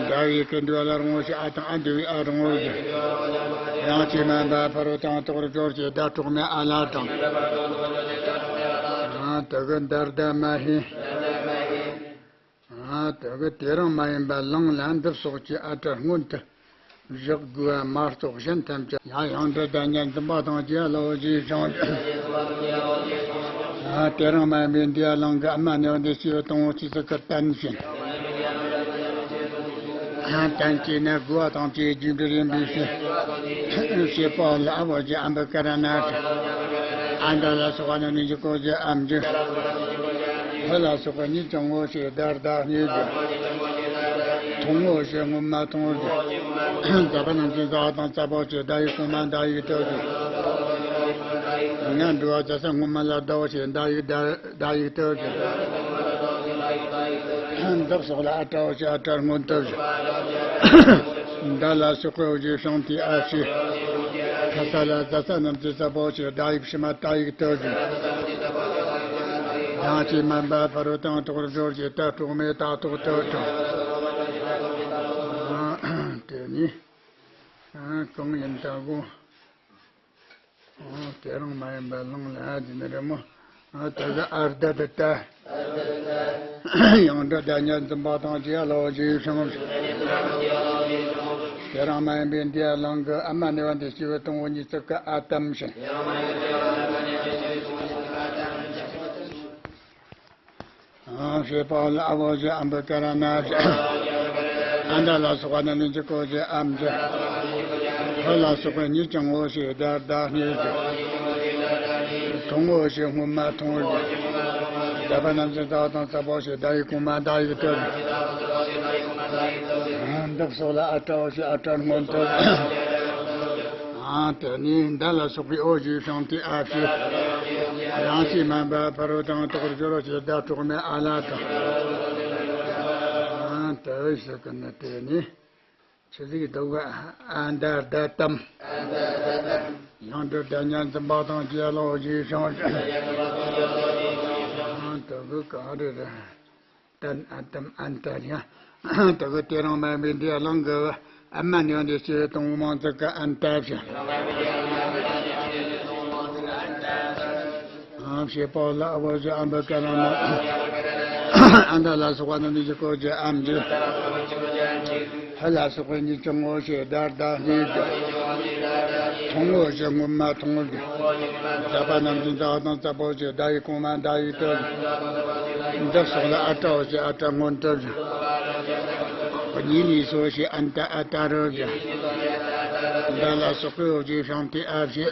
འདྲ་བའི་ཡི་གེ་འདུས་པ་ལ་རུང་ངོ་ཞེས་ཨ་དང་ཨ་འདུས་པའི་ཨ་རུང་ངོར་སྦྱར། ཡང་ཅི་མན་པ་ཕ་རོལ་ཏུ་ཡང་དོག་པར་གྱུར་ཞེས་བརྡ་གྲོགས་མེད་ཨ་ལ་དྲངས། དེ་གི་འདར་ཟླ་མ་ཧི། དེ་གི་དེ་རིང་མ་ཡིན་པ་ལང་ལ་འདི་སོགས་ཀྱི་ཨ་ཁྲ་སྔོན་དུ་བཞག་དགོས་པ་མ་གཏོགས་གཞན་ཐམས་ཅད་ཡང་ཡང་འདི་ལྟར་ཉ་འཛིན་པ་དང་བཅས་ལའོ་ཞེས་བྱུང་། དེ་རིང་མ་ཡིན་པའི་འདི་ཡ་ལང་གི་ཨ་མ་ནི་བ་འདི་སྐྱེས་བུ་དང་པོ་སྐྱེས་ཚིག་གི་བརྟན་ཞིང་། བརྟན་གྱི་ནི་དགོས་པ་དང་བཅས་རྒྱས་འབྲིང་རིམ་པའི་ཕྱིར། ཞེས་པའོ་ལ་འོ་ཞེས་ཨམ་བུ་ཀ་ར་ན་ཏྲ། ཨ་མྲ་ལ་སོགས་པ་རྣམས་ནི་འཇིགས་སྐོར་གྱི་ཨ་མྲ། ཧ་ལ་སོགས་པ་གཉིས་ཀྱང་ངོ་ཤེས་ཟླ་ཟླ་གཉིས་ཀྱི། མཐོང་ངོ་ཤེས་ངོ་མ་མཐོང་གི། ཟླ་བ་རྣམས་ཀྱི་ཟླ་དང་ཟླ་བོ་ཆེ་ཟླ་ཡིག་གོང་མ་ཟླ་ཡིག་ཐོབ་ཀྱི། ང་འགྲོ་བ་ཟླ་ས་ངོ་མ་ལ་ཟླ་བོ་ཆེ་ཟླ་ཡིག་ཟླ་ཟླ་ཡིག་ཐོབ་ཀྱི། འདབ་སོགས་ལ་ཨ་ཏྲ་བོ་ཆེ་ཨ་ཏྲ་སྔོན་ཐོབ་ཀྱི། མདའ་ལ་སོགས་པའི་འོག་གི་ཤིང་རྟའི་ཨ་ཕྱི། ཁ་ས་ལ་ཟླ་ས་རྣམས་ཀྱི་ཟླ་བོ་ཆེ་ཟླ་ཡིག་ཕྱི་མ་ཟླ་ཡིག་ཐོབ་ཀྱི། ཡང་ཅིག་མན་པ་ཕ་རོལ་ཏུ་ཡང་དག་པར་སྦྱོར་ཞེས་ཟླ་གྲོགས་མེད་ཟླ་ཐོག་ཐོབ་ཀྱང་། དེ་ནི་གང་ཡིན་ལྟ་བུ། དེ་རང་མ་ཡིན་པ་ལང་ལ་ཨ་དེ་ནི་རེ་མོ། དེ་ག་ཨར་ད་དེ་ལྟ། ཡང་འདྲི་ད་ཉ་འཛིན་པ་དང་རྗེ་ལོ་རྗེ་ཤང་། དེ་རང་མ་ཡིན་པའི་འདི་ལང་གི་ཨ་མ་ནི་བ་འདི་སྐྱེ་བོ་དང་བོ་ཉིད་ཚིག་གི་ཨ་ཏམ་ཞིང་། ཞེས་པ་ལ་ཨ་བོ་ཞེས་ཨམ་བུ་ཀ་ར་ན་ཞེས། ཨ་མྲ་ལ་སོགས་པ་རྣམས་ནི་འཇིགས་སྐོར་གྱི་ཨ་མྲ། ཧ་ལ་སོགས་པའི་གཉིས་ཀྱང་ངོ་ཤེས་ཟླ་ཟླ་གཉིས་ཀྱི། མཐོང་ངོ་ཤེས་སྔོན་མ་མཐོང་བའི། ཟླ་བ་རྣམས་ཀྱི་ཟླ་དང་ཟླ་བོ་ཆེ་ཟླ་ཡིག་གོང་མ་ཟླ་ཡིག་ཐོབ། འདབ་སོགས་ལ་ཨ་ཏྲ་བོ་ཆེ་ཨ་ཏྲ་སྔོན་ཐོབ། དེ་ནས་མདའ་ལ་སོགས་པའི་འོག་གི་ཤིང་རྟའི་ཨ་ཕྱི། ཡང་ཅིག་མན་པ་ཕ་རོལ་ཏུ་ཡང་དག་པར་སྦྱོར་རོ་ཞེས་ཟླ་གྲོགས་མེད་ཨ་ལ་དང་། དེ་ཞིག་གི་ནི་དེ་ནི་ཆུ་ཟིག་དུ་ག་ཨ་མདའ་ཟླ་ཏམ། ཡང་འདྲི་ད་ཉ་འཛིན་པ་དང་རྗེ་ལོ་རྗེ་ཤང་། དུ་གུ་ག་རེ་རེད། ཏན་ཨན་ཏམ་ཨན་ཏ་ར། དེ་གི་དེ་རིང་མ་ཡིན་པའི་འདི་ལང་གི་ཨ་མ་ནི་འདི་སྐྱེ་བོ་དང་བོ་མང་ཚིག་གི་ཨན་ཏ་བྱ། ཞེས་པ་ལ་ཨ་བོ་ཞེས་ཨམ་བུ་ཀ་ར་ན། ཨ་མྲ་ལ་སོགས་པ་རྣམས་ནི་འཇིགས་སྐོར་གྱི་ཨ་མྲ། ཧ་ལ་སོགས་པའི་གཉིས་ཀྱང་ངོ་ཤེས་ཟླ་ཟླ་གཉིས་ཀྱི། མཐོང་ངོ་ཤེས་སྔོན་མ་མཐོང་བའི། ཟླ་བ་རྣམས་ཀྱི་ཟླ་དང་ཟླ་བོ་ཆེ་ཟླ་ཡིག་གོང་མ་ཟླ་ཡིག་ཐོབ། འདབ་སོགས་ལ་ཨ་ཏྲ་བོ་ཆེ་ཨ་ཏྲ་སྔོན་ཐོབ་ཅིང་། གཉིས་ནས་སོ་ཞེས་ཨན་ཏ་ཨ་ཏ་རོ་ཞེས། མདའ་ལ་སོགས་པའི་འོག་གི་ཤིང་རྟའི་ཨ་ཕྱི།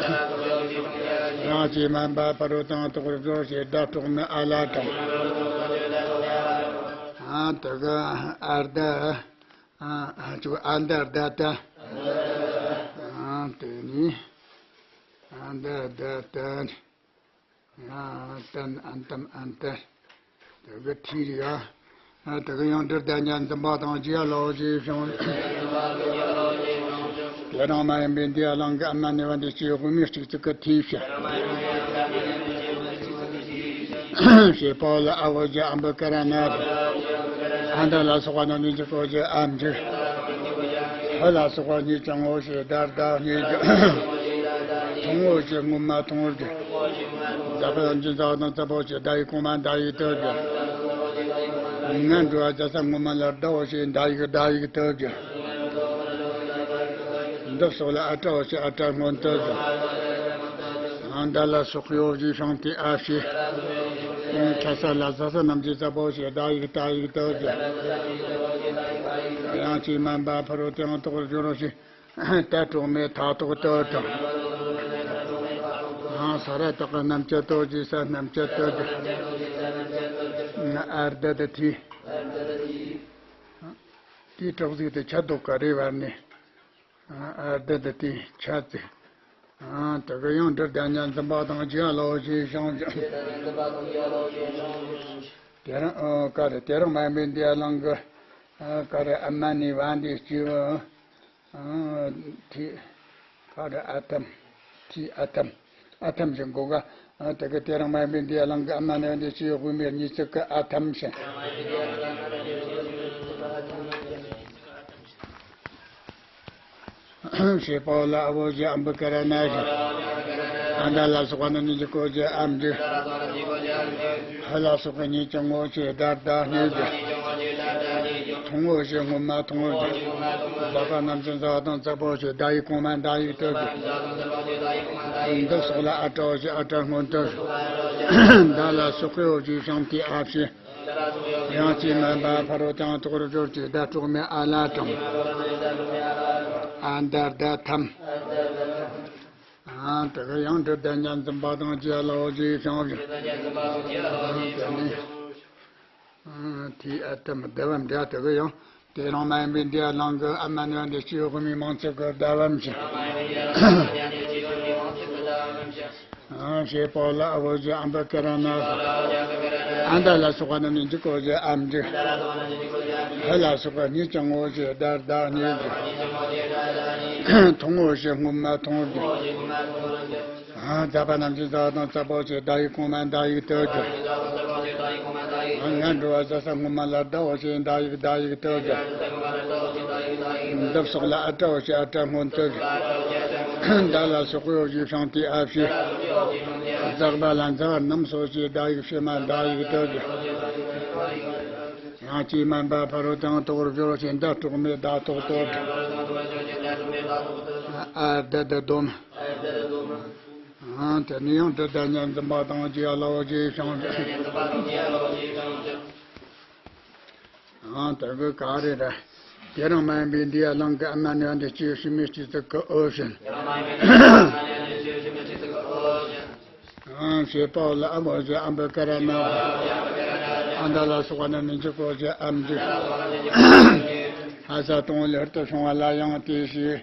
ཡང་ཅིག་མན་པ་ཕ་རོལ་ཏུ་ཡང་དག་པར་སྦྱོར་ཞེས་ཟླ་གྲོགས་མེད་ཨ་ལ་དང་། ཨ་དེ་ག་ཨར་ད། ཨ་ཅུ་ཨ་མདའ་ཟླ་ཏ། ཨ་དེ་ནི་ཨ་མདའ་ཟླ་ཏ། ཡང་ཏན་ཨན་ཏམ་ཨན་ཏ། དེ་གི་ཐི་རི་ཡ། དེ་གི་ཡང་འདྲི་ད་ཉ་འཛིན་པ་དང་རྗེ་ལོ་རྗེ་ཤང་། དེ་རིང་མ་ཡིན་པའི་འདི་ལང་གི་ཨ་མ་ནི་བ་འདི་སྐྱེ་བོ་དཔེ་མེད་གཅིག་ཅིག་གི་ཐི་བྱ། ཞེས་པ་ལ་ཨ་བོ་ཞེས་ཨམ་བུ་ཀ་ར་ན། ཨ་མྲ་ལ་སོགས་པ་རྣམས་ནི་འཇིགས་སྐོར་གྱི་ཨ་མྲ། ཧ་ལ་སོགས་པ་གཉིས་ཀྱང་ངོ་ཤེས་ཟླ་ཟླ་གཉིས་ཀྱི། མཐོང་ངོ་ཤེས་སྔོན་མ་མཐོང་བའི། ཟླ་བ་རྣམས་ཀྱི་ཟླ་དང་ཟླ་བོ་ཆེ་ཟླ་ཡིག་གོང་མ་ཟླ་ཡིག་ཐོབ་ཀྱང་། ང་འགྲོ་བ་ཟླ་ས་སྔོན་མ་ལ་ཟླ་བོ་ཆེ་ཟླ་ཡིག་ཟླ་ཡིག་ཐོབ་ཀྱང་། འདབ་སོགས་ལ་ཨ་ཏྲ་བོ་ཆེ་ཨ་ཏྲ་སྔོན་ཐོབ་ཀྱང་། མདའ་ལ་སོགས་པའི་འོག་གི་ཤིང་རྟའི་ཨ་ཕྱི། ཁ་ས་ལ་ཟ་ས་རྣམས་ཀྱི་ཟླ་བོ་ཆེ་ཟླ་ཡིག་ཟླ་ཡིག་ཐོབ་ཀྱང་། ཡང་ཅིག་མན་པ་ཕ་རོལ་ཏུ་ཡང་དག་པར་སྦྱོར་རོ་ཞེས། ཏ་གྲོགས་མེད་ཐ་ཐོག་ཏོ་དང་། ས་ར་བཏགས་རྣམ་བཅད་ཏོ་ཞེས་ས་རྣམ་བཅད་ཏོ་ཞེས། ཨར་ད་དེ་ཐི། དེའི་གྲགས་གཟུགས་དེ་ཆ་ལྡོག་ག་རེ་བར་ནས། ཨར་ད་དེ་ཐི་ཆ་ཙི། དེ་ག་ཡང་འདྲི་ད་ཉ་འཛིན་པ་དང་རྗེ་ལོ་ཞེས་ཤང་། དེ་རིང་ཨོ་ཀ་རེ་དེ་རིང་མ་ཡིན་པའི་འདི་ལང་གི། ཨ་ཀ་རེ་ཨ་མ་ནི་བ་འདི་སྐྱེ་བོ། ཨ་ཐི། ཀ་རེ་ཨ་ཐམ། ཐི་ཨ་ཐམ། ཨ་ཐམ་ཞིག་གོ་ག་ཨ་དེ་ག་དེ་རིང་མ་ཡིན་པའི་འདི་ལང་གི་ཨ་མ་ནི་བ་འདི་སྐྱེ་བོ་དཔེ་མེད་གཉིས་ཚིག་གི་ཨ་ཐམ་ཞིག་ཞེས་པ་ལ་ཨ་བོ་ཞེས་ཨམ་བུ་ཀ་ར་ན་ཞེས། ཨ་མདའ་ལ་སོགས་པ་རྣམས་ནི་འཇིགས་སྐོར་གྱི་ཨ་མྲ། ཧ་ལ་སོགས་པའི་གཉིས་ཀྱང་ངོ་ཤེས་ཟླ་ཟླ་གཉིས་ཀྱི། མཐོང་ངོ་ཤེས་སྔོན་མ་མཐོང་བའི། ཟླ་བ་རྣམས་ཀྱི་ཟླ་དང་ཟླ་བོ་ཆེ་ཟླ་ཡིག་གོང་མ་ཟླ་ཡིག་ཐོབ་ཀྱི། འདབ་སོགས་ལ་ཨ་ཏྲ་བོ་ཆེ་ཨ་ཏྲ་སྔོན་ཐོབ། མདའ་ལ་སོགས་པའི་འོག་གི་ཤིང་རྟའི་ཨ་ཕྱི། ཡང་ཅིག་མན་པ་ཕ་རོལ་ཏུ་ཡང་དག་པར་སྦྱོར་ཞེས་ཟླ་གྲོགས་མེད་ཨ་ལ་དང་། ཨ་མདའ་ཟླ་ཐམ། ཨ། དེ་གི་ཡང་འབྲུ་བདག་ཉིད་འཛིན་པ་དང་རྒྱལ་བ་ཡིད་བཞིན་ཕྱིར། ཨ། དེ་ནས། ཨ། དེའི་ཨ་ཏི་མི་བདེ་བ་འདྲ། དེ་གི་ཡང་། དེ་རིང་མ་ཡིན་པའི་འདི་ཡ་ལང་གི་ཨ་མ་ནི་འདི་སྐྱེས་བུ་མིའི་མིང་ཚིག་གི་བརྡ་བམ་ཞིག་ཨ། བྱེད་པ་ལ་ཨ་བོ་ཞེས་ཨམ་བུ་ཀ་ར་ན། ཨ་མདའ་ལ་སོགས་པ་རྣམས་ནི་འཇིག་གོ་ཞེས་ཨམ་འཇིག་ཧ་ལ་སོགས་པ་གཉིས་ཀྱང་ངོ་ཞེས་བརྡ་བདག་གཉིས་འཇིག་མཐོང་ངོ་ཞེས་སྔོན་མ་མཐོང་འཇིག་ཨ། ཛ་པ་རྣམས་ཀྱི་ཛ་དང་ཙ་པོ་ཞེས་བརྡ་ཡིག་གོང་མ་བརྡ་ཡིག་ཏུ་འཇིག་ཨ། ང་འགྲོ་བ་ཟ་ས་སྔོན་མ་ལ་བརྡའོ་ཞེས་བརྡ་ཡིག་བརྡ་ཡིག་ཏུ་འཇིག་འདི་སོགས་ལ་ཨ་བྲའོ་ཞེས་ཨ་བྲ་སྔོན་དུ་འཇིག་མདའ་ལ་སོགས་པའོ་ཞེས་ཤིང་རྟའི་ཨ་ཕྱི། ཛག་པ་ལ་འཛག་རྣམས་སོ་ཞེས་བརྡ་ཡིག་ཕྱི་མ་བརྡ་ཡིག་ཏུ་འཇིག་ཡང་ཅིག་མན་པ་ཕ་རོལ་དང་དོག་སྦྱོར་ཞེས་མདའ་གྲོགས་མེད་བརྡ་ཐོག་ཏུ་འཇིག་ཨ་བརྡ་བརྡ་སྡོམ། ཨང་། དེ་ནས་ཡང་འབྲུ་བདག་ཉིད་འཛིན་པ་དང་རྒྱལ་བ་ཡིད་བཞིན་ཕྱིར། ཨང་། དེ་གི་ག་རེ་རེད། དེ་རིང་མ་ཡིན་པའི་འདི་ཡ་ལང་གི་ཨ་མ་ནི་འདི་སྐྱེས་བུ་མིའི་སྐྱེས་ཚིག་གི་ཨོ་བཞིན། ཨང་། བྱེད་པ་ལ་ཨ་བོ་ཞེས་ཨམ་བུ་ཀ་ར་ན། ཨ་མདའ་ལ་སོགས་པ་རྣམས་ནི་འཇིག་གོ་ཞེས་ཨམ་འཇིག་ཧ་ས་དང་པོ་ལས་ཧྲ་དུ་བྱུང་བ་ལ་ཡང་དེ་བཞིན་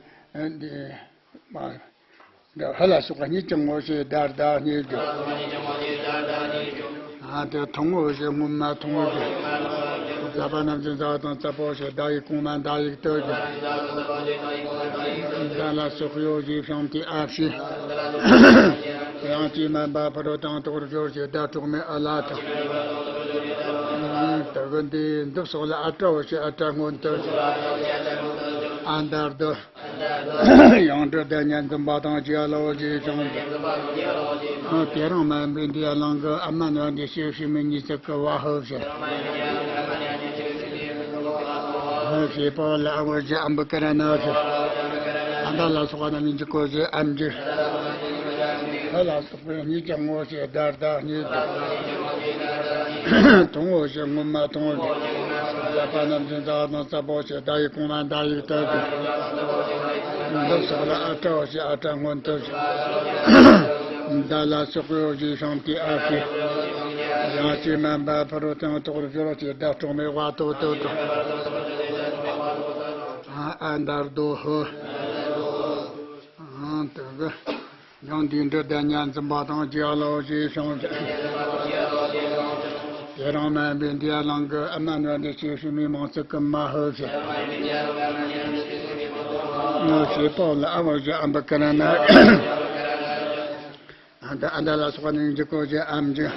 འདི། མ། འདི་ཧ་ལ་སོགས་པ་གཉིས་ཀྱང་ངོ་ཞེས་བརྡ་བདག་གཉིས་འཇིག་ཨ། དེ་མཐོང་ངོ་ཞེས་སྔོན་མ་མཐོང་ངོ་འཇིག་ཛ་པ་རྣམས་ཀྱི་ཛ་དང་ཙ་པོ་ཞེས་བརྡ་ཡིག་གོང་མ་བརྡ་ཡིག་ཏུ་འཇིག་མདའ་ལ་སོགས་པའོ་ཞེས་ཤིང་རྟའི་ཨ་ཕྱི། ཡང་ཅིག་མན་པ་ཕ་རོལ་དང་དོག་སྦྱོར་ཞེས་བརྡ་གྲོགས་མེད་ཨ་ལ་དང་། དེ་གི་འདི་འདི་སོགས་ལ་ཨ་བྲའོ་ཞེས་ཨ་བྲ་སྔོན་དུ་འཇིག་ཨ་མདའ་བརྡ། ཡང་འབྲུ་བདག་ཉིད་འཛིན་པ་དང་རྒྱལ་བ་ཡིད་བཞིན་ཕྱིར། དེ་རིང་མ་ཡིན་པའི་འདི་ཡ་ལང་གི་ཨ་མ་ནི་འདི་སྐྱེས་བུ་མིའི་གཉིས་ཚིག་གི་བ་ཧོ་བཞིན། བྱེད་པ་ལ་ཨ་བོ་ཞེས་ཨམ་བུ་ཀ་ར་ན་བཞིན། ཨ་མདའ་ལ་སོགས་པ་རྣམས་ནི་འཇིག་གོ་ཞེས་ཨམ་འཇིག་ཧ་ལ་སོགས་པའི་གཉིས་ཀྱང་ངོ་ཞེས་བརྡ་བདག་གཉིས་འཇིག་མཐོང་ངོ་ཞེས་སྔོན་མ་མཐོང་འཇིག་ཛ་པ་རྣམས་ཀྱི་ཛ་དང་ཙ་པོ་ཞེས་བརྡ་ཡིག་གོང་མ་བརྡ་ཡིག་ཏུ་འཇིག་འདི་སོགས་ལ་ཨ་བྲའོ་ཞེས་ཨ་བྲ་སྔོན་དུ་འཇིག་མདའ་ལ་སོགས་པའོ་ཞེས་ཤིང་རྟའི་ཨ་ཕྱི། ཡང་ཅིག་མན་པ་ཕ་རོལ་དང་དོག་སྦྱོར་ཞེས་བརྡ་གྲོགས་མེད་བ་ཐོག་ཏུ་འཇིག་ཨ་མདའ་བརྡ་ཧོ། ཨ། དེ་གི། ཡང་འདི་འབྲུ་བདག་ཉིད་འཛིན་པ་དང་རྒྱལ་བ་ཡིད་བཞིན་ཕྱིར། དེ་རིང་མ་ཡིན་པའི་འདི་ཡ་ལང་གི་ཨ་མ་ནི་འདི་སྐྱེས་བུ་མིའི་མིང་ཚིག་གི་མ་ཧོ་བཞིན། ངོ་ཤེས་པ་ལ་ཨ་བོ་ཞེས་ཨམ་བུ་ཀ་ར་ན། ཨ་མདའ་ཨ་མདའ་ལ་སོགས་པ་ནི་འཇིག་གོ་ཞེས་ཨམ་འཇིག་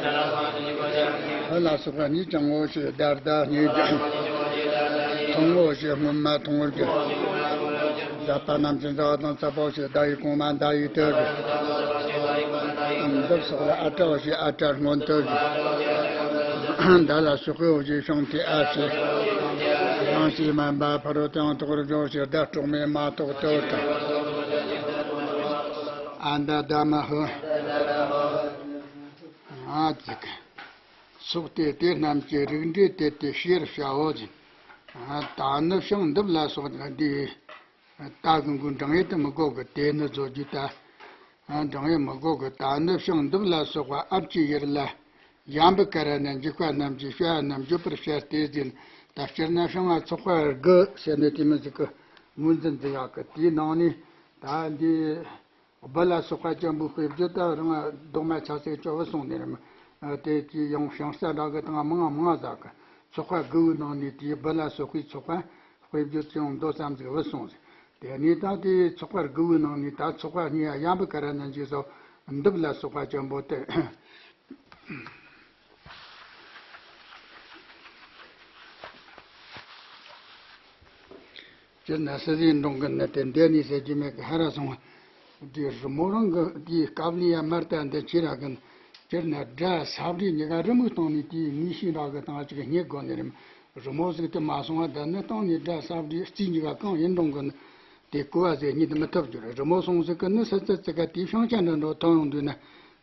ཧ་ལ་སོགས་པ་གཉིས་ཀྱང་ངོ་ཤེས་བརྡ་བདག་གཉིས་འཇིག་མཐོང་ངོ་ཞེས་སྔོན་མ་མཐོང་འཇིག་ཛ་པ་རྣམས་ཀྱི་ཛ་དང་ཙ་པོ་ཞེས་བརྡ་ཡིག་གོང་མ་བརྡ་ཡིག་ཏུ་འཇིག་འདི་སོགས་ལ་ཨ་བྲའོ་ཞེས་ཨ་བྲ་སྔོན་དུ་འཇིག་མདའ་ལ་སོགས་པའོ་ཞེས་ཤིང་རྟའི་ཨ་ཕྱི། ཡང་ཅིག་མན་པ་ཕ་རོལ་དང་དོག་སྦྱོར་ཞེས་བརྡ་གྲོགས་མེད་མ་ཐོག་ཏུ་འཇིག་ཨ་མདའ་བརྡ་མ་ཧོ། ཨ་ཙི་ག་སོགས་ཏེ་དེ་རྣམས་ཀྱི་རིགས་འགྲེ་དེ་སྟེ་ཕྱིར་བྱའོ་ཞེས། ད་ནི་ཤིང་འདི་ལ་སོགས་ད་འདི། ད་གི་འགུ་འབྲང་ཡེ་དུ་མི་དགོ་གི། དེ་ནི་བཟོ་རྒྱུ་ད། འབྲང་ཡེ་མི་དགོ་གི། ད་ནི་ཤིང་འདི་ལ་སོགས་པ་ཨ་བྲའི་ཡུལ་ལ་ཡ་འབུ་ཀ་ར་ན་འཇིག་པ་རྣམས་ཀྱི་བྱ་བ་རྣམས་བརྗོད་པར་བྱ་སྟེ་ཟེར། ད་སྤྱིར་ན་ཤིང་ང་ཚོགས་པ་དགུ་ཟེར་ནས་དེ་མི་ཟིག་གི་ངོས་འཛིན་འཛིན་ཡག་གི། དེའི་ནང་ནས་ད་འདི། སྦུ་ལ་སོགས་པ་ཅན་པོའི་དཔེ་བརྗོད་ད་རང་རྡོག་མ་ཆ་ཚིག་ཅོ་བུ་སོང་ནས་རེད། དེ་དེ་ཡང་ཞིང་རྩ་འདྲ་གི་དང་མང་མང་ཟ་གི། ཚོགས་པ་དགུ་བོའི་ནང་ནས་དེའི་སྦུ་ལ་སོགས་པའི་ཚོགས་པ་དཔེ་བརྗོད་ཅི་ཡང་མདོ་ཙམ་ཟིག་བུ་སོང་ཟིག་དེ་ནས་ད་དེའི་ཚོགས་པ་དགུ་བོའི་ནང་ནས་ད་ཚོགས་པ་གཉིས་ཡ་ཡ་འབུ་ཀ་ར་ན་འཇིག་སོགས་འདི་སྦུ་ལ་སོགས་པ་ཅན་པོ་དེ། སྤྱིར་ན་སྲིད་ཟིག་འབྲོང་གི་ནི་དེ་འདས་ནས་ཟེར་རྒྱུ་མེད་གི། ཧ་ར་སོང་བ། དེ་རི་མོ་རང་གི་དེའི་སྐབས་ལ་ཡ་མར་ལྟ་འདི་ཁྱེད་ར་གི། སྤྱིར་ན་སྒྲ་ས་བྲིས་གཉིས་ཀ་རི་མོའི་སྟེང་ནས་དེའི་ངེས་ཤེས་འདྲ་གི་སྟེང་ཅིག་རྙེད་དགོས་ནི་རེད། རི་མོ་ཟིག་དེ་མ་སོང་བ་ད་ནི་སྟེང་ནས་སྒྲ་ས་བྲིས་རྩིས་གཉིས་ཀ་གང་ཡིན་འབྲོང་གི་ནི། དེ་གོ་བ་ཟེར་རྙེད་མི་ཐུབ་རྒྱུ་རེད། རི་མོ་སོང་ཟིག་གི་ནི་ས་ཚ་ཙི་ག་དེའི་ཤང་ཆ་འདྲ་འགྲོ་ཐོན་ཡོང་དུས་ན།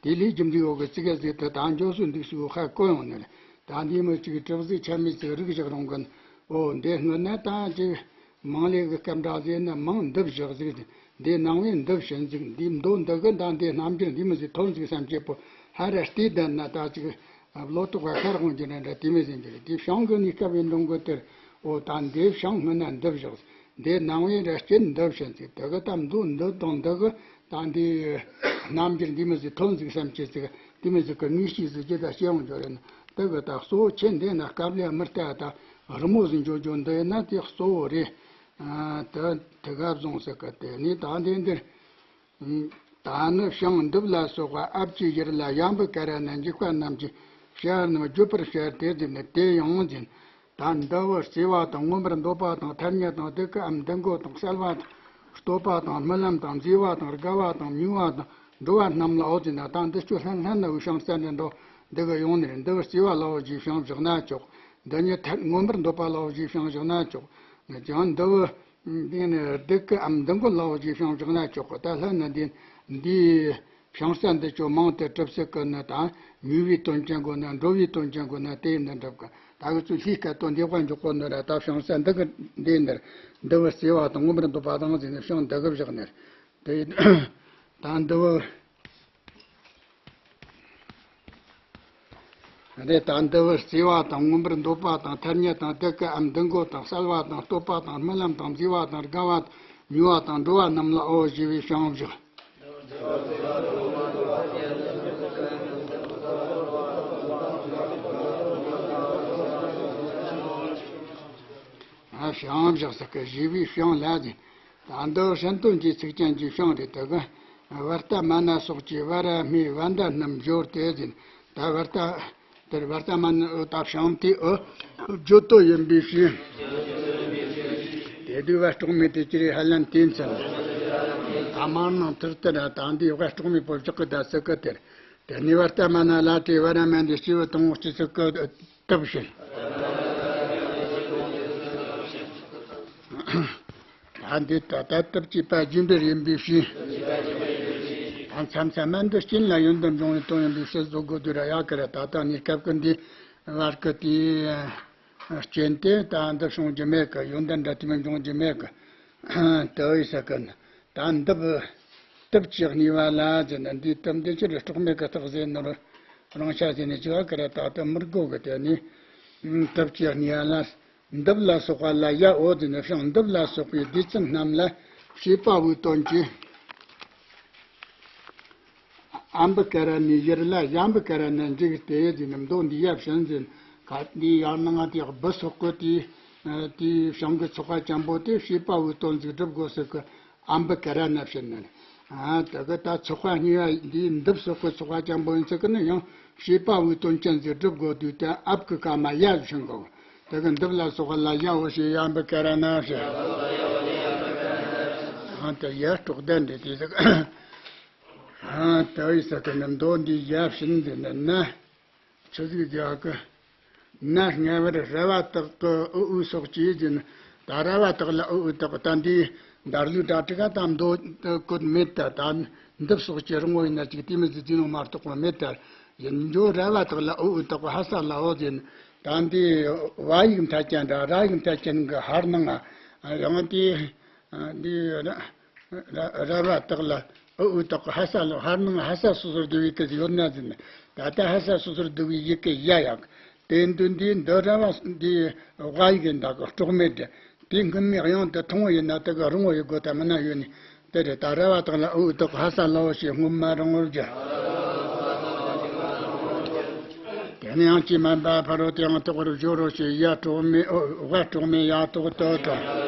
དེ་ལས་རྒྱུ་འབྲས་འོག་གི་ཙི་ག་ཟིག་དེ་ད་འགྱོ་སོ་འདུག་སོ་ཧ་གོ་ཡོང་ནི་རེད། ད་འདི་མི་གཅིག་གྲུབ་ཟིག་ཆ་མེད་ཟིག་རིག་བཞག་རུང་གི། ཨོ་འདི་སྔོན་ན་ད་ཅིག་མང་ལས་གི་སྐབས་འདྲ་ཟེར་ན་མང་འདི་བཞག་ཟིག་དེ་ འདི་སྣང་བས་འདི་བྱིན་ཟིག་འདི་མདོ་འདི་གི་མདའ་འདི་རྣམ་འགྱུར་འདི་མོ་ཟིག་ཐོན་ཟིག་བསམ་བྱེད་པོ་ཧ་ར་བལྟས་བསྡད་ན་ད་ཅིག་བློ་ཐོག་ག་ཁར་འོང་རྒྱུ་འདྲ་འདྲ་དེ་མོ་ཟིག་འགྱུར། དེ་བྱང་གི་གནས་སྐབས་ཡིན་འགྲོ་འགོ་དེར། འོ་ད་འདི་བྱང་སྔོན་ན་འདི་བཞག་འདི་སྣང་བས་ར་སྐྱེད་འདི་བྱིན་ཟིག་དེ་གི་ད་མདོ་འདི་དང་འདི་གི་ད་འདི་རྣམ་འགྱུར་འདི་མོ་ཟིག་ཐོན་ཟིག་བསམ་བྱེད་ཟིག་དེ་མོ་ཟིག་གི་ངེས་ཤེས་ཟིག་ཅི་ད་སྐྱེ་འོང་རྒྱུ་རེད་ན། དེ་གི་ད་གཙོ་བོ་ཁྱེད་འདི་ན་སྐབས་ལས་མི་ལྟ་ད་རི་མོ་ཟིག་འཇོག་རྒྱུ་འདི་ཡིན་ན་དེ་གཙོ་བོ་རེད། ཨ། དེ་དེ་ག་བཟུང་ཟེར་གི་དེ་ནས་ད་འདི་འདིར། ད་ནི་བྱང་འདི་ལ་སོགས་པ་ཨ་བྲའི་ཡུལ་ལ་ཡབ་བུ་ཀ་ར་ན་འཇིགས་པ་རྣམས་ཀྱི་ཞལ་རྣམས་བརྗོད་པར་བྱ་སྟེ་ཟེར་ནས་དེ་ཡང་ཟིན། ད་འདི་བར་བརྩེ་བ་དང་མངོན་པར་འདོད་པ་དང་ཐ་སྙད་དང་དེ་ཀ་འམ་འདི་མགོ་དང་གསལ་བ་དང་སྟོབས་པ་དང་རྨི་ལམ་དང་མཛེས་པ་དང་དགའ་བ་དང་མྱོས་པ་དང་འགྲོ་བ་རྣམས་ལ་འོ་ཟེར་ན། ད་འདི་ཚོ་ལྷན་ལྷན་ན་འུ་ཤང་རྩ་ནས་འདོ་འདི་ག་ཡོང་ནས་འདི་བར་བརྩེ་བ་ལའོ་ཞེས་བྱང་བཞག་ན་ཆོག་འདི་ཉིད་ཐད་མངོན་པར་འདོད་པ་ལའོ་ཞེས་བྱང་བཞག་ན་ཆོག་ཀྱང་འདི་བུ། འདི་ནི་སྡིག་གི་འམ་འདི་མགོ་ལའོ་ཞེས་བྱང་བཞག་ན་ཆོག་གི་ད་ལྷ་ནི་འདི་འདིའི་བྱང་ས་འདི་ཚོ་མང་དུ་གྲུབ་སྲིད་གི་ནི་ད་མྱོས་པའི་དོན་ཅན་གོ་ན་འགྲོ་བའི་དོན་ཅན་གོ་ན་དེ་ནི་འགྲུབ་གི་ད་གི་ཚོ་ལྷའི་སྐད་དོན་འདི་དཔལ་འཇོག་གོ་ནི་ར་ད་བྱང་ས་འདི་གི་འདི་ནི་འདི་བུ་བརྩེ་བ་དང་མངོན་པར་འདོད་པ་དང་ཟེར་ནས་བྱང་འདི་གི་བཞག་ནི་དེ་ད་འདི་བུ། རེད་ད་འདི་བུ་བརྩེ་བ་དང་མངོན་པར་འདོད་པ་དང་ཐ་སྙད་དང་དེ་ཀའམ་འདི་མགོ་དང་གསལ་བ་དང་སྟོབས་པ་དང་རྨི་ལམ་དང་མཛེས་པ་དང་དགའ་བ་དང་མྱོས་པ་དང་འགྲོ་བ་རྣམས་ལ་འོ་ཞེས་པའི་བྱང་བཞག་ཨ། བྱང་བཞག་ཟེར་གི་ཞེས་པའི་བྱང་ལ་ཟེར། ད་འདི་བུ་སེམས་དོན་གྱི་ཚིག་ཅན་གྱི་བྱང་རེད་དེ་གི། བར་ཏ་མ་ན་སོགས་ཀྱི་བ་ར་སྨོས་བ་མདའ་རྣམས་སྦྱོར་ཏེ་ཟེར། ད་བར་ཏ། དེར་བར་ཏ་མ་ན་ཨུ་ད་བྱང་དེ་ཨུ། བརྗོད་དོ་ཡིན་པའི་ཕྱིར། དེ་དུས་བ་གྲོགས་མེད་དེ་ཅི་རེད་ཧ་ལན་དེ་མཚོན། ད་མར་ནང་ཐུར་དེ་ར་ད་འདི་བ་གྲོགས་མེད་པོ་བཞག་གི་ད་སི་ཀི་དེར། དེ་ནས་བར་ཏ་མ་ན་ལ་དེ་བ་ར་མན་དེ་སྐྱེས་བུ་དང་པོ་སྐྱེས་སི་ཀི་སྟབས་ཞིག་ད་འདི་ད་ལྟ་སྟབས་ཀྱིས་པ་རྒྱུ་འབྲས་ཡིན་པའི་ཕྱིར། ད་མཚམས་མཚམས་མ་འདི་རྐྱེན་ལ་ཡོན་ཏན་འབྱུང་བའི་དོན་ཡིན་པའི་ཕྱིར་བཟོ་དགོས་དུས་ར་ཡག་གི་ར་ད་ལྟ་གནས་སྐབས་ཀྱི་འདི་བར་གི་དེའི་རྐྱེན་དེ་ད་འདི་བྱུང་རྒྱུ་མེད་གི་ཡོན་ཏན་འདྲ་དེ་མིན་འབྱུང་རྒྱུ་མེད་གི་ད་འོས་ས་གི་ད་འདི་སྟབས་ཀྱིས་གནས་པ་ལ་ཟེར་ན་འདིའི་སྟབས་འདི་ཕྱིར་གྲོགས་མེད་གི་རྟགས་ཟེར་ནོར་རང་ཆ་ཟེར་ནས་བྱ་བ་གི་ར་ད་ལྟ་མི་དགོས་གི་དེ་ནི་སྟབས་ཀྱིས་གནས་པ་ལ། འདི་བུ་ལ་སོགས་པ་ལ་ཡ་འོ་དེ་ནི་བྱང་འདི་བུ་ལ་སོགས་པའི་སྡེ་ཚན་རྣམས་ལ་བྱེད་པ་པོའི་དོན་གྱི་ཨམ་བུ་ཀ་ར་ནའི་ཡུལ་ལ་ཡབ་བུ་ཀ་ར་ན་འཇིགས་ཏེ་དེ་ནི་མདོ་འདི་ཡ་བྱིན་ཟིན་ཁ་འདི་ཡར་ནང་དེ་བུ་སོགས་ཀྱི་དེ་དེའི་བྱང་གི་ཚོགས་པ་ཅན་པོ་དེ་བྱེད་པ་པོའི་དོན་ཟིག་སྒྲུབ་དགོས་ཟེར་གི་ཨམ་བུ་ཀ་ར་ན་བྱིན་ནི། ཨ། དེ་གི་ད་ཚོགས་པ་གཉིས་པ་འདིའི་འདི་བུ་སོགས་ཀྱི་ཚོགས་པ་ཅན་པོ་ཡིན་ཚུལ་གི་ནི་ཡང་བྱེད་པ་པོའི་དོན་ཅན་ཟིག་སྒྲུབ་དགོས་དུས་དེ་ཨབ་ཀྱི་ཀ་མ་ཡ་བྱིན་དགོས། དེ་གི་འདི་བུ་ལ་སོགས་པ་ལ་ཡ་འོ་ཞེས་ཡབ་བུ་ཀ་ར་ན་ཞེས། ཨ། དེ་ཡ་སྲོག་ལྡན་འདི་དེ་ཟིག་ཨ། དེ་ཡི་ས་གི་ནི་མདོ་འདི་ཡ་བྱིན་འདི་ནི་ན། ཆུ་ཟིག་རྒྱག་གི་ན་སྔ་བར་ར་བ་དག་གི་ཨུ་ཨུ་སོགས་ཀྱིས་ཟིན། ད་ར་བ་དག་ལ་ཨུ་ཨུ་དག་ད་འདིའི་འདར་ལུགས་གྲ་ཀྲི་ག་ད་མདོ་བཀོད་མེད་ད། ད་འདི་སོགས་ཀྱི་རིང་བོ་ཡིན་ན་ཅིག་དེ་མི་ཟིག་ཟིན་ནོ་མ་གཏོགས་པ་མེད་ད། ཡིན་འཇོ་ར་བ་དག་ལ་ཨུ་ཨུ་དག་ཧ་ས་ལ་འོ་ཟིན། ད་འདི་བ་ཡིག་མཐའ་ཅན་ར་ར་ཡིག་མཐའ་ཅན་གི་ཧར་ནང་ང་ཡང་དེ་འདི་ར་ར་བ་དག་ལ་ཨུ་ཨུ་དག་ཧ་ས་ལ་ཧར་ནང་ཧ་ས་སོ་སོར་བསྡུ་བའི་སྐད་ཡོད་ན་ཟིན། ད་ལྟ་ཧ་ས་སོ་སོར་བསྡུ་བའི་ཡི་གེ་ཡ་ཡག་དེ་འདུ་འདི་འདི་ར་བ་འདི་ཝ་ཡི་གེ་འདག་གི་སྲོག་མེད་དེ། དེ་སྔོན་མའི་དབྱངས་དེ་ཐུང་བ་ཡིན་ན་དེ་ག་རིང་བ་ཡི་སྒོ་ད་མི་ན་ཡོད་ནི། དེ་རེད། ད་ར་བ་དག་ལ་ཨུ་ཨུ་དག་ཧ་ས་ལ་འོ་ཞེས་སྔོན་མ་རིང་བར་བརྗོད། དེ་ནས་ཡང་ཅི་མན་པ་ཕ་རོལ་ཏེའང་དག་པར་སྦྱོར་རོ་ཞེས་ཡ་གྲོགས་མེད་ཨོ་ཝ་གྲོགས་མེད་ཡ་ཐོག་ཏུ་དང་།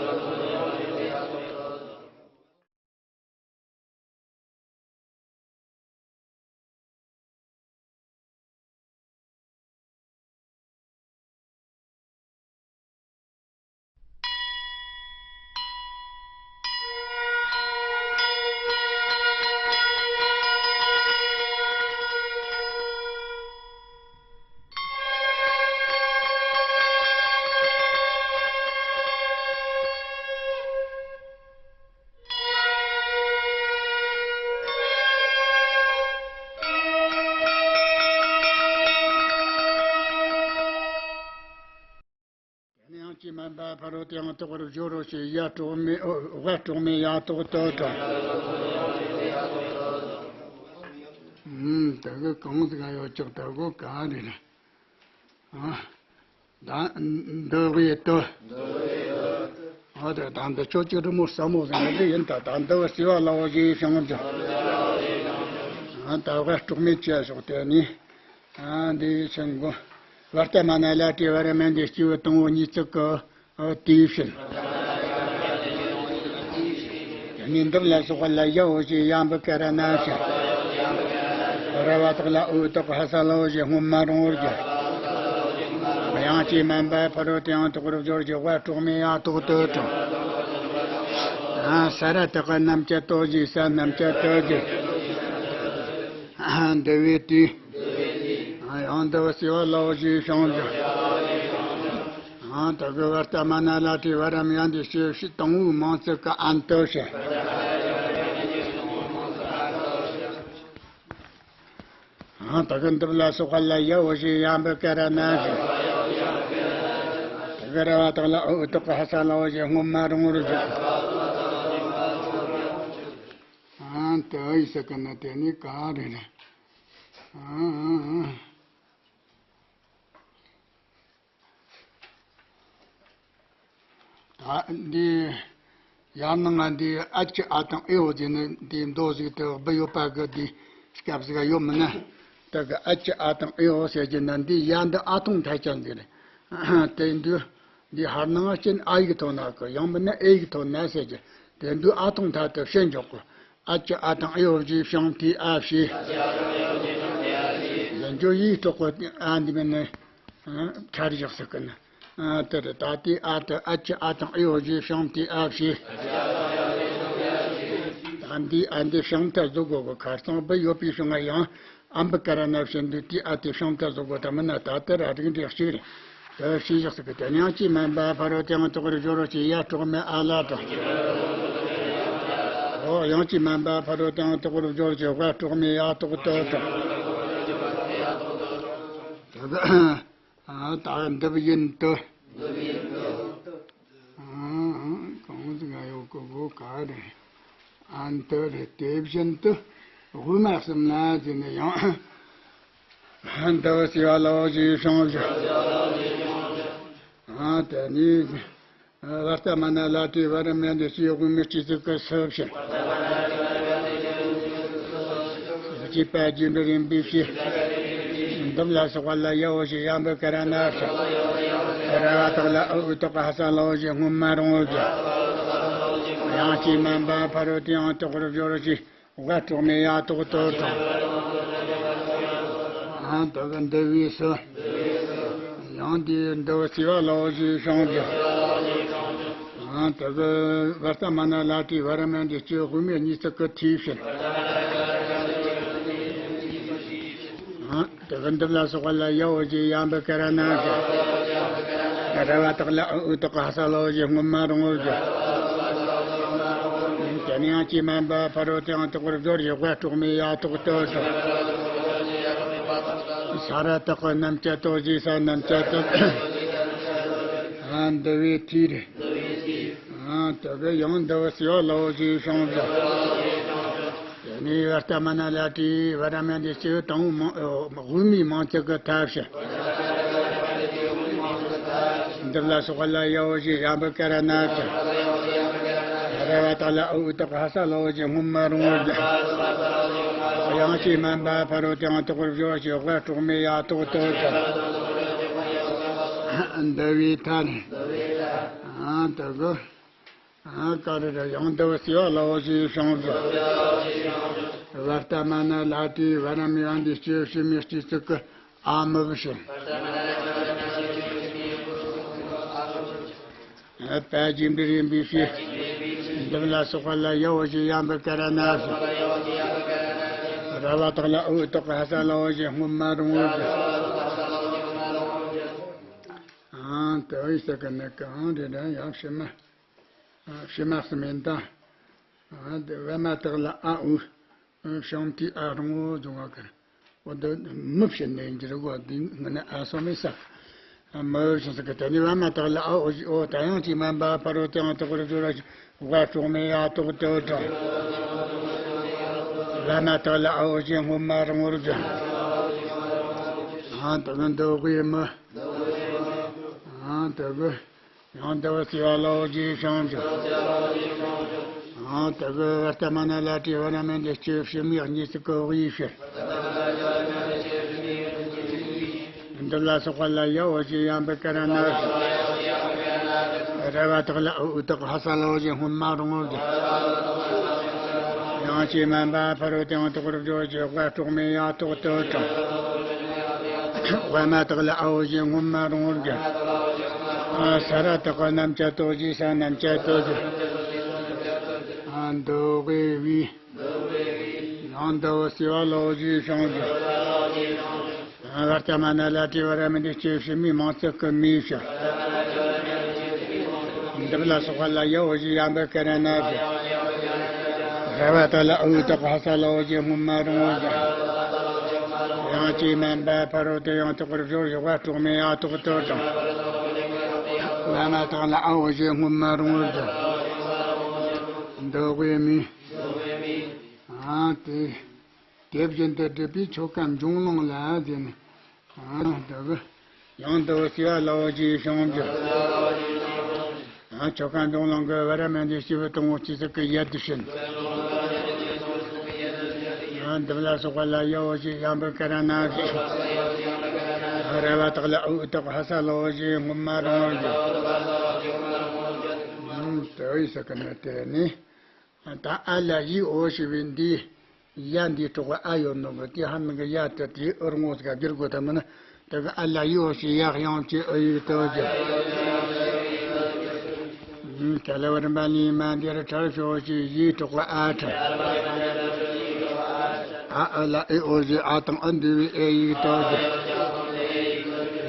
ཅི་མན་པ་ཕ་རོལ་ཏེའང་དག་པར་སྦྱོར་རོ་ཞེས་ཡ་སྤྲོག་མེ་ཨོ་ཝ་སྤྲོག་མེ་ཡ་ཏོག་ཏོ་དང་། ཨུམ་དེ་གི་གང་ཟིག་ཡོད་ཅོག་དེ་གོ་ག་རེ་རེད། ཨ། ད་འདི་བའི་དུ། ཨ་དེ་ད་འདི་ཆོས་ཀྱི་རི་མོ་ཟབ་མོ་ཟིག་འདི་ཡིན་ད། ད་འདི་བ་སྲིད་པ་ལའོ་ཞེས་བྱང་ཅོག་ཨ་ད་ཝ་སྤྲོག་མེ་ཅ་ཞོག་དེ་ནི། ཨ་འདི་ཆེན་གོ་ཝརྟ་མ་ན་ལ་ཏྲི་ཝ་ར་མན་འདི་སྐྱེས་བུ་དང་པོ་གཉིས་ཚིག་གི་ཨ་དེའི་ཕྱིར། དེ་ནས་འདི་ལ་སོགས་པ་ལ་ཡ་འོ་ཞེས་ཡ་འབུ་ཀ་ར་ན་ཞེས། ར་བ་དག་ལ་འུ་དག་ཧ་ས་ལ་འོ་ཞེས་སྔོན་མ་རུང་བར་གྱུར། དབྱངས་ཅན་མན་པ་ཕ་རོལ་ཏེའང་དག་པར་སྦྱོར་ཞེས་ཝ་སྤྲོག་མེ་ཡ་ཏོག་ཏོ་དང་། ས་ར་དག་གི་རྣམ་བཅད་ཏོ་ཞེས་ས་རྣམ་བཅད་ཏོ་ཞེས། འདི་བའི་དུས། ཡང་འདི་བ་སྲིད་པ་ལའོ་ཞེས་བྱང་ཞོག་ཨང་དེ་གི་ཝརྟ་མ་ན་ལ་ཏྲི་ཝ་ར་མན་འདི་སྐྱེས་བུ་དང་པོའི་མིང་ཚིག་གི་ཨན་ཏོ་ཞེས། ཨང་དེ་གི་འདི་ལ་སོགས་པ་ལ་ཡ་འོ་ཞེས་ཡ་འབུ་ཀ་ར་ན་ཞེས། དེ་གི་ར་བ་དག་ལ་འུ་དག་ཧ་ས་ལ་འོ་ཞེས་སྔོན་མ་རུང་བར་གྱུར། ཨང་དེ་ཨི་ས་ཀ་ན་དེ་ནི་ག་རེ་རེད། ཨང་ཨང་ཨང་། ད་འདི་ཡང་ནང་ང་འདི་ཨ་ཅི་ཨ་དང་ཨེ་འོ་ཟེར་ནས་འདི་མདོ་ཟིག་དེ་སྦི་ཡོད་པ་གི་འདི་སྐབས་ཟིག་ཡོད་མིན་ན། ད་གི་ཨ་ཅི་ཨ་དང་ཨེ་འོ་ཟེར་གྱི་ན་འདི་ཡ་འདི་ཨ་ཐོང་ཐ་ཅན་ཟིག་རེད། དེ་འདི་འདི་ཧར་ནང་ཅན་ཨ་ཡིག་ཐོག་ན་གི་ཡང་མིན་ན་ཨེ་ཡིག་ཐོག་ན་ཟེར་གྱི་དེ་འདི་ཨ་ཐོང་ཐ་དུ་བཤད་འཇོག་གི། ཨ་ཅི་ཨ་དང་ཨེ་འོ་བཞི་ཤང་ཏི་ཨ་བྱས། ལན་འཇོག་ཡིག་ཐོག་གི་ཨ་འདི་མིན་ནི། ཨ་ཁྲར་བཞག་ཟེར་གི་ན། ཨ་དེ་རེད་ད་དེ་ཨ་དེ་ཨ་ཅི་ཨ་དང་ཨེ་འོ་བཞི་ཤང་ཏི་ཨ་བྱས། ཨ་འདི་ཨ་འདི་ཤང་ཐ་བཟོ་དགོས་གི་ཁར་སང་བུ་ཡོད་པའི་ཤང་ང་ཡང་ཨམ་བུ་ཀ་ར་ན་བྱས་འདུག་དེ་ཨ་དེ་ཤང་ཐ་བཟོ་དགོས་ད་མིན་ན་ད་དེ་ར་རིགས་འདྲ་གཅིག་རེད། དེ་ཤེས་བཞག་ཟེར་གི་དེ་ཡང་ཅི་མན་པ་ཕ་རོལ་ཏེའང་དག་པར་སྦྱོར་རོ་ཞེས་ཡ་སྤྲོག་མེ་ཨ་ལ་དང་། ཨོ་ཡང་ཅི་མན་པ་ཕ་རོལ་ཏེའང་དག་པར་སྦྱོར་ཞེས་ཝ་སྤྲོག་མེ་ཡ་ཏོག་ཏོ་དང་། ད་འདི་བ་ཡིན་དུ། གང་ཟིག་ང་ཡོད་གི་གོ་ག་རེ། ཨན་དུ་རེད་དེ་བཞིན་དུ་དབུ་མ་གསུམ་ན་ཟེར་ནས་ཡང་། འདི་བ་སྲིད་པ་ལའོ་ཞེས་བྱང་ཞོག་ཨ་དེ་ནི། ཝརྟ་མ་ན་ལ་ཏྲི་ཝ་ར་མན་འདི་སྐྱེས་བུ་དངོས་མེད་སྤྱི་གཙུག་གི་སུ་བྱེད། སྐྱེས་པ་རྒྱུ་འབྲས་རིམ་པས་ཕྱེ། འདི་ལ་སོགས་པ་ལ་ཡ་འོ་ཞེས་ཡ་འབུ་ཀ་ར་ན་ཞེས། ར་བ་དག་ལ་འུ་དག་ཧ་ས་ལའོ་ཞེས་སྔོན་མ་རུང་བར་གྱུར། དབྱངས་ཅན་མན་པ་ཕ་རོལ་ཏེའང་དག་པར་སྦྱོར་རོ་ཞེས། ཝ་སྤྲོག་མེ་ཡ་ཏོག་ཏོ་དང་། ཨ་དེ་གི་འདི་བའི་སུ། ཡང་འདི་འདི་བ་སྲིད་པ་ལའོ་ཞེས་བྱང་ཞོག་ཨ་དེ་གི་ཝརྟ་མ་ན་ལ་ཏྲི་ཝ་ར་མན་འདི་སྐྱེས་བུ་དངོས་མེད་གཉིས་གཙུག་གི་ཐའི་ཕྱིར། ཨ་དེ་གི་འདི་ལ་སོགས་པ་ལ་ཡ་འོ་ཞེས་ཡ་འབུ་ཀ་ར་ན་ཞེས། ར་བ་དག་ལ་འུ་དག་ཧ་ས་ལའོ་ཞེས་སྔོན་མ་རུང་བར་གྱུར། དེ་ནས་ཡང་ཅི་མན་པ་ཕ་རོལ་ཏེའང་དག་པར་སྦྱོར་ཞེས་ཝ་སྤྲོག་མེ་ཡ་ཏོག་ཏོ་དང་། ས་ར་དག་གི་རྣམ་བཅད་ཏོ་ཞེས་ས་རྣམ་བཅད་དོ། ཨ་འདི་བའི་དུས་རེད། ཨ་དེ་གི་ཡང་འདི་བ་སྲིད་པ་ལའོ་ཞེས་བྱང་ཞོག་དེ་ནས་ཝརྟ་མ་ན་ལ་ཏྲི་ཝ་ར་མན་འདི་སྐྱེས་བུ་དང་པོ་དབུ་མའི་མིང་ཚིག་གི་ཐ་ཕྱིར། འདི་ལ་སོགས་པ་ལ་ཡ་འོ་ཞེས་ཡ་འབུ་ཀ་ར་ན་ཞེས། ར་བ་དག་ལ་འུ་དག་ཧ་ས་ལའོ་ཞེས་སྔོན་མ་རུང་བར་གྱུར། དབྱངས་ཅན་མན་པ་ཕ་རོལ་ཏེའང་དག་པར་སྦྱོར་ཞེས་ཝ་སྤྲོག་མེ་ཡ་ཏོག་ཏོ་དང་། འདི་བའི་མཐའ་ནི། ཨ་དེ་གི། ཨ་ཀ་རེ་རེ་ཡང་འདི་བ་སྲིད་པ་ལའོ་ཞེས་བྱང་ཞོག་ཝརྟ་མ་ན་ལ་ཏྲི་ཝ་ར་མན་འདི་སྐྱེས་བུ་དངོས་མེད་སྤྱི་གཙུག་གི་ཨ་མི་བུ་ཕྱིར། ཨ་པ་རྒྱུ་འབྲས་རིམ་པས་ཕྱེ། འདི་ལ་སོགས་པ་ལ་ཡ་འོ་ཞེས་ཡ་འབུ་ཀ་ར་ན་ཞེས། ར་བ་དག་ལ་འུ་དག་ཧ་ས་ལའོ་ཞེས་སྔོན་མ་རུང་བར་གྱུར། ཨང་དུ་ཨི་ས་ཀ་ན་གང་རེ་ར་ཡང་ཕྱི་མ། ཨ་ཕྱི་མ་གསུམ་ཡིན་ད། ཨ་དེ་བ་མ་དག་ལ་ཨ་འུ། ཤང་ཏི་ཨ་རང་འོ་བཟུང་བ་ཀར། འོ་དེ་མི་བྱེད་ནས་འགྱུར་གོ་དེ་ངི་ནི་ཨ་སོ་མི་ས། མི་འོས་ཤིང་ཟེར་གི་དེ་ནི་བ་མ་དག་ལ་ཨ་འོ་ཞེས་འོ་ད་ཡང་ཅིག་མ་འབབ་ཕ་རོལ་ཏུ་ཡང་དག་པར་སྦྱོར་བ་ཞིག་དབའ་གྲོགས་མེད་ཡ་ཏོག་ཏོ་དྲང་། བ་མ་དག་ལ་ཨ་འོ་ཞེས་སྔོན་མ་རིང་བར་སྦྱར། ཨ་དེ་གི་འདོད་དགུའི་མི། ཨ་དེ་གི་ཡང་འདི་བ་སྲིད་པ་ལ་འོ་ཞེས་ཤིང་འགྱུར། ཨ་དེ་གི་བ་ལྟ་མ་ན་ལ་བྲིས་བ་ར་མེན་དེ་སྐྱེ་བ་ཕྱི་མའི་གཉིས་སུ་གི་དབུས་ཕྱིར། འདི་ལ་སོགས་པ་ལ་ཡ་འོ་ཞེས་ཡང་འབུད་ཀ་ར་ན་ཞིག་ར་བ་དག་ལ་འུ་དག་ཧ་ས་ལ་འོ་ཞེས་སྔོན་མ་རིང་བར་སྦྱར། ཡང་ཅིག་མ་འབབ་ཕ་རོལ་ཏུ་ཡང་དག་པར་སྦྱོར་བ་ཞིག་དབའ་གྲོགས་མེད་ཡ་ཏོག་ཏོ་དྲང་། བ་མ་དག་ལ་ཨ་འོ་ཞེས་སྔོན་མ་རིང་བར་སྦྱར། ས་ར་བཏགས་པ་རྣམ་བཅད་ཏོ་ཞེས་ས་རྣམ་བཅད་ཏོ་སྦྱར། འདོད་དགུའི་བའི། ཡང་འདི་བ་སྲིད་པ་ལ་འོ་ཞེས་ཤིང་འགྱུར། བ་ལྟ་མ་ན་ལ་བྲིས་བ་ར་མེན་དེ་སྐྱེ་བ་ཕྱི་མའི་མིང་ཚིག་གི་མིའི་ཕྱིར། འདི་ལ་སོགས་པ་ལ་ཡ་འོ་ཞེས་ཡང་འབུད་ཀ་ར་ན་ཞིག་ར་བ་དག་ལ་འུ་དག་ཧ་ས་ལ་འོ་ཞེས་སྔོན་མ་རིང་བར་སྦྱར། ཡང་ཅིག་མ་འབབ་ཕ་རོལ་ཏུ་ཡང་དག་པར་སྦྱོར་བ་ཞིག་དབའ་གྲོགས་མེད་ཡ་ཏོག་ཏོ་དྲང་། བ་མ་དག་ལ་ཨ་འོ་ཞེས་སྔོན་མ་རིང་བར་སྦྱར། འདོད་དགུའི་མི། ཨ་དེ། དེ་བཞིན་དུ་སྒྲུབ་པའི་ཆོ་ག་འབྱུང་ལོང་ལ་ཟེར་ནས། ཨ་འདི་གི་ཡང་འདི་བ་སྲིད་པ་ལ་འོ་ཞེས་ཤིང་འགྱུར། ཨ་ཆོ་ག་འབྱུང་ལོང་གི་བ་ར་མེན་དེ་སྐྱེས་བུ་དང་པོ་སྐྱེ་ས་གི་ཡ་དེ་བཞིན། ཨ་འདི་ལ་སོགས་པ་ལ་ཡ་འོ་ཞེས་ཡང་འབུད་ཀ་ར་ན་ཞིག་ར་བ་དག་ལ་འུ་དག་ཧ་ས་ལ་འོ་ཞེས་སྔོན་མ་རིང་བར་སྦྱར། ཨ་དེ་བས་ཟེར་གི་ནི་དེ་ནི། ད་ཨ་ལ་ཡི་འོ་ཞེས་པའི་འདི། ཡ་འདི་གྲོགས་པ་ཨ་ཡོད་ནོ་གི་དེ་ཧ་ནང་གི་ཡ་དེ་དེའི་ཨུར་ངོ་ཟིག་ག་བསྒྱུར་དགོས་ཐ་མིན་ན། དེ་གི་ཨ་ལ་ཡི་འོ་ཞེས་ཡ་དབྱངས་ཀྱི་ཨུ་ཡིག་ཏུ་བསྒྱུར། ཨུམ་ག་ལ་བ་རིམ་པ་ལས་མ་འདིར་ཁྲར་ཞོག་ཞེས་ཡི་གྲོགས་པ་ཨ་ཁྲར། ཨ་ཨུ་ལ་ཨེ་འོ་ཞེས་ཨ་དང་ཨུ་འདུས་པའི་ཨེ་ཡིག་ཏུ་བསྒྱུར།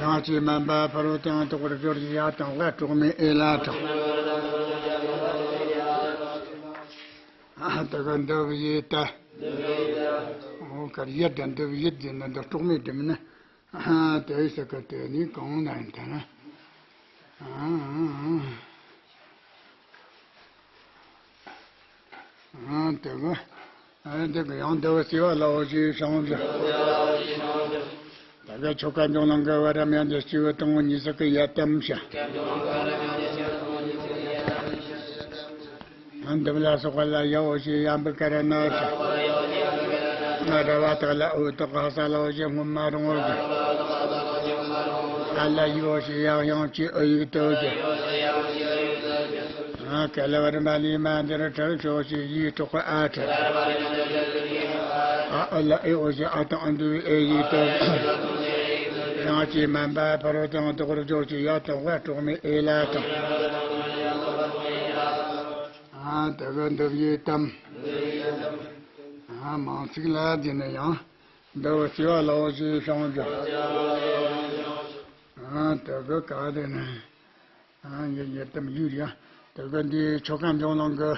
ཡང་ཅིག་མ་འབབ་ཕ་རོལ་ཏུ་ཡང་དག་པར་སྦྱོར་ཞིག་ཡ་དང་དབའ་གྲོགས་མེད་ཨེ་ལ་དྲང་། ཨ་དེ་གི་འདི་བ་ཡི་ད། འོ་གར་ཡ་དང་འདི་བ་ཡི་དེ་ནི་འདི་གྲོགས་མེད་དེ་མིན་ན། ཨ་དེ་ཟེར་གི་དེ་ནི་གང་ན་ཡིན་ད་ན། ཨ་དེ་གི་ཨ་དེ་གི་ཡང་འདི་བ་སྲིད་པ་ལ་འོ་ཞེས་ཤིང་འགྱུར། ད་ག་ཆོ་ག་འབྱུང་ལོང་གི་བ་ར་མེན་དེ་སྐྱེས་བུ་དང་པོ་གཉིས་སུ་གི་ཡ་དམ་ཞིང་། འདི་ལ་སོགས་པ་ལ་ཡ་འོ་ཞེས་ཡང་འབུད་ཀ་ར་ན་ཞིག་ར་བ་དག་ལ་འུ་དག་ཧ་ས་ལ་འོ་ཞེས་སྔོན་མ་རིང་བར་སྦྱར། ཨ་ལ་ཡི་འོ་ཞེས་ཡ་དབྱངས་ཀྱི་ཨུ་ཡིག་ཏུ་བསྒྱུར། ཨ་ག་ལ་བ་རིམ་པ་ལས་མ་འདིར་ཁྲར་ཞོག་ཞེས་ཡི་གྲོགས་པ་ཨ་ཁྲར། ཨ་ཨུ་ལ་ཨེ་འོ་ཞེས་ཨ་དང་ཨུ་འདུས་པའི་ཨེ་ཡིག་ཏུ་བསྒྱུར། ཡང་ཅིག་མ་འབབ་ཕ་རོལ་ཏུ་ཡང་དག་པར་སྦྱོར་ཞིག་ཡ་དང་དབའ་གྲོགས་མེད་ཨེ་ལ་དྲང་། ཨ་དེ་གི་འདི་བ་ཡི་དམ། ཨ་མིང་ཚིག་ལ་དེ་ནི་ཡང་། འདི་བ་སྲིད་པ་ལ་འོ་ཞེས་ཤིང་འགྱུར། ཨ་དེ་གི་ག་དེ་ནི། ཨ་ཡི་ཡི་དམ་ཡུལ་ཡ། དེ་གི་འདི་ཆོ་ག་འབྱུང་ལོང་གི་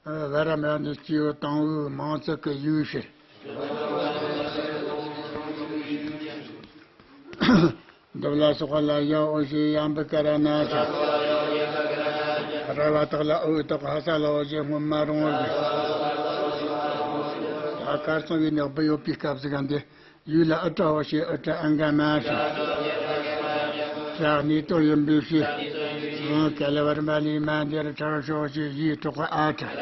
བ་ར་མེན་དེ་སྐྱེས་བུ་དང་པོའི་མིང་ཚིག་གི་ཡུལ་ཕྱིར། འདི་ལ་སོགས་པ་ལ་ཡ་འོ་ཞེས་ཡང་འབུད་ཀ་ར་ན་ཞིག་ར་བ་དག་ལ་འུ་དག་ཧ་ས་ལ་འོ་ཞེས་སྔོན་མ་རིང་བར་སྦྱར། ད་གར་སོང་བའི་ནག་པོ་ཡོད་པའི་སྐབས་སུ་ག་འདི་ཡུལ་ལ་ཨུ་ཏྲ་འོ་ཞེས་ཨུ་ཏྲ་ཨ་འགའ་མ་ཞིག་ཞག་ནས་དོ་ཡིན་པའི་ཕྱིར། ག་ལ་བ་རིམ་པ་ལས་མ་འདིར་ཁྲར་ཞོག་ཞེས་ཡི་གྲོགས་པ་ཨ་ཁྲར།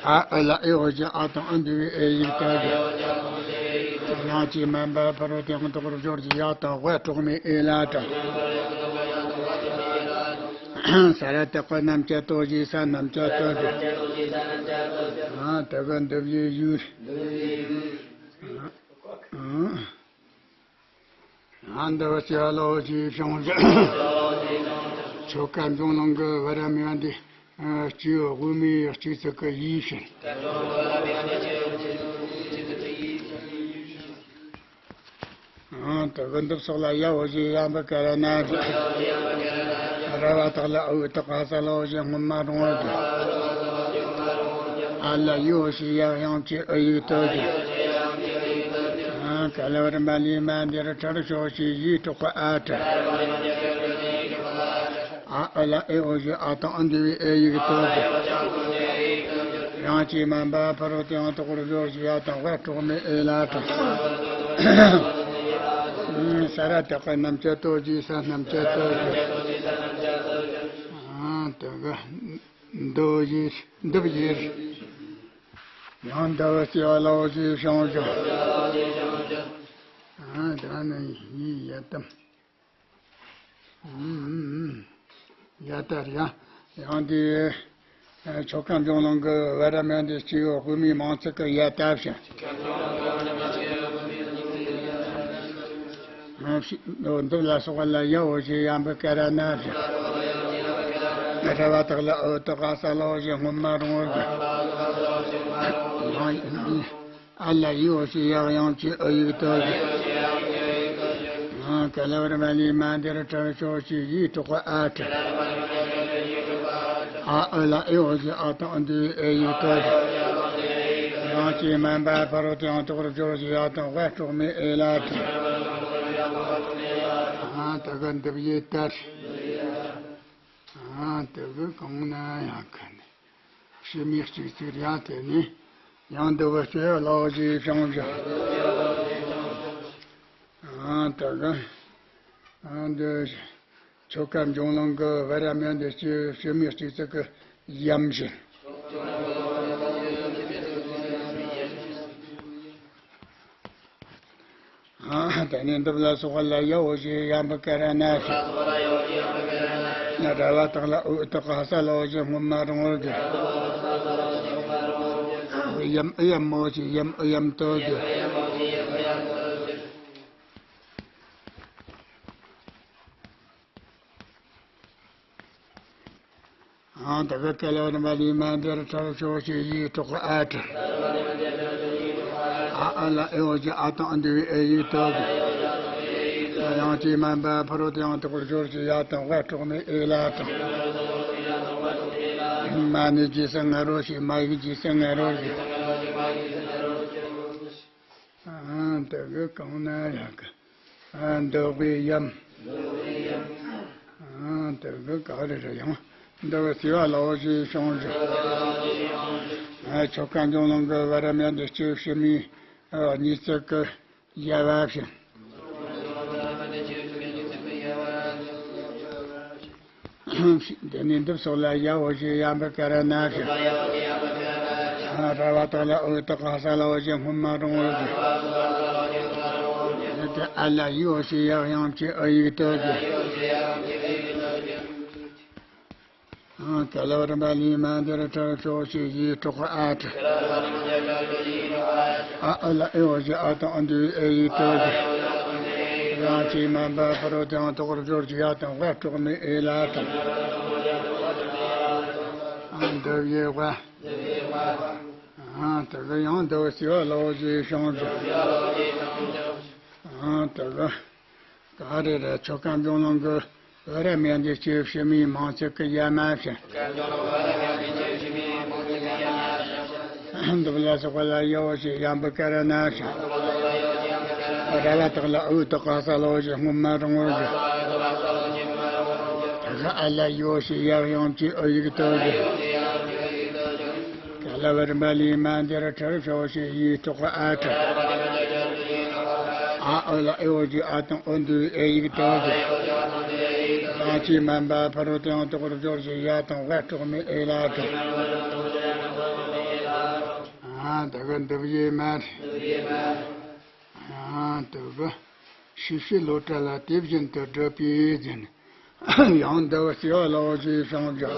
ཨ་ཨུ་ལ་ཨེ་འོ་ཞེས་ཨ་དང་ཨུ་འདུས་པའི་ཨེ་ཡིག་ཏུ་བསྒྱུར། ཡང་ཅིག་མ་འབབ་ཕ་རོལ་ཏུ་ཡང་དག་པར་སྦྱོར་ཞིག་ཡ་དང་དབའ་གྲོགས་མེད་ཨེ་ལ་དྲང་། ས་ར་བཏགས་པ་རྣམ་བཅད་ཏོ་ཞེས་ས་རྣམ་བཅད་ཏོ་བསྒྱུར། ཨ་དེ་གི་འདི་བ་ཡི་ཡུལ། ཨ་འདི་བ་སྲིད་པ་ལ་འོ་ཞེས་ཤིང་འགྱུར། ཆོ་ག་འབྱུང་ལོང་གི་བ་ར་མེན་དེ། སྐྱེས་བུ་དབུ་མའི་གཅིག་ཚིག་གི་ཡིག་ཕྱིར། ཨང་། དེ་གི་འདི་སོགས་ལ་ཡ་འོ་ཞེས་ཡང་འབུད་ཀ་ར་ན་ཞིག་ར་བ་བཏགས་ལ་འུ་དག་ཧ་ས་ལ་འོ་ཞེས་སྔོན་མ་རིང་བར་སྦྱར། ཨ་ལ་ཡི་འོ་ཞེས་ཡ་དབྱངས་ཀྱི་ཨུ་ཡིག་ཏུ་བསྒྱུར། ཨ། ག་ལ་བ་རི་མ་ལི་མ་འདིར་ཁྲར་ཤོ་ཤི་ཡི་ཏོག་ཨ་ཏྲ། ཨ་ཨ་ལ་ཨེ་ཨོ་ཞི་ཨ་དང་འདི་བའི་ཨེ་ཡིག་ཏོག་ཡང་ཅི་མ་འབའ་ཕ་རོ་དེའང་ཏོག་རུ་ཞོ་ཞི་ཡ་དང་བ་གྲོགས་མེད་ཨེ་ལ་ཏྲ། ས་ར་དག་གི་རྣམ་བཅད་ཏོ་ཞི་ས་རྣམ་བཅད་ཏོ་ཞི། ཨ་དག་གི་འདོ་ཞི་འདབ་ཞི། ཡང་འདབ་སི་བ་ལའོ་ཞི་ཤང་ཞི། ཨ་དག་ནི་ཡི་ཡ་དམ། ཡ་ད་ར་ཡང་དེ་ཆོ་ག་འབྱུང་ལུང་གི་བ་ར་མན་དེ་སྤྱི་ཡོ་དབུ་མའི་མང་ཚིག་གི་ཡ་ད་བཞིན། འདི་ལ་སོགས་ལ་ཡ་འོ་ཞེས་ཡ་འབུ་ཀ་ར་ན་བཞིན། ར་བ་དག་ལ་འོ་དག་ག་ས་ལ་འོ་ཞེས་སྔོན་མ་རུང་བར་གྱི། ཨ་ལ་ཡི་འོ་ཞེས་ཡག་ཡང་གྱི་ཨ་ཡིག་ཏོ་གི། ཨ་ག་ལ་བར་མ་ལི་མ་འདིར་ཁྲར་ཤོ་ཤི་ཡི་ཏོག་ཨ་ཏྲ། ཨ་ཨ་ལ་ཨེ་འོ་ཞེས་ཨ་དང་འདི་ཨེ་ཡིག་ཏོ་གི། ཡང་ཅི་མ་འབའ་ཕ་རོ་དེའང་ཏོག་རུ་ཤོ་ཤི་ཡ་དང་བ་གྲོགས་མེད་ཨེ་ལ་ཏྲ། ཨ་ད་ག་འདབ་ཡི་ཏར། ཨ་ད་ག་གང་ན་ཡང་ག་ནི། ཕྱི་མིག་གཅིག་ཚིག་རེ་ཡང་དེ་ནི་ཡང་འདི་བ་ཤོད་ལོག་ཅིག་བྱུང་ཞིང་། ཨ་ད་ག་ཨ་འདི་ཆོ་ག་འབྱུང་ལུང་གི་བ་ར་མན་འདི་ཕྱི་ཕྱི་མིག་གཅིག་ཚིག་གི་ཡམ་བཞིན། ཨ་དེ་ནས་འདི་ལ་སོགས་ལ་ཡ་འོ་ཞེས་ཡ་འབུ་ཀ་ར་ན་ཞིག། ར་བ་དག་ལ་འུ་དག་ག་ས་ལ་འོ་ཞེས་སྔོན་མ་རུང་བར་གྱི། ཡམ་ཨུ་ཡམ་འོ་ཞེས་ཡམ་ཨུ་ཡམ་ཏོ་གི། ཨང་ད་ག་ཀ་ལ་བ་ན་མ་ལི་མ་འདིར་ཁྲར་ཤོ་ཤི་ཡི་ཏོག་ཨ་ཏྲ། ཨ་ཨ་ལ་ཨེ་འོ་ཞེས་ཨ་དང་འདི་བའི་ཨེ་ཡིག་ཏོ་གི། ཡང་ཅི་མ་འབའ་ཕ་རོ་དེའང་ཏོག་རུ་ཤོ་ཤི་ཡ་དང་བ་གྲོགས་མེད་ཨེ་ལ་ཏྲ། མ་ནི་ཇི་ས་ང་རོ་ཞེས་མ་ཡིག་ཇི་ས་ང་རོ་ཞེས། ཨ་དེ་གི་གང་ན་ཡག་གི། ཨ་འདོགས་པའི་ཡམ། ཨ་དེ་གི་ག་རེ་རེ་ཡང་འདོགས་སི་བ་ལའོ་ཞེས་བྱུང་ཞིང་། ཨ་ཆོ་ག་འབྱུང་ལུང་གི་བ་ར་མན་འདི་སྤྱི་ཕྱི་མིག་ཨ་གཉིས་ཚིག་གི་ཡ་བ་བཞིན། དེ་ནས་འདི་སོགས་ལ་ཡ་འོ་ཞེས་ཡ་འབུ་ཀ་ར་ན་ཞིག། ར་བ་དག་ལ་འུ་དག་ག་ས་ལ་འོ་ཞེས་སྔོན་མ་རུང་བར་གྱི། དེ་ཨ་ལ་ཡི་འོ་ཞེས་ཡག་ཡང་གྱི་ཨ་ཡིག་ཏོ་གི། ག་ལ་བ་ར་མ་ལི་མ་འདིར་ཁྲར་ཤོ་ཤི་ཡི་ཏོག་ཨ་ཏྲ། ཨ་ཨ་ལ་ཨེ་འོ་ཞེས་ཨ་དང་འདི་བའི་ཨེ་ཡིག་ཏོ་གི། ཡང་ཅི་མ་འབའ་ཕ་རོ་དེའང་ཏོག་རུ་ཤོ་ཤི་ཡ་དང་བ་གྲོགས་མེད་ཨེ་ལ་ཏྲ། ཨ་འདི་བའི་བ། ཨ་དེ་གི་ཡང་འདི་བ་སི་བ་ལའོ་ཞེས་བྱུང་ཞིང་། ཨ་དེ་གི་ག་རེ་རེ་ཆོ་ག་འབྱུང་ལུང་གི་བ་ར་མན་འདི་སྤྱི་ཕྱི་མིག་མང་ཚིག་གི་ཡ་མ་བཞིན། འདི་ལ་སོགས་ལ་ཡ་འོ་ཞེས་ཡ་འབུ་ཀ་ར་ན་བཞིན། ར་བ་དག་ལ་འུ་དག་ག་ས་ལ་འོ་ཞེས་སྔོན་མ་རུང་བར་གྱི། དེ་གི་ཨ་ལ་ཡི་འོ་ཞེས་ཡག་ཡང་གྱི་ཨ་ཡིག་ཏོ་གི། ག་ལ་བ་ར་མ་ལི་མ་འདིར་ཁྲར་ཤོ་ཤི་ཡི་ཏོག་ཨ་ཏྲ། ཨ་ཨ་ལ་ཨེ་འོ་ཞེས་ཨ་དང་འོ་འདི་བའི་ཨེ་ཡིག་ཏོ་གི། ཡང་ཅི་མ་འབའ་ཕ་རོ་དེའང་ཏོག་རུ་ཤོ་ཤི་ཡ་དང་བ་གྲོགས་མེད་ཨེ་ལ་ཏྲ། ཨ་དེ་གི་འདི་བའི་མ་རེད། ཨ་དེ་གི་ཤི་ཤི་ལོ་ཏྲ་ལ་དེ་བཞིན་དུ་བསྒྲུབས་པའི་རྒྱན། ཡང་འདི་བ་སི་བ་ལའོ་ཞེས་བྱུང་ཞིང་།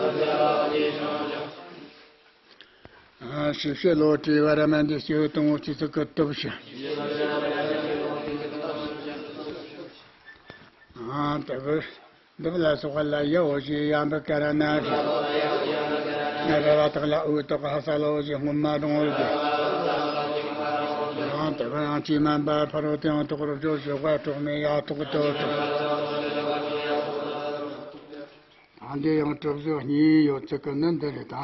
ཨ་ཤི་ཤི་ལོ་ཏྲའི་བ་ར་མན་འདི་སྤྱི་དང་བོ་སྤྱི་ཚིག་གི་སྟོབས་ཤིང་། ཨ་དེ་གི་འདི་ལ་སོགས་ལ་ཡ་འོ་ཞེས་ཡ་འབུ་ཀ་ར་ན་བཞིན། ར་བ་དག་ལ་འུ་དག་ག་ས་ལ་འོ་ཞེས་སྔོན་མ་རུང་བར་གྱི། ཡང་དེ་གི་ཡང་ཅི་མ་འབའ་ཕ་རོ་དེའང་ཏོག་རུ་ཤོ་ཤི་བ་གྲོགས་མེད་ཡ་ཏོག་ཏོ་ཏྲ། ད་འདི་ཡང་གྲུབ་གཞི་གཉིས་ཡོད་ཚིག་གི་ནི་འདི་རེད་ད།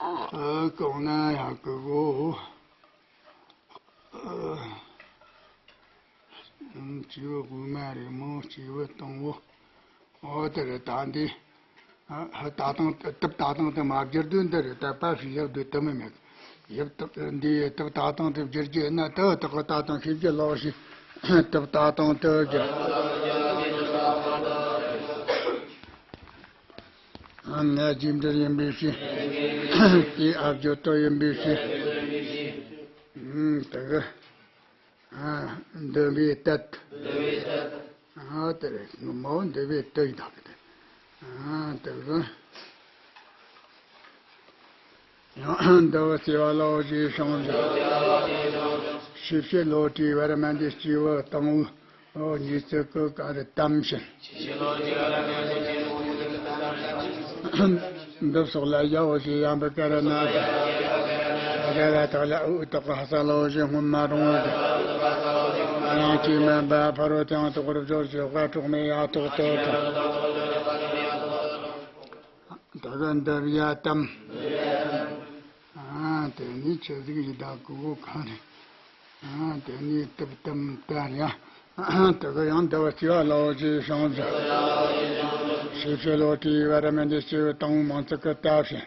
ཨ་གང་ན་ཡག་གི་གོ། སྐྱེས་བུ་དབུ་མ་རེད་མོ། སྐྱེས་བུ་སྟོང་བུ། ཨོ་དེ་རེད། ད་འདི། ཨ། ད་དང་དུ་ད་དང་དུ་མ་བསྒྱུར་དུས་འདི་རེད། ད་པ་ཞིག་ཡག་དུས་དུ་མི་མེད། ཡབ་དུ་འདི་དུ་ད་དང་དུ་བསྒྱུར་རྒྱུ་ན་དུ་དག་གི་ད་དང་ཤེས་རྒྱུ་ལོག་ཞིག་དུ་ད་དང་དུ་བསྒྱུར། ཨ། ང་རྒྱས་འབྲེལ་ཡིན་པའི་ཕྱིར། དེ་ཨ་བརྗོད་དོ་ཡིན་པའི་ཕྱིར། ཨ། དེ་གི། ཨ། འདུ་བའི་དད། ཨ། དེ་རེད། ངོ་མ་འདུ་བའི་དད་ཡིན་ད་གི་དེ། ཨ། དེ་གི། ཡང་འདུ་བའི་སྐྱེ་བ་ལའོ་ཞེས་བྱུང་ཞིང་། ཤེས་བྱའི་བློ་གྲོས་བར་མ་འདས་སྐྱེས་བུ་དང་པོའི་ཉིས་བརྩེགས་ཀྱི་ག་རེ་གཏམ་བྱིན། འདི་སོགས་ལ་ཡའོ་ཞེས་ཡང་བསྐུལ་ན། རེ་བ་དག་ལ་འོད་དག་གི་ཧ་ས་ལའོ་ཞེས་སྔོན་མ་རུང་བར་གྱུར། དབྱངས་ཀྱིས་སྨྲས་པ། ཕ་རོལ་ཏུ་ཡང་དག་པར་སྦྱོར་ཞེས་དཔལ་གྲོགས་མེད་ཡང་དག་ཏུ་དྲངས། ད་ག་འདི་བའི་གཏམ། ཨ། དེ་ནས་ཆི་ཟིག་ཡིན་ད་གོ་གོ་གང་རེད། ཨ། དེ་ནས་དུབ་དམ་དར་ཡང་། དེ་ག་ཡང་འདི་བ་སྐྱེ་བ་ལའོ་ཞེས་བྱུང་ཞིང་། ཤེས་བྱའི་བློ་གྲོས་བར་མ་འདས་སྐྱེས་བུ་དང་པོའི་མིང་ཚིག་གི་ད་བྱིན།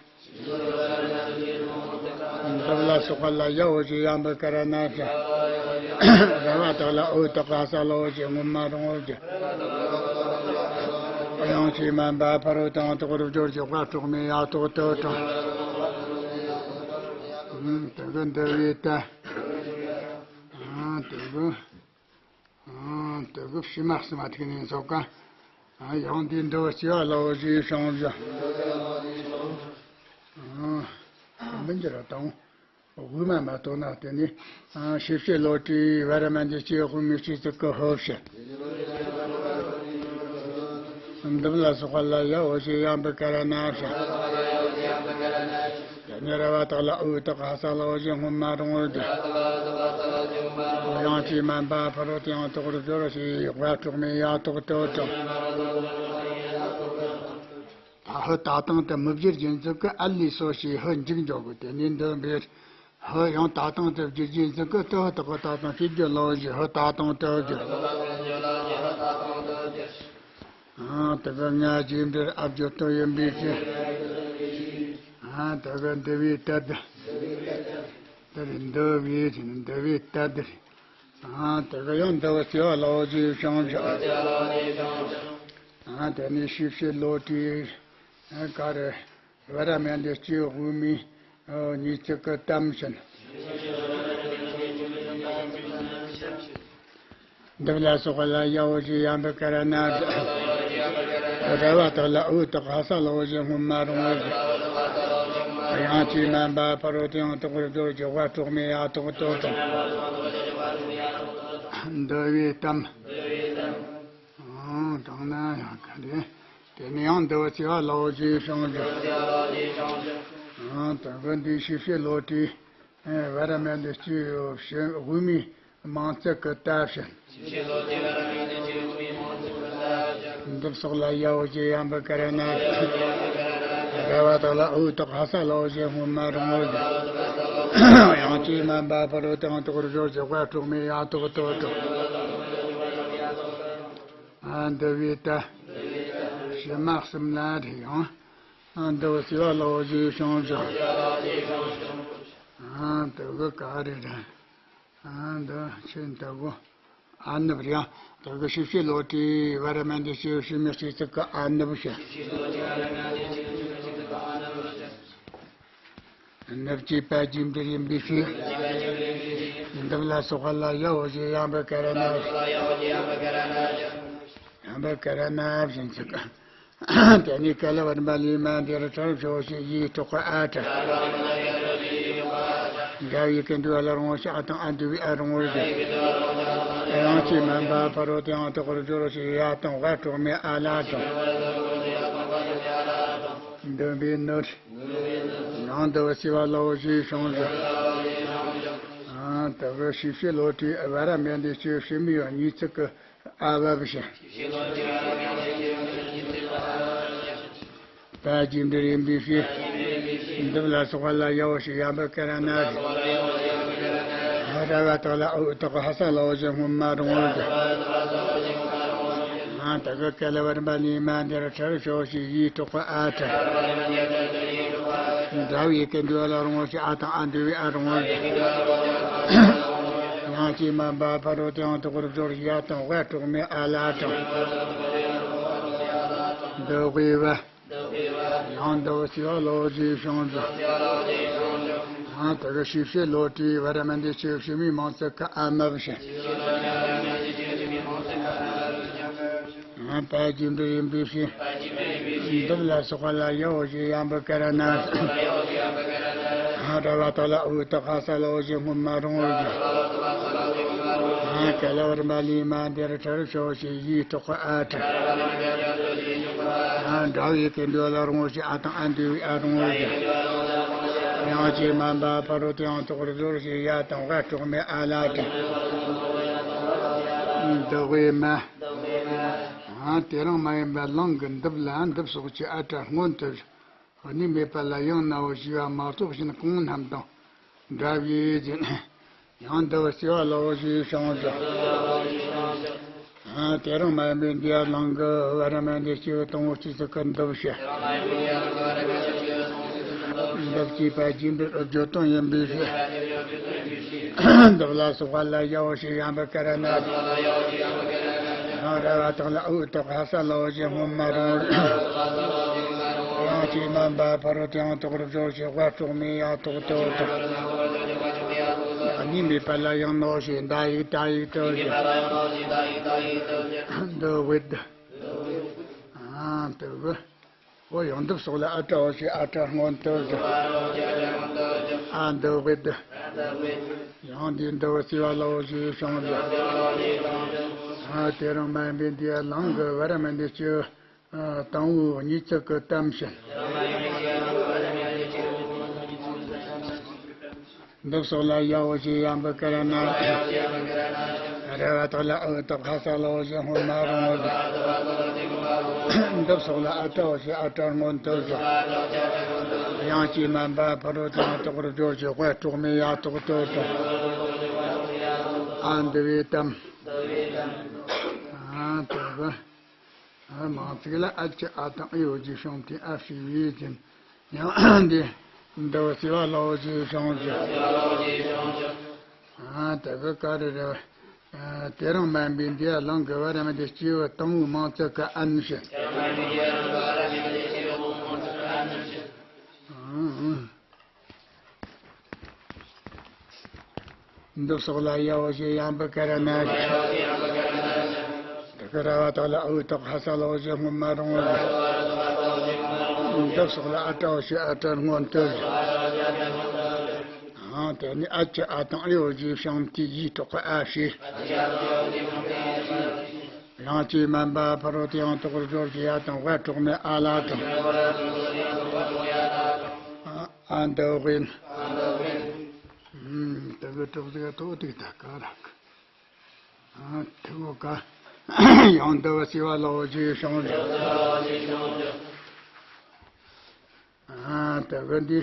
འདི་ལ་སོགས་པ་ལ་ཡའོ་ཞེས་ཡང་བསྐུལ་ན་ཞེས། རེ་བ་དག་ལ་འོད་དག་གི་ཧ་ས་ལའོ་ཞེས་སྔོན་མ་རུང་བར་གྱུར། དབྱངས་ཀྱིས་སྨྲས་པ། ཕ་རོལ་ཏུ་ཡང་དག་པར་སྦྱོར་ཞེས་དཔལ་གྲོགས་མེད་ཡང་དག་ཏུ་དྲངས། ཨ། དེ་གི་འདི་བའི་ད། ཨ། དེ་གི། ཨ། དེ་གི་ཕྱི་མ་གསུམ་མ་ཐུག་ནས་ཚོགས་ཀ། ཨ། ཡང་འདི་འདི་བ་སྐྱེ་བ་ལའོ་ཞེས་བྱུང་ཞིང་། ཨ། མི་འགྱུར་བ་དང་། དབུ་མ་མ་གཏོགས་ན་དེ་ནི། ཨ། ཤེས་བྱའི་བློ་གྲོས་བར་མ་འདས་སྐྱེས་བུ་དངོས་སུ་ཚིག་གི་ཧོ་ཕྱི། འདི་ལ་སོགས་པ་ལ་ཡའོ་ཞེས་ཡང་བསྐུལ་ན་ཞེས། དེ་ནས་རེ་བ་དག་ལ་འོད་དག་གི་ཧ་ས་ལའོ་ཞེས་སྔོན་མ་རུང་བར་གྱུར། དབྱངས་ཀྱིས་སྨྲས་པ། ཕ་རོལ་ཏུ་ཡང་དག་པར་སྦྱོར་ཞེས་དཔལ་གྲོགས་མེད་ཡང་དག་ཏུ་དྲངས། ད་ཧི་ད་དང་དུ་མི་བསྒྱུར་རྒྱུ་མཚན་གྱིས་ཨ་ལས་སོ་ཞེས་ཧི་མཇུག་འཇོག་དགོས། དེ་ནས་འདི་འབེབས། ཧི་ཡང་ད་དང་དུ་བསྒྱུར་རྒྱུ་མཚན་གྱིས་དུ་ཧི་དག་གི་ད་དང་ཤེས་རྒྱུ་ལའོ་ཞེས་ཧི་ད་དང་དུ་བསྒྱུར། ཨ། དེ་ག་ང་རྒྱས་འབྲེལ་ཨ་བརྗོད་དོ་ཡིན་པའི་ཕྱིར། ཨ། དེ་ག་འདི་བའི་དད། དེ་རེད། འདི་བའི་དེ་ནི་འདི་བའི་དད་དེ་རེད། ཨ། དེ་ག་ཡང་འདི་བ་སྐྱེ་བ་ལའོ་ཞེས་བྱུང་ཞིང་། ཨ། དེ་ནས་ཤེས་བྱའི་བློ་གྲོས། ཨ། ག་རེ། བར་མ་འདས་སྐྱེས་བུ་དབུ་མའི་ཉིས་བརྩེགས་ཀྱི་གཏམ་བྱིན། འདི་ལ་སོགས་པ་ལ་ཡའོ་ཞེས་ཡང་བསྐུལ་ན་ཞེས། རེ་བ་དག་ལ་འོད་དག་གི་ཧ་ས་ལའོ་ཞེས་སྔོན་མ་རུང་བར་གྱུར། དབྱངས་ཀྱིས་སྨྲས་པ། ཕ་རོལ་ཏུ་ཡང་དག་པར་སྦྱོར་ཞེས་དཔལ་གྲོགས་མེད་ཡང་དག་ཏུ་དྲངས། འདི་བའི་གཏམ། ཨང་། དྲངས་ན་ཡང་ག་རེ། དེ་ནས་ཡང་འདི་བ་སྐྱེ་བ་ལའོ་ཞེས་བྱུང་ཞིང་། ཨང་། དེ་གི་འདི་ཤེས་བྱའི་བློ་གྲོས། ཨེ། བར་མ་འདས་སྐྱེས་བུ་དབུ་མའི་མིང་ཚིག་གི་ད་བྱིན། འདི་སོགས་ལ་ཡའོ་ཞེས་ཡང་བསྐུལ་ན། རེ་བ་དག་ལ་འོད་དག་གི་ཧ་ས་ལའོ་ཞེས་སྔོན་མ་རུང་བར་གྱུར། དབྱངས་ཀྱིས་སྨྲས་པ། ཕ་རོལ་ཏུ་ཡང་དག་པར་སྦྱོར་ཞེས་དཔལ་གྲོགས་མེད་ཡང་དག་ཏུ་དྲངས། ཨ། འདི་བའི་ད། ཕྱི་མ་གསུམ་ལ་རེ་ཡང་། ཨ། འདི་བ་སྐྱེ་བ་ལའོ་ཞེས་བྱུང་ཞིང་། ཨ། འདི་གི་ག་རེ་རེད། ཨ། འདི་ཆེན་ལྟ་བུ། ཨ་ནུབ་རེད། ཡང་འདི་གི་ཤེས་བྱའི་བློ་གྲོས་བར་མ་འདས་སྐྱེས་བུ་ཕྱི་མའི་སྐྱེས་ཚིག་གི་ཨ་ནུབ་བྱས། ནུབ་ཀྱི་པ་རྒྱས་འབྲེལ་ཡིན་པའི་ཕྱིར། འདི་ལ་སོགས་པ་ལ་ཡའོ་ཞེས་ཡང་བསྐུལ་ན། ཡང་བསྐུལ་ན་བྱིན་ཚིག་དེ་ནས་ཀ་ལ་བར་མ་ལས་མ་འདས་རུ་ཁྲ་རུ་ཕྱོགས་ཞེས་ཡིག་གྲོགས་ཀྱི་ཨ་ཕྲ། འདྲ་བའི་ཀུན་འདུས་ཨ་ལ་རུང་བ་ཞེས་ཨ་དང་ཨ་འདུས་པའི་ཨ་རུང་བར་གྱུར། དབྱངས་ཀྱིས་སྨྲས་པ། ཕ་རོལ་ཏུ་ཡང་དག་པར་སྦྱོར་ཞེས་ཡ་དང་བ་གྲོགས་མེད་ཨ་ལ་དྲངས། འདུན་པའི་ནོར། ཡང་འདི་བ་སྐྱེ་བ་ལའོ་ཞེས་བྱུང་ཞིང་། ཨ། དེ་གི་ཤེས་བྱའི་བློ་གྲོས་བར་མ་འདས་སྐྱེས་བུ་ཕྱི་མའི་ཉིས་བརྩེགས་ཀྱི་ཨ་བ་བཞིན། པ་རྒྱས་འབྲེལ་ཡིན་པའི་ཕྱིར། འདི་ལ་སོགས་པ་ལ་ཡའོ་ཞེས་ཡང་བསྐུལ་ན། ར་བ་དག་ལ་འུ་དག་ཧ་ས་ལོ་ཞེས་སྔོན་མ་རུང་བར་གྱི། ཨ་དག་གི་གལ་བར་མ་ལི་མ་འདིར་ཁྲར་ཤོ་ཞེས་ཡིས་གྲོགས་པ་ཨ་ཁྲ། འདྲ་བའི་གི་འདུལ་ལ་རུང་ཞེས་ཨ་དང་ཨ་འདུལ་བའི་ཨ་རུང་བར་གྱི། ཡང་ཅི་མ་འབའ་ཕ་རོལ་ཏེའང་དོག་པར་སྦྱོར་ཞེས་ཡ་དང་ཝ་གྲོགས་མེད་ཨ་ལ་དང་། འདི་དབུས་པ། ཡང་འདི་བ་སི་བ་ལོ་ཞེས་བྱུང་ཟིག་ཡང་དེ་གི་ཤེས་བྱེད་ལོ་དྲིས་བར་མི་འདི་ཆོས་ཤེས་མི་མང་ཚིག་གི་ཨ་མ་བཞིན། ཡང་པ་རྒྱུ་འབྲས་ཡིན་པའི་ཕྱིར། འདི་ལ་སོགས་པ་ལ་ཡའོ་ཞེས་ཡང་པི་ཀ་ར་ན། ཡང་ར་བ་དག་ལ་འུ་དག་ཧ་ས་ལོ་ཞེས་སྔོན་མ་རུང་བར་གྱི། ཡང་གལ་བར་མ་ལི་མ་འདིར་ཁྲར་ཤོ་ཞེས་ཡིས་གྲོགས་ཨ་ཁྲ། ཡང་འདྲ་བའི་གི་འདུལ་ལ་རུང་ཞེས་ཨ་དང་ཨ་འདུལ་བའི་ཨ་རུང་བར་གྱི། ཡང་ཅི་མ་འབའ་ཕ་རོལ་ཏེའང་དོག་པར་སྦྱོར་ཞེས་ཡ་དང་ཝ་གྲོགས་མེད་ཨ་ལ་དང་། འདི་དབུས་མ། ཡང་དེ་རིང་མ་ཡིན་པ་ལང་གི་འདི་ལ་འདི་སོགས་ཀྱི་ཨ་ཁྲ་སྔོན་དུ། གནས་མེད་པ་ལ་ཡང་ནའོ་ཞེས་པ་མ་གཏོགས་གཞན་གང་རྣམས་དང་འདྲ་བའི་རྒྱུན། ཡང་འདི་བ་སི་བ་ལོ་ཞེས་བྱུང་ཟིག་ཨ་དེ་རིང་མ་འབའ་འདི་ཡ་ལང་གི་བར་མི་འདི་སྐྱེ་བོ་དང་པོ་སྐྱེ་ཚུལ་གི་འདི་བཤད། འདི་སྐྱེས་པ་རྒྱུ་འབྲས་བརྗོད་དོན་ཡིན་པའི་ཕྱིར། འདི་ལ་སོགས་པ་ལ་ཡའོ་ཞེས་ཡང་པི་ཀ་ར་ན། ཡང་ར་བ་དག་ལ་འུ་དག་ཧ་ས་ལོ་ཞེས་སྔོན་མ་རུང་བར། ཡང་ཅི་མ་འབའ་ཕ་རོལ་ཏེའང་དོག་པར་སྦྱོར་ཞེས་ཝ་གྲོགས་མེད་ཡ་དོག་ཏོ་དང་། གནས་མེད་པ་ལ་ཡང་ནའོ་ཞེས་འདའ་ཡིག་ད་ཡིག་ཏོ་ཞེས། འདི་དབུས་དུ། ཨ་འདི་དབུས། འོ་ཡང་འདི་སོགས་ལ་ཨ་ཁྲའོ་ཞེས་ཨ་ཁྲ་སྔོན་དུ་ཞེས། ཨ་འདི་དབུས་དུ། ཡང་འདི་འདི་བ་སི་བ་ལོ་ཞེས་བྱུང་ཟིག་ཨ་དེ་རིང་མ་ཡིན་པའི་འདི་ཡ་ལང་གི་བར་མི་འདི་སྐྱེ་བོ། ཨ་དང་པོའི་གཉིས་ཚིག་གི་གཏམ་བཤད། འདི་སོགས་ལ་ཡའོ་ཞེས་ཡང་པི་ཀ་ར་ན། ར་བ་དག་ལ་འུ་དག་ཧ་ས་ལོ་ཞེས་སྔོན་མ་རུང་བར། འདི་སོགས་ལ་ཨ་ཁྲའོ་ཞེས་ཨ་ཁྲ་སྔོན་དུ་ཞེས། ཡང་ཅི་མ་འབའ་ཕ་རོལ་ཏེའང་དོག་པར་སྦྱོར་ཞེས་ཝ་གྲོགས་མེད་ཡ་དོག་ཏོ་དང་། ཨ་འདི་བའི་གཏམ། ཨ་འདི་བ། ཨ་མང་ཚིག་ལ་ཨ་ཅི་ཨ་དང་ཨི་འོ་ཇི་ཤོང་ཏི་ཨ་ཕི་ཡི་ཅིན། ཡང་འདི་འདི་བ་སི་བ་ལོ་ཞེས་བྱུང་ཟིག་ཨ་དེ་གི་ག་རེ་རེད། ཨ་དེ་རིང་མ་ཡིན་པའི་འདི་ཡ་ལང་གི་བར་མི་འདི་སྐྱེ་བོ་དང་པོའི་མང་ཚིག་གི་ཨན་བཤད། ཨ་ཨ། འདི་སོགས་ལ་ཡའོ་ཞེས་ཡང་པི་ཀ་ར་ན་ཞེས། དེ་གི་ར་བ་དག་ལ་འུ་དག་ཧ་ས་ལོ་ཞེས་སྔོན་མ་རུང་བར། འདི་སོགས་ལ་ཨ་ཁྲའོ་ཞེས་ཨ་ཁྲ་སྔོན་དུ་ཞེས། ཡང་དེ་ནས་ཨ་ཅི་ཨ་དང་ཨི་འོ་ཇི་ཤོང་ཏི་ཡི་གྲོགས་པ་ཨ་ཞེས། ཡང་ཅི་མ་འབའ་ཕ་རོལ་ཏེའང་དོག་པར་སྦྱོར་ཞེས་ཡ་དང་ཝ་གྲོགས་མེད་ཨ་ལ་དང་། ཨ་འདི་དབུས། ཨ་འདི་དབུས། ཨུམ། དེ་གི་གྲོགས་ཟིག་ཐོག་ཏིག་ད་ག་ར་གི། ཨ་དེ་གོ་ག་ཡང་འདི་བ་སི་བ་ལོ་ཞེས་བྱུང་ཟིག་ཨ་དེ་གི་འདི་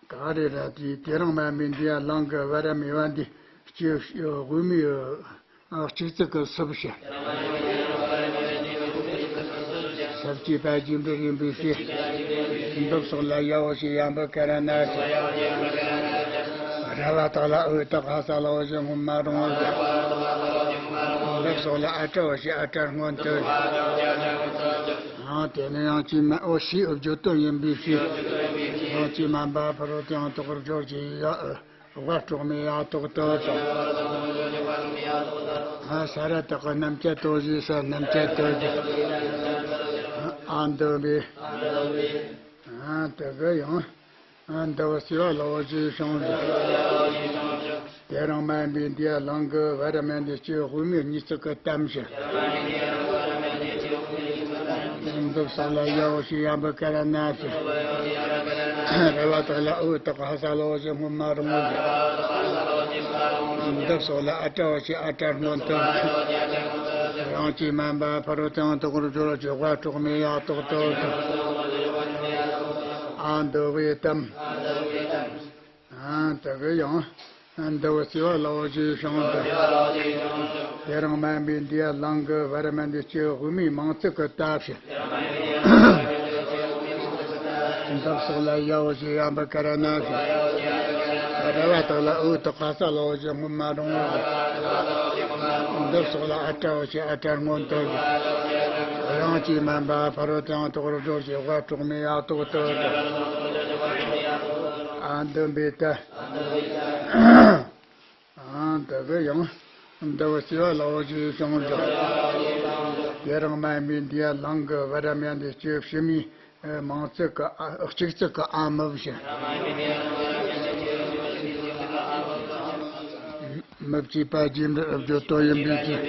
ག་རེ་ར་དེ་དེ་རིང་མ་མི་འདི་ཡ་ལང་གི་བར་མི་བ་འདི་སྐྱེ་དབུས་མའི་ཨ་གཅིག་ཚིག་གི་སུབ་བཤད། སུབ་ཅེས་པ་རྒྱུ་འབྲས་ཡིན་པའི་ཕྱིར། འདི་སོགས་ལ་ཡའོ་ཞེས་ཡང་པི་ཀ་ར་ན་ཞེས། ར་བ་དག་ལ་འུ་དག་ཧ་ས་ལོ་ཞེས་སྔོན་མ་རུང་བར། འདི་སོགས་ལ་ཨ་ཁྲའོ་ཞེས་ཨ་ཁྲ་སྔོན་དུ་ཞེས། ཡང་དེ་ནས་ཡང་ཅི་མ་འོ་ཞེས་འུ་བརྗོད་དོན་ཡིན་པའི་ཕྱིར། ཡང་ཅི་མ་འབའ་ཕ་རོལ་ཏེའང་དོག་པར་སྦྱོར་ཞེས་ཡ། ཝ་གྲོགས་མེད་ཡ་དོག་ཏོ་དང་། ཨ་ས་ར་དག་གི་རྣམ་བཅད་དོ་ཞེས་ས་རྣམ་བཅད་དོ་ཞེས། ཨ་འདི་བའི། ཨ་དེ་གི་ཡང་། ཨ་འདི་བ་སི་བ་ལོ་ཞེས་བྱུང་ཟིག་དེ་རིང་མ་ཡིན་པའི་འདི་ཡ་ལང་གི་བར་མི་འདི་སྐྱེ་དབུས་མའི་གཉིས་ཚིག་གི་གཏམ་བཤད། འདི་སོགས་ལ་ཡའོ་ཞེས་ཡང་པི་ཀ་ར་ན་ཞེས། ར་བ་དག་ལ་འུ་དག་ཧ་ས་ལོ་ཞེས་སྔོན་མ་རུང་བར། འདི་སོགས་ལ་ཨ་ཁྲའོ་ཞེས་ཨ་ཁྲ་སྔོན་དུ། ཡང་ཅི་མ་འབའ་ཕ་རོལ་ཏེའང་དོག་པར་སྦྱོར་ཞེས་ཝ་གྲོགས་མེད་ཡ་དོག་ཏོ་དང་། ཨ་འདི་བའི་གཏམ། ཨ་དེ་གི་ཡང་། འདི་བ་སི་བ་ལའོ་ཞེས་བྱུང་། དེ་རིང་སྨན་པའི་འདི་ཡ་ལང་གི་བར་མ་འདི་སྐྱེ་དབུ་མའི་མིང་ཚིག་གི་ལྟ་བྱེད། འདི་སོགས་ལ་ཡའོ་ཞེས་ཡ་འབི་ཀ་ར་ན་ཞེས། ར་བ་དག་ལ་འུ་དག་ག་ས་ལའོ་ཞེས་སྔོན་མ་རུང་བ། འདི་སོགས་ལ་ཨ་ཏྲའོ་ཞེས་ཨ་ཏྲར་སྔོན་དུ། དབྱངས་ཀྱིས་སྨན་པ་ཕ་རོལ་ཏུ་ཡང་དོག་རུ་སྒྲོལ་ཞེས་དབའ་དྲག་མའི་ཡ་དོག་ཏུ། ཨ་འདི་འབི་ཏ། ཨ་འདི་གི་ཡང་། འདི་བ་སི་བ་ལའོ་ཞེས་བྱུང་། དེ་རིང་སྨན་པའི་འདི་ཡ་ལང་གི་བར་མ་འདི་སྐྱེ་ཕྱི་མའི་མིང་ཚིག་གི་ཨ་གཅིག་ཚིག་གི་ཨ་མི་བཞིན། མི་བཅས་པ་རྗེས་འབྲི་བརྗོད་དོ་ཡིན་པའི་ཕྱིར།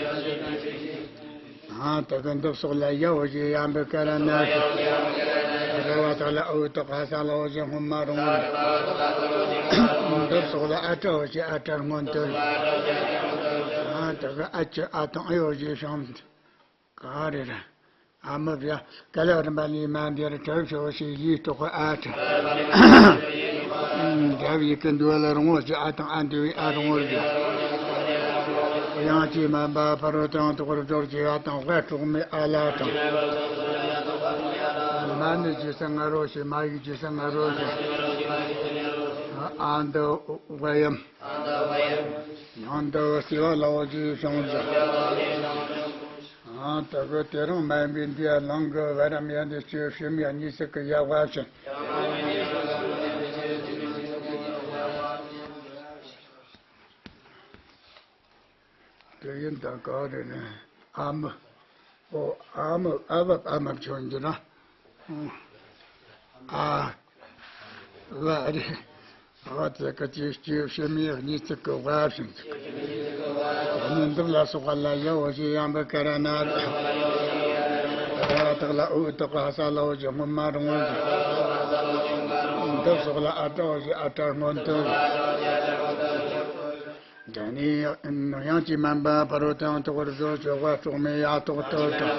ཨ་དེ་གི་འདི་སོགས་ལ་ཡའོ་ཞེས་ཡ་འབི་ཀ་ར་ན་ཞེས། ར་བ་དག་ལ་འུ་དག་ག་ས་ལའོ་ཞེས་སྔོན་མ་རུང་བ། འདི་སོགས་ལ་ཨ་ཏྲའོ་ཞེས་ཨ་ཏྲར་སྔོན་དུ། ཨ་དེ་གི་ཨ་ཅི་ཨ་དང་ཨ་ཡའོ་ཞེས་བྱུང་། ག་རེ་རེད། ཨ་མི་བྱ། ག་ལ་རིམ་པ་ལས་མ་འདིར་གྲུབ་ཤོག་ཞེས་ཡིས་གཏོགས་ཨ་ཏྲ། འདྲ་བའི་ཀུན་འདུས་ལ་རུང་བ་ཞེས་ཨ་དང་ཨ་འདུས་པའི་ཨ་རུང་བར་བརྗོད། དབྱངས་ཀྱིས་སྨན་པ་ཕ་རོལ་ཏུ་ཡང་དོག་རུ་སྒྲོལ་ཞེས་ཨ་དང་དབའ་དྲག་མའི་ཨ་ལ་དང་། མ་ནི་རྗེས་སུ་ང་རོ་ཞེས་མ་ཡིག་རྗེས་སུ་ང་རོ་ཞེས། ཨ་འདི་བ་ཡམ། ཡང་འདི་བ་སི་བ་ལའོ་ཞེས་བྱུང་། ཨ་དེ་གི་དེ་རིང་སྨན་པའི་འདི་ཡ་ལང་གི་བར་མ་ཡ་འདི་སྐྱེ་ཕྱི་མའི་གཉིས་ཚིག་གི་ཡ་བ་བཞིན། དེ་ཡིན་ད་ག་རེ་ནས་ཨ་མི། ཨོ་ཨ་མི་ཨ་བབ་ཨ་མ་བྱོན་རྒྱུ་ན། ཨ། བ་རེད། བ་དེ་ག་ཅིག་སྐྱེ་ཕྱི་མའི་གཉིས་ཚིག་གི་བ་བཞིན་ཚིག །དེ་ནས་འདི་ལ་སོགས་པ་ལ་ཡ་འོ་ཞེས་ཡང་འབོད་ཀ་ར་ན་རེད། ར་བ་དག་ལ་འུ་དག་ག་ས་ལ་འོ་ཞེས་སྔོན་མ་རུང་བ་ཞིག །འདི་སོགས་ལ་ཨ་ཏྲ་འོ་ཞེས་ཨ་ཏྲར་སྔོན་དུ། དེ་ནས་དབྱངས་ཀྱིས་སྨན་པ་ཕ་རོལ་ཏུ་ཡང་དོག་པར་བརྗོད་ཅིང་དབའ་དྲག་མའི་ཡ་དོག་ཏུ་དྲག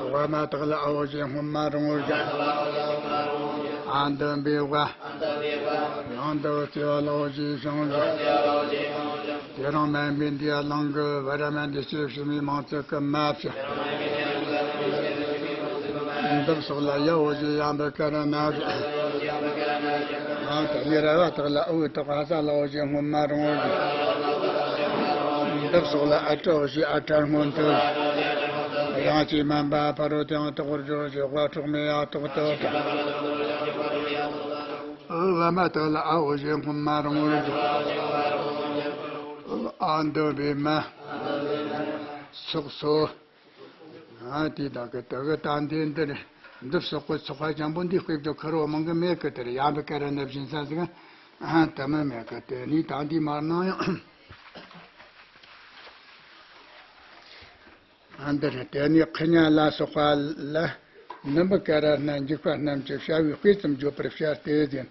།དབའ་མ་དག་ལ་ཨ་འོ་ཞེས་སྔོན་མ་རུང་བར་བརྗོད། ཨ་འདི་འབི་བ། ཡང་འདི་བ་སི་བ་ལ་འོ་ཞེས་བྱུང་། དེ་རིང་སྨན་པའི་འདི་ཡ་ལང་གི་བ་ར་མ་འདི་སྐྱེ་ཕྱི་མའི་མིང་ཚིག་གི་མ་བྱ། འདི་སོགས་ལ་ཡ་འོ་ཞེས་ཡང་འབོད་ཀ་ར་ན་རེད། ཨ་དེ་ནས་ར་བ་དག་ལ་འུ་དག་ག་ས་ལ་འོ་ཞེས་སྔོན་མ་རུང་བར་བརྗོད། འདི་སོགས་ལ་ཨ་ཏྲ་འོ་ཞེས་ཨ་ཏྲར་སྔོན་དུ། དབྱངས་ཀྱིས་སྨན་པ་ཕ་རོལ་ཏུ་ཡང་དོག་པར་བརྗོད་ཅིང་དབའ་དྲག་མའི་ཡ་དོག་ཏུ་དྲག །འུ་བ་མ་དག་ལ་ཨ་འོ་ཞེས་སྔོན་མ་རུང་བར་བརྗོད། ཨ་འདི་བི་མ། སོགས་སོ། ཨ་དེ་དག་གི་དག་གི་ད་འདི་འདིར་འདི་སོགས་པའི་ཚོགས་པ་འཇམ་པོ་འདི་དཔེ་བརྗོད་ཁ་རོ་མང་གི་མེད་གི། དེར་ཡང་འབོད་ཀ་ར་ན་བཞིན་ས་ཟིག །ཨ་དེ་མི་མེད་གི། དེ་ནི་ད་འདི་མར་སྣང་ཡང་། ཨ་འདིར་དེ་ནི་ཁི་ཉ་ལ་སོགས་པ་ལ་ནུ་འབོད་ཀ་ར་ན་འཇུག་པ་རྣམས་ཀྱི་བྱ་བའི་དཔེ་ཙམ་བརྗོད་པར་བྱ་སྟེ་ཟིན།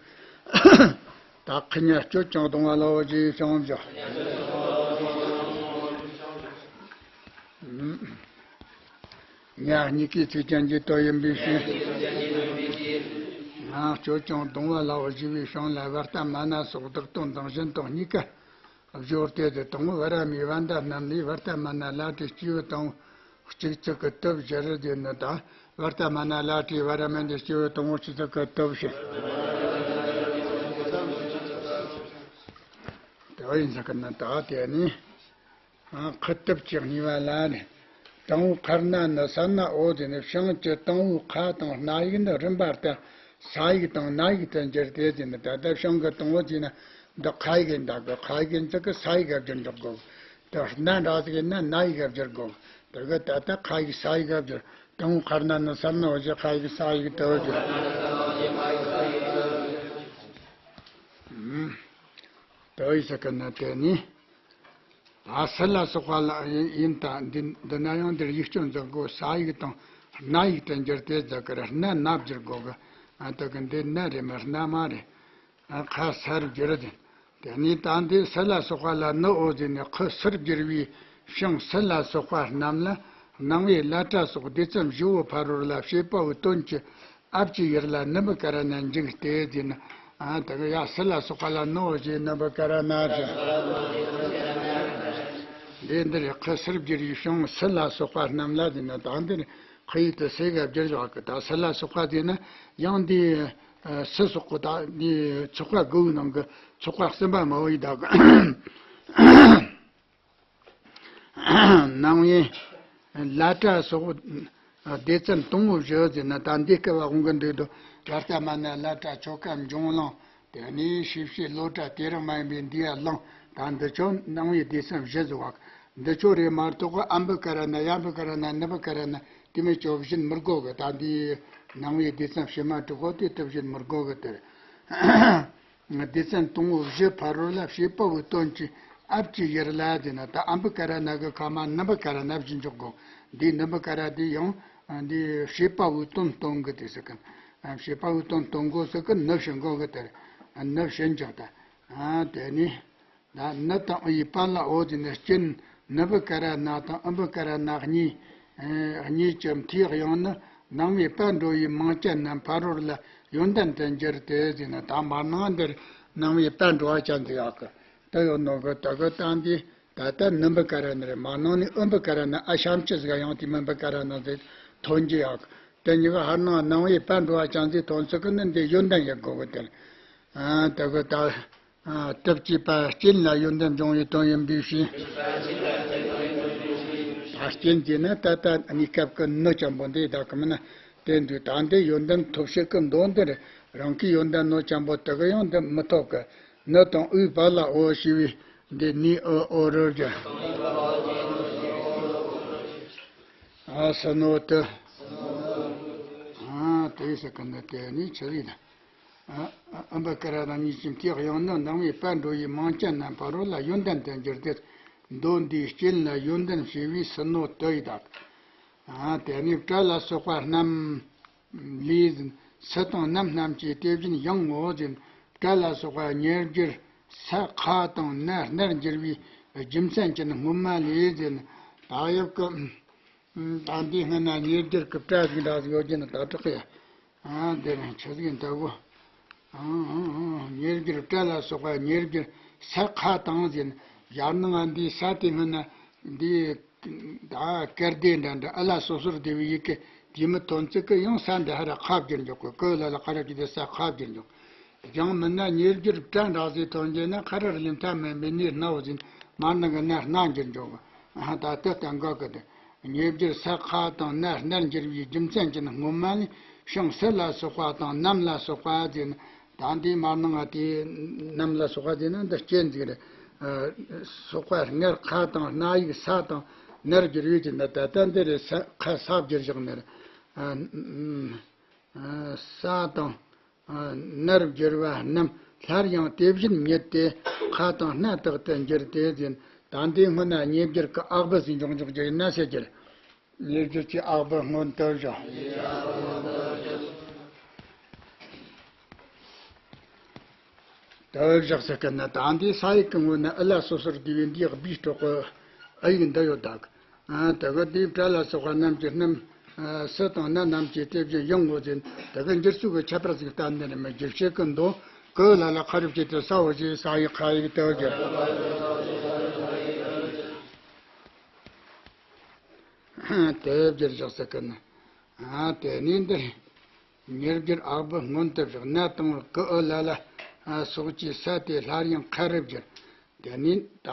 ད་ཁི་ཉ་སྤྱོད་ཅིང་ལྡང་བ་ལའོ་ཞེས་བྱུང་བཞག །ཉ་གཉིས་ཀའི་ཚིག་ཀྱང་འབྱེད་དོ་ཡིན་པའི་ཕྱིར། ང་སྤྱོད་ཅིང་ལྡང་བ་ལའོ་ཞེས་པའི་ཕྱིར་ལ་བར་ཏ་མ་ན་སོགས་བདག་དོན་དང་གཞན་དོན་གཉིས་ཀ་བརྗོད་དེ། དེ་དང་པོ་བ་ར་མའི་བ་མདའ་རྣམས་ནི་བར་ཏ་མ་ན་ལ་དེའི་སྐྱེས་བུ་དང་པོ་གཅིག་ཚིག་གི་སྟོབས་ཟེར་རྒྱུ་ནི་དང་། བར་ཏ་མ་ན་ལ་དེའི་བ་ར་མ་ནི་སྐྱེས་བུ་དང་པོ་གཅིག་ཚིག་གི་སྟོབས་ཟེར། དེ་བ་ཡིན་ས་ཀི་ན་ད་དེ་ནི། ཁུ་སྟོབས་ཀྱི་གཉིས་པ་ལ་ནི། དང་པོ་ཁར་སྣ་ནི་ས་ན་འོ་དེ་ནི་བྱང་གི་དང་པོའི་ཁ་དང་སྣ་ཡིག་ནི་རིམ་པར་བསྟན། ས་ཡིག་དང་ན་ཡིག་ཏུ་འགྱུར་ཏེ་དེ་ནི་ད་ལྟ་བྱང་གི་དང་པོ་དེ་ནི་འདི་ཁ་ཡིག་ཡིན་ད་གི། ཁ་ཡིག་ཡིན་ཙི་གི་ས་ཡིག་ག་བསྒྱུར་འཇོག་དགོས། དེ་སྣ་འདྲ་ཟིག་ཡིན་ན་ན་ཡིག་ག་བསྒྱུར་དགོས། དེ་གི་ད་ལྟ་ཁ་ཡིག་ས་ཡིག་ག་བསྒྱུར། དང་པོ་ཁར་སྣ་ནི་ས་ན་འོ་ཞེས་ཁ་ཡིག་ས་ཡིག་ཏུ་བསྒྱུར། དེ་བ་ཡིན་ས་ཀི་ན་དེ་ནི། ད་སི་ལ་སོགས་པ་ལ་ཡིན་ཡིན་ད་འདི་འདི་ན་ཡང་འདིར་ཡིག་སྐྱོན་འཛེག་དགོས། ས་ཡིག་དང་སྣ་ཡིག་ཏུ་འགྱུར་ཏེ་འཛེག་གི་རེད། སྣ་ན་བསྒྱུར་དགོས་གི། ཨ་དེ་གི་འདི་ན་རེད་མ་སྣ་མ་རེད། ཨ་ཁ་སར་བསྒྱུར་ཏེ། དེ་ནས་ད་འདི་སི་ལ་སོགས་པ་ལ་ནི་འོ་ཟེར་ནས་ཁུ་སིར་བསྒྱུར་བའི་ཕྱིར་སི་ལ་སོགས་པ་རྣམས་ལ་སྣང་བའི་ལ་ཏྲ་སོགས་སྡེ་ཙམ་བཞི་བོ་ཕ་རོལ་ལ་བྱེད་པ་པོའི་དོན་གྱི་ཨ་བ་ཀྱི་ཡུལ་ལ་ནུ་འབོད་ཀ་ར་ན་འཇུག་སྟེ་ཟེར་ན། ཨ་དེ་གི་ཡ་སི་ལ་སོགས་པ་ལ་ནོ་ཞེས་ནུ་བུ་ཀ་ར་ན་ཞེས། འདི་འདིར་ཁུ་སིར་བསྒྱུར་བའི་གཞུང་སི་ལ་སོགས་པ་རྣམས་ལ་ཟེར་ན། ད་འདིར་ཁུ་ཡིག་ཏུ་སི་ག་བསྒྱུར་བཞག་གི། ད་སི་ལ་སོགས་པ་ཟེར་ན་ཡང་འདི་སི་སོགས་གི། ད་འདི་ཚོགས་པ་དགུའི་ནང་གི་ཚོགས་པ་གསུམ་པ་མ་བོ་ཡི་ད་གི། ནང་བའི་བླ་གྲྭ་སོགས་སྡེ་ཚན་དང་པོ་བཞི་ཟེར་ན། ད་འདི་སྐབས་འོང་གི་འདུག་དོ། ད་ལྟ་མ་ན་བླ་གྲྭ་ཆོ་ག་འབྱུང་གླིང་། དེ་ནས་ཤེས་བྱའི་བློ་གྲྭ། དེ་རིང་མ་ཡིན་པའི་འདུལ་བ་གླིང་། ད་འདི་ཚོ་ནང་བའི་སྡེ་ཚན་བཞི་ཟེར་བ། འདི་ཚོ་རེད་མ་གཏོགས་ཨ་འབུ་ཀ་ར་ན། ཡ་འབུ་ཀ་ར་ན། ནུ་བུ་ཀ་ར་ན། དེ་མིན་ཚོ་བཞིན་མི་དགོས་གི། ད་འདི་ནང་བའི་སྡེ་ཚན་བྱེ་མ་དྲུག་པོ་དེ་དེ་བཞིན་མི་དགོས་གི་དེ་རེད། སྡེ་ཚན་དང་པོ་བཞི་ཕ་རོལ་ལ། བྱེད་པ་པོའི་དོན་གྱི་ཨ་བ་ཀྱི་ཡུལ་ལ་ཟེར་ན། ད་ཨ་འབུ་ཀ་ར་ན་གི་ཁ་མ་ནུ་བུ་ཀ་ར་ན་བཞིན་འཇོག་དགོས། འདི་ནུ་བུ་ཀ་ར་འདི་ཡང་འདི་བྱེད་པ་པོའི་དོན་སྟོན་གི་དེ་ཟེར་གི། བྱེད་པ་པོའི་དོན་སྟོན་དགོས་ཟེར་གི། ནུ་བྱེད་དགོས་གི་དེ་རེད། ནུ་བྱེད་འཇོག་ད། དེ་ནས་ད་ནུ་དང་འུ་ཡི་བར་ལ་འོ་ཟེར་ན། རྐྱེན་ནུ་བུ་ཀ་ར་ན་དང་ཨ་འབུ་ཀ་ར་ན་གཉིས། ཨེ་གཉིས་ཀྱི་མཐའི་དབྱིངས་ནི་ནང་བའི་པ་འགྲོ་བའི་མིང་ཅན་རྣམས་ཕ་རོལ་ལ་ཡོན་ཏན་དུ་འགྱུར་ཏེ་ཟེར་ན། ད་མར་ནང་འདིར་ནང་བའི་པ་འགྲོ་བ་ཅན་ཟེར་ཡག་གི་དེ་ཡོད་ནོ་གི། དེ་གི་ད་འདི་ད་ལྟ་ནུ་འབུ་ཀ་ར་ན་རེད། མར་ནང་ནས་ཨ་འབུ་ཀ་ར་ན། ཨ་ཞབས་ཀྱུ་ཟིག་ཡང་དེ་མིན་འབུ་ཀ་ར་ན་ཟེར་ཐོན་གྱི་ཡག་གི། དེ་གཉིས་ཀ་ཧར་ནང་ནང་བའི་པ་འགྲོ་བ་ཅན་ཟེར་ཐོན་ཚུལ་གི་ནི་འདི་ཡོན་ཏན་ཡོད་དགོས་གི་དེ། ཨ་དེ་གི་ད། ཨ་སྟོབས་བཅས་པ་རྐྱེན་ལ་ཡོན་ཏན་འབྱུང་བའི་དོན་ཡིན་པའི་ཕྱིར། ད་རྐྱེན་གྱིས་ནི་ད་ལྟ་གནས་སྐབས་ཀྱི་ནུ་ཅན་པོ་འདི་དག་གི་མིན་ན་དེ་འདུག་ད་འདི་ཡོན་ཏན་ཐོབ་བྱེད་ཀྱི་མདོ་འདིར་རང་གི་ཡོན་ཏན་ནུ་ཅན་པོ་དེ་གི་ཡང་འདི་མི་ཐོབ་གི། ནུ་དང་འུའི་བར་ལ་འོ་ཞེས་པའི་འདི་ནི་འུ་འོ་རོལ་རྒྱ། ཨ་སི་ནོ་ཏུ། ཨ་དེ་ཟེར་གི་ནི་དེ་ནི་ཆི་ཟིག་ན། ཨ་འབུ་ཀ་ར་ན་གཉིས་ཀྱི་མཐའི་དབྱིངས་ནི་ནང་བའི་པ་འགྲོ་བའི་མིང་ཅན་རྣམས་ཕ་རོལ་ལ་ཡོན་ཏན་དུ་འགྱུར་ཏེ། མདོ་འདིའི་རྐྱེན་ལ་ཡོན་ཏན་ཞེས་པའི་སི་ནོ་ཏུ་ཡི་དག། ཨ་དེ་ནས་པྲ་ལ་སོགས་པ་རྣམས་ལས་ཟེར། སི་དང་ནམ་རྣམས་ཀྱི་དེ་བཞིན་ཡང་ངོ་ཟེར། པྲ་ལ་སོགས་པ་ཉེར་བསྒྱུར་ས་ཁ་དང་ན་སྣར་འགྱུར་བའི་རྒྱུ་མཚན་ཅན་སྔོན་མ་ལས་ཟེར། ད་ཡབ་ཀྱི། ད་འདི་སྔོན་ན་ཉེར་བསྒྱུར་གྱི་པྲ་ཟིག་འདྲ་ཟིག་ཡོད་ཀྱི་ན་ད་དྲག་གི། ཨ་འདི་རང་ཆི་ཟིག་ཡིན་ལྟ་བུ། ཨང་ཨང་ཨང་། ཉེར་བསྒྱུར་པྲ་ལ་སོགས་པ་ཉེར་བསྒྱུར་ས་ཁ་དང་ཟེར། ཡང་ན་ང་འདི་ས་དེ་སྔོན་ན་འདི་ད་ཀིར་དེ་འདྲ་འདྲ་ཨ་ལ་སོ་སོར་བསྡུ་བའི་ཡི་གེ་དེ་མི་ཐོན་ཚིག་གི་ཡང་ས་འདི་ཧ་ར་ཁ་བསྒྱུར་འཇོག་གི། ཀི་ལ་ལ་ཁ་ར་གི་དེ་ས་ཁ་བསྒྱུར་འཇོག། ཡང་མིན་ན་ཉེར་བསྒྱུར་པྲ་འདྲ་ཟེར་ཐོན་རྒྱུ་ན་ཁ་ར་རི་ལི་མཐའ་མ་ཡིན་པའི་ནི་སྣ་བོ་ཟེར། མར་ནང་གི་ན་སྣ་འགྱུར་འཇོག་གི། ཨ་ད་དེ་ལྟ་འགག་གི་དེ། ཉེར་བསྒྱུར་ས་ཁ་དང་ན་སྣར་འགྱུར་བའི་རྒྱུ་མཚན་གྱིས་སྔོན་མ་ནས་ཤིང་སི་ལ་སོགས་པ་དང་ནམ་ལ་སོགས་པ་ཟེར་ན། ད་འདི་མར་ནང་ང་དེ་ནམ་ལ་སོགས་པ་ཟེར་ན་འདི་རྐྱེན་ཟིག་རེད། ཨ་སོགས་པ་སྔར་ཁ་དང་སྣ་ཡིག་ས་དང་ནར་བསྒྱུར་བའི་གྱི་ན། ད་ལྟ་འདི་རེད། ས་ཁ་ས་བསྒྱུར་བཞག་ནི་རེད། ཨ་ཨ་ས་དང་ནར་བསྒྱུར་བ་རྣམས་སླར་ཡང་དེ་བཞིན་ཉིད་དེ་ཁ་དང་སྣ་དག་ཏུ་འགྱུར་ཏེ་ཟེར། ད་འདི་སྔོན་ན་ཉེར་བསྒྱུར་གྱི་ཨག་བུ་ཟིག་འཇོག་འཇོག་རྒྱུ་ཡིན་ན་ཟེར་རྒྱུ་རེད། ཉེར་བསྒྱུར་གྱི་ཨག་བུ་སྔོན་དུ་བཞག། དུ་བཞག་ཟེར་གི་ན། ད་འདི་ས་ཡིག་གི་ངོས་ན་ཨི་ལ་སོ་སོར་བསྡུས་པའི་འདིའི་སྦིས་སྲོག་གི་ཨ་ཡིག་འདི་ཡོད་དག། ཨ་དེ་གི་དེའི་པྲ་ལ་སོགས་པ་རྣམས་ཀྱི་རྣམས། ཨ་སི་དང་ན་རྣམས་ཀྱི་དེ་བཞིན་ཡང་ངོ་ཟེར། དེ་གི་འགྱུར་ཚུལ་གྱི་ཁྱད་པར་ཟིག་བསྟན་ནི་རེད། མི་འགྱུར་བྱེད་ཀྱི་མདོ། ཀི་ལ་ལ་ཁ་རུ་བྱེད་དེ་ས་འོ་ཞེས་ས་ཡི་ཁ་ཡིག་དེ་གི། དེ་བསྒྱུར་བཞག་ཟེར་གི་ན། ཨ་དེ་ནས་འདིར་ཉེར་བསྒྱུར་ཨག་བུ་སྔོན་དུ་བཞག། ན་དང་ཀི་ཨི་ལ་ལ་སོགས་ཀྱི་ས་དེ་སླར་ཡང་ཁ་རུ་བསྒྱུར། དེ་ནས་ད་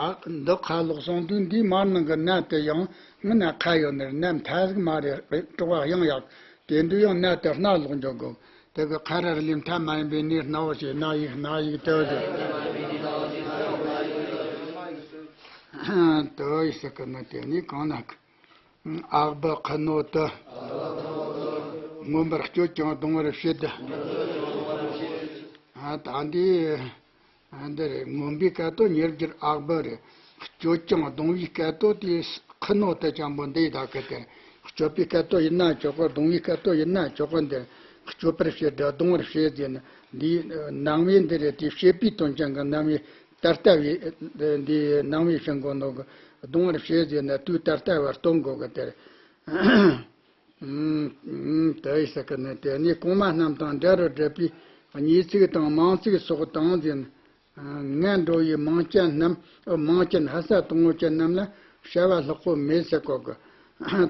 འདི་ཁ་ལོག་སོང་དུས་འདིའི་མར་ནང་གི་ན་དེ་ཡང་སྔོན་ན་ཁ་ཡོད་ནི་རེད། ན་མཐའ་ཟིག་མ་རེད། སྲོག་པ་ཡང་ཡག། དེ་དུས་ཡང་ན་དེ་སྣ་ལོག་འཇོག་དགོས། དེ་གི་ཁ་ར་རི་ལི་མཐའ་མ་ཡིན་པའི་ནི་སྣ་བོ་ཞེས་སྣ་ཡིག་སྣ་ཡིག་དེ་བ་ཞེས། དེ་བ་ཡིག་ཟེར་གི་ནི་དེ་ནི་གང་ན་གི། ཨག་བུ་ཁུ་ནོ་ཏི། མངོན་པར་བསྐྱོད་ཅིང་གདུང་བར་བྱེད། ཨ་ད་འདི། ཨ་འདི་རེད། མངོན་པའི་སྐད་དོད་ཉེར་བསྒྱུར་ཨག་བུ་རེད། བསྐྱོད་ཅིང་གདུང་བའི་སྐད་དོད་དེ་ཁུ་ནོ་ཏི་ཅན་པོ་འདི་ཡི་ད་གི་དེ་རེད། བསྐྱོད་པའི་སྐད་དོད་ཡིན་ན་ཆོག་གི། གདུང་བའི་སྐད་དོད་ཡིན་ན་ཆོག་གི། འདིར་བསྐྱོད་པར་བྱེད་དྲ་གདུང་བར་བྱེད་ཟེར་ན། འདིའི་ནང་བའི་འདི་རེད། དེ་བྱེད་པའི་དོན་ཅན་གྱི་ནང་བའི་ད་ལྟ་བའི་འདིའི་ནང་བའི་ཕྱིན་གོ་ནོ་གི། གདུང་བར་བྱེད་ཟེར་ན་དུས་ད་ལྟ་བར་སྟོན་དགོས་གི་དེ་རེད། ཨུམ་ཨུམ་དེ་ཡི་ས་ཀི་ནི་དེ་ནི་གོང་མ་རྣམས་དང་འདྲ་རུ་འགྲུབ་པའི་ གཉིས་ཚིག་དང་མང་ཚིག་སོགས་དང་ཟེར། ངན་འགྲོ་བའི་མིང་ཅན་རྣམས། མིང་ཅན་ཕ་ས་དང་པོ་ཅན་རྣམས་ལ་བྱ་བ་ལྷག་པོ་མེད་ཟེར་གོ་གི།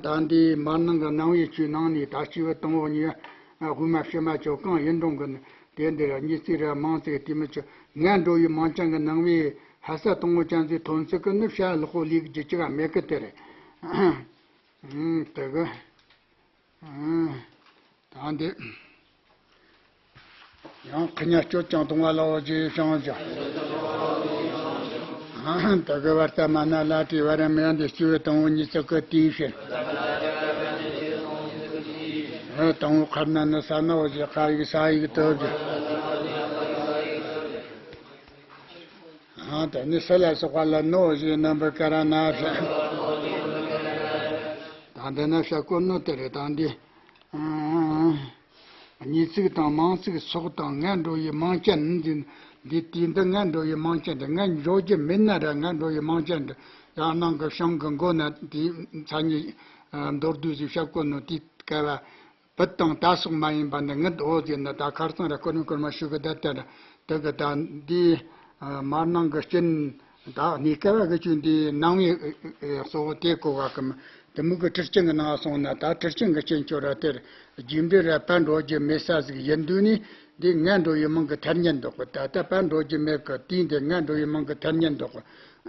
ད་འདིའི་མར་ནང་གི་སྣང་བའི་ཆོས་ནང་ནས་ད་སྐྱེས་བུ་དང་པོ་གཉིས། དབུ་མ་ཕྱི་མ་ཆོས་གང་ཡིན་རུང་གི་དེ་འདིར་གཉིས་ཚིག་ར་མང་ཚིག་དེ་མི་ཆོག་ངན་འགྲོ་བའི་མིང་ཅན་གྱི་སྣང་བའི་ཕ་ས་དང་པོ་ཅན་ཚོའི་ཐོན་ཚིག་གི་ནི་བྱ་བ་ལྷག་པོ་ལས་རྒྱུ་ཅི་ག་མེད་གི་དེ་རེད། དེ་གི། ད་འདི། ཡང་ཁ་ཉ་སྤྱོད་ཅིང་གཏོང་བ་ལའོ་ཞེས་བྱུང་ཞིང་། དེ་གི་བར་ཏ་མ་ན་ལ་ཏྲི་བ་ར་མི་ཡང་འདི་སྤྱི་བོའི་དང་པོ་གཉིས་སུ་ཀི་ཏི་ཕྱིར། དང་པོ་ཁར་ན་ནི་ས་ནའོ་ཞེས་ཁ་ཡིག་ས་ཡིག་ཏོ་ཞེས། དེ་ནི་སུ་ལ་སོགས་པ་ལ་ནོ་ཞེས་རྣམ་པར་ཀ་ར་ན་ཞེས། ད་འདི་ན་བྱ་སྐོར་ནོ་དེ་རེད། ད་འདི། གཉིས་ཚིག་དང་མང་ཚིག་སོགས་དང་ངན་འགྲོ་བའི་མིང་ཅན་འདི། འདི་དུས་འདི་ངན་འགྲོ་བའི་མིང་ཅན་འདི། ངན་འགྲོ་རྒྱུ་མིན་ན་ར་ངན་འགྲོ་བའི་མིང་ཅན་འདི། ཡང་ནང་གི་བྱིངས་ཀྱི་མགོ་ན་དེའི་མཚན་ཉིད་མདོར་བསྡུས་ཤིག་བྱ་དགོས་ནོ་དེའི་སྐབས་བུད་དང་ད་སོགས་མ་ཡིན་པ་ནི་ངུ་འོ་ཟེར་ན། ད་ཁར་སང་ར་སྐོར་མ་སྐོར་མ་ཞུ་གི་ད་ལྟ་ར་དེ་གི་ད་འདི་མར་ནང་གི་སྤྱིན། ད་གནས་སྐབས་བ་གི་ཆོས་འདི་སྣང་བའི་གཙོ་བོ་དེ་གོ་བ་གི་མི། དེ་མོ་གི་ཁྲི་སྤྱིན་གི་ནང་སོང་ན། ད་ཁྲི་སྤྱིན་གི་སྤྱིན་ཆོ་ར་དེར་རྒྱུ་འབྲས་ར་བར་འགྲོ་རྒྱུ་མེད་ས་ཟིག་ཡིན་དུས་ནི། འདི་ངན་འགྲོ་བའི་མིང་གི་ཐ་སྙད་འདོགས་གི། ད་ལྟ་བར་འགྲོ་རྒྱུ་མེད་གི་དུས་འདི་ངན་འགྲོ་བའི་མིང་གི་ཐ་སྙད་འདོགས་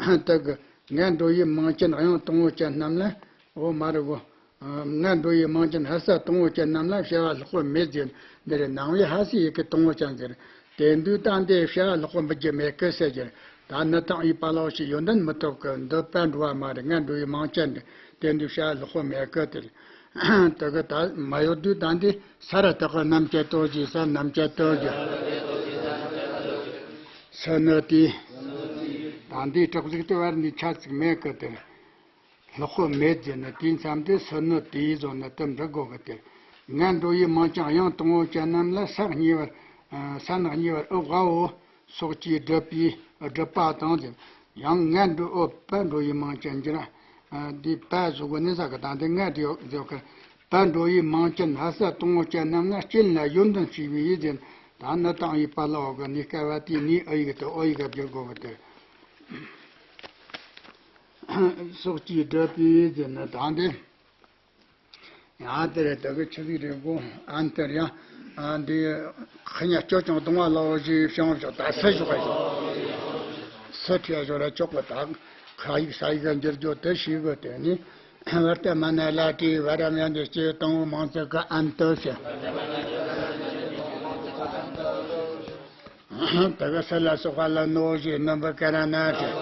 གི། དེ་གི་ངན་འགྲོ་བའི་མིང་ཅན་དབྱངས་དང་པོ་ཅན་རྣམས་ལ། འོ་མ་རེད་གོ། ངན་འགྲོ་བའི་མིང་ཅན་ཕ་ས་དང་པོ་ཅན་རྣམས་ལ་བྱ་བ་ལྷག་པོ་མེད་ཟེར། འདིར་སྣང་བའི་ཕ་སའི་ཡི་གེ་དང་པོ་ཅན་ཟེར། དེ་འདུག་ད་འདི་བྱ་བ་ལྷག་པོ་འབུལ་རྒྱུ་མེད་གི་ཟེར་རྒྱུ། ད་ནི་དང་ཡི་པ་ལའོ་ཞེས་ཡོན་ཏན་མི་ཐོབ་གི། འདི་བར་འགྲོ་བ་མ་རེད། ངན་འགྲོ་བའི་མིང་ཅན་འདི། དེ་འདུག་བྱ་བ་ལྷག་པོ་མེད་གི་དེ། དེ་གི་ད་མ་ཡོད་དུས་ད་འདི་ས་ར་དག་གི་རྣམ་བཅད་དོ་ཞེས་ས་རྣམ་བཅད་དོ་རྒྱུ། སུ་ནི་དེ། ད་འདི་དྲག་ཟིག་དེ་བར་འདི་ཆ་ཚིག་མེད་གི་དེ། ལྷག་པོ་མེད་ཟེར་ནས་དེའི་མཚམས་དེ་སུ་ནི་དེའི་བཟོ་ནི་དེ་འབྲི་དགོས་གི་དེ། ངན་འགྲོ་བའི་མིང་ཅན་དབྱངས་དང་པོ་ཅན་རྣམས་ལ་ས་གཉིས་པར། ས་ནི་གཉིས་པར་ཨུ་ཝ་འོ་སོགས་ཀྱིས་བསྒྲུབས་པའི་བསྒྲུབས་པ་དང་ཟེར། ཡང་ངན་འགྲོ་ཨོ་བར་འགྲོ་བའི་མིང་ཅན་གྱི་ར། འདི་བ་བཟོ་དགོས་ནི་ས་གི་དང་དེ་ངན་འགྲོ་ཟེར་གི། བར་འགྲོ་བའི་མིང་ཅན་ཕ་ས་དང་པོ་ཅན་རྣམས་ལ་སྤྱིན་ལ་ཡོན་ཏན་ཞེས་པའི་ཡིད་ཟེར། ད་ནི་དང་ཡི་པ་ལའོ་གི་གནས་སྐབས་བ་དེའི་ནི་ཨུ་ཡི་གེ་དེ་ཨོ་ཡི་གེ་བསྒྱུར་དགོས་གི་དེ། སོགས་ཀྱིས་བསྒྲུབས་པའི་ཟེར་ནི་ད་འདི། ཡང་དེ་རེད། དེ་གི་ཆི་ཟིག་རེད་གོ། ཨན་དེར་ཡང་ཨ་འདི་ཁ་ཉ་སྐྱོ་ཅང་གཏོང་བ་ལའོ་ཞེས་བྱུང་བཞག་ད་སུ་ཞོག་ག་ཞོག་སུ་ཁྲིད་ཞོག་ར་ཆོག་གི། ད་ཁ་ཡིག་ས་ཡིག་ག་འགྱུར་རྒྱུ་དེ་ཞིག་གི་དེ་ནི། བར་དུ་མ་ན་ལ་ཏྲི་བ་ར་མྱང་དུ་སྐྱེ་དང་པོ་མང་ཚིག་གི་ཨན་དུ་ཞེས། དེ་ག་སུ་ལ་སོགས་པ་ལ་ནོ་ཞེས་རྣམ་པར་ཀ་ར་ན་ཞེས།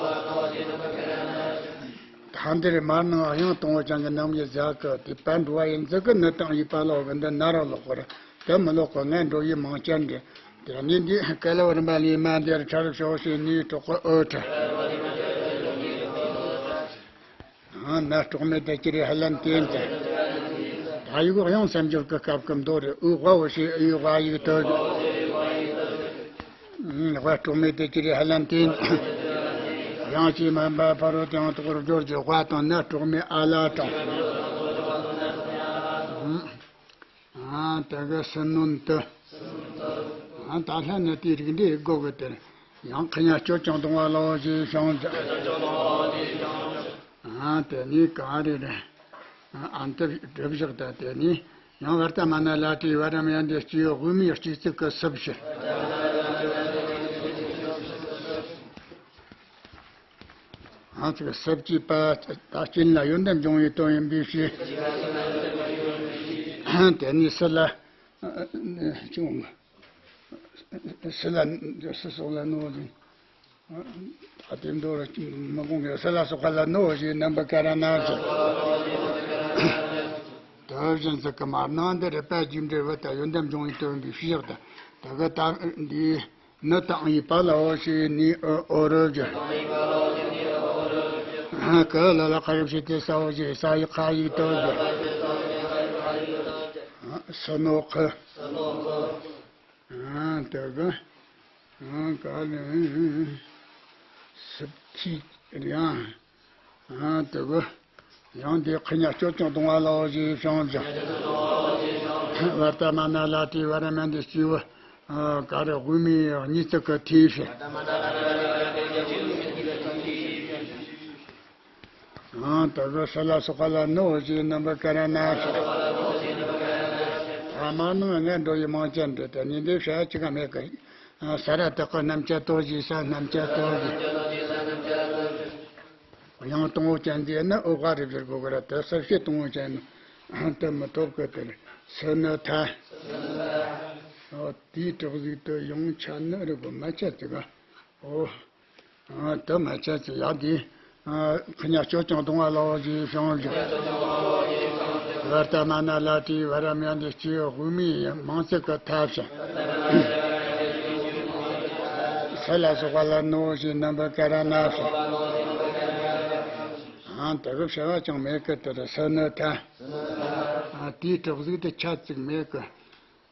ད་འདིར་མར་ནང་དབྱངས་དང་པོ་ཅན་གྱི་རྣམ་དབྱེ་ཟ་གི་དེ་བར་འགྲོ་བ་ཡིན་ཙི་གི་ནི་དང་ཡི་པ་ལའོ་གི་འདི་ན་རོ་ལོག་པར་དེ་མི་ལོག་གི། ངན་འགྲོ་བའི་མིང་ཅན་འདི། དེ་ནི་འདི་ཀ་ལ་བ་རིམ་པ་ལས་མ་འདིར་ཁྲ་རུ་ཤོག་ཞེས་ནི་གྲོགས་པོ་ཨོ་ཁྲ། ན་གྲོགས་མེད་དུ་ཅི་རེ་ཧ་ལམ་བསྟན་ཏེ། ད་ཡིག་དབྱངས་སམ་འཇོག་གི་སྐབས་ཀྱི་མདོ་རེ་ཨུ་ཝ་འོ་ཞེས་ཨུ་ཝ་ཡིག་ཏུ། ཝ་གྲོགས་མེད་དུ་ཅི་རེ་ཧ་ལམ་བསྟན། དབྱངས་ཀྱིས་མ་འབབ་ཕ་རོལ་ཏུ་ཡང་དོག་རུ་སྦྱོར་གྱི་ཝ་དང་ན་གྲོགས་མེད་ཨ་ལ་དང་། ཨ་དེ་ག་སུ་ནོན་དུ། ཨ་ད་ལྷ་ནི་དེའི་རིགས་འདི་དགོ་གི་དེར། ཡང་ཁ་ཉ་སྐྱོ་ཅང་གཏོང་བ་ལའོ་ཞེས་བྱུང་ཟེར། ཨ་དེ་ནི་ག་རེ་རེད། ཨ་འདིར་སྒྲུབ་བཞག་ད་དེ་ནི། ཡང་བར་དུ་མ་ན་ལ་ཏྲི་བ་ར་མྱང་དུ་སྐྱེ་དབུ་མའི་སྤྱི་གཙུག་གི་སུབ་ཕྱིར། ཨ་ཙི་གི་སུབ་ཀྱི་པ་ད་སྤྱིན་ལ་ཡོན་ཏན་འབྱུང་བའི་དོན་ཡིན་པའི་ཕྱིར། དེ་ནི་སུ་ལ། ཅུང་། སུ་ལ་སུ་སོགས་ལ་ནོ་ཟིན། ཨ་དེ་མདོ་ར་མི་དགོངས་གི། སུ་ལ་སོགས་པ་ལ་ནོ་ཞེས་རྣམ་པར་ཀ་ར་ན་ཞེས། དེ་བཞིན་ཟིག་གི་མར་ནང་འདི་རེད་པ། རྒྱུ་འབྲས་བུ་དང་ཡོན་ཏན་འབྱུང་བའི་དོན་ཡིན་པའི་ཕྱིར་ད། དེ་གི་ད་འདི། ནི་དང་ཡི་པ་ལའོ་ཞེས་ནི་ཨོ་རུ་བསྒྱུར། ཀ་ལ་ལ་ཁ་རུ་ཞེས་ཏེ་ས་འོ་ཞེས་ས་ཡི་ཁ་ཡིག་ཏུ་བསྒྱུར། སུ་ནོ་ཁི། དེ་གི་ག་ལ་སུབ་ཁི་རེད། ཨ་དེ་གི་ཡང་དེ་ཁི་ཉ་སྐྱོ་ཅང་གཏོང་བ་ལའོ་ཞེས་བྱུང་ཟེར། བར་དུ་མ་ན་ལ་ཏྲི་བ་ར་མྱང་དུ་སྐྱེ་དབུ་ ཨ་ག་རེ་དབུ་མའི་གཉིས་བརྩེགས་ཀྱི་མཐིལ་ཕྱིན། ཨ་ད་གི་སི་ལ་སོགས་ལ་ནོ་ཞེས་རྣམ་པར་བཀར་ན་ཕྱིན། ཐ་མ་ནང་ང་འགྲོ་བའི་མིང་ཅན་འདི་དེ་ནི་འདི་བྱ་བ་གཅིག་ག་མེད་ཀི། ཨ་ས་ར་བཏགས་ཀྱི་རྣམ་བཅད་དོ་ཞེས་ས་རྣམ་བཅད་དོ་ཞེས། དབྱངས་དང་པོ་ཅན་དེ་ནི་ཨོ་ག་རེ་བཞུར་དགོས་ཀི་ར། དེ་སུ་ཞིག་དང་པོ་ཅན་ནི་དེ་མི་ཐོབ་ཀི། དེར་སུ་ནི་ཐ། ཨོ་དེའི་གྲགས་གཟུགས་དེ་ཡང་ཆ་ནི་རི་གོ་མ་ཆ་ཅི་ག། ཨོ། ཨ་དེ་མ་ཆ་ཅི་ཡག་དེ། ཨ་ཁུ་ཉག་ཅོ་ཅང་དང་བ་ལའོ་ཞེས་བྱུང་བཞག། བར་ཏ་མ་ན་ལ་ཏིའི་བར་རམ་ཡང་དེ་སྐྱེ་དབུ་མའི་མིང་ཚིག་གི་ཐ་ཕྱིན། སུ་ལ་སོགས་པ་ལ་ནོ་ཞེས་རྣམ་པར་བཀར་ན་ཕྱིན། ཨ་དེ་གི་བྱ་བ་ཅང་མེད་ཀི། དེར་སུ་ནི་ཐ། ཨ་དེའི་གྲགས་གཟུགས་དེ་ཆ་ཅིག་མེད་ཀི།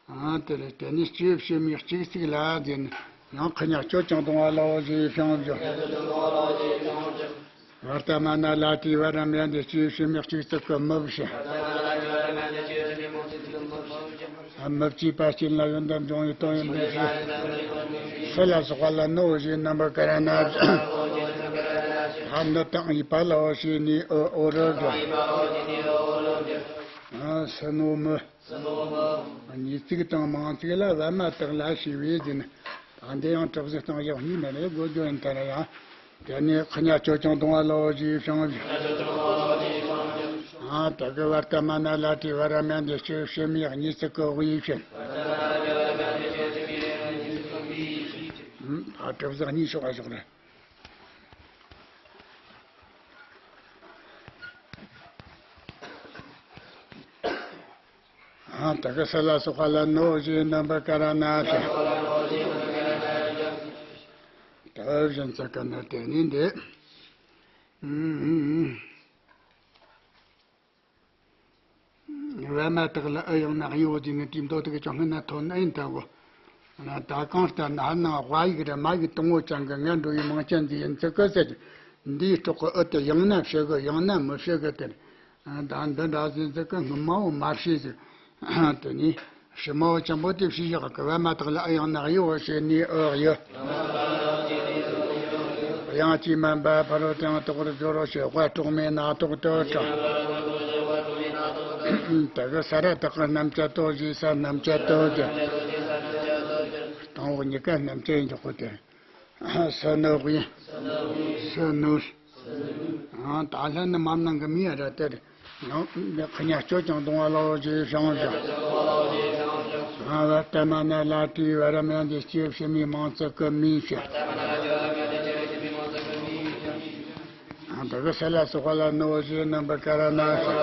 ཨ་དེ་རེད། དེ་ནས་སྐྱེ་བོ་ཕྱི་མའི་གཅིག་ཚིག་ལ་ཟེར་ནས་ཡང་ཁུ་ཉག་ཅོ་ཅང་དང་བ་ལའོ་ཞེས་བྱུང་བཞག། བར་ཏ་མ་ན་ལ་ཏིའི་བར་རམ་ཡང་དེ་སྐྱེ་བོ་ཕྱི་མའི་གཅིག་ཚིག་གི་མི་ཕྱིན། ཨ་མི་བསྐྱེད་པ་རྐྱེན་ལ་ཡོན་ཏན་འབྱུང་བའི་དོན་ཡིན་པའི་ཕྱིར། སུ་ལ་སོགས་པ་ལ་ནོ་ཞེས་རྣམ་པར་བཀར་ན། ཨ་ནི་དང་ཡིད་པ་ལའོ་ཞེས་ནི་ཨོ་ཨོ་རུ་བཞག། ཨ་སུ་ནོ་མི། གཉིས་ཚིག་དང་མང་ཚིག་ལ་བར་མ་དག་ལ་ཞེས་པའི་ཟེར་ན། ད་འདི་ཡང་གྲགས་གཟུགས་སྟངས་ཡག་གཉིས་མེད་ལ་དགོས་རྒྱུ་ཡིན་ད་ར་ཡང་། དེ་ནས་ཁུ་ཉག་ཅོ་ཅང་དང་བ་ལའོ་ཞེས་བྱུང་བཞག། ཨ་ད་གི་བར་ཏ་མ་ན་ལ་ཏིའི་བར་རམ་ཡང་དེ་སྐྱེ་བོ་ཕྱི་མའི་གཉིས་ཚིག་གི་དབུའི་ཕྱིན། ཨ་གྲགས་གཟུགས་གཉིས་ཤོག་ཨ་ཤོག་རེད། ཨ་ད་གི་སུ་ལ་སོགས་པ་ལ་ནོ་ཞེས་རྣམ་པར་བཀར་ན་ཕྱིན། དེ་བཞིན་ཚིག་གི་ནི་དེ་ནི་འདི། བར་མ་དག་ལ་ཨུ་ཡང་ན་གཡོ་ཟེར་ནས་དེའི་མདོ་དེ་གི་ཅང་སྔོན་ན་ཐོན་ཨེ་ཡིན་ད་གོ། ད་གང་ལྟར་ན་ནང་དབའ་ཡིག་ར་མ་ཡིག་དང་པོ་ཅན་གི་ངན་འགྲོ་བའི་མིང་ཅན་འདི་ཡིན་ཚུལ་གི་ཟེར་གི། འདིའི་སྲོག་གི་ཨུ་དེ་ཡང་ན་ཕྱི་གི་ཡང་ན་མི་ཕྱི་གི་དེར། ད་འདི་འདྲ་ཟིན་ཚུལ་གི་སྔོན་མ་བོ་མ་ཕྱི་ཟིག། དེ་ནས་ཕྱི་མ་བོ་ཅན་པོ་དེ་ཕྱི་བཞག་གི། བར་མ་དག་ལ་ཨུ་ཡང་ན་གཡོ་བོ་ཞེས་ནི་ཨུ་གཡོ། དབྱངས་ཀྱིས་དམན་པ་ཕ་རོལ་ཏུ་ཡང་དག་པར་སྦྱོར་རོ་ཞེས་དཔལ་གྲོགས་མེད་སྣ་ཚོགས་དུ་དྲངས། དེ་གི་ས་ར་བཏགས་ཀྱི་རྣམ་བཅད་དོ་ཞེས་ས་རྣམ་བཅད་དོ་ཟེར། དང་པོ་གཉིས་ཀ་རྣམ་བཅད་ཡིན་འཇོག་གོ་དེ། སུ་ནི་དབུས། སུ་ནུས། ཨང་། ད་ལྷ་ནི་མ་ནང་གི་མིང་ར་དེར། ཡང་ཁུ་ཉག་ཅོ་ཅང་དང་བ་ལའོ་ཞེས་བྱུང་བཞག། ཨང་། བར་ཏ་མ་ན་ལ་ཏིའི་བར་རམ་ཡང་དེ་སྐྱེ་བོ་ཕྱི་མའི་མིང་ཚིག་གི་མིང་ཕྱིན། ཨང་། ད་གི་སུ་ལ་སོགས་པ་ལ་ནོ་ཞེས་རྣམ་པར་བཀར་ན་ཕྱིན།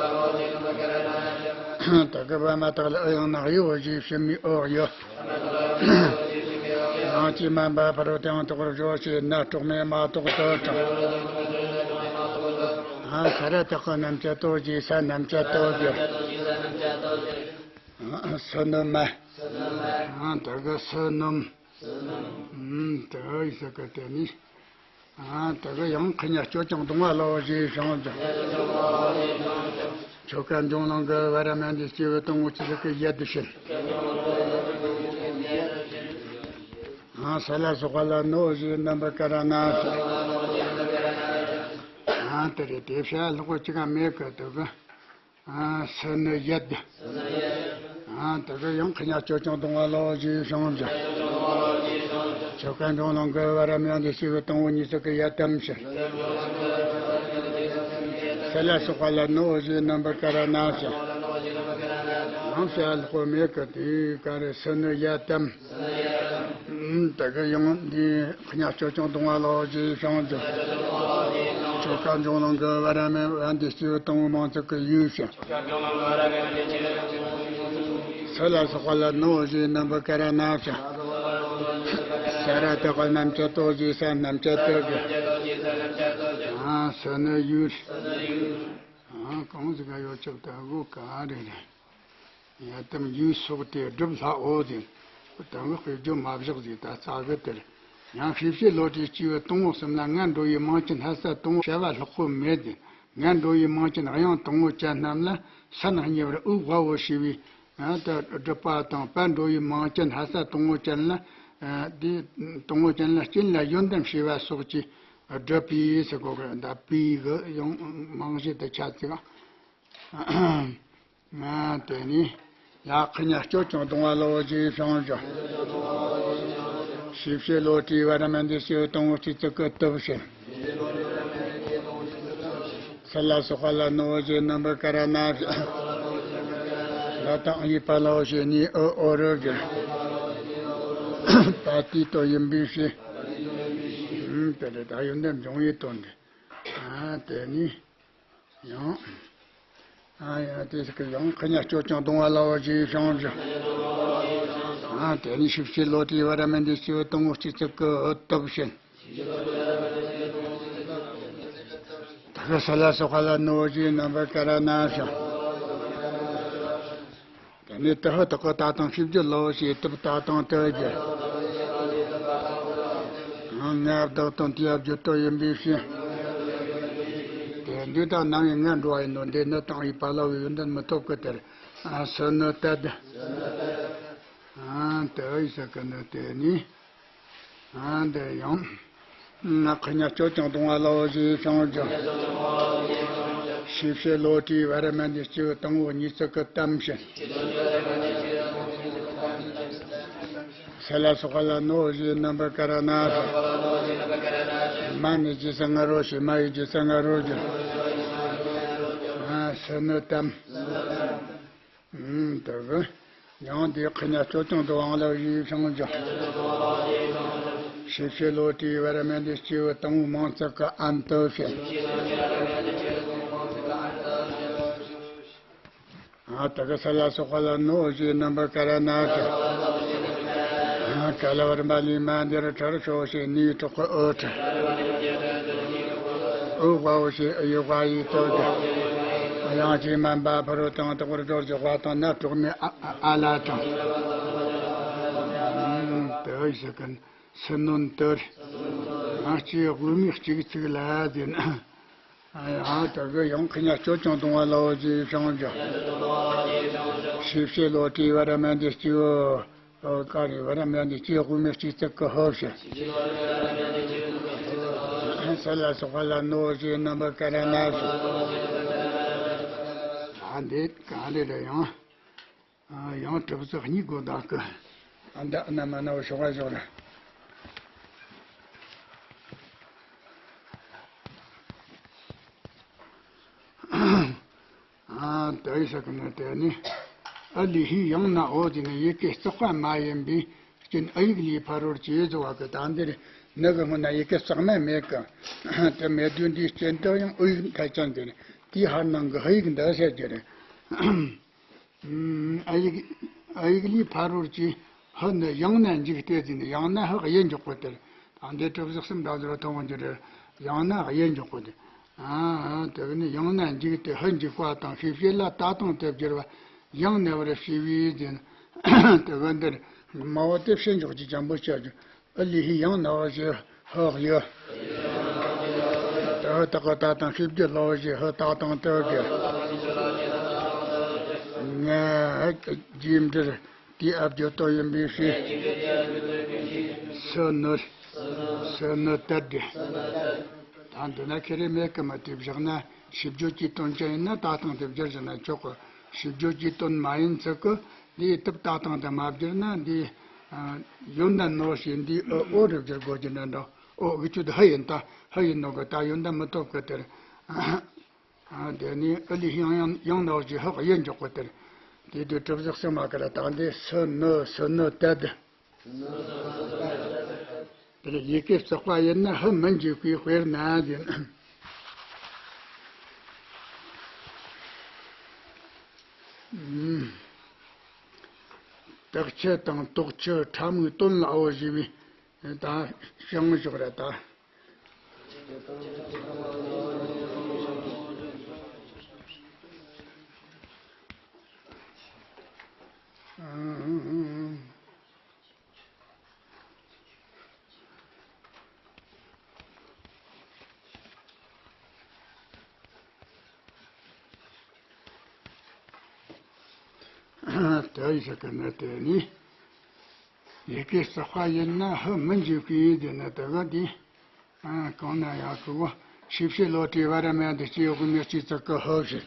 ཨང་། ད་གི་བར་མ་དག་ལ་ཨུ་ཡང་ན་གཡོ་བོ་ཞེས་ཕྱི་མའི་ཨུ་གཡོ། དབྱངས་ཀྱིས་དམན་པ་ཕ་རོལ་ཏུ་ཡང་དག་པར་སྦྱོར་ཞེས་སྣ་གྲོགས་མེད་སྣ་ཚོགས་དུ་དྲངས། ཨང་། ས་ར་བཏགས་ཀྱི་རྣམ་བཅད་དོ་ཞེས་ས་རྣམ་བཅད་དོ་ཟེར། ཨང་། སུ་ནུ་མ། ཨང་། དེ་གི་སུ་ནུམ། ཨང་། དེ་ཡི་ས་གི་དེ་ནི། ཨང་། དེ་གི་ཡང་ཁུ་ཉག་ཅོ་ཅང་དང་བ་ལའོ་ཞེས་བྱུང་ཟིག། ཆོ་ག་འབྱུང་ལམ་གྱི་བར་རམ་ཡང་དེ་སྐྱེ་བོ་དང་པོ་ཅན་གྱི་ཡུལ་དུ་ཕྱིན། ཨང་། སུ་ལ་སོགས་པ་ལ་ནོ་ཞེས་རྣམ་པར་བཀར་ན་ཕྱིན། ཨང་། དེ་རེད། དེ་བྱ་ལྷག་པ་ཅི་ག་མེད་གི། དེ་གི། ཨང་། སུ་ནི་ཡུལ། ཨང་། དེ་གི་ཡང་ཁུ་ཉག་ཅོ་ཅང་དང་བ་ལའོ་ཞེས་བྱུང་ཟིག། ཆོ་ག་འབྱུང་ལམ་གྱི་བར་རམ་ཡང་དེ་སྐྱེ་བོ་དང་པོ་གཉིས་ཚིག་གི་ཡུལ་དུ་ཕྱིན། སུ་ལ་སོགས་པ་ལ་ནོ་ཞེས་རྣམ་པར་བཀར་ན་ཕྱིན། ཡང་བྱ་ལྷག་པ་མེད་གི། དེ་ག་རེ་སུ་ནི་ཡུལ་དུ། ཨང་། དེ་གི་ཡང་འདི་ཁུ་ཉག་ཅོ་ཅང་དང་བ་ལའོ་ཞེས་བྱུང་ཟིག། ཆོ་ག་འབྱུང་ལམ་གྱི་བར་རམ་ཡང་དེ་སྐྱེ་བོ་དང་པོའི་མིང་ཚིག་གི་ཡུལ་ཕྱིན། སུ་ལ་སོགས་པ་ལ་ནོ་ཞེས་རྣམ་པར་བཀར་ན་ཕྱིན། ས་ར་བཏགས་པའི་རྣམ་བཅད་དོ་ཞེས་ས་རྣམ་བཅད་དོ་ཟེར། ཨང་། སུ་ནི་ཡུལ། ཨང་། གང་ཟིག་ག་ཡོད་ཆོག་ད་གོ་ག་རེ་རེད། ཡ་དམ་ཡུལ་སོགས་ཏེ་སྒྲུབ་སླའོ་ཟེར། དེ་གི་དཔེ་བརྗོད་མ་བཞག་ཟིག། ད་རྩ་གི་དེར། ཡང་ཤེས་བྱའི་བློ་གྲོས་སྐྱེ་བོ་དང་པོ་གསུམ་ལ་ངན་འགྲོ་བའི་མིང་ཅན་སྣ་ས་དང་པོ་བྱ་བ་ལྷག་པོ་མེད་ཟེར། ངན་འགྲོ་བའི་མིང་ཅན་དབྱངས་དང་པོ་ཅན་རྣམས་ལ་སན་གཉིས་པར་ཨུ་དབའ་བོ་ཞེས་པའི་ ཨ་ད་སྒྲུབ་པ་དང་པར་འགྲོ་བའི་མིང་ཅན། ལྷ་ས་དང་པོ་ཅན་ལ། ཨ་དེ་དང་པོ་ཅན་ལ་སྤྱན་ལ་ཡོན་ཏན་བྱེ་བ་སོགས་ཀྱིས་སྒྲུབ་པའི་ཟེར་གོ་གི། ད་པའི་གི་ཡང་མིང་གཞི་དེ་ཆ་ཚིག་ཨ་དེ་ནི་ཡ། ཁི་ཉ་སྐྱོ་ཅང་གདུང་བ་ལོ་ཞེས་བྱང་ཞོ། ཤི་བྱེད་བློ་གྲོས་བར་མ་འདི་སྐྱེ་བོ་དང་པོ་སྤྱི་གཙུག་གི་སྟོབས་བྱེད། སི་ལ་སོགས་ལ་ནོ་ཞེས་རྣམ་པར་ཀ་ར་ན་བྱེད། ལ་དང་ཡི་པ་ལོ་ཞེས་ནི་ཨོ་ཨོ་རོ་བརྗོད། པ་ཏི་ཏོ་ཡིན་པའི་ཕྱིར། ཨུམ་དེ་ལས་ད་ཡོན་ཏན་འབྱུང་བའི་དོན་ཏེ། ཨ་དེ་ནི། ཡང་། ཨ་ཡང་དེ་ཟེར་གི། ཡང་ཁི་ཉ་སྐྱོ་ཅང་གདུང་བ་ལོ་ཞེས་བྱང་ཞོ། ཨ་དེ་ནི་ཤི་བྱེད་བློ་གྲོས་བར་མ་འདི་སྐྱེ་བོ་དང་པོ་སྤྱི་གཙུག་གི་སྟོབས་བྱེད། ད་ག་སི་ལ་སོགས་ལ་ནོ་ཞེས་རྣམ་པར་ཀ་ར་ན་བྱེད། དེ་ནས་ཏི་ཧ་ཏི་ཀ་ད་དང་ཤི་བྱེད་བློ་ཞེས་སྟོབས་ད་དང་དུ་བརྗོད། ང་བདག་དང་དེ་ཡང་བརྗོད་དོ་ཡིན་པའི་ཕྱིར། དེ་འདི་དག་ནམ་ཡང་ངན་འགྲོ་བ་ཡིན་ནོ། འདི་ནི་དང་ཡི་པ་ལ་བའི་ཡོན་ཏན་མི་ཐོབ་ཀི་དེར། ཨ་སུ་ནུ་ཏད། ཨ་དེ་ཡི་ས་ཀི་ནི་དེ་ནི། ཨ་འདི་ཡང་། ང་ཁི་ཉ་སྐྱོ་ཅང་གདུང་བ་ལོ་ཞེས་བྱང་ཞོ། ཤི་བྱེད་བློ་གྲོས་བར་མ་འདི་སྐྱེ་བོ་དང་པོ་གཉིས་གཙུག་གི་སྟོབས་བྱེད། སི་ལ་སོགས་ལ་ནོ་ཞེས་རྣམ་པར་ཀ་ར་ན་བྱེད། མ་ནི་ཇི་སང་ང་རོ་ཞེས་མ་ཡི་ཇི་སང་ང་རོ་བརྗོད། ཨ་སུ་ནུ་ཏམ། ཨུམ་དེ་གི། ཡང་དེ་ཁི་ཉ་སྐྱོ་ཅང་གདུང་བ་ལོ་ཞེས་བྱང་ཞོ། ཤི་བྱེད་བློ་གྲོས་བར་མ་འདི་སྐྱེ་བོ་དང་པོ་མིང་གཙུག་གི་ཨན་དུ་བྱེད། ཨ་ད་ག་སི་ལ་སོགས་ལ་ནོ་ཞེས་རྣམ་པར་ཀ་ར་ན་བྱེད། ཨ་ག་ལ་བར་མ་ལི་མ་འདིར་ཁྲར་ཤོ་ཞེས་ནི་གྲོགས་ཀྱི་ཨོ་ཁྲ། ཨུ་ཝ་འོ་ཞེས་ཨུ་ཡི་ཝ་ཡི་ཏོ་ཏེ། ཡང་ཅིག་མན་པ་ཕ་རོལ་ཏུ་ཡང་དག་པར་སྦྱོར་གྱི་ཝ་དང་ན་གྲོགས་མེད་ཨ་ཨ་ཨ་ལ་དང་། དེ་ཡི་ས་ཀི་ནི་སུ་ནུ་ཏུ་རེད། ང་སྐྱེ་དབུ་མའི་གཅིག་ཚིག་ལ་ཟེར་ན། ཨ་ཡ་ད་གི་ཡང་ཁི་ཉ་སྐྱོ་ཅང་གདུང་བ་ལོ་ཞེས་བྱང་ཞོ། ཤི་བྱེད་བློ་གྲོས་བར་མ་འདི་སྐྱེ་བོ། ཨོ་ཀ་རེ་བར་མ་འདི་སྐྱེ་དབུ་མའི་གཅིག་ཚིག་གི་ཧོ་བྱེད། སི་ལ་སོགས་ལ་ནོ་ཞེས་རྣམ་པར་ཀ་ར་ན་བྱེད། ད་འདི་ག་རེ་རེད་ཡང་། ཨ་ཡང་གྲུབ་ཚུལ་གཉིས་དགོས་ད་གི། ཨ་འདི་ཨ་ན་མ་ན་བ་ཤོག་ཨ་ཞོག་ར། ཨ་དེ་ཡི་ས་ཀི་ནི་དེ་ནི། ཨ་ལི་ཧི་ཡང་ན་འོ་དེ་ནི་ཡི་གེ་བརྩེགས་པ་མ་ཡིན་པའི་རྐྱེན་ཨ་ཡིག་ལི་ཕ་རོལ་ཅེས་བཟོ་བ་གི། ད་འདིར་ནི་གི་སྔོན་ན་ཡི་གེ་བརྩེགས་མ་མེད་གི། དེ་མེད་དུས་འདིའི་རྐྱེན་དུ་ཡང་ཨུ་ཡིག་མཐའ་ཅན་དེ་ནི་དེའི་ཧར་ནང་གི་ཧ་ཡིག་འདི་ཟེར་རྒྱུ་རེད། ཨ་ཡིག་ཨ་ཡིག་ལི་ཕ་རོལ་གྱི་ཧ་ནི་ཡང་ན་འཇུག་སྟེ་ཟིན་ནི། ཡང་ན་ཧ་གཡས་འཇོག་པ་དེར། ད་འདི་གྲུབ་ཚུལ་གསུམ་འདྲ་ཟེར་བ་མཐོང་བ་འགྱུར་རེ། ཡང་ན་གཡས་འཇོག་པ་དེ། ཨ་དེ་ནི་ཡང་ན་འཇུག་སྟེ་ཧ་འཇུག་པ་དང་ཤེས་བྱེད་ལ་ད་དང་དེ་སྦྱར་བ། ཡང་ན་བར་ཤེས་པའི་ཟིན། དེ་ག་འདིར་མ་བ་དེ་ཕྱིར་འཇོག་གི་འཇམ་པོ་བྱ་རྒྱུ། ཨ་ལི་ཧི་ཡང་ན་བ་ཞེས་ཧ་གཡས། ད་ཧ་ད་ག་ད་དང་ཤེས་བྱེད་ལ་བ་ཞེས་ཧ་ད་དང་དེ་ག་ང་རྗེས་འབྲེལ་དེའི་ཨ་བརྗོད་དོ་ཡིན་པའི་ཕྱིར། སུ་ནུ། སུ་ནུ་ཏད་དེ། ད་འདི་ན་ཁེ་རེ་མེད་ཀི་མ་དེ་བཞག་ན་ཤེས་བརྗོད་ཀྱི་དོན་ཅན་ཡིན་ན་ད་དང་དེ་སྦྱར་བཞག་ན་ཆོག་གི། ཤེས་བརྗོད་ཀྱི་དོན་མ་ཡིན་ཚིག་གི་འདིའི་སྟབས་ད་དང་དེ་མ་སྦྱར་ན་འདི་ཡོན་ཏན་ནོ་ཞེས་འདི་ཨོ་ཨོ་རེ་སྦྱར་དགོས་ཀྱི་འདྲ་འདྲ། ཨོ་གི་ཆུ་དེ་ཧ་ཡིན། ད་ཧ་ཡིན་ནོ་གི་ད་ཡོན་ཏན་མི་ཐོབ་གི་དེར། ཨ་དེ་ནས་ཨ་ལི་ཡང་ཡང་ཡང་ན་བ་ཞེས་ཧ་གཡས་འཇོག་པ་དེར། དེ་དུས་གྲུབ་ཚུལ་གསུམ་མ་ཀ་ར་ད་འདི་སུ་ནུ་སུ་ནུ་ཏད། དེ་ལ་ཡི་གེ་བརྩེགས་པ་ཡིན་ན་ཧ་མི་འཇུག་པའི་དཔེར་ན་ཟིན། དག་ཆུ་དང་དོག་ཆུ་ཕྲ་མོའི་དོན་ལ་འོ་ཞེས་པའི་ད་བྱང་ཞོག་ར་ད། དེ་ཡི་ཞིག་གི་ནི་དེ་ནི། ཡི་གེ་གསར་པ་ཡིན་ན་ཧུ་མི་འཇུག་གི་ཡིན་དེ་ནི་དེ་ག་དེ། གང་ན་ཡང་གི་བོ། ཤེས་བྱའི་བློ་གྲོས་བར་མ་འདི་སྐྱེ་དབུ་མའི་སྐྱེས་ཚིག་གི་ཧུ་བཞིན།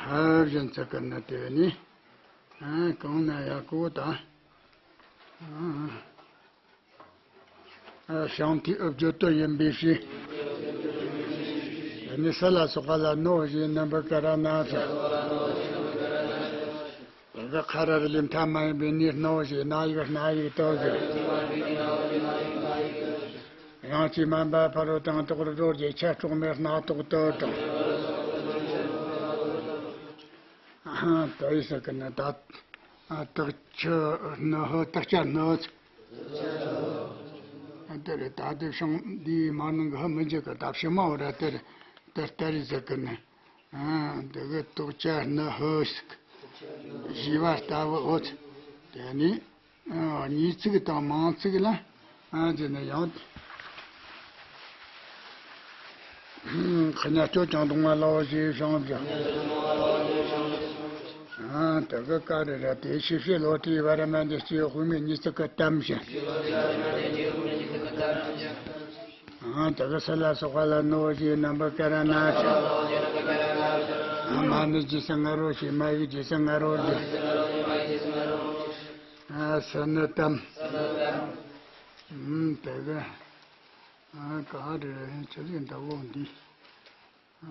ཧུ་བཞིན་ཚིག་གི་ནི་དེ་ནི། གང་ན་ཡང་གི་བོ་དང་། བྱང་མཐའི་དབུ་བརྗོད་དོན་ཡིན་པའི་ཕྱིར། དེ་ནས་ས་ལ་སོགས་པ་ལ་ནོ་ཞེས་ནི་འབུ་ཀ་ར་ན་ཟེར། དེ་ག་ཁ་ར་རི་ལས་མཐའ་མ་ཡིན་པའི་ནི་སྣོ་ཞེས་སྣ་ཡིག་སྣ་ཡིག་ཏོ་ཟེར། ཡང་ཅིག་མ་འབའ་ཕ་རོལ་དང་དོག་རི་རོ་ཞེས་ཆ་གྲོག་མའི་སྣ་ཏོག་ཏོ་དང་། ཏོ་ཡི་ས་ཀི་ནི་ད། དག་ཆ་སྣ་ཧོ་དག་ཆ་སྣ་ཧོ། དེ་རེད། ད་དེ་བྱུང་འདིའི་མ་ནང་གི་ཧ་མི་འཇུག་གི་ད་ཕྱི་མ་བོ་ར་དེ་རེད། དེ་ལྟར་རེད་ཟེར་གི་ནི། དེ་གི་དག་ཆ་སྣ་ཧོ་ཞིག་ཞི་བ་ལྟ་བུ་འོ། དེ་ནི་གཉིས་ཚིག་དང་མང་ཚིག་ལ་ཨ་ཟེར་ནས་ཡང་། ཁ་ཉ་སྐྱོ་ཀྱང་གདུང་བ་ལའོ་ཞེས་བྱང་བྱ། དེ་གི་ཀ་རེ་ར་དེ་ཤི་ཤི་ལོ་ཏི་བ་ར་མ་འདི་སྐྱེ་དབུ་མའི་གཉིས་ཚིག་གི་གཏམ་བྱ། དེ་གི་ས་ལ་སོགས་པ་ལ་ནོ་ཞེས་རྣམ་པར་ཀ་ར་ན་བྱ། མ་ནི་རྗེས་སུ་ང་རོ་ཞེས་མ་ཡི་རྗེས་སུ་ང་རོ་ཞེས། ཨ་ས་ནི་གཏམ། ཨུམ་དེ་གི་ཨ་ག་རེ་ཆི་ཟིག་འདྲ་བོ་འདི། ཨ་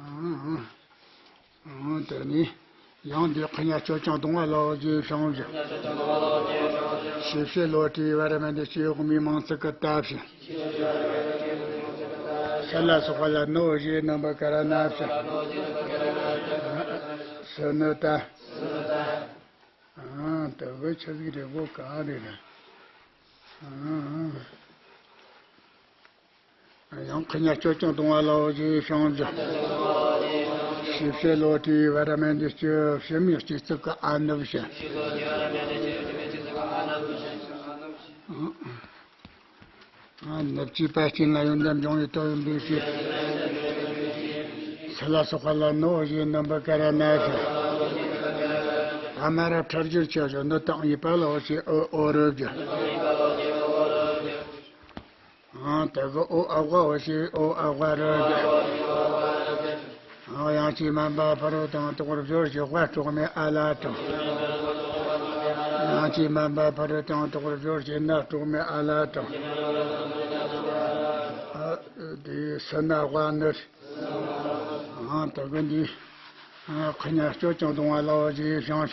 ཨ་དེ་ནི་ཡང་འདི་ཁ་ཉ་སྐྱོ་ཀྱང་གདུང་བ་ལའོ་ཞེས་བྱང་བྱ། ཤི་ཤི་ལོ་ཏི་བ་ར་མ་འདི་སྐྱེ་དབུ་མའི་མང་ཚིག་གི་ལྟ་བྱ། ས་ལ་སོགས་པ་ལ་ནོ་ཞེས་རྣམ་པར་ཀ་ར་ན་བྱ། ས་ནི་ད། ཨ་དེ་གི་ཆི་ཟིག་རེད་གོ་ག་རེ་རེད། ཨ་ཡང་ཁ་ཉ་སྐྱོ་ཀྱང་གདུང་བ་ལའོ་ཞེས་བྱང་བྱ། ཤི་ཤི་ལོ་ཏི་བ་ར་མ་འདི་སྐྱེ་ཕྱི་མའི་སྐྱེས་ཚིག་གི་ཨ་ནུབ་བྱ། ནུབ་ཀྱི་པ་ཅན་ལ་ཡོན་ཏན་འབྱུང་བའི་དོན་ཡིན་པའི་ཕྱིར། ས་ལ་སོགས་པ་ལ་ནོ་ཞེས་རྣམ་པར་ཀ་ར་ན་བྱ། ཨ་མ་ར་ཕྲ་སྦྱོར་ཆ་བཞག་ནི་དང་ཡི་པ་ལའོ་ཞེས་ཨོ་ཨོ་རོ་བྱ། ཨང་དེ་གི་ཨོ་ཨ་ཝ་འོ་ཞེས་ཨོ་ཨ་ཝ་རོ་བྱ། ཨང་ཡང་ཅིག་མ་འབའ་ཕ་རོལ་དང་དོག་རི་སྦྱོར་ཞེས་ཝ་གྲོགས་མེད་ཨ་ལ་དང་། ཡང་ཅིག་མ་འབའ་ཕ་རོལ་དང་དོག་རི་སྦྱོར་ཞེས་ན་གྲོགས་མེད་ཨ་ལ་དང་། ཨ་དེ་སི་ན་ཝ་ནི། ཨང་དེ་གི་འདི། ཨང་ཁ་ཉ་སྐྱོ་ཀྱང་གདུང་བ་ལའོ་ཞེས་བྱང་བྱ།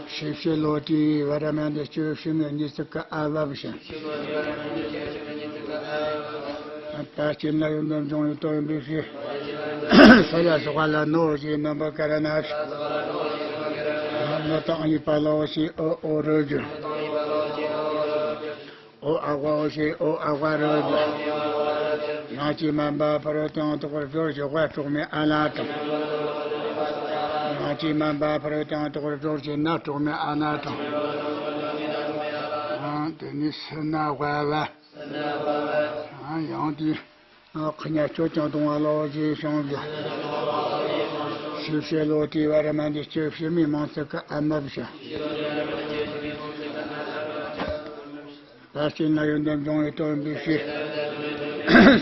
ཤི་ཤི་ལོ་ཏི་བ་ར་མ་འདི་སྐྱེ་ཕྱི་མའི་གཉིས་ཚིག་གི་ཨ་བབ་བྱ། པ་ཅན་ལ་ཡོན་ཏན་འབྱུང་བའི་དོན་ཡིན་པའི་ཕྱིར། ས་ལ་སོགས་པ་ལ་ནོ་ཞེས་རྣམ་པར་ཀ་ར་ན་བྱ། ནི་དང་ཡི་པ་ལའོ་ཞེས་ཨོ་ཨོ་རོ་བྱ། ཨོ་ཨ་ཝ་འོ་ཞེས་ཨོ་ཨ་ཝ་རོ་བྱ། ཡང་ཅིག་མ་འབའ་ཕ་རོལ་དང་དོག་རི་སྦྱོར་ཞེས་ཝ་གྲོགས་མེད་ཨ་ལ་དང་། ཡང་ཅིག་མ་འབའ་ཕ་རོལ་དང་དོག་རི་སྦྱོར་ཞེས་ན་གྲོགས་མེད་ཨ་ན་དང་། ཨང་དེ་ནི་སི་ན་ཝ་ཝ། ཨང་ཡང་དེ། ཨ་ཁ་ཉ་སྐྱོ་ཀྱང་གདུང་བ་ལའོ་ཞེས་བྱང་བྱ། ཤི་ཤི་ལོ་ཏི་བ་ར་མ་འདི་སྐྱེ་ཕྱི་མའི་མང་ཚིག་གི་ཨ་མབ་བྱ། པ་ཅན་ལ་ཡོན་ཏན་འབྱུང་བའི་དོན་ཡིན་པའི་ཕྱིར།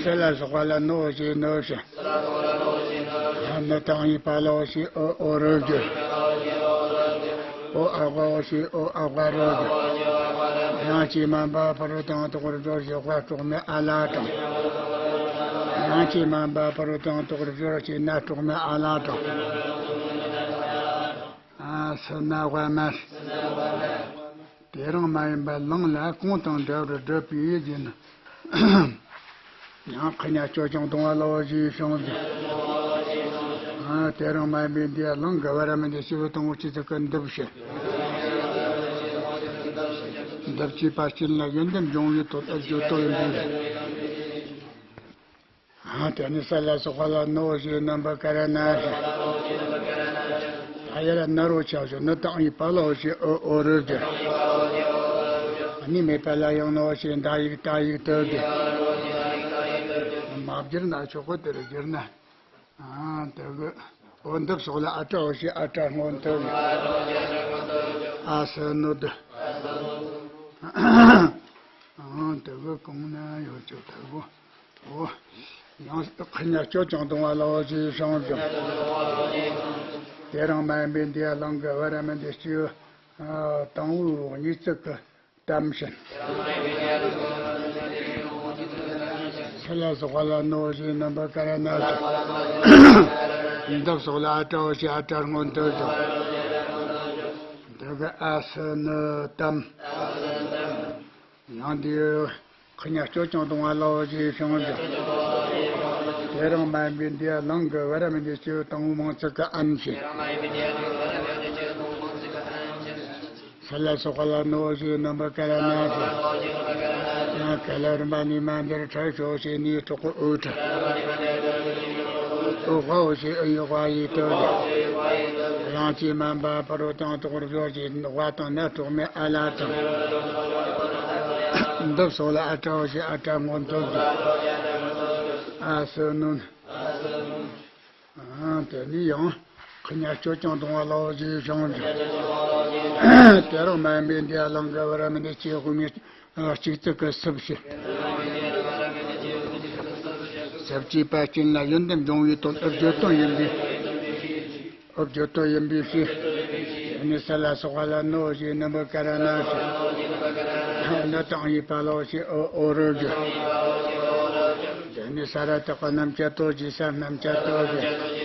ས་ལ་སོགས་པ་ལ་ནོ་ཞེས་ནོ་བྱ། ནི་དང་ཡི་པ་ལའོ་ཞེས་ཨོ་ཨོ་རོ་བྱ། ཨོ་ཨ་ཝ་འོ་ཞེས་ཨོ་ཨ་ཝ་རོ་བྱ། ཡང་ཅིག་མ་འབའ་ཕ་རོལ་དང་དོག་རི་སྦྱོར་ཞེས་ཝ་གྲོགས་མེད་ཨ་ལ་དང་། ཡང་ཅིག་མ་འབའ་ཕ་རོལ་དང་དོག་རི་སྦྱོར་ཞེས་ན་གྲོགས་མེད་ཨ་ལ་དང་། ཨ་སི་ན་ཝ་མ། དེ་རང་མ་ཡིན་པ་ལང་ལ་གོང་དང་འདྲ་བར་བསྒྲུབས་པའི་ཡིད་ཀྱིས་ནི། ཡང་ཁ་ཉ་སྐྱོ་ཀྱང་གདུང་བ་ལའོ་ཞེས་བྱང་བྱ། ཨ་དེ་རང་མ་ཡིན་པའི་འདི་ལང་གི་བ་ར་མ་འདི་ཤི་བོ་དང་བོ་ཅི་ཚིག་གི་འདུབ་བྱ། འདུབ་ཀྱི་པ་ཅན་ལ་ཡོན་ཏན་འབྱུང་བའི་དོན་ཨ་བརྗོད་དོན་ཡིན་པའི། ཨ་དེ་ནི་ས་ལ་སོགས་པ་ལ་ནོ་ཞེས་རྣམ་པར་ཀ་ར་ན་བྱ། ཨ་ཡ་ལ་ན་རོ་ཆ་བྱ་ནི་དང་ཡི་པ་ལའོ་ཞེས་ཨོ་ཨོ་རོ་བྱ། ཨ་ནི་མེད་པ་ལ་ཡང་ནོ་ཞེས་འདའ་ཡིག་ཏ་ཡིག་ཏོ་བྱ། མ་བསྒྱུར་ན་ཆོག་གོ་དེ་རུ་བསྒྱུར་ན། ཨ་དེ་གི་འོ་འདི་སོགས་ལ་ཨ་ཏྲ་འོ་ཞེས་ཨ་ཏྲ་སྔོན་དུ་ཨ་སུ་ནུ་དུ། ཨ་དེ་གི་གོང་ན་ཡོད་ཅོག་དེ་གོ། འོ། ཡང་ཁ་ཉ་སྐྱོ་ཅང་དུང་བ་ལ་འོ་ཞེས་བྱུང་ཞིང་། དེ་རིང་མ་ཡིན་པའི་འདི་ཡ་ལང་གི་བ་ར་མི་འདི་སྐྱེ་བོ་དང་བོའི་གཉིས་ཚིག་གི་གཏམ་བྱིན། སུ་ལ་སོགས་པ་ལ་ནོ་ཞེས་ནམ་བུ་ཀ་ར་ན་ཞེས། འདི་སོགས་ལ་ཨ་ཏྲ་འོ་ཞེས་ཨ་ཏྲ་སྔོན་དུ་ཞིང་། འདི་གི་ཨ་སུ་ནུ་གཏམ། ཡང་འདི་ཁ་ཉ་སྐྱོ་ཅང་དུང་བ་ལ་འོ་ཞེས་བྱུང་ཞིང་། དེ་རིང་མ་ཡིན་པའི་འདི་ཡ་ལང་གི་བ་ར་མི་འདི་སྐྱེ་བོ་དང་བོའི་མིང་ཚིག་གི་ཨན་བྱིན། སུ་ལ་སོགས་པ་ལ་ནོ་ཞེས་ནམ་བུ་ཀ་ར་ན་ཞེས། ཡང་ཀ་ལ་རིམ་པ་ནས་མ་འདིར་ཁྲ་ཞོ་ཞེས་ནི་གྲོགས་པོ་འུ་ཁྲ། འུ་དབའོ་ཞེས་འུ་ཡི་དབའ་ཡིས་བསྟོད་ཅིང་། ཡང་ཅི་མ་འབབ་པ་རོ་དང་དོག་རོ་ཞོ་ཞེས་དབའ་དང་ན་གྲོགས་མེད་ཨ་ལ་དང་། འདི་སོགས་ལ་ཨ་ཏྲ་འོ་ཞེས་ཨ་ཏྲ་སྔོན་དུ་ཞིང་། ཨ་སུ་ནུ། ཨ་དེ་ནས་ཡང་ཁ་ཉ་སྐྱོ་ཅང་དུང་བ་ལ་འོ་ཞེས་བྱུང་ཞིང་། དེ་རིང་མ་ཡིན་པའི་འདི་ཡ་ལང་གི་བ་ར་མི་འདི་སྐྱེ་བོའི་མིང་གཅིག་ཚིག་གི་སུབ་བྱིན། སུབ་ཅེས་པ་སྐྱེ་ན་ཡོན་ཏན་འབྱུང་བའི་དོན་ཨུ་བརྗོད་དོན་ཡིན་པས། ཨུ་བརྗོད་དོན་ཡིན་པའི་ཕྱིར། དེ་ནས་སུ་ལ་སོགས་པ་ལ་ནོ་ཞེས་ནམ་བུ་ཀ་ར་ན་ཞེས། ནུ་དང་ཡི་པ་ལ་འོ་ཞེས་འུ་འོ་རུ་བརྗོད། དེ་ནས་ས་ར་བཏགས་པ་རྣམ་བཅད་དོ་ཞེས་ས་རྣམ་བཅད་དོ་ཞེས།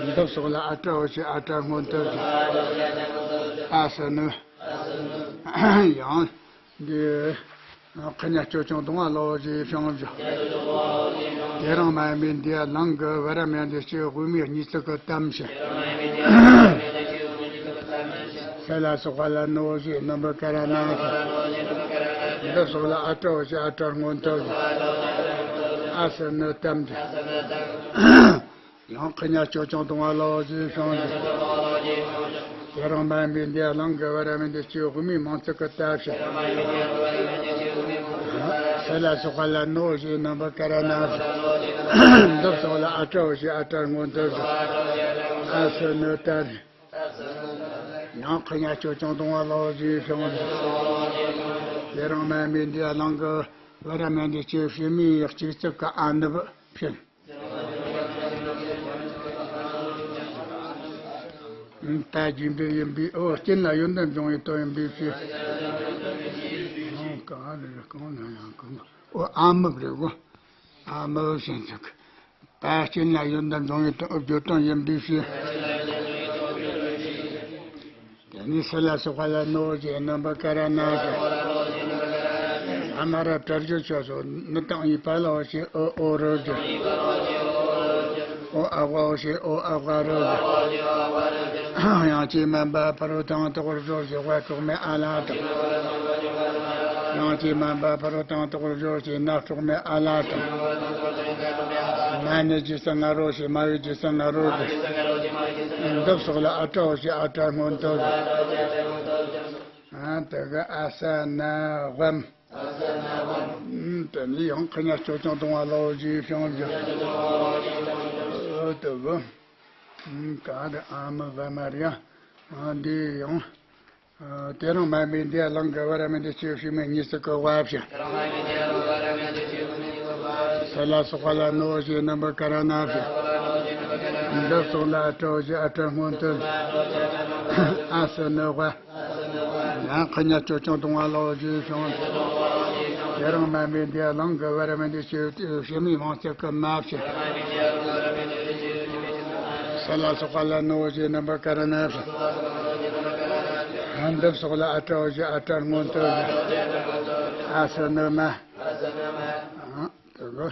འདི་སོགས་ལ་ཨ་ཏྲ་འོ་ཞེས་ཨ་ཏྲ་སྔོན་དུ་ཞིང་། ཨ་སུ་ནུ། ཡང་། འདི། ཁ་ཉ་སྐྱོ་ཅང་དུང་བ་ལ་འོ་ཞེས་བྱུང་ཞིང་། དེ་རིང་མ་ཡིན་པའི་འདི་ཡ་ལང་གི་བ་ར་མི་འདི་སྐྱེ་བོའི་མིང་གཉིས་ཚིག་གི་གཏམ་བྱིན། སུ་ལ་སོགས་པ་ལ་ནོ་ཞེས་ནམ་བུ་ཀ་ར་ན་ཞེས། འདི་སོགས་ལ་ཨ་ཏྲ་འོ་ཞེས་ཨ་ཏྲ་སྔོན་དུ་ཞིང་། ཨ་སུ་ནུ་གཏམ་བྱིན། ཡང་ཁ་ཉ་སྐྱོ་ཅང་དུང་བ་ལ་འོ་ཞེས་བྱུང་ཞིང་། དེ་རིང་མ་ཡིན་པའི་འདི་ཡ་ལང་གི་བ་ར་མི་འདི་སྐྱེ་བོའི་མིང་ཚིག་གི་གཏམ་བྱིན། སུ་ལ་སོགས་པ་ལ་ནོ་ཞེས་ནམ་བུ་ཀ་ར་ན་ཞེས། འདི་སོགས་ལ་ཨ་ཏྲ་འོ་ཞེས་ཨ་ཏྲ་སྔོན་དུ་ཞིང་། ཨ་སུ་ནུ་ཏ་རེ། ཡང་ཁ་ཉ་སྐྱོ་ཅང་དུང་བ་ལ་འོ་ཞེས་བྱུང་ཞིང་། དེ་རིང་མ་ཡིན་པའི་འདི་ཡ་ལང་གི་བ་ར་མི་འདི་སྐྱེ་བོའི་མིང་གཅིག་ཚིག་གི་ཨ་ནུ་བུ་བྱིན། ད་རྒྱུ་འབྲས་ཡིན་པའི་འོ་རྐྱེན་ལ་ཡོན་ཏན་འབྱུང་བའི་དོན་ཡིན་པའི་ཕྱིར། འོ་གང་རེ་རེ་གང་ན་ཡང་གང་། འོ་ཨ་མི་རེ་གོ། ཨ་མི་བྱིན་ཚིག་ད་རྐྱེན་ལ་ཡོན་ཏན་འབྱུང་བའི་དོན་བརྗོད་དོན་ཡིན་པའི་ཕྱིར། དེ་ནས་སུ་ལ་སོགས་པ་ལ་ནོ་ཞེས་ནམ་བུ་ཀ་ར་ན་ཞེས། ཨ་མ་ར་བྲལ་བརྗོད་བྱ་སོགས་ནུ་དང་ཡི་པ་ལ་འོ་ཞེས་འུ་འོ་རུ་བརྗོད། འོ་ཨ་བ་འོ་ཞེས་འོ་ཨ་བ་རུ་བརྗོད། ཡང་ཅི་མ་འབབ་པ་རོ་དང་དོག་རོ་ཞོ་ཞེས་དབའ་གྲོགས་མེད་ཨ་ལ་དང་། ཡང་ཅི་མ་འབབ་པ་རོ་དང་དོག་རོ་ཞོ་ཞེས་ན་གྲོགས་མེད་ཨ་ལ་དང་། མ་ནི་རྗེས་སུ་ང་རོ་ཞེས་མ་བའི་རྗེས་སུ་ང་རོ་རུ། འདི་སོགས་ལ་ཨ་ཏྲ་འོ་ཞེས་ཨ་ཏྲ་སྔོན་དུ་ཞིང་། ཨ་དེ་གི་ཨ་ས་ན་བམ། དེ་ནས་ཡང་ཁ་ཉ་སྐྱོ་ཅང་དུང་བ་ལ་འོ་ཞེས་བྱུང་ཞིང་། འོ་དེ་བུ། ག་རེ་ཨ་མི་བ་མ་རེད་ཡ། འདི་ཡང་། དེ་རིང་མ་ཡིན་པའི་འདི་ཡ་ལང་གི་བ་ར་མི་འདི་སྐྱེ་བོའི་མིང་གཉིས་ཚིག་གི་བ་བྱིན། སུ་ལ་སོགས་པ་ལ་ནོ་ཞེས་ནམ་བུ་ཀ་ར་ན་བྱིན། འདི་སོགས་ལ་ཨ་ཏྲ་འོ་ཞེས་ཨ་ཏྲ་སྔོན་དུ། ཨ་སུ་ནུ་བ། ཡང་ཁ་ཉ་སྐྱོ་ཅང་དུང་བ་ལ་འོ་ཞེས་བྱུང་། དེ་རིང་མ་ཡིན་པའི་འདི་ཡ་ལང་གི་བ་ར་མི་འདི་སྐྱེ་བོའི་མིང་གཉིས་ཚིག་གི་མ་བྱིན། སུ་ལ་སོགས་པ་ལ་ནོ་ཞེས་ནམ་བུ་ཀ་ར་ན་བྱིན། འདི་སོགས་ལ་ཨ་ཏྲ་འོ་ཞེས་ཨ་ཏྲ་སྔོན་དུ་ཞིང་། ཨ་སུ་ནུ་མ། ཨ་དེ་གོ།